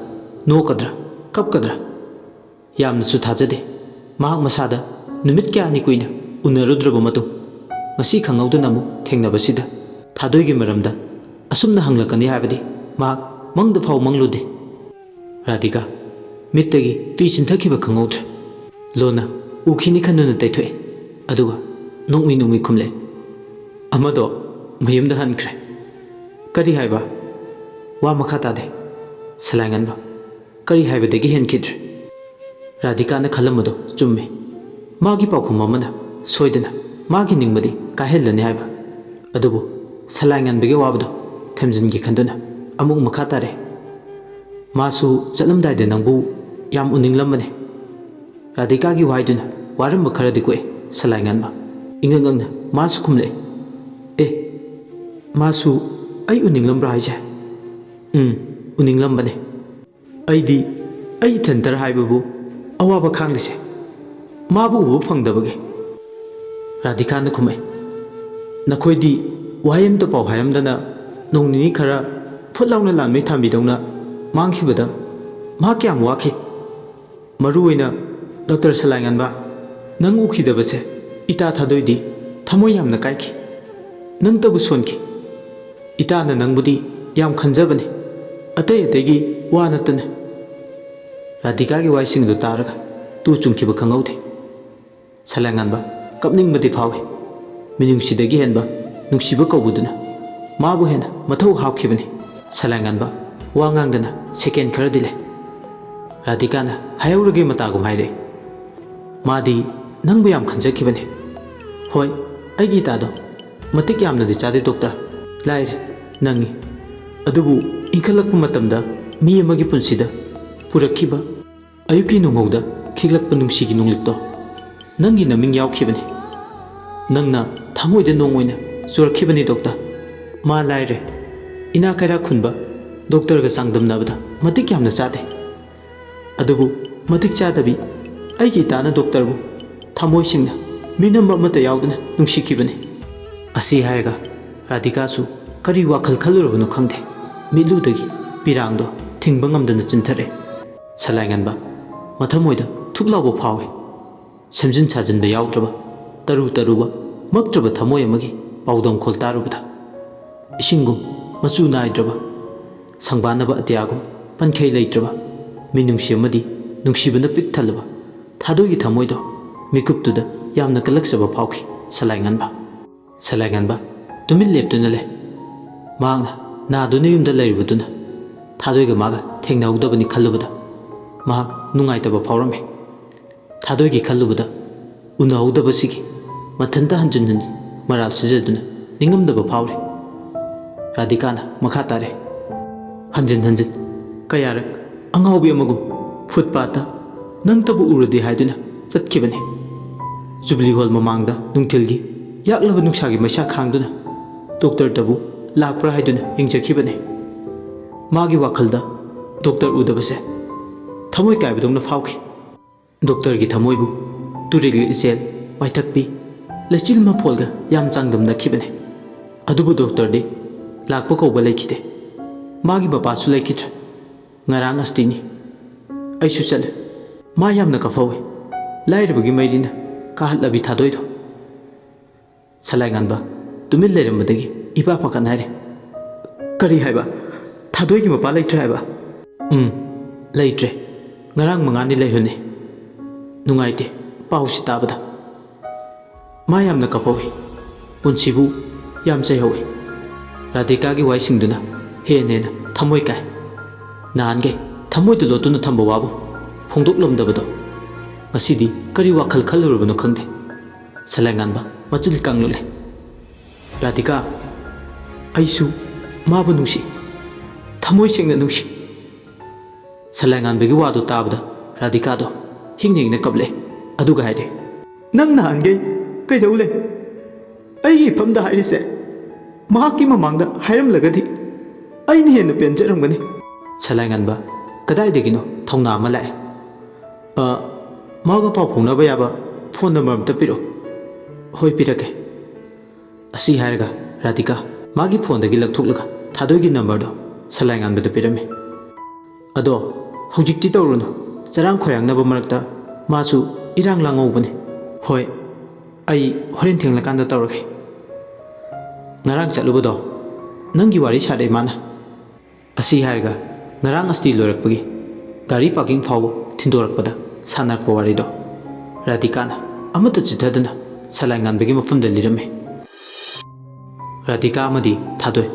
ꯅꯣꯛꯀꯗ꯭ꯔꯥ ꯀꯞꯀꯗ꯭ꯔꯥ ꯌꯥꯝꯅꯁꯨ ꯊꯥꯖꯗꯦ꯫ ꯃꯍꯥꯛ ꯃꯁꯥꯗ ꯅꯨꯃꯤꯠ ꯀꯌꯥꯅꯤ ꯀꯨꯏꯅ ꯎꯅꯔꯨꯗ꯭ꯔꯕ ꯃꯇꯨꯡ ꯉꯁꯤ ꯈꯪꯍꯧꯗꯅ ꯑꯃꯨꯛ ꯊꯦꯡꯅꯕꯁꯤꯗ ꯊꯥꯗꯣꯏꯒꯤ ꯃꯔꯝꯗ ꯑꯁꯨꯝꯅ ꯍꯪꯂꯛꯀꯅꯤ ꯍꯥꯏꯕꯗꯤ ꯃꯍꯥꯛ ꯃꯪꯗ ꯐꯥꯎ ꯃꯪꯂꯨꯗꯦ꯫ ꯔꯥꯙꯤꯀꯥ ꯃꯤꯠꯇꯒꯤ ꯄꯤ ꯆꯤꯟꯊꯈꯤꯕ ꯈꯪꯍꯧꯗ꯭ꯔꯦ꯫ ꯂꯣꯟꯅ ꯎꯈꯤꯅꯤ ꯈꯟꯗꯨꯅ ꯇꯩꯊꯣꯛꯑꯦ꯫ ꯑꯗꯨꯒ ꯅꯣꯡꯃꯤ ꯅꯣꯡꯃꯤ ꯈꯨꯝꯂꯦ, "ꯑꯃꯗꯣ ꯃꯌꯨꯝꯗ ꯍꯟꯈ꯭ꯔꯦ꯫" "ꯀꯔꯤ ꯍꯥꯏꯕ?" "ꯋꯥ ꯃꯈꯥ ꯇꯥꯗꯦ꯫" ꯁꯂꯥꯏ ꯉꯥꯟꯕ ꯀꯔꯤ ꯍꯥꯏꯕꯗꯒꯤ ꯍꯦꯟꯈꯤꯗ꯭ꯔꯦ꯫ ꯔꯥꯙꯤꯀꯥꯅ ꯈꯜꯂꯝꯕꯗꯣ ꯆꯨꯝꯃꯤ꯫ ꯃꯥꯒꯤ ꯄꯥꯎꯈꯨꯝ ꯑꯃꯅ ꯁꯣꯏꯗꯅ ꯃꯥꯒꯤ ꯅꯤꯡꯕꯗꯤ ꯀꯥꯏꯍꯜꯂꯅꯤ ꯍꯥꯏꯕ꯫ ꯑꯗꯨꯕꯨ ꯁꯂꯥꯏ ꯉꯟꯕꯒꯤ ꯑꯋꯥꯕꯗꯣ ꯊꯦꯝꯖꯤꯟꯒꯦ ꯈꯟꯗꯨꯅ ꯑꯃꯨꯛ ꯃꯈꯥ ꯇꯥꯔꯦ꯫ ꯃꯥꯁꯨ ꯆꯠꯂꯝꯗꯥꯏꯗ ꯅꯪꯕꯨ ꯌꯥꯝ ꯎꯅꯤꯡꯂꯝꯕꯅꯦ꯫ ꯔꯥꯙꯤꯀꯥꯒꯤ ꯋꯥꯍꯩꯗꯨꯅ ꯋꯥꯔꯝꯕ ꯈꯔꯗꯤ ꯀꯣꯛꯑꯦ ꯁꯂꯥꯏ ꯉꯟꯕ꯫ ꯏꯉꯛ ꯉꯛꯅ ꯃꯥꯁꯨ ꯈꯨꯝꯂꯛꯑꯦ, "ꯑꯦ, ꯃꯥꯁꯨ ꯑꯩ ꯎꯅꯤꯡꯂꯝꯕ꯭ꯔꯥ ꯍꯥꯏꯁꯦ?" "ꯎꯝ, ꯎꯅꯤꯡꯂꯝꯕꯅꯦ꯫ ꯑꯩꯗꯤ ꯑꯩ ꯏꯊꯟꯇꯔ ꯍꯥꯏꯕꯕꯨ ꯑꯋꯥꯕ ꯈꯥꯡꯂꯤꯁꯦ, ꯃꯥꯕꯨ ꯎꯕ ꯐꯪꯗꯕꯒꯤ꯫" ꯔꯥꯙꯤꯀꯥꯅ ꯈꯨꯝꯃꯛꯏ, "ꯅꯈꯣꯏꯗꯤ ꯋꯥꯍꯩ ꯑꯃꯇ ꯄꯥꯎ ꯍꯥꯏꯔꯝꯗꯅ ꯅꯣꯡ ꯅꯤꯅꯤ ꯈꯔ ꯐꯨꯠ ꯂꯥꯎꯅ ꯂꯥꯟꯃꯩ ꯊꯥꯟꯕꯤꯗꯧꯅ ꯃꯥꯡꯈꯤꯕꯗ ꯃꯥ ꯀꯌꯥꯝ ꯋꯥꯈꯤ꯫ ꯃꯔꯨ ꯑꯣꯏꯅ ꯗꯣꯛꯇꯔ ꯁꯂꯥꯏꯉꯥꯟꯕ, ꯅꯪ ꯎꯈꯤꯗꯕꯁꯦ ꯏꯇꯥ ꯊꯥꯗꯣꯏꯗꯤ ꯊꯃꯣꯏ ꯌꯥꯝꯅ ꯀꯥꯏꯈꯤ꯫ ꯅꯪꯇꯕꯨ ꯁꯣꯟꯈꯤ꯫ ꯏꯇꯥꯅ ꯅꯪꯕꯨꯗꯤ ꯌꯥꯝ ꯈꯟꯖꯕꯅꯤ, ꯑꯇꯩ ꯑꯇꯩꯒꯤ ꯋꯥ ꯅꯠꯇꯅ꯫" ꯔꯥꯙꯤꯀꯥꯒꯤ ꯋꯥꯍꯩꯁꯤꯡꯗꯨ ꯇꯥꯔꯒ ꯇꯨ ꯆꯨꯡꯈꯤꯕ ꯈꯪꯍꯧꯗꯦ꯫ ꯁꯂꯥꯏꯉꯥꯟꯕ ꯀꯞꯅꯤꯡꯕꯗꯤ ꯐꯥꯎꯏ꯫ ꯃꯤꯅꯨꯡꯁꯤꯗꯒꯤ ꯍꯦꯟꯕ ꯅꯨꯡꯁꯤꯕ ꯀꯧꯕꯗꯨꯅ ꯃꯥꯕꯨ ꯍꯦꯟꯅ ꯃꯊꯧ ꯍꯥꯞꯈꯤꯕꯅꯤ꯫ ꯁꯂꯥꯏꯉꯥꯟꯕ ꯋꯥ ꯉꯥꯡꯗꯅ ꯁꯦꯀꯦꯟ ꯈꯔꯗꯤ ꯂꯩ꯫ ꯔꯥꯙꯤꯀꯥꯅ ꯍꯥꯏꯍꯧꯔꯒꯦ ꯃꯇꯥꯒꯨꯝ ꯍꯥꯏꯔꯛꯏ, "ꯃꯥꯗꯤ ꯅꯪꯕꯨ ꯌꯥꯝ ꯈꯟꯖꯈꯤꯕꯅꯤ꯫ ꯍꯣꯏ, ꯑꯩꯒꯤ ꯏꯇꯥꯗꯣ ꯃꯇꯤꯛ ꯌꯥꯝꯅꯗꯤ ꯆꯥꯗꯦ ꯗꯣꯛꯇꯔ, ꯂꯥꯏꯔꯦ, ꯅꯪꯉꯤ꯫ ꯑꯗꯨꯕꯨ ꯏꯟꯈꯠꯂꯛꯄ ꯃꯇꯝꯗ ꯃꯤ ꯑꯃꯒꯤ ꯄꯨꯟꯁꯤꯗ ꯄꯨꯔꯛꯈꯤꯕ ꯑꯌꯨꯛꯀꯤ ꯅꯨꯡꯍꯧꯗ ꯈꯤꯛꯂꯛꯄ ꯅꯨꯡꯁꯤꯒꯤ ꯅꯨꯡꯂꯤꯛꯇꯣ ꯅꯪꯒꯤ ꯅꯃꯤꯡ ꯌꯥꯎꯈꯤꯕꯅꯤ꯫ ꯅꯪꯅ ꯊꯃꯣꯏꯗ ꯅꯣꯡ ꯑꯣꯏꯅ ꯆꯨꯔꯛꯈꯤꯕꯅꯤ ꯗꯣꯛꯇꯔ꯫ ꯃꯥ ꯂꯥꯏꯔꯦ, ꯏꯅꯥ ꯀꯩꯔꯥꯛ ꯈꯨꯟꯕ ꯗꯣꯛꯇꯔꯒ ꯆꯥꯡꯗꯝꯅꯕꯗ ꯃꯇꯤꯛ ꯌꯥꯝꯅ ꯆꯥꯗꯦ꯫ ꯑꯗꯨꯕꯨ ꯃꯇꯤꯛ ꯆꯥꯗꯕꯤ ꯑꯩꯒꯤ ꯏꯇꯥꯅ ꯗꯣꯛꯇꯔꯕꯨ ꯊꯃꯣꯏ ꯁꯦꯡꯅ ꯃꯤꯅꯝꯕ ꯑꯃꯠꯇ ꯌꯥꯎꯗꯅ ꯅꯨꯡꯁꯤꯈꯤꯕꯅꯤ꯫" ꯑꯁꯤ ꯍꯥꯏꯔꯒ ꯔꯥꯙꯤꯀꯥꯁꯨ ꯀꯔꯤ ꯋꯥꯈꯜ ꯈꯜꯂꯨꯔꯕꯅꯣ ꯈꯪꯗꯦ, ꯃꯤꯠꯂꯨꯗꯒꯤ ꯄꯤꯔꯥꯡꯗꯣ ꯊꯤꯡꯕ ꯉꯝꯗꯅ ꯆꯤꯟꯊꯔꯛꯑꯦ꯫ ꯁꯂꯥꯏꯉꯟꯕ ꯃꯊꯃꯣꯏꯗ ꯊꯨꯛ ꯂꯥꯎꯕ ꯐꯥꯎꯏ꯫ ꯁꯦꯝꯖꯤꯟ ꯁꯥꯖꯤꯟꯕ ꯌꯥꯎꯗ꯭ꯔꯕ, ꯇꯔꯨ ꯇꯔꯨꯕ, ꯃꯛꯇ꯭ꯔꯕ ꯊꯃꯣꯏ ꯑꯃꯒꯤ ꯄꯥꯎꯗꯝꯈꯣꯜ ꯇꯥꯔꯨꯕꯗ꯫ ꯏꯁꯤꯡꯒꯨꯝ ꯃꯆꯨ ꯅꯥꯏꯗ꯭ꯔꯕ, ꯁꯪꯕꯥꯟꯅꯕ ꯑꯇꯤꯌꯥꯒꯨꯝ ꯄꯟꯈꯩ ꯂꯩꯇ꯭ꯔꯕ, ꯃꯤꯅꯨꯡꯁꯤ ꯑꯃꯗꯤ ꯅꯨꯡꯁꯤꯕꯅ ꯄꯤꯛ ꯊꯜꯂꯕ ꯊꯥꯗꯣꯏꯒꯤ ꯊꯃꯣꯏꯗꯣ ꯃꯤꯀꯨꯞꯇꯨꯗ ꯌꯥꯝꯅ ꯀꯜꯂꯛꯆꯕ ꯐꯥꯎꯈꯤ ꯁꯂꯥꯏꯉꯟꯕ꯫ ꯁꯂꯥꯏꯉꯟꯕ ꯇꯨꯃꯤꯟ ꯂꯦꯞꯇꯨꯅ ꯂꯩ꯫ ꯃꯍꯥꯛꯅ ꯅꯥꯗꯨꯅ ꯌꯨꯝꯗ ꯂꯩꯔꯨꯕꯗꯨꯅ ꯊꯥꯗꯣꯏꯒ ꯃꯥꯒ ꯊꯦꯡꯅꯍꯧꯗꯕꯅꯤ ꯈꯜꯂꯨꯕꯗ ꯃꯍꯥꯛ ꯅꯨꯡꯉꯥꯏꯇꯕ ꯐꯥꯎꯔꯝꯃꯤ꯫ ꯊꯥꯗꯣꯏꯒꯤ ꯈꯜꯂꯨꯕꯗ ꯎꯅꯍꯧꯗꯕꯁꯤꯒꯤ ꯃꯊꯟꯇ ꯍꯟꯖꯤꯟ ꯍꯟꯖꯤꯟ ꯃꯔꯥꯜ ꯁꯤꯖꯗꯨꯅ ꯅꯤꯡꯉꯝꯗꯕ ꯐꯥꯎꯔꯤ꯫ ꯔꯥꯙꯤꯀꯥꯅ ꯃꯈꯥ ꯇꯥꯔꯦ꯫ ꯍꯟꯖꯤꯟ ꯍꯟꯖꯤꯟ ꯀꯌꯥꯔꯛ ꯑꯉꯥꯎꯕꯤ ꯑꯃꯒꯨꯝ ꯐꯨꯠꯄꯥꯠꯇ ꯅꯪꯇꯕꯨ ꯎꯔꯗꯤ ꯍꯥꯏꯗꯨꯅ ꯆꯠꯈꯤꯕꯅꯤ꯫ ꯖꯨꯕꯤꯂꯤ ꯍꯣꯜ ꯃꯃꯥꯡꯗ ꯅꯨꯡꯊꯤꯜꯒꯤ ꯌꯥꯛꯂꯕ ꯅꯨꯡꯁꯥꯒꯤ ꯃꯩꯁꯥ ꯈꯥꯡꯗꯨꯅ ꯗꯣꯛꯇꯔꯗꯕꯨ ꯂꯥꯛꯄ꯭ꯔꯥ ꯍꯥꯏꯗꯨꯅ ꯌꯦꯡꯖꯈꯤꯕꯅꯤ꯫ ꯃꯥꯒꯤ ꯋꯥꯈꯜꯗ ꯗꯣꯛꯇꯔ ꯎꯗꯕꯁꯦ ꯊꯃꯣꯏ ꯀꯥꯏꯕꯗꯧꯅ ꯐꯥꯎꯈꯤ꯫ ꯗꯣꯛꯇꯔꯒꯤ ꯊꯃꯣꯏꯕꯨ ꯇꯨꯔꯦꯜꯒꯤ ꯏꯆꯦꯜ ꯃꯥꯏꯊꯛꯄꯤ ꯂꯩꯆꯤꯜ ꯃꯐꯣꯜꯒ ꯌꯥꯝ ꯆꯥꯡꯗꯝꯅꯈꯤꯕꯅꯤ꯫ ꯑꯗꯨꯕꯨ ꯗꯣꯛꯇꯔꯗꯤ ꯂꯥꯛꯄ ꯀꯧꯕ ꯂꯩꯈꯤꯗꯦ꯫ ꯃꯥꯒꯤ ꯃꯄꯥꯁꯨ ꯂꯩꯈꯤꯗ꯭ꯔꯦ꯫ ꯉꯔꯥꯡ ꯑꯁꯇꯤꯅꯤ꯫ ꯑꯩꯁꯨ ꯆꯠꯂꯦ꯫ ꯃꯥ ꯌꯥꯝꯅ ꯀꯞꯐꯧꯏ꯫ ꯂꯥꯏꯔꯕꯒꯤ ꯃꯩꯔꯤꯅ ꯀꯥꯍꯠꯂꯕꯤ ꯊꯥꯗꯣꯏꯗꯣ꯫ ꯁꯂꯥꯏꯉꯥꯟꯕ ꯇꯨꯃꯤꯟ ꯂꯩꯔꯝꯕꯗꯒꯤ ꯏꯄꯥ ꯄꯥꯈꯠꯅ ꯍꯥꯏꯔꯦ, "ꯀꯔꯤ ꯍꯥꯏꯕ? ꯊꯥꯗꯣꯏꯒꯤ ꯃꯄꯥ ꯂꯩꯇ꯭ꯔꯦ ꯍꯥꯏꯕ?" "ꯎꯝ, ꯂꯩꯇ꯭ꯔꯦ꯫ ꯉꯔꯥꯡ ꯃꯉꯥꯅꯤ ꯂꯩꯍꯨꯅꯤ꯫ ꯅꯨꯡꯉꯥꯏꯇꯦ ꯄꯥꯎꯁꯤ ꯇꯥꯕꯗ꯫ ꯃꯥ ꯌꯥꯝꯅ ꯀꯞꯍꯧꯏ꯫ ꯄꯨꯟꯁꯤꯕꯨ ꯌꯥꯝ ꯆꯩꯍꯧꯏ꯫" ꯔꯥꯙꯤꯀꯥꯒꯤ ꯋꯥꯍꯩꯁꯤꯡꯗꯨꯅ ꯍꯦꯟꯅ ꯍꯦꯟꯅ ꯊꯃꯣꯏ ꯀꯥꯏ꯫ ꯅꯍꯥꯟꯈꯩ ꯊꯃꯣꯏꯗ ꯂꯣꯠꯇꯨꯅ ꯊꯝꯕ ꯋꯥꯕꯨ ꯐꯣꯡꯗꯣꯛꯂꯝꯗꯕꯗꯣ ꯉꯁꯤꯗꯤ ꯀꯔꯤ ꯋꯥꯈꯜ ꯈꯜꯂꯨꯔꯕꯅꯣ ꯈꯪꯗꯦ꯫ ꯁꯂꯥꯏꯉꯥꯟꯕ ꯃꯆꯤꯜ ꯀꯥꯡꯂꯨꯞꯂꯦ꯫ "ꯔꯥꯙꯤꯀꯥ, ꯑꯩꯁꯨ ꯃꯥꯕꯨ ꯅꯨꯡꯁꯤ, ꯊꯃꯣꯏ ꯁꯦꯡꯅ ꯅꯨꯡꯁꯤ꯫" ꯁꯂꯥꯏꯉꯥꯟꯕꯒꯤ ꯋꯥꯗꯨ ꯇꯥꯕꯗ ꯔꯥꯙꯤꯀꯥꯗꯣ ꯍꯤꯡꯅ ꯍꯤꯡꯅ ꯀꯞꯂꯦ꯫ ꯑꯗꯨꯒ ꯍꯥꯏꯔꯦ, "ꯅꯪ ꯅꯍꯥꯟꯈꯩ ꯀꯩꯗꯧ ꯂꯩ? ꯑꯩꯒꯤ ꯏꯐꯝꯗ ꯍꯥꯏꯔꯤꯁꯦ ꯃꯍꯥꯛꯀꯤ ꯃꯃꯥꯡꯗ ꯍꯥꯏꯔꯝꯂꯒꯗꯤ ꯑꯩꯅ ꯍꯦꯟꯅ ꯄꯦꯟꯖꯔꯝꯒꯅꯤ꯫" ꯁꯂꯥꯏꯉꯥꯟꯕ ꯀꯗꯥꯏꯗꯒꯤꯅꯣ ꯊꯧꯅꯥ ꯑꯃ ꯂꯥꯛꯑꯦ꯫ "ꯑ, ꯃꯥꯒ ꯄꯥꯎ ꯐꯥꯎꯅꯕ ꯌꯥꯕ ꯐꯣꯟ ꯅꯝꯕꯔ ꯑꯝꯇ ꯄꯤꯔꯛꯑꯣ꯫" "ꯍꯣꯏ, ꯄꯤꯔꯛꯀꯦ꯫" ꯑꯁꯤ ꯍꯥꯏꯔꯒ ꯔꯥꯙꯤꯀꯥ ꯃꯥꯒꯤ ꯐꯣꯟꯗꯒꯤ ꯂꯧꯊꯣꯛꯂꯒ ꯊꯥꯗꯣꯏꯒꯤ ꯅꯝꯕꯔꯗꯣ ꯁꯂꯥꯏꯉꯥꯟꯕꯗ ꯄꯤꯔꯝꯃꯤ꯫ "ꯑꯗꯣ ꯍꯧꯖꯤꯛꯇꯤ ꯇꯧꯔꯨꯅꯨ, ꯆꯔꯥꯡ ꯈꯣꯏꯔꯥꯡꯅꯕ ꯃꯔꯛꯇ ꯃꯥꯁꯨ ꯏꯔꯥꯡ ꯂꯥꯡꯍꯧꯕꯅꯤ꯫" "ꯍꯣꯏ, ꯑꯩ ꯍꯣꯔꯦꯟ ꯊꯦꯡꯂꯀꯥꯟꯗ ꯇꯧꯔꯒꯦ꯫" "ꯉꯔꯥꯡ ꯆꯠꯂꯨꯕꯗꯣ ꯅꯪꯒꯤ ꯋꯥꯔꯤ ꯁꯥꯔꯛꯑꯦ ꯃꯥꯅ꯫" ꯑꯁꯤ ꯍꯥꯏꯔꯒ ꯉꯔꯥꯡ ꯑꯁꯇꯤ ꯂꯣꯏꯔꯛꯄꯒꯤ ꯒꯥꯔꯤ ꯄꯥꯔꯀꯤꯡ ꯐꯥꯎꯕ ꯊꯤꯟꯗꯣꯔꯛꯄꯗ ꯁꯥꯟꯅꯔꯛꯄ ꯋꯥꯔꯤꯗꯣ ꯔꯥꯙꯤꯀꯥꯅ ꯑꯃꯠꯇ ꯆꯤꯠꯊꯗꯅ ꯁꯂꯥꯏꯉꯥꯟꯕꯒꯤ ꯃꯐꯝꯗ ꯂꯤꯔꯝꯃꯤ꯫ ꯔꯥꯙꯤꯀꯥ ꯑꯃꯗꯤ ꯊꯥꯗꯣꯏ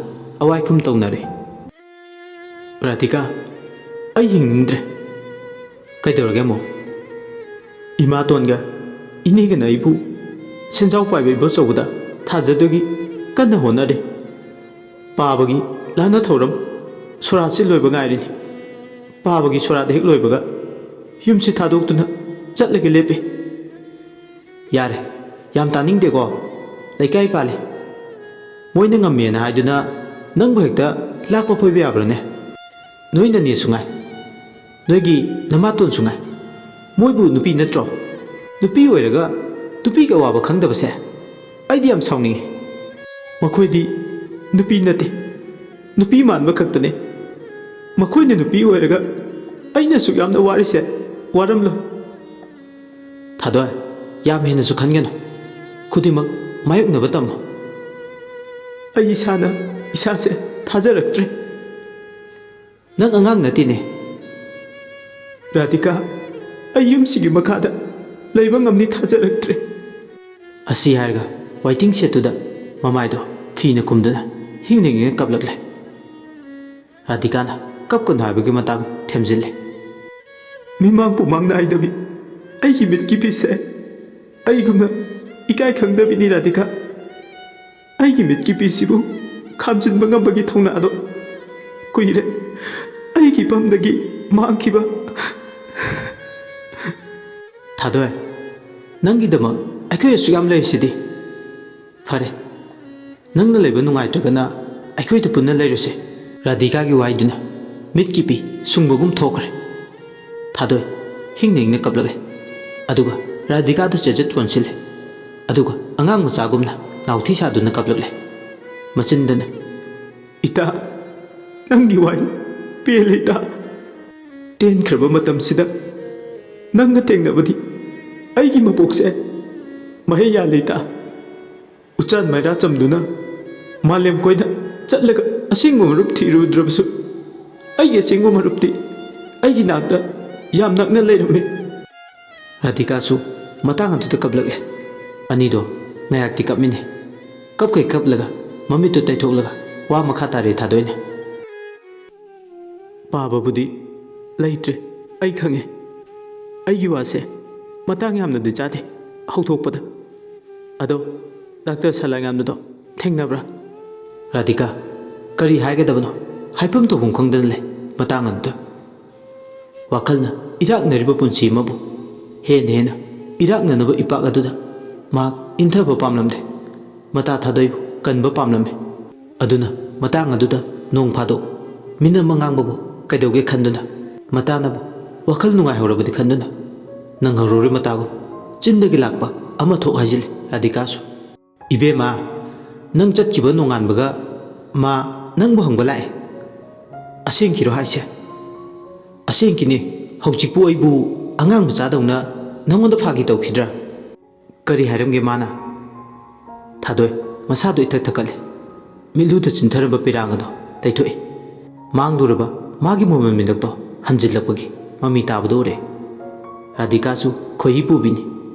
ꯑꯋꯥꯏꯈꯨꯝ ꯇꯧꯅꯔꯦ꯫ "ꯔꯥꯙꯤꯀꯥ, ꯑꯩ ꯍꯤꯡꯅꯤꯡꯗ꯭ꯔꯦ꯫ ꯀꯩꯗꯧꯔꯒꯦ ꯑꯃꯨꯛ?" "ꯏꯃꯥꯇꯣꯟꯒ ꯏꯅꯦꯒꯅ ꯑꯩꯕꯨ ꯁꯦꯟꯖꯥꯎ ꯄꯥꯏꯕ ꯏꯕꯣꯆꯧꯕꯗ ꯊꯥꯖꯗꯨꯒꯤ ꯀꯟꯅ ꯍꯣꯠꯅꯔꯤ꯫ ꯄꯥꯕꯒꯤ ꯂꯥꯟꯅ ꯊꯧꯔꯝ ꯁꯣꯔꯥꯠꯁꯤ ꯂꯣꯏꯕ ꯉꯥꯏꯔꯤꯅꯤ꯫ ꯄꯥꯕꯒꯤ ꯁꯣꯔꯥꯠ ꯍꯦꯛ ꯂꯣꯏꯕꯒ ꯌꯨꯝꯁꯤ ꯊꯥꯗꯣꯛꯇꯨꯅ ꯆꯠꯂꯒꯦ ꯂꯦꯞꯄꯤ꯫ ꯌꯥꯔꯦ, ꯌꯥꯝ ꯇꯥꯅꯤꯡꯗꯦꯀꯣ꯫ ꯂꯩꯀꯥꯏ ꯄꯥꯜꯂꯤ꯫ ꯃꯣꯏꯅ ꯉꯝꯃꯦꯅ ꯍꯥꯏꯗꯨꯅ ꯅꯪꯕꯨ ꯍꯦꯛꯇ ꯂꯥꯛꯄ ꯐꯣꯏꯕ ꯌꯥꯕ꯭ꯔꯥꯅꯦ? ꯅꯣꯏ ꯅꯅꯦꯁꯨ ꯉꯥꯏ, ꯅꯣꯏꯒꯤ ꯅꯃꯥꯇꯣꯟꯁꯨ ꯉꯥꯏ꯫ ꯃꯣꯏꯕꯨ ꯅꯨꯄꯤ ꯅꯠꯇ꯭ꯔꯣ? ꯅꯨꯄꯤ ꯑꯣꯏꯔꯒ ꯅꯨꯄꯤꯒꯤ ꯑꯋꯥꯕ ꯈꯪꯗꯕꯁꯦ ꯑꯩꯗꯤ ꯌꯥꯝ ꯁꯥꯎꯅꯤꯡꯉꯤ꯫ ꯃꯈꯣꯏꯗꯤ ꯅꯨꯄꯤ ꯅꯠꯇꯦ, ꯅꯨꯄꯤ ꯃꯥꯟꯕ ꯈꯛꯇꯅꯦ꯫ ꯃꯈꯣꯏꯅ ꯅꯨꯄꯤ ꯑꯣꯏꯔꯒ ꯑꯩꯅ ꯑꯁꯨꯛ ꯌꯥꯝꯅ ꯋꯥꯔꯤꯁꯦ ꯋꯥꯔꯝꯂꯣꯏ꯫ ꯊꯥꯗꯣꯏ, ꯌꯥꯝ ꯍꯦꯟꯅꯁꯨ ꯈꯟꯒꯅꯨ꯫ ꯈꯨꯗꯤꯡꯃꯛ ꯃꯥꯌꯣꯛꯅꯕ ꯇꯝꯃꯨ꯫ ꯑꯩ ꯏꯁꯥꯅ ꯏꯁꯥꯁꯦ ꯊꯥꯖꯔꯛꯇ꯭ꯔꯦ꯫ ꯅꯪ ꯑꯉꯥꯡ ꯅꯠꯇꯦꯅꯦ꯫ ꯔꯥꯙꯤꯀꯥ, ꯑꯩ ꯌꯨꯝꯁꯤꯒꯤ ꯃꯈꯥꯗ ꯂꯩꯕ ꯉꯝꯅꯤ ꯊꯥꯖꯔꯛꯇ꯭ꯔꯦ꯫ ꯑꯁꯤ ꯍꯥꯏꯔꯒ ꯋꯥꯏꯇꯤꯡ ꯁꯦꯠꯇꯨꯗ ꯃꯃꯥꯏꯗꯣ ꯐꯤꯅ ꯈꯨꯝꯗꯨꯅ ꯍꯤꯡꯅ ꯍꯤꯡꯅ ꯀꯞꯂꯛꯂꯦ꯫ ꯔꯥꯙꯤꯀꯥꯅ ꯀꯞꯀꯅꯨ ꯍꯥꯏꯕꯒꯤ ꯃꯇꯥꯡ ꯊꯦꯝꯖꯤꯜꯂꯦ꯫ ꯃꯤꯃꯥꯡ ꯄꯨꯃꯥꯡ ꯅꯥꯏꯗꯕꯤ ꯑꯩꯒꯤ ꯃꯤꯠꯀꯤ ꯄꯤꯁꯦ ꯑꯩꯒꯨꯝꯅ ꯏꯀꯥꯏ ꯈꯪꯗꯕꯤꯅꯤ ꯔꯥꯙꯤꯀꯥ꯫ ꯑꯩꯒꯤ ꯃꯤꯠꯀꯤ ꯄꯤꯁꯤꯕꯨ ꯈꯥꯝꯖꯤꯟꯕ ꯉꯝꯕꯒꯤ ꯊꯧꯅꯥꯗꯣ ꯀꯨꯏꯔꯦ ꯑꯩꯒꯤ ꯐꯝꯗꯒꯤ ꯃꯥꯡꯈꯤꯕ꯫ ꯊꯥꯗꯣꯏ, ꯅꯪꯒꯤꯗꯃꯛ ꯑꯩꯈꯣꯏ ꯑꯁꯨꯛ ꯌꯥꯝ ꯂꯩꯔꯤꯁꯤꯗꯤ꯫ ꯐꯔꯦ, ꯅꯪꯅ ꯂꯩꯕ ꯅꯨꯡꯉꯥꯏꯇ꯭ꯔꯒꯅ ꯑꯩꯈꯣꯏꯗ ꯄꯨꯟꯅ ꯂꯩꯔꯨꯁꯦ꯫ ꯔꯥꯙꯤꯀꯥꯒꯤ ꯋꯥꯍꯩꯗꯨꯅ ꯃꯤꯠꯀꯤ ꯄꯤ ꯁꯨꯡꯕꯒꯨꯝ ꯊꯣꯛꯈ꯭ꯔꯦ꯫ ꯊꯥꯗꯣꯏ ꯍꯤꯡꯅ ꯍꯤꯡꯅ ꯀꯞꯂꯛꯂꯦ꯫ ꯑꯗꯨꯒ ꯔꯥꯙꯤꯀꯥꯗ ꯆꯦꯖꯠ ꯑꯣꯟꯁꯤꯜꯂꯦ꯫ ꯑꯗꯨꯒ ꯑꯉꯥꯡ ꯃꯆꯥꯒꯨꯝꯅ ꯅꯥꯎꯊꯤ ꯁꯥꯗꯨꯅ ꯀꯞꯂꯛꯂꯦ꯫ ꯃꯆꯤꯟꯗꯅ, "ꯏꯇꯥ, ꯅꯪꯒꯤ ꯋꯥꯍꯩ ꯄꯦꯜꯂꯦ ꯏꯇꯥ꯫ ꯇꯦꯟꯈ꯭ꯔꯕ ꯃꯇꯝꯁꯤꯗ ꯅꯪꯒ ꯊꯦꯡꯅꯕꯗꯤ ꯑꯩꯒꯤ ꯃꯄꯣꯛꯁꯦ ꯃꯍꯩ ꯌꯥꯜꯂꯦ ꯏꯇꯥ꯫ ꯎꯆꯥꯟ ꯃꯩꯔꯥ ꯆꯝꯗꯨꯅ ꯃꯥꯂꯦꯝ ꯀꯣꯏꯅ ꯆꯠꯂꯒ ꯑꯁꯦꯡꯕ ꯃꯔꯨꯞ ꯊꯤꯔꯨꯗ꯭ꯔꯕꯁꯨ ꯑꯩꯒꯤ ꯑꯁꯦꯡꯕ ꯃꯔꯨꯞꯇꯤ ꯑꯩꯒꯤ ꯅꯥꯛꯇ ꯌꯥꯝ ꯅꯛꯅ ꯂꯩꯔꯝꯃꯤ꯫" ꯔꯥꯙꯤꯀꯥꯁꯨ ꯃꯇꯥꯡ ꯑꯗꯨꯗ ꯀꯞꯂꯛꯂꯦ꯫ ꯑꯅꯤꯗꯣ ꯉꯥꯏꯍꯥꯛꯇꯤ ꯀꯞꯃꯤꯟꯅꯩ꯫ ꯀꯞꯈꯩ ꯀꯞꯂꯒ ꯃꯃꯤꯠꯇꯨ ꯇꯩꯊꯣꯛꯂꯒ ꯋꯥ ꯃꯈꯥ ꯇꯥꯔꯦ ꯊꯥꯗꯣꯏꯅ꯫ ꯄꯥꯕꯕꯨꯗꯤ ꯂꯩꯇ꯭ꯔꯦ, ꯑꯩ ꯈꯪꯉꯦ꯫ ꯑꯩꯒꯤ ꯋꯥꯁꯦ ꯃꯇꯥꯡ ꯌꯥꯝꯅꯗꯤ ꯆꯥꯗꯦ ꯍꯧꯗꯣꯛꯄꯗ꯫ ꯑꯗꯣ ꯗꯥꯛꯇꯔ ꯁꯂꯥꯉꯥꯟꯕꯗꯣ ꯊꯦꯡꯅꯕ꯭ꯔꯥ? ꯔꯥꯙꯤꯀꯥ, ꯀꯔꯤ ꯍꯥꯏꯒꯗꯕꯅꯣ? ꯍꯥꯏꯐꯝ ꯇꯧꯐꯝ ꯈꯪꯗꯅ ꯂꯩ꯫ ꯃꯇꯥꯡ ꯑꯗꯨꯗ ꯋꯥꯈꯜꯅ ꯏꯔꯥꯛꯅꯔꯤꯕ ꯄꯨꯟꯁꯤ ꯑꯃꯕꯨ ꯍꯦꯟꯅ ꯍꯦꯟꯅ ꯏꯔꯥꯛꯅꯅꯕ ꯏꯄꯥꯛ ꯑꯗꯨꯗ ꯃꯍꯥꯛ ꯏꯟꯊꯕ ꯄꯥꯝꯂꯝꯗꯦ꯫ ꯃꯇꯥ ꯊꯥꯗꯣꯏꯕꯨ ꯀꯟꯕ ꯄꯥꯝꯂꯝꯃꯤ꯫ ꯑꯗꯨꯅ ꯃꯇꯥꯡ ꯑꯗꯨꯗ ꯅꯣꯡ ꯐꯥꯗꯣꯛ ꯃꯤꯅ ꯑꯃ ꯉꯥꯡꯕꯕꯨ ꯀꯩꯗꯧꯒꯦ ꯈꯟꯗꯨꯅ, ꯃꯇꯥꯅꯕꯨ ꯋꯥꯈꯜ ꯅꯨꯡꯉꯥꯏꯍꯧꯔꯕꯗꯤ ꯈꯟꯗꯨꯅ, ꯅꯪꯍꯧꯔꯣꯔꯤ ꯃꯇꯥꯒꯨꯝ ꯆꯤꯟꯗꯒꯤ ꯂꯥꯛꯄ ꯑꯃ ꯊꯣꯛ ꯍꯥꯏꯖꯤꯜꯂꯤ ꯔꯥꯙꯤꯀꯥꯁꯨ꯫ "ꯏꯕꯦꯝꯃ, ꯅꯪ ꯆꯠꯈꯤꯕ ꯅꯣꯡꯉꯥꯟꯕꯒ ꯃꯥ ꯅꯪꯕꯨ ꯍꯪꯕ ꯂꯥꯛꯑꯦ꯫ ꯑꯁꯦꯡꯀꯤꯔꯣ ꯍꯥꯏꯁꯦ?" "ꯑꯁꯦꯡꯀꯤꯅꯦ꯫ ꯍꯧꯖꯤꯛꯄꯨ ꯑꯩꯕꯨ ꯑꯉꯥꯡ ꯃꯆꯥꯗꯧꯅ ꯅꯪꯉꯣꯟꯗ ꯐꯥꯒꯤ ꯇꯧꯈꯤꯗ꯭ꯔꯥ?" "ꯀꯔꯤ ꯍꯥꯏꯔꯝꯒꯦ ꯃꯥꯅ?" ꯊꯥꯗꯣꯏ ꯃꯁꯥꯗꯣ ꯏꯊꯛ ꯊꯛꯀꯠꯂꯦ꯫ ꯃꯤꯠꯂꯨꯗ ꯆꯤꯟꯊꯔꯝꯕ ꯄꯤꯔꯥꯡ ꯑꯗꯣ ꯇꯩꯊꯣꯛꯏ꯫ ꯃꯥꯡꯂꯨꯔꯕ ꯃꯥꯒꯤ ꯃꯣꯃꯦꯟ ꯃꯤꯅꯛꯇꯣ ꯍꯟꯖꯤꯜꯂꯛꯄꯒꯤ ꯃꯃꯤ ꯇꯥꯕꯗꯣ ꯎꯔꯦ꯫ ꯔꯥꯙꯤꯀꯥꯁꯨ ꯈꯣꯏꯍꯤ ꯄꯨꯕꯤꯅꯤ꯫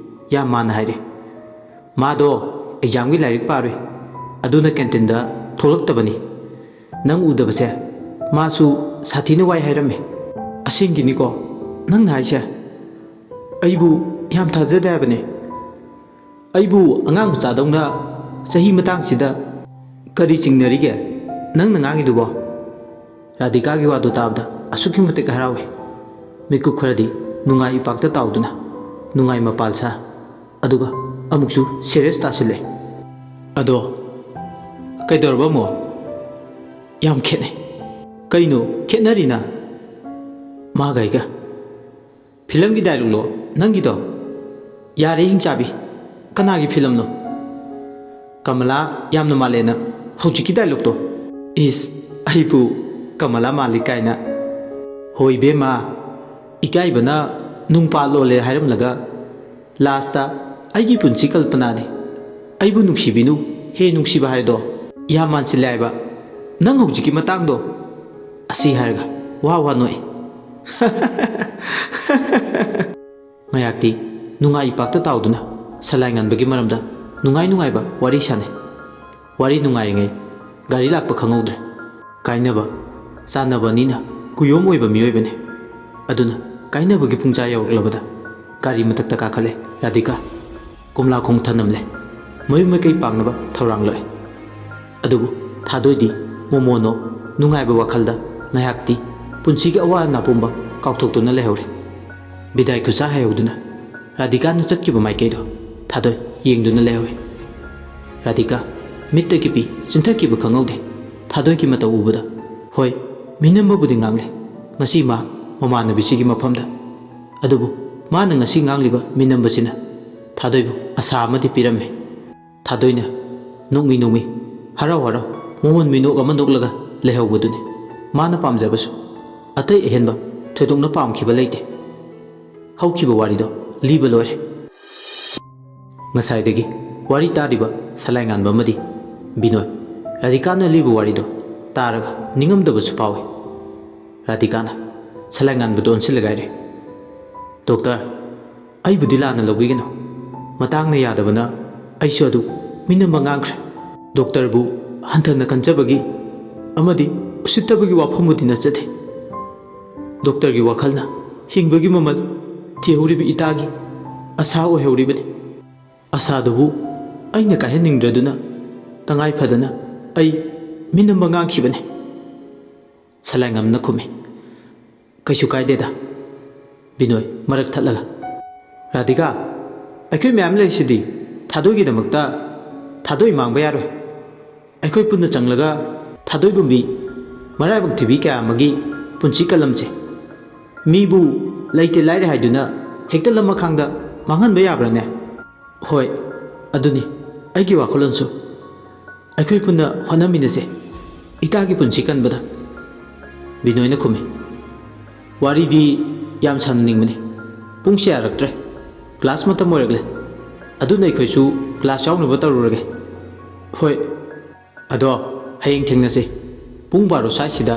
ꯌꯥꯝ ꯃꯥꯟꯅ ꯍꯥꯏꯔꯦ꯫ "ꯃꯥꯗꯣ ꯑꯦꯛꯖꯥꯝꯒꯤ ꯂꯥꯏꯔꯤꯛ ꯄꯥꯔꯨꯏ, ꯑꯗꯨꯅ ꯀꯦꯟꯇꯤꯟꯗ ꯊꯣꯛꯂꯛꯇꯕꯅꯤ꯫ ꯅꯪ ꯎꯗꯕꯁꯦ ꯃꯥꯁꯨ ꯁꯥꯊꯤꯅ ꯋꯥꯏ ꯍꯥꯏꯔꯝꯃꯦ꯫" "ꯑꯁꯦꯡꯒꯤꯅꯤꯀꯣ ꯅꯪꯅ ꯍꯥꯏꯁꯦ? ꯑꯩꯕꯨ ꯌꯥꯝ ꯊꯥꯖꯗꯦ ꯍꯥꯏꯕꯅꯦ꯫ ꯑꯩꯕꯨ ꯑꯉꯥꯡ ꯃꯆꯥꯗꯧꯅ ꯆꯍꯤ ꯃꯇꯥꯡꯁꯤꯗ ꯀꯔꯤ ꯆꯤꯡꯅꯔꯤꯒꯦ ꯅꯪꯅ ꯉꯥꯡꯉꯤꯗꯨꯕꯣ?" ꯔꯥꯙꯤꯀꯥꯒꯤ ꯋꯥꯗꯨ ꯇꯥꯕꯗ ꯑꯁꯨꯛꯀꯤ ꯃꯇꯤꯛ ꯍꯔꯥꯎꯏ꯫ ꯃꯤꯀꯨꯞ ꯈꯔꯗꯤ ꯅꯨꯡꯉꯥꯏ ꯏꯄꯥꯛꯇ ꯇꯥꯎꯗꯨꯅ ꯅꯨꯡꯉꯥꯏ ꯃꯄꯥꯜ ꯁꯥ, ꯑꯗꯨꯒ ꯑꯃꯨꯛꯁꯨ ꯁꯦꯔꯤꯌꯁ ꯇꯥꯁꯤꯜꯂꯦ꯫ "ꯑꯗꯣ ꯀꯩꯗꯧꯔꯕ ꯑꯃꯨꯛ? ꯌꯥꯝ ꯈꯦꯠꯅꯩ꯫" "ꯀꯩꯅꯣ ꯈꯦꯠꯅꯔꯤꯅ?" "ꯃꯥꯒ ꯑꯩꯒ ꯐꯤꯂꯝꯒꯤ ꯗꯥꯏꯂꯣꯛꯂꯣ ꯅꯪꯒꯤꯗꯣ?" "ꯌꯥꯔꯦ ꯍꯤꯡꯆꯥꯕꯤ, ꯀꯅꯥꯒꯤ ꯐꯤꯂꯝꯅꯣ?" "ꯀꯃꯂꯥ ꯌꯥꯝꯅ ꯃꯥꯜꯂꯦꯅ ꯍꯧꯖꯤꯛꯀꯤ ꯗꯥꯏꯂꯣꯛꯇꯣ꯫" "ꯏꯁ, ꯑꯩꯕꯨ ꯀꯃꯂꯥ ꯃꯥꯜꯂꯤ ꯀꯥꯏꯅ?" "ꯍꯣꯏ ꯏꯕꯦꯝꯃ, ꯏꯀꯥꯏꯕꯅ ꯅꯨꯡꯄꯥ ꯂꯣꯜꯂꯦ ꯍꯥꯏꯔꯝꯂꯒ ꯂꯥꯁꯇ ꯑꯩꯒꯤ ꯄꯨꯟꯁꯤ ꯀꯜꯄꯅꯥꯅꯤ, ꯑꯩꯕꯨ ꯅꯨꯡꯁꯤꯕꯤꯅꯨ ꯍꯦ ꯅꯨꯡꯁꯤꯕ ꯍꯥꯏꯗꯣ ꯌꯥꯝ ꯃꯥꯟꯁꯤꯜꯂꯦ ꯍꯥꯏꯕ꯫ ꯅꯪ ꯍꯧꯖꯤꯛꯀꯤ ꯃꯇꯥꯡꯗꯣ꯫" ꯑꯁꯤ ꯍꯥꯏꯔꯒ ꯋꯥ ꯋꯥ ꯅꯣꯛꯏ꯫ ꯉꯥꯌꯥꯛꯇꯤ ꯅꯨꯡꯉꯥꯏ ꯏꯄꯥꯛꯇ ꯇꯥꯎꯗꯨꯅ ꯁꯂꯥꯏ ꯉꯥꯟꯕꯒꯤ ꯃꯔꯝꯗ ꯅꯨꯡꯉꯥꯏ ꯅꯨꯡꯉꯥꯏꯕ ꯋꯥꯔꯤ ꯁꯥꯟꯅꯩ꯫ ꯋꯥꯔꯤ ꯅꯨꯡꯉꯥꯏꯔꯤꯉꯩ ꯒꯥꯔꯤ ꯂꯥꯛꯄ ꯈꯪꯍꯧꯗ꯭ꯔꯦ꯫ ꯀꯥꯏꯅꯕ ꯆꯥꯟꯅꯕ ꯑꯅꯤꯅ ꯀꯨꯌꯣꯝ ꯑꯣꯏꯕ ꯃꯤꯑꯣꯏꯕꯅꯤ꯫ ꯑꯗꯨꯅ ꯀꯥꯏꯅꯕꯒꯤ ꯄꯨꯡꯆꯥ ꯌꯧꯔꯛꯂꯕꯗ ꯒꯥꯔꯤ ꯃꯊꯛꯇ ꯀꯥꯈꯠꯂꯦ ꯔꯥꯙꯤꯀꯥ꯫ ꯀꯣꯝꯂꯥꯈꯣꯡ ꯊꯅꯝꯂꯦ꯫ ꯃꯌꯨꯝ ꯃꯥꯏꯀꯩ ꯄꯥꯡꯅꯕ ꯊꯧꯔꯥꯡ ꯂꯣꯏ꯫ ꯑꯗꯨꯕꯨ ꯊꯥꯗꯣꯏꯗꯤ ꯃꯣꯃꯣꯅꯣ ꯅꯨꯡꯉꯥꯏꯕ ꯋꯥꯈꯜꯗ ꯉꯥꯏꯍꯥꯛꯇꯤ ꯄꯨꯟꯁꯤꯒꯤ ꯑꯋꯥ ꯑꯅꯥ ꯄꯨꯝꯕ ꯀꯥꯎꯊꯣꯛꯇꯨꯅ ꯂꯩꯍꯧꯔꯦ꯫ ꯕꯤꯗꯥꯏ ꯈꯨꯠꯁꯥ ꯍꯩꯍꯧꯗꯨꯅ ꯔꯥꯙꯤꯀꯥꯅ ꯆꯠꯈꯤꯕ ꯃꯥꯏꯀꯩꯗꯣ ꯊꯥꯗꯣꯏ ꯌꯦꯡꯗꯨꯅ ꯂꯩꯍꯧꯏ꯫ ꯔꯥꯙꯤꯀꯥ ꯃꯤꯠꯇꯒꯤ ꯄꯤ ꯆꯤꯟꯊꯈꯤꯕ ꯈꯪꯍꯧꯗꯦ꯫ ꯊꯥꯗꯣꯏꯒꯤ ꯃꯇꯧ ꯎꯕꯗ, ꯍꯣꯏ, ꯃꯤꯅꯝꯕꯕꯨꯗꯤ ꯉꯥꯡꯂꯦ꯫ ꯉꯁꯤ ꯃꯥ ꯃꯃꯥꯟꯅꯕꯤꯁꯤꯒꯤ ꯃꯐꯝꯗ꯫ ꯑꯗꯨꯕꯨ ꯃꯥꯅ ꯉꯁꯤ ꯉꯥꯡꯂꯤꯕ ꯃꯤꯅꯝꯕꯁꯤꯅ ꯊꯥꯗꯣꯏꯕꯨ ꯑꯁꯥ ꯑꯃꯗꯤ ꯄꯤꯔꯝꯃꯤ꯫ ꯊꯥꯗꯣꯏꯅ ꯅꯣꯛꯃꯤ ꯅꯣꯛꯃꯤ, ꯍꯔꯥꯎ ꯍꯔꯥꯎ ꯃꯣꯃꯣꯟ ꯃꯤꯅꯣꯛ ꯑꯃ ꯅꯣꯛꯂꯒ ꯂꯩꯍꯧꯕꯗꯨꯅꯤ꯫ ꯃꯥꯅ ꯄꯥꯝꯖꯕꯁꯨ ꯑꯇꯩ ꯑꯍꯦꯟꯕ ꯊꯣꯏꯗꯣꯛꯅ ꯄꯥꯝꯈꯤꯕ ꯂꯩꯇꯦ꯫ ꯍꯧꯈꯤꯕ ꯋꯥꯔꯤꯗꯣ ꯂꯤꯕ ꯂꯣꯏꯔꯦ꯫ ꯉꯁꯥꯏꯗꯒꯤ ꯋꯥꯔꯤ ꯇꯥꯔꯤꯕ ꯁꯂꯥꯏꯉꯥꯟꯕ ꯑꯃꯗꯤ ꯕꯤꯅꯣꯏ, ꯔꯥꯙꯤꯀꯥꯅ ꯂꯤꯕ ꯋꯥꯔꯤꯗꯣ ꯇꯥꯔꯒ ꯅꯤꯡꯉꯝꯗꯕꯁꯨ ꯐꯥꯎꯏ꯫ ꯔꯥꯙꯤꯀꯥꯅ ꯁꯂꯥꯏꯉꯥꯟꯕꯗ ꯑꯣꯟꯁꯤꯜꯂꯒ ꯍꯥꯏꯔꯦ, "ꯗꯣꯛꯇꯔ, ꯑꯩꯕꯨꯗꯤ ꯂꯥꯟꯅ ꯂꯧꯕꯤꯒꯅꯨ꯫ ꯃꯇꯥꯡꯅ ꯌꯥꯗꯕꯅ ꯑꯩꯁꯨ ꯑꯗꯨ ꯃꯤꯅꯝꯕ ꯉꯥꯡꯈ꯭ꯔꯦ꯫ ꯗꯣꯛꯇꯔꯕꯨ ꯍꯟꯊꯅ ꯈꯟꯖꯕꯒꯤ ꯑꯃꯗꯤ ꯎꯁꯤꯠꯇꯕꯒꯤ ꯋꯥꯐꯝꯕꯨꯗꯤ ꯅꯠꯆꯗꯦ꯫ ꯗꯣꯛꯇꯔꯒꯤ ꯋꯥꯈꯜꯅ ꯍꯤꯡꯕꯒꯤ ꯃꯃꯜ ꯊꯤꯍꯧꯔꯤꯕ ꯏꯇꯥꯒꯤ ꯑꯁꯥ ꯑꯣꯏꯍꯧꯔꯤꯕꯅꯤ꯫ ꯑꯁꯥꯗꯨꯕꯨ ꯑꯩꯅ ꯀꯥꯏꯍꯟꯅꯤꯡꯗ꯭ꯔꯗꯨꯅ ꯇꯉꯥꯏ ꯐꯗꯅ ꯑꯩ ꯃꯤꯅꯝꯕ ꯉꯥꯡꯈꯤꯕꯅꯤ꯫" ꯁꯂꯥꯏꯉꯝꯅ ꯈꯨꯝꯃꯤ, "ꯀꯩꯁꯨ ꯀꯥꯏꯗꯦꯗ꯫" ꯕꯤꯅꯣꯏ ꯃꯔꯛ ꯊꯠꯂꯒ, "ꯔꯥꯙꯤꯀꯥ, ꯑꯩꯈꯣꯏ ꯃꯌꯥꯝ ꯂꯩꯔꯤꯁꯤꯗꯤ ꯊꯥꯗꯣꯏꯒꯤꯗꯃꯛꯇ꯫ ꯊꯥꯗꯣꯏ ꯃꯥꯡꯕ ꯌꯥꯔꯣꯏ꯫ ꯑꯩꯈꯣꯏ ꯄꯨꯟꯅ ꯆꯪꯂꯒ ꯊꯥꯗꯣꯏꯒꯨꯝꯕꯤ ꯃꯔꯥꯏꯕꯛ ꯊꯤꯕꯤ ꯀꯌꯥ ꯑꯃꯒꯤ ꯄꯨꯟꯁꯤ ꯀꯜꯂꯝꯁꯦ꯫ ꯃꯤꯕꯨ ꯂꯩꯇꯦ ꯂꯥꯏꯔꯦ ꯍꯥꯏꯗꯨꯅ ꯍꯦꯛꯇ ꯂꯃꯈꯥꯡꯗ ꯃꯥꯡꯍꯟꯕ ꯌꯥꯕ꯭ꯔꯥꯅꯦ?" "ꯍꯣꯏ, ꯑꯗꯨꯅꯤ ꯑꯩꯒꯤ ꯋꯥꯈꯜꯂꯣꯟꯁꯨ꯫ ꯑꯩꯈꯣꯏ ꯄꯨꯟꯅ ꯍꯣꯠꯅꯃꯤꯟꯅꯁꯦ ꯏꯇꯥꯒꯤ ꯄꯨꯟꯁꯤ ꯀꯟꯕꯗ꯫" ꯕꯤꯅꯣꯏꯅ ꯈꯨꯝꯃꯤ꯫ "ꯋꯥꯔꯤꯗꯤ ꯌꯥꯝ ꯁꯥꯟꯅꯅꯤꯡꯕꯅꯤ꯫ ꯄꯨꯡꯁꯦ ꯌꯥꯔꯛꯇ꯭ꯔꯦ꯫ ꯀ꯭ꯂꯥꯁ ꯃꯇꯝ ꯑꯣꯏꯔꯛꯂꯦ꯫ ꯑꯗꯨꯅ ꯑꯩꯈꯣꯏꯁꯨ ꯀ꯭ꯂꯥꯁ ꯌꯥꯎꯅꯕ ꯇꯧꯔꯨꯔꯒꯦ꯫" "ꯍꯣꯏ꯫ ꯑꯗꯣ ꯍꯌꯦꯡ ꯊꯦꯡꯅꯁꯤ꯫ ꯄꯨꯡ ꯕꯥꯔꯣ ꯁ꯭ꯋꯥꯏꯁꯤꯗ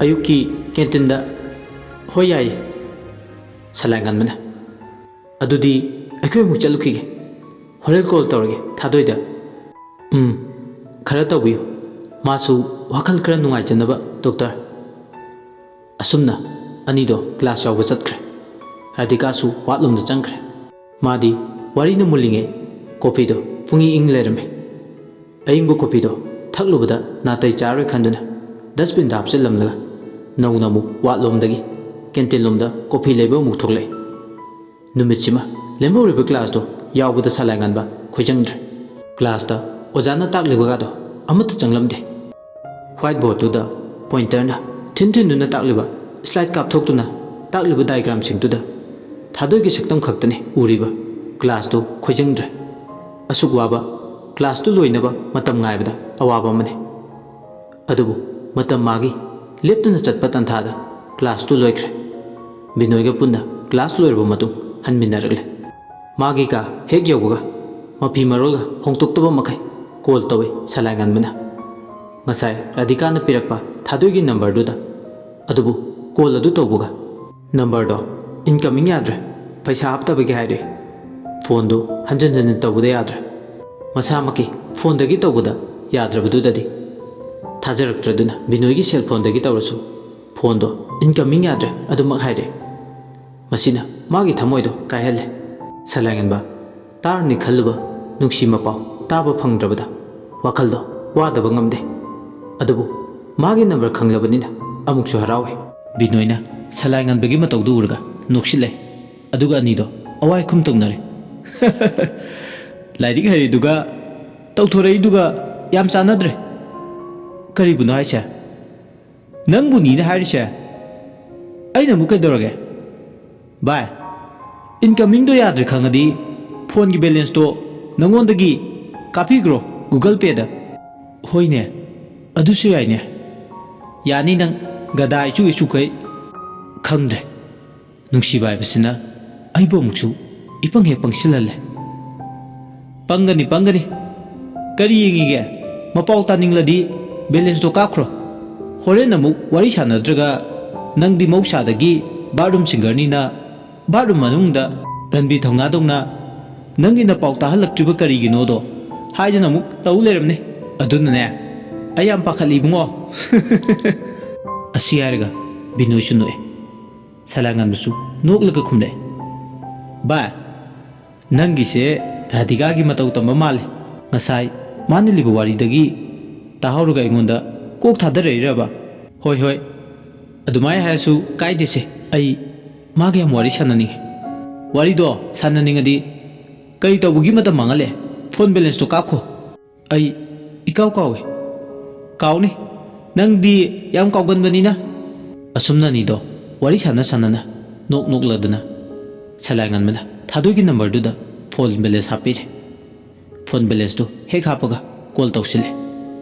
ꯑꯌꯨꯛꯀꯤ ꯀꯦꯟꯇꯤꯟꯗ꯫" "ꯍꯣꯏ, ꯌꯥꯏꯌꯦ꯫" ꯁꯂꯥꯏꯉꯟꯕꯅ, "ꯑꯗꯨꯗꯤ ꯑꯩꯈꯣꯏ ꯑꯃꯨꯛ ꯆꯠꯂꯨꯈꯤꯒꯦ꯫ ꯍꯣꯔꯦꯟ ꯀꯣꯜ ꯇꯧꯔꯒꯦ ꯊꯥꯗꯣꯏꯗ꯫" "ꯎꯝ, ꯈꯔ ꯇꯧꯕꯤꯌꯨ꯫ ꯃꯥꯁꯨ ꯋꯥꯈꯜ ꯈꯔ ꯅꯨꯡꯉꯥꯏꯖꯅꯕ, ꯗꯣꯛꯇꯔ꯫" ꯑꯁꯨꯝꯅ ꯑꯅꯤꯗꯣ ꯀ꯭ꯂꯥꯁ ꯌꯥꯎꯕ ꯆꯠꯈ꯭ꯔꯦ꯫ ꯔꯥꯙꯤꯀꯥꯁꯨ ꯋꯥꯠꯂꯣꯝꯗ ꯆꯪꯈ꯭ꯔꯦ꯫ ꯃꯥꯗꯤ ꯋꯥꯔꯤꯅ ꯃꯨꯜꯂꯤꯉꯩ ꯀꯣꯐꯤꯗꯣ ꯄꯨꯡꯏꯪ ꯏꯪ ꯂꯩꯔꯝꯃꯦ꯫ ꯑꯏꯪꯕ ꯀꯣꯐꯤꯗꯣ ꯊꯛꯂꯨꯕꯗ ꯅꯥꯇꯩ ꯆꯥꯔꯣꯏ ꯈꯟꯗꯨꯅ ꯗꯁꯕꯤꯟꯗ ꯍꯥꯞꯆꯤꯜꯂꯝꯂꯒ ꯅꯧꯅ ꯑꯃꯨꯛ ꯋꯥꯠꯂꯣꯝꯗꯒꯤ ꯀꯦꯟꯇꯤꯟꯂꯣꯝꯗ ꯀꯣꯐꯤ ꯂꯩꯕ ꯑꯃꯨꯛ ꯊꯣꯛꯂꯛꯏ꯫ ꯅꯨꯃꯤꯠꯁꯤꯃ ꯂꯦꯝꯍꯧꯔꯤꯕ ꯀ꯭ꯂꯥꯁꯇꯣ ꯌꯥꯎꯕꯗ ꯁꯂꯥꯏ ꯉꯥꯟꯕ ꯈꯣꯏꯖꯪꯗ꯭ꯔꯦ꯫ ꯀ꯭ꯂꯥꯁꯇ ꯑꯣꯖꯥꯅ ꯇꯥꯛꯂꯤꯕꯒꯗꯣ ꯑꯃꯠꯇ ꯆꯪꯂꯝꯗꯦ꯫ ꯋꯥꯏꯠ ꯕꯣꯔꯗꯇꯨꯗ ꯄꯣꯏꯟꯇꯔꯅ ꯊꯤꯟ ꯊꯤꯟꯗꯨꯅ ꯇꯥꯛꯂꯤꯕ ꯁ꯭ꯂꯥꯏꯠ ꯀꯥꯞꯊꯣꯛꯇꯨꯅ ꯇꯥꯛꯂꯤꯕ ꯗꯥꯏꯒ꯭ꯔꯥꯝꯁꯤꯡꯗꯨꯗ ꯊꯥꯗꯣꯏꯒꯤ ꯁꯛꯇꯝ ꯈꯛꯇꯅꯤ ꯎꯔꯤꯕ꯫ ꯀ꯭ꯂꯥꯁꯇꯨ ꯈꯣꯏꯖꯪꯗ꯭ꯔꯦ꯫ ꯑꯁꯨꯛ ꯋꯥꯕ ꯀ꯭ꯂꯥꯁꯇꯨ ꯂꯣꯏꯅꯕ ꯃꯇꯝ ꯉꯥꯏꯕꯗ ꯑꯋꯥꯕ ꯑꯃꯅꯤ꯫ ꯑꯗꯨꯕꯨ ꯃꯇꯝ ꯃꯥꯒꯤ ꯂꯦꯞꯇꯅ ꯆꯠꯄ ꯇꯥꯟꯊꯥꯗ ꯀ꯭ꯂꯥꯁꯇꯨ ꯂꯣꯏꯈ꯭ꯔꯦ꯫ ꯕꯤꯅꯣꯏꯒ ꯄꯨꯟꯅ ꯀ꯭ꯂꯥꯁ ꯂꯣꯏꯔꯕ ꯃꯇꯨꯡ ꯍꯟꯃꯤꯟꯅꯔꯛꯂꯦ꯫ ꯃꯥꯒꯤ ꯀꯥ ꯍꯦꯛ ꯌꯧꯕꯒ ꯃꯐꯤ ꯃꯔꯣꯜꯒ ꯍꯣꯡꯗꯣꯛꯇꯕ ꯃꯈꯩ ꯀꯣꯜ ꯇꯧꯏ ꯁꯂꯥꯏ ꯉꯟꯕꯅ꯫ ꯉꯁꯥꯏ ꯔꯥꯙꯤꯀꯥꯅ ꯄꯤꯔꯛꯄ ꯊꯥꯗꯣꯏꯒꯤ ꯅꯝꯕꯔꯗꯨꯗ꯫ ꯑꯗꯨꯕꯨ ꯀꯣꯜ ꯑꯗꯨ ꯇꯧꯕꯒ ꯅꯝꯕꯔꯗꯣ ꯏꯟꯀꯃꯤꯡ ꯌꯥꯗ꯭ꯔꯦ, ꯄꯩꯁꯥ ꯍꯥꯞꯇꯕꯒꯤ ꯍꯥꯏꯔꯛꯏ꯫ ꯐꯣꯟꯗꯨ ꯍꯟꯖꯤꯟ ꯍꯟꯖꯤꯟ ꯇꯧꯕꯗ ꯌꯥꯗ꯭ꯔꯦ꯫ ꯃꯁꯥꯃꯛꯀꯤ ꯐꯣꯟꯗꯒꯤ ꯇꯧꯕꯗ ꯌꯥꯗ꯭ꯔꯕꯗꯨꯗꯗꯤ ꯊꯥꯖꯔꯛꯇ꯭ꯔꯗꯨꯅ ꯕꯤꯅꯣꯏꯒꯤ ꯁꯦꯜ ꯐꯣꯟꯗꯒꯤ ꯇꯧꯔꯁꯨ ꯐꯣꯟꯗꯣ ꯏꯟꯀꯃꯤꯡ ꯌꯥꯗ꯭ꯔꯦ ꯑꯗꯨꯃꯛ ꯍꯥꯏꯔꯛꯏ꯫ ꯃꯁꯤꯅ ꯃꯥꯒꯤ ꯊꯃꯣꯏꯗꯣ ꯀꯥꯏꯍꯜꯂꯦ꯫ ꯁꯂꯥꯏꯉꯟꯕ ꯇꯥꯔꯅꯤ ꯈꯜꯂꯨꯕ ꯅꯨꯡꯁꯤ ꯃꯄꯥꯎ ꯇꯥꯕ ꯐꯪꯗ꯭ꯔꯕꯗ ꯋꯥꯈꯜꯗꯣ ꯋꯥꯗꯕ ꯉꯝꯗꯦ꯫ ꯑꯗꯨꯕꯨ ꯃꯥꯒꯤ ꯅꯝꯕꯔ ꯈꯪꯂꯕꯅꯤꯅ ꯑꯃꯨꯛꯁꯨ ꯍꯔꯥꯎꯏ꯫ ꯕꯤꯅꯣꯏꯅ ꯁꯂꯥꯏꯉꯟꯕꯒꯤ ꯃꯇꯧꯗꯨ ꯎꯔꯒ ꯅꯣꯛꯁꯤꯜꯂꯦ꯫ ꯑꯗꯨꯒ ꯑꯅꯤꯗꯣ ꯑꯋꯥꯏ ꯈꯨꯝ ꯇꯧꯅꯔꯦ꯫ ꯂꯥꯏꯔꯤꯛ ꯍꯩꯔꯤꯗꯨꯒ ꯇꯧꯊꯣꯔꯛꯏꯗꯨꯒ ꯌꯥꯝ ꯆꯥꯟꯅꯗ꯭ꯔꯦ꯫ ꯀꯔꯤꯕꯨꯅꯣ ꯍꯥꯏꯁꯦ? ꯅꯪꯕꯨꯅꯤꯅ ꯍꯥꯏꯔꯤꯁꯦ꯫ ꯑꯩꯅ ꯑꯃꯨꯛ ꯀꯩꯗꯧꯔꯒꯦ? ꯚꯥꯏ, ꯏꯟꯀꯃꯤꯡꯗꯣ ꯌꯥꯗ꯭ꯔꯦ ꯈꯪꯉꯗꯤ ꯐꯣꯟꯒꯤ ꯕꯦꯂꯦꯟꯁꯇꯣ ꯅꯪꯉꯣꯟꯗꯒꯤ ꯀꯥꯞꯄꯤꯈ꯭ꯔꯣ ꯒꯨꯒꯜ ꯄꯦꯗ꯫ ꯍꯣꯏꯅꯦ, ꯑꯗꯨꯁꯨ ꯌꯥꯏꯅꯦ꯫ ꯌꯥꯅꯤ ꯅꯪ, ꯒꯗꯥ ꯏꯆꯨ ꯏꯆꯨꯈꯩ꯫ ꯈꯪꯗ꯭ꯔꯦ꯫ ꯅꯨꯡꯁꯤꯕ ꯍꯥꯏꯕꯁꯤꯅ ꯑꯩꯕꯨ ꯑꯃꯨꯛꯁꯨ ꯏꯄꯪ ꯍꯦꯛ ꯄꯪꯁꯤꯜꯍꯜꯂꯦ꯫ ꯄꯪꯒꯅꯤ, ꯄꯪꯒꯅꯤ꯫ ꯀꯔꯤ ꯌꯦꯡꯉꯤꯒꯦ? ꯃꯄꯥꯎ ꯇꯥꯅꯤꯡꯂꯗꯤ ꯕꯦꯂꯦꯟꯁꯇꯣ ꯀꯥꯞꯈ꯭ꯔꯣ꯫ ꯍꯣꯔꯦꯟ ꯑꯃꯨꯛ ꯋꯥꯔꯤ ꯁꯥꯟꯅꯗ꯭ꯔꯒ ꯅꯪꯗꯤ ꯃꯍꯧꯁꯥꯗꯒꯤ ꯕꯥꯠꯔꯨꯝ ꯁꯤꯡꯒꯔꯅꯤꯅ ꯕꯥꯠꯔꯨꯝ ꯃꯅꯨꯡꯗ ꯔꯟꯕꯤ ꯊꯧꯅꯥꯗꯧꯅ ꯅꯪꯒꯤ ꯅꯄꯥꯎ ꯇꯥꯍꯜꯂꯛꯇ꯭ꯔꯤꯕ ꯀꯔꯤꯒꯤꯅꯣꯗꯣ ꯍꯥꯏꯗꯅ ꯑꯃꯨꯛ ꯇꯧ ꯂꯩꯔꯝꯅꯤ꯫ ꯑꯗꯨꯅꯅꯦ, ꯑꯩ ꯌꯥꯝ ꯄꯥꯈꯠꯂꯤ ꯏꯕꯨꯡꯉꯣ꯫ ꯑꯁꯤ ꯍꯥꯏꯔꯒ ꯕꯤꯅꯣꯏꯁꯨ ꯅꯣꯛꯑꯦ꯫ ꯁꯂꯥꯏꯉꯟꯕꯁꯨ ꯅꯣꯛꯂꯒ ꯈꯨꯝꯂꯛꯑꯦ, "ꯚꯥꯏ, ꯅꯪꯒꯤꯁꯦ ꯔꯥꯙꯤꯀꯥꯒꯤ ꯃꯇꯧ ꯇꯝꯕ ꯃꯥꯜꯂꯦ꯫ ꯉꯁꯥꯏ ꯃꯥꯅ ꯂꯤꯕ ꯋꯥꯔꯤꯗꯒꯤ ꯇꯥꯍꯧꯔꯒ ꯑꯩꯉꯣꯟꯗ ꯀꯣꯛ ꯊꯥꯗꯔꯛꯏꯔꯕ? ꯍꯣꯏ, ꯍꯣꯏ, ꯑꯗꯨꯃꯥꯏꯅ ꯍꯥꯏꯔꯁꯨ ꯀꯥꯏꯗꯦꯁꯦ, ꯑꯩ ꯃꯥꯒ ꯌꯥꯝ ꯋꯥꯔꯤ ꯁꯥꯟꯅꯅꯤꯡꯉꯤ꯫ ꯋꯥꯔꯤꯗꯣ ꯁꯥꯟꯅꯅꯤꯡꯉꯗꯤ ꯀꯔꯤ ꯇꯧꯕꯒꯤ ꯃꯇꯝ ꯃꯥꯡꯍꯜꯂꯦ? ꯐꯣꯟ ꯕꯦꯂꯦꯟꯁꯇꯣ ꯀꯥꯞꯈꯣ꯫ ꯑꯩ ꯏꯀꯥꯎ ꯀꯥꯎꯏ꯫ ꯀꯥꯎꯅꯤ, ꯅꯪꯗꯤ ꯌꯥꯝ ꯀꯥꯎꯒꯟꯕꯅꯤꯅ꯫ ꯑꯁꯨꯝꯅ ꯑꯅꯤꯗꯣ ꯋꯥꯔꯤ ꯁꯥꯟꯅ ꯁꯥꯟꯅꯅ, ꯅꯣꯛ ꯅꯣꯛꯂꯗꯅ, ꯁꯂꯥꯏ ꯉꯟꯕꯅ ꯊꯥꯗꯣꯏꯒꯤ ꯅꯝꯕꯔꯗꯨꯗ ꯐꯣꯟ ꯕꯦꯂꯦꯟꯁ ꯍꯥꯞꯄꯤꯔꯦ꯫ ꯐꯣꯟ ꯕꯦꯂꯦꯟꯁꯇꯨ ꯍꯦꯛ ꯍꯥꯞꯄꯒ ꯀꯣꯜ ꯇꯧꯁꯤꯜꯂꯦ꯫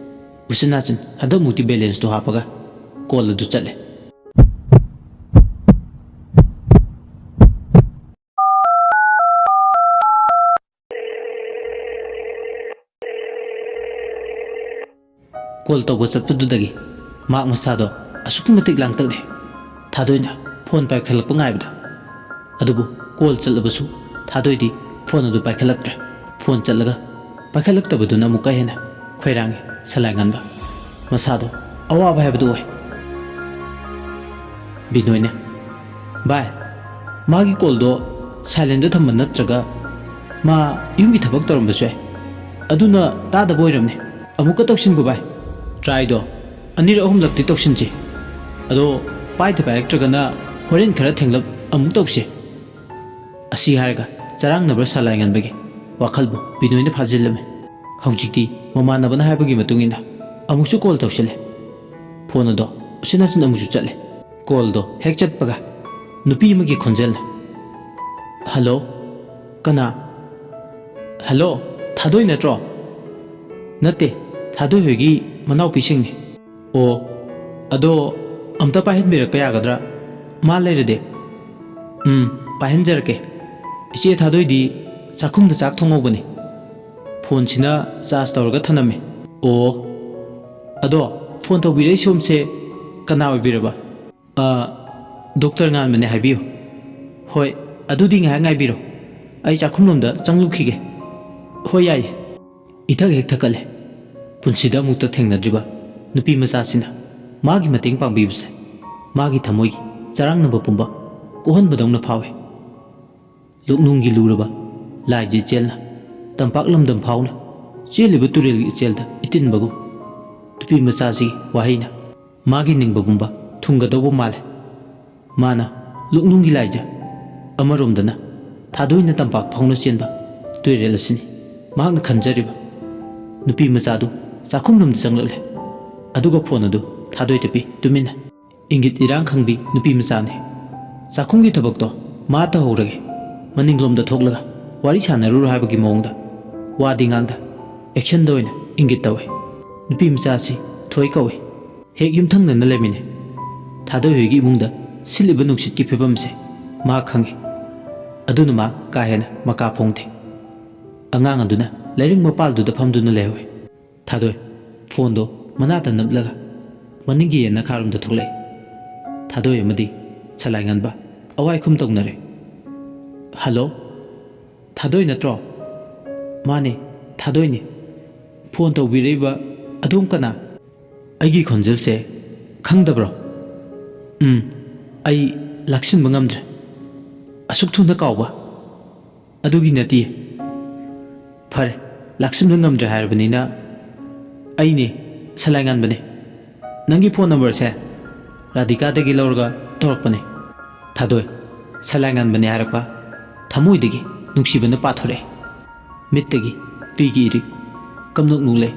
ꯎꯆꯤꯟ ꯅꯥꯆꯤꯟ ꯍꯟꯗꯛꯃꯨꯛꯇꯤ ꯕꯦꯂꯦꯟꯁꯇꯨ ꯍꯥꯞꯄꯒ ꯀꯣꯜ ꯑꯗꯨ ꯆꯠꯂꯦ꯫ ꯀꯣꯜ ꯇꯧꯕ ꯆꯠꯄꯗꯨꯗꯒꯤ ꯃꯍꯥꯛ ꯃꯁꯥꯗꯣ ꯑꯁꯨꯛꯀꯤ ꯃꯇꯤꯛ ꯂꯥꯡꯇꯛꯅꯩ꯫ ꯊꯥꯗꯣꯏꯅ ꯐꯣꯟ ꯄꯥꯏꯈꯠꯂꯛꯄ ꯉꯥꯏꯕꯗ꯫ ꯑꯗꯨꯕꯨ ꯀꯣꯜ ꯆꯠꯂꯕꯁꯨ ꯊꯥꯗꯣꯏꯗꯤ ꯐꯣꯟ ꯑꯗꯨ ꯄꯥꯏꯈꯠꯂꯛꯇ꯭ꯔꯦ꯫ ꯐꯣꯟ ꯆꯠꯂꯒ ꯄꯥꯏꯈꯠꯂꯛꯇꯕꯗꯨꯅ ꯑꯃꯨꯛꯀ ꯍꯦꯟꯅ ꯈꯣꯏꯔꯥꯡꯉꯤ ꯁꯂꯥꯏ ꯉꯟꯕ꯫ ꯃꯁꯥꯗꯣ ꯑꯋꯥꯕ ꯍꯥꯏꯕꯗꯨ ꯑꯣꯏ꯫ ꯕꯤꯅꯣꯏꯅ, "ꯚꯥꯏ, ꯃꯥꯒꯤ ꯀꯣꯜꯗꯣ ꯁꯥꯏꯂꯦꯟꯗ ꯊꯝꯕ ꯅꯠꯇ꯭ꯔꯒ ꯃꯥ ꯌꯨꯝꯒꯤ ꯊꯕꯛ ꯇꯧꯔꯝꯕꯁꯨ ꯌꯥꯏ꯫ ꯑꯗꯨꯅ ꯇꯥꯗꯕ ꯑꯣꯏꯔꯝꯅꯤ꯫ ꯑꯃꯨꯛꯀ ꯇꯧꯁꯤꯟꯈꯣ ꯚꯥꯏ꯫ ꯇ꯭ꯔꯥꯏꯗꯣ ꯑꯅꯤꯔꯛ ꯑꯍꯨꯝꯂꯛꯇꯤ ꯇꯧꯁꯤꯟꯁꯤ꯫ ꯑꯗꯣ ꯄꯥꯏꯗ ꯄꯥꯏꯔꯛꯇ꯭ꯔꯒꯅ ꯍꯣꯔꯦꯟ ꯈꯔ ꯊꯦꯡꯂꯞ ꯑꯃꯨꯛ ꯇꯧꯁꯤ"꯫ ꯑꯁꯤ ꯍꯥꯏꯔꯒ ꯆꯔꯥꯡꯅꯕ꯭ꯔꯥ ꯁꯂꯥꯏ ꯉꯟꯕꯒꯤ ꯋꯥꯈꯜꯕꯨ ꯕꯤꯅꯣꯏꯅ ꯐꯥꯖꯤꯜꯂꯝꯃꯤ꯫ ꯍꯧꯖꯤꯛꯇꯤ ꯃꯃꯥꯟꯅꯕꯅ ꯍꯥꯏꯕꯒꯤ ꯃꯇꯨꯡ ꯏꯟꯅ ꯑꯃꯨꯛꯁꯨ ꯀꯣꯜ ꯇꯧꯁꯤꯜꯂꯦ꯫ ꯐꯣꯟ ꯑꯗꯣ ꯎꯆꯤꯟ ꯅꯥꯆꯤꯟ ꯑꯃꯨꯛꯁꯨ ꯆꯠꯂꯦ꯫ ꯀꯣꯜꯗꯣ ꯍꯦꯛ ꯆꯠꯄꯒ ꯅꯨꯄꯤ ꯑꯃꯒꯤ ꯈꯣꯟꯖꯦꯜꯅ, "ꯍꯜꯂꯣ, ꯀꯅꯥ? ꯍꯜꯂꯣ, ꯊꯥꯗꯣꯏ ꯅꯠꯇ꯭ꯔꯣ?" "ꯅꯠꯇꯦ, ꯊꯥꯗꯣꯏ ꯍꯣꯏꯒꯤ ꯃꯅꯥꯎꯄꯤꯁꯤꯡꯅꯤ"꯫ "ꯑꯣ, ꯑꯗꯣ ꯑꯝꯇ ꯄꯥꯏꯍꯟꯕꯤꯔꯛꯄ ꯌꯥꯒꯗ꯭ꯔꯥ? ꯃꯥ ꯂꯩꯔꯗꯤ"꯫ "ꯎꯝ, ꯄꯥꯏꯍꯟꯖꯔꯛꯀꯦ꯫ ꯏꯆꯦ ꯊꯥꯗꯣꯏꯗꯤ ꯆꯥꯛꯈꯨꯝꯗ ꯆꯥꯛ ꯊꯣꯡꯍꯧꯕꯅꯤ꯫ ꯐꯣꯟꯁꯤꯅ ꯆꯥꯔꯖ ꯇꯧꯔꯒ ꯊꯅꯝꯃꯤ"꯫ "ꯑꯣ, ꯑꯗꯣ ꯐꯣꯟ ꯇꯧꯕꯤꯔꯛꯏ ꯁꯣꯝꯁꯦ ꯀꯅꯥ ꯑꯣꯏꯕꯤꯔꯕ?" "ꯑ, ꯗꯣꯛꯇꯔ ꯉꯥꯟꯕꯅꯦ ꯍꯥꯏꯕꯤꯌꯨ"꯫ "ꯍꯣꯏ, ꯑꯗꯨꯗꯤ ꯉꯥꯏꯍꯥꯛ ꯉꯥꯏꯕꯤꯔꯣ꯫ ꯑꯩ ꯆꯥꯛꯈꯨꯝꯂꯣꯝꯗ ꯆꯪꯂꯨꯈꯤꯒꯦ"꯫ "ꯍꯣꯏ, ꯌꯥꯏꯌꯦ"꯫ ꯏꯊꯛ ꯍꯦꯛ ꯊꯛꯀꯠꯂꯦ꯫ ꯄꯨꯟꯁꯤꯗ ꯑꯃꯨꯛꯇ ꯊꯦꯡꯅꯗ꯭ꯔꯤꯕ ꯅꯨꯄꯤ ꯃꯆꯥꯁꯤꯅ ꯃꯥꯒꯤ ꯃꯇꯦꯡ ꯄꯥꯡꯕꯤꯕꯁꯦ ꯃꯥꯒꯤ ꯊꯃꯣꯏꯒꯤ ꯆꯔꯥꯡꯅꯕ ꯄꯨꯝꯕ ꯀꯣꯛꯍꯟꯕꯗꯧꯅ ꯐꯥꯎꯏ꯫ ꯂꯨꯛꯅꯨꯡꯒꯤ ꯂꯨꯔꯕ ꯂꯥꯏꯖ ꯏꯆꯦꯜꯅ ꯇꯝꯄꯥꯛ ꯂꯝꯗꯝ ꯐꯥꯎꯅ ꯆꯦꯜꯂꯤꯕ ꯇꯨꯔꯦꯜꯒꯤ ꯏꯆꯦꯜꯗ ꯏꯇꯤꯟꯕꯒꯨꯝ ꯅꯨꯄꯤ ꯃꯆꯥꯁꯤꯒꯤ ꯋꯥꯍꯩꯅ ꯃꯥꯒꯤ ꯅꯤꯡꯕꯒꯨꯝꯕ ꯊꯨꯡꯒꯗꯧꯕ ꯃꯥꯜꯂꯦ꯫ ꯃꯥꯅ ꯂꯣꯛꯅꯨꯡꯒꯤ ꯂꯥꯏꯖ ꯑꯃꯔꯣꯝꯗꯅ ꯊꯥꯗꯣꯏꯅ ꯇꯝꯄꯥꯛ ꯐꯥꯎꯅ ꯆꯦꯟꯕ ꯇꯨꯔꯦꯜ ꯑꯁꯤꯅꯤ꯫ ꯃꯍꯥꯛꯅ ꯈꯟꯖꯔꯤꯕ ꯅꯨꯄꯤ ꯃꯆꯥꯗꯨ ꯆꯥꯛꯈꯨꯝꯂꯣꯝꯗ ꯆꯪꯂꯛꯂꯦ꯫ ꯑꯗꯨꯒ ꯐꯣꯟ ꯑꯗꯨ ꯊꯥꯗꯣꯏꯗ ꯄꯤ꯫ ꯇꯨꯃꯤꯟꯅ ꯏꯪꯒꯤꯠ ꯏꯔꯥꯡ ꯈꯪꯕꯤ ꯅꯨꯄꯤ ꯃꯆꯥꯅꯤ꯫ ꯆꯥꯛꯈꯨꯝꯒꯤ ꯊꯕꯛꯇꯣ ꯃꯥ ꯇꯧꯍꯧꯔꯒꯦ, ꯃꯅꯤꯡꯂꯣꯝꯗ ꯊꯣꯛꯂꯒ ꯋꯥꯔꯤ ꯁꯥꯟꯅꯔꯨꯔꯣ ꯍꯥꯏꯕꯒꯤ ꯃꯑꯣꯡꯗ ꯋꯥꯗꯤ ꯉꯥꯡꯗ ꯑꯦꯛꯁꯟꯗ ꯑꯣꯏꯅ ꯏꯪꯒꯤꯠ ꯇꯧꯏ꯫ ꯅꯨꯄꯤ ꯃꯆꯥ ꯑꯁꯤ ꯊꯣꯏ ꯀꯧꯏ꯫ ꯍꯦꯛ ꯌꯨꯝꯊꯪꯅꯅ ꯂꯩꯃꯤꯟꯅꯩ꯫ ꯊꯥꯗꯣꯏ ꯍꯣꯏꯒꯤ ꯏꯃꯨꯡꯗ ꯁꯤꯠꯂꯤꯕ ꯅꯨꯡꯁꯤꯠꯀꯤ ꯐꯤꯕꯝꯁꯦ ꯃꯥ ꯈꯪꯏ꯫ ꯑꯗꯨꯅ ꯃꯥ ꯀꯥ ꯍꯦꯟꯅ ꯃꯀꯥ ꯐꯣꯡꯗꯦ꯫ ꯑꯉꯥꯡ ꯑꯗꯨꯅ ꯂꯥꯏꯔꯤꯛ ꯃꯄꯥꯜꯗꯨꯗ ꯐꯝꯗꯨꯅ ꯂꯩꯍꯧꯏ꯫ ꯊꯥꯗꯣꯏ ꯐꯣꯟꯗꯣ ꯃꯅꯥꯛꯇ ꯅꯞꯂꯒ ꯃꯅꯤꯡꯒꯤ ꯌꯦꯟꯅꯈꯥꯔꯣꯝꯗ ꯊꯣꯛꯂꯛꯏ꯫ ꯊꯥꯗꯣꯏ ꯑꯃꯗꯤ ꯁꯂꯥꯏ ꯉꯥꯟꯕ ꯑꯋꯥꯏꯈꯨꯝ ꯇꯧꯅꯔꯦ꯫ "ꯍꯜꯂꯣ, ꯊꯥꯗꯣꯏ ꯅꯠꯇ꯭ꯔꯣ?" "ꯃꯥꯅꯦ, ꯊꯥꯗꯣꯏꯅꯦ꯫ ꯐꯣꯟ ꯇꯧꯕꯤꯔꯛꯏꯕ ꯑꯗꯣꯝ ꯀꯅꯥ?" "ꯑꯩꯒꯤ ꯈꯣꯟꯖꯦꯜꯁꯦ ꯈꯪꯗꯕ꯭ꯔꯣ?" "ꯎꯝ, ꯑꯩ ꯂꯥꯛꯁꯤꯟꯕ ꯉꯝꯗ꯭ꯔꯦ꯫ ꯑꯁꯨꯛ ꯊꯨꯅ ꯀꯥꯎꯕ?" "ꯑꯗꯨꯒꯤ ꯅꯠꯇꯤꯌꯦ꯫" "ꯐꯔꯦ, ꯂꯥꯛꯁꯤꯟꯕ ꯉꯝꯗ꯭ꯔꯦ ꯍꯥꯏꯔꯕꯅꯤꯅ, ꯑꯩꯅꯦ, ꯁꯂꯥꯏ ꯉꯥꯟꯕꯅꯦ꯫ ꯅꯪꯒꯤ ꯐꯣꯟ ꯅꯝꯕꯔꯁꯦ ꯔꯥꯙꯤꯀꯥꯗꯒꯤ ꯂꯧꯔꯒ ꯇꯧꯔꯛꯄꯅꯦ꯫" ꯊꯥꯗꯣꯏ ꯁꯂꯥꯏ ꯉꯥꯟꯕꯅꯦ ꯍꯥꯏꯔꯛꯄ ꯊꯃꯣꯏꯗꯒꯤ ꯅꯨꯡꯁꯤꯕꯅ ꯄꯥꯊꯣꯔꯛꯑꯦ꯫ ꯃꯤꯠꯇꯒꯤ ꯄꯤꯒꯤ ꯏꯔꯤꯛ ꯀꯝꯅꯣꯛ ꯅꯣꯛꯂꯦ꯫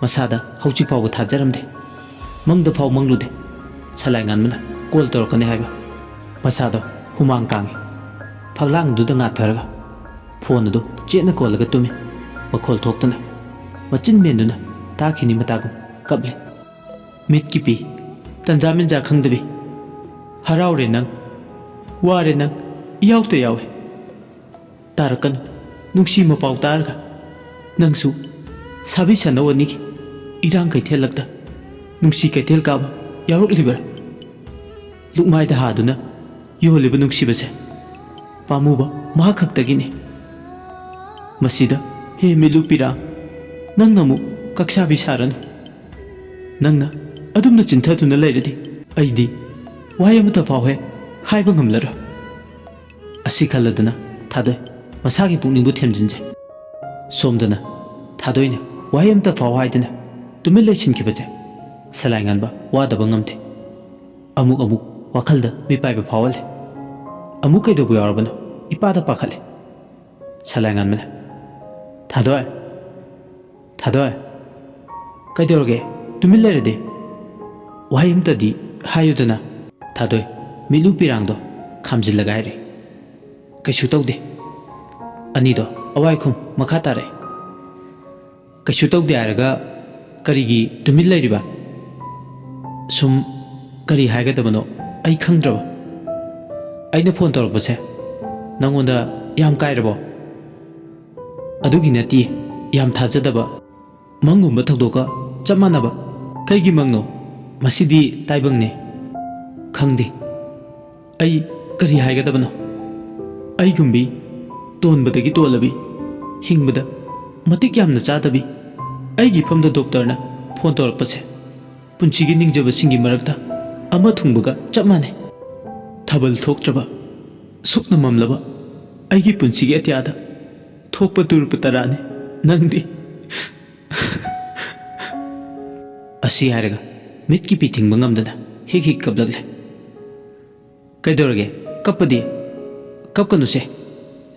ꯃꯁꯥꯗ ꯍꯧꯖꯤꯛ ꯐꯥꯎꯕ ꯊꯥꯖꯔꯝꯗꯦ꯫ ꯃꯪꯗ ꯐꯥꯎ ꯃꯪꯂꯨꯗꯦ ꯁꯂꯥꯏ ꯉꯥꯟꯕꯅ ꯀꯣꯜ ꯇꯧꯔꯛꯀꯅꯤ ꯍꯥꯏꯕ꯫ ꯃꯁꯥꯗꯣ ꯍꯨꯃꯥꯡ ꯀꯥꯡꯉꯤ꯫ ꯐꯛꯂꯥꯡꯗꯨꯗ ꯉꯥꯊꯔꯒ ꯐꯣꯟ ꯑꯗꯨ ꯆꯦꯠꯅ ꯀꯣꯜꯂꯒ ꯇꯨꯝꯃꯤ꯫ ꯃꯈꯣꯜ ꯊꯣꯛꯇꯅ ꯃꯆꯤꯟ ꯃꯦꯟꯗꯨꯅ ꯇꯥꯈꯤꯅꯤ ꯃꯇꯥꯒꯨꯝ ꯀꯞꯂꯤ꯫ ꯃꯤꯠꯀꯤ ꯄꯤ, ꯇꯟꯖꯥ ꯃꯦꯟꯖꯥ ꯈꯪꯗꯕꯤ꯫ "ꯍꯔꯥꯎꯔꯦ ꯅꯪ, ꯋꯥꯔꯦ ꯅꯪ, ꯏꯌꯥꯎꯇ ꯌꯥꯎꯋꯦ꯫ ꯇꯥꯔꯛꯀꯅꯨ ꯅꯨꯡꯁꯤ ꯃꯄꯥꯎ ꯇꯥꯔꯒ꯫ ꯅꯪꯁꯨ ꯁꯥꯕꯤ ꯁꯥꯅꯧ ꯑꯅꯤꯒꯤ ꯏꯔꯥꯡ ꯀꯩꯊꯦꯜꯂꯛꯇ ꯅꯨꯡꯁꯤ ꯀꯩꯊꯦꯜ ꯀꯥꯕ ꯌꯥꯎꯔꯛꯂꯤꯕ꯭ꯔꯥ? ꯂꯨꯛꯃꯥꯏꯗ ꯍꯥꯗꯨꯅ ꯌꯣꯜꯂꯤꯕ ꯅꯨꯡꯁꯤꯕꯁꯦ ꯄꯥꯝꯃꯨꯕ ꯃꯍꯥꯛ ꯈꯛꯇꯒꯤꯅꯤ꯫ ꯃꯁꯤꯗ ꯍꯦ ꯃꯤꯠꯂꯨ ꯄꯤꯔꯥ, ꯅꯪꯅ ꯑꯃꯨꯛ ꯀꯛꯁꯥꯕꯤ ꯁꯥꯔꯅꯨ꯫ ꯅꯪꯅ ꯑꯗꯨꯝꯅ ꯆꯤꯟꯊꯗꯨꯅ ꯂꯩꯔꯗꯤ ꯑꯩꯗꯤ ꯋꯥꯍꯩ ꯑꯃꯠꯇ ꯐꯥꯎ ꯍꯦꯛ ꯍꯥꯏꯕ ꯉꯝꯂꯔꯣꯏ꯫" ꯑꯁꯤ ꯈꯜꯂꯗꯨꯅ ꯊꯥꯗꯣꯏ ꯃꯁꯥꯒꯤ ꯄꯨꯛꯅꯤꯡꯕꯨ ꯊꯦꯝꯖꯤꯟꯖꯩ꯫ ꯁꯣꯝꯗꯅ ꯊꯥꯗꯣꯏꯅ ꯋꯥꯍꯩ ꯑꯃꯠꯇ ꯐꯥꯎ ꯍꯥꯏꯗꯅ ꯇꯨꯃꯤꯟ ꯂꯩꯁꯤꯟꯈꯤꯕꯁꯦ ꯁꯂꯥꯏ ꯉꯥꯟꯕ ꯋꯥꯗꯕ ꯉꯝꯗꯦ꯫ ꯑꯃꯨꯛ ꯑꯃꯨꯛ ꯋꯥꯈꯜꯗ ꯃꯤꯄꯥꯏꯕ ꯐꯥꯎꯍꯜꯂꯦ꯫ ꯑꯃꯨꯛ ꯀꯩꯗꯧꯕ ꯌꯥꯎꯔꯕꯅꯣ? ꯏꯄꯥꯗ ꯄꯥꯈꯠꯂꯦ꯫ ꯁꯂꯥꯏ ꯉꯥꯟꯕꯅ, "ꯊꯥꯗꯣꯏ, ꯊꯥꯗꯣꯏ, ꯀꯩꯗꯧꯔꯒꯦ? ꯇꯨꯃꯤꯟ ꯂꯩꯔꯗꯤ ꯋꯥꯍꯩ ꯑꯝꯇꯗꯤ ꯍꯥꯏꯌꯨꯗꯅ꯫" ꯊꯥꯗꯣꯏ ꯃꯤꯠꯂꯨ ꯄꯤꯔꯥꯡꯗꯣ ꯈꯥꯝꯖꯤꯜꯂꯒ ꯍꯥꯏꯔꯛꯏ, "ꯀꯩꯁꯨ ꯇꯧꯗꯦ꯫" ꯑꯅꯤꯗꯣ ꯑꯋꯥꯏꯈꯨꯝ ꯃꯈꯥ ꯇꯥꯔꯛꯏ꯫ "ꯀꯩꯁꯨ ꯇꯧꯗꯦ ꯍꯥꯏꯔꯒ ꯀꯔꯤꯒꯤ ꯇꯨꯃꯤꯟ ꯂꯩꯔꯤꯕ? ꯁꯨꯝ ꯀꯔꯤ ꯍꯥꯏꯒꯗꯕꯅꯣ ꯑꯩ ꯈꯪꯗ꯭ꯔꯕ꯫ ꯑꯩꯅ ꯐꯣꯟ ꯇꯧꯔꯛꯄꯁꯦ ꯅꯪꯉꯣꯟꯗ ꯌꯥꯝ ꯀꯥꯏꯔꯕꯣ?" "ꯑꯗꯨꯒꯤ ꯅꯠꯇꯦ, ꯌꯥꯝ ꯊꯥꯖꯗꯕ꯫ ꯃꯪꯒꯨꯝꯕ ꯊꯧꯗꯣꯛꯀ ꯆꯞ ꯃꯥꯟꯅꯕ꯫ ꯀꯩꯒꯤ ꯃꯪꯅꯣ? ꯃꯁꯤꯗꯤ ꯇꯥꯏꯕꯪꯅꯦ꯫" "ꯈꯪꯗꯦ꯫ ꯑꯩ ꯀꯔꯤ ꯍꯥꯏꯒꯗꯕꯅꯣ? ꯑꯩꯒꯨꯝꯕꯤ, ꯇꯣꯟꯕꯗꯒꯤ ꯇꯣꯜꯂꯕꯤ, ꯍꯤꯡꯕꯗ ꯃꯇꯤꯛ ꯌꯥꯝꯅ ꯆꯥꯗꯕꯤ, ꯑꯩꯒꯤ ꯏꯐꯝꯗ ꯗꯣꯛꯇꯔꯅ ꯐꯣꯟ ꯇꯧꯔꯛꯄꯁꯦ ꯄꯨꯟꯁꯤꯒꯤ ꯅꯤꯡꯖꯕꯁꯤꯡꯒꯤ ꯃꯔꯛꯇ ꯑꯃ ꯊꯨꯡꯕꯒ ꯆꯞ ꯃꯥꯟꯅꯩ꯫ ꯊꯥꯕꯜ ꯊꯣꯛꯇ꯭ꯔꯕ, ꯁꯨꯞꯅ ꯃꯝꯂꯕ ꯑꯩꯒꯤ ꯄꯨꯟꯁꯤꯒꯤ ꯑꯇꯤꯌꯥꯗ ꯊꯣꯛꯄ ꯇꯨꯔꯨꯞ ꯇꯔꯥꯅꯤ ꯅꯪꯗꯤ꯫" ꯑꯁꯤ ꯍꯥꯏꯔꯒ ꯃꯤꯠꯀꯤ ꯄꯤ ꯊꯤꯡꯕ ꯉꯝꯗꯅ ꯍꯤꯛ ꯍꯤꯛ ꯀꯞꯂꯛꯂꯦ꯫ "ꯀꯩꯗꯧꯔꯒꯦ? ꯀꯞꯄꯗꯤ ꯀꯞꯀꯅꯨꯁꯦ꯫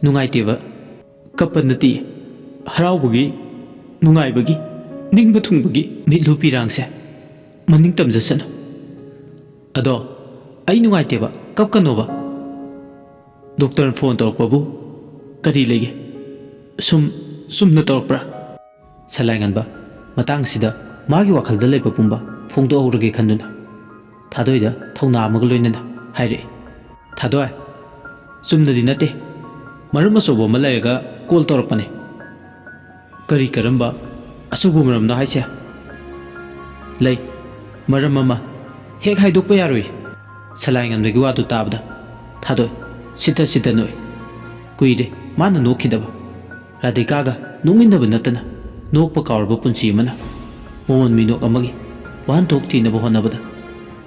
ꯅꯨꯡꯉꯥꯏꯇꯦꯕ꯫ ꯀꯞꯄ ꯅꯠꯇꯦ, ꯍꯔꯥꯎꯕꯒꯤ, ꯅꯨꯡꯉꯥꯏꯕꯒꯤ, ꯅꯤꯡꯕ ꯊꯨꯡꯕꯒꯤ ꯃꯤꯠꯂꯨ ꯄꯤꯔꯥꯡꯁꯦ ꯃꯅꯤꯡ ꯇꯝꯖꯁꯅꯨ꯫ ꯑꯗꯣ ꯑꯩ ꯅꯨꯡꯉꯥꯏꯇꯦꯕ, ꯀꯞꯀꯅꯣꯕ꯫ ꯗꯣꯛꯇꯔꯅ ꯐꯣꯟ ꯇꯧꯔꯛꯄꯕꯨ ꯀꯔꯤ ꯂꯩꯒꯦ? ꯁꯨꯝ ꯆꯨꯝꯅ ꯇꯧꯔꯛꯄ꯭ꯔꯥ?" ꯁꯂꯥꯏꯉꯟꯕ ꯃꯇꯥꯡꯁꯤꯗ ꯃꯥꯒꯤ ꯋꯥꯈꯜꯗ ꯂꯩꯕ ꯄꯨꯝꯕ ꯐꯣꯡꯗꯣꯛꯍꯧꯔꯒꯦ ꯈꯟꯗꯨꯅ ꯊꯥꯗꯣꯏꯗ ꯊꯧꯅꯥ ꯑꯃꯒ ꯂꯣꯏꯅꯅ ꯍꯥꯏꯔꯛꯏ, "ꯊꯥꯗꯣꯏ, ꯆꯨꯝꯅꯗꯤ ꯅꯠꯇꯦ, ꯃꯔꯝ ꯑꯆꯧꯕ ꯑꯃ ꯂꯩꯔꯒ ꯀꯣꯜ ꯇꯧꯔꯛꯄꯅꯦ꯫" "ꯀꯔꯤ ꯀꯔꯝꯕ ꯑꯆꯧꯕ ꯃꯔꯝꯅꯣ ꯍꯥꯏꯁꯦ?" "ꯂꯩ, ꯃꯔꯝ ꯑꯃ ꯍꯦꯛ ꯍꯥꯏꯗꯣꯛꯄ ꯌꯥꯔꯣꯏ꯫" ꯁꯂꯥꯏꯉꯟꯕꯒꯤ ꯋꯥꯗꯨ ꯇꯥꯕꯗ ꯊꯥꯗꯣꯏ ꯁꯤꯠꯇ ꯁꯤꯠꯇ ꯅꯣꯛꯏ꯫ ꯀꯨꯏꯔꯦ ꯃꯥꯅ ꯅꯣꯛꯈꯤꯗꯕ꯫ ꯔꯥꯙꯤꯀꯥꯒ ꯅꯣꯛꯃꯤꯟꯅꯕ ꯅꯠꯇꯅ ꯅꯣꯛꯄ ꯀꯥꯎꯔꯕ ꯄꯨꯟꯁꯤ ꯑꯃꯅ ꯃꯃꯣꯟ ꯃꯤꯅꯣꯛ ꯑꯃꯒꯤ ꯋꯥꯍꯟꯊꯣꯛ ꯊꯤꯅꯕ ꯍꯣꯠꯅꯕꯗ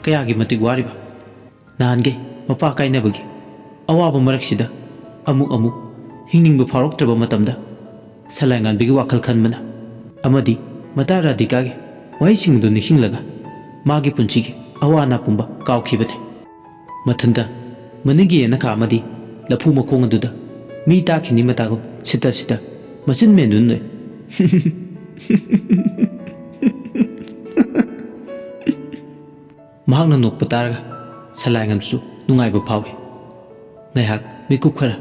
ꯀꯌꯥꯒꯤ ꯃꯇꯤꯛ ꯋꯥꯔꯤꯕ꯫ ꯅꯍꯥꯟꯈꯩ ꯃꯄꯥ ꯀꯥꯏꯅꯕꯒꯤ ꯑꯋꯥꯕ ꯃꯔꯛꯁꯤꯗ ꯑꯃꯨꯛ ꯑꯃꯨꯛ ꯍꯤꯡꯅꯤꯡꯕ ꯐꯥꯎꯔꯛꯇ꯭ꯔꯕ ꯃꯇꯝꯗ ꯁꯂꯥꯏꯉꯥꯟꯕꯤꯒꯤ ꯋꯥꯈꯜ ꯈꯟꯕꯅ ꯑꯃꯗꯤ ꯃꯇꯥ ꯔꯥꯙꯤꯀꯥꯒꯤ ꯋꯥꯍꯩꯁꯤꯡ ꯑꯗꯨ ꯅꯤꯡꯁꯤꯡꯂꯒ ꯃꯥꯒꯤ ꯄꯨꯟꯁꯤꯒꯤ ꯑꯋꯥ ꯑꯅꯥ ꯄꯨꯝꯕ ꯀꯥꯎꯈꯤꯕꯅꯤ꯫ ꯃꯊꯟꯇ ꯃꯅꯤꯡꯒꯤ ꯌꯦꯅꯈꯥ ꯑꯃꯗꯤ ꯂꯐꯨ ꯃꯈꯣꯡ ꯑꯗꯨꯗ ꯃꯤ ꯇꯥꯈꯤꯅꯤ ꯃꯇꯥꯒꯨꯝ ꯁꯤꯠꯇ ꯁꯤꯠꯇ ꯃꯆꯤꯟ ꯃꯦꯟꯗꯨꯅ ꯅꯣꯛꯏ꯫ ꯃꯍꯥꯛꯅ ꯅꯣꯛꯄ ꯇꯥꯔꯒ ꯁꯂꯥꯏꯉꯝꯁꯨ ꯅꯨꯡꯉꯥꯏꯕ ꯐꯥꯎꯏ꯫ ꯉꯥꯏꯍꯥꯛ ꯃꯤꯀꯨꯞ ꯈꯔ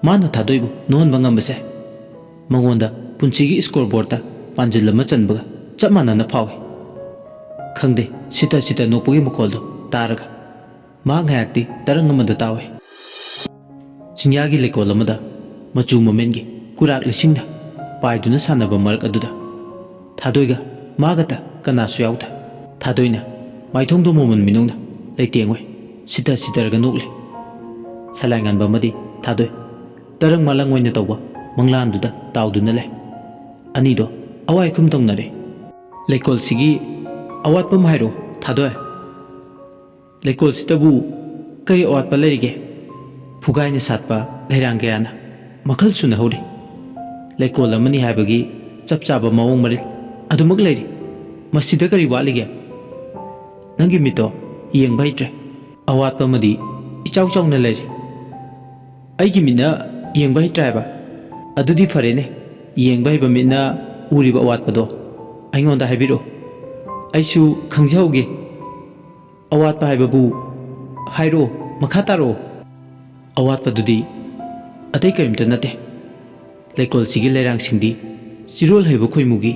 ꯃꯥꯅ ꯊꯥꯗꯣꯏꯕꯨ ꯅꯣꯛꯍꯟꯕ ꯉꯝꯕꯁꯦ ꯃꯉꯣꯟꯗ ꯄꯨꯟꯁꯤꯒꯤ ꯁ꯭ꯀꯣꯔ ꯕꯣꯔꯗꯇ ꯄꯥꯟꯖꯤꯜ ꯑꯃ ꯆꯟꯕꯒ ꯆꯞ ꯃꯥꯟꯅꯅ ꯐꯥꯎꯏ꯫ ꯈꯪꯗꯦ, ꯁꯤꯇ ꯁꯤꯇ ꯅꯣꯛꯄꯒꯤ ꯃꯈꯣꯜꯗꯨ ꯇꯥꯔꯒ ꯃꯍꯥꯛ ꯉꯥꯏꯍꯥꯛꯇꯤ ꯇꯔꯪ ꯑꯃꯗ ꯇꯥꯎꯏ꯫ ꯆꯤꯡꯌꯥꯒꯤ ꯂꯩꯀꯣꯜ ꯑꯃꯗ ꯃꯆꯨ ꯃꯃꯦꯟꯒꯤ ꯀꯨꯔꯥꯛ ꯂꯤꯁꯤꯡꯅ ꯄꯥꯏꯗꯨꯅ ꯁꯥꯟꯅꯕ ꯃꯔꯛ ꯑꯗꯨꯗ ꯊꯥꯗꯣꯏꯒ ꯃꯥꯒꯇ ꯀꯅꯥꯁꯨ ꯌꯥꯎꯗꯦ꯫ ꯊꯥꯗꯣꯏꯅ ꯃꯥꯏꯊꯣꯡꯗꯣ ꯃꯃꯟ ꯃꯤꯅꯨꯡꯅ ꯂꯩꯇꯦꯡꯉꯣꯏ ꯁꯤꯇ ꯁꯤꯇꯔꯒ ꯅꯣꯛꯂꯤ꯫ ꯁꯂꯥꯏ ꯉꯥꯟꯕ ꯑꯃꯗꯤ ꯊꯥꯗꯣꯏ ꯇꯔꯪ ꯃꯥꯂꯪ ꯑꯣꯏꯅ ꯇꯧꯕ ꯃꯪꯂꯥꯟꯗꯨꯗ ꯇꯥꯎꯗꯨꯅ ꯂꯩ꯫ ꯑꯅꯤꯗꯣ ꯑꯋꯥꯏ ꯈꯨꯝ ꯇꯧꯅꯔꯦ꯫ "ꯂꯩꯀꯣꯜꯁꯤꯒꯤ ꯑꯋꯥꯠꯄ ꯑꯃ ꯍꯥꯏꯔꯛꯑꯣ, ꯊꯥꯗꯣꯏ꯫ ꯂꯩꯀꯣꯜꯁꯤꯗꯕꯨ ꯀꯔꯤ ꯑꯋꯥꯠꯄ ꯂꯩꯔꯤꯒꯦ?" ꯐꯨꯒꯥꯏꯅ ꯁꯥꯠꯄ ꯂꯩꯔꯥꯡ ꯀꯌꯥꯅ ꯃꯈꯜ ꯁꯨꯅ ꯍꯧꯔꯤ꯫ ꯂꯩꯀꯣꯜ ꯑꯃꯅꯤ ꯍꯥꯏꯕꯒꯤ ꯆꯞ ꯆꯥꯕ ꯃꯑꯣꯡ ꯃꯔꯤꯜ ꯑꯗꯨꯃꯛ ꯂꯩꯔꯤ꯫ ꯃꯁꯤꯗ ꯀꯔꯤ ꯋꯥꯠꯂꯤꯒꯦ? ꯅꯪꯒꯤ ꯃꯤꯠꯇꯣ ꯌꯦꯡꯕ ꯍꯩꯇ꯭ꯔꯦ꯫ ꯑꯋꯥꯠꯄ ꯑꯃꯗꯤ ꯏꯆꯥꯎ ꯆꯥꯎꯅ ꯂꯩꯔꯤ꯫ ꯑꯩꯒꯤ ꯃꯤꯠꯅ ꯌꯦꯡꯕ ꯍꯩꯇ꯭ꯔꯦ ꯍꯥꯏꯕ? ꯑꯗꯨꯗꯤ ꯐꯔꯦꯅꯦ, ꯌꯦꯡꯕ ꯍꯩꯕ ꯃꯤꯠꯅ ꯎꯔꯤꯕ ꯑꯋꯥꯠꯄꯗꯣ ꯑꯩꯉꯣꯟꯗ ꯍꯥꯏꯕꯤꯔꯛꯑꯣ, ꯑꯩꯁꯨ ꯈꯪꯖꯍꯧꯒꯦ꯫ ꯑꯋꯥꯠꯄ ꯍꯥꯏꯕꯕꯨ? ꯍꯥꯏꯔꯛꯑꯣ, ꯃꯈꯥ ꯇꯥꯔꯛꯑꯣ꯫ ꯑꯋꯥꯠꯄꯗꯨꯗꯤ ꯑꯇꯩ ꯀꯔꯤꯝꯇ ꯅꯠꯇꯦ꯫ ꯂꯩꯀꯣꯜꯁꯤꯒꯤ ꯂꯩꯔꯥꯡꯁꯤꯡꯗꯤ ꯆꯤꯔꯣꯜ ꯍꯩꯕ ꯈꯣꯏꯃꯨꯒꯤ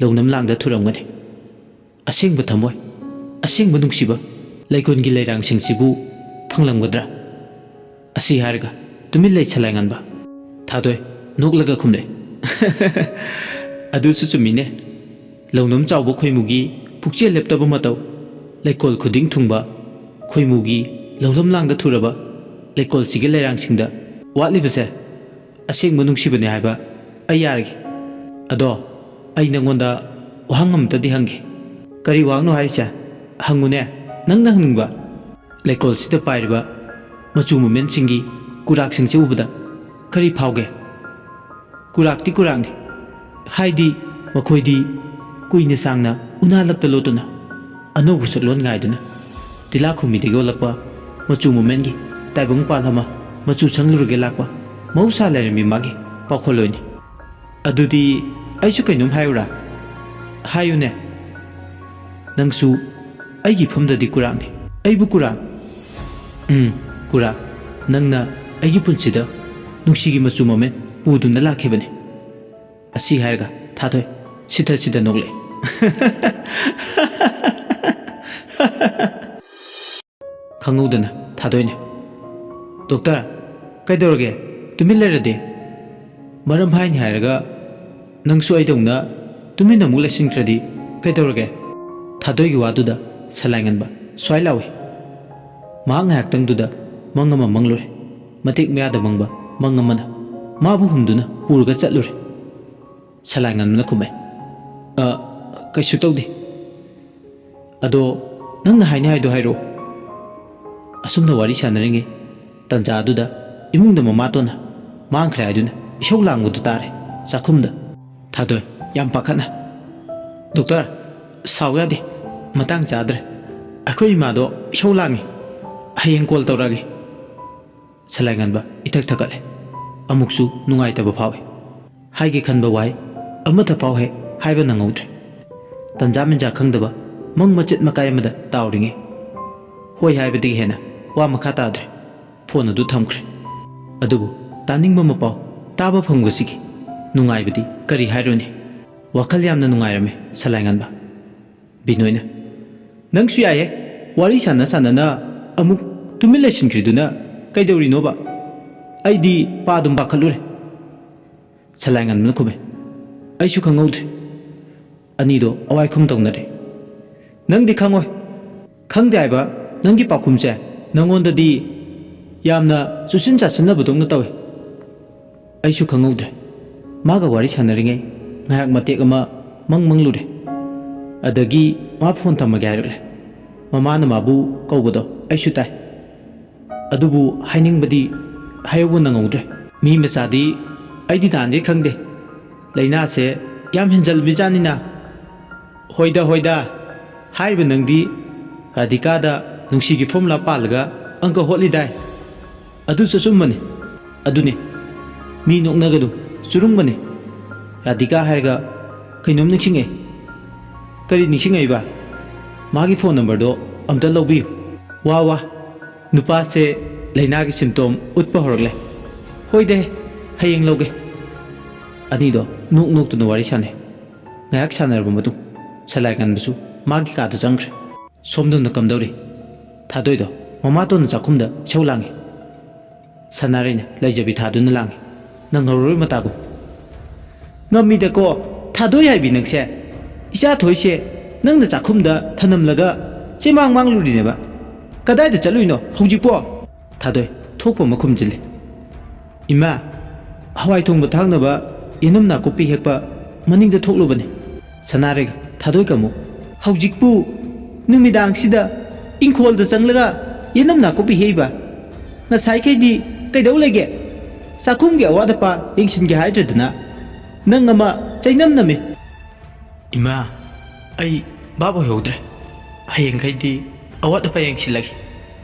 ꯂꯧꯅꯝ ꯂꯥꯡꯗ ꯊꯨꯔꯝꯒꯅꯤ꯫ ꯑꯁꯦꯡꯕ ꯊꯃꯣꯏ, ꯑꯁꯦꯡꯕ ꯅꯨꯡꯁꯤꯕ ꯂꯩꯀꯣꯜꯒꯤ ꯂꯩꯔꯥꯡꯁꯤꯡꯁꯤꯕꯨ ꯐꯪꯂꯝꯒꯗ꯭ꯔꯥ? ꯑꯁꯤ ꯍꯥꯏꯔꯒ ꯇꯨꯃꯤꯟ ꯂꯩ ꯁꯂꯥꯏꯉꯥꯟꯕ꯫ ꯊꯥꯗꯣꯏ ꯅꯣꯛꯂꯒ ꯈꯨꯝꯂꯦ꯫ ꯑꯗꯨꯁꯨ ꯆꯨꯝꯃꯤꯅꯦ꯫ ꯂꯧꯅꯝ ꯆꯥꯎꯕ ꯈꯣꯏꯃꯨꯒꯤ ꯄꯨꯛꯆꯦꯜ ꯂꯦꯞꯇꯕ ꯃꯇꯧ, ꯂꯩꯀꯣꯜ ꯈꯨꯗꯤꯡ ꯊꯨꯡꯕ ꯈꯣꯏꯃꯨꯒꯤ ꯂꯧꯂꯝ ꯂꯥꯡꯗ ꯊꯨꯔꯕ ꯂꯩꯀꯣꯜꯁꯤꯒꯤ ꯂꯩꯔꯥꯡꯁꯤꯡꯗ ꯋꯥꯠꯂꯤꯕꯁꯦ ꯑꯁꯦꯡꯕ ꯅꯨꯡꯁꯤꯕꯅꯦ ꯍꯥꯏꯕ ꯑꯩ ꯌꯥꯔꯒꯦ꯫ ꯑꯗꯣ ꯑꯩ ꯅꯪꯉꯣꯟꯗ ꯋꯥꯍꯪ ꯑꯃꯇꯗꯤ ꯍꯪꯒꯦ꯫ ꯀꯔꯤ ꯋꯥꯍꯪꯅꯣ ꯍꯥꯏꯔꯤꯁꯦ? ꯍꯪꯉꯨꯅꯦ, ꯅꯪꯅ ꯍꯪꯅꯤꯡꯕ꯫ ꯂꯩꯀꯣꯜꯁꯤꯗ ꯄꯥꯏꯔꯤꯕ ꯃꯆꯨ ꯃꯃꯦꯟꯁꯤꯡꯒꯤ ꯀꯨꯔꯥꯛꯁꯤꯡꯁꯤ ꯎꯕꯗ ꯀꯔꯤ ꯐꯥꯎꯒꯦ? ꯀꯨꯔꯥꯛꯇꯤ ꯀꯨꯔꯥꯛꯅꯤ, ꯍꯥꯏꯗꯤ ꯃꯈꯣꯏꯗꯤ ꯀꯨꯏꯅ ꯁꯥꯡꯅ ꯎꯅꯥ ꯂꯛꯇ ꯂꯣꯠꯇꯨꯅ, ꯑꯅꯧꯕ ꯁꯛꯂꯣꯟ ꯉꯥꯏꯗꯨꯅ, ꯇꯤꯂꯥꯈꯨꯝꯕꯤꯗꯒꯤ ꯑꯣꯜꯂꯛꯄ ꯃꯆꯨ ꯃꯣꯃꯦꯟꯒꯤ ꯇꯥꯏꯕꯪ ꯄꯥꯜ ꯑꯃ ꯃꯆꯨ ꯁꯪꯂꯨꯔꯒꯦ ꯂꯥꯛꯄ ꯃꯍꯧꯁꯥ ꯂꯩꯔꯝꯃꯤ ꯃꯥꯒꯤ ꯄꯥꯎꯈꯣꯜꯂꯣꯏꯅꯤ꯫ ꯑꯗꯨꯗꯤ ꯑꯩꯁꯨ ꯀꯩꯅꯣꯝ ꯍꯥꯏꯌꯨꯔꯥ? ꯍꯥꯏꯌꯨꯅꯦ꯫ ꯅꯪꯁꯨ ꯑꯩꯒꯤ ꯏꯐꯝꯗꯗꯤ ꯀꯨꯔꯥꯛꯅꯤ꯫ ꯑꯩꯕꯨ ꯀꯨꯔꯥꯛ? ꯎꯝ, ꯀꯨꯔꯥꯛ꯫ ꯅꯪꯅ ꯑꯩꯒꯤ ꯄꯨꯟꯁꯤꯗ ꯅꯨꯡꯁꯤꯒꯤ ꯃꯆꯨ ꯃꯃꯦꯟ ꯄꯨꯗꯨꯅ ꯂꯥꯛꯈꯤꯕꯅꯤ꯫ ꯑꯁꯤ ꯍꯥꯏꯔꯒ ꯊꯥꯗꯣꯏ ꯁꯤꯊ ꯁꯤꯊ ꯅꯣꯛꯂꯛꯑꯦ꯫ ꯈꯪꯍꯧꯗꯅ ꯊꯥꯗꯣꯏꯅꯦ꯫ "ꯗꯣꯛꯇꯔ, ꯀꯩꯗꯧꯔꯒꯦ? ꯇꯨꯃꯤꯟ ꯂꯩꯔꯗꯤ?" "ꯃꯔꯝ ꯍꯥꯏꯅꯤ ꯍꯥꯏꯔꯒ ꯅꯪꯁꯨ ꯑꯩꯗꯧꯅ ꯇꯨꯃꯤꯟꯅ ꯑꯃꯨꯛ ꯂꯩꯁꯤꯟꯈ꯭ꯔꯗꯤ ꯀꯩꯗꯧꯔꯒꯦ?" ꯊꯥꯗꯣꯏꯒꯤ ꯋꯥꯗꯨꯗ ꯁꯂꯥꯏꯉꯟꯕ ꯁ꯭ꯋꯥꯏ ꯂꯥꯎꯏ꯫ ꯃꯍꯥꯛ ꯉꯥꯏꯍꯥꯛꯇꯪꯗꯨꯗ ꯃꯪ ꯑꯃ ꯃꯪꯂꯨꯔꯦ꯫ ꯃꯇꯦꯛ ꯃꯌꯥꯗ ꯃꯪꯕ ꯃꯪ ꯑꯃꯅ ꯃꯥꯕꯨ ꯍꯨꯝꯗꯨꯅ ꯄꯨꯔꯒ ꯆꯠꯂꯨꯔꯦ꯫ ꯁꯂꯥꯏꯉꯟꯕꯅ ꯈꯨꯝꯃꯦ, "ꯑ, ꯀꯩꯁꯨ ꯇꯧꯗꯦ꯫ ꯑꯗꯣ ꯅꯪꯅ ꯍꯥꯏꯅꯤ ꯍꯥꯏꯗꯣ ꯍꯥꯏꯔꯛꯑꯣ꯫" ꯑꯁꯨꯝꯅ ꯋꯥꯔꯤ ꯁꯥꯟꯅꯔꯤꯉꯩ ꯇꯟꯖꯥꯗꯨꯗ ꯏꯃꯨꯡꯗ ꯃꯃꯥꯇꯣꯟꯅ ꯃꯥꯡꯈ꯭ꯔꯦ ꯍꯥꯏꯗꯨꯅ ꯏꯁꯧ ꯂꯥꯡꯕꯗꯨ ꯇꯥꯔꯦ ꯆꯥꯛꯈꯨꯝꯗ꯫ ꯊꯥꯗꯣꯏ ꯌꯥꯝ ꯄꯥꯈꯠꯅ, "ꯗꯣꯛꯇꯔ, ꯁꯥꯎ ꯌꯥꯗꯦ, ꯃꯇꯥꯡ ꯆꯥꯗ꯭ꯔꯦ꯫ ꯑꯩꯈꯣꯏ ꯏꯃꯥꯗꯣ ꯏꯁꯧ ꯂꯥꯡꯉꯤ꯫ ꯍꯌꯦꯡ ꯀꯣꯜ ꯇꯧꯔꯛꯑꯒꯦ꯫" ꯁꯂꯥꯏꯉꯟꯕ ꯏꯊꯛ ꯊꯛꯀꯠꯂꯦ꯫ ꯑꯃꯨꯛꯁꯨ ꯅꯨꯡꯉꯥꯏꯇꯕ ꯐꯥꯎꯏ꯫ ꯍꯥꯏꯒꯦ ꯈꯟꯕ ꯋꯥꯍꯩ ꯑꯃꯠꯇ ꯐꯥꯎ ꯍꯦꯛ ꯍꯥꯏꯕ ꯅꯪꯍꯧꯗ꯭ꯔꯦ꯫ ꯇꯟꯖꯥ ꯃꯦꯟꯖꯥ ꯈꯪꯗꯕ ꯃꯪ ꯃꯆꯦꯠ ꯃꯀꯥꯏ ꯑꯃꯗ ꯇꯥꯎꯔꯤꯉꯩ ꯍꯣꯏ ꯍꯥꯏꯕꯗꯒꯤ ꯍꯦꯟꯅ ꯋꯥ ꯃꯈꯥ ꯇꯥꯗ꯭ꯔꯦ꯫ ꯐꯣꯟ ꯑꯗꯨ ꯊꯝꯈ꯭ꯔꯦ꯫ ꯑꯗꯨꯕꯨ ꯇꯥꯅꯤꯡꯕ ꯃꯄꯥꯎ ꯇꯥꯕ ꯐꯪꯕꯁꯤꯒꯤ ꯅꯨꯡꯉꯥꯏꯕꯗꯤ ꯀꯔꯤ ꯍꯥꯏꯔꯨꯅꯤ? ꯋꯥꯈꯜ ꯌꯥꯝꯅ ꯅꯨꯡꯉꯥꯏꯔꯝꯃꯤ ꯁꯂꯥꯏꯉꯟꯕ꯫ ꯕꯤꯅꯣꯏꯅ, "ꯅꯪꯁꯨ ꯌꯥꯏꯌꯦ, ꯋꯥꯔꯤ ꯁꯥꯟꯅ ꯁꯥꯟꯅꯅ ꯑꯃꯨꯛ ꯇꯨꯃꯤꯟ ꯂꯩꯁꯤꯟꯈ꯭ꯔꯤꯗꯨꯅ ꯀꯩꯗꯧꯔꯤꯅꯣꯕ? ꯑꯩꯗꯤ ꯄꯥꯗꯨꯝ ꯄꯥꯈꯠꯂꯨꯔꯦ꯫" ꯁꯂꯥꯏꯉꯟꯕꯅ ꯈꯨꯝꯃꯦ, "ꯑꯩꯁꯨ ꯈꯪꯍꯧꯗ꯭ꯔꯦ꯫" ꯑꯅꯤꯗꯣ ꯑꯋꯥꯏꯈꯨꯝ ꯇꯧꯅꯔꯦ꯫ "ꯅꯪꯗꯤ ꯈꯪꯉꯣꯏ꯫ ꯈꯪꯗꯦ ꯍꯥꯏꯕ ꯅꯪꯒꯤ ꯄꯥꯎꯈꯨꯝꯁꯦ ꯅꯪꯉꯣꯟꯗꯗꯤ ꯌꯥꯝꯅ ꯆꯨꯁꯤꯟ ꯆꯥꯁꯤꯟꯅꯕꯗꯧꯅ ꯇꯧꯏ꯫" ꯑꯩꯁꯨ ꯈꯪꯍꯧꯗ꯭ꯔꯦ꯫ ꯃꯥꯒ ꯋꯥꯔꯤ ꯁꯥꯟꯅꯔꯤꯉꯩ ꯉꯥꯏꯍꯥꯛ ꯃꯇꯦꯛ ꯑꯃ ꯃꯪ ꯃꯪꯂꯨꯔꯦ꯫ ꯑꯗꯒꯤ ꯃꯥ ꯐꯣꯟ ꯊꯝꯃꯒꯦ ꯍꯥꯏꯔꯛꯂꯦ꯫ ꯃꯃꯥꯅ ꯃꯥꯕꯨ ꯀꯧꯕꯗꯣ ꯑꯩꯁꯨ ꯇꯥꯏ꯫ ꯑꯗꯨꯕꯨ ꯍꯥꯏꯅꯤꯡꯕꯗꯤ ꯍꯥꯏꯍꯧꯕ ꯅꯪꯍꯧꯗ꯭ꯔꯦ꯫ ꯃꯤ ꯃꯆꯥꯗꯤ ꯑꯩꯗꯤ ꯅꯍꯥꯟꯗꯩ ꯈꯪꯗꯦ꯫ ꯂꯥꯏꯅꯥꯁꯦ ꯌꯥꯝ ꯍꯦꯟꯖꯜꯂꯕꯖꯥꯠꯅꯤꯅ꯫ ꯍꯣꯏꯗ ꯍꯣꯏꯗ, ꯍꯥꯏꯔꯤꯕ ꯅꯪꯗꯤ ꯔꯥꯙꯤꯀꯥꯗ ꯅꯨꯡꯁꯤꯒꯤ ꯐꯣꯔꯃꯨꯂꯥ ꯄꯥꯜꯂꯒ ꯑꯪꯀ ꯍꯣꯠꯂꯤꯗꯥꯏ? ꯑꯗꯨꯁꯨ ꯑꯆꯨꯝꯕꯅꯤ꯫ ꯑꯗꯨꯅꯤ, ꯃꯤ ꯅꯣꯛꯅꯒꯅꯨ, ꯆꯨꯔꯨꯡꯕꯅꯤ꯫ ꯔꯥꯙꯤꯀꯥ ꯍꯥꯏꯔꯒ ꯀꯩꯅꯣꯝ ꯅꯤꯡꯁꯤꯡꯉꯦ꯫ ꯀꯔꯤ ꯅꯤꯡꯁꯤꯡꯉꯛꯏꯕ? ꯃꯥꯒꯤ ꯐꯣꯟ ꯅꯝꯕꯔꯗꯣ ꯑꯝꯇ ꯂꯧꯕꯤꯌꯨ꯫ ꯋꯥ ꯋꯥ, ꯅꯨꯄꯥꯁꯦ ꯂꯥꯏꯅꯥꯒꯤ ꯁꯤꯝꯇꯣꯝ ꯎꯠꯄ ꯍꯧꯔꯛꯂꯦ꯫ ꯍꯣꯏꯗꯦ, ꯍꯌꯦꯡ ꯂꯧꯒꯦ꯫ ꯑꯅꯤꯗꯣ ꯅꯣꯛ ꯅꯣꯛꯇꯨꯅ ꯋꯥꯔꯤ ꯁꯥꯟꯅꯩ꯫ ꯉꯥꯏꯍꯥꯛ ꯁꯥꯟꯅꯔꯕ ꯃꯇꯨꯡ ꯁꯂꯥꯏ ꯀꯟꯕꯁꯨ ꯃꯥꯒꯤ ꯀꯥꯗ ꯆꯪꯈ꯭ꯔꯦ꯫ ꯁꯣꯝꯗꯅ ꯀꯝꯗꯧꯔꯤ? ꯊꯥꯗꯣꯏꯗꯣ ꯃꯃꯥꯇꯣꯟꯅ ꯆꯥꯛꯈꯨꯝꯗ ꯏꯁꯧ ꯂꯥꯡꯉꯤ꯫ ꯁꯅꯥꯔꯩꯅ ꯂꯩꯖꯕꯤ ꯊꯥꯗꯨꯅ ꯂꯥꯡꯉꯤ꯫ ꯅꯪ ꯉꯧꯔꯣꯏ ꯃꯇꯥꯒꯨꯝ꯫ ꯉꯝꯃꯤꯗꯀꯣ, ꯊꯥꯗꯣꯏ ꯍꯥꯏꯕꯤ ꯅꯪꯁꯦ꯫ ꯏꯆꯥ ꯊꯣꯏꯁꯦ ꯅꯪꯅ ꯆꯥꯛꯈꯨꯝꯗ ꯊꯅꯝꯂꯒ ꯆꯦꯃꯥꯡ ꯃꯥꯡꯂꯨꯔꯤꯅꯦꯕ꯫ ꯀꯗꯥꯏꯗ ꯆꯠꯂꯨꯏꯅꯣ ꯍꯧꯖꯤꯛꯄꯣ? ꯊꯥꯗꯣꯏ ꯊꯣꯛꯄ ꯑꯃ ꯈꯨꯝꯖꯤꯜꯂꯤ꯫ ꯏꯃꯥ, ꯍꯋꯥꯏ ꯊꯣꯡꯕ ꯊꯥꯛꯅꯕ ꯌꯦꯅꯝ ꯅꯥꯀꯨꯞꯄꯤ ꯍꯦꯛꯄ ꯃꯅꯤꯡꯗ ꯊꯣꯛꯂꯨꯕꯅꯤ꯫ ꯁꯅꯥꯔꯩꯒ ꯊꯥꯗꯣꯏꯒ ꯑꯃꯨꯛ꯫ ꯍꯧꯖꯤꯛꯄꯨ ꯅꯨꯃꯤꯗꯥꯡꯁꯤꯗ ꯏꯪꯈꯣꯜꯗ ꯆꯪꯂꯒ ꯌꯦꯅꯝ ꯅꯥꯀꯨꯞꯄꯤ ꯍꯦꯛꯏꯕ? ꯉꯁꯥꯏꯈꯩꯗꯤ ꯀꯩꯗꯧ ꯂꯩꯒꯦ? ꯆꯥꯛꯈꯨꯝꯒꯤ ꯑꯋꯥꯠ ꯑꯄꯥ ꯌꯦꯡꯁꯤꯟꯒꯦ ꯍꯥꯏꯗ꯭ꯔꯗꯅ꯫ ꯅꯪ ꯑꯃ ꯆꯩꯅꯝ ꯅꯝꯃꯤ꯫ ꯏꯃꯥ, ꯑꯩ ꯚꯥꯞ ꯑꯣꯏꯍꯧꯗ꯭ꯔꯦ꯫ ꯍꯌꯦꯡꯈꯩꯗꯤ ꯑꯋꯥꯠ ꯑꯄꯥ ꯌꯦꯡꯁꯤꯜꯂꯒꯦ꯫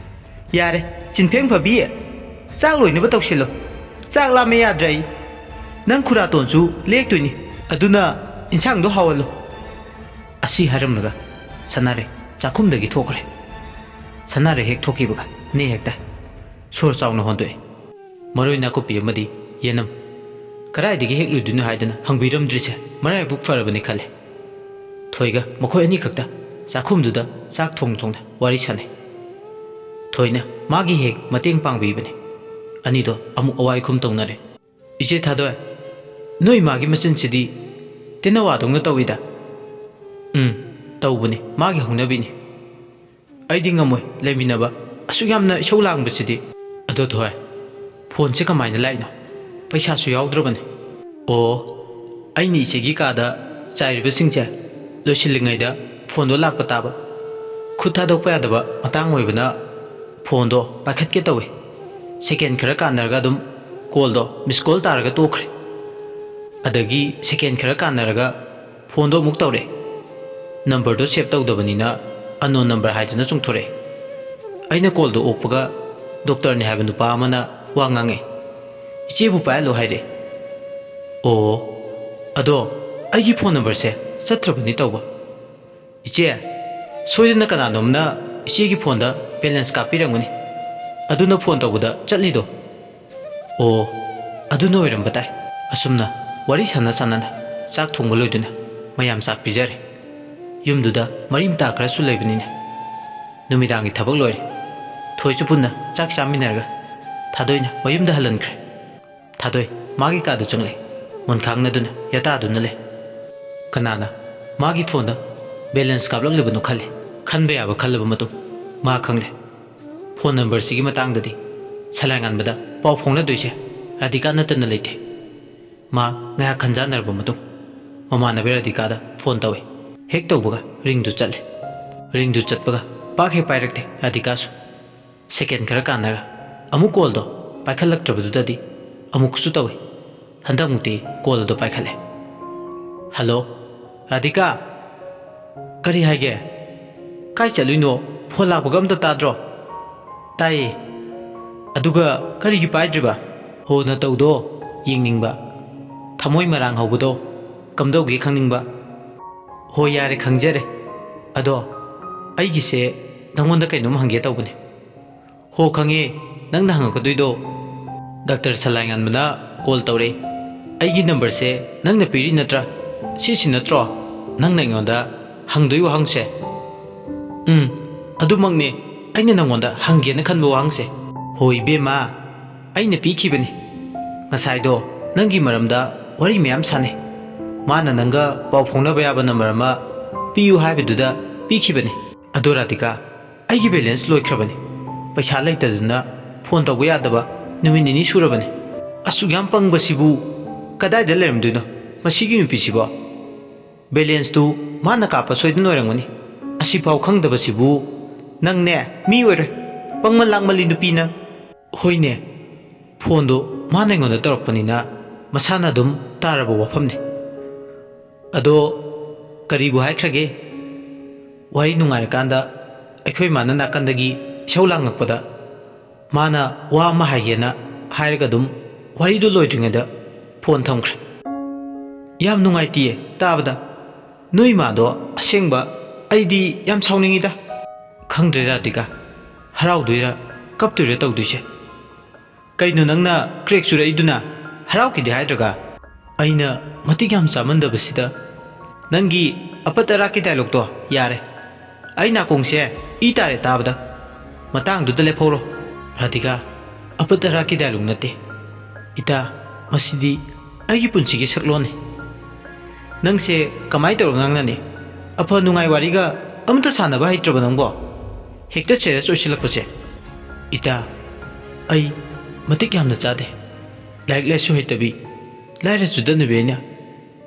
ꯌꯥꯔꯦ, ꯆꯤꯟꯐꯦꯡ ꯐꯕꯤ, ꯆꯥꯛ ꯂꯣꯏꯅꯕ ꯇꯧꯁꯤꯜꯂꯣ꯫ ꯆꯥꯛ ꯂꯥꯝꯃꯦ ꯌꯥꯗ꯭ꯔꯦ ꯑꯩ꯫ ꯅꯪ ꯈꯨꯔꯥꯇꯣꯟꯁꯨ ꯂꯦꯛꯇꯣꯏꯅꯤ, ꯑꯗꯨꯅ ꯏꯟꯁꯥꯡꯗꯣ ꯍꯥꯎꯍꯜꯂꯣ꯫ ꯑꯁꯤ ꯍꯥꯏꯔꯝꯂꯒ ꯁꯅꯥꯔꯩ ꯆꯥꯛꯈꯨꯝꯗꯒꯤ ꯊꯣꯛꯈ꯭ꯔꯦ꯫ ꯁꯅꯥꯔꯩ ꯍꯦꯛ ꯊꯣꯛꯈꯤꯕꯒ ꯅꯦ ꯍꯦꯛꯇ ꯁꯣꯔ ꯆꯥꯎꯅ ꯍꯣꯟꯗꯣꯛꯑꯦ꯫ ꯃꯔꯣꯏ ꯅꯥꯀꯨꯞꯄꯤ ꯑꯃꯗꯤ ꯌꯦꯅꯝ ꯀꯗꯥꯏꯗꯒꯤ ꯍꯦꯛꯂꯨꯗꯣꯏꯅꯣ ꯍꯥꯏꯗꯅ ꯍꯪꯕꯤꯔꯝꯗ꯭ꯔꯤꯁꯦ ꯃꯔꯥꯏꯕꯛ ꯐꯔꯕꯅꯤ ꯈꯜꯂꯦ꯫ ꯊꯣꯏꯒ ꯃꯈꯣꯏ ꯑꯅꯤꯈꯛꯇ ꯆꯥꯛꯈꯨꯝꯗꯨꯗ ꯆꯥꯛ ꯊꯣꯡ ꯊꯣꯡꯅ ꯋꯥꯔꯤ ꯁꯥꯟꯅꯩ꯫ ꯊꯣꯏꯅ ꯃꯥꯒꯤ ꯍꯦꯛ ꯃꯇꯦꯡ ꯄꯥꯡꯕꯤꯕꯅꯤ꯫ ꯑꯅꯤꯗꯣ ꯑꯃꯨꯛ ꯑꯋꯥꯏ ꯈꯨꯝ ꯇꯧꯅꯔꯦ꯫ "ꯏꯆꯦ ꯊꯥꯗꯣꯏ, ꯅꯣꯏ ꯃꯥꯒꯤ ꯃꯆꯤꯟꯁꯤꯗꯤ ꯇꯦꯟꯅꯋꯥꯗꯧꯅ ꯇꯧꯏꯗ꯫" "ꯎꯝ, ꯇꯧꯕꯅꯤ, ꯃꯥꯒꯤ ꯍꯧꯅꯕꯤꯅꯤ꯫ ꯑꯩꯗꯤ ꯉꯝꯃꯣꯏ ꯂꯩꯃꯤꯟꯅꯕ, ꯑꯁꯨꯛ ꯌꯥꯝꯅ ꯏꯁꯧ ꯂꯥꯡꯕꯁꯤꯗꯤ꯫" "ꯑꯗꯣ ꯊꯣꯏ, ꯐꯣꯟꯁꯦ ꯀꯃꯥꯏꯅ ꯂꯥꯛꯏꯅꯣ? ꯄꯩꯁꯥꯁꯨ ꯌꯥꯎꯗ꯭ꯔꯕꯅꯤ꯫" "ꯑꯣ, ꯑꯩꯅ ꯏꯆꯦꯒꯤ ꯀꯥꯗ ꯆꯥꯏꯔꯤꯕꯁꯤꯡꯁꯦ ꯂꯣꯏꯁꯤꯜꯂꯤꯉꯩꯗ ꯐꯣꯟꯗꯣ ꯂꯥꯛꯄ ꯇꯥꯕ꯫ ꯈꯨꯠ ꯊꯥꯗꯣꯛꯄ ꯌꯥꯗꯕ ꯃꯇꯥꯡ ꯑꯣꯏꯕꯅ ꯐꯣꯟꯗꯣ ꯄꯥꯏꯈꯠꯀꯦ ꯇꯧꯏ꯫ ꯁꯦꯀꯦꯟ ꯈꯔ ꯀꯥꯟꯅꯔꯒ ꯑꯗꯨꯝ ꯀꯣꯜꯗꯣ ꯃꯤꯁ ꯀꯣꯜ ꯇꯥꯔꯒ ꯇꯣꯛꯈ꯭ꯔꯦ꯫ ꯑꯗꯒꯤ ꯁꯦꯀꯦꯟ ꯈꯔ ꯀꯥꯟꯅꯔꯒ ꯐꯣꯟꯗꯣ ꯑꯃꯨꯛ ꯇꯧꯔꯛꯑꯦ꯫ ꯅꯝꯕꯔꯗꯣ ꯁꯦꯚ ꯇꯧꯗꯕꯅꯤꯅ ꯑꯟꯅꯣꯟ ꯅꯝꯕꯔ ꯍꯥꯏꯗꯨꯅ ꯆꯣꯡꯊꯣꯔꯛꯑꯦ꯫ ꯑꯩꯅ ꯀꯣꯜꯗꯣ ꯑꯣꯛꯄꯒ ꯗꯣꯛꯇꯔꯅꯤ ꯍꯥꯏꯕ ꯅꯨꯄꯥ ꯑꯃꯅ ꯋꯥ ꯉꯥꯡꯉꯦ꯫ "ꯏꯆꯦꯕꯨ ꯄꯥꯏꯍꯜꯂꯣ" ꯍꯥꯏꯔꯦ꯫ "ꯑꯣ, ꯑꯗꯣ ꯑꯩꯒꯤ ꯐꯣꯟ ꯅꯝꯕꯔꯁꯦ ꯆꯠꯇ꯭ꯔꯕꯅꯤ ꯇꯧꯕ꯫ ꯏꯆꯦ, ꯁꯣꯏꯗꯅ ꯀꯅꯥꯅꯣꯝꯅ ꯏꯆꯦꯒꯤ ꯐꯣꯟꯗ ꯕꯦꯂꯦꯟꯁ ꯀꯥꯞꯄꯤꯔꯝꯒꯅꯤ, ꯑꯗꯨꯅ ꯐꯣꯟ ꯇꯧꯕꯗ ꯆꯠꯂꯤꯗꯣ"꯫ "ꯑꯣ, ꯑꯗꯨꯅ ꯑꯣꯏꯔꯝꯕ ꯇꯥꯏ"꯫ ꯑꯁꯨꯝꯅ ꯋꯥꯔꯤ ꯁꯥꯟꯅ ꯁꯥꯟꯅꯅ ꯆꯥꯛ ꯊꯣꯡꯕ ꯂꯣꯏꯗꯨꯅ ꯃꯌꯥꯝ ꯆꯥꯛ ꯄꯤꯖꯔꯦ꯫ ꯌꯨꯝꯗꯨꯗ ꯃꯔꯤ ꯃꯇꯥ ꯈꯔꯁꯨ ꯂꯩꯕꯅꯤꯅ ꯅꯨꯃꯤꯗꯥꯡꯒꯤ ꯊꯕꯛ ꯂꯣꯏꯔꯦ꯫ ꯊꯣꯏꯁꯨ ꯄꯨꯟꯅ ꯆꯥꯛ ꯆꯥꯃꯤꯟꯅꯔꯒ ꯊꯥꯗꯣꯏꯅ ꯃꯌꯨꯝꯗ ꯍꯜꯍꯟꯈ꯭ꯔꯦ꯫ ꯊꯥꯗꯣꯏ ꯃꯥꯒꯤ ꯀꯥꯗ ꯆꯪꯂꯛꯏ꯫ ꯃꯣꯟꯈꯥꯡꯅꯗꯨꯅ ꯌꯥꯇꯥꯗꯨꯅ ꯂꯩ꯫ ꯀꯅꯥꯅ ꯃꯥꯒꯤ ꯐꯣꯟꯗ ꯕꯦꯂꯦꯟꯁ ꯀꯥꯞꯂꯛꯂꯤꯕꯅꯣ ꯈꯜꯂꯤ꯫ ꯈꯟꯕ ꯌꯥꯕ ꯈꯜꯂꯕ ꯃꯇꯨꯡ ꯃꯥ ꯈꯪꯂꯦ꯫ ꯐꯣꯟ ꯅꯝꯕꯔꯁꯤꯒꯤ ꯃꯇꯥꯡꯗꯗꯤ ꯁꯂꯥꯏꯉꯥꯟꯕꯗ ꯄꯥꯎ ꯐꯥꯎꯅꯗꯣꯏꯁꯦ ꯔꯥꯙꯤꯀꯥ ꯅꯠꯇꯅ ꯂꯩꯇꯦ꯫ ꯃꯥ ꯉꯥꯏꯍꯥꯛ ꯈꯟꯖꯥꯟꯅꯔꯕ ꯃꯇꯨꯡ ꯃꯃꯥꯟꯅꯕꯤ ꯔꯥꯙꯤꯀꯥꯗ ꯐꯣꯟ ꯇꯧꯏ꯫ ꯍꯦꯛ ꯇꯧꯕꯒ ꯔꯤꯡꯗꯨ ꯆꯠꯂꯦ꯫ ꯔꯤꯡꯗꯨ ꯆꯠꯄꯒ ꯄꯥꯛ ꯍꯦꯛ ꯄꯥꯏꯔꯛꯇꯦ ꯔꯥꯙꯤꯀꯥꯁꯨ꯫ ꯁꯦꯀꯦꯟ ꯈꯔ ꯀꯥꯟꯅꯔ ꯑꯃꯨꯛ ꯀꯣꯜꯗꯣ ꯄꯥꯏꯈꯠꯂꯛꯇ꯭ꯔꯕꯗꯨꯗꯗꯤ ꯑꯃꯨꯛꯁꯨ ꯇꯧꯏ꯫ ꯍꯟꯗꯛꯃꯨꯛꯇꯤ ꯀꯣꯜ ꯑꯗꯨ ꯄꯥꯏꯈꯠꯂꯦ꯫ "ꯍꯜꯂꯣ, ꯔꯥꯙꯤꯀꯥ꯫ ꯀꯔꯤ ꯍꯥꯏꯒꯦ? ꯀꯥꯏ ꯆꯠꯂꯨꯏꯅꯣ? ꯐꯣꯟ ꯂꯥꯛꯄꯒ ꯑꯝꯇ ꯇꯥꯗ꯭ꯔꯣ?" "ꯇꯥꯏꯌꯦ꯫ ꯑꯗꯨꯒ ꯀꯔꯤꯒꯤ ꯄꯥꯏꯗ꯭ꯔꯤꯕ?" "ꯍꯣ ꯅꯇꯧꯗꯣ ꯌꯦꯡꯅꯤꯡꯕ, ꯊꯃꯣꯏ ꯃꯔꯥꯡ ꯍꯧꯕꯗꯣ ꯀꯝꯗꯧꯒꯦ ꯈꯪꯅꯤꯡꯕ"꯫ "ꯍꯣ, ꯌꯥꯔꯦ, ꯈꯪꯖꯔꯦ꯫ ꯑꯗꯣ ꯑꯩꯒꯤꯁꯦ ꯅꯪꯉꯣꯟꯗ ꯀꯩꯅꯣꯝ ꯍꯪꯒꯦ ꯇꯧꯕꯅꯦ"꯫ "ꯍꯣ, ꯈꯪꯉꯦ ꯅꯪꯅ ꯍꯪꯉꯛꯀꯗꯣꯏꯗꯣ꯫ ꯗꯥꯛꯇꯔ ꯁꯂꯥꯏꯉꯥꯟꯕꯅ ꯀꯣꯜ ꯇꯧꯔꯛꯏ꯫ ꯑꯩꯒꯤ ꯅꯝꯕꯔꯁꯦ ꯅꯪꯅ ꯄꯤꯔꯤ ꯅꯠꯇ꯭ꯔꯥ? ꯁꯤꯁꯤ ꯅꯠꯇ꯭ꯔꯣ ꯅꯪꯅ ꯑꯩꯉꯣꯟꯗ ꯍꯪꯗꯣꯏ ꯋꯥꯍꯪꯁꯦ?" "ꯎꯝ, ꯑꯗꯨꯃꯛꯅꯦ ꯑꯩꯅ ꯅꯪꯉꯣꯟꯗ ꯍꯪꯒꯦꯅ ꯈꯟꯕ ꯋꯥꯍꯪꯁꯦ"꯫ "ꯍꯣ ꯏꯕꯦꯝꯃ, ꯑꯩꯅ ꯄꯤꯈꯤꯕꯅꯤ꯫ ꯉꯁꯥꯏꯗꯣ ꯅꯪꯒꯤ ꯃꯔꯝꯗ ꯋꯥꯔꯤ ꯃꯌꯥꯝ ꯁꯥꯟꯅꯩ꯫ ꯃꯥꯅ ꯅꯪꯒ ꯄꯥꯎ ꯐꯥꯎꯅꯕ ꯌꯥꯕ ꯅꯝꯕꯔ ꯑꯃ ꯄꯤꯌꯨ ꯍꯥꯏꯕꯗꯨꯗ ꯄꯤꯈꯤꯕꯅꯤ꯫ ꯑꯗꯣ ꯔꯥꯙꯤꯀꯥ, ꯑꯩꯒꯤ ꯕꯦꯂꯦꯟꯁ ꯂꯣꯏꯈ꯭ꯔꯕꯅꯤ꯫ ꯄꯩꯁꯥ ꯂꯩꯇꯗꯅ ꯐꯣꯟ ꯇꯧꯕ ꯌꯥꯗꯕ ꯅꯨꯃꯤꯠ ꯅꯤꯅꯤ ꯁꯨꯔꯕꯅꯤ꯫ ꯑꯁꯨꯛ ꯌꯥꯝ ꯄꯪꯕꯁꯤꯕꯨ ꯀꯗꯥꯏꯗ ꯂꯩꯔꯝꯗꯣꯏꯅꯣ ꯃꯁꯤꯒꯤ ꯅꯨꯄꯤꯁꯤꯕꯣ? ꯕꯦꯂꯦꯟꯁꯇꯨ ꯃꯥꯅ ꯀꯥꯞꯄ ꯁꯣꯏꯗꯅ ꯑꯣꯏꯔꯝꯒꯅꯤ꯫ ꯑꯁꯤꯐꯥꯎ ꯈꯪꯗꯕꯁꯤꯕꯨ ꯅꯪꯅꯦ ꯃꯤ ꯑꯣꯏꯔꯣꯏ꯫ ꯄꯪꯃꯟ ꯂꯥꯛꯃꯜꯂꯤ ꯅꯨꯄꯤ ꯅꯪ"꯫ "ꯍꯣꯏꯅꯦ, ꯐꯣꯟꯗꯣ ꯃꯥꯅ ꯑꯩꯉꯣꯟꯗ ꯇꯧꯔꯛꯄꯅꯤꯅ ꯃꯁꯥꯅ ꯑꯗꯨꯝ ꯇꯥꯔꯕ ꯋꯥꯐꯝꯅꯤ꯫ ꯑꯗꯣ ꯀꯔꯤꯕꯨ ꯍꯥꯏꯈ꯭ꯔꯒꯦ?" ꯋꯥꯔꯤ ꯅꯨꯡꯉꯥꯏꯔꯀꯥꯟꯗ ꯑꯩꯈꯣꯏ ꯃꯥꯅ ꯅꯥꯀꯟꯗꯒꯤ ꯏꯁꯧ ꯂꯥꯡꯉꯛꯄꯗ ꯃꯥꯅ ꯋꯥ ꯑꯃ ꯍꯥꯏꯒꯦꯅ ꯍꯥꯏꯔꯒ ꯑꯗꯨꯝ ꯋꯥꯔꯤꯗꯨ ꯂꯣꯏꯗ꯭ꯔꯤꯉꯩꯗ ꯐꯣꯟ ꯊꯝꯈ꯭ꯔꯦ꯫ "ꯌꯥꯝ ꯅꯨꯡꯉꯥꯏꯇꯤꯌꯦ ꯇꯥꯕꯗ꯫ ꯅꯣꯏ ꯃꯥꯗꯣ ꯑꯁꯦꯡꯕ ꯑꯩꯗꯤ ꯌꯥꯝ ꯁꯥꯎꯅꯤꯡꯉꯤꯗ꯫ ꯈꯪꯗ꯭ꯔꯦ ꯔꯥꯙꯤꯀꯥ, ꯍꯔꯥꯎꯗꯣꯏꯔꯥ ꯀꯞꯇꯣꯏꯔꯥ ꯇꯧꯗꯣꯏꯁꯦ꯫ ꯀꯩꯅꯣ ꯅꯪꯅ ꯀ꯭ꯔꯦꯛ ꯆꯨꯔꯛꯏꯗꯨꯅ? ꯍꯔꯥꯎꯈꯤꯗꯦ ꯍꯥꯏꯗ꯭ꯔꯒ?" "ꯑꯩꯅ ꯃꯇꯤꯛ ꯌꯥꯝ ꯆꯥꯃꯟꯗꯕꯁꯤꯗ ꯅꯪꯒꯤ ꯑꯄꯠ ꯑꯔꯥꯛꯀꯤ ꯗꯥꯏꯂꯣꯛꯇꯣ ꯌꯥꯔꯦ꯫ ꯑꯩ ꯅꯥꯀꯣꯡꯁꯦ ꯏ ꯇꯥꯔꯦ ꯇꯥꯕꯗ꯫ ꯃꯇꯥꯡꯗꯨꯗ ꯂꯦꯞꯍꯧꯔꯣ ꯔꯥꯙꯤꯀꯥ꯫ ꯑꯄꯠ ꯑꯔꯥꯛꯀꯤ ꯗꯥꯏꯂꯣꯛ ꯅꯠꯇꯦ ꯏꯇꯥ, ꯃꯁꯤꯗꯤ ꯑꯩꯒꯤ ꯄꯨꯟꯁꯤꯒꯤ ꯁꯛꯂꯣꯟꯅꯤ꯫ ꯅꯪꯁꯦ ꯀꯃꯥꯏꯅ ꯇꯧꯔ ꯉꯥꯡꯅꯅꯤ? ꯑꯐ ꯅꯨꯡꯉꯥꯏ ꯋꯥꯔꯤꯒ ꯑꯃꯇ ꯁꯥꯟꯅꯕ ꯍꯩꯇ꯭ꯔꯕ ꯅꯪꯕꯣ? ꯍꯦꯛꯇ ꯁꯦꯔꯤꯌꯁ ꯑꯣꯏꯁꯤꯜꯂꯛꯄꯁꯦ꯫ ꯏꯇꯥ, ꯑꯩ ꯃꯇꯤꯛ ꯌꯥꯝꯅ ꯆꯥꯗꯦ꯫ ꯂꯥꯏꯔꯤꯛ ꯂꯥꯏꯁꯨ ꯍꯩꯇꯕꯤ, ꯂꯥꯏꯔ ꯆꯨꯗꯠꯅꯕꯤ ꯑꯩꯅ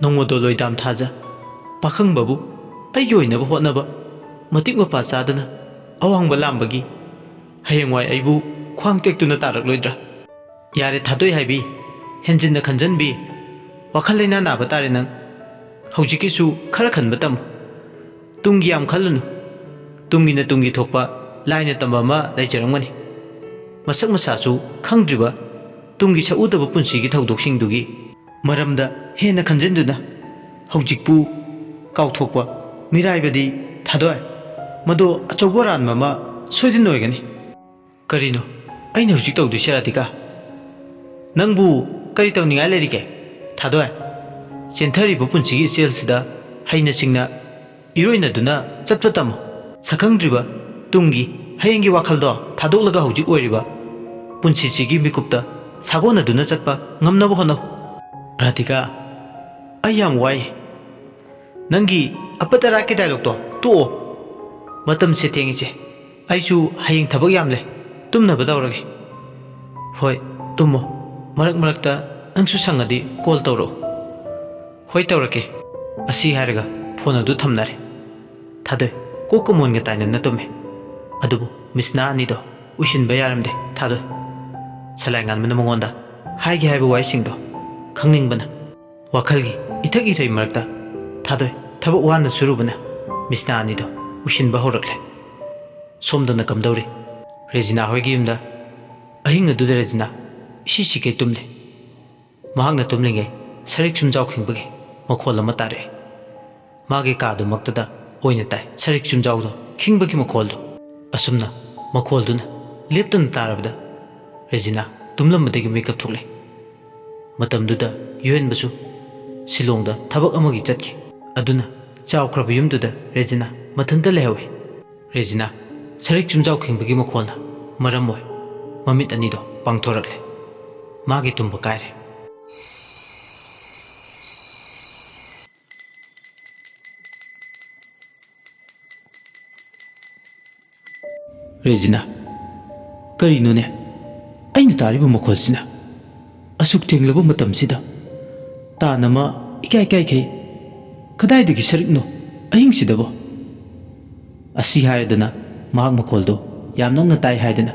ꯅꯣꯡꯃꯗꯣ ꯂꯣꯏꯗꯥꯝ ꯊꯥꯖ ꯄꯥꯈꯪꯕꯕꯨ ꯑꯩꯒꯤ ꯑꯣꯏꯅꯕ ꯍꯣꯠꯅꯕ ꯃꯇꯤꯛ ꯃꯄꯥ ꯆꯥꯗꯅ ꯑꯋꯥꯡꯕ ꯂꯥꯝꯕꯒꯤ ꯍꯌꯦꯡꯋꯥꯏ ꯑꯩꯕꯨ ꯈ꯭ꯋꯥꯡ ꯇꯦꯛꯇꯨꯅ ꯇꯥꯔꯛꯂꯣꯏꯗ꯭ꯔꯥ?" "ꯌꯥꯔꯦ ꯊꯥꯗꯣꯏ ꯍꯥꯏꯕꯤ, ꯍꯦꯟꯖꯤꯟꯅ ꯈꯟꯖꯟꯕꯤ, ꯋꯥꯈꯜ ꯂꯩꯅꯥ ꯅꯥꯕ ꯇꯥꯔꯦ ꯅꯪ꯫ ꯍꯧꯖꯤꯛꯀꯤꯁꯨ ꯈꯔ ꯈꯟꯕ ꯇꯝꯃꯨ꯫ ꯇꯨꯡꯒꯤ ꯌꯥꯝ ꯈꯜꯂꯨꯅꯨ꯫ ꯇꯨꯡꯒꯤꯅ ꯇꯨꯡꯒꯤ ꯊꯣꯛꯄ ꯂꯥꯏꯅ ꯇꯝꯕ ꯑꯃ ꯂꯩꯖꯔꯝꯒꯅꯤ꯫ ꯃꯁꯛ ꯃꯁꯥꯁꯨ ꯈꯪꯗ꯭ꯔꯤꯕ ꯇꯨꯡꯒꯤ ꯁꯛꯎꯗꯕ ꯄꯨꯟꯁꯤꯒꯤ ꯊꯧꯗꯣꯛꯁꯤꯡꯗꯨꯒꯤ ꯃꯔꯝꯗ ꯍꯦꯟꯅ ꯈꯟꯖꯤꯟꯗꯨꯅ ꯍꯧꯖꯤꯛꯄꯨ ꯀꯥꯎꯊꯣꯛꯄ ꯃꯤꯔꯥꯏꯕꯗꯤ ꯊꯥꯗꯣꯏ꯫ ꯃꯗꯨ ꯑꯆꯧꯕ ꯑꯔꯥꯟꯕ ꯑꯃ ꯁꯣꯏꯗꯅ ꯑꯣꯏꯒꯅꯤ꯫" "ꯀꯔꯤꯅꯣ ꯑꯩꯅ ꯍꯧꯖꯤꯛ ꯇꯧꯗꯣꯏꯁꯦ ꯔꯥꯙꯤꯀꯥ? ꯅꯪꯕꯨ ꯀꯔꯤ ꯇꯧꯅꯤꯡꯉꯥꯏ ꯂꯩꯔꯤꯒꯦ ꯊꯥꯗꯣꯏ? ꯆꯦꯟꯊꯔꯤꯕ ꯄꯨꯟꯁꯤꯒꯤ ꯏꯆꯦꯜꯁꯤꯗ ꯍꯩꯅ ꯁꯤꯡꯅ ꯏꯔꯣꯏꯅꯗꯨꯅ ꯆꯠꯄ ꯇꯝꯃꯨ꯫ ꯁꯛꯈꯪꯗ꯭ꯔꯤꯕ ꯇꯨꯡꯒꯤ ꯍꯌꯦꯡꯒꯤ ꯋꯥꯈꯜꯗꯣ ꯊꯥꯗꯣꯛꯂꯒ ꯍꯧꯖꯤꯛ ꯑꯣꯏꯔꯤꯕ ꯄꯨꯟꯁꯤꯁꯤꯒꯤ ꯃꯤꯀꯨꯞꯇ ꯁꯥꯒꯣꯟꯅꯗꯨꯅ ꯆꯠꯄ ꯉꯝꯅꯕ ꯍꯣꯠꯅꯧ꯫" "ꯔꯥꯙꯤꯀꯥ, ꯑꯩ ꯌꯥꯝ ꯋꯥꯏ꯫ ꯅꯪꯒꯤ ꯑꯄꯠ ꯑꯔꯥꯛꯀꯤ ꯗꯥꯏꯂꯣꯛꯇꯣ ꯇꯣꯛꯑꯣ꯫ ꯃꯇꯝꯁꯦ ꯊꯦꯡꯉꯤꯁꯦ꯫ ꯑꯩꯁꯨ ꯍꯌꯦꯡ ꯊꯕꯛ ꯌꯥꯝ ꯂꯩ꯫ ꯇꯨꯝꯅꯕ ꯇꯧꯔꯒꯦ꯫" "ꯍꯣꯏ, ꯇꯨꯝꯃꯣ꯫ ꯃꯔꯛ ꯃꯔꯛꯇ ꯅꯪꯁꯨ ꯁꯪꯉꯗꯤ ꯀꯣꯜ ꯇꯧꯔꯛꯎ꯫" "ꯍꯣꯏ, ꯇꯧꯔꯛꯀꯦ꯫" ꯑꯁꯤ ꯍꯥꯏꯔꯒ ꯐꯣꯟ ꯑꯗꯨ ꯊꯝꯅꯔꯦ꯫ ꯊꯥꯗꯣꯏ ꯀꯣꯛꯀ ꯃꯣꯟꯒ ꯇꯥꯏꯅꯅ ꯇꯨꯝꯃꯦ꯫ ꯑꯗꯨꯕꯨ ꯃꯤꯁꯅꯥ ꯑꯅꯤꯗꯣ ꯎꯏꯁꯤꯟꯕ ꯌꯥꯔꯝꯗꯦ ꯊꯥꯗꯣꯏ꯫ ꯁꯂꯥꯏ ꯉꯥꯟꯕꯅ ꯃꯉꯣꯟꯗ ꯍꯥꯏꯒꯦ ꯍꯥꯏꯕ ꯋꯥꯍꯩꯁꯤꯡꯗꯣ ꯈꯪꯅꯤꯡꯕꯅ ꯋꯥꯈꯜꯒꯤ ꯏꯊꯛ ꯏꯊꯩ ꯃꯔꯛꯇ ꯊꯥꯗꯣꯏ ꯊꯕꯛ ꯋꯥꯅ ꯁꯨꯔꯨꯕꯅ ꯃꯤꯁꯅꯥ ꯑꯅꯤꯗꯣ ꯎꯏꯁꯤꯟꯕ ꯍꯧꯔꯛꯂꯦ꯫ ꯁꯣꯝꯗꯅ ꯀꯝꯗꯧꯔꯤ? ꯔꯦꯖꯤꯅꯥ ꯍꯣꯏꯒꯤ ꯌꯨꯝꯗ ꯑꯍꯤꯡ ꯑꯗꯨꯗ ꯔꯦꯖꯤꯅꯥ ꯏꯁꯤ ꯁꯤꯈꯩ ꯇꯨꯝꯂꯤ꯫ ꯃꯍꯥꯛꯅ ꯇꯨꯝꯂꯤꯉꯩ ꯁꯔꯤꯛ ꯆꯨꯝꯖꯥꯎ ꯈꯤꯡꯕꯒꯤ ꯃꯈꯣꯜ ꯑꯃ ꯇꯥꯔꯛꯏ꯫ ꯃꯥꯒꯤ ꯀꯥꯗꯨꯃꯛꯇꯗ ꯑꯣꯏꯅ ꯇꯥꯏ ꯁꯔꯤꯛ ꯆꯨꯝꯖꯥꯎꯗꯣ ꯈꯤꯡꯕꯒꯤ ꯃꯈꯣꯜꯗꯣ꯫ ꯑꯁꯨꯝꯅ ꯃꯈꯣꯜꯗꯨꯅ ꯂꯦꯞꯇꯅ ꯇꯥꯔꯕꯗ ꯔꯦꯖꯤꯅꯥ ꯇꯨꯝꯂꯝꯕꯗꯒꯤ ꯃꯤꯀꯞ ꯊꯣꯛꯂꯦ꯫ ꯃꯇꯝꯗꯨꯗ ꯌꯨꯍꯦꯟꯕꯁꯨ ꯁꯤꯂꯣꯡꯗ ꯊꯕꯛ ꯑꯃꯒꯤ ꯆꯠꯈꯤ꯫ ꯑꯗꯨꯅ ꯆꯥꯎꯈ꯭ꯔꯕ ꯌꯨꯝꯗꯨꯗ ꯔꯦꯖꯤꯅꯥ ꯃꯊꯟꯇ ꯂꯩꯍꯧꯏ꯫ ꯔꯦꯖꯤꯅꯥ ꯁꯔꯤꯛ ꯆꯨꯝꯖꯥꯎ ꯈꯤꯡꯕꯒꯤ ꯃꯈꯣꯜꯅ ꯃꯔꯝ ꯑꯣꯏ ꯃꯃꯤꯠ ꯑꯅꯤꯗꯣ ꯄꯥꯡꯊꯣꯔꯛꯂꯦ꯫ ꯃꯥꯒꯤ ꯇꯨꯝꯕ ꯀꯥꯏꯔꯦ꯫ ꯔꯦꯖꯤꯅꯥ, ꯀꯔꯤꯅꯣꯅꯦ ꯑꯩꯅ ꯇꯥꯔꯤꯕ ꯃꯈꯣꯜꯁꯤꯅ? ꯑꯁꯨꯛ ꯊꯦꯡꯂꯕ ꯃꯇꯝꯁꯤꯗ ꯇꯥꯟ ꯑꯃ ꯏꯀꯥꯏ ꯀꯥꯏꯈꯩ꯫ ꯀꯗꯥꯏꯗꯒꯤ ꯁꯔꯤꯛꯅꯣ ꯑꯍꯤꯡꯁꯤꯗꯕꯣ? ꯑꯁꯤ ꯍꯥꯏꯔꯗꯅ ꯃꯍꯥꯛ ꯃꯈꯣꯜꯗꯣ ꯌꯥꯝ ꯅꯛꯅ ꯇꯥꯏ ꯍꯥꯏꯗꯅ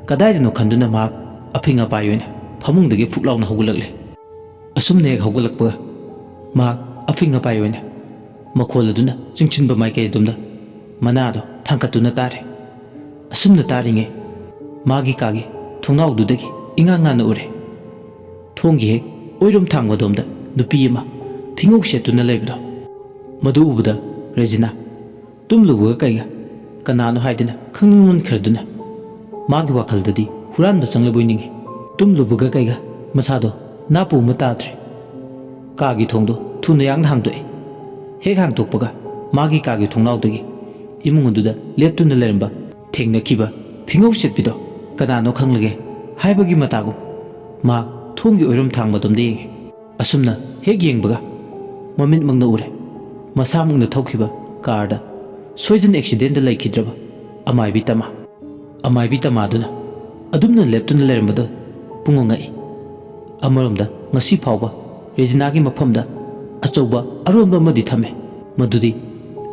ꯀꯗꯥꯏꯗꯅꯣ ꯈꯟꯗꯨꯅ ꯃꯍꯥꯛ ꯑꯐꯤꯡ ꯑꯄꯥꯏ ꯑꯣꯏꯅ ꯐꯃꯨꯡꯗꯒꯤ ꯐꯨꯛ ꯂꯥꯎꯅ ꯍꯧꯒꯠꯂꯛꯂꯦ꯫ ꯑꯁꯨꯝꯅ ꯍꯦꯛ ꯍꯧꯒꯠꯂꯛꯄꯒ ꯃꯍꯥꯛ ꯑꯐꯤꯡ ꯑꯄꯥꯏ ꯑꯣꯏꯅ ꯃꯈꯣꯜ ꯑꯗꯨꯅ ꯆꯤꯡꯁꯤꯟꯕ ꯃꯥꯏꯀꯩ ꯑꯗꯣꯝꯗ ꯃꯅꯥꯗꯣ ꯊꯥꯡꯒꯠꯇꯨꯅ ꯇꯥꯔꯦ꯫ ꯑꯁꯨꯝꯅ ꯇꯥꯔꯤꯉꯩ ꯃꯥꯒꯤ ꯀꯥꯒꯤ ꯊꯣꯡꯅꯥꯎꯗꯨꯗꯒꯤ ꯏꯉꯥꯟ ꯉꯥꯟꯅ ꯎꯔꯦ꯫ ꯊꯣꯡꯒꯤ ꯍꯦꯛ ꯑꯣꯏꯔꯣꯝ ꯊꯥꯡꯕꯗꯣꯝꯗ ꯅꯨꯄꯤ ꯑꯃ ꯐꯤꯉꯧ ꯁꯦꯠꯇꯨꯅ ꯂꯩꯕꯗꯣ꯫ ꯃꯗꯨ ꯎꯕꯗ ꯔꯦꯖꯤꯅꯥ ꯇꯨꯝꯂꯨꯕꯒ ꯀꯩꯒ ꯀꯅꯥꯅꯣ ꯍꯥꯏꯗꯨꯅ ꯈꯪꯅꯤꯡꯃꯟꯈ꯭ꯔꯗꯨꯅ ꯃꯥꯒꯤ ꯋꯥꯈꯜꯗꯗꯤ ꯍꯨꯔꯥꯟꯕ ꯆꯪꯂꯕꯣꯏ ꯅꯤꯡꯏ꯫ ꯇꯨꯝꯂꯨꯕꯒ ꯀꯩꯒ ꯃꯁꯥꯗꯣ ꯅꯥꯄꯨ ꯑꯃ ꯇꯥꯗ꯭ꯔꯦ꯫ ꯀꯥꯒꯤ ꯊꯣꯡꯗꯣ ꯊꯨꯅ ꯌꯥꯡꯅ ꯍꯥꯡꯗꯣꯛꯑꯦ꯫ ꯍꯦꯛ ꯍꯥꯡꯗꯣꯛꯄꯒ ꯃꯥꯒꯤ ꯀꯥꯒꯤ ꯊꯣꯡꯅꯥꯎꯗꯒꯤ ꯏꯃꯨꯡ ꯑꯗꯨꯗ ꯂꯦꯞꯇꯨꯅ ꯂꯩꯔꯝꯕ ꯊꯦꯡꯅꯈꯤꯕ ꯐꯤꯉꯧ ꯁꯦꯠꯄꯤꯗꯣ ꯀꯅꯥꯅꯣ ꯈꯪꯂꯒꯦ ꯍꯥꯏꯕꯒꯤ ꯃꯇꯥꯒꯨꯝ ꯃꯍꯥꯛ ꯊꯣꯡꯒꯤ ꯑꯣꯏꯔꯣꯝ ꯊꯥꯡꯕꯗꯣꯝꯗ ꯌꯦꯡꯉꯦ꯫ ꯑꯁꯨꯝꯅ ꯍꯦꯛ ꯌꯦꯡꯕꯒ ꯃꯃꯤꯠꯃꯛꯅ ꯎꯔꯦ꯫ ꯃꯁꯥꯃꯛꯅ ꯊꯧꯈꯤꯕ ꯀꯥꯔꯗ ꯁꯣꯏꯗꯅ ꯑꯦꯛꯁꯤꯗꯦꯟꯗ ꯂꯩꯈꯤꯗ꯭ꯔꯕ ꯑꯃꯥꯏꯕꯤ ꯇꯃꯥ꯫ ꯑꯃꯥꯏꯕꯤ ꯇꯃꯥꯗꯨꯅ ꯑꯗꯨꯝꯅ ꯂꯦꯞꯇꯨꯅ ꯂꯩꯔꯝꯕꯗꯨ ꯄꯨꯡꯉꯛ ꯉꯛꯏ꯫ ꯑꯃꯔꯣꯝꯗ ꯉꯁꯤ ꯐꯥꯎꯕ ꯔꯦꯖꯤꯅꯥꯒꯤ ꯃꯐꯝꯗ ꯑꯆꯧꯕ ꯑꯔꯣꯟꯕ ꯑꯃꯗꯤ ꯊꯝꯃꯦ꯫ ꯃꯗꯨꯗꯤ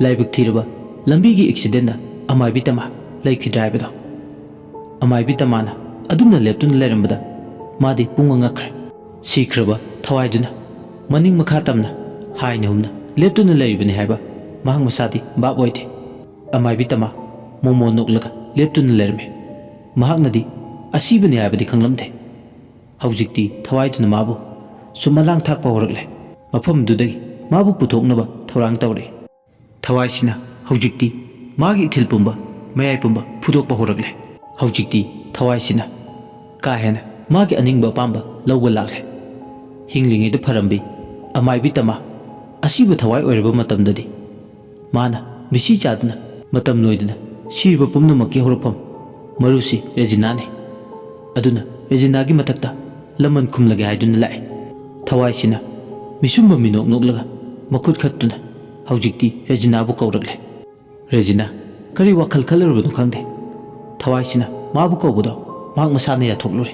ꯂꯥꯏꯕꯛ ꯊꯤꯔꯕ ꯂꯝꯕꯤꯒꯤ ꯑꯦꯛꯁꯤꯗꯦꯟꯗ ꯑꯃꯥꯏꯕꯤ ꯇꯃꯥ ꯂꯩꯈꯤꯗ꯭ꯔꯦ ꯍꯥꯏꯕꯗꯣ꯫ ꯑꯃꯥꯏꯕꯤ ꯇꯃꯥꯅ ꯑꯗꯨꯝꯅ ꯂꯦꯞꯇꯨꯅ ꯂꯩꯔꯝꯕꯗ ꯃꯥꯗꯤ ꯄꯨꯡꯉꯛ ꯉꯛꯈ꯭ꯔꯦ꯫ ꯁꯤꯈ꯭ꯔꯕ ꯊꯋꯥꯏꯗꯨꯅ ꯃꯅꯤꯡ ꯃꯈꯥ ꯇꯝꯅ ꯍꯥꯏꯅ ꯍꯨꯝꯅ ꯂꯦꯞꯇꯨꯅ ꯂꯩꯔꯤꯕꯅꯤ ꯍꯥꯏꯕ ꯃꯍꯥꯛ ꯃꯁꯥꯗꯤ ꯚꯥꯞ ꯑꯣꯏꯗꯦ꯫ ꯑꯃꯥꯏꯕꯤ ꯇꯃꯥ ꯃꯣꯃꯣꯟ ꯅꯣꯛꯂꯒ ꯂꯦꯞꯇꯨꯅ ꯂꯩꯔꯝꯃꯤ꯫ ꯃꯍꯥꯛꯅꯗꯤ ꯑꯁꯤꯕꯅꯤ ꯍꯥꯏꯕꯗꯤ ꯈꯪꯂꯝꯗꯦ꯫ ꯍꯧꯖꯤꯛꯇꯤ ꯊꯋꯥꯏꯗꯨꯅ ꯃꯥꯕꯨ ꯁꯨꯃꯥꯡ ꯂꯥꯡ ꯊꯥꯛꯄ ꯍꯧꯔꯛꯂꯦ꯫ ꯃꯐꯝꯗꯨꯗꯒꯤ ꯃꯥꯕꯨ ꯄꯨꯊꯣꯛꯅꯕ ꯊꯧꯔꯥꯡ ꯇꯧꯔꯛꯏ꯫ ꯊꯋꯥꯏꯁꯤꯅ ꯍꯧꯖꯤꯛꯇꯤ ꯃꯥꯒꯤ ꯏꯊꯤꯜ ꯄꯨꯝꯕ, ꯃꯌꯥꯏ ꯄꯨꯝꯕ ꯐꯨꯗꯣꯛꯄ ꯍꯧꯔꯛꯂꯦ꯫ ꯍꯧꯖꯤꯛꯇꯤ ꯊꯋꯥꯏꯁꯤꯅ ꯀꯥ ꯍꯦꯟꯅ ꯃꯥꯒꯤ ꯑꯅꯤꯡꯕ ꯑꯄꯥꯝꯕ ꯂꯧꯕ ꯂꯥꯛꯂꯦ꯫ ꯍꯤꯡꯂꯤꯉꯩꯗ ꯐꯔꯝꯕꯤ ꯑꯃꯥꯏꯕꯤ ꯇꯃꯥ ꯑꯁꯤꯕ ꯊꯋꯥꯏ ꯑꯣꯏꯔꯕ ꯃꯇꯝꯗꯗꯤ ꯃꯥꯅ ꯃꯤꯁꯤ ꯆꯥꯗꯨꯅ ꯃꯇꯝ ꯂꯣꯏꯗꯅ ꯁꯤꯔꯤꯕ ꯄꯨꯝꯅꯃꯛꯀꯤ ꯍꯧꯔꯛꯐꯝ ꯃꯔꯨꯁꯤ ꯔꯦꯖꯤꯅꯥꯅꯤ꯫ ꯑꯗꯨꯅ ꯔꯦꯖꯤꯅꯥꯒꯤ ꯃꯊꯛꯇ ꯂꯃꯟ ꯈꯨꯝꯂꯒꯦ ꯍꯥꯏꯗꯨꯅ ꯂꯥꯛꯑꯦ꯫ ꯊꯋꯥꯏꯁꯤꯅ ꯃꯤꯁꯨꯝꯕ ꯃꯤꯅꯣꯛ ꯅꯣꯛꯂꯒ ꯃꯈꯨꯠ ꯈꯠꯇꯨꯅ ꯍꯧꯖꯤꯛꯇꯤ ꯔꯦꯖꯤꯅꯥꯕꯨ ꯀꯧꯔꯛꯂꯦ꯫ ꯔꯦꯖꯤꯅꯥ ꯀꯔꯤ ꯋꯥꯈꯜ ꯈꯜꯂꯨꯔꯕꯅꯣ ꯈꯪꯗꯦ꯫ ꯊꯋꯥꯏꯁꯤꯅ ꯃꯥꯕꯨ ꯀꯧꯕꯗꯣ ꯃꯍꯥꯛ ꯃꯁꯥꯅ ꯌꯥꯊꯣꯛꯂꯨꯔꯦ꯫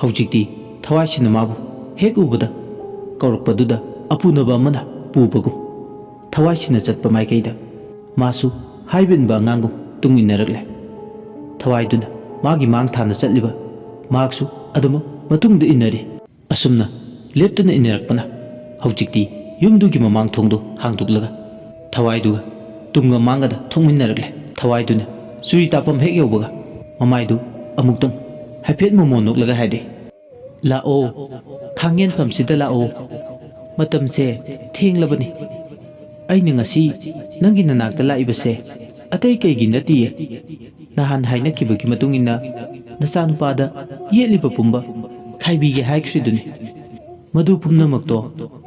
ꯍꯧꯖꯤꯛꯇꯤ ꯊꯋꯥꯏꯁꯤꯅ ꯃꯥꯕꯨ ꯍꯦꯛ ꯎꯕꯗ ꯀꯧꯔꯛꯄꯗꯨꯗ ꯑꯄꯨꯅꯕ ꯑꯃꯅ ꯄꯨꯕꯒꯨꯝ ꯊꯋꯥꯏꯁꯤꯅ ꯆꯠꯄ ꯃꯥꯏꯀꯩꯗ ꯃꯥꯁꯨ ꯍꯥꯏꯕ ꯏꯟꯕ ꯑꯉꯥꯡꯒꯨꯝ ꯇꯨꯡ ꯏꯟꯅꯔꯛꯂꯦ꯫ ꯊꯋꯥꯏꯗꯨꯅ ꯃꯥꯒꯤ ꯃꯥꯡ ꯊꯥꯅ ꯆꯠꯂꯤꯕ ꯃꯍꯥꯛꯁꯨ ꯑꯗꯨꯃꯛ ꯃꯇꯨꯡꯗ ꯏꯟꯅꯔꯤ꯫ ꯑꯁꯨꯝꯅ ꯂꯦꯞꯇꯅ ꯏꯟꯅꯔꯛꯄꯅ ꯍꯧꯖꯤꯛꯇꯤ ꯌꯨꯝꯗꯨꯒꯤ ꯃꯃꯥꯡ ꯊꯣꯡꯗꯨ ꯍꯥꯡꯗꯣꯛꯂꯒ ꯊꯋꯥꯏꯗꯨꯒ ꯇꯨꯡꯒ ꯃꯥꯡꯒꯗ ꯊꯣꯛꯃꯤꯟꯅꯔꯛꯂꯦ꯫ ꯊꯋꯥꯏꯗꯨꯅ ꯆꯨꯔꯤ ꯇꯥꯐꯝ ꯍꯦꯛ ꯌꯧꯕꯒ ꯃꯃꯥꯏꯗꯨ ꯑꯃꯨꯛꯇꯪ ꯍꯥꯏꯐꯦꯠ ꯃꯣꯃꯣꯟ ꯅꯣꯛꯂꯒ ꯍꯥꯏꯔꯦ, "ꯂꯥꯛꯑꯣ, ꯈꯥꯡꯌꯦꯟꯐꯝꯁꯤꯗ ꯂꯥꯛꯑꯣ꯫ ꯃꯇꯝꯁꯦ ꯊꯦꯡꯂꯕꯅꯤ꯫ ꯑꯩꯅ ꯉꯁꯤ ꯅꯪꯒꯤ ꯅꯅꯥꯛꯇ ꯂꯥꯛꯏꯕꯁꯦ ꯑꯇꯩ ꯀꯩꯒꯤ ꯅꯠꯇꯤꯌꯦ꯫ ꯅꯍꯥꯟ ꯍꯥꯏꯅꯈꯤꯕꯒꯤ ꯃꯇꯨꯡ ꯏꯟꯅ ꯅꯆꯥꯅꯨꯄꯥꯗ ꯌꯦꯠꯂꯤꯕ ꯄꯨꯝꯕ ꯈꯥꯏꯕꯤꯒꯦ ꯍꯥꯏꯈ꯭ꯔꯤꯗꯨꯅꯤ꯫ ꯃꯗꯨ ꯄꯨꯝꯅꯃꯛꯇꯣ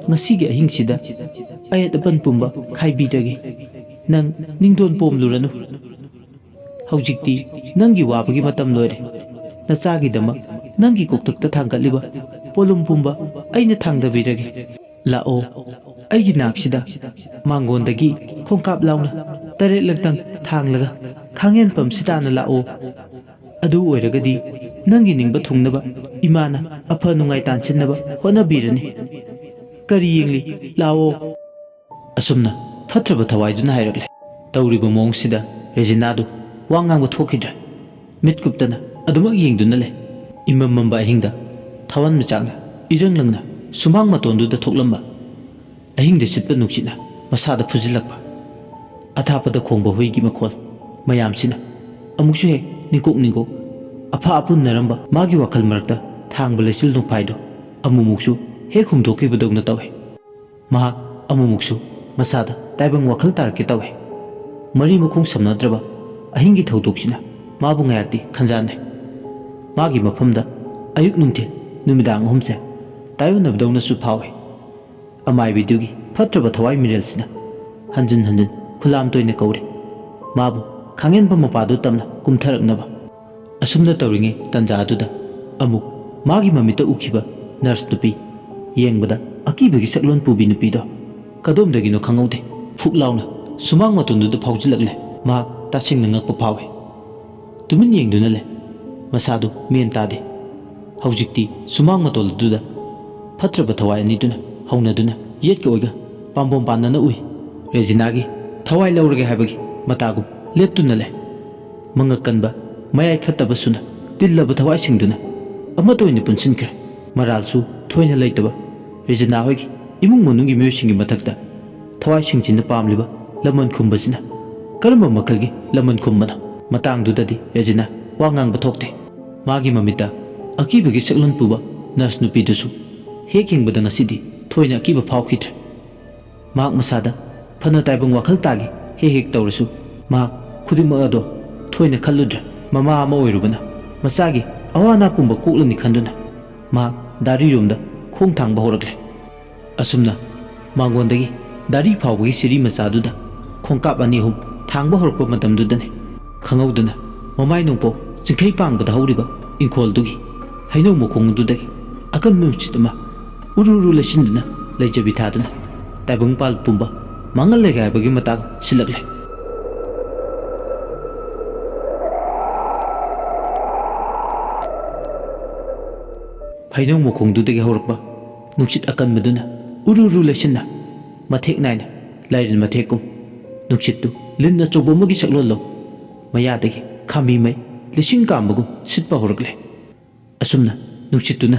ꯉꯁꯤꯒꯤ ꯑꯍꯤꯡꯁꯤꯗ ꯑꯌꯦꯠ ꯑꯄꯟ ꯄꯨꯝꯕ ꯈꯥꯏꯕꯤꯔꯒꯦ꯫ ꯅꯪ ꯅꯤꯡꯗꯣꯟ ꯄꯣꯝꯂꯨꯔꯅꯨ꯫ ꯍꯧꯖꯤꯛꯇꯤ ꯅꯪꯒꯤ ꯋꯥꯕꯒꯤ ꯃꯇꯝ ꯂꯣꯏꯔꯦ꯫ ꯅꯆꯥꯒꯤꯗꯃꯛ ꯅꯪꯒꯤ ꯀꯣꯛꯊꯛꯇ ꯊꯥꯡꯒꯠꯂꯤꯕ ꯄꯣꯠꯂꯨꯝ ꯄꯨꯝꯕ ꯑꯩꯅ ꯊꯥꯡꯗꯕꯤꯔꯒꯦ꯫ ꯂꯥꯛꯑꯣ, ꯑꯩꯒꯤ ꯅꯥꯛꯁꯤꯗ ꯃꯥꯡꯒꯣꯟꯗꯒꯤ ꯈꯣꯡꯀꯥꯞ ꯂꯥꯎꯅ ꯇꯔꯦꯠꯂꯛꯇꯪ ꯊꯥꯡꯂꯒ ꯈꯥꯡꯌꯦꯟꯐꯝꯁꯤ ꯇꯥꯅ ꯂꯥꯛꯑꯣ꯫ ꯑꯗꯨ ꯑꯣꯏꯔꯒꯗꯤ ꯅꯪꯒꯤ ꯅꯤꯡꯕ ꯊꯨꯡꯅꯕ ꯏꯃꯥꯅ ꯑꯐ ꯅꯨꯡꯉꯥꯏ ꯇꯥꯟꯁꯤꯟꯅꯕ ꯍꯣꯠꯅꯕꯤꯔꯅꯤ꯫ ꯀꯔꯤ ꯌꯦꯡꯂꯤ? ꯂꯥꯛꯑꯣ꯫" ꯑꯁꯨꯝꯅ ꯐꯠꯇ꯭ꯔꯕ ꯊꯋꯥꯏꯗꯨꯅ ꯍꯥꯏꯔꯛꯂꯦ꯫ ꯇꯧꯔꯤꯕ ꯃꯑꯣꯡꯁꯤꯗ ꯔꯦꯖꯤꯅꯥꯗꯨ ꯋꯥ ꯉꯥꯡꯕ ꯊꯣꯛꯈꯤꯗ꯭ꯔꯦ꯫ ꯃꯤꯠ ꯀꯨꯞꯇꯅ ꯑꯗꯨꯃꯛ ꯌꯦꯡꯗꯨꯅ ꯂꯩ꯫ ꯏꯃꯝ ꯃꯝꯕ ꯑꯍꯤꯡꯗ ꯊꯋꯥꯟꯃꯤꯆꯥꯛꯅ ꯏꯔꯪ ꯂꯪꯅ ꯁꯨꯃꯥꯡ ꯃꯇꯣꯟꯗꯨꯗ ꯊꯣꯛꯂꯝꯕ ꯑꯍꯤꯡꯗ ꯁꯤꯠꯄ ꯅꯨꯡꯁꯤꯠꯅ ꯃꯁꯥꯗ ꯐꯨꯖꯤꯜꯂꯛꯄ꯫ ꯑꯊꯥꯞꯄꯗ ꯈꯣꯡꯕ ꯍꯨꯏꯒꯤ ꯃꯈꯣꯜ ꯃꯌꯥꯝꯁꯤꯅ ꯑꯃꯨꯛꯁꯨ ꯍꯦꯛ ꯅꯤꯡꯀꯣꯛ ꯅꯤꯡꯀꯣꯛ ꯑꯐꯥ ꯑꯄꯨꯟꯅꯔꯝꯕ ꯃꯥꯒꯤ ꯋꯥꯈꯜ ꯃꯔꯛꯇ ꯊꯥꯡꯕ ꯂꯩꯆꯤꯜ ꯅꯣꯡꯐꯥꯏꯗꯣ ꯑꯃꯨꯛꯃꯨꯛꯁꯨ ꯍꯦꯛ ꯍꯨꯝꯗꯣꯛꯈꯤꯕꯗꯧꯅ ꯇꯧꯏ꯫ ꯃꯍꯥꯛ ꯑꯃꯨꯛꯃꯨꯛꯁꯨ ꯃꯁꯥꯗ ꯇꯥꯏꯕꯪ ꯋꯥꯈꯜ ꯇꯥꯔꯛꯀꯦ ꯇꯧꯏ꯫ ꯃꯔꯤ ꯃꯈꯣꯡ ꯁꯝꯅꯗ꯭ꯔꯕ ꯑꯍꯤꯡꯒꯤ ꯊꯧꯗꯣꯛꯁꯤꯅ ꯃꯥꯕꯨ ꯉꯥꯏꯍꯥꯛꯇꯤ ꯈꯟꯖꯥꯟꯅꯩ꯫ ꯃꯥꯒꯤ ꯃꯐꯝꯗ ꯑꯌꯨꯛ ꯅꯨꯡꯊꯤꯜ ꯅꯨꯃꯤꯗꯥꯡ ꯑꯍꯨꯝꯁꯦ ꯇꯥꯏꯌꯣꯟꯅꯕꯗꯧꯅꯁꯨ ꯐꯥꯎꯏ꯫ ꯑꯃꯥꯏꯕꯤꯗꯨꯒꯤ ꯐꯠꯇ꯭ꯔꯕ ꯊꯋꯥꯏ ꯃꯤꯔꯦꯜꯁꯤꯅ ꯍꯟꯖꯤꯟ ꯍꯟꯖꯤꯟ ꯈꯨꯂꯥꯝ ꯇꯣꯏꯅ ꯀꯧꯔꯤ꯫ ꯃꯥꯕꯨ ꯈꯥꯡꯍꯦꯟꯕ ꯃꯄꯥꯗꯨ ꯇꯝꯅ ꯀꯨꯝꯊꯔꯛꯅꯕ꯫ ꯑꯁꯨꯝꯅ ꯇꯧꯔꯤꯉꯩ ꯇꯟꯖꯥ ꯑꯗꯨꯗ ꯑꯃꯨꯛ ꯃꯥꯒꯤ ꯃꯃꯤꯠꯇ ꯎꯈꯤꯕ ꯅꯔꯁ ꯅꯨꯄꯤ ꯌꯦꯡꯕꯗ ꯑꯀꯤꯕꯒꯤ ꯁꯛꯂꯣꯟ ꯄꯨꯕꯤ ꯅꯨꯄꯤꯗꯣ ꯀꯗꯣꯝꯗꯒꯤꯅꯣ ꯈꯪꯍꯧꯗꯦ꯫ ꯐꯨꯛ ꯂꯥꯎꯅ ꯁꯨꯃꯥꯡ ꯃꯇꯣꯟꯗꯨꯗ ꯐꯥꯎꯖꯤꯜꯂꯛꯂꯦ꯫ ꯃꯍꯥꯛ ꯇꯁꯦꯡꯅ ꯉꯛꯄ ꯐꯥꯎꯏ꯫ ꯇꯨꯃꯤꯟ ꯌꯦꯡꯗꯨꯅ ꯂꯩ꯫ ꯃꯁꯥꯗꯨ ꯃꯦꯟ ꯇꯥꯗꯦ꯫ ꯍꯧꯖꯤꯛꯇꯤ ꯁꯨꯃꯥꯡ ꯃꯇꯣꯜ ꯑꯗꯨꯗ ꯐꯠꯇ꯭ꯔꯕ ꯊꯋꯥꯏ ꯑꯅꯤꯗꯨꯅ ꯍꯧꯅꯗꯨꯅ ꯌꯦꯠꯀ ꯑꯣꯏꯒ ꯄꯥꯝꯕꯣꯝ ꯄꯥꯟꯅꯅ ꯎꯏ꯫ ꯔꯦꯖꯤꯅꯥꯒꯤ ꯊꯋꯥꯏ ꯂꯧꯔꯒꯦ ꯍꯥꯏꯕꯒꯤ ꯃꯇꯥꯒꯨꯝ ꯂꯦꯞꯇꯨꯅ ꯂꯩ꯫ ꯃꯉꯛ ꯀꯟꯕ, ꯃꯌꯥꯏ ꯐꯠꯇꯕ ꯁꯨꯅ ꯇꯤꯜꯂꯕ ꯊꯋꯥꯏꯁꯤꯡꯗꯨꯅ ꯑꯃꯠꯇ ꯑꯣꯏꯅ ꯄꯨꯟꯁꯤꯟꯈ꯭ꯔꯦ꯫ ꯃꯔꯥꯜꯁꯨ ꯊꯣꯏꯅ ꯂꯩꯇꯕ ꯔꯦꯖꯤꯅꯥ ꯍꯣꯏꯒꯤ ꯏꯃꯨꯡ ꯃꯅꯨꯡꯒꯤ ꯃꯤꯑꯣꯏꯁꯤꯡꯒꯤ ꯃꯊꯛꯇ ꯊꯋꯥꯏꯁꯤꯡꯁꯤꯅ ꯄꯥꯝꯂꯤꯕ ꯂꯃꯟ ꯈꯨꯝꯕꯁꯤꯅ ꯀꯔꯝꯕ ꯃꯈꯜꯒꯤ ꯂꯃꯟ ꯈꯨꯝꯕꯅꯣ? ꯃꯇꯥꯡꯗꯨꯗꯗꯤ ꯔꯦꯖꯤꯅꯥ ꯋꯥ ꯉꯥꯡꯕ ꯊꯣꯛꯇꯦ꯫ ꯃꯥꯒꯤ ꯃꯃꯤꯠꯇ ꯑꯀꯤꯕꯒꯤ ꯁꯛꯂꯣꯟ ꯄꯨꯕ ꯅꯔꯁ ꯅꯨꯄꯤꯗꯨꯁꯨ ꯍꯦꯛ ꯌꯦꯡꯕꯗ ꯉꯁꯤꯗꯤ ꯊꯣꯏꯅ ꯑꯀꯤꯕ ꯐꯥꯎꯈꯤꯗ꯭ꯔꯦ꯫ ꯃꯍꯥꯛ ꯃꯁꯥꯗ ꯐꯅ ꯇꯥꯏꯕꯪ ꯋꯥꯈꯜ ꯇꯥꯒꯦ ꯍꯦꯛ ꯍꯦꯛ ꯇꯧꯔꯁꯨ, ꯃꯍꯥꯛ ꯈꯨꯗꯤꯡꯃꯛ ꯑꯗꯣ ꯊꯣꯏꯅ ꯈꯜꯂꯨꯗ꯭ꯔꯦ꯫ ꯃꯃꯥ ꯑꯃ ꯑꯣꯏꯔꯨꯕꯅ ꯃꯆꯥꯒꯤ ꯑꯋꯥ ꯑꯅꯥ ꯄꯨꯝꯕ ꯀꯣꯛꯂꯅꯤ ꯈꯟꯗꯨꯅ ꯃꯍꯥꯛ ꯗꯥꯔꯤꯔꯣꯝꯗ ꯈꯣꯡ ꯊꯥꯡꯕ ꯍꯧꯔꯛꯂꯦ꯫ ꯑꯁꯨꯝꯅ ꯃꯉꯣꯟꯗꯒꯤ ꯗꯥꯔꯤ ꯐꯥꯎꯕꯒꯤ ꯁꯤꯔꯤ ꯃꯆꯥꯗꯨꯗ ꯈꯣꯡꯀꯥꯞ ꯑꯅꯤ ꯑꯍꯨꯝ ꯊꯥꯡꯕ ꯍꯧꯔꯛꯄ ꯃꯇꯝꯗꯨꯗꯅꯤ ꯈꯪꯍꯧꯗꯅ ꯃꯃꯥꯏ ꯅꯣꯡꯄꯣꯛ ꯆꯤꯡꯈꯩ ꯄꯥꯡꯕꯗ ꯍꯧꯔꯤꯕ ꯏꯪꯈꯣꯜꯗꯨꯒꯤ ꯍꯩꯅꯧ ꯃꯈꯣꯡꯗꯨꯗꯒꯤ ꯑꯀꯟꯕ ꯅꯨꯡꯁꯤꯠ ꯑꯃ ꯎꯔꯨ ꯎꯔꯨ ꯂꯩꯁꯤꯟꯗꯨꯅ ꯂꯩꯖꯕꯤ ꯊꯥꯗꯨꯅ ꯇꯥꯏꯕꯪꯄꯥꯜ ꯄꯨꯝꯕ ꯃꯥꯡꯍꯜꯂꯦ ꯍꯥꯏꯕꯒꯤ ꯃꯇꯥꯡ ꯁꯤꯜꯂꯛꯂꯦ꯫ ꯍꯩꯅꯧ ꯃꯈꯣꯡꯗꯨꯗꯒꯤ ꯍꯧꯔꯛꯄ ꯅꯨꯡꯁꯤꯠ ꯑꯀꯟꯕꯗꯨꯅ ꯎꯔꯨ ꯎꯔꯨ ꯂꯩꯁꯤꯟꯅ ꯃꯊꯦꯛ ꯅꯥꯏꯅ ꯂꯥꯏꯔꯦꯟ ꯃꯊꯦꯛꯀꯨꯝ ꯅꯨꯡꯁꯤꯠꯇꯨ ꯂꯤꯟ ꯑꯆꯧꯕ ꯑꯃꯒꯤ ꯁꯛꯂꯣꯟꯂꯣ ꯃꯌꯥꯗꯒꯤ ꯈꯥꯝꯕꯤ ꯃꯩ ꯂꯤꯁꯤꯡ ꯀꯥꯝꯕꯒꯨꯝ ꯁꯤꯠꯄ ꯍꯧꯔꯛꯂꯦ꯫ ꯑꯁꯨꯝꯅ ꯅꯨꯡꯁꯤꯠꯇꯨꯅ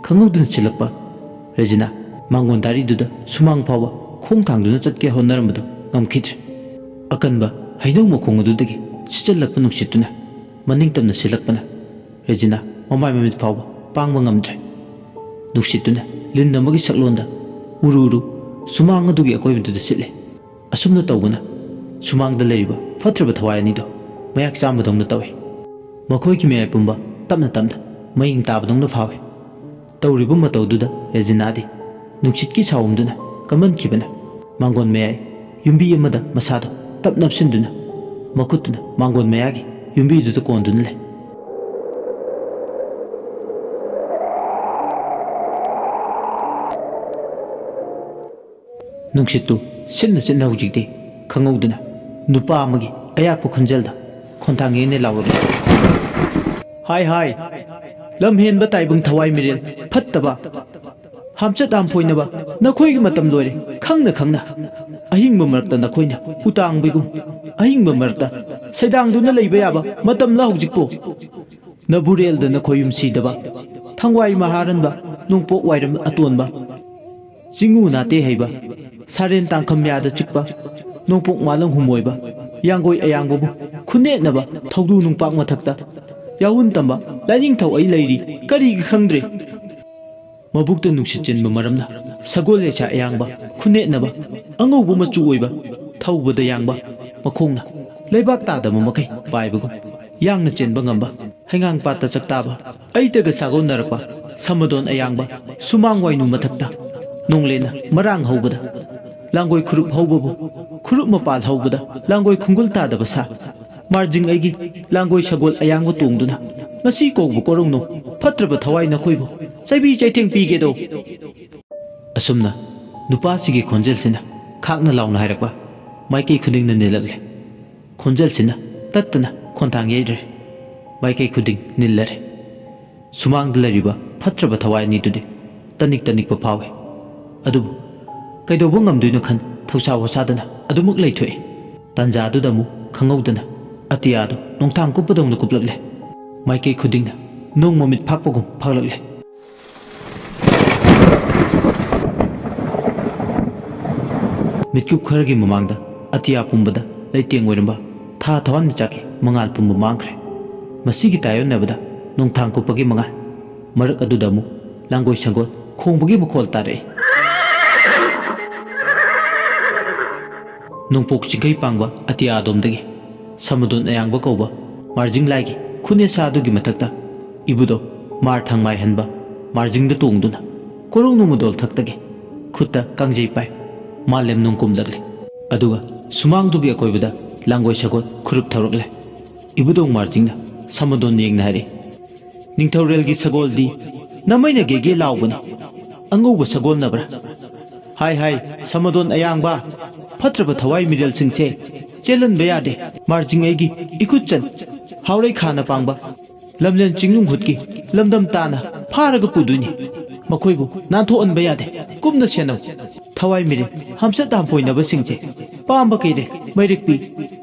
ꯈꯪꯍꯧꯗꯅ ꯁꯤꯜꯂꯛꯄ ꯔꯦꯖꯤꯅꯥ ꯃꯥꯡꯒꯣꯟ ꯗꯥꯔꯤꯗꯨꯗ ꯁꯨꯃꯥꯡ ꯐꯥꯎꯕ ꯈꯣꯡ ꯊꯥꯡꯗꯨꯅ ꯆꯠꯀꯦ ꯍꯣꯠꯅꯔꯝꯕꯗꯨ ꯉꯝꯈꯤꯗ꯭ꯔꯦ꯫ ꯑꯀꯟꯕ ꯍꯩꯅꯧ ꯃꯈꯣꯡ ꯑꯗꯨꯗꯒꯤ ꯁꯤꯠꯆꯜꯂꯛꯄ ꯅꯨꯡꯁꯤꯠꯇꯨꯅ ꯃꯅꯤꯡ ꯇꯝꯅ ꯁꯤꯜꯂꯛꯄꯅ ꯔꯦꯖꯤꯅꯥ ꯃꯃꯥꯏ ꯃꯃꯤꯠ ꯐꯥꯎꯕ ꯄꯥꯡꯕ ꯉꯝꯗ꯭ꯔꯦ꯫ ꯅꯨꯡꯁꯤꯠꯇꯨꯅ ꯂꯤꯟ ꯑꯃꯒꯤ ꯁꯛꯂꯣꯟꯗ ꯎꯔꯨ ꯎꯔꯨ ꯁꯨꯃꯥꯡ ꯑꯗꯨꯒꯤ ꯑꯀꯣꯏꯕꯗꯨꯗ ꯁꯤꯠꯂꯦ꯫ ꯑꯁꯨꯝꯅ ꯇꯧꯕꯅ ꯁꯨꯃꯥꯡꯗ ꯂꯩꯔꯤꯕ ꯐꯠꯇ꯭ꯔꯕ ꯊꯋꯥꯏ ꯑꯅꯤꯗꯣ ꯃꯌꯥꯛ ꯆꯥꯝꯕꯗꯧꯅ ꯇꯧꯏ꯫ ꯃꯈꯣꯏꯒꯤ ꯃꯌꯥꯏ ꯄꯨꯝꯕ ꯇꯞꯅ ꯇꯞꯅ ꯃꯌꯤꯡ ꯇꯥꯕꯗꯧꯅ ꯐꯥꯎꯏ꯫ ꯇꯧꯔꯤꯕ ꯃꯇꯧꯗꯨꯗ ꯔꯦꯖꯤꯅꯥꯗꯤ ꯅꯨꯡꯁꯤꯠꯀꯤ ꯁꯥꯎꯝꯗꯨꯅ ꯀꯝꯍꯟꯈꯤꯕꯅ ꯃꯥꯡꯒꯣꯟ ꯃꯌꯥꯏ ꯌꯨꯝꯕꯤ ꯑꯃꯗ ꯃꯁꯥꯗꯣ ꯇꯞ ꯅꯞꯁꯤꯟꯗꯨꯅ ꯃꯈꯨꯠꯇꯨꯅ ꯃꯥꯡꯒꯣꯟ ꯃꯌꯥꯒꯤ ꯌꯨꯝꯕꯤꯗꯨꯗ ꯀꯣꯟꯗꯨꯅ ꯂꯩ꯫ ꯅꯨꯡꯁꯤꯠꯇꯨ ꯁꯤꯠꯅ ꯁꯤꯠꯅ ꯍꯧꯖꯤꯛꯇꯤ ꯈꯪꯍꯧꯗꯅ ꯅꯨꯄꯥ ꯑꯃꯒꯤ ꯑꯌꯥꯛꯄ ꯈꯣꯟꯖꯦꯜꯗ ꯈꯣꯟꯊꯥꯡ ꯌꯩꯅ ꯂꯥꯎꯔꯛꯏ꯫ "ꯍꯥꯏ ꯍꯥꯏ, ꯂꯝ ꯍꯦꯟꯕ ꯇꯥꯏꯕꯪ ꯊꯋꯥꯏ ꯃꯤꯔꯦꯜ ꯐꯠꯇꯕ, ꯍꯥꯝꯆꯠ ꯍꯥꯝꯐꯣꯏꯅꯕ ꯅꯈꯣꯏꯒꯤ ꯃꯇꯝ ꯂꯣꯏꯔꯦ꯫ ꯈꯪꯅ ꯈꯪꯅ ꯑꯍꯤꯡꯕ ꯃꯔꯛꯇ ꯅꯈꯣꯏꯅ ꯎꯇꯥꯡꯕꯤꯒꯨꯝ ꯑꯍꯤꯡꯕ ꯃꯔꯛꯇ ꯁꯩꯗꯥꯡꯗꯨꯅ ꯂꯩꯕ ꯌꯥꯕ ꯃꯇꯝꯂ ꯍꯧꯖꯤꯛꯄꯨ? ꯅꯕꯨꯔꯦꯜꯗ ꯅꯈꯣꯏ ꯌꯨꯝꯁꯤꯗꯕ, ꯊꯋꯥꯏ ꯃꯍꯥꯔꯟꯕ, ꯅꯣꯡꯄꯣꯛ ꯋꯥꯏꯔꯝ ꯑꯇꯣꯟꯕ, ꯆꯤꯡꯉꯨ ꯅꯥꯇꯦ ꯍꯩꯕ, ꯁꯥꯔꯦꯟ ꯇꯥꯡꯈꯝ ꯌꯥꯗ ꯆꯤꯛꯄ, ꯅꯣꯡꯄꯣꯛ ꯃꯥꯂꯪ ꯍꯨꯝꯃꯣꯏꯕ, ꯌꯥꯡꯒꯣꯏ ꯑꯌꯥꯡꯕꯕꯨ ꯈꯨꯟꯅꯦꯠꯅꯕ ꯊꯧꯗꯨ ꯅꯨꯡꯄꯥꯛ ꯃꯊꯛꯇ ꯌꯥꯍꯨꯟ ꯇꯝꯕ ꯂꯥꯏꯅꯤꯡꯊꯧ ꯑꯩ ꯂꯩꯔꯤ, ꯀꯔꯤꯒꯤ ꯈꯪꯗ꯭ꯔꯦ?" ꯃꯕꯨꯛꯇ ꯅꯨꯡꯁꯤꯠ ꯆꯦꯟꯕ ꯃꯔꯝꯅ ꯁꯒꯣꯜ ꯂꯩꯁꯥ ꯑꯌꯥꯡꯕ ꯈꯨꯟꯅꯦꯠꯅꯕ ꯑꯉꯧꯕ ꯃꯆꯨ ꯑꯣꯏꯕ ꯊꯧꯕꯗ ꯌꯥꯡꯕ ꯃꯈꯣꯡꯅ ꯂꯩꯕꯥꯛ ꯇꯥꯗꯕ ꯃꯈꯩ ꯄꯥꯏꯕꯒꯨꯝ ꯌꯥꯡꯅ ꯆꯦꯟꯕ ꯉꯝꯕ ꯍꯩꯉꯥꯡ ꯄꯥꯠꯇ ꯆꯥꯛꯇꯥꯕ ꯑꯩꯇꯒ ꯁꯥꯒꯣꯟꯅꯔꯛꯄ ꯁꯃꯗꯣꯟ ꯑꯌꯥꯡꯕ ꯁꯨꯃꯥꯡ ꯋꯥꯏꯅꯨ ꯃꯊꯛꯇ ꯅꯣꯡꯂꯦꯟꯅ ꯃꯔꯥꯡ ꯍꯧꯕꯗ ꯂꯥꯡꯒꯣꯏ ꯈꯨꯔꯨꯞ ꯍꯧꯕꯕꯨ ꯈꯨꯔꯨꯞ ꯃꯄꯥꯜ ꯍꯧꯕꯗ ꯂꯥꯡꯒꯣꯏ ꯈꯨꯡꯒꯨꯜ ꯇꯥꯗꯕ ꯁꯥ ꯃꯥꯔꯖꯤꯡ ꯑꯩꯒꯤ ꯂꯥꯡꯒꯣꯏ ꯁꯒꯣꯜ ꯑꯌꯥꯡꯕ ꯇꯣꯡꯗꯨꯅ ꯉꯁꯤ ꯀꯧꯕ ꯀꯣꯔꯧꯅꯧ ꯐꯠꯇ꯭ꯔꯕ ꯊꯋꯥꯏ ꯅꯈꯣꯏꯕꯨ ꯆꯩꯕꯤ ꯆꯩꯊꯦꯡ ꯄꯤꯒꯦꯗꯣ꯫ ꯑꯁꯨꯝꯅ ꯅꯨꯄꯥꯁꯤꯒꯤ ꯈꯣꯟꯖꯦꯜꯁꯤꯅ ꯈꯥꯛꯅ ꯂꯥꯎꯅ ꯍꯥꯏꯔꯛꯄ ꯃꯥꯏꯀꯩ ꯈꯨꯗꯤꯡꯅ ꯅꯤꯜꯂꯛꯂꯦ꯫ ꯈꯣꯟꯖꯦꯜꯁꯤꯅ ꯇꯠꯇꯅ ꯈꯣꯟꯊꯥꯡ ꯌꯩꯔꯦ꯫ ꯃꯥꯏꯀꯩ ꯈꯨꯗꯤꯡ ꯅꯤꯜꯂꯔꯦ꯫ ꯁꯨꯃꯥꯡꯗ ꯂꯩꯔꯤꯕ ꯐꯠꯇ꯭ꯔꯕ ꯊꯋꯥꯏ ꯑꯅꯤꯗꯨꯗꯤ ꯇꯅꯤꯛ ꯇꯅꯤꯛꯄ ꯐꯥꯎꯏ꯫ ꯑꯗꯨꯕꯨ ꯀꯩꯗꯧꯕ ꯉꯝꯗꯣꯏꯅꯣ ꯈꯟ ꯊꯧꯁꯥ ꯋꯥꯁꯥꯗꯅ ꯑꯗꯨꯃꯛ ꯂꯩꯊꯣꯛꯏ꯫ ꯇꯥꯟꯖꯥꯗꯨꯗ ꯑꯃꯨꯛ ꯈꯪꯍꯧꯗꯅ ꯑꯇꯤꯌꯥꯗꯨ ꯅꯣꯡꯊꯥꯡ ꯀꯨꯞꯄꯗꯧꯅ ꯀꯨꯞꯂꯛꯂꯦ꯫ ꯃꯥꯏꯀꯩ ꯈꯨꯗꯤꯡꯅ ꯅꯣꯡ ꯃꯃꯤꯠ ꯐꯥꯛꯄꯒꯨꯝ ꯐꯥꯛꯂꯛꯂꯦ꯫ ꯃꯤꯠꯀꯨꯞ ꯈꯔꯒꯤ ꯃꯃꯥꯡꯗ ꯑꯇꯤꯌꯥ ꯄꯨꯝꯕꯗ ꯂꯩꯇꯦꯡ ꯑꯣꯏꯔꯝꯕ ꯊꯥ ꯊꯋꯥꯟꯃꯤꯆꯥꯛꯀꯤ ꯃꯉꯥꯜ ꯄꯨꯝꯕ ꯃꯥꯡꯈ꯭ꯔꯦ꯫ ꯃꯁꯤꯒꯤ ꯇꯥꯏꯑꯣꯟꯅꯕꯗ ꯅꯣꯡꯊꯥꯡ ꯀꯨꯞꯄꯒꯤ ꯃꯉꯥꯜ, ꯃꯔꯛ ꯑꯗꯨꯗ ꯑꯃꯨꯛ ꯂꯥꯡꯒꯣꯏ ꯁꯒꯣꯜ ꯈꯣꯡꯕꯒꯤ ꯃꯈꯣꯜ ꯇꯥꯔꯛꯏ꯫ ꯅꯣꯡꯄꯣꯛ ꯆꯤꯡꯈꯩ ꯄꯥꯡꯕ ꯑꯇꯤꯌꯥ ꯑꯗꯣꯝꯗꯒꯤ ꯁꯃꯗꯣꯟ ꯑꯌꯥꯡꯕ ꯀꯧꯕ ꯃꯥꯔꯖꯤꯡ ꯂꯥꯏꯒꯤ ꯈꯨꯅꯦꯁꯥ ꯑꯗꯨꯒꯤ ꯃꯊꯛꯇ ꯏꯕꯨꯙꯧ ꯃꯥꯔ ꯊꯪꯃꯥꯏꯍꯟꯕ ꯃꯥꯔꯖꯤꯡꯗ ꯇꯣꯡꯗꯨꯅ ꯀꯣꯔꯧ ꯅꯣꯡꯃꯗꯣꯜ ꯊꯛꯇꯒꯤ ꯈꯨꯠꯇ ꯀꯥꯡꯖꯩ ꯄꯥꯏ ꯃꯥꯂꯦꯝ ꯅꯣꯡ ꯀꯨꯝꯂꯛꯂꯤ꯫ ꯑꯗꯨꯒ ꯁꯨꯃꯥꯡꯗꯨꯒꯤ ꯑꯀꯣꯏꯕꯗ ꯂꯥꯡꯒꯣꯏ ꯁꯒꯣꯜ ꯈꯨꯔꯨꯞ ꯊꯧꯔꯛꯂꯦ꯫ ꯏꯕꯨꯙꯧ ꯃꯥꯔꯖꯤꯡꯅ ꯁꯃꯗꯣꯟ ꯌꯦꯡꯅ ꯍꯥꯏꯔꯛꯏ, "ꯅꯤꯡꯊꯧꯔꯦꯜꯒꯤ ꯁꯒꯣꯜꯗꯤ ꯅꯃꯩꯅ ꯒꯦꯒꯦ ꯂꯥꯎꯕꯅꯤ꯫ ꯑꯉꯧꯕ ꯁꯒꯣꯜꯅꯕ꯭ꯔꯥ? ꯍꯥꯏ ꯍꯥꯏ, ꯁꯃꯗꯣꯟ ꯑꯌꯥꯡꯕ, ꯐꯠꯇ꯭ꯔꯕ ꯊꯋꯥꯏ ꯃꯤꯔꯦꯜꯁꯤꯡꯁꯦ ꯆꯦꯜꯍꯟꯕ ꯌꯥꯗꯦ꯫ ꯃꯥꯔꯖꯤꯡ ꯑꯩꯒꯤ ꯏꯈꯨꯠꯆꯟ ꯍꯥꯎꯔꯩ ꯈꯥꯅ ꯄꯥꯡꯕ ꯂꯝꯂꯦꯟ ꯆꯤꯡꯅꯨꯡ ꯍꯨꯠꯀꯤ ꯂꯝꯗꯝ ꯇꯥꯅ ꯐꯥꯔꯒ ꯄꯨꯗꯣꯏꯅꯤ꯫ ꯃꯈꯣꯏꯕꯨ ꯅꯥꯟꯊꯣꯛꯍꯟꯕ ꯌꯥꯗꯦ꯫ ꯀꯨꯞꯅ ꯁꯦꯟꯅꯧ꯫ ꯊꯋꯥꯏ ꯃꯤꯔꯦꯜ ꯍꯝꯆꯠ ꯍꯝꯄꯣꯏꯅꯕꯁꯤꯡꯁꯦ ꯄꯥꯝꯕ ꯀꯩꯔꯦꯜ ꯃꯩꯔꯤꯛꯄꯤ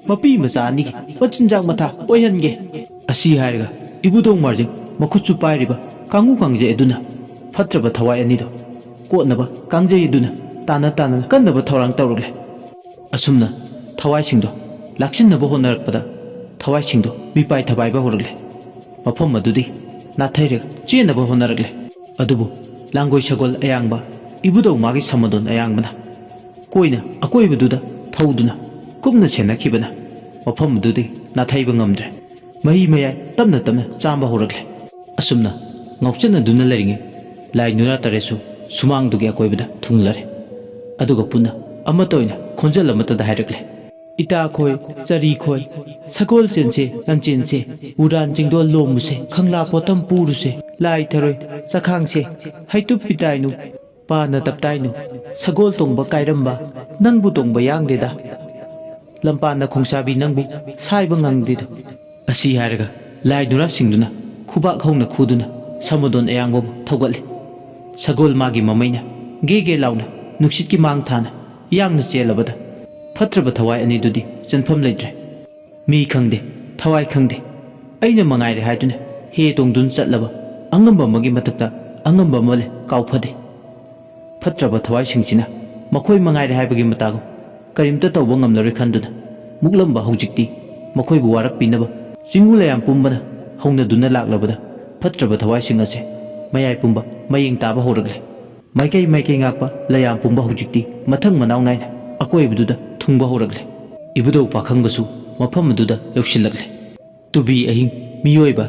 ꯃꯄꯤ ꯃꯆꯥ ꯑꯅꯤꯒꯤ ꯃꯆꯤꯟꯖꯥꯛ ꯃꯊꯥ ꯑꯣꯏꯍꯟꯒꯦ"꯫ ꯑꯁꯤ ꯍꯥꯏꯔꯒ ꯏꯕꯨꯙꯧ ꯃꯥꯔꯖꯤꯡ ꯃꯈꯨꯠꯁꯨ ꯄꯥꯏꯔꯤꯕ ꯀꯥꯡꯉꯨ ꯀꯥꯡꯖꯩ ꯑꯗꯨꯅ ꯐꯠꯇ꯭ꯔꯕ ꯊꯋꯥꯏ ꯑꯅꯤꯗꯣ ꯀꯣꯠꯅꯕ ꯀꯥꯡꯖꯩ ꯑꯗꯨꯅ ꯇꯥꯟꯅ ꯇꯥꯟꯅ ꯀꯟꯅꯕ ꯊꯧꯔꯥꯡ ꯇꯧꯔꯛꯂꯦ꯫ ꯑꯁꯨꯝꯅ ꯊꯋꯥꯏꯁꯤꯡꯗꯣ ꯂꯥꯛꯁꯤꯟꯅꯕ ꯍꯣꯠꯅꯔꯛꯄꯗ ꯊꯋꯥꯏꯁꯤꯡꯗꯣ ꯃꯤꯄꯥꯏ ꯊꯕꯥꯏꯕ ꯍꯧꯔꯛꯂꯦ꯫ ꯃꯐꯝ ꯑꯗꯨꯗꯤ ꯅꯥꯊꯩꯔꯒ ꯆꯦꯟꯅꯕ ꯍꯣꯠꯅꯔꯛꯂꯦ꯫ ꯑꯗꯨꯕꯨ ꯂꯥꯡꯒꯣꯏ ꯁꯒꯣꯜ ꯑꯌꯥꯡꯕ, ꯏꯕꯨꯙꯧ ꯃꯥꯒꯤ ꯁꯃꯗꯣꯟ ꯑꯌꯥꯡꯕꯅ ꯀꯣꯏꯅ ꯑꯀꯣꯏꯕꯗꯨꯗ ꯊꯧꯗꯨꯅ ꯀꯨꯞꯅ ꯁꯦꯟꯅꯈꯤꯕꯅ ꯃꯐꯝ ꯑꯗꯨꯗꯒꯤ ꯅꯥꯊꯩꯕ ꯉꯝꯗ꯭ꯔꯦ꯫ ꯃꯍꯤ ꯃꯌꯥꯏ ꯇꯞꯅ ꯇꯞꯅ ꯆꯥꯝꯕ ꯍꯧꯔꯛꯂꯦ꯫ ꯑꯁꯨꯝꯅ ꯉꯥꯎꯆꯠꯅꯗꯨꯅ ꯂꯩꯔꯤꯉꯩ ꯂꯥꯏ ꯅꯨꯔꯥ ꯇꯔꯦꯠꯁꯨ ꯁꯨꯃꯥꯡꯗꯨꯒꯤ ꯑꯀꯣꯏꯕꯗ ꯊꯨꯡꯂꯔꯦ꯫ ꯑꯗꯨꯒ ꯄꯨꯟꯅ ꯑꯃꯠꯇ ꯑꯣꯏꯅ ꯈꯣꯟꯖꯦꯜ ꯑꯃꯠꯇꯗ ꯍꯥꯏꯔꯛꯂꯦ, "ꯏꯇꯥꯈꯣꯏ, ꯆꯔꯤꯈꯣꯏ, ꯁꯒꯣꯜ ꯆꯦꯟꯁꯦ, ꯂꯟꯆꯦꯟꯁꯦ, ꯎꯔꯥꯟ ꯆꯤꯡꯗꯣꯜ ꯂꯣꯝꯃꯨꯁꯦ, ꯈꯪꯂꯥ ꯄꯣꯠꯇꯝ ꯄꯨꯔꯨꯁꯦ, ꯂꯥꯏ ꯊꯔꯣꯏ ꯆꯈꯥꯡꯁꯦ, ꯍꯩꯇꯨꯞ ꯄꯤꯇꯥꯏꯅꯨ, ꯄꯥꯅ ꯇꯞꯇꯥꯏꯅꯨ, ꯁꯒꯣꯜ ꯇꯣꯡꯕ ꯀꯥꯏꯔꯝꯕ, ꯅꯪꯕꯨ ꯇꯣꯡꯕ ꯌꯥꯡꯗꯦꯗ꯫ ꯂꯝꯄꯥꯟꯅ ꯈꯣꯡꯁꯥꯕꯤ ꯅꯪꯕꯨ ꯁꯥꯏꯕ ꯉꯝꯗꯦꯗꯣ"꯫ ꯑꯁꯤ ꯍꯥꯏꯔꯒ ꯂꯥꯏ ꯅꯨꯔꯥꯁꯤꯡꯗꯨꯅ ꯈꯨꯕꯥꯛ ꯍꯧꯅ ꯈꯨꯗꯨꯅ ꯁꯃꯗꯣꯟ ꯑꯌꯥꯡꯕꯕꯨ ꯊꯧꯒꯠꯂꯤ꯫ ꯁꯒꯣꯜ ꯃꯥꯒꯤ ꯃꯃꯩꯅ ꯒꯦ ꯒꯦ ꯂꯥꯎꯅ ꯅꯨꯡꯁꯤꯠꯀꯤ ꯃꯥꯡ ꯊꯥꯅ ꯌꯥꯡꯅ ꯆꯦꯜꯂꯕꯗ ꯐꯠꯇ꯭ꯔꯕ ꯊꯋꯥꯏ ꯑꯅꯤꯗꯨꯗꯤ ꯆꯦꯟꯐꯝ ꯂꯩꯇ꯭ꯔꯦ꯫ ꯃꯤ ꯈꯪꯗꯦ, ꯊꯋꯥꯏ ꯈꯪꯗꯦ, ꯑꯩꯅ ꯃꯉꯥꯏꯔꯦ ꯍꯥꯏꯗꯨꯅ ꯍꯦ ꯇꯣꯡꯗꯨꯅ ꯆꯠꯂꯕ ꯑꯉꯝꯕ ꯑꯃꯒꯤ ꯃꯊꯛꯇ ꯑꯉꯝꯕ ꯑꯃ ꯂꯩ, ꯀꯥꯎꯐꯗꯦ꯫ ꯐꯠꯇ꯭ꯔꯕ ꯊꯋꯥꯏꯁꯤꯡꯁꯤꯅ ꯃꯈꯣꯏ ꯃꯉꯥꯏꯔꯦ ꯍꯥꯏꯕꯒꯤ ꯃꯇꯥꯒꯨꯝ ꯀꯔꯤꯝꯇ ꯇꯧꯕ ꯉꯝꯂꯔꯣꯏ ꯈꯟꯗꯨꯅ ꯃꯨꯛꯂꯝꯕ ꯍꯧꯖꯤꯛꯇꯤ ꯃꯈꯣꯏꯕꯨ ꯋꯥꯔꯛꯄꯤꯅꯕ ꯆꯤꯡꯉꯨ ꯂꯩꯌꯥꯝ ꯄꯨꯝꯕꯅ ꯍꯧꯅꯗꯨꯅ ꯂꯥꯛꯂꯕꯗ ꯐꯠꯇ꯭ꯔꯕ ꯊꯋꯥꯏꯁꯤꯡ ꯑꯁꯦ ꯃꯌꯥꯏ ꯄꯨꯝꯕ ꯃꯌꯦꯡ ꯇꯥꯕ ꯍꯧꯔꯛꯂꯦ꯫ ꯃꯥꯏꯀꯩ ꯃꯥꯏꯀꯩ ꯉꯥꯛꯄ ꯂꯩꯌꯥꯝ ꯄꯨꯝꯕ ꯍꯧꯖꯤꯛꯇꯤ ꯃꯊꯪ ꯃꯅꯥꯎ ꯅꯥꯏꯅ ꯑꯀꯣꯏꯕꯗꯨꯗ ꯊꯨꯡꯕ ꯍꯧꯔꯛꯂꯦ꯫ ꯏꯕꯨꯙꯧ ꯄꯥꯈꯪꯕꯁꯨ ꯃꯐꯝ ꯑꯗꯨꯗ ꯌꯧꯁꯤꯜꯂꯛꯂꯦ꯫ ꯇꯨꯕꯤ ꯑꯍꯤꯡ ꯃꯤꯑꯣꯏꯕ,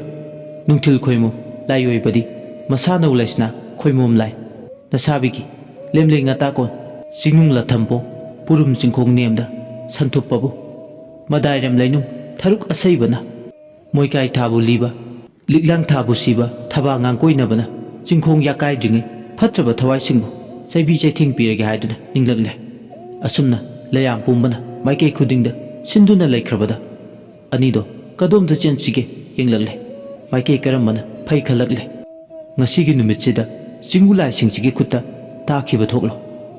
ꯅꯨꯡꯊꯤꯜ ꯈꯣꯏꯃꯨ ꯂꯥꯏꯑꯣꯏꯕꯗꯤ ꯃꯁꯥꯅꯧ ꯂꯩꯁꯅꯥ ꯈꯣꯏꯃꯣꯝ ꯂꯥꯏ꯫ ꯅꯁꯥꯕꯤꯒꯤ ꯂꯦꯝꯂꯩ ꯉꯇꯥꯀꯣꯟ ꯆꯤꯡꯅꯨꯡ ꯂꯥꯊꯝꯄꯣ ꯄꯨꯔꯨꯝ ꯆꯤꯡꯈꯣꯡ ꯅꯦꯝꯗ ꯁꯟꯊꯨꯞꯄꯕꯨ ꯃꯗꯥꯏꯔꯝ ꯂꯩꯅꯨꯡ ꯊꯔꯨꯛ ꯑꯁꯩꯕꯅ ꯃꯣꯏꯀꯥꯏ ꯊꯥꯕꯨ ꯂꯤꯕ, ꯂꯤꯛꯂꯥꯡ ꯊꯥꯕꯨ ꯁꯤꯕ ꯊꯕꯥ ꯉꯥꯡꯀꯣꯏꯅꯕꯅ ꯆꯤꯡꯈꯣꯡ ꯌꯥꯀꯥꯏꯗ꯭ꯔꯤꯉꯩ ꯐꯠꯇ꯭ꯔꯕ ꯊꯋꯥꯏꯁꯤꯡꯕꯨ ꯆꯩꯕꯤ ꯆꯩꯊꯦꯡ ꯄꯤꯔꯒꯦ ꯍꯥꯏꯗꯨꯅ ꯅꯤꯡꯂꯛꯂꯦ꯫ ꯑꯁꯨꯝꯅ ꯂꯩꯌꯥꯝ ꯄꯨꯝꯕꯅ ꯃꯥꯏꯀꯩ ꯈꯨꯗꯤꯡꯗ ꯁꯤꯟꯗꯨꯅ ꯂꯩꯈ꯭ꯔꯕꯗ ꯑꯅꯤꯗꯣ ꯀꯗꯣꯝꯗ ꯆꯦꯟꯁꯤꯒꯦ ꯌꯦꯡꯂꯛꯂꯦ꯫ ꯃꯥꯏꯀꯩ ꯀꯔꯝꯕꯅ ꯐꯩ ꯈꯜꯂꯛꯂꯦ꯫ ꯉꯁꯤꯒꯤ ꯅꯨꯃꯤꯠꯁꯤꯗ ꯆꯤꯡꯒꯨ ꯂꯥꯏꯁꯤꯡꯁꯤꯒꯤ ꯈꯨꯠꯇ ꯇꯥꯈꯤꯕ ꯊꯣꯛꯂꯣ꯫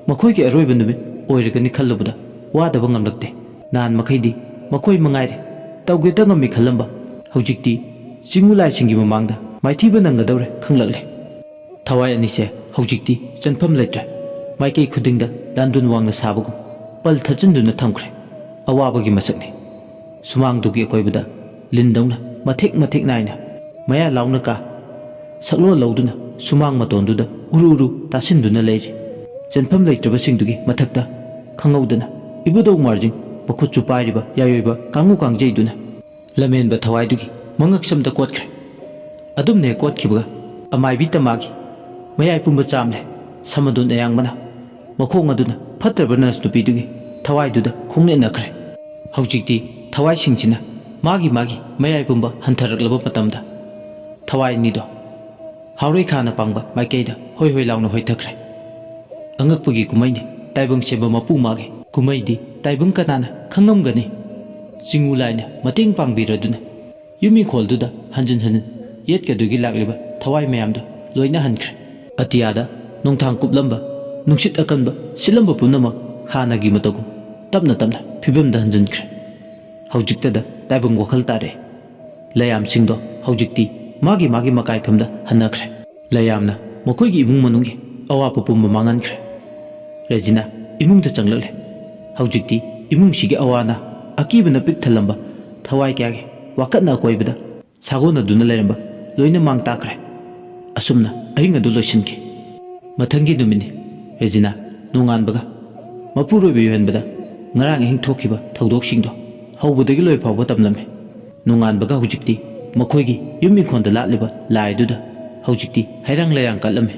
ꯃꯈꯣꯏꯒꯤ ꯑꯔꯣꯏꯕ ꯅꯨꯃꯤꯠ ꯑꯣꯏꯔꯒꯅꯤ ꯈꯜꯂꯨꯕꯗ ꯋꯥꯗꯕ ꯉꯝꯂꯛꯇꯦ꯫ ꯅꯍꯥꯟ ꯃꯈꯩꯗꯤ ꯃꯈꯣꯏ ꯃꯉꯥꯏꯔꯦ ꯇꯧꯒꯦꯇ ꯉꯝꯃꯤ ꯈꯜꯂꯝꯕ, ꯍꯧꯖꯤꯛꯇꯤ ꯆꯤꯡꯒꯨ ꯂꯥꯏꯁꯤꯡꯒꯤ ꯃꯃꯥꯡꯗ ꯃꯥꯏꯊꯤꯕ ꯅꯪꯒꯗꯧꯔꯦ ꯈꯪꯂꯛꯂꯦ꯫ ꯊꯋꯥꯏ ꯑꯅꯤꯁꯦ ꯍꯧꯖꯤꯛꯇꯤ ꯆꯦꯟꯐꯝ ꯂꯩꯇ꯭ꯔꯦ꯫ ꯃꯥꯏꯀꯩ ꯈꯨꯗꯤꯡꯗ ꯂꯥꯟꯗꯨꯟ ꯋꯥꯡꯅ ꯁꯥꯕꯒꯨꯝ ꯄꯜ ꯊꯠꯆꯤꯟꯗꯨꯅ ꯊꯝꯈ꯭ꯔꯦ꯫ ꯑꯋꯥꯕꯒꯤ ꯃꯁꯛꯅꯤ꯫ ꯁꯨꯃꯥꯡꯗꯨꯒꯤ ꯑꯀꯣꯏꯕꯗ ꯂꯤꯟꯗꯧꯅ ꯃꯊꯦꯛ ꯃꯊꯦꯛ ꯅꯥꯏꯅ ꯃꯌꯥ ꯂꯥꯎꯅ ꯀꯥ ꯁꯛꯂꯣꯟ ꯂꯧꯗꯨꯅ ꯁꯨꯃꯥꯡ ꯃꯇꯣꯟꯗꯨꯗ ꯎꯔꯨ ꯎꯔꯨ ꯇꯥꯁꯤꯟꯗꯨꯅ ꯂꯩꯔꯤ꯫ ꯆꯦꯟꯐꯝ ꯂꯩꯇ꯭ꯔꯕꯁꯤꯡꯗꯨꯒꯤ ꯃꯊꯛꯇ ꯈꯪꯍꯧꯗꯅ ꯏꯕꯨꯙꯧ ꯃꯥꯔꯖꯤꯡ ꯃꯈꯨꯠꯁꯨ ꯄꯥꯏꯔꯤꯕ ꯌꯥꯏꯑꯣꯏꯕ ꯀꯥꯡꯉꯨ ꯀꯥꯡꯖꯩꯗꯨꯅ ꯂꯝꯍꯦꯟꯕ ꯊꯋꯥꯏꯗꯨꯒꯤ ꯃꯉꯛꯁꯝꯗ ꯀꯣꯠꯈ꯭ꯔꯦ꯫ ꯑꯗꯨꯝꯅ ꯍꯦꯛ ꯀꯣꯠꯈꯤꯕꯒ ꯑꯃꯥꯏꯕꯤ ꯇꯃꯥꯒꯤ ꯃꯌꯥꯏ ꯄꯨꯝꯕ ꯆꯥꯝꯂꯦ꯫ ꯁꯃꯗꯣꯟ ꯑꯌꯥꯡꯕꯅ ꯃꯈꯣꯡ ꯑꯗꯨꯅ ꯐꯠꯇ꯭ꯔꯕ ꯅꯔꯁ ꯅꯨꯄꯤꯗꯨꯒꯤ ꯊꯋꯥꯏꯗꯨꯗ ꯈꯣꯡꯅꯦꯠꯅꯈ꯭ꯔꯦ꯫ ꯍꯧꯖꯤꯛꯇꯤ ꯊꯋꯥꯏꯁꯤꯡꯁꯤꯅ ꯃꯥꯒꯤ ꯃꯥꯒꯤ ꯃꯌꯥꯏ ꯄꯨꯝꯕ ꯍꯟꯊꯔꯛꯂꯕ ꯃꯇꯝꯗ ꯊꯋꯥꯏ ꯑꯅꯤꯗꯣ ꯍꯥꯎꯔꯩ ꯈꯥꯅ ꯄꯥꯡꯕ ꯃꯥꯏꯀꯩꯗ ꯍꯣꯏ ꯍꯣꯏ ꯂꯥꯎꯅ ꯍꯣꯏꯊꯈ꯭ꯔꯦ꯫ ꯑꯉꯛꯄꯒꯤ ꯀꯨꯝꯍꯩꯅꯤ ꯇꯥꯏꯕꯪ ꯁꯦꯝꯕ ꯃꯄꯨ ꯃꯥꯒꯤ ꯀꯨꯝꯍꯩꯗꯤ ꯇꯥꯏꯕꯪ ꯀꯅꯥꯅ ꯈꯪꯉꯝꯒꯅꯤ? ꯆꯤꯡꯉꯨ ꯂꯥꯏꯅ ꯃꯇꯦꯡ ꯄꯥꯡꯕꯤꯔꯗꯨꯅ ꯌꯨꯝ ꯏꯪꯈꯣꯜꯗꯨꯗ ꯍꯟꯖꯤꯟ ꯍꯟꯖꯤꯟ ꯌꯦꯠꯀꯗꯨꯒꯤ ꯂꯥꯛꯂꯤꯕ ꯊꯋꯥꯏ ꯃꯌꯥꯝꯗꯨ ꯂꯣꯏꯅ ꯍꯟꯈ꯭ꯔꯦ꯫ ꯑꯇꯤꯌꯥꯗ ꯅꯣꯡꯊꯥꯡ ꯀꯨꯞꯂꯝꯕ ꯅꯨꯡꯁꯤꯠ ꯑꯀꯟꯕ ꯁꯤꯠꯂꯝꯕ ꯄꯨꯝꯅꯃꯛ ꯍꯥꯟꯅꯒꯤ ꯃꯇꯧꯒꯨꯝ ꯇꯞꯅ ꯇꯞꯅ ꯐꯤꯕꯝꯗ ꯍꯟꯖꯤꯟꯈ꯭ꯔꯦ꯫ ꯍꯧꯖꯤꯛꯇꯗ ꯇꯥꯏꯕꯪ ꯋꯥꯈꯜ ꯇꯥꯔꯦ꯫ ꯂꯩꯌꯥꯝꯁꯤꯡꯗꯣ ꯍꯧꯖꯤꯛꯇꯤ ꯃꯥꯒꯤ ꯃꯥꯒꯤ ꯃꯀꯥꯏꯐꯝꯗ ꯍꯟꯅꯈ꯭ꯔꯦ꯫ ꯂꯩꯌꯥꯝꯅ ꯃꯈꯣꯏꯒꯤ ꯏꯃꯨꯡ ꯃꯅꯨꯡꯒꯤ ꯑꯋꯥꯕ ꯄꯨꯝꯕ ꯃꯥꯡꯍꯟꯈ꯭ꯔꯦ꯫ ꯔꯦꯖꯤꯅꯥ ꯏꯃꯨꯡꯗ ꯆꯪꯂꯛꯂꯦ꯫ ꯍꯧꯖꯤꯛꯇꯤ ꯏꯃꯨꯡꯁꯤꯒꯤ ꯑꯋꯥ ꯑꯅꯥ ꯑꯀꯤꯕꯅ ꯄꯤꯛ ꯊꯜꯂꯝꯕ ꯊꯋꯥꯏ ꯀꯌꯥꯒꯤ ꯋꯥꯀꯠꯅ ꯑꯀꯣꯏꯕꯗ ꯁꯥꯒꯣꯟꯅꯗꯨꯅ ꯂꯩꯔꯝꯕ ꯂꯣꯏꯅ ꯃꯥꯡ ꯇꯥꯛꯈ꯭ꯔꯦ꯫ ꯑꯁꯨꯝꯅ ꯑꯍꯤꯡ ꯑꯗꯨ ꯂꯣꯏꯁꯤꯟꯈꯤ꯫ ꯃꯊꯪꯒꯤ ꯅꯨꯃꯤꯠꯅꯤ꯫ ꯔꯦꯖꯤꯅꯥ ꯅꯣꯡꯉꯥꯟꯕꯒ ꯃꯄꯨꯔꯣꯏꯕ ꯌꯣꯏꯍꯟꯕꯗ ꯉꯔꯥꯡ ꯑꯍꯤꯡ ꯊꯣꯛꯈꯤꯕ ꯊꯧꯗꯣꯛꯁꯤꯡꯗꯣ ꯍꯧꯕꯗꯒꯤ ꯂꯣꯏ ꯐꯥꯎꯕ ꯇꯝꯂꯝꯃꯤ꯫ ꯅꯣꯡꯉꯥꯟꯕꯒ ꯍꯧꯖꯤꯛꯇꯤ ꯃꯈꯣꯏꯒꯤ ꯌꯨꯝ ꯏꯪꯈꯣꯜꯗ ꯂꯥꯠꯂꯤꯕ ꯂꯥꯏꯗꯨꯗ ꯍꯧꯖꯤꯛꯇꯤ ꯍꯩꯔꯥꯡ ꯂꯩꯔꯥꯡ ꯀꯠꯂꯝꯃꯤ꯫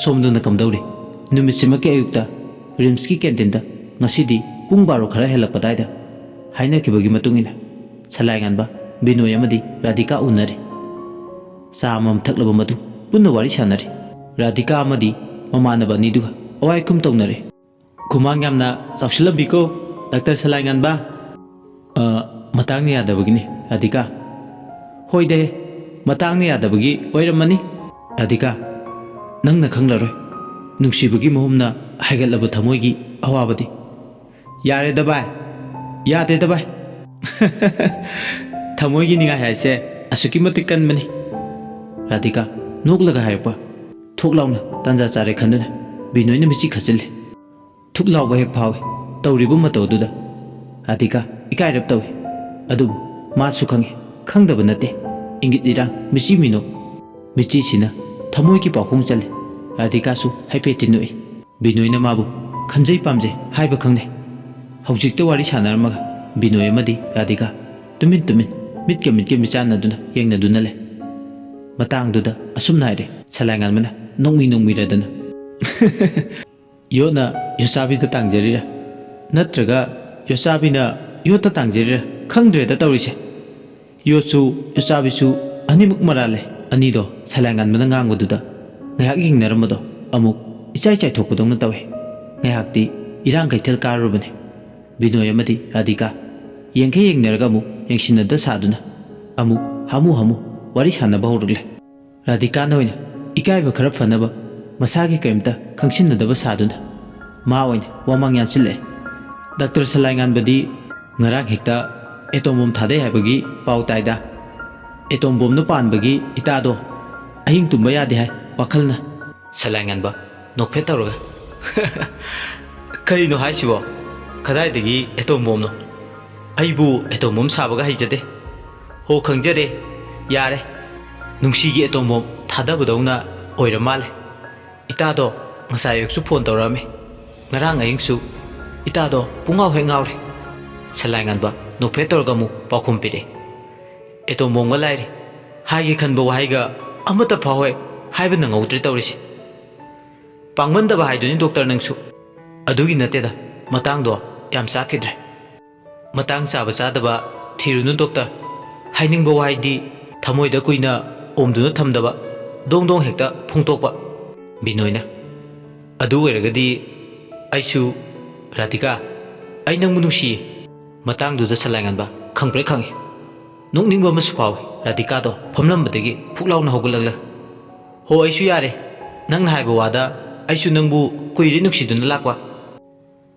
ꯁꯣꯝꯗꯅ ꯀꯝꯗꯧꯔꯤ? ꯅꯨꯃꯤꯠꯁꯤꯃꯛꯀꯤ ꯑꯌꯨꯛꯇ ꯔꯤꯝꯁꯀꯤ ꯀꯦꯟꯇꯤꯟꯗ ꯉꯁꯤꯗꯤ ꯄꯨꯡ ꯕꯥꯔꯣ ꯈꯔ ꯍꯦꯜꯂꯛꯄ ꯑꯗꯥꯏꯗ ꯍꯥꯏꯅꯈꯤꯕꯒꯤ ꯃꯇꯨꯡ ꯏꯟꯅ ꯁꯂꯥꯏꯉꯥꯟꯕ, ꯕꯤꯅꯣꯏ ꯑꯃꯗꯤ ꯔꯥꯙꯤꯀꯥ ꯎꯅꯔꯤ꯫ ꯆꯥ ꯑꯃꯃꯝ ꯊꯛꯂꯕ ꯃꯇꯨꯡ ꯄꯨꯟꯅ ꯋꯥꯔꯤ ꯁꯥꯟꯅꯔꯤ꯫ ꯔꯥꯙꯤꯀꯥ ꯑꯃꯗꯤ ꯃꯃꯥꯟꯅꯕ ꯑꯅꯤꯗꯨꯒ ꯑꯋꯥꯏ ꯑꯈꯨꯝ ꯇꯧꯅꯔꯤ꯫ "ꯈꯨꯃꯥꯡ ꯌꯥꯝꯅ ꯆꯥꯎꯁꯤꯜꯂꯝꯃꯤꯀꯣ, ꯗꯥꯛꯇꯔ ꯁꯂꯥꯏꯉꯥꯟꯕ?" "ꯑ, ꯃꯇꯥꯡꯅ ꯌꯥꯗꯕꯒꯤꯅꯤ, ꯔꯥꯙꯤꯀꯥ꯫" "ꯍꯣꯏꯗꯦ, ꯃꯇꯥꯡꯅ ꯌꯥꯗꯕꯒꯤ ꯑꯣꯏꯔꯝꯃꯅꯤ, ꯔꯥꯙꯤꯀꯥ꯫ ꯅꯪꯅ ꯈꯪꯂꯔꯣꯏ ꯅꯨꯡꯁꯤꯕꯒꯤ ꯃꯍꯨꯝꯅ ꯍꯥꯏꯒꯠꯂꯕ ꯊꯃꯣꯏꯒꯤ ꯑꯋꯥꯕꯗꯤ꯫" "ꯌꯥꯔꯦꯗ ꯚꯥꯏ, ꯌꯥꯗꯦꯗ ꯚꯥꯏ꯫" "ꯊꯃꯣꯏꯒꯤ ꯅꯤꯡꯉꯥꯏ ꯍꯥꯏꯁꯦ ꯑꯁꯨꯛꯀꯤ ꯃꯇꯤꯛ ꯀꯟꯕꯅꯤ꯫" ꯔꯥꯙꯤꯀꯥ ꯅꯣꯛꯂꯒ ꯍꯥꯏꯔꯛꯄ꯫ ꯊꯣꯛ ꯂꯥꯎꯅ ꯇꯥꯟꯖꯥ ꯆꯥꯔꯦ ꯈꯟꯗꯨꯅ ꯕꯤꯅꯣꯏꯅ ꯃꯤꯠꯆꯤ ꯈꯠꯆꯤꯜꯂꯦ꯫ ꯊꯨꯛ ꯂꯥꯎꯕ ꯍꯦꯛ ꯐꯥꯎꯏ꯫ ꯇꯧꯔꯤꯕ ꯃꯇꯧ ꯑꯗꯨꯗ ꯔꯥꯙꯤꯀꯥ ꯏꯀꯥꯏꯔꯞ ꯇꯧꯏ꯫ ꯑꯗꯨꯕꯨ ꯃꯥꯁꯨ ꯈꯪꯏ, ꯈꯪꯗꯕ ꯅꯠꯇꯦ꯫ ꯏꯪꯒꯤꯠ ꯏꯔꯥꯡ, ꯃꯤꯆꯤ ꯃꯤꯅꯣꯛ, ꯃꯤꯆꯤꯁꯤꯅ ꯊꯃꯣꯏꯒꯤ ꯄꯥꯎꯈꯣꯡ ꯆꯜꯂꯤ꯫ ꯔꯥꯙꯤꯀꯥꯁꯨ ꯍꯥꯏꯐꯦꯠꯇꯤ ꯅꯣꯛꯏ꯫ ꯕꯤꯅꯣꯏꯅ ꯃꯥꯕꯨ ꯈꯟꯖꯩ ꯄꯥꯝꯖꯩ ꯍꯥꯏꯕ ꯈꯪꯅꯩ꯫ ꯍꯧꯖꯤꯛꯇ ꯋꯥꯔꯤ ꯁꯥꯟꯅꯔꯝꯃꯒ ꯕꯤꯅꯣꯏ ꯑꯃꯗꯤ ꯔꯥꯙꯤꯀꯥ ꯇꯨꯃꯤꯟ ꯇꯨꯃꯤꯟ ꯃꯤꯠꯀ ꯃꯤꯠꯀ ꯃꯤꯆꯥꯟꯅꯗꯨꯅ ꯌꯦꯡꯅꯗꯨꯅ ꯂꯩ꯫ ꯃꯇꯥꯡꯗꯨꯗ ꯑꯁꯨꯝꯅ ꯍꯥꯏꯔꯦ ꯁꯂꯥꯏꯉꯥꯟꯕꯅ ꯅꯣꯡꯃꯤ ꯅꯣꯡꯃꯤꯔꯗꯅ꯫ "ꯌꯣꯠꯅ ꯌꯣꯠꯆꯥꯕꯤꯗ ꯇꯥꯡꯖꯔꯤꯔꯥ, ꯅꯠꯇ꯭ꯔꯒ ꯌꯣꯠꯆꯥꯕꯤꯅ ꯌꯣꯠꯇ ꯇꯥꯡꯖꯔꯤꯔꯥ ꯈꯪꯗ꯭ꯔꯦꯗ ꯇꯧꯔꯤꯁꯦ꯫ ꯌꯣꯠꯁꯨ ꯌꯣꯠꯆꯥꯕꯤꯁꯨ ꯑꯅꯤꯃꯛ ꯃꯔꯥꯜꯂꯦ꯫" ꯑꯅꯤꯗꯣ ꯁꯂꯥꯏꯉꯥꯟꯕꯅ ꯉꯥꯡꯕꯗꯨꯗ ꯉꯥꯏꯍꯥꯛ ꯌꯦꯡꯅꯔꯝꯕꯗꯣ ꯑꯃꯨꯛ ꯏꯆꯥꯏ ꯆꯥꯏꯊꯣꯛꯄꯗꯧꯅ ꯇꯧꯏ꯫ ꯉꯥꯏꯍꯥꯛꯇꯤ ꯏꯔꯥꯡ ꯀꯩꯊꯦꯜ ꯀꯥꯔꯨꯔꯕꯅꯤ꯫ ꯕꯤꯅꯣꯏ ꯑꯃꯗꯤ ꯔꯥꯙꯤꯀꯥ ꯌꯦꯡꯈꯩ ꯌꯦꯡꯅꯔꯒ ꯑꯃꯨꯛ ꯌꯦꯡꯁꯤꯟꯅꯗ ꯁꯥꯗꯨꯅ ꯑꯃꯨꯛ ꯍꯥꯃꯨ ꯍꯥꯃꯨ ꯋꯥꯔꯤ ꯁꯥꯟꯅꯕ ꯍꯧꯔꯛꯂꯦ꯫ ꯔꯥꯙꯤꯀꯥꯅ ꯑꯣꯏꯅ ꯏꯀꯥꯏꯕ ꯈꯔ ꯐꯅꯕ ꯃꯁꯥꯒꯤ ꯀꯔꯤꯝꯇ ꯈꯪꯁꯤꯟꯅꯗꯕ ꯁꯥꯗꯨꯅ ꯃꯥ ꯑꯣꯏꯅ ꯋꯥꯃꯥꯡ ꯌꯥꯟꯁꯤꯜꯂꯛꯑꯦ꯫ "ꯗꯥꯛꯇꯔ ꯁꯂꯥꯏꯉꯥꯟꯕꯗꯤ ꯉꯔꯥꯡ ꯍꯦꯛꯇ ꯑꯦꯇꯣꯝ ꯕꯣꯝ ꯊꯥꯗꯩ ꯍꯥꯏꯕꯒꯤ ꯄꯥꯎ ꯇꯥꯏꯗ꯫ ꯑꯦꯇꯣꯝ ꯕꯣꯝꯅ ꯄꯥꯟꯕꯒꯤ ꯏꯇꯥꯗꯣ ꯑꯍꯤꯡ ꯇꯨꯝꯕ ꯌꯥꯗꯦ ꯍꯥꯏ ꯋꯥꯈꯜꯅ꯫" ꯁꯂꯥꯏꯉꯥꯟꯕ ꯅꯣꯛꯐꯦꯠ ꯇꯧꯔꯒ, "ꯀꯔꯤꯅꯣ ꯍꯥꯏꯁꯤꯕꯣ? "ꯀꯗꯥꯏꯗꯒꯤ ꯑꯦꯇꯣꯝ ꯕꯣꯝꯅꯣ? ꯑꯩꯕꯨ ꯑꯦꯇꯣꯝ ꯕꯣꯝ ꯁꯥꯕꯒ ꯍꯩꯖꯗꯦ꯫" "ꯍꯣ, ꯈꯪꯖꯔꯦ꯫ ꯌꯥꯔꯦ꯫ ꯅꯨꯡꯁꯤꯒꯤ ꯑꯦꯇꯣꯝ ꯕꯣꯝ ꯊꯥꯗꯕꯗꯧꯅ ꯑꯣꯏꯔ ꯃꯥꯜꯂꯦ꯫ ꯏꯇꯥꯗꯣ ꯉꯁꯥꯏ ꯑꯌꯨꯛꯁꯨ ꯐꯣꯟ ꯇꯧꯔꯛꯑꯝꯃꯤ꯫ ꯉꯔꯥꯡ ꯑꯍꯤꯡꯁꯨ ꯏꯇꯥꯗꯣ ꯄꯨꯡꯉꯥꯎ ꯍꯦꯛ ꯉꯥꯎꯔꯦ꯫" ꯁꯂꯥꯏꯉꯥꯟꯕ ꯅꯣꯛꯐꯦꯠ ꯇꯧꯔꯒ ꯑꯃꯨꯛ ꯄꯥꯎꯈꯨꯝ ꯄꯤꯔꯛꯑꯦ꯫ "ꯑꯦꯇꯣꯝ ꯕꯣꯝꯒ ꯂꯥꯏꯔꯤ꯫ ꯍꯥꯏꯒꯦ ꯈꯟꯕ ꯋꯥꯍꯩꯒ ꯑꯃꯠꯇ ꯐꯥꯎ ꯍꯦꯛ ꯍꯥꯏꯕ ꯅꯪꯍꯧꯗ꯭ꯔꯦ ꯇꯧꯔꯤꯁꯦ꯫" "ꯄꯥꯡꯃꯟꯗꯕ ꯍꯥꯏꯗꯨꯅꯤ ꯗꯣꯛꯇꯔ ꯅꯪꯁꯨ꯫" "ꯑꯗꯨꯒꯤ ꯅꯠꯇꯦꯗ, ꯃꯇꯥꯡꯗꯣ ꯌꯥꯝ ꯆꯥꯈꯤꯗ꯭ꯔꯦ꯫" "ꯃꯇꯥꯡ ꯆꯥꯕ ꯆꯥꯗꯕ ꯊꯤꯔꯨꯅꯨ ꯗꯣꯛꯇꯔ꯫ ꯍꯥꯏꯅꯤꯡꯕ ꯋꯥꯍꯩꯗꯤ ꯊꯃꯣꯏꯗ ꯀꯨꯏꯅ ꯑꯣꯝꯗꯨꯅ ꯊꯝꯗꯕ, ꯗꯣꯡ ꯗꯣꯡ ꯍꯦꯛꯇ ꯐꯣꯡꯗꯣꯛꯄ꯫" ꯕꯤꯅꯣꯏꯅ, "ꯑꯗꯨ ꯑꯣꯏꯔꯒꯗꯤ ꯑꯩꯁꯨ, ꯔꯥꯙꯤꯀꯥ, ꯑꯩ ꯅꯪꯕꯨ ꯅꯨꯡꯁꯤꯌꯦ꯫" ꯃꯇꯥꯡꯗꯨꯗ ꯁꯂꯥꯏꯉꯥꯟꯕ ꯈꯪꯄ꯭ꯔꯦꯛ ꯈꯪꯉꯤ꯫ ꯅꯣꯛꯅꯤꯡꯕ ꯑꯃꯁꯨ ꯐꯥꯎꯏ ꯔꯥꯙꯤꯀꯥꯗꯣ ꯐꯝꯂꯝꯕꯗꯒꯤ ꯐꯨꯛ ꯂꯥꯎꯅ ꯍꯧꯒꯠꯂꯛꯂꯒ꯫ "ꯍꯣ, ꯑꯩꯁꯨ ꯌꯥꯔꯦ꯫ ꯅꯪꯅ ꯍꯥꯏꯕ ꯋꯥꯗ ꯑꯩꯁꯨ ꯅꯪꯕꯨ ꯀꯨꯏꯔꯦ ꯅꯨꯡꯁꯤꯗꯨꯅ ꯂꯥꯛꯄ꯫"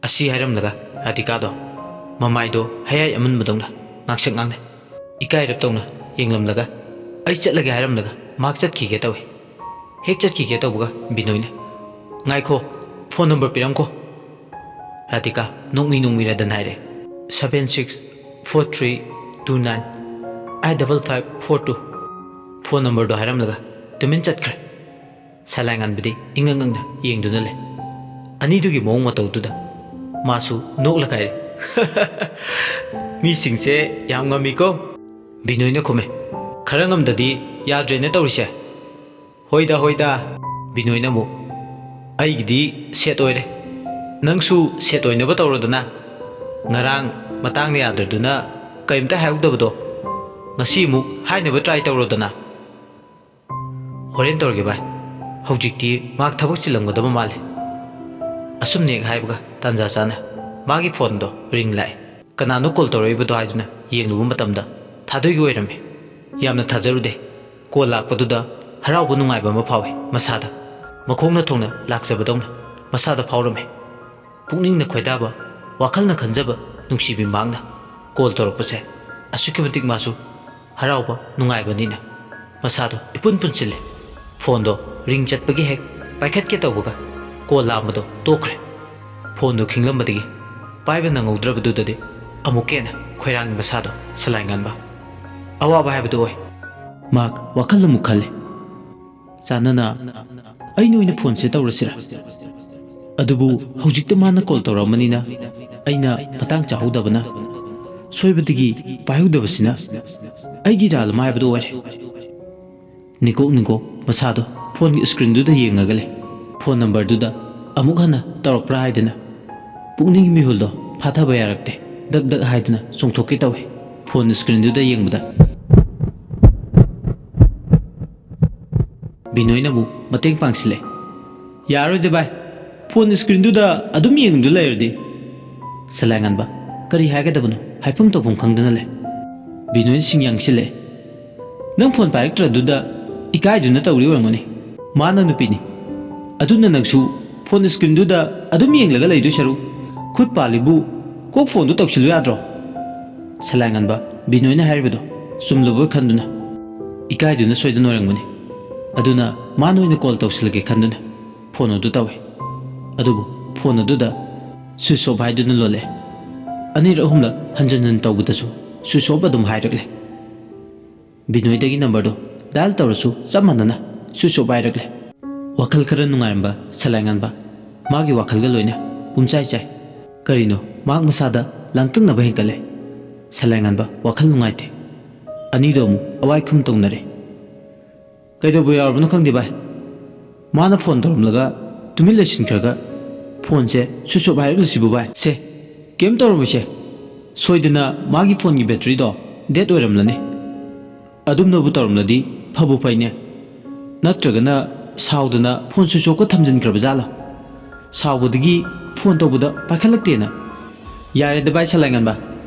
ꯑꯁꯤ ꯍꯥꯏꯔꯝꯂꯒ ꯔꯥꯙꯤꯀꯥꯗꯣ ꯃꯃꯥꯏꯗꯣ ꯍꯌꯥꯏ ꯑꯃꯨꯟꯕꯗꯧꯅ ꯉꯥꯡꯁꯛ ꯉꯥꯡꯅ ꯏꯀꯥꯏꯔꯞ ꯇꯧꯅ ꯌꯦꯡꯂꯝꯂꯒ, "ꯑꯩ ꯆꯠꯂꯒꯦ" ꯍꯥꯏꯔꯝꯂꯒ ꯃꯍꯥꯛ ꯆꯠꯈꯤꯒꯦ ꯇꯧꯏ꯫ ꯍꯦꯛ ꯆꯠꯈꯤꯒꯦ ꯇꯧꯕꯒ ꯕꯤꯅꯣꯏꯅ, "ꯉꯥꯏꯈꯣ, ꯐꯣꯟ ꯅꯝꯕꯔ ꯄꯤꯔꯝꯈꯣ꯫" ꯔꯥꯙꯤꯀꯥ ꯅꯣꯛꯃꯤ ꯅꯣꯛꯃꯤꯔꯗꯅ ꯍꯥꯏꯔꯦ, "seven six four three two nine eight double five four two꯫" Phone ꯅꯝꯕꯔꯗꯣ ꯍꯥꯏꯔꯝꯂꯒ ꯇꯨꯃꯤꯟ ꯆꯠꯈ꯭ꯔꯦ꯫ ꯁꯂꯥꯏꯉꯥꯟꯕꯗꯤ ꯏꯉꯛ ꯉꯛꯅ ꯌꯦꯡꯗꯨꯅ ꯂꯩ꯫ ꯑꯅꯤꯗꯨꯒꯤ ꯃꯑꯣꯡ ꯃꯇꯧꯗꯨꯗ ꯃꯥꯁꯨ ꯅꯣꯛꯂꯒ ꯍꯥꯏꯔꯦ, "ꯃꯤꯁꯤꯡꯁꯦ ꯌꯥꯝ ꯉꯝꯃꯤꯀꯣ꯫" ꯕꯤꯅꯣꯏꯅ ꯈꯨꯝꯃꯦ, "ꯈꯔ ꯉꯝꯗꯗꯤ ꯌꯥꯗ꯭ꯔꯦꯅꯦ ꯇꯧꯔꯤꯁꯦ꯫" "ꯍꯣꯏꯗ, ꯍꯣꯏꯗ꯫" ꯕꯤꯅꯣꯏꯅ ꯑꯃꯨꯛ, "ꯑꯩꯒꯤꯗꯤ ꯁꯦꯠ ꯑꯣꯏꯔꯦ꯫ ꯅꯪꯁꯨ ꯁꯦꯠ ꯑꯣꯏꯅꯕ ꯇꯧꯔꯣꯗꯅ꯫ ꯉꯔꯥꯡ ꯃꯇꯥꯡꯅ ꯌꯥꯗ꯭ꯔꯗꯨꯅ ꯀꯔꯤꯝꯇ ꯍꯥꯏꯍꯧꯗꯕꯗꯣ ꯉꯁꯤ ꯑꯃꯨꯛ ꯍꯥꯏꯅꯕ ꯇ꯭ꯔꯥꯏ ꯇꯧꯔꯣꯗꯅ꯫" "ꯍꯣꯔꯦꯟ ꯇꯧꯔꯒꯦ ꯚꯥꯏ, ꯍꯧꯖꯤꯛꯇꯤ ꯃꯍꯥꯛ ꯊꯕꯛ ꯆꯤꯜꯂꯝꯒꯗꯕ ꯃꯥꯜꯂꯦ꯫" ꯑꯁꯨꯝꯅ ꯍꯦꯛ ꯍꯥꯏꯕꯒ ꯇꯥꯟꯖꯥ ꯆꯥꯅ ꯃꯥꯒꯤ ꯐꯣꯟꯗꯣ ꯔꯤꯡ ꯂꯥꯛꯑꯦ꯫ ꯀꯅꯥꯅꯣ ꯀꯣꯜ ꯇꯧꯔꯛꯏꯕꯗꯣ ꯍꯥꯏꯗꯨꯅ ꯌꯦꯡꯂꯨꯕ ꯃꯇꯝꯗ ꯊꯥꯗꯣꯏꯒꯤ ꯑꯣꯏꯔꯝꯃꯦ꯫ ꯌꯥꯝꯅ ꯊꯥꯖꯔꯨꯗꯦ꯫ ꯀꯣꯜ ꯂꯥꯛꯄꯗꯨꯗ ꯍꯔꯥꯎꯕ ꯅꯨꯡꯉꯥꯏꯕ ꯑꯃ ꯐꯥꯎꯏ ꯃꯁꯥꯗ꯫ ꯃꯈꯣꯡꯅ ꯊꯣꯡꯅ ꯂꯥꯛꯆꯕꯗꯧꯅ ꯃꯁꯥꯗ ꯐꯥꯎꯔꯝꯃꯦ꯫ ꯄꯨꯛꯅꯤꯡꯅ ꯈꯣꯏꯗꯥꯕ, ꯋꯥꯈꯜꯅ ꯈꯟꯖꯕ ꯅꯨꯡꯁꯤꯕꯤ ꯃꯍꯥꯛꯅ ꯀꯣꯜ ꯇꯧꯔꯛꯄꯁꯦ ꯑꯁꯨꯛꯀꯤ ꯃꯇꯤꯛ ꯃꯥꯁꯨ ꯍꯔꯥꯎꯕ, ꯅꯨꯡꯉꯥꯏꯕꯅꯤꯅ ꯃꯁꯥꯗꯣ ꯏꯄꯨꯟ ꯄꯨꯟꯁꯤꯜꯂꯦ꯫ ꯐꯣꯟꯗꯣ ꯔꯤꯡ ꯆꯠꯄꯒꯤ ꯍꯦꯛ ꯄꯥꯏꯈꯠꯀꯦ ꯇꯧꯕꯒ ꯀꯣꯜ ꯂꯥꯛꯑꯝꯕꯗꯣ ꯇꯣꯛꯈ꯭ꯔꯦ꯫ ꯐꯣꯟꯗꯣ ꯈꯤꯡꯂꯝꯕꯗꯒꯤ ꯄꯥꯏꯕ ꯅꯪꯍꯧꯗ꯭ꯔꯕꯗꯨꯗꯗꯤ ꯑꯃꯨꯛꯀ ꯍꯦꯟꯅ ꯈꯣꯏꯔꯥꯡꯉꯤ ꯃꯁꯥꯗꯣ ꯁꯂꯥꯏ ꯉꯥꯟꯕ꯫ ꯑꯋꯥꯕ ꯍꯥꯏꯕꯗꯨ ꯑꯣꯏ꯫ ꯃꯍꯥꯛ ꯋꯥꯈꯜ ꯑꯃꯨꯛ ꯈꯜꯂꯦ꯫ ꯆꯥꯟꯅꯅ ꯑꯩꯅ ꯑꯣꯏꯅ ꯐꯣꯟꯁꯦ ꯇꯧꯔꯁꯤꯔꯥ? ꯑꯗꯨꯕꯨ ꯍꯧꯖꯤꯛꯇ ꯃꯥꯅ ꯀꯣꯜ ꯇꯧꯔꯛꯑꯃꯅꯤꯅ ꯑꯩꯅ ꯃꯇꯥꯡ ꯆꯥꯍꯧꯗꯕꯅ, ꯁꯣꯏꯕꯗꯒꯤ ꯄꯥꯏꯍꯧꯗꯕꯁꯤꯅ ꯑꯩꯒꯤ ꯏꯔꯥꯜ ꯑꯃ ꯍꯥꯏꯕꯗꯨ ꯑꯣꯏꯔꯦ꯫ ꯅꯤꯡꯀꯣꯛ ꯅꯤꯡꯀꯣꯛ ꯃꯁꯥꯗꯣ ꯐꯣꯟꯒꯤ ꯁ꯭ꯀ꯭ꯔꯤꯟꯗꯨꯗ ꯌꯦꯡꯉꯒ ꯂꯩ꯫ ꯐꯣꯟ ꯅꯝꯕꯔꯗꯨꯗ ꯑꯃꯨꯛ ꯍꯟꯅ ꯇꯧꯔꯛꯄ꯭ꯔꯥ ꯍꯥꯏꯗꯅ ꯄꯨꯛꯅꯤꯡꯒꯤ ꯃꯤꯍꯨꯜꯗꯣ ꯐꯥꯊꯕ ꯌꯥꯔꯛꯇꯦ꯫ ꯗꯛ ꯗꯛ ꯍꯥꯏꯗꯨꯅ ꯆꯣꯡꯊꯣꯛꯀꯦ ꯇꯧꯏ꯫ ꯐꯣꯟ ꯁ꯭ꯀ꯭ꯔꯤꯟꯗꯨꯗ ꯌꯦꯡꯕꯗ ꯕꯤꯅꯣꯏꯅ ꯑꯃꯨꯛ ꯃꯇꯦꯡ ꯄꯥꯡꯁꯤꯜꯂꯦ꯫ "ꯌꯥꯔꯣꯏꯗ ꯚꯥꯏ, ꯐꯣꯟ ꯁ꯭ꯀ꯭ꯔꯤꯟꯗꯨꯗ ꯑꯗꯨꯝ ꯌꯦꯡꯗꯨ ꯂꯩꯔꯗꯤ?" ꯁꯂꯥꯏꯉꯥꯟꯕ ꯀꯔꯤ ꯍꯥꯏꯒꯗꯕꯅꯣ ꯍꯥꯏꯐꯝ ꯇꯧꯐꯝ ꯈꯪꯗꯅ ꯂꯩ꯫ ꯕꯤꯅꯣꯏꯅ ꯁꯤꯡ ꯌꯥꯡꯁꯤꯜꯂꯦ꯫ "ꯅꯪ ꯐꯣꯟ ꯄꯥꯏꯔꯛꯇ꯭ꯔꯗꯨꯗ ꯏꯀꯥꯏꯗꯨꯅ ꯇꯧꯔꯤ ꯑꯣꯏꯔꯝꯒꯅꯤ꯫ ꯃꯥꯅ ꯅꯨꯄꯤꯅꯤ꯫ ꯑꯗꯨꯅ ꯅꯪꯁꯨ ꯐꯣꯟ ꯁ꯭ꯀ꯭ꯔꯤꯟꯗꯨꯗ ꯑꯗꯨꯝ ꯌꯦꯡꯂꯒ ꯂꯩꯗꯣꯏ ꯁꯔꯨꯛ ꯈꯨꯠ ꯄꯥꯜꯂꯤꯕꯨ ꯀꯣꯛ ꯐꯣꯟꯗꯨ ꯇꯧꯁꯤꯜꯂꯨ ꯌꯥꯗ꯭ꯔꯣ?" ꯁꯂꯥꯏꯉꯥꯟꯕ ꯕꯤꯅꯣꯏꯅ ꯍꯥꯏꯔꯤꯕꯗꯣ ꯆꯨꯝꯂꯕꯣꯏ ꯈꯟꯗꯨꯅ ꯏꯀꯥꯏꯗꯨꯅ ꯁꯣꯏꯗꯅ ꯑꯣꯏꯔꯝꯒꯅꯤ꯫ ꯑꯗꯨꯅ ꯃꯥꯅ ꯑꯣꯏꯅ ꯀꯣꯜ ꯇꯧꯁꯤꯜꯂꯒꯦ ꯈꯟꯗꯨꯅ ꯐꯣꯟ ꯑꯗꯨ ꯇꯧꯏ꯫ ꯑꯗꯨꯕꯨ ꯐꯣꯟ ꯑꯗꯨꯗ ꯁ꯭ꯋꯤꯆ ꯑꯣꯐ ꯍꯥꯏꯗꯨꯅ ꯂꯣꯜꯂꯦ꯫ ꯑꯅꯤꯔꯛ ꯑꯍꯨꯝꯂꯛ ꯍꯟꯖꯤꯟ ꯍꯟꯖꯤꯟ ꯇꯧꯕꯗꯁꯨ ꯁ꯭ꯋꯤꯆ ꯑꯣꯐ ꯑꯗꯨꯝ ꯍꯥꯏꯔꯛꯂꯦ꯫ ꯕꯤꯅꯣꯏꯗꯒꯤ ꯅꯝꯕꯔꯗꯣ ꯗꯥꯏꯜ ꯇꯧꯔꯁꯨ ꯆꯞ ꯃꯥꯟꯅꯅ ꯁ꯭ꯋꯤꯆ ꯑꯣꯐ ꯍꯥꯏꯔꯛꯂꯦ꯫ ꯋꯥꯈꯜ ꯈꯔ ꯅꯨꯡꯉꯥꯏꯔꯝꯕ ꯁꯂꯥꯏꯉꯥꯟꯕ ꯃꯥꯒꯤ ꯋꯥꯈꯜꯒ ꯂꯣꯏꯅ ꯄꯨꯝꯆꯥꯏ ꯆꯥꯏ꯫ ꯀꯔꯤꯅꯣ ꯃꯍꯥꯛ ꯃꯁꯥꯗ ꯂꯥꯡꯇꯛꯅꯕ ꯍꯦꯟꯒꯠꯂꯦ꯫ ꯁꯂꯥꯏꯉꯥꯟꯕ ꯋꯥꯈꯜ ꯅꯨꯡꯉꯥꯏꯇꯦ꯫ ꯑꯅꯤꯗꯣ ꯑꯃꯨꯛ ꯑꯋꯥꯏ ꯈꯨꯝ ꯇꯧꯅꯔꯦ꯫ "ꯀꯩꯗꯧꯕ ꯌꯥꯎꯔꯕꯅꯣ ꯈꯪꯗꯦ ꯚꯥꯏ꯫ ꯃꯥꯅ ꯐꯣꯟ ꯇꯧꯔꯝꯂꯒ ꯇꯨꯃꯤꯟ ꯂꯩꯁꯤꯟꯈ꯭ꯔꯒ ꯐꯣꯟꯁꯦ ꯁ꯭ꯋꯤꯆ ꯑꯣꯐ ꯍꯥꯏꯔꯛꯂꯤꯁꯤꯕꯨ ꯚꯥꯏ?" "ꯁꯦ, ꯀꯩꯝ ꯇꯧꯔꯝꯃꯣꯏꯁꯦ꯫ ꯁꯣꯏꯗꯅ ꯃꯥꯒꯤ ꯐꯣꯟꯒꯤ ꯕꯦꯇ꯭ꯔꯤꯗꯣ ꯗꯦꯠ ꯑꯣꯏꯔꯝꯂꯅꯤ꯫ ꯑꯗꯨꯝꯅꯕꯨ ꯇꯧꯔꯝꯂꯗꯤ ꯐꯕꯨ ꯐꯩꯅꯦ꯫ ꯅꯠꯇ꯭ꯔꯒꯅ ꯁꯥꯎꯗꯅ ꯐꯣꯟ ꯁ꯭ꯋꯤꯆ ꯑꯣꯐꯀ ꯊꯝꯖꯤꯟꯈ꯭ꯔꯕ ꯖꯥꯠꯂꯣ? ꯁꯥꯎꯕꯗꯒꯤ ꯐꯣꯟ ꯇꯧꯕꯗ ꯄꯥꯏꯈꯠꯂꯛꯇꯦꯅ?" "ꯌꯥꯔꯦꯗ ꯚꯥꯏ ꯁꯂꯥꯏꯉꯥꯟꯕ,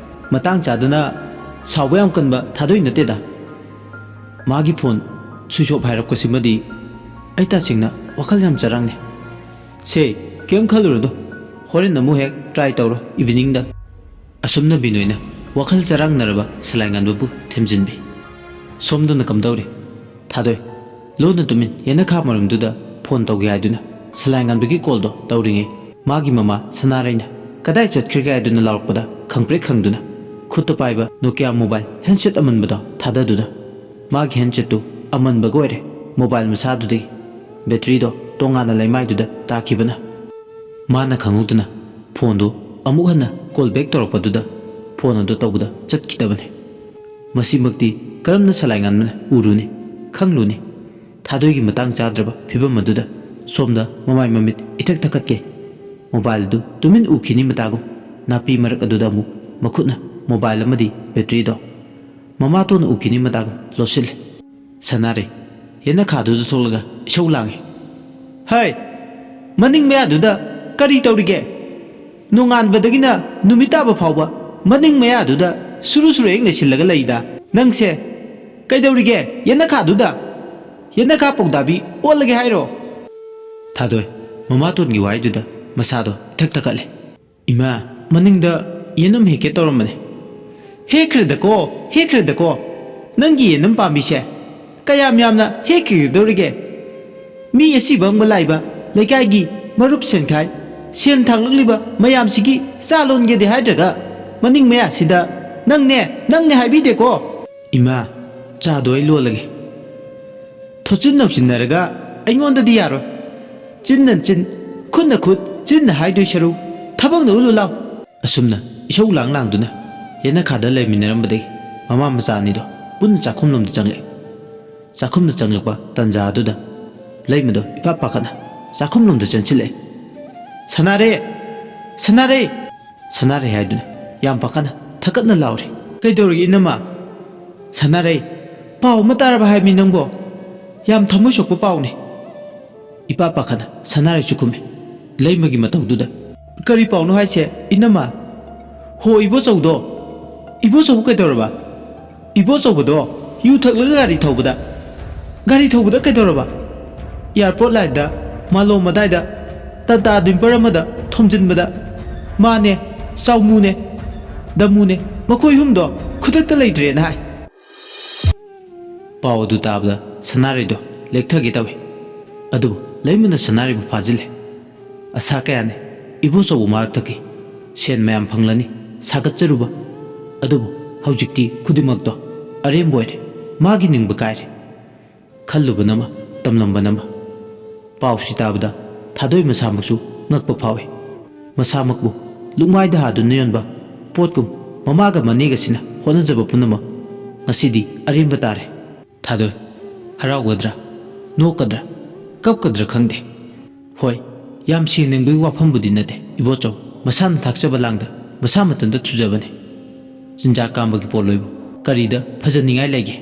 ꯃꯇꯥꯡ ꯆꯥꯗꯅ ꯁꯥꯎꯕ ꯌꯥꯝ ꯀꯟꯕ ꯊꯥꯗꯣꯏ ꯅꯠꯇꯦꯗ꯫ ꯃꯥꯒꯤ ꯐꯣꯟ ꯁ꯭ꯋꯤꯆ ꯑꯣꯐ ꯍꯥꯏꯔꯛꯄꯁꯤꯃꯗꯤ ꯑꯩ ꯇꯁꯦꯡꯅ ꯋꯥꯈꯜ ꯌꯥꯝ ꯆꯔꯥꯡꯅꯩ꯫ ꯁꯦ, ꯀꯩꯝ ꯈꯜꯂꯨꯔꯗꯣ, ꯍꯣꯔꯦꯟ ꯑꯃꯨꯛ ꯍꯦꯛ ꯇ꯭ꯔꯥꯏ ꯇꯧꯔꯣ ꯏꯚꯤꯅꯤꯡꯗ꯫" ꯑꯁꯨꯝꯅ ꯕꯤꯅꯣꯏꯅ ꯋꯥꯈꯜ ꯆꯔꯥꯡꯅꯔꯕ ꯁꯂꯥꯏꯉꯥꯟꯕꯕꯨ ꯊꯦꯝꯖꯤꯟꯕꯤ꯫ ꯁꯣꯝꯗꯅ ꯀꯝꯗꯧꯔꯤ? ꯊꯥꯗꯣꯏ ꯂꯣꯟꯅ ꯇꯨꯃꯤꯟ ꯌꯦꯅꯈꯥ ꯃꯔꯨꯝꯗꯨꯗ ꯐꯣꯟ ꯇꯧꯒꯦ ꯍꯥꯏꯗꯨꯅ ꯁꯂꯥꯏꯉꯥꯟꯕꯒꯤ ꯀꯣꯜꯗꯣ ꯇꯧꯔꯤꯉꯩ ꯃꯥꯒꯤ ꯃꯃꯥ ꯁꯅꯥꯔꯩꯅ "ꯀꯗꯥꯏ ꯆꯠꯈ꯭ꯔꯤꯒꯦ?" ꯍꯥꯏꯗꯨꯅ ꯂꯥꯎꯔꯛꯄꯗ ꯈꯪꯄ꯭ꯔꯦꯛ ꯈꯪꯗꯨꯅ ꯈꯨꯠꯇ ꯄꯥꯏꯕ Nokia mobile handset ꯑꯃꯟꯕꯗꯣ ꯊꯥꯗꯗꯨꯅ, ꯃꯥꯒꯤ handset ꯇꯨ ꯑꯃꯟꯕꯒ ꯑꯣꯏꯔꯦ, mobile ꯃꯁꯥꯗꯨꯗꯒꯤ battery ꯗꯣ ꯇꯣꯉꯥꯟꯅ ꯂꯩꯃꯥꯏꯗꯨꯗ ꯇꯥꯈꯤꯕꯅ꯫ ꯃꯥꯅ ꯈꯪꯍꯧꯗꯅ phone ꯗꯨ ꯑꯃꯨꯛ ꯍꯟꯅ call back ꯇꯧꯔꯛꯄꯗꯨꯗ phone ꯑꯗꯨ ꯇꯧꯕꯗ ꯆꯠꯈꯤꯗꯕꯅꯤ꯫ ꯃꯁꯤꯃꯛꯇꯤ ꯀꯔꯝꯅ ꯁꯂꯥꯏ ꯉꯥꯟꯕꯅ ꯎꯔꯨꯅꯤ, ꯈꯪꯂꯨꯅꯤ? ꯊꯥꯗꯣꯏꯒꯤ ꯃꯇꯥꯡ ꯆꯥꯗ꯭ꯔꯕ ꯐꯤꯚꯝ ꯑꯗꯨꯗ ꯁꯣꯝꯗ ꯃꯃꯥꯏ ꯃꯃꯤꯠ ꯏꯊꯛ ꯊꯛꯀꯠꯀꯦ꯫ Mobile ꯑꯗꯨ ꯇꯨꯃꯤꯟ ꯎꯈꯤꯅꯤ ꯃꯇꯥꯒꯨꯝ ꯅꯥꯄꯤ ꯃꯔꯛ ꯑꯗꯨꯗ ꯑꯃꯨꯛ ꯃꯈꯨꯠꯅ mobile ꯑꯃꯗꯤ battery ꯗꯣ ꯃꯃꯥꯇꯣꯟꯅ ꯎꯈꯤꯅꯤ ꯃꯇꯥꯒꯨꯝ ꯂꯣꯠꯁꯤꯜꯂꯦ꯫ ꯁꯅꯥꯔꯩ ꯌꯦꯅꯈꯥꯗꯨꯗ ꯊꯣꯛꯂꯒ ꯏꯁꯧ ꯂꯥꯡꯉꯤ꯫ "ꯍꯩ! ꯃꯅꯤꯡ ꯃꯌꯥꯗꯨꯗ ꯀꯔꯤ ꯇꯧꯔꯤꯒꯦ? ꯅꯣꯡꯉꯥꯟꯕꯗꯒꯤꯅ ꯅꯨꯃꯤꯠ ꯇꯥꯕ ꯐꯥꯎꯕ ꯃꯅꯤꯡ ꯃꯌꯥꯗꯨꯗ ꯁꯨꯔꯨ ꯁꯨꯔꯨ ꯍꯦꯛ ꯅꯩꯁꯤꯜꯂꯒ ꯂꯩꯗ꯫ ꯅꯪꯁꯦ ꯀꯩꯗꯧꯔꯤꯒꯦ? ꯌꯦꯅꯈꯥꯗꯨꯗ? ꯌꯦꯅꯈꯥ ꯄꯧꯗꯥꯕꯤ ꯑꯣꯜꯂꯒꯦ ꯍꯥꯏꯔꯣ?" ꯊꯥꯗꯣꯏ ꯃꯃꯥꯇꯣꯟꯒꯤ ꯋꯥꯍꯩꯗꯨꯗ ꯃꯁꯥꯗꯣ ꯏꯊꯛ ꯊꯛꯀꯠꯂꯦ꯫ "ꯏꯃꯥ, ꯃꯅꯤꯡꯗ ꯌꯦꯅꯝ ꯍꯦꯛꯀꯦ ꯇꯧꯔꯝꯕꯅꯦ꯫" "ꯍꯦꯛꯈ꯭ꯔꯦꯗꯀꯣ, ꯍꯦꯛꯈ꯭ꯔꯦꯗꯀꯣ꯫ ꯅꯪꯒꯤ ꯌꯦꯅꯝ ꯄꯥꯝꯕꯤꯁꯦ ꯀꯌꯥꯝ ꯌꯥꯝꯅ ꯍꯦꯛꯈꯤꯒꯗꯧꯔꯤꯒꯦ? ꯃꯤ ꯑꯁꯤꯕ ꯑꯃꯒ ꯂꯥꯛꯏꯕ ꯂꯩꯀꯥꯏꯒꯤ ꯃꯔꯨꯞ ꯁꯦꯟꯈꯥꯏ, ꯁꯦꯟ ꯊꯥꯡꯂꯛꯂꯤꯕ ꯃꯌꯥꯝꯁꯤꯒꯤ ꯆꯥ ꯂꯣꯟꯒꯦꯗꯤ ꯍꯥꯏꯗ꯭ꯔꯒ ꯃꯅꯤꯡ ꯃꯌꯥꯁꯤꯗ ꯅꯪꯅꯦ, ꯅꯪꯅꯦ ꯍꯥꯏꯕꯤꯗꯦꯀꯣ꯫" "ꯏꯃꯥ, ꯆꯥꯗꯣ ꯑꯩ ꯂꯣꯜꯂꯒꯦ꯫" "ꯊꯣꯠꯆꯤꯟ ꯅꯧꯁꯤꯟꯅꯔꯒ ꯑꯩꯉꯣꯟꯗꯗꯤ ꯌꯥꯔꯣꯏ꯫ ꯆꯤꯟꯅ ꯆꯤꯟ, ꯈꯨꯠꯅ ꯈꯨꯠ, ꯆꯤꯟꯅ ꯍꯥꯏꯗꯣꯏ ꯁꯔꯨꯛ ꯊꯕꯛꯅ ꯎꯠꯂꯨ ꯂꯥꯎ꯫" ꯑꯁꯨꯝꯅ ꯏꯁꯧ ꯂꯥꯡ ꯂꯥꯡꯗꯨꯅ ꯌꯦꯅꯈꯥꯗ ꯂꯩꯃꯤꯟꯅꯔꯝꯕꯗꯒꯤ ꯃꯃꯥ ꯃꯆꯥ ꯑꯅꯤꯗꯣ ꯄꯨꯟꯅ ꯆꯥꯛꯈꯨꯝꯂꯣꯝꯗ ꯆꯪꯂꯛꯏ꯫ ꯆꯥꯛꯈꯨꯝꯗ ꯆꯪꯂꯛꯄ ꯇꯟꯖꯥ ꯑꯗꯨꯗ ꯂꯩꯃꯗꯣ ꯏꯄꯥ ꯄꯥꯈꯠꯅ ꯆꯥꯛꯈꯨꯝꯂꯣꯝꯗ ꯆꯪꯁꯤꯜꯂꯛꯏ꯫ "ꯁꯅꯥꯔꯦ! ꯁꯅꯥꯔꯦ!" ꯁꯅꯥꯔꯩ ꯍꯥꯏꯗꯨꯅ ꯌꯥꯝ ꯄꯥꯈꯠꯅ ꯊꯛꯀꯠꯅ ꯂꯥꯎꯔꯤ꯫ "ꯀꯩꯗꯧꯔꯒꯦ ꯏꯅꯝꯃ?" "ꯁꯅꯥꯔꯩ, ꯄꯥꯎ ꯑꯃ ꯇꯥꯔꯕ ꯍꯥꯏꯕꯅꯤ ꯅꯪꯕꯣ꯫ ꯌꯥꯝ ꯊꯃꯣꯏ ꯁꯣꯛꯄ ꯄꯥꯎꯅꯤ꯫" ꯏꯄꯥ ꯄꯥꯈꯠꯅ ꯁꯅꯥꯔꯩꯁꯨ ꯈꯨꯝꯃꯤ꯫ ꯂꯩꯃꯒꯤ ꯃꯇꯧꯗꯨꯗ, "ꯀꯔꯤ ꯄꯥꯎꯅꯣ ꯍꯥꯏꯁꯦ ꯏꯅꯝꯃ?" "ꯍꯣ, ꯏꯕꯣꯆꯧꯗꯣ꯫" "ꯏꯕꯣꯆꯧꯕꯨ ꯀꯩꯗꯧꯔꯕ?" "ꯏꯕꯣꯆꯧꯕꯗꯣ ꯌꯨ ꯊꯛꯂꯒ ꯒꯥꯔꯤ ꯊꯧꯕꯗ꯫" "ꯒꯥꯔꯤ ꯊꯧꯕꯗ ꯀꯩꯗꯧꯔꯕ?" "Airport line ꯗ ꯃꯥꯂꯣꯝ ꯑꯗꯥꯏꯗ ꯇꯥꯇꯥ ꯗꯤꯝꯄꯔ ꯑꯃꯗ ꯊꯣꯝꯖꯤꯟꯕꯗ ꯃꯥꯅꯦ, ꯆꯥꯎꯃꯨꯅꯦ, ꯗꯃꯨꯅꯦ, ꯃꯈꯣꯏ ꯑꯍꯨꯝꯗꯣ ꯈꯨꯗꯛꯇ ꯂꯩꯇ꯭ꯔꯦꯅ ꯍꯥꯏ꯫" ꯄꯥꯎ ꯑꯗꯨ ꯇꯥꯕꯗ ꯁꯅꯥꯔꯩꯗꯣ ꯂꯦꯛꯊꯒꯦ ꯇꯧꯏ꯫ ꯑꯗꯨꯕꯨ ꯂꯩꯃꯅ ꯁꯅꯥꯔꯩꯕꯨ ꯐꯥꯖꯤꯜꯂꯦ꯫ "ꯑꯁꯥ ꯀꯌꯥꯅꯤ ꯏꯕꯣꯆꯧꯕ ꯃꯔꯛꯇꯒꯤ ꯁꯦꯟ ꯃꯌꯥꯝ ꯐꯪꯂꯅꯤ, ꯁꯥꯒꯠꯆꯔꯨꯕ꯫ ꯑꯗꯨꯕꯨ ꯍꯧꯖꯤꯛꯇꯤ ꯈꯨꯗꯤꯡꯃꯛꯇꯣ ꯑꯔꯦꯝꯕ ꯑꯣꯏꯔꯦ꯫ ꯃꯥꯒꯤ ꯅꯤꯡꯕ ꯀꯥꯏꯔꯦ꯫ ꯈꯜꯂꯨꯕꯅ ꯑꯃ, ꯇꯝꯂꯝꯕꯅ ꯑꯃ꯫ ꯄꯥꯎꯁꯤ ꯇꯥꯕꯗ ꯊꯥꯗꯣꯏ ꯃꯁꯥꯃꯛꯁꯨ ꯉꯛꯄ ꯐꯥꯎꯏ꯫ ꯃꯁꯥꯃꯛꯄꯨ ꯂꯨꯛꯃꯥꯏꯗ ꯍꯥꯗꯨꯅ ꯌꯣꯟꯕ ꯄꯣꯠꯀꯨꯝ ꯃꯃꯥꯒ ꯃꯅꯦꯒꯁꯤꯅ ꯍꯣꯠꯅꯖꯕ ꯄꯨꯝꯅꯃꯛ ꯉꯁꯤꯗꯤ ꯑꯔꯦꯝꯕ ꯇꯥꯔꯦ꯫ ꯊꯥꯗꯣꯏ ꯍꯔꯥꯎꯒꯗ꯭ꯔꯥ, ꯅꯣꯛꯀꯗ꯭ꯔꯥ, ꯀꯞꯀꯗ꯭ꯔꯥ ꯈꯪꯗꯦ꯫ ꯍꯣꯏ, ꯌꯥꯝ ꯁꯦꯡꯅꯤꯡꯕꯒꯤ ꯋꯥꯐꯝꯕꯨꯗꯤ ꯅꯠꯇꯦ, ꯏꯕꯣꯆꯧ꯫ ꯃꯁꯥꯅ ꯊꯥꯛꯆꯕ ꯂꯥꯡꯗ ꯃꯁꯥ ꯃꯊꯟꯇ ꯊꯨꯖꯕꯅꯤ꯫ ꯆꯤꯟꯖꯥꯛ ꯀꯥꯝꯕꯒꯤ ꯄꯣꯠꯂꯣꯏꯕꯨ ꯀꯔꯤꯗ ꯐꯖꯅꯤꯡꯉꯥꯏ ꯂꯩꯒꯦ?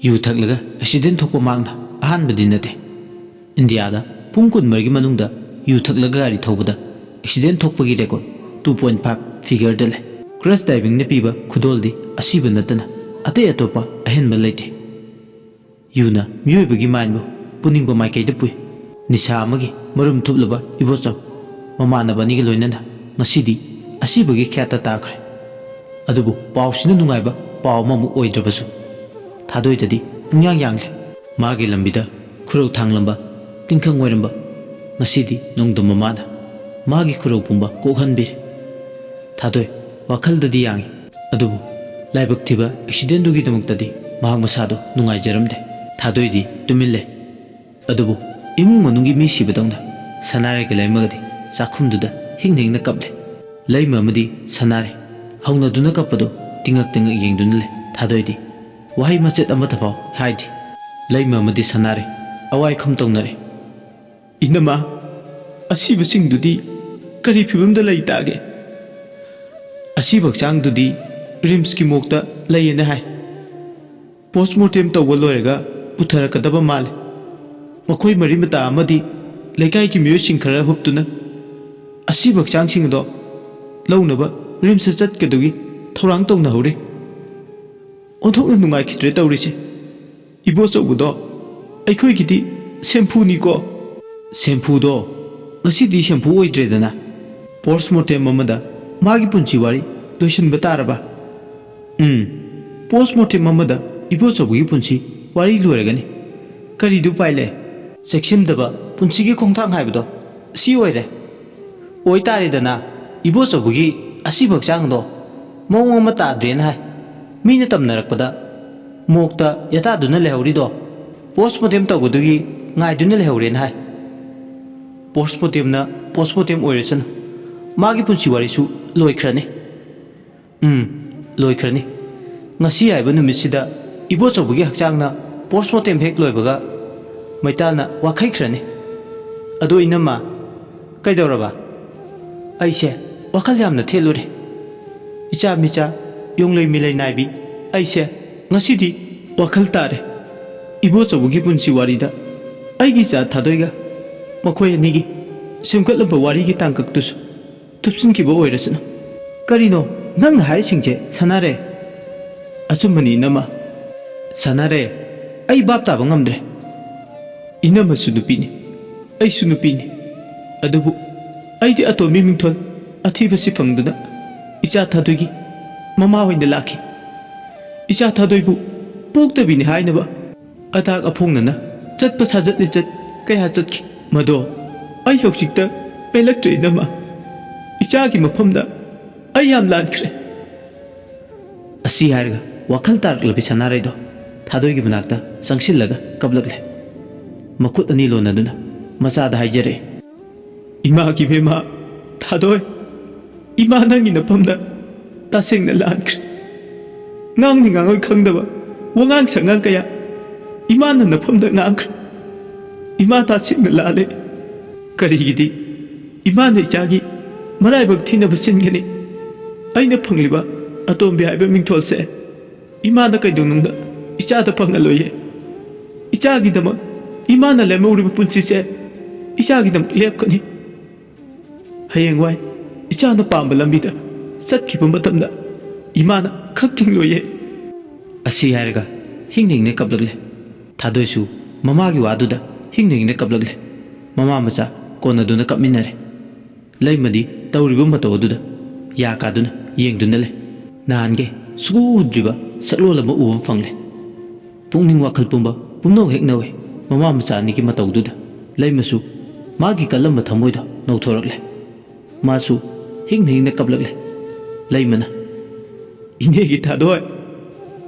ꯌꯨ ꯊꯛꯂꯒ ꯑꯦꯛꯁꯤꯗꯦꯟ ꯊꯣꯛꯄ ꯃꯍꯥꯛꯅ ꯑꯍꯥꯟꯕꯗꯤ ꯅꯠꯇꯦ꯫ ꯏꯟꯗꯤꯌꯥꯗ ꯄꯨꯡ ꯀꯨꯟꯃꯔꯤꯒꯤ ꯃꯅꯨꯡꯗ ꯌꯨ ꯊꯛꯂꯒ ꯒꯥꯔꯤ ꯊꯧꯕꯗ ꯑꯦꯛꯁꯤꯗꯦꯟ ꯊꯣꯛꯄꯒꯤ record two point five figure ꯗ ꯂꯩ꯫ ꯀ꯭ꯔꯁ ꯗꯥꯏꯚꯤꯡꯅ ꯄꯤꯕ ꯈꯨꯗꯣꯜꯗꯤ ꯑꯁꯤꯕ ꯅꯠꯇꯅ ꯑꯇꯩ ꯑꯇꯣꯞꯄ ꯑꯍꯦꯟꯕ ꯂꯩꯇꯦ꯫ ꯌꯨꯅ ꯃꯤꯑꯣꯏꯕꯒꯤ ꯃꯥꯏꯟꯕꯨ ꯄꯨꯅꯤꯡꯕ ꯃꯥꯏꯀꯩꯗ ꯄꯨꯏ꯫ ꯅꯤꯁꯥ ꯑꯃꯒꯤ ꯃꯔꯨꯝ ꯊꯨꯞꯂꯕ ꯏꯕꯣꯆꯧ ꯃꯃꯥꯟꯅꯕ ꯑꯅꯤꯒ ꯂꯣꯏꯅꯅ ꯉꯁꯤꯗꯤ ꯑꯁꯤꯕꯒꯤ ꯈ꯭ꯌꯥꯠꯇ ꯇꯥꯈ꯭ꯔꯦ꯫ ꯑꯗꯨꯕꯨ ꯄꯥꯎꯁꯤꯅ ꯅꯨꯡꯉꯥꯏꯕ ꯄꯥꯎ ꯑꯃꯃꯨꯛ ꯑꯣꯏꯗ꯭ꯔꯕꯁꯨ ꯊꯥꯗꯣꯏꯗꯗꯤ ꯄꯨꯡꯌꯥꯡ ꯌꯥꯡꯂꯦ꯫ ꯃꯥꯒꯤ ꯂꯝꯕꯤꯗ ꯈꯨꯔꯧ ꯊꯥꯡꯂꯝꯕ ꯇꯤꯡꯈꯪ ꯑꯣꯏꯔꯝꯕ ꯉꯁꯤꯗꯤ ꯅꯣꯡꯗꯝ ꯃꯃꯥꯅ ꯃꯥꯒꯤ ꯈꯨꯔꯧ ꯄꯨꯝꯕ ꯀꯣꯛꯍꯟꯕꯤꯔꯦ꯫ ꯊꯥꯗꯣꯏ ꯋꯥꯈꯜꯗꯗꯤ ꯌꯥꯡꯏ, ꯑꯗꯨꯕꯨ ꯂꯥꯏꯕꯛ ꯊꯤꯕ ꯑꯦꯛꯁꯤꯗꯦꯟꯗꯨꯒꯤꯗꯃꯛꯇꯗꯤ ꯃꯍꯥꯛ ꯃꯁꯥꯗꯣ ꯅꯨꯡꯉꯥꯏꯖꯔꯝꯗꯦ꯫ ꯊꯥꯗꯣꯏꯗꯤ ꯇꯨꯃꯤꯟ ꯂꯩ꯫ ꯑꯗꯨꯕꯨ ꯏꯃꯨꯡ ꯃꯅꯨꯡꯒꯤ ꯃꯤ ꯁꯤꯕꯗꯧꯅ ꯁꯅꯥꯔꯩꯒ ꯂꯩꯃꯒꯗꯤ ꯆꯥꯛꯈꯨꯝꯗꯨꯗ ꯍꯤꯡꯅ ꯍꯤꯡꯅ ꯀꯞꯂꯦ꯫ ꯂꯩꯃ ꯑꯃꯗꯤ ꯁꯅꯥꯔꯩ ꯍꯧꯅꯗꯨꯅ ꯀꯞꯄꯗꯨ ꯇꯤꯡꯉꯛ ꯇꯤꯡꯉꯛ ꯌꯦꯡꯗꯨꯅ ꯂꯩ꯫ ꯊꯥꯗꯣꯏꯗꯤ ꯋꯥꯍꯩ ꯃꯆꯦꯠ ꯑꯃꯠꯇ ꯐꯥꯎ ꯍꯥꯏꯗꯦ꯫ ꯂꯩꯃ ꯑꯃꯗꯤ ꯁꯅꯥꯔꯩ ꯑꯋꯥꯏꯈꯨꯝ ꯇꯧꯅꯔꯦ꯫ "ꯏꯅꯃ, ꯑꯁꯤꯕꯁꯤꯡꯗꯨꯗꯤ ꯀꯔꯤ ꯐꯤꯕꯝꯗ ꯂꯩ ꯇꯥꯒꯦ?" "ꯑꯁꯤꯕ ꯍꯛꯆꯥꯡꯗꯨꯗꯤ ꯔꯤꯝꯁꯀꯤ ꯃꯣꯛꯇ ꯂꯩꯌꯦꯅ ꯍꯥꯏ꯫ ꯄꯣꯁꯃꯣꯔꯇꯦꯝ ꯇꯧꯕ ꯂꯣꯏꯔꯒ ꯄꯨꯊꯔꯛꯀꯗꯕ ꯃꯥꯜꯂꯦ꯫ ꯃꯈꯣꯏ ꯃꯔꯤ ꯃꯇꯥ ꯑꯃꯗꯤ ꯂꯩꯀꯥꯏꯒꯤ ꯃꯤꯑꯣꯏꯁꯤꯡ ꯈꯔ ꯍꯨꯞꯇꯨꯅ ꯑꯁꯤꯕ ꯍꯛꯆꯥꯡꯁꯤꯡ ꯑꯗꯣ ꯂꯧꯅꯕ ꯔꯤꯝꯁꯇ ꯆꯠꯀꯗꯧꯒꯤ ꯊꯧꯔꯥꯡ ꯇꯧꯅꯍꯧꯔꯤ꯫ ꯑꯣꯟꯊꯣꯛꯅ ꯅꯨꯡꯉꯥꯏꯈꯤꯗ꯭ꯔꯦ ꯇꯧꯔꯤꯁꯦ꯫ ꯏꯕꯣꯆꯧꯕꯗꯣ ꯑꯩꯈꯣꯏꯒꯤꯗꯤ ꯁꯦꯝꯐꯨꯅꯤꯀꯣ꯫" "ꯁꯦꯝꯐꯨꯗꯣ ꯉꯁꯤꯗꯤ ꯁꯦꯝꯐꯨ ꯑꯣꯏꯗ꯭ꯔꯦꯗꯅ꯫ ꯄꯣꯁꯃꯣꯔꯇꯦꯝ ꯑꯃꯗ ꯃꯥꯒꯤ ꯄꯨꯟꯁꯤ ꯋꯥꯔꯤ ꯂꯣꯏꯁꯤꯟꯕ ꯇꯥꯔꯕ?" "ꯎꯝ, ꯄꯣꯁꯃꯣꯔꯇꯦꯝ ꯑꯃꯗ ꯏꯕꯣꯆꯧꯕꯒꯤ ꯄꯨꯟꯁꯤ ꯋꯥꯔꯤ ꯂꯣꯏꯔꯒꯅꯤ꯫ ꯀꯔꯤꯗꯤ ꯎꯄꯥꯏ ꯂꯩ? ꯆꯦꯛꯁꯤꯟꯗꯕ ꯄꯨꯟꯁꯤꯒꯤ ꯈꯣꯡꯊꯥꯡ ꯍꯥꯏꯕꯗꯣ ꯁꯤ ꯑꯣꯏꯔꯦ꯫ ꯑꯣꯏꯇꯥꯔꯦꯗꯅ꯫ "ꯏꯕꯣꯆꯧꯕꯒꯤ ꯑꯁꯤꯕ ꯍꯛꯆꯥꯡꯗꯣ ꯃꯑꯣꯡ ꯑꯃ ꯇꯥꯗ꯭ꯔꯦꯅ ꯍꯥꯏ꯫ ꯃꯤꯅ ꯇꯝꯅꯔꯛꯄꯗ ꯃꯣꯛꯇ ꯌꯥꯇꯥꯗꯨꯅ ꯂꯩꯍꯧꯔꯤꯗꯣ ꯄꯣꯁꯃꯣꯔꯇꯦꯝ ꯇꯧꯕꯗꯨꯒꯤ ꯉꯥꯏꯗꯨꯅ ꯂꯩꯍꯧꯔꯦꯅ ꯍꯥꯏ꯫ ꯄꯣꯁꯃꯣꯔꯇꯦꯝꯅ ꯄꯣꯁꯃꯣꯔꯇꯦꯝ ꯑꯣꯏꯔꯁꯅꯨ, ꯃꯥꯒꯤ ꯄꯨꯟꯁꯤ ꯋꯥꯔꯤꯁꯨ ꯂꯣꯏꯈ꯭ꯔꯅꯤ꯫ ꯎꯝ, ꯂꯣꯏꯈ꯭ꯔꯅꯤ꯫ ꯉꯁꯤ ꯍꯥꯏꯕ ꯅꯨꯃꯤꯠꯁꯤꯗ ꯏꯕꯣꯆꯧꯕꯒꯤ ꯍꯛꯆꯥꯡꯅ ꯄꯣꯁꯃꯣꯔꯇꯦꯝ ꯍꯦꯛ ꯂꯣꯏꯕꯒ ꯃꯩꯇꯥꯜꯅ ꯋꯥꯈꯩꯈ꯭ꯔꯅꯤ꯫ ꯑꯗꯣ ꯏꯅꯝꯃ, ꯀꯩꯗꯧꯔꯕ?" "ꯑꯩꯁꯦ ꯋꯥꯈꯜ ꯌꯥꯝꯅ ꯊꯦꯠꯂꯨꯔꯦ꯫ ꯏꯆꯥ ꯃꯤꯆꯥ, ꯌꯣꯡꯂꯩ ꯃꯤꯂꯩ ꯅꯥꯏꯕꯤ, ꯑꯩꯁꯦ ꯉꯁꯤꯗꯤ ꯋꯥꯈꯜ ꯇꯥꯔꯦ꯫ ꯏꯕꯣꯆꯧꯕꯒꯤ ꯄꯨꯟꯁꯤ ꯋꯥꯔꯤꯗ ꯑꯩꯒꯤ ꯏꯆꯥ ꯊꯥꯗꯣꯏꯒ ꯃꯈꯣꯏ ꯑꯅꯤꯒꯤ ꯁꯦꯝꯒꯠꯂꯝꯕ ꯋꯥꯔꯤꯒꯤ ꯇꯥꯡꯀꯛꯇꯨꯁꯨ ꯊꯨꯞꯆꯤꯟꯈꯤꯕ ꯑꯣꯏꯔꯁꯅꯨ꯫" "ꯀꯔꯤꯅꯣ ꯅꯪꯅ ꯍꯥꯏꯔꯤꯁꯤꯡꯁꯦ, ꯁꯅꯥꯔꯩ?" "ꯑꯆꯨꯝꯕꯅꯤ, ꯏꯅꯝꯃ꯫" "ꯁꯅꯥꯔꯩ, ꯑꯩ ꯚꯥꯞ ꯇꯥꯕ ꯉꯝꯗ꯭ꯔꯦ꯫ ꯏꯅꯝꯃꯁꯨ ꯅꯨꯄꯤꯅꯤ, ꯑꯩꯁꯨ ꯅꯨꯄꯤꯅꯤ꯫ ꯑꯗꯨꯕꯨ ꯑꯩꯗꯤ ꯑꯇꯣꯝꯕꯤ ꯃꯤꯡꯊꯣꯜ ꯑꯊꯤꯕꯁꯤ ꯐꯪꯗꯨꯅ ꯏꯆꯥ ꯊꯥꯗꯣꯏꯒꯤ ꯃꯃꯥ ꯑꯣꯏꯅ ꯂꯥꯛꯈꯤ꯫ ꯏꯆꯥ ꯊꯥꯗꯣꯏꯕꯨ ꯄꯣꯛꯇꯕꯤꯅꯤ ꯍꯥꯏꯅꯕ ꯑꯇꯥꯛ ꯑꯐꯣꯡꯅꯅ ꯆꯠꯄ ꯁꯥꯖꯠ ꯂꯤꯆꯠ ꯀꯌꯥ ꯆꯠꯈꯤ꯫ ꯃꯗꯣ ꯑꯩ ꯍꯧꯖꯤꯛꯇ ꯄꯦꯜꯂꯛꯇ꯭ꯔꯦ, ꯏꯅꯝꯃ꯫ ꯏꯆꯥꯒꯤ ꯃꯐꯝꯗ ꯑꯩ ꯌꯥꯝ ꯂꯥꯟꯈ꯭ꯔꯦ꯫" ꯑꯁꯤ ꯍꯥꯏꯔꯒ ꯋꯥꯈꯜ ꯇꯥꯔꯛꯂꯕꯤ ꯁꯅꯥꯔꯩꯗꯣ ꯊꯥꯗꯣꯏꯒꯤ ꯃꯅꯥꯛꯇ ꯆꯪꯁꯤꯜꯂꯒ ꯀꯞꯂꯛꯂꯦ꯫ ꯃꯈꯨꯠ ꯑꯅꯤ ꯂꯣꯟꯅꯗꯨꯅ ꯃꯆꯥꯗ ꯍꯥꯏꯖꯔꯛꯑꯦ, "ꯏꯃꯥꯒꯤ ꯃꯦꯝꯃ, ꯊꯥꯗꯣꯏ, ꯏꯃꯥ ꯅꯪꯒꯤ ꯅꯐꯝꯗ ꯇꯁꯦꯡꯅ ꯂꯥꯟꯈ꯭ꯔꯦ꯫ ꯉꯥꯡꯅꯤ ꯉꯥꯡꯉꯣꯏ ꯈꯪꯗꯕ ꯋꯥꯉꯥꯡ ꯁꯉꯥꯡ ꯀꯌꯥ ꯏꯃꯥꯅ ꯅꯐꯝꯗ ꯉꯥꯡꯈ꯭ꯔꯦ꯫ ꯏꯃꯥ ꯇꯁꯦꯡꯅ ꯂꯥꯜꯂꯦ꯫ ꯀꯔꯤꯒꯤꯗꯤ ꯏꯃꯥꯅ ꯏꯆꯥꯒꯤ ꯃꯔꯥꯏꯕꯛ ꯊꯤꯅꯕ ꯁꯤꯟꯒꯅꯤ? ꯑꯩꯅ ꯐꯪꯂꯤꯕ ꯑꯇꯣꯝꯕꯤ ꯍꯥꯏꯕ ꯃꯤꯡꯊꯣꯜꯁꯦ ꯏꯃꯥꯅ ꯀꯩꯗꯧꯅꯨꯡꯗ ꯏꯆꯥꯗ ꯐꯪꯍꯜꯂꯣꯏꯌꯦ꯫ ꯏꯆꯥꯒꯤꯗꯃꯛ ꯏꯃꯥꯅ ꯂꯦꯝꯍꯧꯔꯤꯕ ꯄꯨꯟꯁꯤꯁꯦ ꯏꯆꯥꯒꯤꯗꯃꯛ ꯂꯦꯞꯀꯅꯤ꯫ ꯍꯌꯦꯡꯋꯥꯏ ꯏꯆꯥꯅ ꯄꯥꯝꯕ ꯂꯝꯕꯤꯗ ꯆꯠꯈꯤꯕ ꯃꯇꯝꯗ ꯏꯃꯥꯅ ꯈꯛ ꯊꯤꯡꯂꯣꯏꯌꯦ꯫" ꯑꯁꯤ ꯍꯥꯏꯔꯒ ꯍꯤꯡꯅ ꯍꯤꯡꯅ ꯀꯞꯂꯛꯂꯦ꯫ ꯊꯥꯗꯣꯏꯁꯨ ꯃꯃꯥꯒꯤ ꯋꯥꯗꯨꯗ ꯍꯤꯡꯅ ꯍꯤꯡꯅ ꯀꯞꯂꯛꯂꯦ꯫ ꯃꯃꯥ ꯃꯆꯥ ꯀꯣꯟꯅꯗꯨꯅ ꯀꯞꯃꯤꯟꯅꯔꯦ꯫ ꯂꯩꯃꯗꯤ ꯇꯧꯔꯤꯕ ꯃꯇꯧ ꯑꯗꯨꯗ ꯌꯥ ꯀꯥꯗꯨꯅ ꯌꯦꯡꯗꯨꯅ ꯂꯩ꯫ ꯅꯍꯥꯟꯒꯩ ꯁꯨꯛꯎ ꯎꯗ꯭ꯔꯤꯕ ꯁꯛꯂꯣꯟ ꯑꯃ ꯎꯕ ꯐꯪꯂꯦ꯫ ꯄꯨꯛꯅꯤꯡ ꯋꯥꯈꯜ ꯄꯨꯝꯕ ꯄꯨꯝꯅꯃꯛ ꯍꯦꯛ ꯅꯧꯏ꯫ ꯃꯃꯥ ꯃꯆꯥ ꯑꯅꯤꯒꯤ ꯃꯇꯧꯗꯨꯗ ꯂꯩꯃꯁꯨ ꯃꯥꯒꯤ ꯀꯜꯂꯝꯕ ꯊꯃꯣꯏꯗꯣ ꯅꯧꯊꯣꯔꯛꯂꯦ꯫ ꯃꯥꯁꯨ ꯍꯤꯡꯅ ꯍꯤꯡꯅ ꯀꯞꯂꯛꯂꯦ꯫ ꯂꯩꯃꯅ, "ꯏꯅꯦꯒꯤ ꯊꯥꯗꯣꯏ,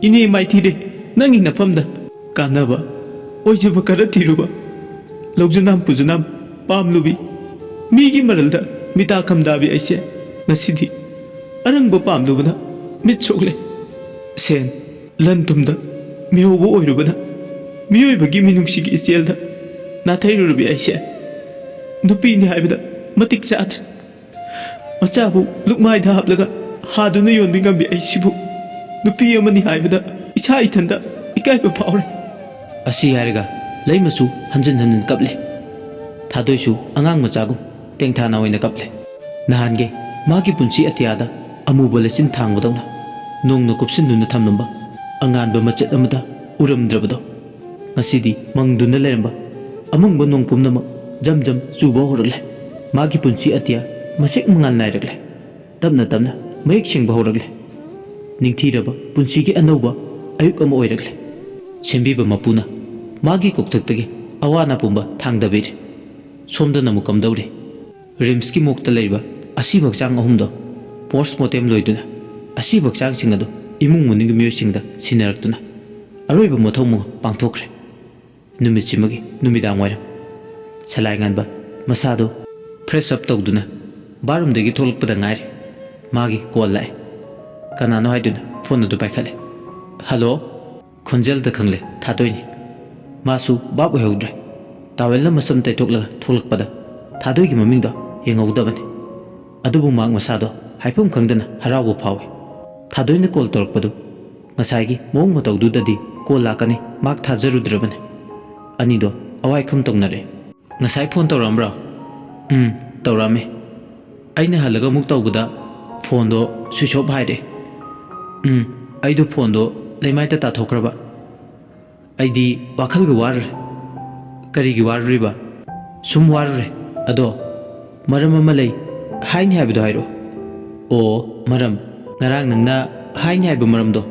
ꯏꯅꯦ ꯃꯥꯏꯊꯤꯔꯦ, ꯅꯪꯒꯤ ꯅꯐꯝꯗ ꯀꯥꯟꯅꯕ ꯑꯣꯏꯖꯕ ꯈꯔ ꯊꯤꯔꯨꯕ, ꯂꯧꯖꯅꯥꯝ ꯄꯨꯖꯅꯥꯝ ꯄꯥꯝꯂꯨꯕꯤ, ꯃꯤꯒꯤ ꯃꯔꯜꯗ ꯃꯤꯇꯥ ꯈꯝꯗꯥꯕꯤ ꯑꯩꯁꯦ ꯉꯁꯤꯗꯤ ꯑꯔꯪꯕ ꯄꯥꯝꯂꯨꯕꯅ ꯃꯤꯠ ꯁꯣꯛꯂꯦ꯫ ꯁꯦꯟ ꯂꯟ ꯊꯨꯝꯗ ꯃꯤꯍꯧꯕ ꯑꯣꯏꯔꯨꯕꯅ ꯃꯤꯑꯣꯏꯕꯒꯤ ꯃꯤꯅꯨꯡꯁꯤꯒꯤ ꯏꯆꯦꯜꯗ ꯅꯥꯊꯩꯔꯨꯔꯕꯤ ꯑꯩꯁꯦ ꯅꯨꯄꯤꯅꯤ ꯍꯥꯏꯕꯗ ꯃꯇꯤꯛ ꯆꯥꯗ꯭ꯔꯦ꯫ ꯃꯆꯥꯕꯨ ꯂꯨꯛꯃꯥꯏꯗ ꯍꯥꯞꯂꯒ ꯍꯥꯗꯨꯅ ꯌꯣꯟꯕꯤ ꯉꯝꯕꯤ ꯑꯩꯁꯤꯕꯨ ꯅꯨꯄꯤ ꯑꯃꯅꯤ ꯍꯥꯏꯕꯗ ꯏꯁꯥ ꯏꯊꯟꯇ ꯏꯀꯥꯏꯕ ꯐꯥꯎꯔꯦ"꯫ ꯑꯁꯤ ꯍꯥꯏꯔꯒ ꯂꯩꯃꯁꯨ ꯍꯟꯖꯤꯟ ꯍꯟꯖꯤꯟ ꯀꯞꯂꯦ꯫ ꯊꯥꯗꯣꯏꯁꯨ ꯑꯉꯥꯡ ꯃꯆꯥꯒꯨꯝ ꯇꯦꯡꯊꯥꯅ ꯑꯣꯏꯅ ꯀꯞꯂꯦ꯫ ꯅꯍꯥꯟꯒꯤ ꯃꯥꯒꯤ ꯄꯨꯟꯁꯤ ꯑꯇꯤꯌꯥꯗ ꯑꯃꯨꯕ ꯂꯩꯆꯤꯟ ꯊꯥꯡꯕꯗꯧꯅ ꯅꯣꯡꯅ ꯀꯨꯞꯁꯤꯟꯗꯨꯅ ꯊꯝꯂꯝꯕ ꯑꯉꯥꯟꯕ ꯃꯆꯦꯠ ꯑꯃꯗ ꯎꯔꯝꯗ꯭ꯔꯕꯗꯣ, ꯉꯁꯤꯗꯤ ꯃꯪꯗꯨꯅ ꯂꯩꯔꯝꯕ ꯑꯃꯪꯕ ꯅꯣꯡ ꯄꯨꯝꯅꯃꯛ ꯖꯝ ꯖꯝ ꯆꯨꯕ ꯍꯧꯔꯛꯂꯦ꯫ ꯃꯥꯒꯤ ꯄꯨꯟꯁꯤ ꯑꯇꯤꯌꯥ ꯃꯁꯦꯛ ꯃꯉꯥꯜ ꯅꯥꯏꯔꯛꯂꯦ꯫ ꯇꯞꯅ ꯇꯞꯅ ꯃꯌꯦꯛ ꯁꯦꯡꯕ ꯍꯧꯔꯛꯂꯦ꯫ ꯅꯤꯡꯊꯤꯔꯕ ꯄꯨꯟꯁꯤꯒꯤ ꯑꯅꯧꯕ ꯑꯌꯨꯛ ꯑꯃ ꯑꯣꯏꯔꯛꯂꯦ꯫ ꯁꯦꯝꯕꯤꯕ ꯃꯄꯨꯅ ꯃꯥꯒꯤ ꯀꯣꯛꯊꯛꯇꯒꯤ ꯑꯋꯥ ꯑꯅꯥ ꯄꯨꯝꯕ ꯊꯥꯡꯗꯕꯤꯔꯦ꯫ ꯁꯣꯝꯗꯅ ꯑꯃꯨꯛ ꯀꯝꯗꯧꯔꯤ? ꯔꯤꯝꯁꯀꯤ ꯃꯣꯛꯇ ꯂꯩꯔꯤꯕ ꯑꯁꯤꯕ ꯍꯛꯆꯥꯡ ꯑꯍꯨꯝꯗꯣ ꯄꯣꯁꯃꯣꯔꯇꯦꯝ ꯂꯣꯏꯗꯨꯅ ꯑꯁꯤꯕ ꯍꯛꯆꯥꯡꯁꯤꯡ ꯑꯗꯨ ꯏꯃꯨꯡ ꯃꯅꯨꯡꯒꯤ ꯃꯤꯑꯣꯏꯁꯤꯡꯗ ꯁꯤꯟꯅꯔꯛꯇꯨꯅ ꯑꯔꯣꯏꯕ ꯃꯊꯧ ꯃꯉꯥ ꯄꯥꯡꯊꯣꯛꯈ꯭ꯔꯦ꯫ ꯅꯨꯃꯤꯠꯁꯤꯃꯒꯤ ꯅꯨꯃꯤꯗꯥꯡ ꯋꯥꯏꯔꯝ ꯁꯂꯥꯏ ꯉꯥꯟꯕ ꯃꯁꯥꯗꯨ ꯐ꯭ꯔꯦꯁ ꯑꯞ ꯇꯧꯗꯨꯅ ꯕꯥꯠꯔꯨꯝꯗꯒꯤ ꯊꯣꯛꯂꯛꯄꯗ ꯉꯥꯏꯔꯤ꯫ ꯃꯥꯒꯤ ꯀꯣꯜ ꯂꯥꯛꯑꯦ꯫ ꯀꯅꯥꯅꯣ ꯍꯥꯏꯗꯨꯅ ꯐꯣꯟ ꯑꯗꯨ ꯄꯥꯏꯈꯠꯂꯦ꯫ "ꯍꯜꯂꯣ?" ꯈꯣꯟꯖꯦꯜꯗ ꯈꯪꯂꯦ ꯊꯥꯗꯣꯏꯅꯤ꯫ ꯃꯥꯁꯨ ꯚꯥꯞ ꯑꯣꯏꯍꯧꯗ꯭ꯔꯦ꯫ ꯇꯥꯋꯦꯜꯅ ꯃꯁꯝ ꯇꯩꯊꯣꯛꯂꯒ ꯊꯣꯛꯂꯛꯄꯗ ꯊꯥꯗꯣꯏꯒꯤ ꯃꯃꯤꯡꯗꯣ ꯌꯦꯡꯍꯧꯗꯕꯅꯤ꯫ ꯑꯗꯨꯕꯨ ꯃꯍꯥꯛ ꯃꯁꯥꯗꯣ ꯍꯥꯏꯐꯝ ꯈꯪꯗꯅ ꯍꯔꯥꯎꯕ ꯐꯥꯎꯏ꯫ ꯊꯥꯗꯣꯏꯅ ꯀꯣꯜ ꯇꯧꯔꯛꯄꯗꯨ ꯉꯁꯥꯏꯒꯤ ꯃꯑꯣꯡ ꯃꯇꯧꯗꯨꯗꯗꯤ ꯀꯣꯜ ꯂꯥꯛꯀꯅꯤ ꯃꯍꯥꯛ ꯊꯥꯖꯔꯨꯗ꯭ꯔꯕꯅꯤ꯫ ꯑꯅꯤꯗꯣ ꯑꯋꯥꯏꯈꯨꯝ ꯇꯧꯅꯔꯦ꯫ "ꯉꯁꯥꯏ ꯐꯣꯟ ꯇꯧꯔꯛꯑꯝꯕ꯭ꯔꯣ?" "ꯎꯝ, ꯇꯧꯔꯛꯑꯝꯃꯦ꯫ ꯑꯩꯅ ꯍꯜꯂꯒ ꯑꯃꯨꯛ ꯇꯧꯕꯗ ꯐꯣꯟꯗꯣ ꯁ꯭ꯋꯤꯆ ꯑꯣꯐ ꯍꯥꯏꯔꯛꯑꯦ꯫ ꯎꯝ, ꯑꯩꯗꯣ ꯐꯣꯟꯗꯣ ꯂꯩꯃꯥꯏꯗ ꯇꯥꯊꯣꯛꯈ꯭ꯔꯕ꯫ ꯑꯩꯗꯤ ꯋꯥꯈꯜꯒ ꯋꯥꯔꯨꯔꯦ"꯫ "ꯀꯔꯤꯒꯤ ꯋꯥꯔꯨꯔꯤꯕ?" "ꯁꯨꯝ ꯋꯥꯔꯨꯔꯦ꯫ ꯑꯗꯣ ꯃꯔꯝ ꯑꯃ ꯂꯩ, ꯍꯥꯏꯅꯤ ꯍꯥꯏꯕꯗꯣ ꯍꯥꯏꯔꯛꯑꯣ"꯫ "ꯑꯣ, ꯃꯔꯝ? ꯉꯔꯥꯡ ꯅꯪꯅ ꯍꯥꯏꯅꯤ ꯍꯥꯏꯕ ꯃꯔꯝꯗꯣ?"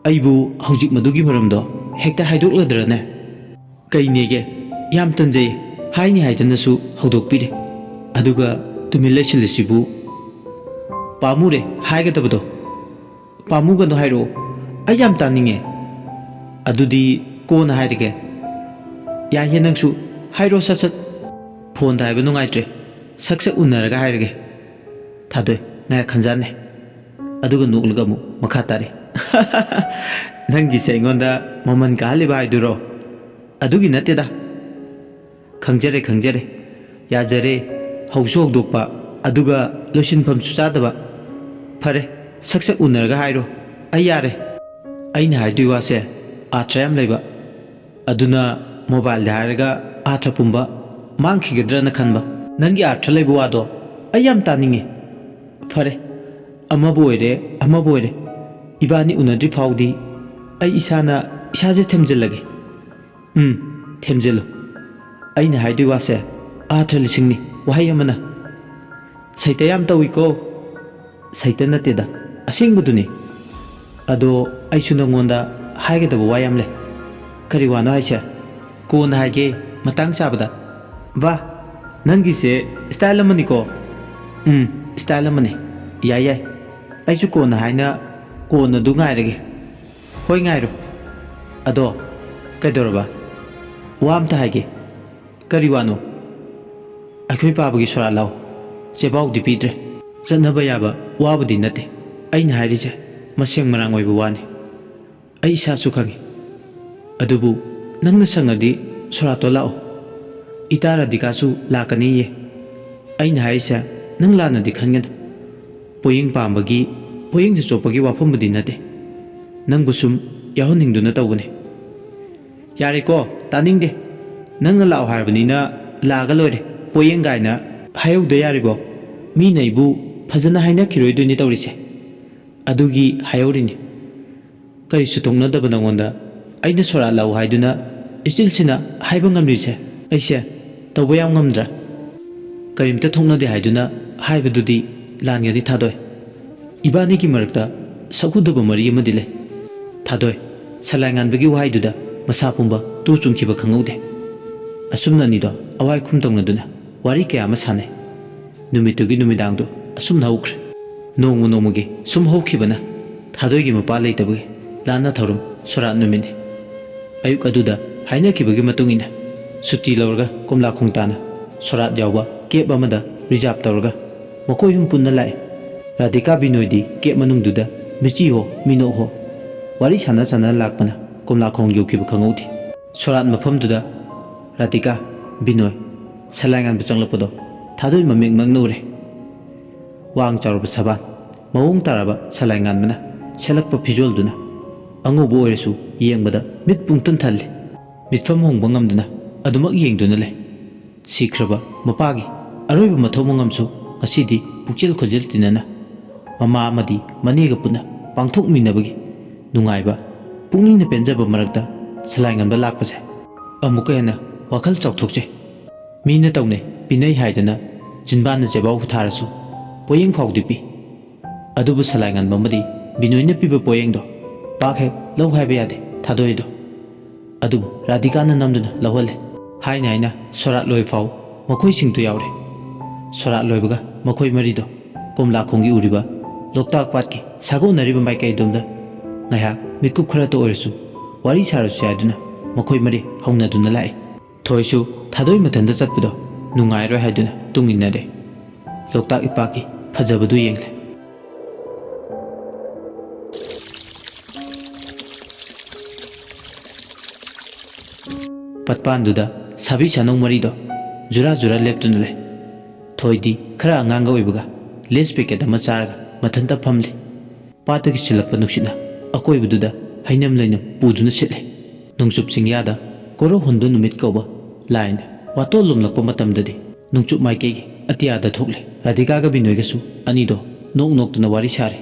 "ꯑꯩꯕꯨ ꯍꯧꯖꯤꯛ ꯃꯗꯨꯒꯤ ꯃꯔꯝꯗꯣ ꯍꯦꯛꯇ ꯍꯥꯏꯗꯣꯛꯂꯗ꯭ꯔꯅꯦ?" "ꯀꯩꯅꯦꯒꯦ? ꯌꯥꯝ ꯇꯟꯖꯩ, ꯍꯥꯏꯅꯤ ꯍꯥꯏꯗꯅꯁꯨ ꯍꯧꯗꯣꯛꯄꯤꯔꯦ꯫ ꯑꯗꯨꯒ ꯇꯨꯃꯤꯟ ꯂꯩꯁꯤꯜꯂꯤꯁꯤꯕꯨ? ꯄꯥꯝꯃꯨꯔꯦ ꯍꯥꯏꯒꯗꯕꯗꯣ꯫ ꯄꯥꯝꯃꯨꯒꯅꯨ ꯍꯥꯏꯔꯛꯑꯣ꯫ ꯑꯩ ꯌꯥꯝ ꯇꯥꯅꯤꯡꯉꯦ꯫ ꯑꯗꯨꯗꯤ ꯀꯣꯟꯅ ꯍꯥꯏꯔꯒꯦ꯫ ꯌꯥꯏꯍꯦ ꯅꯪꯁꯨ꯫ ꯍꯥꯏꯔꯣ ꯁꯠ ꯁꯠ꯫ ꯐꯣꯟꯗ ꯍꯥꯏꯕ ꯅꯨꯡꯉꯥꯏꯇ꯭ꯔꯦ꯫ ꯁꯛ ꯁꯛ ꯎꯅꯔꯒ ꯍꯥꯏꯔꯒꯦ꯫ ꯊꯥꯗꯣꯏ ꯉꯥꯏꯍꯥꯛ ꯈꯟꯖꯥꯟꯅꯩ꯫ ꯑꯗꯨꯒ ꯅꯣꯛꯂꯒ ꯑꯃꯨꯛ ꯃꯈꯥ ꯇꯥꯔꯦ꯫ ꯅꯪꯒꯤꯁꯦ ꯑꯩꯉꯣꯟꯗ ꯃꯃꯜ ꯀꯥꯍꯜꯂꯤꯕ ꯍꯥꯏꯗꯨꯔꯣ? ꯑꯗꯨꯒꯤ ꯅꯠꯇꯦꯗ꯫ ꯈꯪꯖꯔꯦ, ꯈꯪꯖꯔꯦ꯫ ꯌꯥꯖꯔꯦ꯫ ꯍꯧꯁꯨ ꯍꯧꯗꯣꯛꯄ, ꯑꯗꯨꯒ ꯂꯣꯏꯁꯤꯟꯐꯝꯁꯨ ꯆꯥꯗꯕ꯫ ꯐꯔꯦ, ꯁꯛ ꯁꯛ ꯎꯅꯔꯒ ꯍꯥꯏꯔꯣ꯫ ꯑꯩ ꯌꯥꯔꯦ꯫ ꯑꯩꯅ ꯍꯥꯏꯗꯣꯏ ꯋꯥꯁꯦ ꯑꯥꯔꯊ ꯌꯥꯝ ꯂꯩꯕ꯫ ꯑꯗꯨꯅ ꯃꯣꯕꯥꯏꯜꯗ ꯍꯥꯏꯔꯒ ꯑꯥꯔꯊ ꯄꯨꯝꯕ ꯃꯥꯡꯈꯤꯒꯗ꯭ꯔꯅ ꯈꯟꯕ꯫ ꯅꯪꯒꯤ ꯑꯥꯔꯊ ꯂꯩꯕ ꯋꯥꯗꯣ ꯑꯩ ꯌꯥꯝ ꯇꯥꯅꯤꯡꯉꯤ꯫ ꯐꯔꯦ, ꯑꯃꯕꯨ ꯑꯣꯏꯔꯦ, ꯑꯃꯕꯨ ꯑꯣꯏꯔꯦ꯫ ꯏꯕꯥꯅꯤ ꯎꯅꯗ꯭ꯔꯤ ꯐꯥꯎꯗꯤ ꯑꯩ ꯏꯁꯥꯅ ꯏꯁꯥꯁꯦ ꯊꯦꯝꯖꯤꯜꯂꯒꯦ꯫ ꯎꯝ, ꯊꯦꯝꯖꯤꯜꯂꯨ꯫ ꯑꯩꯅ ꯍꯥꯏꯗꯣꯏ ꯋꯥꯁꯦ ꯑꯥꯔꯊ ꯂꯤꯁꯤꯡꯅꯤ, ꯋꯥꯍꯩ ꯑꯃꯅ꯫ ꯁꯩꯇ ꯌꯥꯝ ꯇꯧꯏꯀꯣ꯫ ꯁꯩꯇ ꯅꯠꯇꯦꯗ, ꯑꯁꯦꯡꯕꯗꯨꯅꯤ꯫ ꯑꯗꯣ ꯑꯩꯁꯨ ꯅꯪꯉꯣꯟꯗ ꯍꯥꯏꯒꯗꯕ ꯋꯥ ꯌꯥꯝ ꯂꯩ꯫ ꯀꯔꯤ ꯋꯥꯅꯣ ꯍꯥꯏꯁꯦ? ꯀꯣꯟꯅ ꯍꯥꯏꯒꯦ, ꯃꯇꯥꯡ ꯆꯥꯕꯗ꯫ ꯋꯥ, ꯅꯪꯒꯤꯁꯦ ꯁ꯭ꯇꯥꯏꯜ ꯑꯃꯅꯤꯀꯣ꯫ ꯎꯝ, ꯁ꯭ꯇꯥꯏꯜ ꯑꯃꯅꯤ꯫ ꯌꯥꯏ, ꯌꯥꯏ꯫ ꯑꯩꯁꯨ ꯀꯣꯟꯅ ꯍꯥꯏꯅ ꯀꯣꯟꯅ ꯑꯗꯨ ꯉꯥꯏꯔꯒꯦ꯫ ꯍꯣꯏ, ꯉꯥꯏꯔꯣ꯫ ꯑꯗꯣ ꯀꯩꯗꯧꯔꯕ? ꯋꯥ ꯑꯝꯇ ꯍꯥꯏꯒꯦ꯫ ꯀꯔꯤ ꯋꯥꯅꯣ? ꯑꯩꯈꯣꯏ ꯄꯥꯕꯒꯤ ꯁꯣꯔꯥꯠ ꯂꯥꯎ꯫ ꯆꯦꯕꯥꯎꯗꯤ ꯄꯤꯗ꯭ꯔꯦ꯫ ꯆꯠꯅꯕ ꯌꯥꯕ ꯋꯥꯕꯨꯗꯤ ꯅꯠꯇꯦ꯫ ꯑꯩꯅ ꯍꯥꯏꯔꯤꯁꯦ ꯃꯁꯦꯡ ꯃꯔꯥꯡ ꯑꯣꯏꯕ ꯋꯥꯅꯤ꯫ ꯑꯩ ꯏꯁꯥꯁꯨ ꯈꯪꯉꯤ꯫ ꯑꯗꯨꯕꯨ ꯅꯪꯅ ꯁꯪꯉꯗꯤ ꯁꯣꯔꯥꯠꯇꯣ ꯂꯥꯛꯑꯣ꯫ ꯏꯇꯥ ꯔꯥꯙꯤꯀꯥꯁꯨ ꯂꯥꯛꯀꯅꯤꯌꯦ꯫ ꯑꯩꯅ ꯍꯥꯏꯔꯤꯁꯦ ꯅꯪ ꯂꯥꯟꯅꯗꯤ ꯈꯟꯒꯅꯨ꯫ ꯄꯣꯌꯦꯡ ꯄꯥꯝꯕꯒꯤ, ꯄꯣꯌꯦꯡꯗ ꯆꯣꯞꯄꯒꯤ ꯋꯥꯐꯝꯕꯨꯗꯤ ꯅꯠꯇꯦ꯫ ꯅꯪꯕꯨ ꯁꯨꯝ ꯌꯥꯎꯍꯟꯅꯤꯡꯗꯨꯅ ꯇꯧꯕꯅꯦ꯫ ꯌꯥꯔꯦꯀꯣ, ꯇꯥꯅꯤꯡꯗꯦ꯫ ꯅꯪꯅ ꯂꯥꯛꯑꯣ ꯍꯥꯏꯔꯕꯅꯤꯅ ꯂꯥꯛꯑꯒ ꯂꯣꯏꯔꯦ꯫ ꯄꯣꯌꯦꯡ ꯀꯥꯏꯅ ꯍꯥꯏꯍꯧꯗ ꯌꯥꯔꯤꯕꯣ? ꯃꯤꯅ ꯑꯩꯕꯨ ꯐꯖꯅ ꯍꯥꯏꯅꯈꯤꯔꯣꯏꯗꯣꯏꯅꯤ ꯇꯧꯔꯤꯁꯦ꯫ ꯑꯗꯨꯒꯤ ꯍꯥꯏꯍꯧꯔꯤꯅꯤ꯫ ꯀꯔꯤꯁꯨ ꯊꯣꯛꯅꯗꯕ ꯅꯉꯣꯟꯗ ꯑꯩꯅ ꯁꯣꯔꯥꯠ ꯂꯥꯛꯎ ꯍꯥꯏꯗꯨꯅ ꯏꯆꯤꯜꯁꯤꯅ ꯍꯥꯏꯕ ꯉꯝꯂꯤꯁꯦ ꯑꯩꯁꯦ ꯇꯧꯕ ꯌꯥꯝ ꯉꯝꯗ꯭ꯔꯥ? ꯀꯔꯤꯝꯇ ꯊꯣꯛꯅꯗꯦ ꯍꯥꯏꯗꯨꯅ ꯍꯥꯏꯕꯗꯨꯗꯤ ꯂꯥꯟꯒꯅꯤ ꯊꯥꯗꯣꯏ꯫ ꯏꯕꯥꯅꯤꯒꯤ ꯃꯔꯛꯇ ꯁꯛꯍꯨꯗꯕ ꯃꯔꯤ ꯑꯃꯗꯤ ꯂꯩ꯫ ꯊꯥꯗꯣꯏ, ꯁꯂꯥꯏ ꯉꯥꯟꯕꯒꯤ ꯋꯥꯍꯩꯗꯨꯗ ꯃꯁꯥ ꯄꯨꯝꯕ ꯇꯨ ꯆꯨꯡꯈꯤꯕ ꯈꯪꯍꯧꯗꯦ꯫ ꯑꯁꯨꯝꯅ ꯑꯅꯤꯗꯣ ꯑꯋꯥꯏ ꯈꯨꯝ ꯇꯧꯅꯗꯨꯅ ꯋꯥꯔꯤ ꯀꯌꯥ ꯑꯃ ꯁꯥꯟꯅꯩ꯫ ꯅꯨꯃꯤꯠꯇꯨꯒꯤ ꯅꯨꯃꯤꯗꯥꯡꯗꯨ ꯑꯁꯨꯝꯅ ꯍꯧꯈ꯭ꯔꯦ꯫ ꯅꯣꯡꯃ ꯅꯣꯡꯃꯒꯤ ꯁꯨꯝ ꯍꯧꯈꯤꯕꯅ ꯊꯥꯗꯣꯏꯒꯤ ꯃꯄꯥ ꯂꯩꯇꯕꯒꯤ ꯂꯥꯟꯅ ꯊꯧꯔꯝ ꯁꯣꯔꯥꯠ ꯅꯨꯃꯤꯠꯅꯤ꯫ ꯑꯌꯨꯛ ꯑꯗꯨꯗ ꯍꯥꯏꯅꯈꯤꯕꯒꯤ ꯃꯇꯨꯡ ꯏꯟꯅ ꯁꯨꯇꯤ ꯂꯧꯔꯒ ꯀꯣꯝꯂꯥꯈꯣꯡ ꯇꯥꯅ ꯁꯣꯔꯥꯠ ꯌꯥꯎꯕ ꯀꯦꯕ ꯑꯃꯗ ꯔꯤꯖꯥꯕ ꯇꯧꯔꯒ ꯃꯈꯣꯏ ꯑꯍꯨꯝ ꯄꯨꯟꯅ ꯂꯥꯛꯏ꯫ ꯔꯥꯙꯤꯀꯥ ꯕꯤꯅꯣꯏꯗꯤ ꯀꯦꯕ ꯃꯅꯨꯡꯗꯨꯗ ꯃꯤꯆꯤ ꯍꯣ ꯃꯤꯅꯣꯛ ꯍꯣ ꯋꯥꯔꯤ ꯁꯥꯟꯅ ꯁꯥꯟꯅ ꯂꯥꯛꯄꯅ ꯀꯣꯝꯂꯥꯈꯣꯡ ꯌꯧꯈꯤꯕ ꯈꯪꯍꯧꯗꯦ꯫ ꯁꯣꯔꯥꯠ ꯃꯐꯝꯗꯨꯗ ꯔꯥꯙꯤꯀꯥ, ꯕꯤꯅꯣꯏ, ꯁꯂꯥꯏ ꯉꯥꯟꯕ ꯆꯪꯂꯛꯄꯗꯣ ꯊꯥꯗꯣꯏ ꯃꯃꯤꯠꯃꯛꯅ ꯎꯔꯦ꯫ ꯋꯥꯡ ꯆꯥꯎꯔꯕ ꯁꯕꯥꯟ, ꯃꯑꯣꯡ ꯇꯥꯔꯕ ꯁꯂꯥꯏ ꯉꯥꯟꯕꯅ ꯁꯦꯠꯂꯛꯄ ꯐꯤꯖꯣꯜꯗꯨꯅ ꯑꯉꯧꯕ ꯑꯣꯏꯔꯁꯨ ꯌꯦꯡꯕꯗ ꯃꯤꯠ ꯄꯨꯡꯊꯟ ꯊꯜꯂꯤ꯫ ꯃꯤꯠꯐꯝ ꯍꯣꯡꯕ ꯉꯝꯗꯅ ꯑꯗꯨꯃꯛ ꯌꯦꯡꯗꯨꯅ ꯂꯩ꯫ ꯁꯤꯈ꯭ꯔꯕ ꯃꯄꯥꯒꯤ ꯑꯔꯣꯏꯕ ꯃꯊꯧ ꯃꯉꯝꯁꯨ ꯉꯁꯤꯗꯤ ꯄꯨꯛꯆꯦꯜ ꯈꯣꯟꯖꯦꯜ ꯇꯤꯟꯅꯅ ꯃꯃꯥ ꯑꯃꯗꯤ ꯃꯅꯦꯒ ꯄꯨꯟꯅ ꯄꯥꯡꯊꯣꯛꯃꯤꯟꯅꯕꯒꯤ ꯅꯨꯡꯉꯥꯏꯕ, ꯄꯨꯛꯅꯤꯡꯅ ꯄꯦꯟꯖꯕ ꯃꯔꯛꯇ ꯁꯂꯥꯏ ꯉꯟꯕ ꯂꯥꯛꯄꯁꯦ ꯑꯃꯨꯛꯀ ꯍꯦꯟꯅ ꯋꯥꯈꯜ ꯆꯥꯎꯊꯣꯛꯆꯩ꯫ ꯃꯤꯅ ꯇꯧꯅꯩ ꯄꯤꯅꯩ ꯍꯥꯏꯗꯅ ꯆꯤꯟꯕꯥꯟꯅ ꯆꯦꯕꯥꯎ ꯊꯥꯔꯁꯨ ꯄꯣꯌꯦꯡ ꯐꯥꯎꯗꯤ ꯄꯤ꯫ ꯑꯗꯨꯕꯨ ꯁꯂꯥꯏ ꯉꯟꯕ ꯑꯃꯗꯤ ꯕꯤꯅꯣꯏꯅ ꯄꯤꯕ ꯄꯣꯌꯦꯡꯗꯣ ꯄꯥꯛ ꯍꯦꯛ ꯂꯧ ꯍꯥꯏꯕ ꯌꯥꯗꯦ ꯊꯥꯗꯣꯏꯗꯣ꯫ ꯑꯗꯨꯕꯨ ꯔꯥꯙꯤꯀꯥꯅ ꯅꯝꯗꯨꯅ ꯂꯧꯍꯜꯂꯦ꯫ ꯍꯥꯏꯅ ꯍꯥꯏꯅ ꯁꯣꯔꯥꯠ ꯂꯣꯏ ꯐꯥꯎ ꯃꯈꯣꯏꯁꯤꯡꯗꯨ ꯌꯥꯎꯔꯦ꯫ ꯁꯣꯔꯥꯠ ꯂꯣꯏꯕꯒ ꯃꯈꯣꯏ ꯃꯔꯤꯗꯣ ꯀꯣꯝꯂꯥꯈꯣꯡꯒꯤ ꯎꯔꯤꯕ ꯂꯣꯛꯇꯥꯛ ꯄꯥꯠꯀꯤ ꯁꯥꯒꯣꯟꯅꯔꯤꯕ ꯃꯥꯏꯀꯩ ꯑꯗꯣꯝꯗ ꯉꯥꯏꯍꯥꯛ ꯃꯤꯀꯨꯞ ꯈꯔꯇ ꯑꯣꯏꯔꯁꯨ ꯋꯥꯔꯤ ꯁꯥꯔꯁꯨ ꯌꯥꯏꯗꯨꯅ ꯃꯈꯣꯏ ꯃꯔꯤ ꯍꯧꯅꯗꯨꯅ ꯂꯥꯛꯏ꯫ ꯊꯣꯏꯁꯨ ꯊꯥꯗꯣꯏ ꯃꯊꯟꯇ ꯆꯠꯄꯗꯣ ꯅꯨꯡꯉꯥꯏꯔꯣꯏ ꯍꯥꯏꯗꯨꯅ ꯇꯨꯡ ꯏꯟꯅꯔꯦ꯫ ꯂꯣꯛꯇꯥꯛ ꯏꯄꯥꯛꯀꯤ ꯐꯖꯕꯗꯨ ꯌꯦꯡꯂꯦ꯫ ꯄꯠꯄꯥꯟꯗꯨꯗ ꯁꯥꯕꯤ ꯁꯥꯅꯧ ꯃꯔꯤꯗꯣ ꯖꯨꯔꯥ ꯖꯨꯔꯥ ꯂꯦꯞꯇꯨꯅ ꯂꯩ꯫ ꯊꯣꯏꯗꯤ ꯈꯔ ꯑꯉꯥꯡꯒ ꯑꯣꯏꯕꯒ ꯂꯦꯁ ꯄꯦꯀꯦꯠ ꯑꯃ ꯆꯥꯔꯒ ꯃꯊꯟꯇ ꯐꯝꯂꯤ꯫ ꯄꯥꯠꯇꯒꯤ ꯁꯤꯜꯂꯛꯄ ꯅꯨꯡꯁꯤꯠꯅ ꯑꯀꯣꯏꯕꯗꯨꯗ ꯍꯩꯅꯝ ꯂꯩꯅꯝ ꯄꯨꯗꯨꯅ ꯁꯤꯠꯂꯤ꯫ ꯅꯣꯡꯆꯨꯞ ꯆꯤꯡꯌꯥꯗ ꯀꯣꯔꯧꯍꯟꯕ ꯅꯨꯃꯤꯠ ꯀꯧꯕ ꯂꯥꯏꯅ ꯋꯥꯇꯣꯜ ꯂꯨꯝꯂꯛꯄ ꯃꯇꯝꯗꯗꯤ ꯅꯣꯡꯆꯨꯞ ꯃꯥꯏꯀꯩꯒꯤ ꯑꯇꯤꯌꯥꯗ ꯊꯣꯛꯂꯦ꯫ ꯔꯥꯙꯤꯀꯥꯒ ꯕꯤꯅꯣꯏꯒꯁꯨ ꯑꯅꯤꯗꯣ ꯅꯣꯛ ꯅꯣꯛꯇꯨꯅ ꯋꯥꯔꯤ ꯁꯥꯔꯤ꯫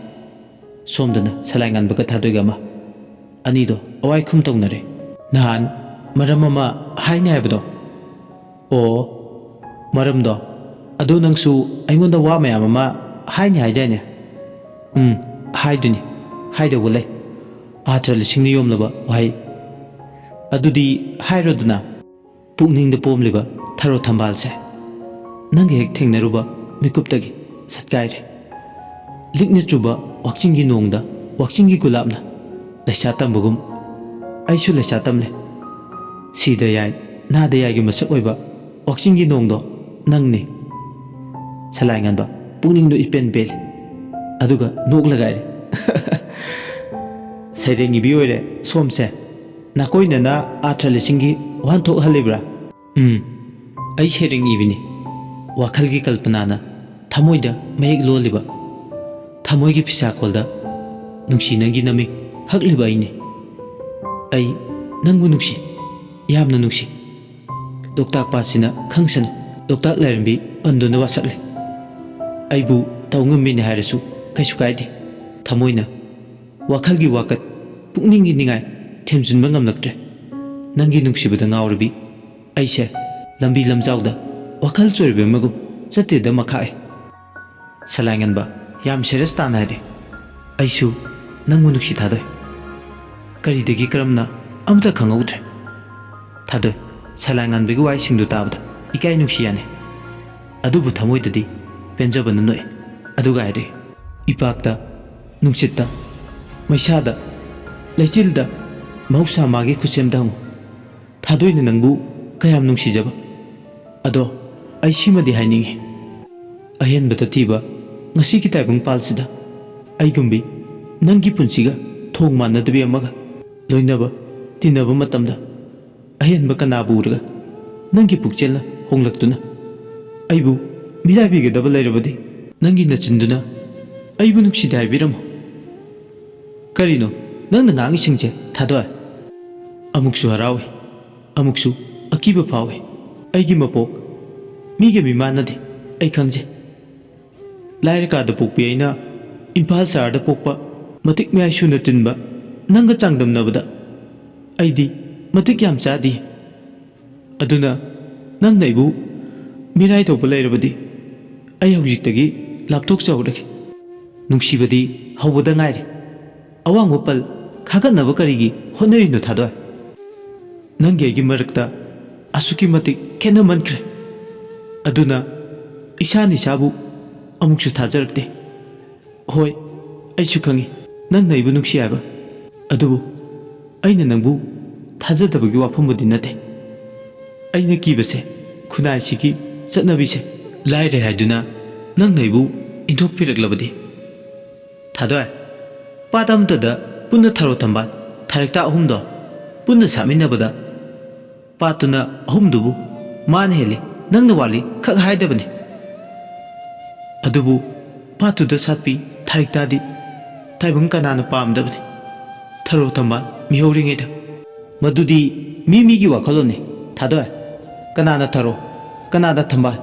ꯁꯣꯝꯗꯅ ꯁꯂꯥꯏ ꯉꯟꯕꯒ ꯊꯥꯗꯣꯏꯒ ꯑꯃ꯫ ꯑꯅꯤꯗꯣ ꯑꯋꯥꯏꯈꯨꯝ ꯇꯧꯅꯔꯦ꯫ ꯅꯍꯥꯟ ꯃꯔꯝ ꯑꯃ ꯍꯥꯏꯅꯤ ꯍꯥꯏꯕꯗꯣ? ꯑꯣ, ꯃꯔꯝꯗꯣ? ꯑꯗꯨ ꯅꯪꯁꯨ ꯑꯩꯉꯣꯟꯗ ꯋꯥ ꯃꯌꯥꯝ ꯑꯃ ꯍꯥꯏꯅꯤ ꯍꯥꯏꯗꯥꯏꯅꯦ? ꯎꯝ, ꯍꯥꯏꯗꯨꯅꯤ꯫ ꯍꯥꯏꯗꯧꯕ ꯂꯩ꯫ ꯑꯥꯊ꯭ꯔ ꯂꯤꯁꯤꯡꯅ ꯌꯣꯝꯂꯕ ꯋꯥꯍꯩ꯫ ꯑꯗꯨꯗꯤ ꯍꯥꯏꯔꯣꯗꯅ꯫ ꯄꯨꯛꯅꯤꯡꯗ ꯄꯣꯝꯂꯤꯕ ꯊꯔꯣ ꯊꯝꯕꯥꯜꯁꯦ, ꯅꯪꯒ ꯍꯦꯛ ꯊꯦꯡꯅꯔꯨꯕ ꯃꯤꯀꯨꯞꯇꯒꯤ ꯁꯠꯀꯥꯏꯔꯦ꯫ ꯂꯤꯛꯅ ꯆꯨꯕ ꯋꯥꯛꯆꯤꯡꯒꯤ ꯅꯣꯡꯗ ꯋꯥꯛꯆꯤꯡꯒꯤ ꯒꯨꯂꯥꯞꯅ ꯂꯩꯁꯥ ꯇꯝꯕꯒꯨꯝ ꯑꯩꯁꯨ ꯂꯩꯁꯥ ꯇꯝꯂꯦ꯫ ꯁꯤꯗ ꯌꯥꯏ, ꯅꯥꯗ ꯌꯥꯏꯒꯤ ꯃꯁꯛ ꯑꯣꯏꯕ ꯋꯥꯛꯆꯤꯡꯒꯤ ꯅꯣꯡꯗꯣ ꯅꯪꯅꯤ꯫ ꯁꯂꯥꯏ ꯉꯥꯟꯕ ꯄꯨꯛꯅꯤꯡꯗꯣ ꯏꯄꯦꯟ ꯄꯦꯜꯂꯤ꯫ ꯑꯗꯨꯒ ꯅꯣꯛꯂꯒ ꯍꯥꯏꯔꯦ, "ꯁꯩꯔꯦꯡ ꯏꯕꯤ ꯑꯣꯏꯔꯦ ꯁꯣꯝꯁꯦ꯫ ꯅꯥꯀꯣꯏꯅꯅ ꯑꯥꯊ꯭ꯔ ꯂꯤꯁꯤꯡꯒꯤ ꯋꯥꯍꯟꯊꯣꯛ ꯍꯜꯂꯤꯕ꯭ꯔꯥ?" "ꯎꯝ, ꯑꯩ ꯁꯩꯔꯦꯡ ꯏꯕꯤꯅꯤ꯫ ꯋꯥꯈꯜꯒꯤ ꯀꯜꯄꯅꯥꯅ ꯊꯃꯣꯏꯗ ꯃꯌꯦꯛ ꯂꯣꯜꯂꯤꯕ, ꯊꯃꯣꯏꯒꯤ ꯐꯤꯁꯥꯀꯣꯜꯗ ꯅꯨꯡꯁꯤ ꯅꯪꯒꯤ ꯅꯃꯤꯡ ꯍꯛꯂꯤꯕ ꯑꯩꯅꯤ꯫ ꯑꯩ ꯅꯪꯕꯨ ꯅꯨꯡꯁꯤ, ꯌꯥꯝꯅ ꯅꯨꯡꯁꯤ꯫ ꯂꯣꯛꯇꯥꯛ ꯄꯥꯠꯁꯤꯅ ꯈꯪꯁꯅꯨ, ꯂꯣꯛꯇꯥꯛ ꯂꯥꯏꯔꯦꯝꯕꯤ ꯄꯟꯗꯨꯅ ꯋꯥꯁꯛꯂꯦ꯫ ꯑꯩꯕꯨ ꯇꯧ ꯉꯝꯃꯤꯅꯦ ꯍꯥꯏꯔꯁꯨ ꯀꯩꯁꯨ ꯀꯥꯏꯗꯦ꯫ ꯊꯃꯣꯏꯅ ꯋꯥꯈꯜꯒꯤ ꯋꯥꯀꯠ, ꯄꯨꯛꯅꯤꯡꯒꯤ ꯅꯤꯡꯉꯥꯏ ꯊꯦꯝꯖꯤꯟꯕ ꯉꯝꯂꯛꯇ꯭ꯔꯦ꯫ ꯅꯪꯒꯤ ꯅꯨꯡꯁꯤꯕꯗ ꯉꯥꯎꯔꯕꯤ ꯑꯩꯁꯦ ꯂꯝꯕꯤ ꯂꯝꯖꯥꯎꯗ ꯋꯥꯈꯜ ꯆꯣꯏꯔꯕꯤ ꯑꯃꯒꯨꯝ ꯆꯠꯇꯦꯗ ꯃꯈꯥ ꯑꯩ꯫" ꯁꯂꯥꯏꯉꯟꯕ ꯌꯥꯝ ꯁꯦꯔꯤꯌꯁ ꯇꯥꯅ ꯍꯥꯏꯔꯦ, "ꯑꯩꯁꯨ ꯅꯪꯕꯨ ꯅꯨꯡꯁꯤ ꯊꯥꯗꯣꯏ꯫ ꯀꯔꯤꯗꯒꯤ ꯀꯔꯝꯅ ꯑꯃꯇ ꯈꯪꯍꯧꯗ꯭ꯔꯦ꯫ ꯊꯥꯗꯣꯏ, ꯁꯂꯥꯏꯉꯟꯕꯒꯤ ꯋꯥꯍꯩꯁꯤꯡꯗꯨ ꯇꯥꯕꯗ ꯏꯀꯥꯏ ꯅꯨꯡꯁꯤ ꯌꯥꯅꯤ꯫ ꯑꯗꯨꯕꯨ ꯊꯃꯣꯏꯗꯗꯤ ꯄꯦꯟꯖꯕꯅ ꯅꯣꯛꯏ꯫" ꯑꯗꯨꯒ ꯍꯥꯏꯔꯛꯏ, "ꯏꯄꯥꯛꯇ, ꯅꯨꯡꯁꯤꯠꯇ, ꯃꯩꯁꯥꯗ, ꯂꯩꯆꯤꯜꯗ, ꯃꯍꯧꯁꯥ ꯃꯥꯒꯤ ꯈꯨꯠꯁꯦꯝꯗ ꯍꯪꯉꯨ꯫ ꯊꯥꯗꯣꯏꯅ ꯅꯪꯕꯨ ꯀꯌꯥꯝ ꯅꯨꯡꯁꯤꯖꯕ꯫ ꯑꯗꯣ ꯑꯩ ꯁꯤꯃꯗꯤ ꯍꯥꯏꯅꯤꯡꯉꯤ꯫ ꯑꯍꯦꯟꯕꯗ ꯊꯤꯕ ꯉꯁꯤꯒꯤ ꯇꯥꯏꯕꯪ ꯄꯥꯜꯁꯤꯗ ꯑꯩꯒꯨꯝꯕꯤ ꯅꯪꯒꯤ ꯄꯨꯟꯁꯤꯒ ꯊꯣꯡ ꯃꯥꯟꯅꯗꯕꯤ ꯑꯃꯒ ꯂꯣꯏꯅꯕ, ꯇꯤꯟꯅꯕ ꯃꯇꯝꯗ ꯑꯍꯦꯟꯕ ꯀꯅꯥꯕꯨ ꯎꯔꯒ ꯅꯪꯒꯤ ꯄꯨꯛꯆꯦꯜꯅ ꯍꯣꯡꯂꯛꯇꯨꯅ ꯑꯩꯕꯨ ꯃꯤꯔꯥꯏꯕꯤꯒꯗꯕ ꯂꯩꯔꯕꯗꯤ ꯅꯪꯒꯤ ꯅꯆꯤꯟꯗꯨꯅ ꯑꯩꯕꯨ ꯅꯨꯡꯁꯤꯗꯦ ꯍꯥꯏꯕꯤꯔꯝꯃꯨ꯫" "ꯀꯔꯤꯅꯣ ꯅꯪꯅ ꯉꯥꯡꯉꯤꯁꯤꯡꯁꯦ, ꯊꯥꯗꯣꯏ?" ꯑꯃꯨꯛꯁꯨ ꯍꯔꯥꯎꯏ, ꯑꯃꯨꯛꯁꯨ ꯑꯀꯤꯕ ꯐꯥꯎꯏ꯫ ꯑꯩꯒꯤ ꯃꯄꯣꯛ ꯃꯤꯒ ꯃꯤꯃꯥꯟꯅꯗꯦ, ꯑꯩ ꯈꯪꯖꯩ꯫ ꯂꯥꯏꯔ ꯀꯥꯗ ꯄꯣꯛꯄꯤ ꯑꯩꯅ ꯏꯝꯐꯥꯜ ꯁꯍꯔꯗ ꯄꯣꯛꯄ, ꯃꯇꯤꯛ ꯃꯌꯥꯏ ꯁꯨꯅ ꯇꯤꯟꯕ ꯅꯪꯒ ꯆꯥꯡꯗꯝꯅꯕꯗ ꯑꯩꯗꯤ ꯃꯇꯤꯛ ꯌꯥꯝ ꯆꯥꯗꯦ꯫ ꯑꯗꯨꯅ ꯅꯪꯅ ꯑꯩꯕꯨ ꯃꯤꯔꯥꯏ ꯇꯧꯕ ꯂꯩꯔꯕꯗꯤ ꯑꯩ ꯍꯧꯖꯤꯛꯇꯒꯤ ꯂꯥꯞꯊꯣꯛꯆꯍꯧꯔꯒꯦ꯫ ꯅꯨꯡꯁꯤꯕꯗꯤ ꯍꯧꯕꯗ ꯉꯥꯏꯔꯤ꯫ ꯑꯋꯥꯡꯕ ꯄꯜ ꯈꯥꯒꯠꯅꯕ ꯀꯔꯤꯒꯤ ꯍꯣꯠꯅꯔꯤꯅꯣ, ꯊꯥꯗꯣꯏ? ꯅꯪꯒꯤ ꯑꯩꯒꯤ ꯃꯔꯛꯇ ꯑꯁꯨꯛꯀꯤ ꯃꯇꯤꯛ ꯈꯦꯠꯅꯃꯟꯈ꯭ꯔꯦ꯫ ꯑꯗꯨꯅ ꯏꯁꯥꯅ ꯏꯁꯥꯕꯨ ꯑꯃꯨꯛꯁꯨ ꯊꯥꯖꯔꯛꯇꯦ꯫ ꯍꯣꯏ, ꯑꯩꯁꯨ ꯈꯪꯏ ꯅꯪꯅ ꯑꯩꯕꯨ ꯅꯨꯡꯁꯤ ꯍꯥꯏꯕ꯫ ꯑꯗꯨꯕꯨ ꯑꯩꯅ ꯅꯪꯕꯨ ꯊꯥꯖꯗꯕꯒꯤ ꯋꯥꯐꯝꯕꯨꯗꯤ ꯅꯠꯇꯦ꯫ ꯑꯩꯅ ꯀꯤꯕꯁꯦ ꯈꯨꯟꯅꯥꯏꯁꯤꯒꯤ ꯆꯠꯅꯕꯤꯁꯦ ꯂꯥꯏꯔꯦ ꯍꯥꯏꯗꯨꯅ ꯅꯪꯅ ꯑꯩꯕꯨ ꯏꯟꯊꯣꯛꯄꯤꯔꯛꯂꯕꯗꯤ꯫ ꯊꯥꯗꯣꯏ, ꯄꯥꯠ ꯑꯃꯠꯇꯗ ꯄꯨꯟꯅ ꯊꯔꯣ ꯊꯝꯕꯥꯜ ꯊꯥꯔꯤꯛꯇ ꯑꯍꯨꯝꯗꯣ ꯄꯨꯟꯅ ꯁꯥꯠꯃꯤꯟꯅꯕꯗ ꯄꯥꯠꯇꯨꯅ ꯑꯍꯨꯝꯗꯨꯕꯨ ꯃꯥꯅ ꯍꯦꯜꯂꯤ, ꯅꯪꯅ ꯋꯥꯠꯂꯤ ꯈꯛ ꯍꯥꯏꯗꯕꯅꯤ꯫ ꯑꯗꯨꯕꯨ ꯄꯥꯠꯇꯨꯗ ꯁꯥꯠꯄꯤ ꯊꯥꯔꯤꯛꯇꯥꯗꯤ ꯇꯥꯏꯕꯪ ꯀꯅꯥꯅ ꯄꯥꯝꯗꯕꯅꯤ? ꯊꯔꯣ ꯊꯝꯕꯥꯜ ꯃꯤꯍꯧꯔꯤꯉꯩꯗ꯫ ꯃꯗꯨꯗꯤ ꯃꯤ ꯃꯤꯒꯤ ꯋꯥꯈꯜꯂꯣꯟꯅꯤ ꯊꯥꯗꯣꯏ꯫ ꯀꯅꯥꯅ ꯊꯔꯣ, ꯀꯅꯥꯅ ꯊꯝꯕꯥꯜ,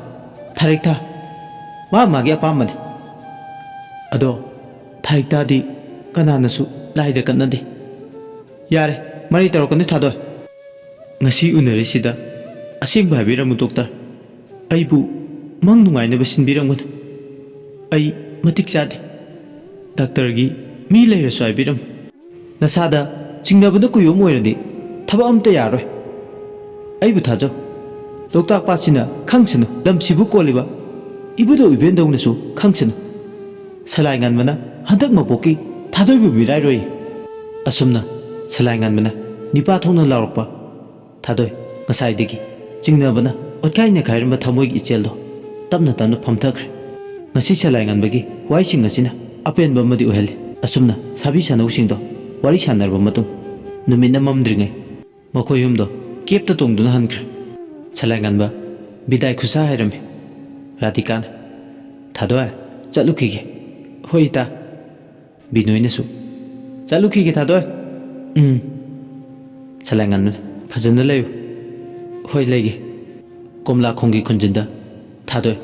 ꯊꯥꯔꯤꯛꯊꯥ, ꯃꯥ ꯃꯥꯒꯤ ꯑꯄꯥꯝꯕꯅꯤ꯫ ꯑꯗꯣ ꯊꯥꯔꯤꯛꯊꯥꯗꯤ ꯀꯅꯥꯅꯁꯨ ꯂꯥꯏꯗ ꯀꯠꯅꯗꯦ꯫ ꯌꯥꯔꯦ, ꯃꯔꯩ ꯇꯧꯔꯛꯀꯅꯨ ꯊꯥꯗꯣꯏ꯫ ꯉꯁꯤ ꯎꯅꯔꯤꯁꯤꯗ ꯑꯁꯦꯡꯕ ꯍꯥꯏꯕꯤꯔꯝꯃꯨ ꯗꯣꯛꯇꯔ꯫ ꯑꯩꯕꯨ ꯃꯪ ꯅꯨꯡꯉꯥꯏꯅꯕ ꯁꯤꯟꯕꯤꯔꯝꯒꯅꯨ꯫ ꯑꯩ ꯃꯇꯤꯛ ꯆꯥꯗꯦ꯫ ꯗꯥꯛꯇꯔꯒꯤ ꯃꯤ ꯂꯩꯔꯁꯨ ꯍꯥꯏꯕꯤꯔꯝꯃꯨ꯫ ꯅꯁꯥꯗ ꯆꯤꯡꯅꯕꯗ ꯀꯨꯌꯣꯝ ꯑꯣꯏꯔꯗꯤ ꯊꯕꯛ ꯑꯝꯇ ꯌꯥꯔꯣꯏ꯫ ꯑꯩꯕꯨ ꯊꯥꯖꯧ꯫ ꯂꯣꯛꯇꯥꯛ ꯄꯥꯠꯁꯤꯅ ꯈꯪꯁꯅꯨ, ꯂꯝꯁꯤꯕꯨ ꯀꯣꯜꯂꯤꯕ ꯏꯕꯨꯙꯧ ꯏꯕꯦꯟꯗꯧꯅꯁꯨ ꯈꯪꯁꯅꯨ꯫ ꯁꯂꯥꯏ ꯉꯟꯕꯅ ꯍꯟꯗꯛ ꯃꯄꯣꯛꯀꯤ ꯊꯥꯗꯣꯏꯕꯨ ꯃꯤꯔꯥꯏꯔꯣꯏ꯫ ꯑꯁꯨꯝꯅ ꯁꯂꯥꯏ ꯉꯟꯕꯅ ꯅꯤꯄꯥ ꯊꯣꯛꯅ ꯂꯥꯎꯔꯛꯄ ꯊꯥꯗꯣꯏ ꯉꯁꯥꯏꯗꯒꯤ ꯆꯤꯡꯅꯕꯅ ꯑꯣꯠꯈꯥꯏ ꯅꯩꯈꯥꯏꯔꯝꯕ ꯊꯃꯣꯏꯒꯤ ꯏꯆꯦꯜꯗꯣ ꯇꯞꯅ ꯇꯞꯅ ꯐꯝꯊꯈ꯭ꯔꯦ꯫ ꯉꯁꯤ ꯁꯂꯥꯏ ꯉꯟꯕꯒꯤ ꯋꯥꯍꯩꯁꯤꯡ ꯑꯁꯤꯅ ꯑꯄꯦꯟꯕ ꯑꯃꯗꯤ ꯑꯣꯏꯍꯜꯂꯤ꯫ ꯑꯁꯨꯝꯅ ꯁꯥꯕꯤ ꯁꯥꯅꯧꯁꯤꯡꯗꯣ ꯋꯥꯔꯤ ꯁꯥꯟꯅꯔꯕ ꯃꯇꯨꯡ ꯅꯨꯃꯤꯠꯅ ꯃꯝꯗ꯭ꯔꯤꯉꯩ ꯃꯈꯣꯏ ꯑꯍꯨꯝꯗꯣ ꯀꯦꯞꯇ ꯇꯣꯡꯗꯨꯅ ꯍꯟꯈ꯭ꯔꯦ꯫ ꯁꯂꯥꯏ ꯉꯟꯕ ꯕꯤꯗꯥꯏ ꯈꯨꯁꯥ ꯍꯥꯏꯔꯝꯃꯤ꯫ ꯔꯥꯙꯤꯀꯥꯅ, "ꯊꯥꯗꯣꯏ, ꯆꯠꯂꯨꯈꯤꯒꯦ꯫" "ꯍꯣꯏ ꯏꯇꯥ꯫" ꯕꯤꯅꯣꯏꯅꯁꯨ, "ꯆꯠꯂꯨꯈꯤꯒꯦ ꯊꯥꯗꯣꯏ꯫" "ꯎꯝ꯫" ꯁꯂꯥꯏ ꯉꯟꯕꯅ, "ꯐꯖꯅ ꯂꯩꯌꯨ꯫" "ꯍꯣꯏ, ꯂꯩꯒꯦ꯫" ꯀꯣꯝꯂꯥꯈꯣꯡꯒꯤ ꯈꯨꯟꯖꯤꯟꯗ ꯊꯥꯗꯣꯏ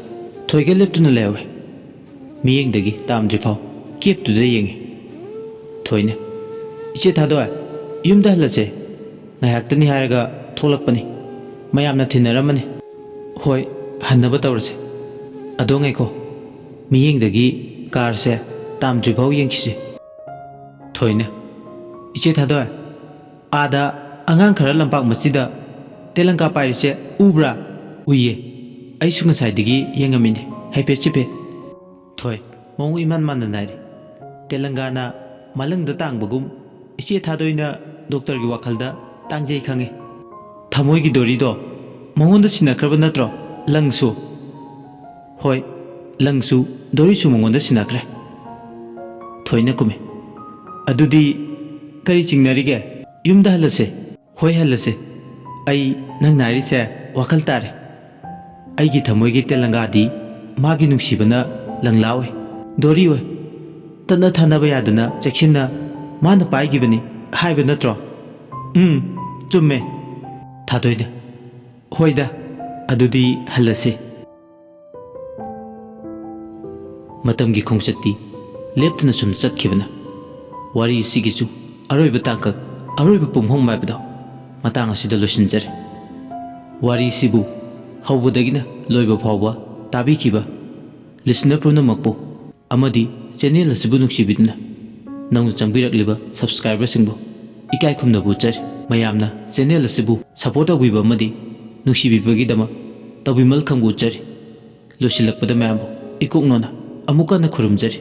ꯊꯣꯏꯒ ꯂꯦꯞꯇꯨꯅ ꯂꯩꯍꯧꯋꯦ꯫ ꯃꯤꯠꯌꯦꯡꯗꯒꯤ ꯇꯥꯝꯗ꯭ꯔꯤꯐꯥꯎ ꯀꯦꯞꯇꯨꯗ ꯌꯦꯡꯉꯤ꯫ ꯊꯣꯏꯅ, "ꯏꯆꯦ ꯊꯥꯗꯣꯏ, ꯌꯨꯝꯗ ꯍꯜꯂꯁꯦ꯫ ꯉꯥꯏꯍꯥꯛꯇꯅꯤ ꯍꯥꯏꯔꯒ ꯊꯣꯛꯂꯛꯄꯅꯤ꯫ ꯃꯌꯥꯝꯅ ꯊꯤꯟꯅꯔꯝꯃꯅꯤ꯫" "ꯍꯣꯏ, ꯍꯟꯅꯕ ꯇꯧꯔꯁꯦ꯫ ꯑꯗꯣ ꯉꯥꯏꯈꯣ, ꯃꯤꯠꯌꯦꯡꯗꯒꯤ ꯀꯥꯔꯁꯦ ꯇꯥꯝꯗ꯭ꯔꯤꯐꯥꯎ ꯌꯦꯡꯈꯤꯁꯦ꯫" ꯊꯣꯏꯅ, "ꯏꯆꯦ ꯊꯥꯗꯣꯏ, ꯑꯥꯗ ꯑꯉꯥꯡ ꯈꯔ ꯂꯝꯄꯥꯛ ꯃꯆꯤꯗ ꯇꯦꯂꯪꯀꯥ ꯄꯥꯏꯔꯤꯁꯦ ꯎꯕ꯭ꯔꯥ?" "ꯎꯏꯌꯦ꯫ ꯑꯩꯁꯨ ꯉꯁꯥꯏꯗꯒꯤ ꯌꯦꯡꯉꯝꯃꯤꯅꯦ, ꯍꯥꯏꯐꯦꯠ ꯆꯤꯐꯦꯠ꯫ ꯊꯣꯏ, ꯃꯑꯣꯡ ꯏꯃꯥꯟ ꯃꯥꯟꯅ ꯅꯥꯏꯔꯤ꯫ ꯇꯦꯂꯪꯒꯥꯅ ꯃꯥꯂꯪꯗ ꯇꯥꯡꯕꯒꯨꯝ ꯏꯆꯦ ꯊꯥꯗꯣꯏꯅ ꯗꯣꯛꯇꯔꯒꯤ ꯋꯥꯈꯜꯗ ꯇꯥꯡꯖꯩ ꯈꯪꯉꯤ꯫ ꯊꯃꯣꯏꯒꯤ ꯗꯣꯔꯤꯗꯣ ꯃꯉꯣꯟꯗ ꯁꯤꯟꯅꯈ꯭ꯔꯕ ꯅꯠꯇ꯭ꯔꯣ? ꯂꯪꯁꯨ? ꯍꯣꯏ, ꯂꯪꯁꯨ ꯗꯣꯔꯤꯁꯨ ꯃꯉꯣꯟꯗ ꯁꯤꯟꯅꯈ꯭ꯔꯦ꯫ ꯊꯣꯏꯅ ꯀꯨꯝꯃꯤ꯫ ꯑꯗꯨꯗꯤ ꯀꯔꯤ ꯆꯤꯡꯅꯔꯤꯒꯦ? ꯌꯨꯝꯗ ꯍꯜꯂꯁꯦ꯫ ꯍꯣꯏ, ꯍꯜꯂꯁꯦ꯫ ꯑꯩ ꯅꯪꯅ ꯍꯥꯏꯔꯤꯁꯦ ꯋꯥꯈꯜ ꯇꯥꯔꯦ꯫ ꯑꯩꯒꯤ ꯊꯃꯣꯏꯒꯤ ꯇꯦꯂꯪꯒꯥꯗꯤ ꯃꯥꯒꯤ ꯅꯨꯡꯁꯤꯕꯅ ꯂꯪꯂꯥ ꯑꯣꯏ꯫ ꯗꯣꯔꯤ ꯑꯣꯏ꯫ ꯇꯠꯅ ꯊꯥꯅꯕ ꯌꯥꯗꯅ ꯆꯦꯛꯁꯤꯟꯅ ꯃꯥꯅ ꯄꯥꯏꯈꯤꯕꯅꯤ ꯍꯥꯏꯕ ꯅꯠꯇ꯭ꯔꯣ? ꯎꯝ, ꯆꯨꯝꯃꯦ꯫ ꯊꯥꯗꯣꯏꯅ꯫ ꯍꯣꯏꯗ, ꯑꯗꯨꯗꯤ ꯍꯜꯂꯁꯤ꯫ ꯃꯇꯝꯒꯤ ꯈꯣꯡꯆꯠꯇꯤ ꯂꯦꯞꯇꯅ ꯁꯨꯝ ꯆꯠꯈꯤꯕꯅ ꯋꯥꯔꯤ ꯑꯁꯤꯒꯤꯁꯨ ꯑꯔꯣꯏꯕ ꯇꯥꯡꯀꯛ, ꯑꯔꯣꯏꯕ ꯄꯨꯡꯐꯝ ꯍꯥꯏꯕꯗꯣ ꯃꯇꯥꯡ ꯑꯁꯤꯗ ꯂꯣꯏꯁꯤꯟꯖꯔꯦ꯫ ꯋꯥꯔꯤꯁꯤꯕꯨ ꯍꯧꯕꯗꯒꯤꯅ ꯂꯣꯏꯕ ꯐꯥꯎꯕ ꯇꯥꯕꯤꯈꯤꯕ listener ꯄꯨꯝꯅꯃꯛꯄꯨ ꯑꯃꯗꯤ channel ꯑꯁꯤꯕꯨ ꯅꯨꯡꯁꯤꯕꯤꯗꯨꯅ ꯅꯧꯅ ꯆꯪꯕꯤꯔꯛꯂꯤꯕ subscriberꯁꯤꯡꯕꯨ ꯏꯀꯥꯏ ꯈꯨꯝꯅꯕ ꯎꯠꯆꯔꯤ꯫ ꯃꯌꯥꯝꯅ channel ꯑꯁꯤꯕꯨ support ꯇꯧꯕꯤꯕ ꯑꯃꯗꯤ ꯅꯨꯡꯁꯤꯕꯤꯕꯒꯤꯗꯃꯛ ꯇꯧꯕꯤꯃꯜ ꯈꯪꯕ ꯎꯠꯆꯔꯤ꯫ ꯂꯣꯏꯁꯤꯜꯂꯛꯄꯗ ꯃꯌꯥꯝꯕꯨ ꯏꯀꯣꯛ ꯅꯣꯟꯅ ꯑꯃꯨꯛ ꯍꯟꯅ ꯈꯨꯔꯨꯝꯖꯔꯤ꯫